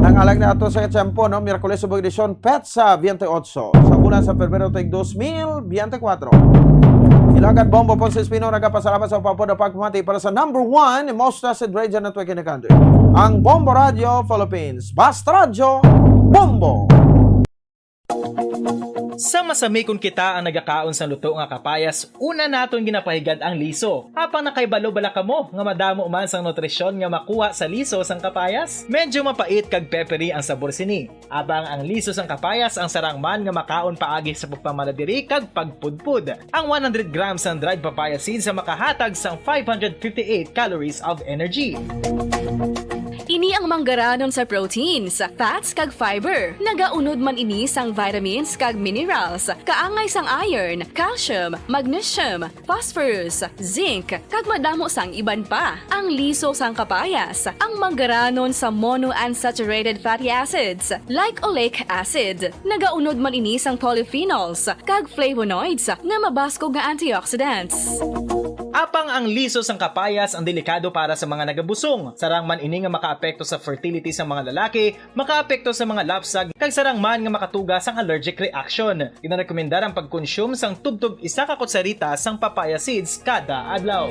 Ang alang na ato sa tiyempo, no? Miyerkules, subong edisyon, petsa twenty-eight sa bulan sa Pebrero, tuig dos mil biyente kwatro. Ilagad Bombo Ponce Espino, nagapasalamat sa pagpapod ang pagpamati para sa number one most trusted radio network in the country, ang Bombo Radio Philippines. Basta Radyo, Bombo! Sa masami kon kita ang nagakaon sang luto nga kapayas, una naton ginapahigad ang liso. Apang nakahibalo bala kamo nga madamo man sang nutrisyon nga makuha sa liso sang kapayas? Medyo mapait kag peppery ang sabor sini. Apang ang liso sang kapayas ang sarang man nga makaon paagi sa pagpamaladiri kag pagpudpod. Ang one hundred grams sang dried papaya seeds ang makahatag sang five hundred fifty-eight calories of energy. Ini ang manggaranon sa proteins, fats, kag fiber. Nagaunod man ini sang vitamins kag minerals, kaangay sang iron, calcium, magnesium, phosphorus, zinc, kag madamo sang iban pa. Ang liso sang kapayas, ang manggaranon sa monounsaturated fatty acids, like oleic acid. Nagaunod man ini sang polyphenols kag flavonoids nga mabaskog nga antioxidants. Apang ang liso sang kapayas ang delikado para sa mga nagabusong. Sarang man ini nga makaapekto sa fertility sa mga lalaki, makaapekto sa mga lapsag, kag sarang man nga makatuga sang allergic reaction. Ginarekomendar ang pagkonsume sang tubtob isa ka kutsarita sang papaya seeds kada adlaw.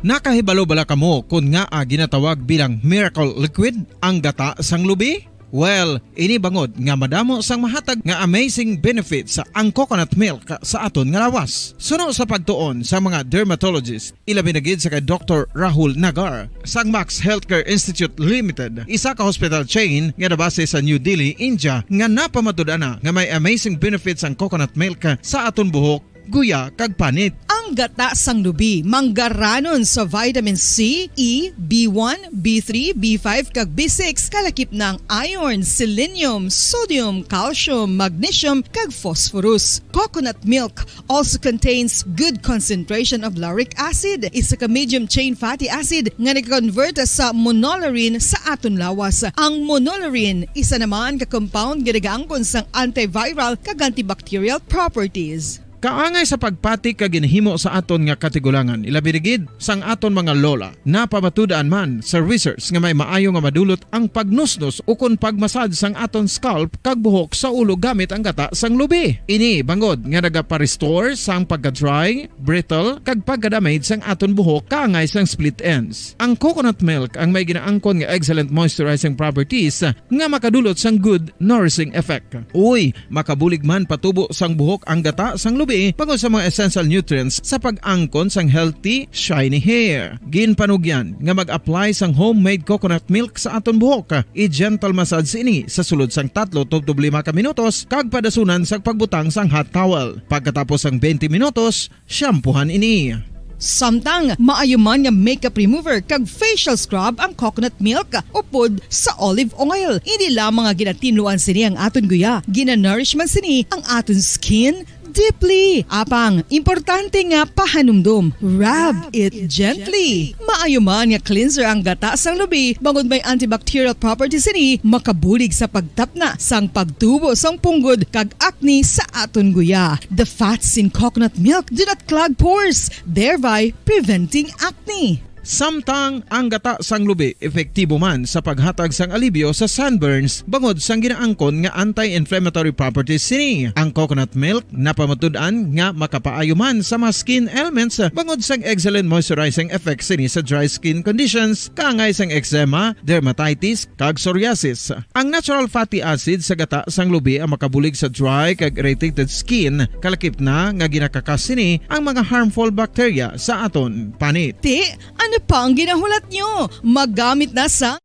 Nakahibalo bala kamo kon ngaa ginatawag bilang miracle liquid ang gata sang lubi? Well, ini bangod nga madamo sang mahatag nga amazing benefits ang coconut milk sa aton nga lawas. Suno sa pagtuon sa mga dermatologist, ilabi na gid sa kay Doktor Rahul Nagar sang Max Healthcare Institute Limited, isa ka hospital chain nga nabase sa New Delhi, India, nga napamatud-an na nga may amazing benefits ang coconut milk sa aton buhok, guya, kag panit. Ang gata sang lubi manggaranon sa vitamin C, E, B one, B three, B five, kag B six, kalakip na ang iron, selenium, sodium, calcium, magnesium, kag phosphorus. Coconut milk also contains good concentration of lauric acid, isa ka medium chain fatty acid nga nag-convert sa monolaurin sa aton lawas. Ang monolaurin, isa naman ka compound nga nagaangkon sang antiviral kag antibacterial properties. Kaangay sa pagpati kag ginhimo sa aton nga katigulangan, ilabi na gid sang aton mga lola. Napamatud-an man sa research nga may maayo nga madulot ang pagnusnos ukon pagmasad sang aton scalp kag buhok sa ulo gamit ang gata sang lubi. Ini bangod nga nagapa-restore sang pagka-dry, brittle, kag pagka-damage sang aton buhok kaangay sang split ends. Ang coconut milk ang may ginaangkon nga excellent moisturizing properties nga makadulot sang good nourishing effect. Uy, makabulig man patubo sang buhok ang gata sang lubi bangod sa mga essential nutrients sa pag-angkon sang healthy, shiny hair. Ginpanugyan nga mag-apply sang homemade coconut milk sa aton buhok. I-gentle massage ini sa sulod sang tatlo tubtob lima ka minutos kag padasunan sang pagbutang sang hot towel. Pagkatapos sang twenty minutos, shampoohan ini. Samtang maayo man nga makeup remover kag facial scrub ang coconut milk upod sa olive oil. Hindi lamang nga ginatinluan sini ang aton guya, ginanourish man sini ang aton skin deeply. Apang importante nga pahanumdom, rub it gently. Maayo man nga cleanser ang gata sang lubi bangod may antibacterial properties sini, makabulig sa pagtapna sang pagtubo sang punggod kag acne sa aton guya. The fats in coconut milk do not clog pores, thereby preventing acne. Samtang ang gata sang lubi epektibo man sa paghatag sang alibyo sa sunburns bangod sang ginaangkon nga anti-inflammatory properties sini. Ang coconut milk napamatud-an nga makapaayo man sa mga skin ailments bangod sang excellent moisturizing effect sini sa dry skin conditions, kaangay sang eczema, dermatitis, kag psoriasis. Ang natural fatty acid sa gata sang lubi ang makabulig sa dry kag irritated skin, kalakip na nga ginakakas sini ang mga harmful bacteria sa aton panit. Ti, ano pa ang ginahulat nyo? Magamit na sa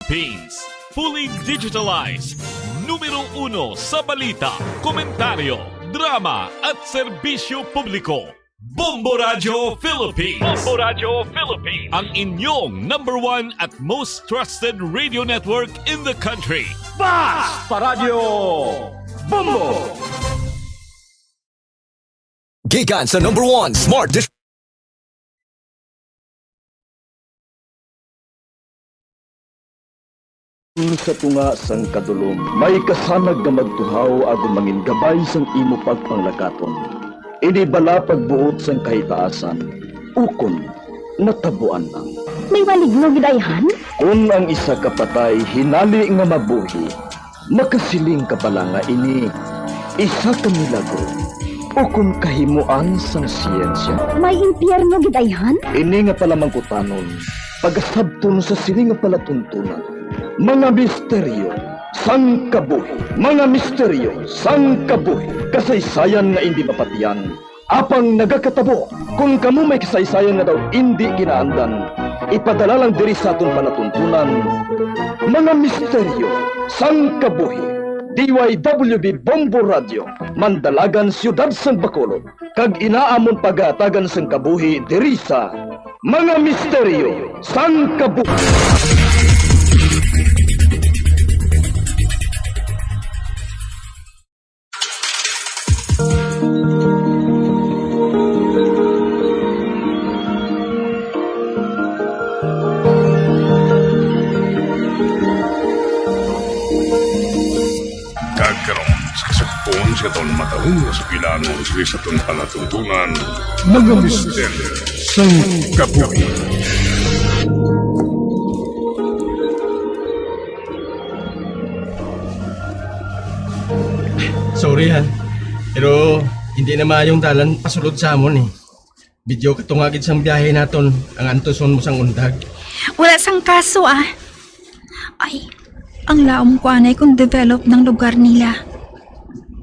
Philippines, fully digitalized. Numero uno sa balita, komentaryo, drama, at serbisyo publiko. Bombo Radio Philippines. Bombo Radio Philippines. Ang inyong number one at most trusted radio network in the country. Basta Radio Bombo! Gikan sa number one smart dish. Sa tunga sang kadulom, may kasanag nga magtuhaw agod mangin gabay sang imo pagpanglakaton. Ini bala pagbuot sang kahitaasan, ukon natabuan lang. May maligno gid ayhan? Kon ang isa ka patay hinali nga mabuhi, makasiling ka bala nga ini isa ka milagro ukon kahimoan sang siyensya? May impyerno gid ayhan? Ini nga palamangkutanon pagasabton sa sini nga palatuntunan. Mga misteryo sang kabuhi. Mga misteryo sang kabuhi. Kasaysayan nga indi mapatian, apang nagakatabo. Kon kamo may kasaysayan nga daw indi ginaandan, ipadala lang diri sa aton palatuntunan. Mga misteryo sang kabuhi. D Y W B Bombo Radio, Mandalagan, Siyudad sang Bacolod, kag inaamon pagahatagan sang kabuhi diri sa Mga Misteryo sang Kabuhi. Kag karon, sa kasugpon sa aton matahong nga sugilanon diri sa aton palatuntunan, Mga Misteryo sang Kabuhi. Sorry, ha, pero hindi na maayong dalan pasulod sa amon, eh. Medyo katunga gid sang biyahe naton ang antuson mo sang undag. Wala sang kaso, ah. Ay, ang laom ko anay kung develop ng lugar nila.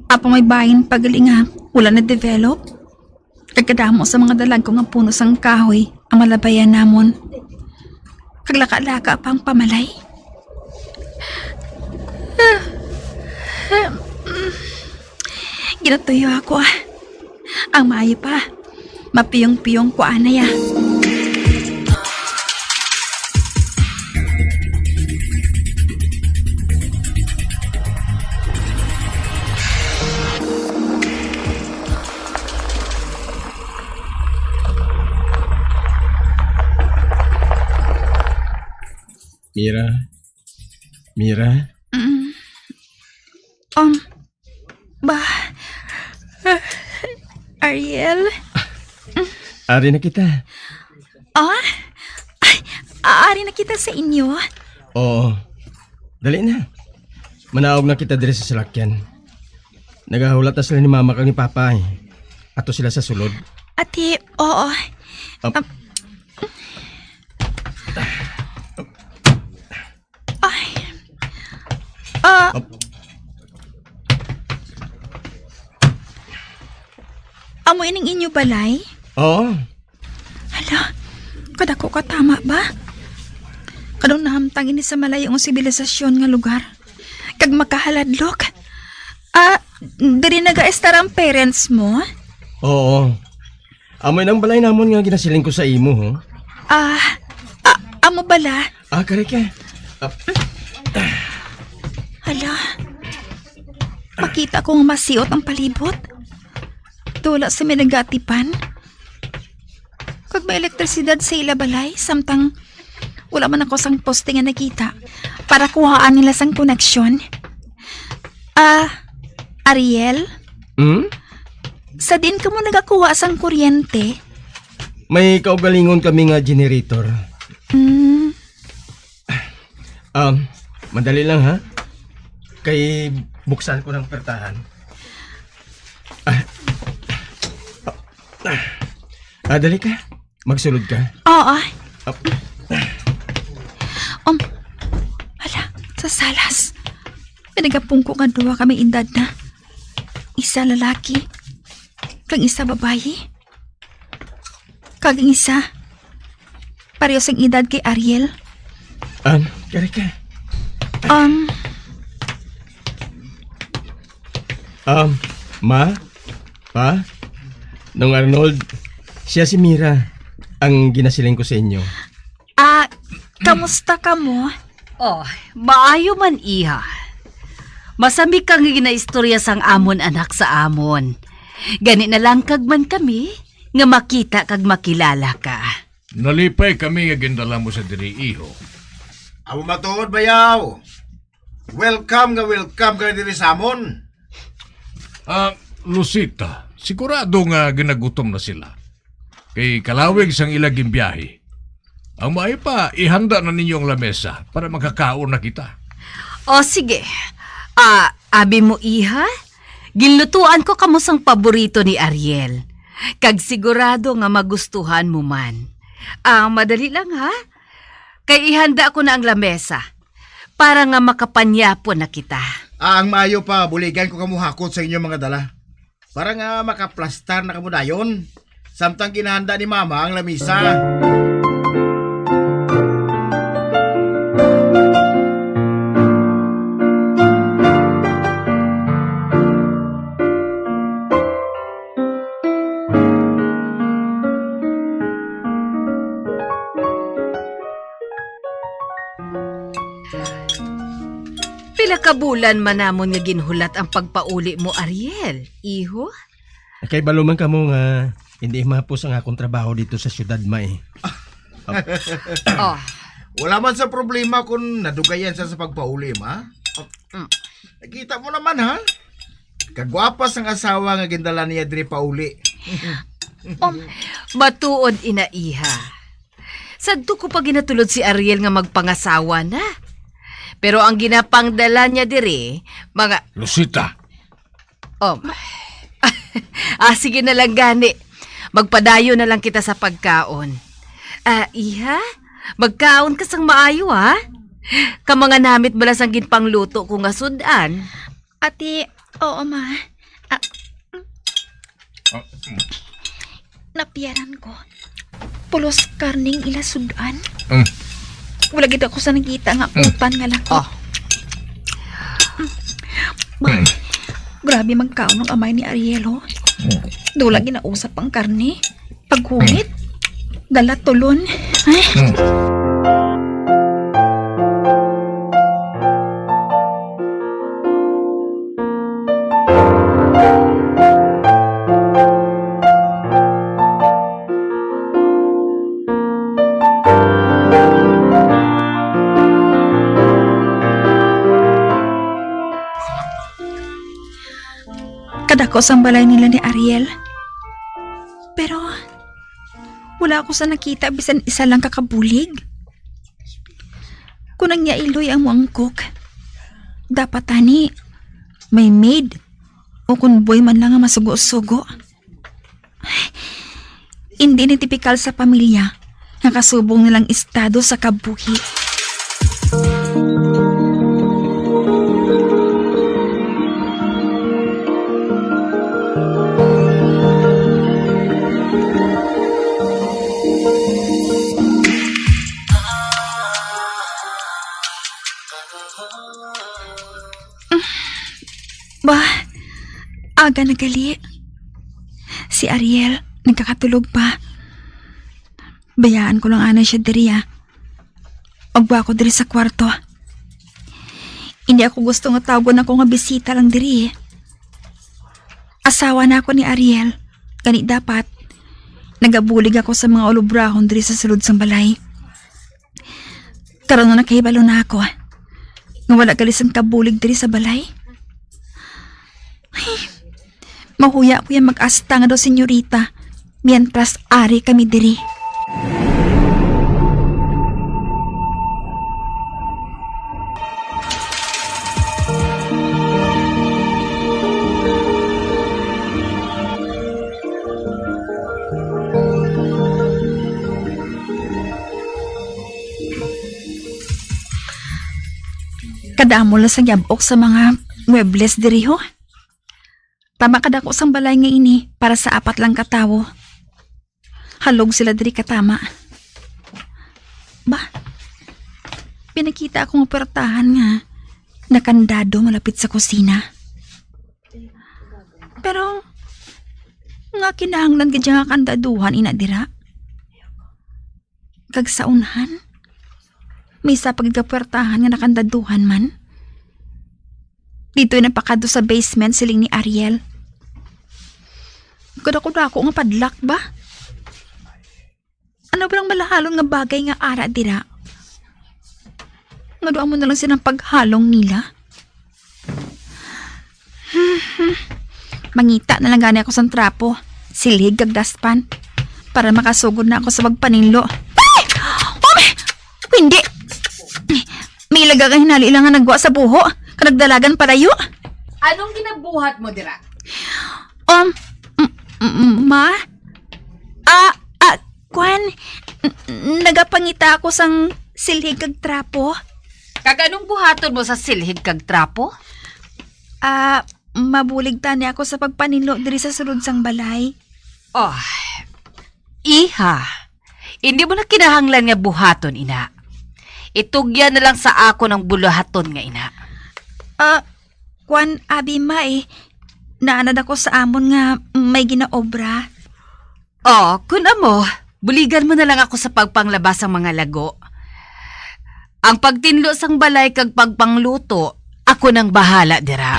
Apang may bahin pa gali nga wala na develop. Kag kadamo sa mga dalagko nga puno sang kahoy ang malabayan namon. Kag laka-laka pa ang pamalay. Ginatuyo ako, ah. Ang maayo pa, mapiyong-piyong ko anay, ah. Mira. Mira. Mm. Um, ba, Ariel? Ari na kita. Ah? Ay, ari na kita sa inyo? Oo. Dali na. Manaog na kita diri sa salakyan. Nagahulat na sila ni Mama kag ni Papa, eh. Ato sila sa sulod. Ati, oo. Ap- Ap- Ay. Ah. Ap- Amo ining inyo balay? Oo. Hala, kadako ka, tama ba? Kadong nahamtang ini sa malayo nga sibilisasyon nga lugar. Kag makahaladlok. Ah, diri nagaestar ang parents mo? Oo. Amo nang balay namon nga ginasiling ko sa imo, ho? Ah, ah, amo bala? Ah, kari ka. Ah. Hala. Makita ko nga masiot ang palibot. Tula sa may nagatipan. Kag may elektrisidad sa ila balay, samtang wala man ako sang poste nga nakita para kuhaan nila sang koneksyon. Ah, Ariel? Hmm? Sa din kamo nagakuha sang kuryente? May kaugalingon kami nga generator. Mm. Um, madali lang, ha? Kay buksan ko ng pertahan. Ah, ah, ah, dali ka. Magsulod ka. Oo. Ah. Um, hala, sa salas. May nagapungko nga duha ka may edad na. Isa lalaki, kag isa babayi. Kag ang isa, pareho sang edad kay Ariel. Um, kari ka. Um, Um, ma, pa, Nong Arnold, siya si Mira, ang ginasiling ko sa inyo. Ah, kamusta kamo? Oh, maayo man, iha. Masami ka nga ginaistorya sang amon anak sa amon. Gani nalangkag man kami nga makita kag makilala ka. Nalipay kami nga gindala mo sa diri, iho. Amo matuod, bayaw. Welcome nga welcome ka diri sa amon. Ah, Lucita, sigurado nga ginagutom na sila. Kay kalawig sang ila ginbiyahe. Ang maayo pa, ihanda na ninyo ang lamesa para makakaon na kita. O, sige. Ah, abi mo, iha, ginlutuan ko kamo sang paborito ni Ariel. Kag sigurado nga magustuhan mo man. Ah, madali lang, ha? Kay ihanda ko na ang lamesa para nga makapanyapon na kita. Ah, ang maayo pa, buligan ko kamo hakot sa inyo mga dala. Para nga makaplastar na kamo dayon, samtang ginahanda ni Mama ang lamisa. Pila ka bulan man namon nga ginhulat ang pagpauli mo, Ariel, iho? Kay balo man kamo nga hindi mahapos ang akong trabaho dito sa syudad, ma, eh. Oh. Wala man sa problema kung nadugayan siya sa pagpauli, ma. Mm. Nakita mo naman, ha? Kagwapa sang asawa nga gindala niya diri pauli. Um, matuod ina, iha. Sadto ko pa ginatulod si Ariel nga magpangasawa na. Pero ang ginapangdala niya diri, mga Lucita. Oh. Ah, sige na lang gani. Magpadayon na lang kita sa pagkaon. Ah, iha, magkaon ka sang maayo, ha? Ka mga namit bala sang ginpangluto ko nga sud-an. Ati, oo, ma. Ah, Ah, mm. Napiyaran ko. Pulos karning ila sud-an. Mm. Wala gid ako sa nakita nga Mm. utan nga laki. Ah. Mm. Ba, Mm. grabe magkaon ang amay ni Ariel, ho. Mm. Dula ginausap ang karne. Paghumit, dala tulon. Ay. Hmm. Kadako sang balay nila ni Ariel. Pero wala ako sa nakita bisan isa lang ka kabulig. Kung ang iya iloy ang moangkok, dapat tani may maid o kon boy man lang nga masugo-sugo. Hindi ni tipikal sa pamilya nga kasubong nilang estado sa kabuhi. Ba, aga na gali. Si Ariel, nagkakatulog pa. Bayaan ko lang anay siya diri, ah. Magwa ko diri sa kwarto. Hindi ako gusto nga tawgon ako nga bisita lang diri, eh. Asawa na ako ni Ariel. Gani dapat, nagabulig ako sa mga ulubrahon diri sa sulod sang balay. Karon nga nakahibalo na ako nga wala gali sang kabulig diri sa balay. Ay, mahuya ko yang mag-asta nga daw senyorita. mientras ari kami diri. Kadamo lang sang yab-ok sa mga muebles diri, ho. Tama kadako sang balay nga ini para sa apat lang ka tawo. Halog sila diri katama. Ba, pinakita ako nga puwertahan nga nakandado malapit sa kusina. Pero, nga kinahanglan gid nga kandaduhan ina dira? Kag sa unhan, may isa pa gid ka puwertahan nga nakandaduhan man. Didto napakadto sa basement, siling ni Ariel. Kadako-dako nga padlock ba? Ano ba ang malahalon nga bagay nga ara dira? Ngadto amo na lang silang paghalong nila? Mangita na lang gani ako sang trapo, silhig kag dustpan, para makasugod na ako sa pagpaninlo. Ay! Oh, may! Hindi! May ilaga ka hinali lang nga nagwa sa buho, kag nagdalagan palayo. Anong ginabuhat mo dira? Um, m- m- ma? Ah, ah, kwan, n- n- nagapangita ako sang silhig kag trapo. Kag anong buhaton mo sa silhig kag trapo? Ah, mabulig tani ako sa pagpaninlo diri sa sulod sang balay. Oh, iha, hindi mo na kinahanglan nga buhaton ina. Itugyan na lang sa akon ang buluhaton nga ina. Ah, kwan, abi, ma, eh. Naanad ako sa amon nga may ginaobra. Oh, kun amo, buligan mo na lang ako sa pagpanglaba sang mga lago. Ang pagtinlo sang balay kag pagpangluto, ako nang bahala dira.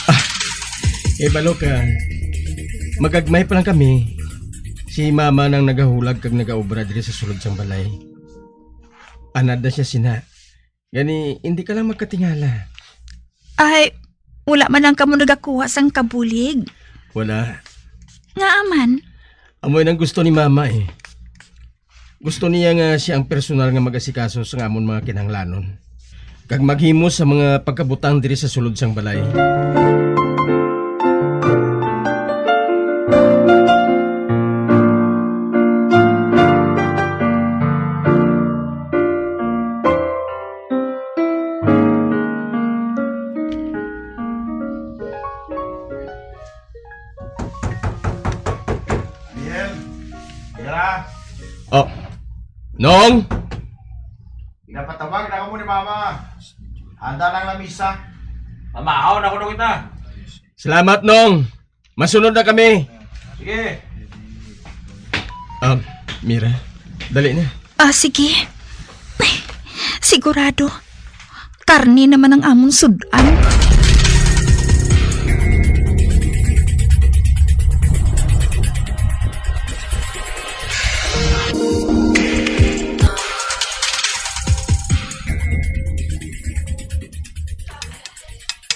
Ah, eh, balo ka. Magagmay pa lang kami. Si mama nang nagahulag kag nagaobra diri sa sulod sang balay. Anad na siya sina. Gani, hindi ka lang magkatingala. Ay, wala man lang kamo nagakuha sang kabulig? Wala. Ngaa man? Amo nang gusto ni mama, eh. Gusto niya nga siya ang personal nga mag-asikaso sa amon mga kinahanglanon, kag maghimo sa mga pagkabutang diri sa sulod sang balay. Ariel, Mira. Oh. Nong! Ginapatawag na kamo ni Mama. Handa na ang lamisa. Mamahaw na kuno kita. Salamat, Nong. Masunod na kami. Sige. Um, Mira, dali na. Ah, sige. Ay, sigurado. Karne naman ang amon sud-an.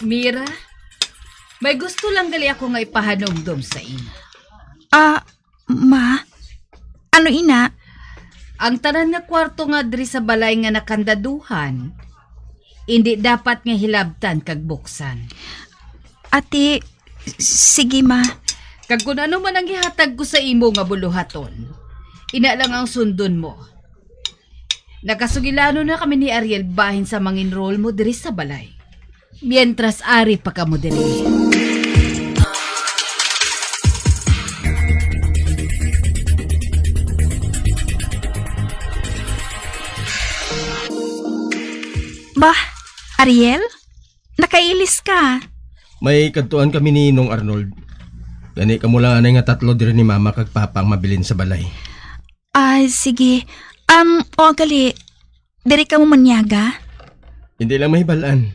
Mira, may gusto lang gali ako nga ipahanumdom sa imo. Ah, ma? Ano ina? Ang tanan nga kwarto nga diri sa balay nga nakandaduhan, indi dapat nga hilabtan kag buksan. Ate, sige, ma. Kag kun ano man ang ihatag ko sa imo nga buluhaton, ina lang ang sundon mo. Nakasugilanon na kami ni Ariel bahin sa manginrol mo diri sa balay. Mientras ari pa kamo diri. Bah, Ariel? Nakailis ka? May kadtuan kami ni Nong Arnold. Gani kamo lang anay nga tatlo diri ni Mama kag Papa ang mabilin sa balay. Ah, sige. Um, o, gali. Diri ka mo manyaga? Hindi lang mahibal-an.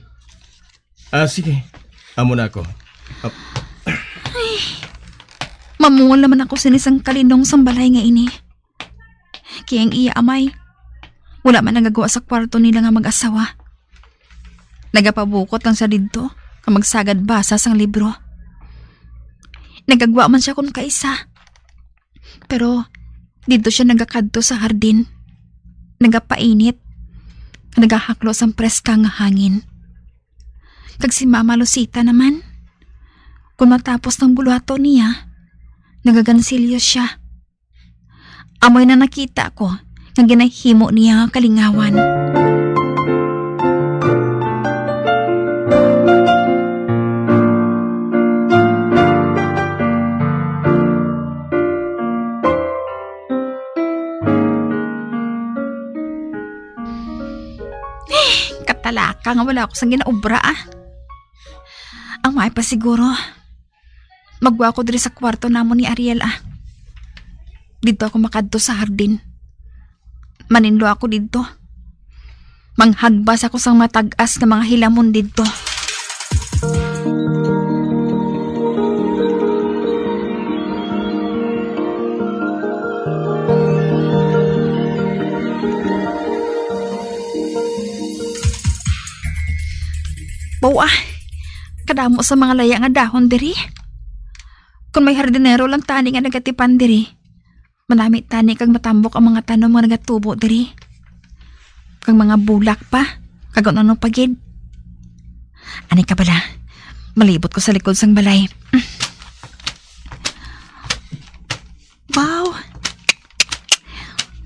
Ah, sige. Amo na ako. Ap- Mamungol naman ako sini sang kalinong sang balay nga ini. Kay ang iya amay, wala man nagagwa sa kwarto nila nga mag-asawa. Nagapabukot lang siya didto, nga magsagad basa sang libro. Nagagwa man siya kun kaisa. Pero didto siya nagakadto sa hardin. Nagapainit. Nagahaklo sang preska nga hangin. Kag si Mama Lucita naman, kun matapos ang buluhaton niya, nagagansilyo siya. Amoy na nakita ko nga ginahimo niya nga kalingawan. Eh, katalaka nga wala ako sang ginaobra, ah. Ang maay pa siguro, magwa ko diri sa kwarto namon ni Ariel, ah. Didto ako makadto sa hardin. Maninlo ako didto. Manghagbas ako sang matag-as nga mga hilamon didto. Baw, ah, kadamo sa mga laya nga dahon diri. Kon may hardinero lang tani nga nagatipan diri, manami tani kag matambok ang mga tanom nga nagatubo diri. Kag mga bulak pa, kag ano-ano pa gid. Ani ka bala, malibot ko sa likod sang balay. Wow!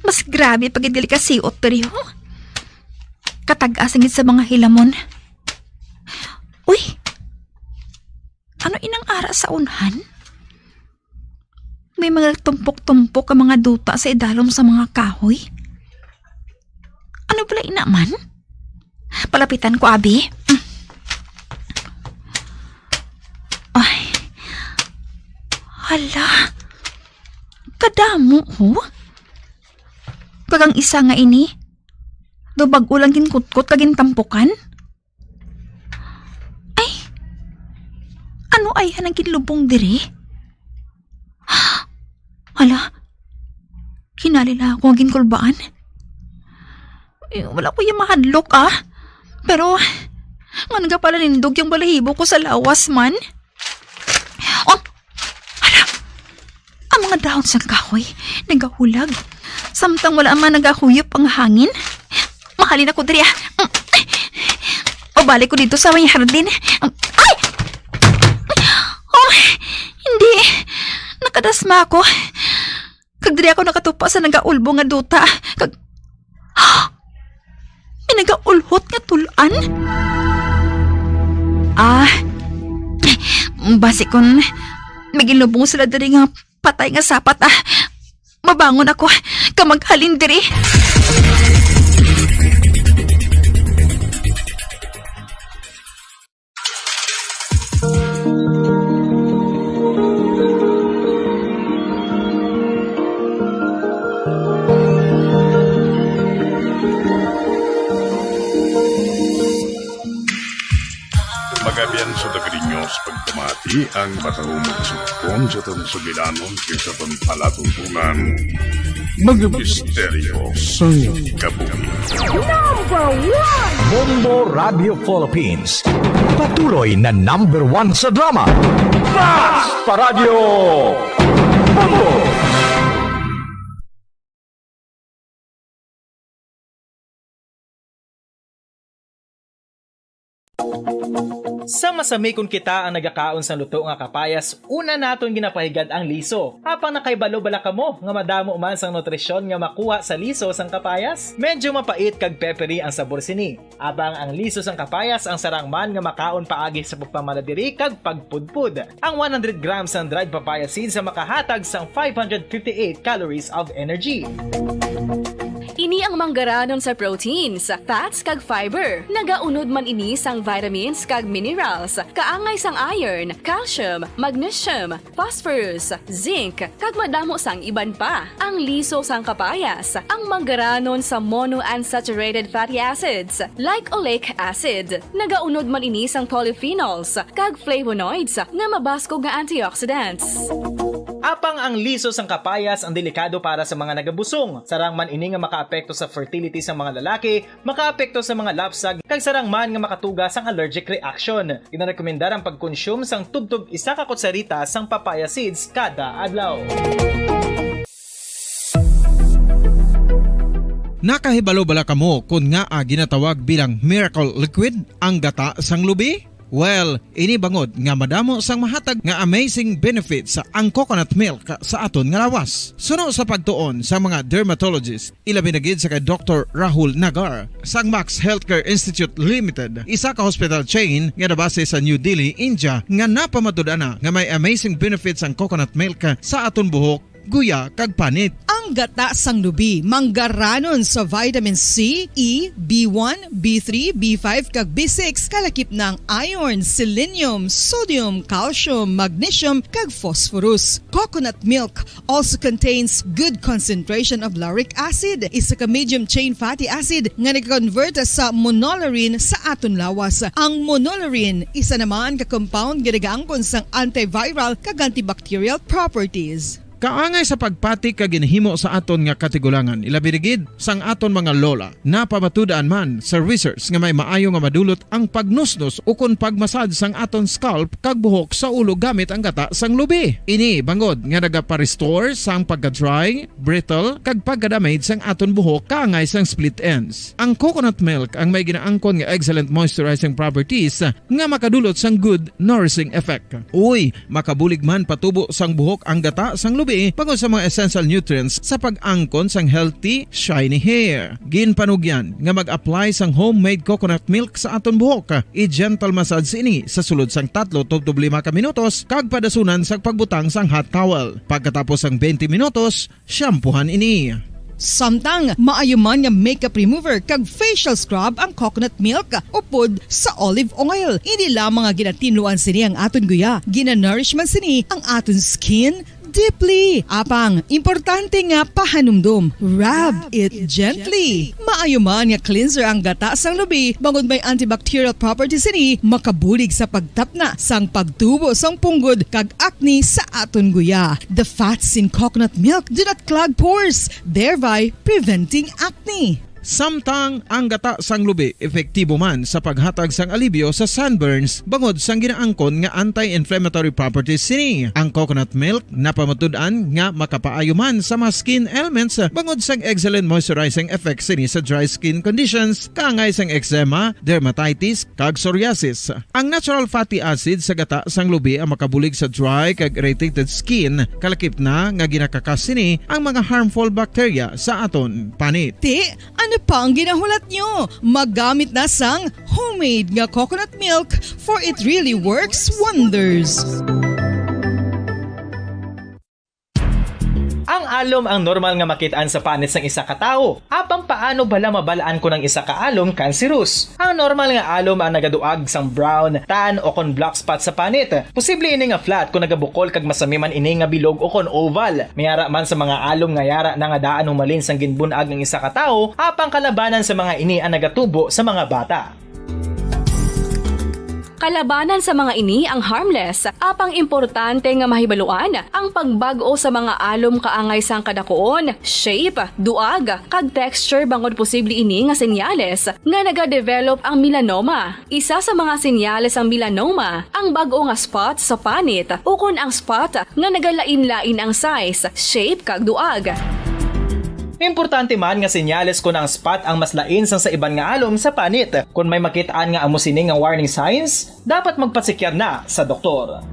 Mas grabe pa gid gali ka siot diri, ho. Katag-as gid sa mga hilamon. Uy! Ano inang ara sa unhan? May mga tumpok-tumpok ang mga duta sa idalom sa mga kahoy. Ano bala ina man? Palapitan ko, abi. Mm. Ay. Hala. Kadamo, ho? Kag ang isa nga ini, daw bag-o lang ginkutkot kag gintampukan? Ay, ano ay ang ginlubong diri? Hala, kinalila ako ang ginkulbaan. Eh, wala ko yung mahadlok, ah. Pero, nga nagapalanindog yung balahibo ko sa lawas man. Oh, hala, ang mga dahon sang kahoy nagahulag, samtang wala man nagahuyop ang hangin. Mahalin ako diri, ah. Mm. O, balik ko dito sa may hardin. Mm. Ay! Oh, hindi. Nakadasma ako. Kag diri ako nakatupa sa nagaulbo nga duta. Kag, may nagaulhot nga tul-an. Ah, basi kon may ginlubong sila diri nga patay nga sapat, ah. Mabangon ako, kag maghalin diri. Magabian sa Dagriños, pagpamati ang matahumog sugpon sa aton sugilanon kag sa aton palatuntunan. Mga misteryo sang kabuhi. Number one! Bombo Radio Philippines. Patuloy na number one sa drama. Mas pa Radyo Bombo! Sa masami kon kita ang nagakaon sang luto nga kapayas, una naton ginapahigad ang liso. Apang nakahibalo bala kamo nga madamo man sang nutrisyon nga makuha sa liso sang kapayas? Medyo mapait kag peppery ang sabor sini. Apang ang liso sang kapayas ang sarang man nga makaon paagi sa pagpamana diri kag pagpudpod. Ang one hundred grams sang dried papaya seeds sa makahatag sang five hundred fifty-eight calories of energy. Ini ang manggaranon sa proteins, fats, kag fiber. Nagaunod man ini sang vitamins kag minerals, kaangay sang iron, calcium, magnesium, phosphorus, zinc, kag madamo sang iban pa. Ang liso sang kapayas, ang manggaranon sa monounsaturated fatty acids, like oleic acid. Nagaunod man ini sang polyphenols kag flavonoids nga mabaskog nga antioxidants. Apang ang liso sang kapayas ang delikado para sa mga nagabusong. Sarang man ini nga makaapekto sa fertility sang mga lalaki, makaapekto sa mga lapsag, kag sarang man nga makatuga sang allergic reaction. Ginarekomendar ang pagkonsume sang tubtob isa ka kutsarita sang papaya seeds kada adlaw. Nakahibalo bala kamo kon ngaa ginatawag bilang miracle liquid ang gata sang lubi? Well, ini bangod nga madamo sang mahatag nga amazing benefits ang coconut milk sa aton nga lawas. Suno sa pagtuon sa mga dermatologist, ilabi na gid sa kay Doktor Rahul Nagar sang Max Healthcare Institute Limited, isa ka hospital chain nga nabase sa New Delhi, India, nga napamatud-an na nga may amazing benefits ang coconut milk sa aton buhok, guya, kag panit. Ang gata sang lubi manggaranon sa vitamin C, E, B one, B three, B five, kag B six, kalakip na ang iron, selenium, sodium, calcium, magnesium, kag phosphorus. Coconut milk also contains good concentration of lauric acid, isa ka medium chain fatty acid nga nag-convert sa monolaurin sa aton lawas. Ang monolaurin isa naman ka compound nga nagaangkon sang antiviral kag antibacterial properties. Kaangay sa pagpati kag ginhimo sa aton nga katigulangan, ilabi na gid sang aton mga lola. Napamatud-an man sa research nga may maayo nga madulot ang pagnusnos ukon pagmasad sang aton scalp kag buhok sa ulo gamit ang gata sang lubi. Ini bangod nga nagapa-restore sang pagka-dry, brittle, kag pagka-damage sang aton buhok kaangay sang split ends. Ang coconut milk ang may ginaangkon nga excellent moisturizing properties nga makadulot sang good nourishing effect. Uy, makabulig man patubo sang buhok ang gata sang lubi bangod sa mga essential nutrients sa pag-angkon sang healthy, shiny hair. Ginpanugyan nga mag-apply sang homemade coconut milk sa aton buhok. I-gentle massage ini sa sulod sang tatlo tubtob lima ka minutos kag padasunan sang pagbutang sang hot towel. Pagkatapos sang twenty minutos, shampoohan ini. Samtang maayo man nga makeup remover kag facial scrub ang coconut milk upod sa olive oil. Hindi lamang nga ginatinluan sini ang aton guya, ginanourish man sini ang aton skin deeply. Apang, importante nga pahanumdom, rub it gently. Maayo man nga cleanser ang gata sang lubi, bangod may antibacterial properties sini, makabulig sa pagtapna sang pagtubo sang punggod kag acne sa aton guya. The fats in coconut milk do not clog pores, thereby preventing acne. Samtang ang gata sang lubi epektibo man sa paghatag sang alibyo sa sunburns bangod sang ginaangkon nga anti-inflammatory properties sini. Ang coconut milk napamatud-an nga makapaayo man sa mga skin ailments bangod sang excellent moisturizing effects sini sa dry skin conditions, kaangay sang eczema, dermatitis, kag psoriasis. Ang natural fatty acid sa gata sang lubi ang makabulig sa dry kag irritated skin, kalakip na nga ginakakas sini ang mga harmful bacteria sa aton panit. Ti, ano pa ang ginahulat nyo? Magamit na sang homemade nga coconut milk, for it really works wonders. Ang alom ang normal nga makit-an sa panit sang isa ka tawo. Apang paano bala mabal-an kon ang isa ka alom kanserus? Ang normal nga alom ang nagaduag sang brown, tan, o kon black spot sa panit. Posible ini nga flat kon nagabukol kag masami man ini nga bilog o kon oval. May ara man sa mga alom nga yara na nga daan humalin sang ginbun-ag ang isa ka tawo, apang kalabanan sa mga ini ang nagatubo sa mga bata. Kalabanan sa mga ini ang harmless, apang importante nga mahibaluan ang pagbag-o sa mga alom kaangay sang kadakuon, shape, duag, kag texture bangod posible ini nga senyales nga nagadevelop ang melanoma. Isa sa mga senyales sang melanoma ang bag-o nga spot sa panit ukon ang spot nga nagalain-lain ang size, shape, kag duag. Importante man nga senyales kon ang spot ang mas lain sang sa iban nga alom sa panit. Kon may makit-an nga amo sini nga warning signs, dapat magpatsikyar na sa doktor.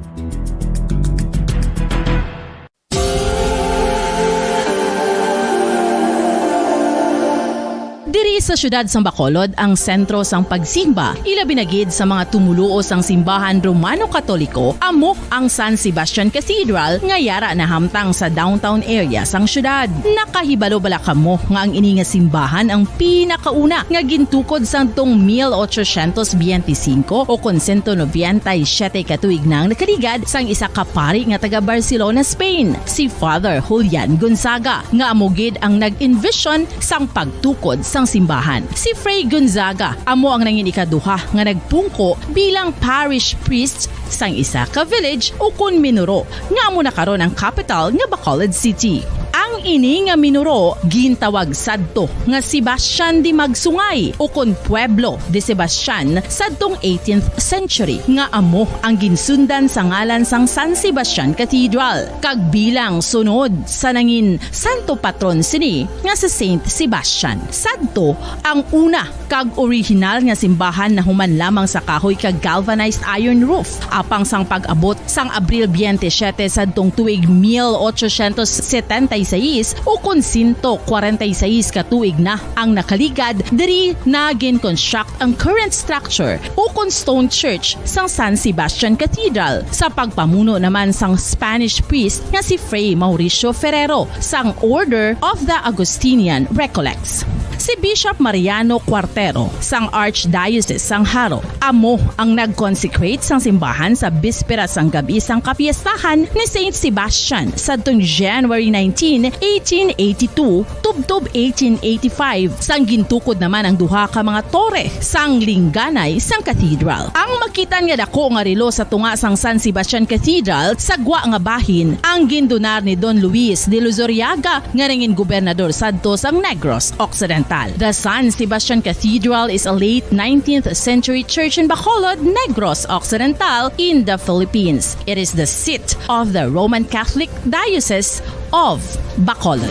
Diri Sa siyudad sang Bacolod, ang sentro sang pagsimba, ilabi na gid sa mga tumoluo sang simbahan Romano-Katoliko, amo ang San Sebastian Cathedral nga yara nahamtang sa downtown area sang siyudad. Nakahibalo bala kamo nga ang ini nga simbahan ang pinakauna nga gintukod sadtong mil ochocientos biyente singko o kon sento nobenta y siyete ka tuig na ang nakaligad sang isa ka pari nga taga Barcelona, Spain, si Father Julian Gonzaga, nga amo gid ang nag-envision sang pagtukod sang simbahan. Si Fray Gonzaga amo ang nangin ikaduha nga nagpungko bilang parish priest sang isa ka village ukon minuro, nga amo na karon ang kapital nga Bacolod City. Ang ini nga minuro gintawag sadto nga Sebastian de Magsungay ukon Pueblo de Sebastian sadtong eighteenth century, nga amo ang ginsundan sa ngalan sang San Sebastian Cathedral, kag bilang sunod sa nangin santo patron sini nga si Saint Sebastian. Sadto ang una kag orihinal nga simbahan nahuman lamang sa kahoy kag galvanized iron roof, apang sang pag-abot sang Abril biyente siyete sadtong tuig mil ochocientos setenta y seis, ukon sento kwarenta y seis ka tuig na ang nakaligad, diri na gin-construct ang current structure ukon stone church sang San Sebastian Cathedral, sa pagpamuno naman sang Spanish priest nga si Fray Mauricio Ferrero sang Order of the Augustinian Recollects. Si Bishop Mariano Cuartero sang Archdiocese sang Jaro amo ang nag-consecrate sang simbahan sa bispera sang gab-i sang kapiestahan ni Saint Sebastian sadtong January nineteen, eighteen eighty-two, tubtob eighteen eighty-five, sang gintukod naman ang duha ka mga tore sang lingganay sang cathedral. Ang makitan nga dako nga relo sa tunga sang San Sebastian Cathedral sa gwa nga bahin ang gindonar ni Don Luis de Luzuriaga, nga nangin gobernador sadto sang Negros Occidental. The San Sebastian Cathedral is a late nineteenth century church in Bacolod, Negros Occidental, in the Philippines. It is the seat of the Roman Catholic Diocese of Bacolod.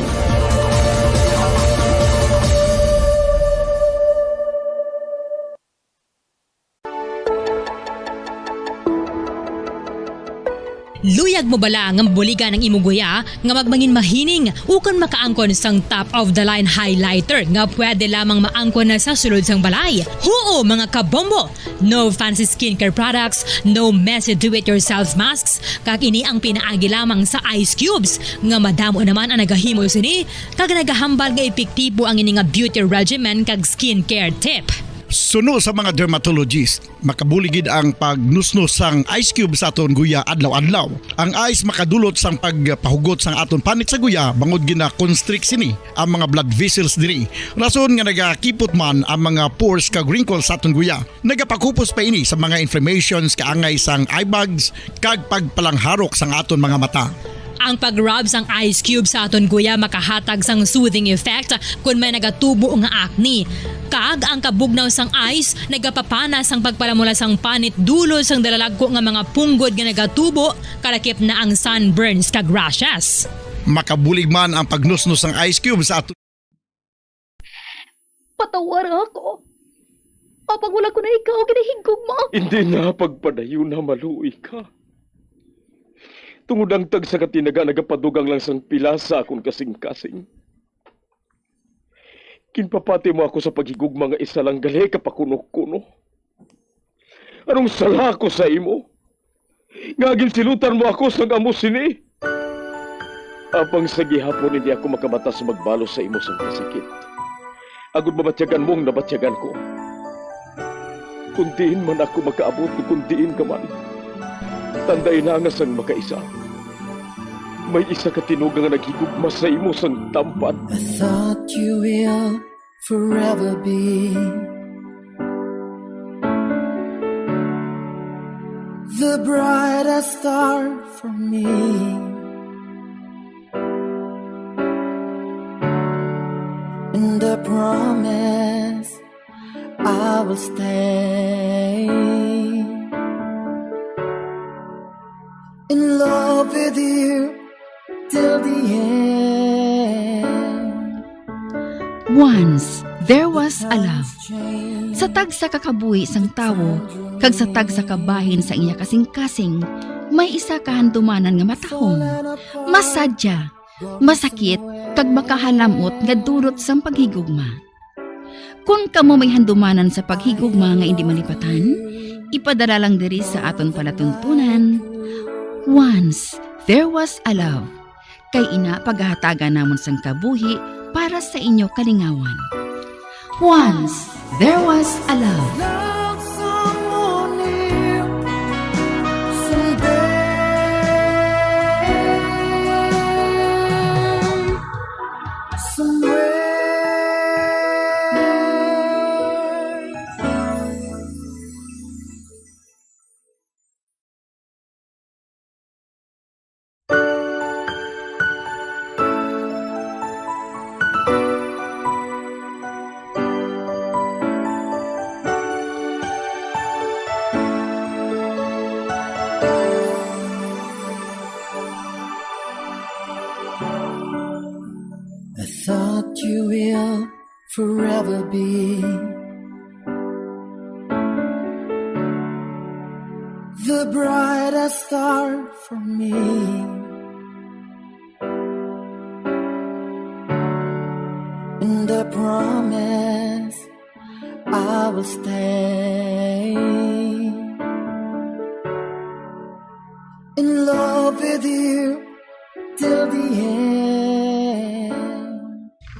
Luyag mo bala nga mabuligan ang imo guya nga magmangin mahining ukon makaangkon sang top of the line highlighter nga pwede lamang maangkon na sa sulod sang balay? Huo, mga kabombo! No fancy skincare products, no messy do-it-yourself masks, kag ini ang pinaagi lamang sa ice cubes nga madamo naman ang nagahimo sini kag nagahambal nga epektibo ang ini nga beauty regimen kag skincare tip. Suno sa mga dermatologist, makabulig gid ang pagnusnos sang ice cube sa aton guya adlaw-adlaw. Ang ice makadulot sang pagpahugot sang aton panit sa guya, bangod gina-constrict sini ang mga blood vessels diri. Rason nga nagakipot man ang mga pores kag wrinkles sa aton guya. Nagapakupos pa ini sa mga inflammations, kaangay sang eye bags, kag pagpalangharok sang aton mga mata. Ang pag-rub sang ice cube sa aton guya makahatag sang soothing effect kon may nagatubo nga acne. Kag ang kabugnaw sang ice nagapapana sang pagpalamula sang panit dulod sang dalalagko nga mga punggod nga nagatubo, kalakip na ang sunburns kag rashes. Makabulig man ang pagnusnos sang ice cube sa aton Patawara ako. Apang wala ko na ikaw ginahigugma. Hindi na pagpadayon na maluoy ka. Tungod ang tagsa ka tinaga nagapadugang lang sang pila sa akon kasing-kasing. Ginpapati mo ako sa paghigugma nga isa lang gali ka pakuno-kuno. Anong sala ko sa imo? Nga ginsilutan mo ako sang amo sini? Apang sa gihapon hindi ako makabatas magbalos sa imo sang kasakit, agud mabatyagan mo ang nabatyagan ko. Kon diin man ako makaabot, kon diin ka man, tandai na nga sang makaisa, may isa ka tinuga nga naghigugma sa imo sang tampad. I thought you will forever be the brightest star for me. And I promise I will stay in love with you till the end. Once, there was a love. Sa tagsa ka kabuhi sang tawo, kag sa tagsa ka bahin sang iya kasing-kasing, may isa ka handumanan nga matahom, masadya, masakit, kag makahalamot nga dulot sang paghigugma. Kon kamo may handumanan sa paghigugma nga indi malipatan, ipadala lang diri sa aton palatuntunan, Once There Was a Love, kay ina pagahatagan namon sang kabuhi para sa inyo kalingawan. Once There Was a Love. Love someone new someday, somewhere. I thought you will forever be the brightest star for me. And I promise I will stay in love with you till the end.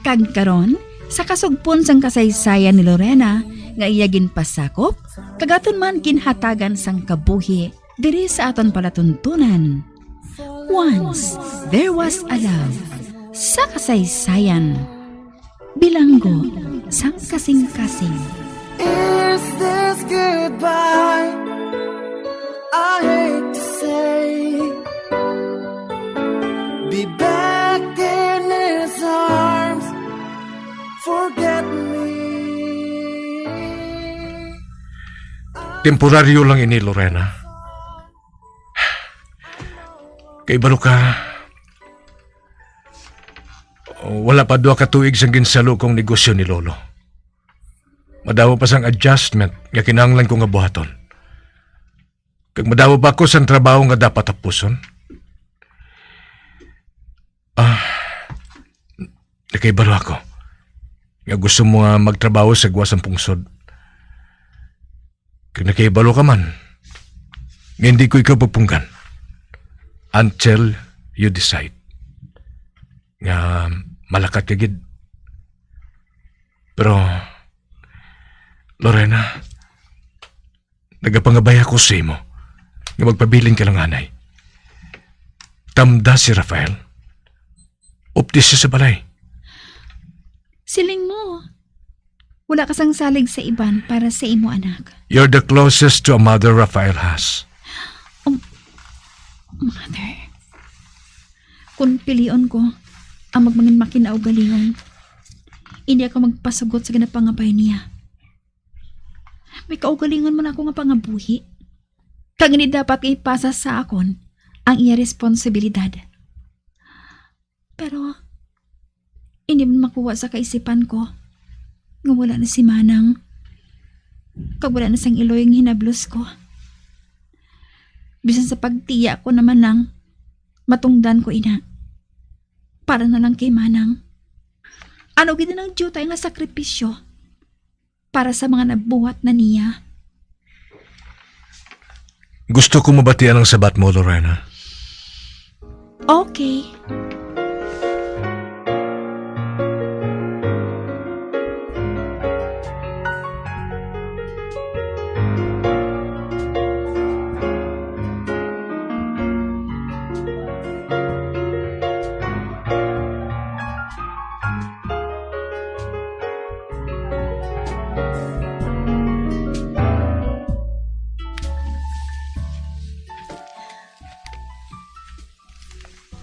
Kag karon, sa kasugpon sang kasaysayan ni Lorena nga iya ginpasakop, kag aton man ginhatagan sang kabuhi diri sa aton palatuntunan. Once There Was a Love, sa kasaysayan. Bilanggo sang kasing-kasing. Is this goodbye? I hate to say, be back in his arms, forget me. Temporaryo lang ini, Lorena. Kay balo ka, wala pa duha ka tuig sang ginsalo kong negosyo ni Lolo. Madamo pa sang adjustment nga kinahanglan ko nga buhaton. Kag madamo pa ako sang trabaho nga dapat tapuson. Ah, nakahibalo ako nga gusto mo nga magtrabaho sa gawas sang pungsod. Kag nakahibalo ka man nga hindi ko ikaw pagpunggan until you decide nga malakat ka gid. Pero, Lorena, nagapangabay ako sa imo nga magpabilin ka lang anay. Tamda si Rafael. Updi siya sa balay. Siling mo, wala ka sang salig sa iban para sa imo anak. You're the closest to a mother Rafael has. Um, mother, kung pilion ko ang magmangin makinaugalingon, hindi ako magpasugot sa ginapangabay niya. May kaugalingon man ako nga pangabuhi. Kag hindi dapat nga ipasa sa akon ang iya responsibilidad. Pero, hindi man makuha sa kaisipan ko nga wala na si Manang. Kag wala na sang iloy nga hinablos ko. Bisan sa pagtiya ko naman nang matungdan ko ina. Para na lang kay Manang. Ano gid ang diutay nga sakripisyo para sa mga nabuhat na niya. Gusto ko mabatian ang sabat mo, Lorena. Okay.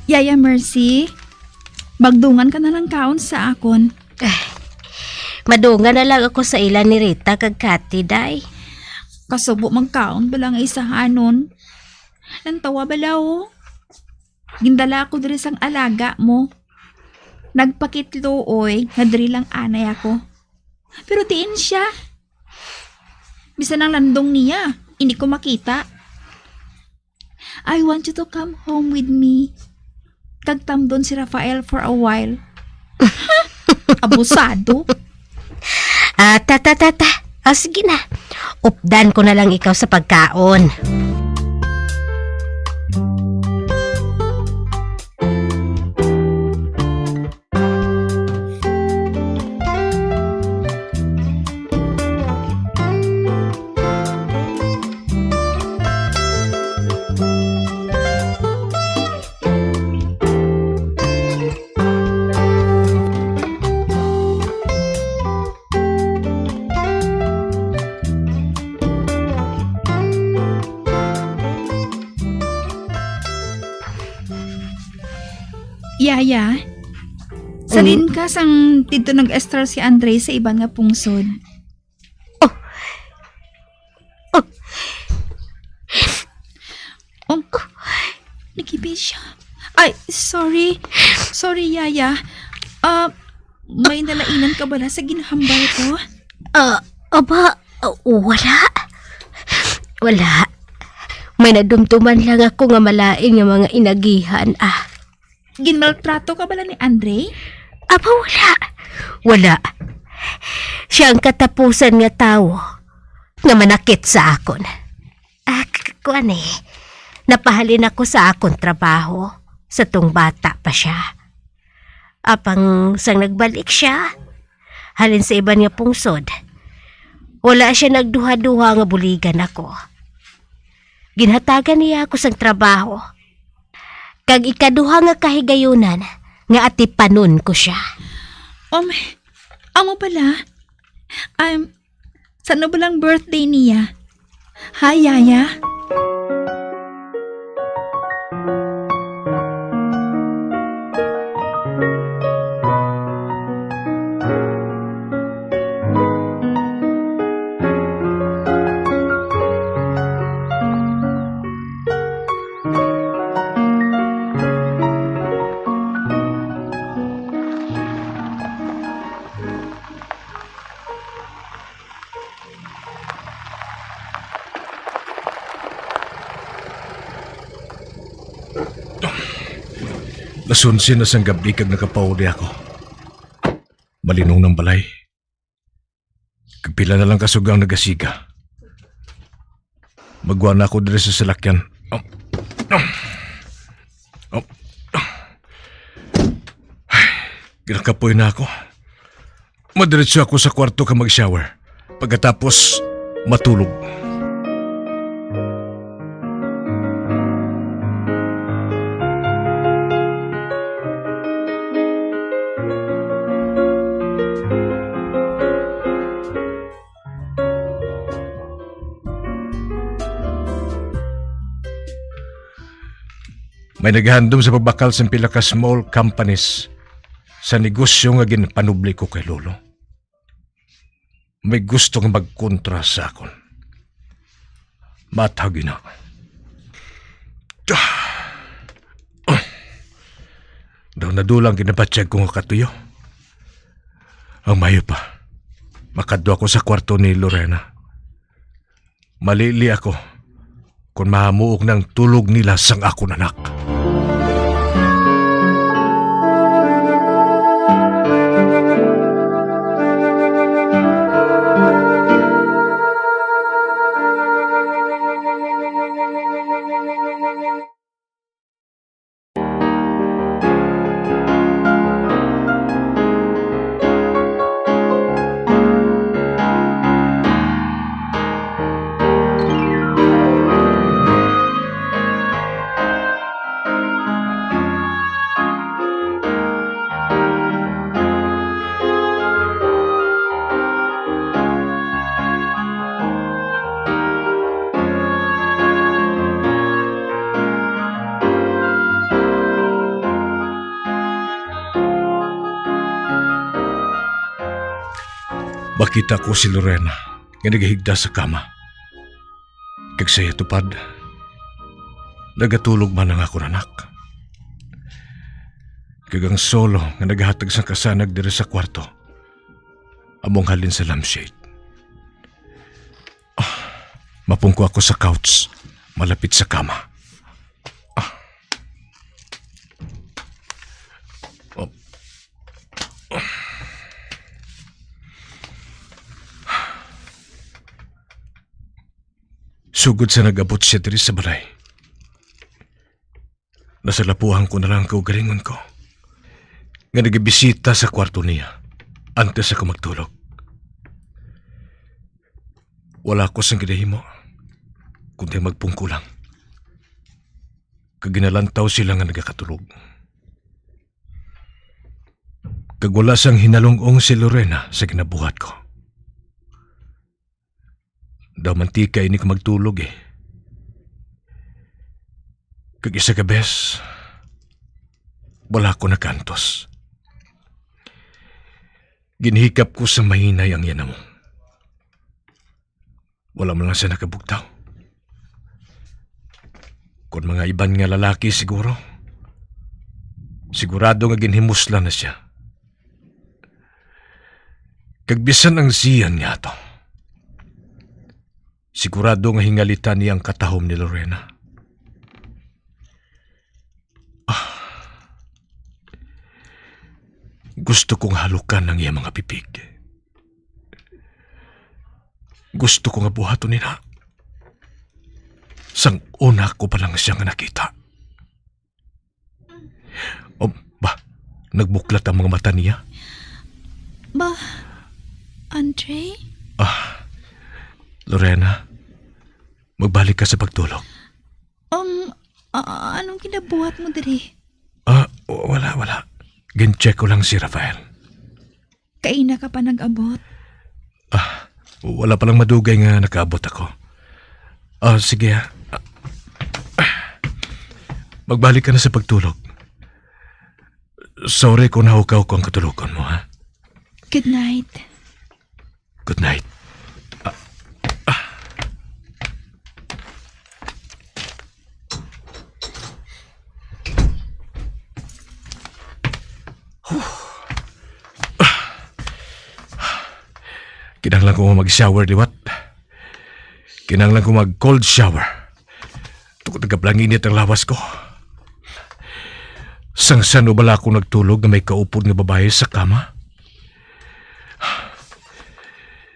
Yaya Mercy, magdungan ka na lang kaon sa akon. Ay, madungan na lang ako sa ila ni Rita kag Cathy, day. Kasubo magkaon bala nga isahanon. Nantawa bala, oh. Gindala ako diri sang alaga mo. Nagpakitluoy nga diri lang anay ako. Pero diin siya? Bisan ang landong niya, hindi ko makita. I want you to come home with me. Kag tamdon si Rafael for a while. Abusado. Ah, ta, ta, ta, ta. Ah, sige na. Updan ko na lang ikaw sa pagkaon. Yaya, salin ka sang didto nag-estar si Andre sa iban nga pungsod. Oh. Oh. Oh, nagibis siya. Ay, sorry. Sorry, Yaya. Ah, may nalainan ka bala sa ginhambal ko? Ah, aba, ah, wala. Wala. May nadumduman lang ako nga malain nga mga inagihan, ah. Ginmaltrato ka bala ni Andre? Aba, wala. Wala. Siya ang katapusan nga tawo nga manakit sa akon. Ah, k-, kuwan eh, napahalin ako sa akon trabaho sa tong bata pa siya. Apang sang nagbalik siya, halin sa iban nga pungsod, wala siya nagduha-duha nga buligan ako. Ginhatagan niya ako sang trabaho. Kag ikaduha nga kahigayunan nga atipanon ko siya. Um, amo pala. Um, sa ano ba lang birthday niya? Hi, Yaya. Las onse na sang gab-i kag nakapauli ako. Malinong nang balay. Kag pila na lang ka sugang nagasiga. Magwa na ako diri sa salakyan. Oh. Oh. Ay, ginakapoy na ako. Madiretso ako sa kwarto ka mag-shower. Pagkatapos, matulog. May naghandom sa pagbakal sang pila ka small companies sa negosyo nga ginpanubli ko kay Lolo. May gusto nga magkontra sa akon. Matag ina. Daw nadulang ginabatyag ko nga katuyo. Ang mayo pa, makadto ako sa kwarto ni Lorena. Malili ako kon mahamuok na ang tulog nila sang akon anak. Makita ko si Lorena nga nagahigda sa kama. Kag sa iya tupad, nagatulog man ang akon anak. Kag ang solo nga nagahatag sang kasanag diri sa kwarto, among halin sa lampshade. Ah, mapungko ako sa couch, malapit sa kama. Ah. Oh. Tugod sa nag-abot siya diri sa balay, nasalapuhan ko na lang ang kaugalingon ko nga nagabisita sa kwarto niya antes ako magtulog. Wala ko sang ginahimo kundi magpungko lang, kag ginalantaw sila nga nagakatulog. Kag wala sang hinalung-ong si Lorena sa ginabuhat ko. Daw mantika ini ko magtulog, eh. Kag isa ka bes, wala ko nakantos. Ginhikap ko sa mahinay ang iya namong. Wala man lang siya nakabugtaw. Kon mga iban nga lalaki siguro, sigurado nga ginhimuslan na siya. Kag bisan ang Zian nga ato, sigurado nga hingalitan niya ang katahom ni Lorena. Ah, gusto kong halukan ang iya mga bibig. Gusto ko nga buhaton nina sang una ko pa lang siya nga nakita. Oh, ba, nagbuklat ang mga mata niya. Ba, Andre? Ah, Lorena, magbalik ka sa pagtulog. Um, a- anong ginabuhat mo diri? Ah, w- wala, wala. Gin-check ko lang si Rafael. Kaina ka pa nag-abot? Ah, wala pa lang madugay nga nakaabot ako. Ah, sige, ha. Magbalik ka na sa pagtulog. Sorry kung nahukaw ko ang katulogon mo, ha? Good night. Good night. Ah, ah. Kinahanglan ko mag-shower liwat. Kinahanglan ko mag-cold shower. Tungod nagkaplanginit ang lawas ko. Sang sano bala ako nagtulog nga may kaupod nga babayi sa kama?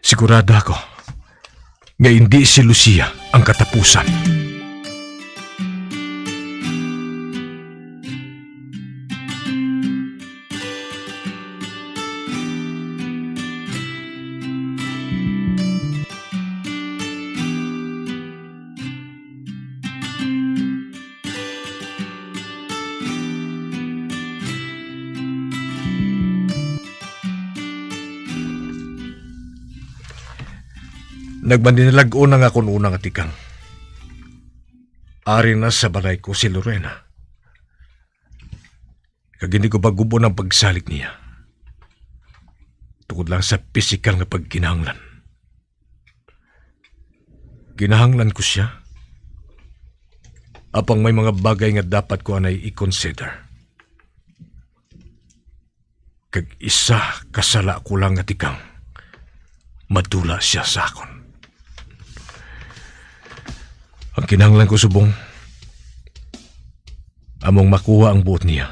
Sigurado ako nga hindi si Lucia ang katapusan. Nagmaninalag-on ang akon una nga tikang. Ari na sa balay ko si Lorena. Kag hindi ko pagub-on ang pagsalig niya. Tungod lang sa pisikal nga pagkinahanglan. Kinahanglan ko siya. Apang may mga bagay nga dapat ko anay i-consider. Kag isa ka sala ko lang nga tikang, madula siya sa akon. Ang kinahanglan ko subong, among makuha ang buot niya,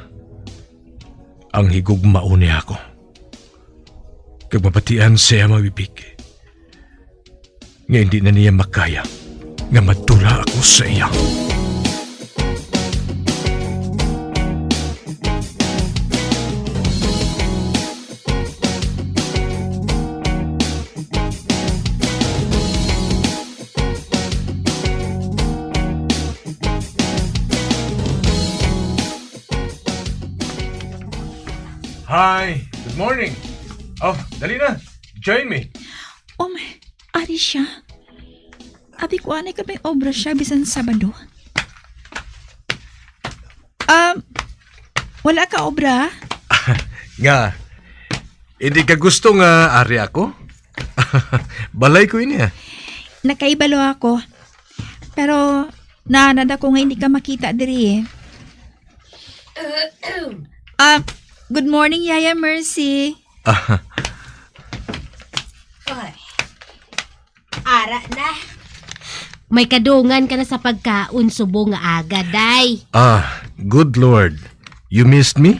ang higugmaon niya ako, kag mabatian sa iya mga bibig nga hindi na niya makaya nga madula ako sa iya. Hi, good morning. Oh, dali na. Join me. Um, ari siya. Abi ko anay ka may obra siya bisan Sabado. Um, wala ka obra? Nga, hindi ka gusto nga ari ako? Balay ko ini, ah. Nakaibalo ako. Pero naanad ako nga hindi ka makita diri, eh. Ah, good morning, Yaya Mercy. Ah, Oy. Ara na. May kadungan ka na sa pagkaon subong nga aga, day. Ah, good Lord. You missed me?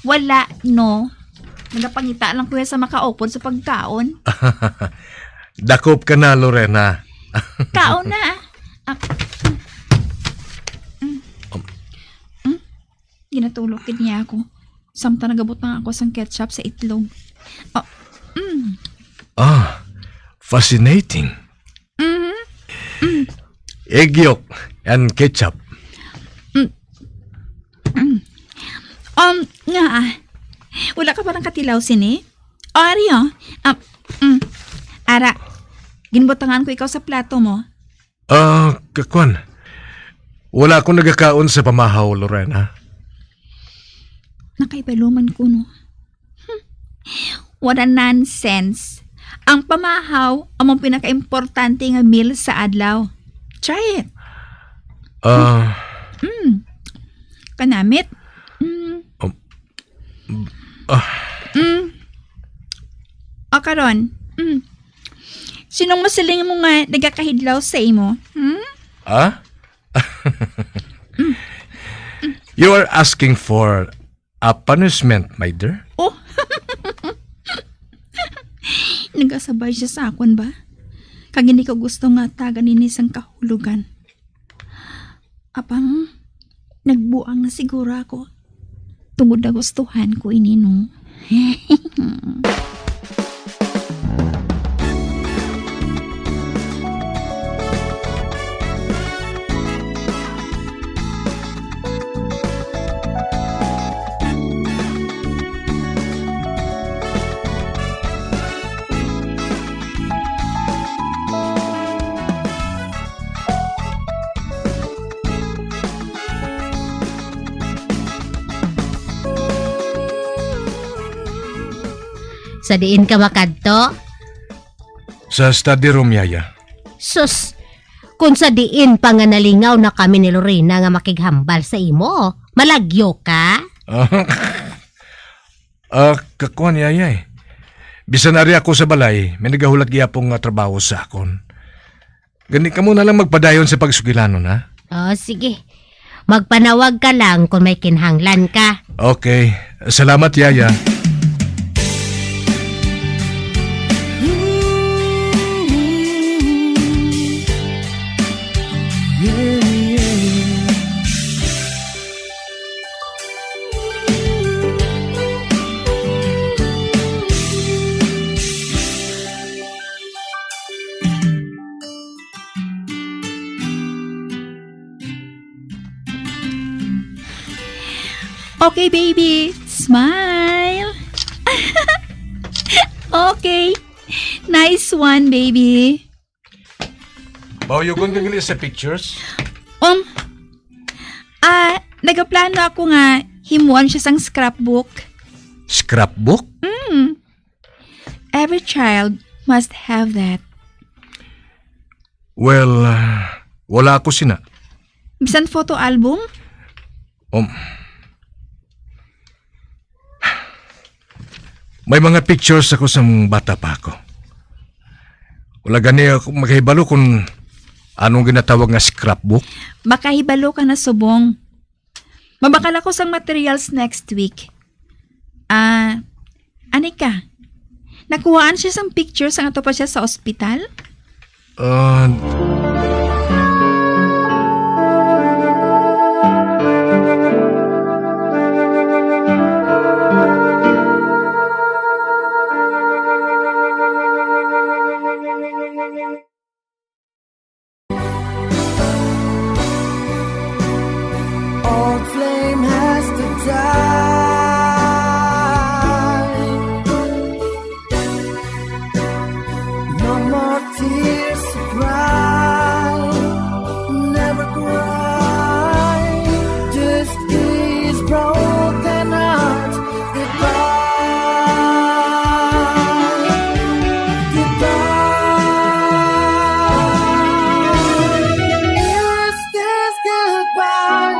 Wala, no. Nagapangita lang ko sa makaupod sa pagkaon. Dakop ka na, Lorena. Kaon na, ah. Ah, mm. Mm. Mm. Ginatulog gid niya ako. Samtang nagabutang ako sang ketchup sa itlog. Oh, mm. Ah, fascinating. Mhm. Mm. Egg yolk and ketchup. Mm. Mm. Um, nga, ah. Wala ka pa lang katilaw sini? O, ari, oh. Ah, mm. Ara, ginbutangan ko ikaw sa plato mo. Ah, kakwan. Wala akong nagakaon sa pamahaw, Lorena. Nakaibalo man ko, no? Hmm. What a nonsense. Ang pamahaw amo ang pinakaimportante nga meal sa adlaw. Try it. Ah. Mm. Kanamit. Mm. Um, ah. Mm. O karon, mm. Sinong masiling mo nga nagakahidlaw sa imo? Hmm? Ah? You are asking for a punishment, my dear? Oh. Nagasabay siya sa akon ba? Kag hindi ko gusto nga tagan ini sang kahulogan. Apang, nagbuang na siguro ako. Tungod nagustuhan ko ini, no? Sa diin ka makadto? Sa study room, Yaya. Sus, kung sa diin pa nga nalingaw na kami ni Lorena nga makighambal sa imo, malagyo ka? Ah, kakuan, Yaya, eh. Bisan ari ako sa balay, may nagahulat gihapon nga trabaho sa akon. Gani kamo na lang magpadayon sa pagsugilanon, ha? Oh, sige. Magpanawag ka lang kung may kinahanglan ka. Okay. Salamat, Yaya. Okay, baby. Smile. Okay. Nice one, baby. Mahuyogon ka gali sa pictures? Um, ah, nagaplano ako nga himuan siya sang scrapbook. Scrapbook? Mm. Every child must have that. Well, ah, wala ako sina. Bisan photo album? Um, may mga pictures ako sang bata pa ako. Wala gani ako makahibalo kung anong ginatawag nga scrapbook. Makahibalo ka na subong. Mabakal ako sang materials next week. Ah, ani ka? Nakuhaan siya sang picture sang ato pa siya sa ospital? Ah. Old flame has to die. No more tears to cry. Never cry. Just these broken hearts. Goodbye. Goodbye. Is this goodbye?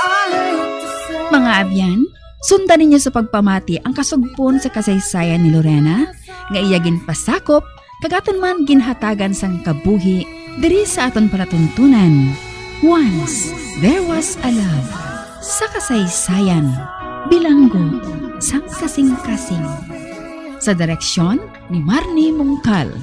I hate to say. Mga abyan, sundan ninyo sa pagpamati ang kasugpon sa kasaysayan ni Lorena nga iya ginpasakop kag aton man ginhatagan sang kabuhi diri sa aton palatuntunan. Once There Was a Love, sa kasaysayan, bilanggo sang kasing-kasing. Sa direksyon ni Marnie Mungkal.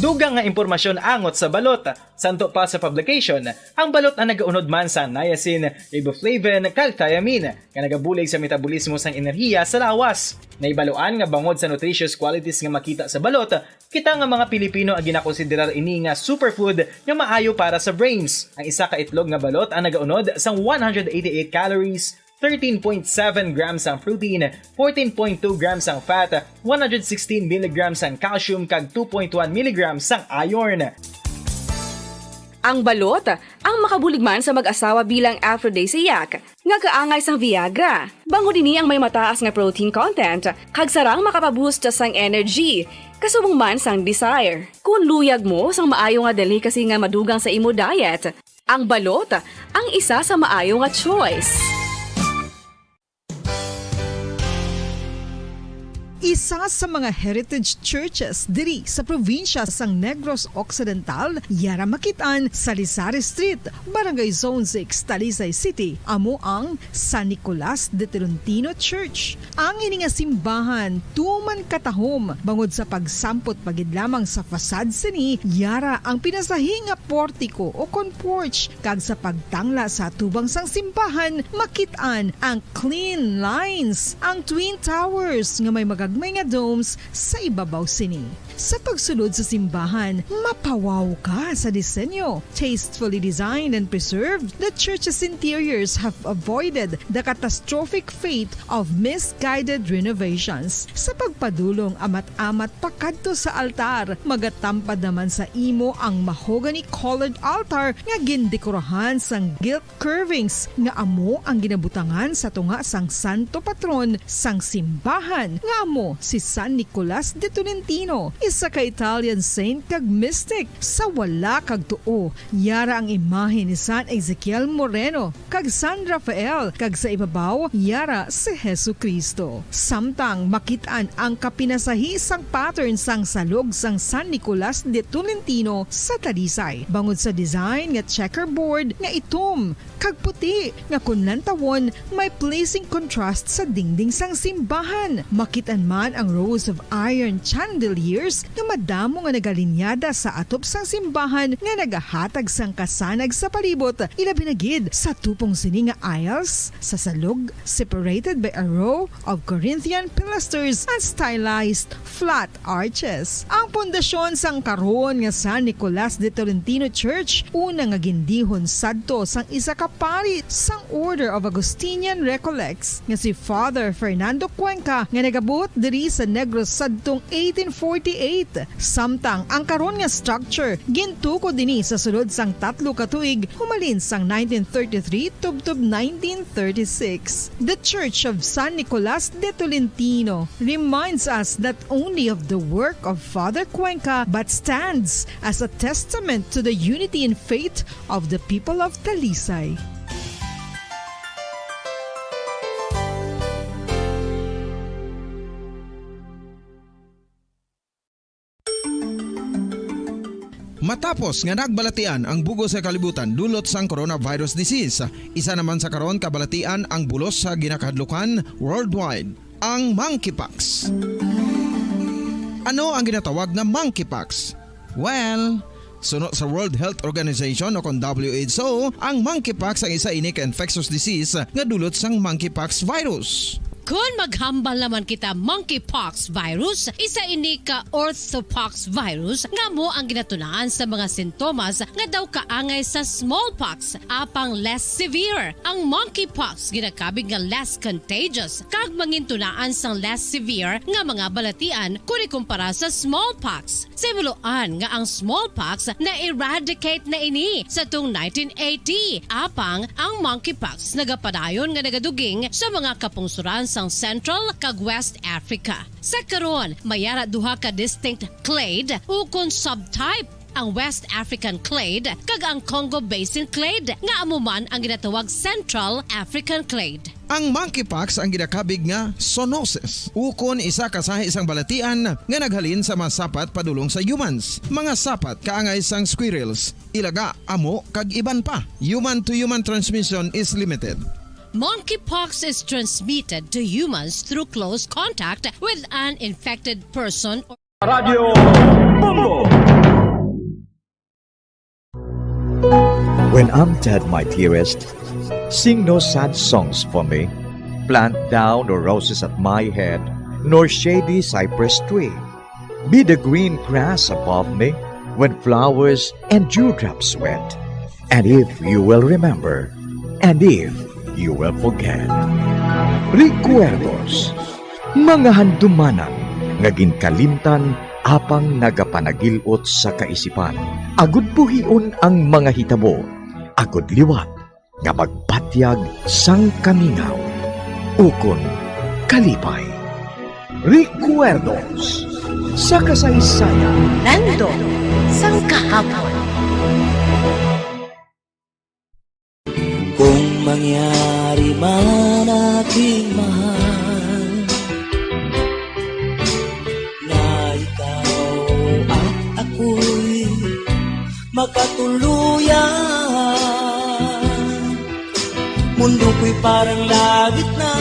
Dugang nga impormasyon angot sa balot. Santo pa sa publication, ang balot ang nagaunod man sa niacin, riboflavin, kag thiamine, nga nagabulig sa metabolismo sang enerhiya sa lawas. Nahibaluan nga bangod sa nutritious qualities nga makita sa balot, kita nga mga Pilipino ang ginakonsiderar ini nga superfood nga maayo para sa brains. Ang isa ka itlog nga balot ang nagaunod sang one hundred eighty-eight calories, thirteen point seven grams ang protein, fourteen point two grams ang fat, one hundred sixteen milligrams ang calcium, kag two point one milligrams ang iron. Ang balot, ang makabulig man sa mag-asawa bilang aphrodisiac, nga kaangay sang Viagra. Bangod ini ang may mataas nga protein content, kag sarang makapaboost sang energy, kasubong man sang desire. Kung luyag mo sang maayo nga delicacy nga madugang sa imo diet, ang balot ang isa sa maayo nga choice. Isa sa mga heritage churches diri sa probinsya sang Negros Occidental, yara makit-an sa Lisari Street, Barangay Zone six, Talisay City, amo ang San Nicolas de Tolentino Church. Ang ini nga simbahan tuman katahom bangod sa pagsampot pa gid lamang sa facade sini, yara ang pinasahi nga portiko o kon porch, kag sa pagtangla sa atubang sang simbahan makit-an ang clean lines, ang twin towers nga may magagmay nga domes sa ibabaw sini. Sa pagsulod sa simbahan, mapawaw ka sa disenyo. Tastefully designed and preserved, the church's interiors have avoided the catastrophic fate of misguided renovations. Sa pagpadulong amat-amat pakadto sa altar, magatampad naman sa imo ang mahogany-colored altar nga gindekorahan sang gilt curvings nga amo ang ginabutangan sa tunga sang santo patron sang simbahan, nga amo si San Nicolas de Tolentino, isa ka Italian saint kag mystic. Sa wala kag tuo, yara ang imahe ni San Ezekiel Moreno kag San Rafael, kag sa ibabaw, yara si Jesu-Cristo. Samtang makit-an ang kapinasahi sang pattern sang salog sang San Nicolas de Tolentino sa Talisay, bangod sa design nga checkerboard nga itom kag puti, nga kon lantawon, may pleasing contrast sa dingding sang simbahan. Makit-an man ang rows of iron chandeliers nga madamo nga nagalinyada sa atop sang simbahan nga nagahatag sang kasanag sa palibot, ilabi na gid sa tupong sini nga aisles sa salog, separated by a row of Corinthian pilasters and stylized flat arches. Ang pundasyon sang karon nga San Nicolas de Tolentino Church, una nga gindihon sadto sang isa ka pari sang Order of Augustinian Recollects nga si Father Fernando Cuenca, nga nagabuot diri sa Negros sadtong eighteen forty-eight, samtang ang karon nga structure gintukod ini sa sulod sang tatlo ka tuig humalin sang nineteen thirty-three tubtob nineteen thirty-six. The Church of San Nicolas de Tolentino reminds us not only of the work of Father Cuenca but stands as a testament to the unity in faith of the people of Talisay. Matapos nga nagbalatian ang bug-os nga kalibutan dulot sang coronavirus disease, isa naman sa karon kabalatian ang bulos sa ginakahadlukan worldwide, ang monkeypox. Ano ang ginatawag nga monkeypox? Well, suno sa World Health Organization o kon W H O, ang monkeypox ang isa ini ka infectious disease nga dulot sang monkeypox virus. Kon maghambal naman kita monkeypox virus, isa ini ka orthopox virus nga amo ang ginatunaan sa mga sintomas nga daw kaangay sa smallpox, apang less severe. Ang monkeypox ginakabig nga less contagious kag mangintunaan sang less severe nga mga balatian kon ikumpara sa smallpox. Sa himuloan nga ang smallpox na-eradicate na ini sa tuong nineteen eighty, apang ang monkeypox nagapadayon nga nagaduging sa mga kapungsoran sang Central kag West Africa. Sa karon, may ara duha ka distinct clade ukon subtype ang West African clade, kag ang Congo Basin clade, nga amo man ang ginatawag Central African clade. Ang monkeypox ang ginakabig nga zoonosis, ukon isa ka sahi sang balatian nga naghalin sa mga sapat padulong sa humans, mga sapat kaangay sang squirrels, ilaga, amo, kag iban pa. Human to human transmission is limited. Monkeypox is transmitted to humans through close contact with an infected person or Radyo Bombo. When I'm dead, my dearest, sing no sad songs for me. Plant thou no roses at my head, nor shady cypress tree. Be the green grass above me when flowers and dewdrops wet. And if you will remember, and if you will forget. Recuerdos, mga handumanan nga ginkalimtan apang nagapanagil-ot sa kaisipan. Agud buhion ang mga hitabo, agud liwat nga magpatyag sang kamingaw ukon kalipay. Recuerdos sa kasaysayan. Nandot sang kahapon. Kung mangyari man, aking mahal, na ikaw at ako'y makatuluyan. Mundo ko'y parang langit na,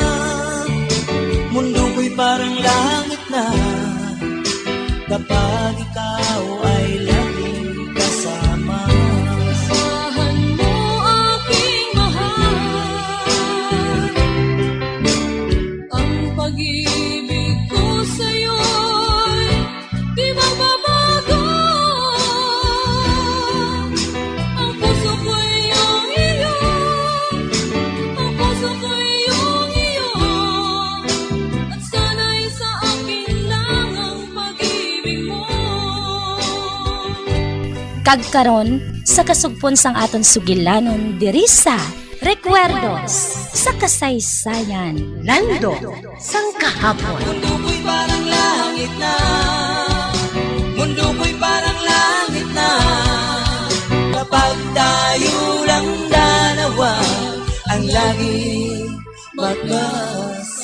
mundo ko'y parang langit na, kapag ikaw ay laging kasama. Asahan mo, aking mahal, ang pag-ibig ko sa'yo'y di magbabago. Ang puso ko'y iyong iyo, ang puso ko'y iyong iyo, at sana'y sa akin lang ang pag-ibig mo. Kag karon, sa kasugpon sang aton sugilanon diri sa Recuerdos sa Kasaysayan. Nandot sang kahapon. Mundo ko'y parang langit na. Mundo ko'y parang langit na. Kapag tayo lang dalawa ang lagi magkasama.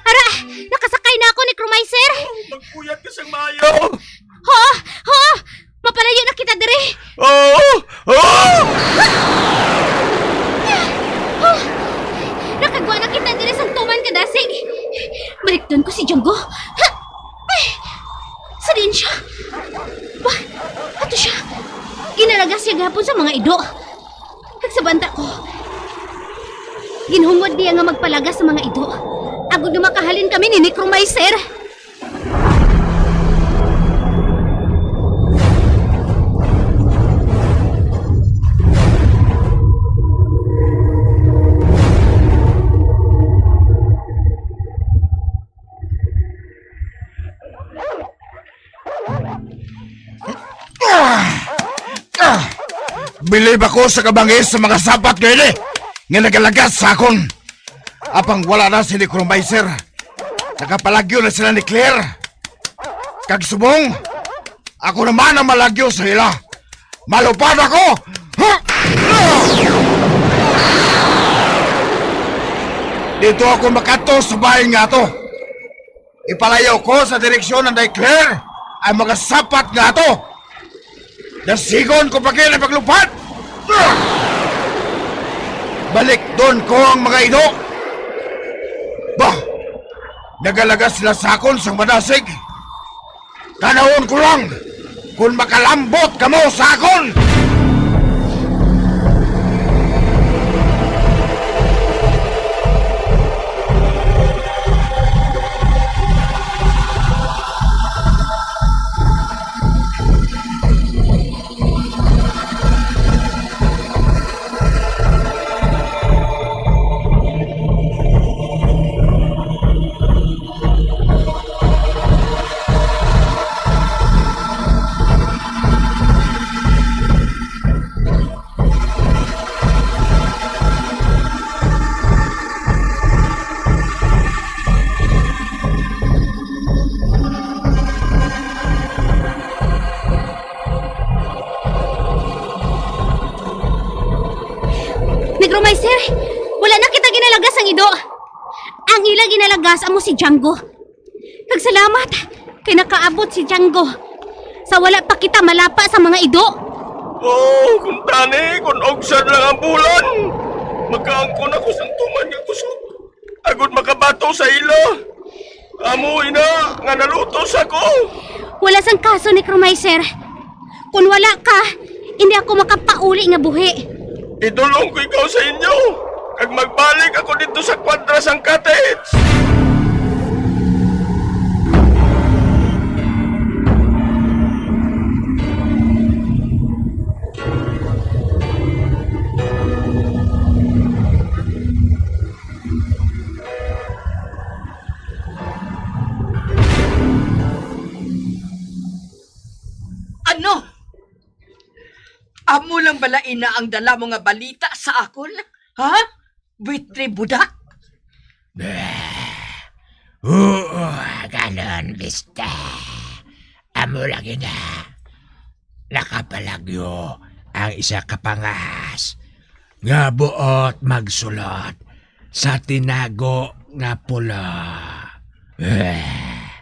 Ara! Nakasakay na ako ni Chromizer! Magpuyat ka sang maayo! Ho! Ho! Mapalayo na kita diri! Oh! Oh! Oh! Nakagwa na kita diri sang tuman ka dasig! Balikdon ko si Junggo! Ha! Ay! Sa diin siya? Ba? Ato siya! Ginalagas siya gihapon sa mga ido! Kag sa banta ko, ginhungod niya nga magpalagas sa mga ido, agod nga makahalin kami ni Necromizer. Ah! Ah! Bilib ako sa kabangis sa mga sapat nga ini nga nagalagas sa akon. Apang wala na si Necromizer. Nakapalagyo na sila ni Claire. Kag subong, ako naman ang malagyo sa ila. Malupad ako! Dito ako makadto sa bahin nga ato. Ipalayo ko sa direksyon ni Claire ang mga sapat nga ato. Dasigon ko pa gid ang paglupad. Balikdon ko ang mga ido. Bah, nagalagas sila sa akon sang madasig. Tan-awon ko lang kon makalambot kamo sa akon! Ginalagas amo si Django. Kag salamat kay nakaabot si Django sa wala pa kita malapa sa mga ido. Oh, kung tani, kung ugsad lang ang bulan, makaangkon ako sang tuman nga kusog, agod makabato sa ila. Amo ina nga nalutos ako. Wala sang kaso, Necromizer. Kung wala ka, hindi ako makapauli nga buhi. Idulong ko ikaw sa inyo, kag magbalik ako dito sa kwadra sang cottage. Ano? Amo lang bala ina ang dala mo nga balita sa akon? Ha? Buitre budak? Bah! Oo, ganon, bista. Amo lang ina. Nakapalagyo ang isa ka pangas nga buot magsulod sa tinago nga pulo. Bah!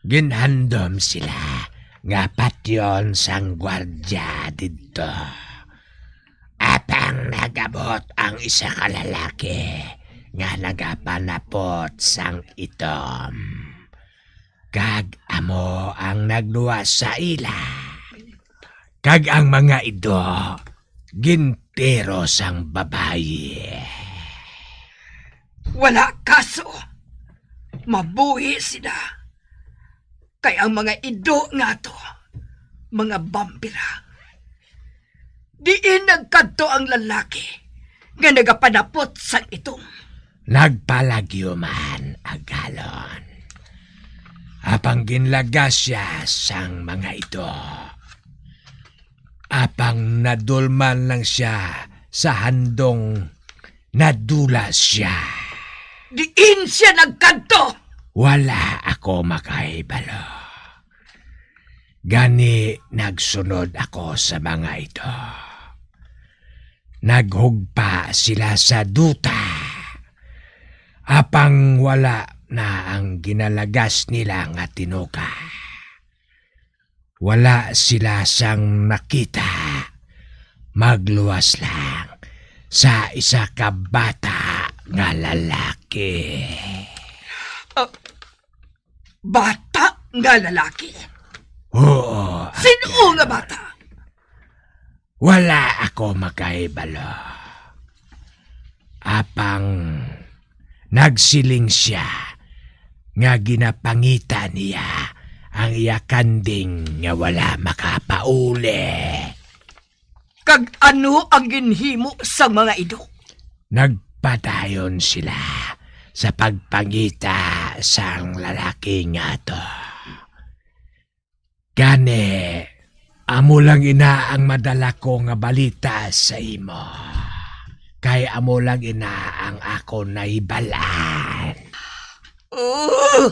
Ginhandom sila nga patyon sang gwardya didto. Apang nag-abot ang isa ka lalaki nga nagapanapot sang itom, kag amo ang nagluwas sa ila. Kag ang mga ido gintiro sang babayi. Wala kaso. Mabuhi sila. Kay ang mga ido nga ato, mga bambira. Diin nagkadto ang lalaki nga nagapanapot sang itom? Nagpalagyo man, agalon. Apang ginlagas sia sang mga ido. Apang nadulman lang sia sa handong nadula sia. Diin sia nagkadto? Wala ako makahibalo. Gani nagsunod ako sa mga ito. Naghugpa sila sa duta, apang wala na ang ginalagas nila nga tinuka. Wala sila sang nakita, magluwas lang sa isa ka bata nga lalaki. Ah, bata nga lalaki? Oo. Sino nga bata? Wala ako makahibalo. Apang nagsiling sia nga ginapangita niya ang iya kanding nga wala makapauli. Kag ano ang ginhimo sang mga ido? Nagpadayon sila sa pagpangita sang lalaki nga to. Gani, amo lang ina ang madala ko nga balita sa imo, kay amo lang ina ang akon nahibal-an. Oh,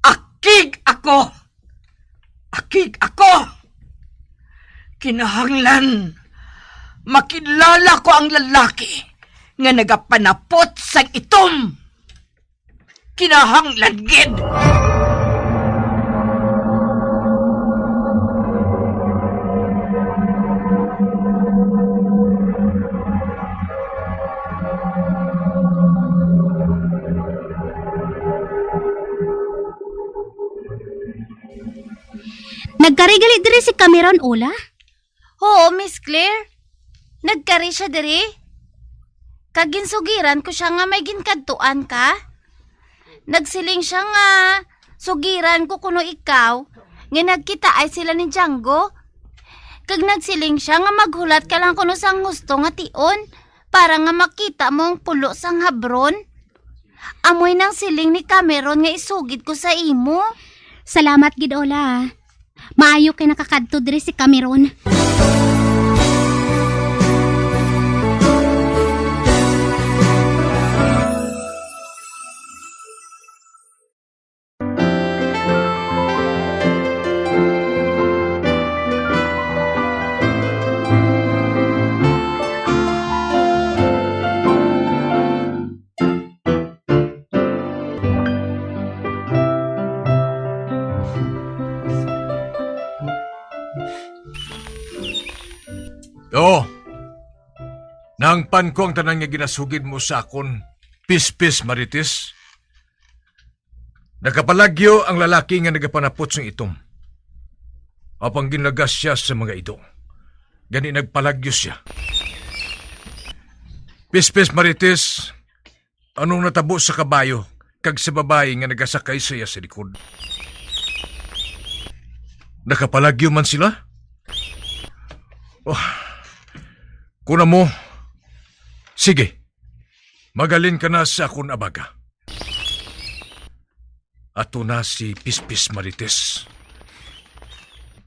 akig ako! Akig ako! Kinahanglan makilala ko ang lalaki nga nagapanapot sang itom. Kinahanglan gid! Nagkari gali diri si Cameron, Ola? Oo, Miss Claire. Nagkari sia diri. Kag ginsugiran ko sia nga may ginkadtuan ka. Nagsiling sia nga sugiran ko kuno ikaw nga nagkitaay sila ni Django. Kag nagsiling sia nga maghulat ka lang kuno sang husto nga tion para nga makita mo ang pulo sang habron. Amoy nang siling ni Cameron nga isugid ko sa imo. Salamat gid, Ola. Maayo kay nakakadto diri si Cameron. Oo. Nahangpan ko ang tanan nga ginasugid mo sa akon, Pispis Marites. Nakapalagyo ang lalaki nga nagapanapot sang itom. Apang ginlagas sia sa mga ido. Gani nagpalagyo sia. Pispis Marites, anong natabo sa kabayo kag sa babayi nga nagasakay sa iya sa likod? Nakapalagyo man sila? Oh, kuna mo, sige, magalin ka na sa akon abaga. Ato na si Pispis Marites.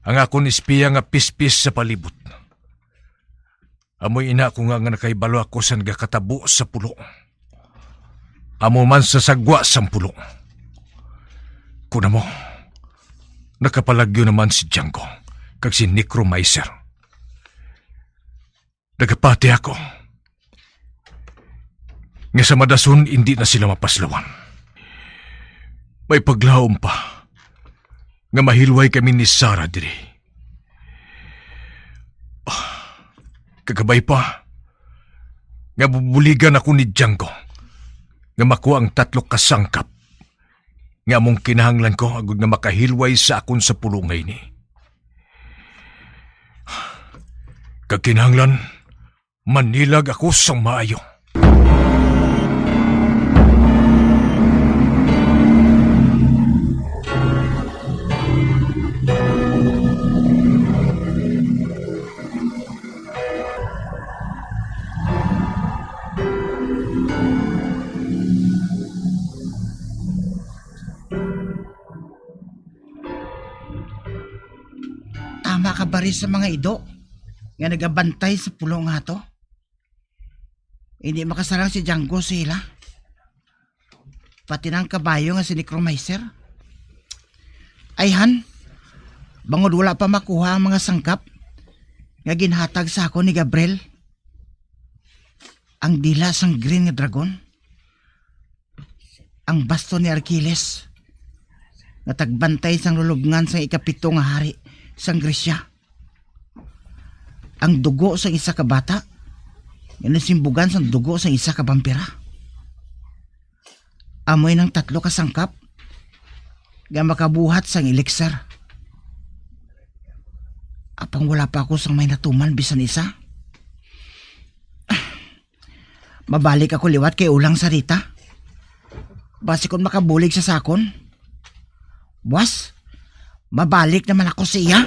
Ang akon espiya nga pispis sa palibot. Amoy ina ko nga, nga nakahibalo ako sa nagakatabo sa pulo. Amo man sa sagwa sang pulo. Kuna mo, nakapalagyo naman si Django kag si Necromizer. Nagapati ako nga sa madason indi na sila mapaslawan. May paglaom pa nga mahilway kami ni Sarah diri. Ah, kagabay pa nga bubuligan ako ni Django nga makuha ang tatlo ka sangkap nga among kinahanglan ko agod nga makahilway sa akon sa pulo nga ini. Kag kinahanglan, manilag ako sang maayo. Tama ka, Baris, sa mga ido nga nagabantay sa pulo nga ato. Hindi makasarang si Django sa ila. Pati na ang kabayo nga si Necromizer. Ayhan, bangod wala pa makuha ang mga sangkap nga ginhatag sa akon ni Gabriel, ang dila sang green nga dragon, ang baston ni Arkiles, nga tagbantay sang lulubngan sang ikapito nga hari sang Gresya, ang dugo sang isa ka bata nga nasimbugan sang dugo sang isa ka bampira. Amoy nang tatlo ka sangkap nga makabuhat sang elixir. Apang wala pa ako sang may natuman bisan isa. Mabalik ako liwat kay Ulang Sarita. Basi kon makabulig siya sa akon. Buas, mabalik naman ako sa iya.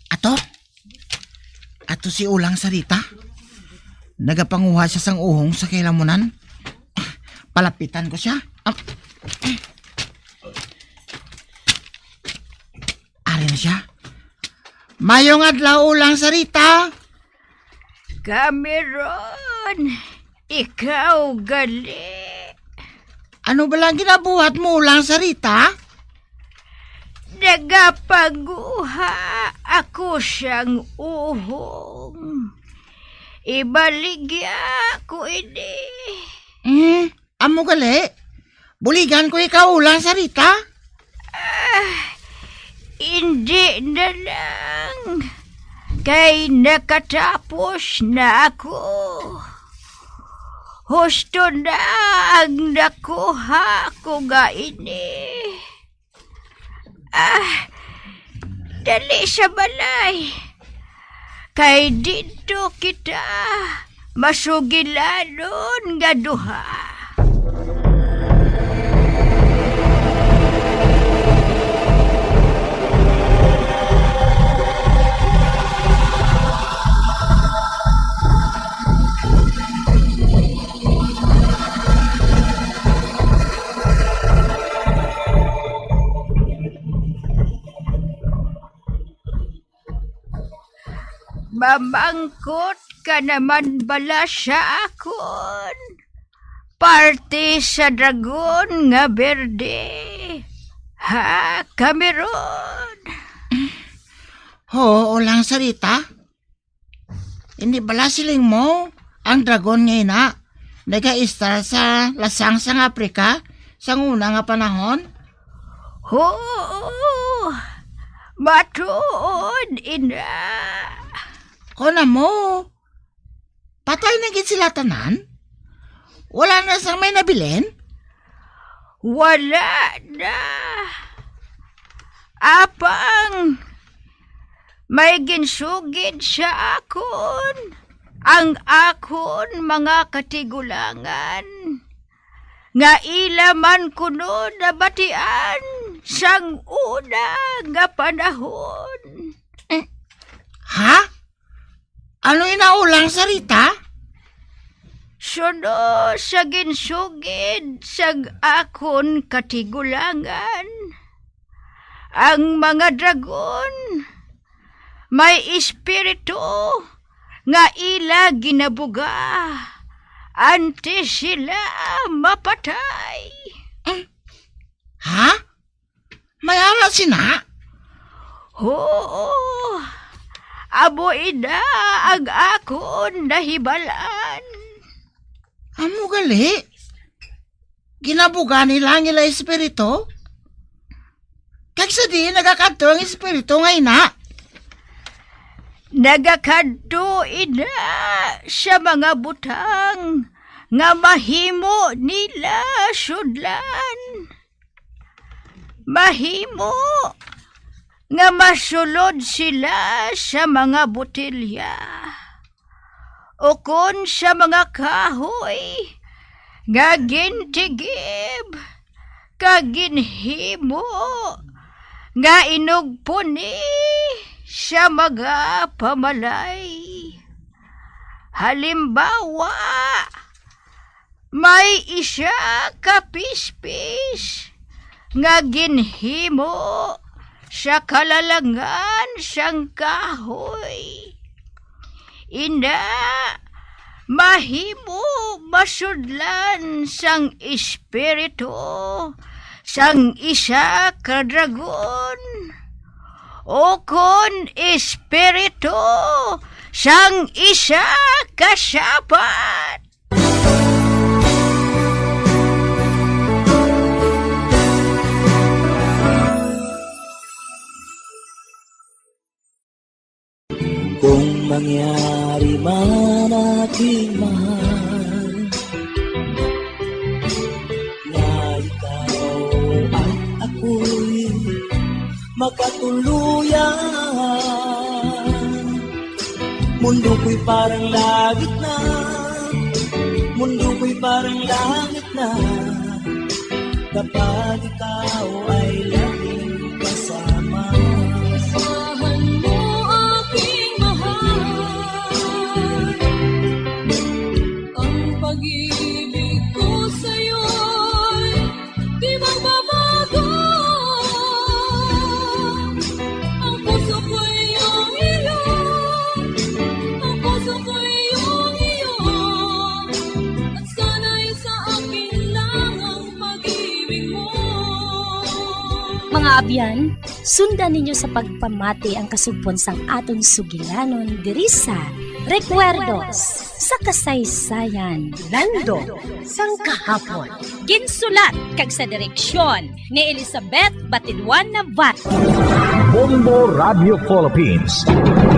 Ato? Ato si Ulang Sarita. Nagapanguha siya sang uhong sa kailamunan. Palapitan ko siya. Ah. Ari na siya. Mayong adlaw, Ulang Sarita. Kami ron, ikaw gali. Ano bala ang ginabuhat mo, Ulang Sarita? Nagapanguha ako sang uhong. Ibaligya ko ini. Hmm, amo gali? Buligan ko ikaw, Ulang Sarita? Ah, indi na lang, kay nakatapos na ako. Husto na ang nakuha ko nga ini. Ah, dali sa balay, kay didto kita masugilanon nga duha. Mamangkot ka naman bala sa akon? Parte sa dragon nga berde. Ha, Cameron? Oo lang, Sarita. Hindi bala siling mo ang dragon nga ina nagaistar sa lasang sang Africa sang una nga panahon? Oo, matuod, ina. Kon amo, patay na gid sila tanan? Wala na sang may nabilin? Wala na. Apang may ginsugid sa akon ang akon mga katigulangan, nga ila man kuno nabatian sang una nga panahon. Eh, ha? Ano inaulang, Sarita? Suno sa ginsugid sang akon katigulangan, ang mga dragon may espiritu nga ila ginabuga antes sila mapatay. Ha? May ara sina? Oo, amo ina ang akon nahibal-an. Amo gali? Ginabuga nila ang ila espiritu? Kag sa diin nagakadto ang espiritu nga ina? Nagakadto ina sa mga butang nga mahimo nila sudlan. Mahimo nga masulod sila sa mga botelya, ukon sa mga kahoy nga gintigib kag ginhimo nga inugpuni sa mga pamalay. Halimbawa, may isa ka pispis nga ginhimo sa kalalangan sang kahoy. Ina, mahimo masudlan sang espiritu sang isa ka dragon, ukon espiritu sang isa ka sapat. Kung mangyari man, aking mahal, na ikaw at ako'y magkatuluyan, mundo ko'y parang langit na, mundo ko'y parang langit na, kapag ikaw ay laging kasama. Asahan mo, aking mahal, ang pag-ibig ko sa'yo'y di magbabago. Ang puso ko'y iyong iyo, ang puso ko'y iyong iyo, at sana'y sa akin lang ang pag-ibig mo. Mga abyan, sundan ninyo sa pagpamati ang kasugpon sang aton sugilanon diri sa Recuerdos sa Kasaysayan. Lando sang Kahapon. Ginsulat kag sa direksyon ni Elizabeth Batidwan Navarro. Bombo Radio Philippines,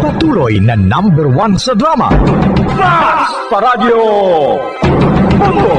patuloy na number one sa drama. Mas pa Radyo Bombo!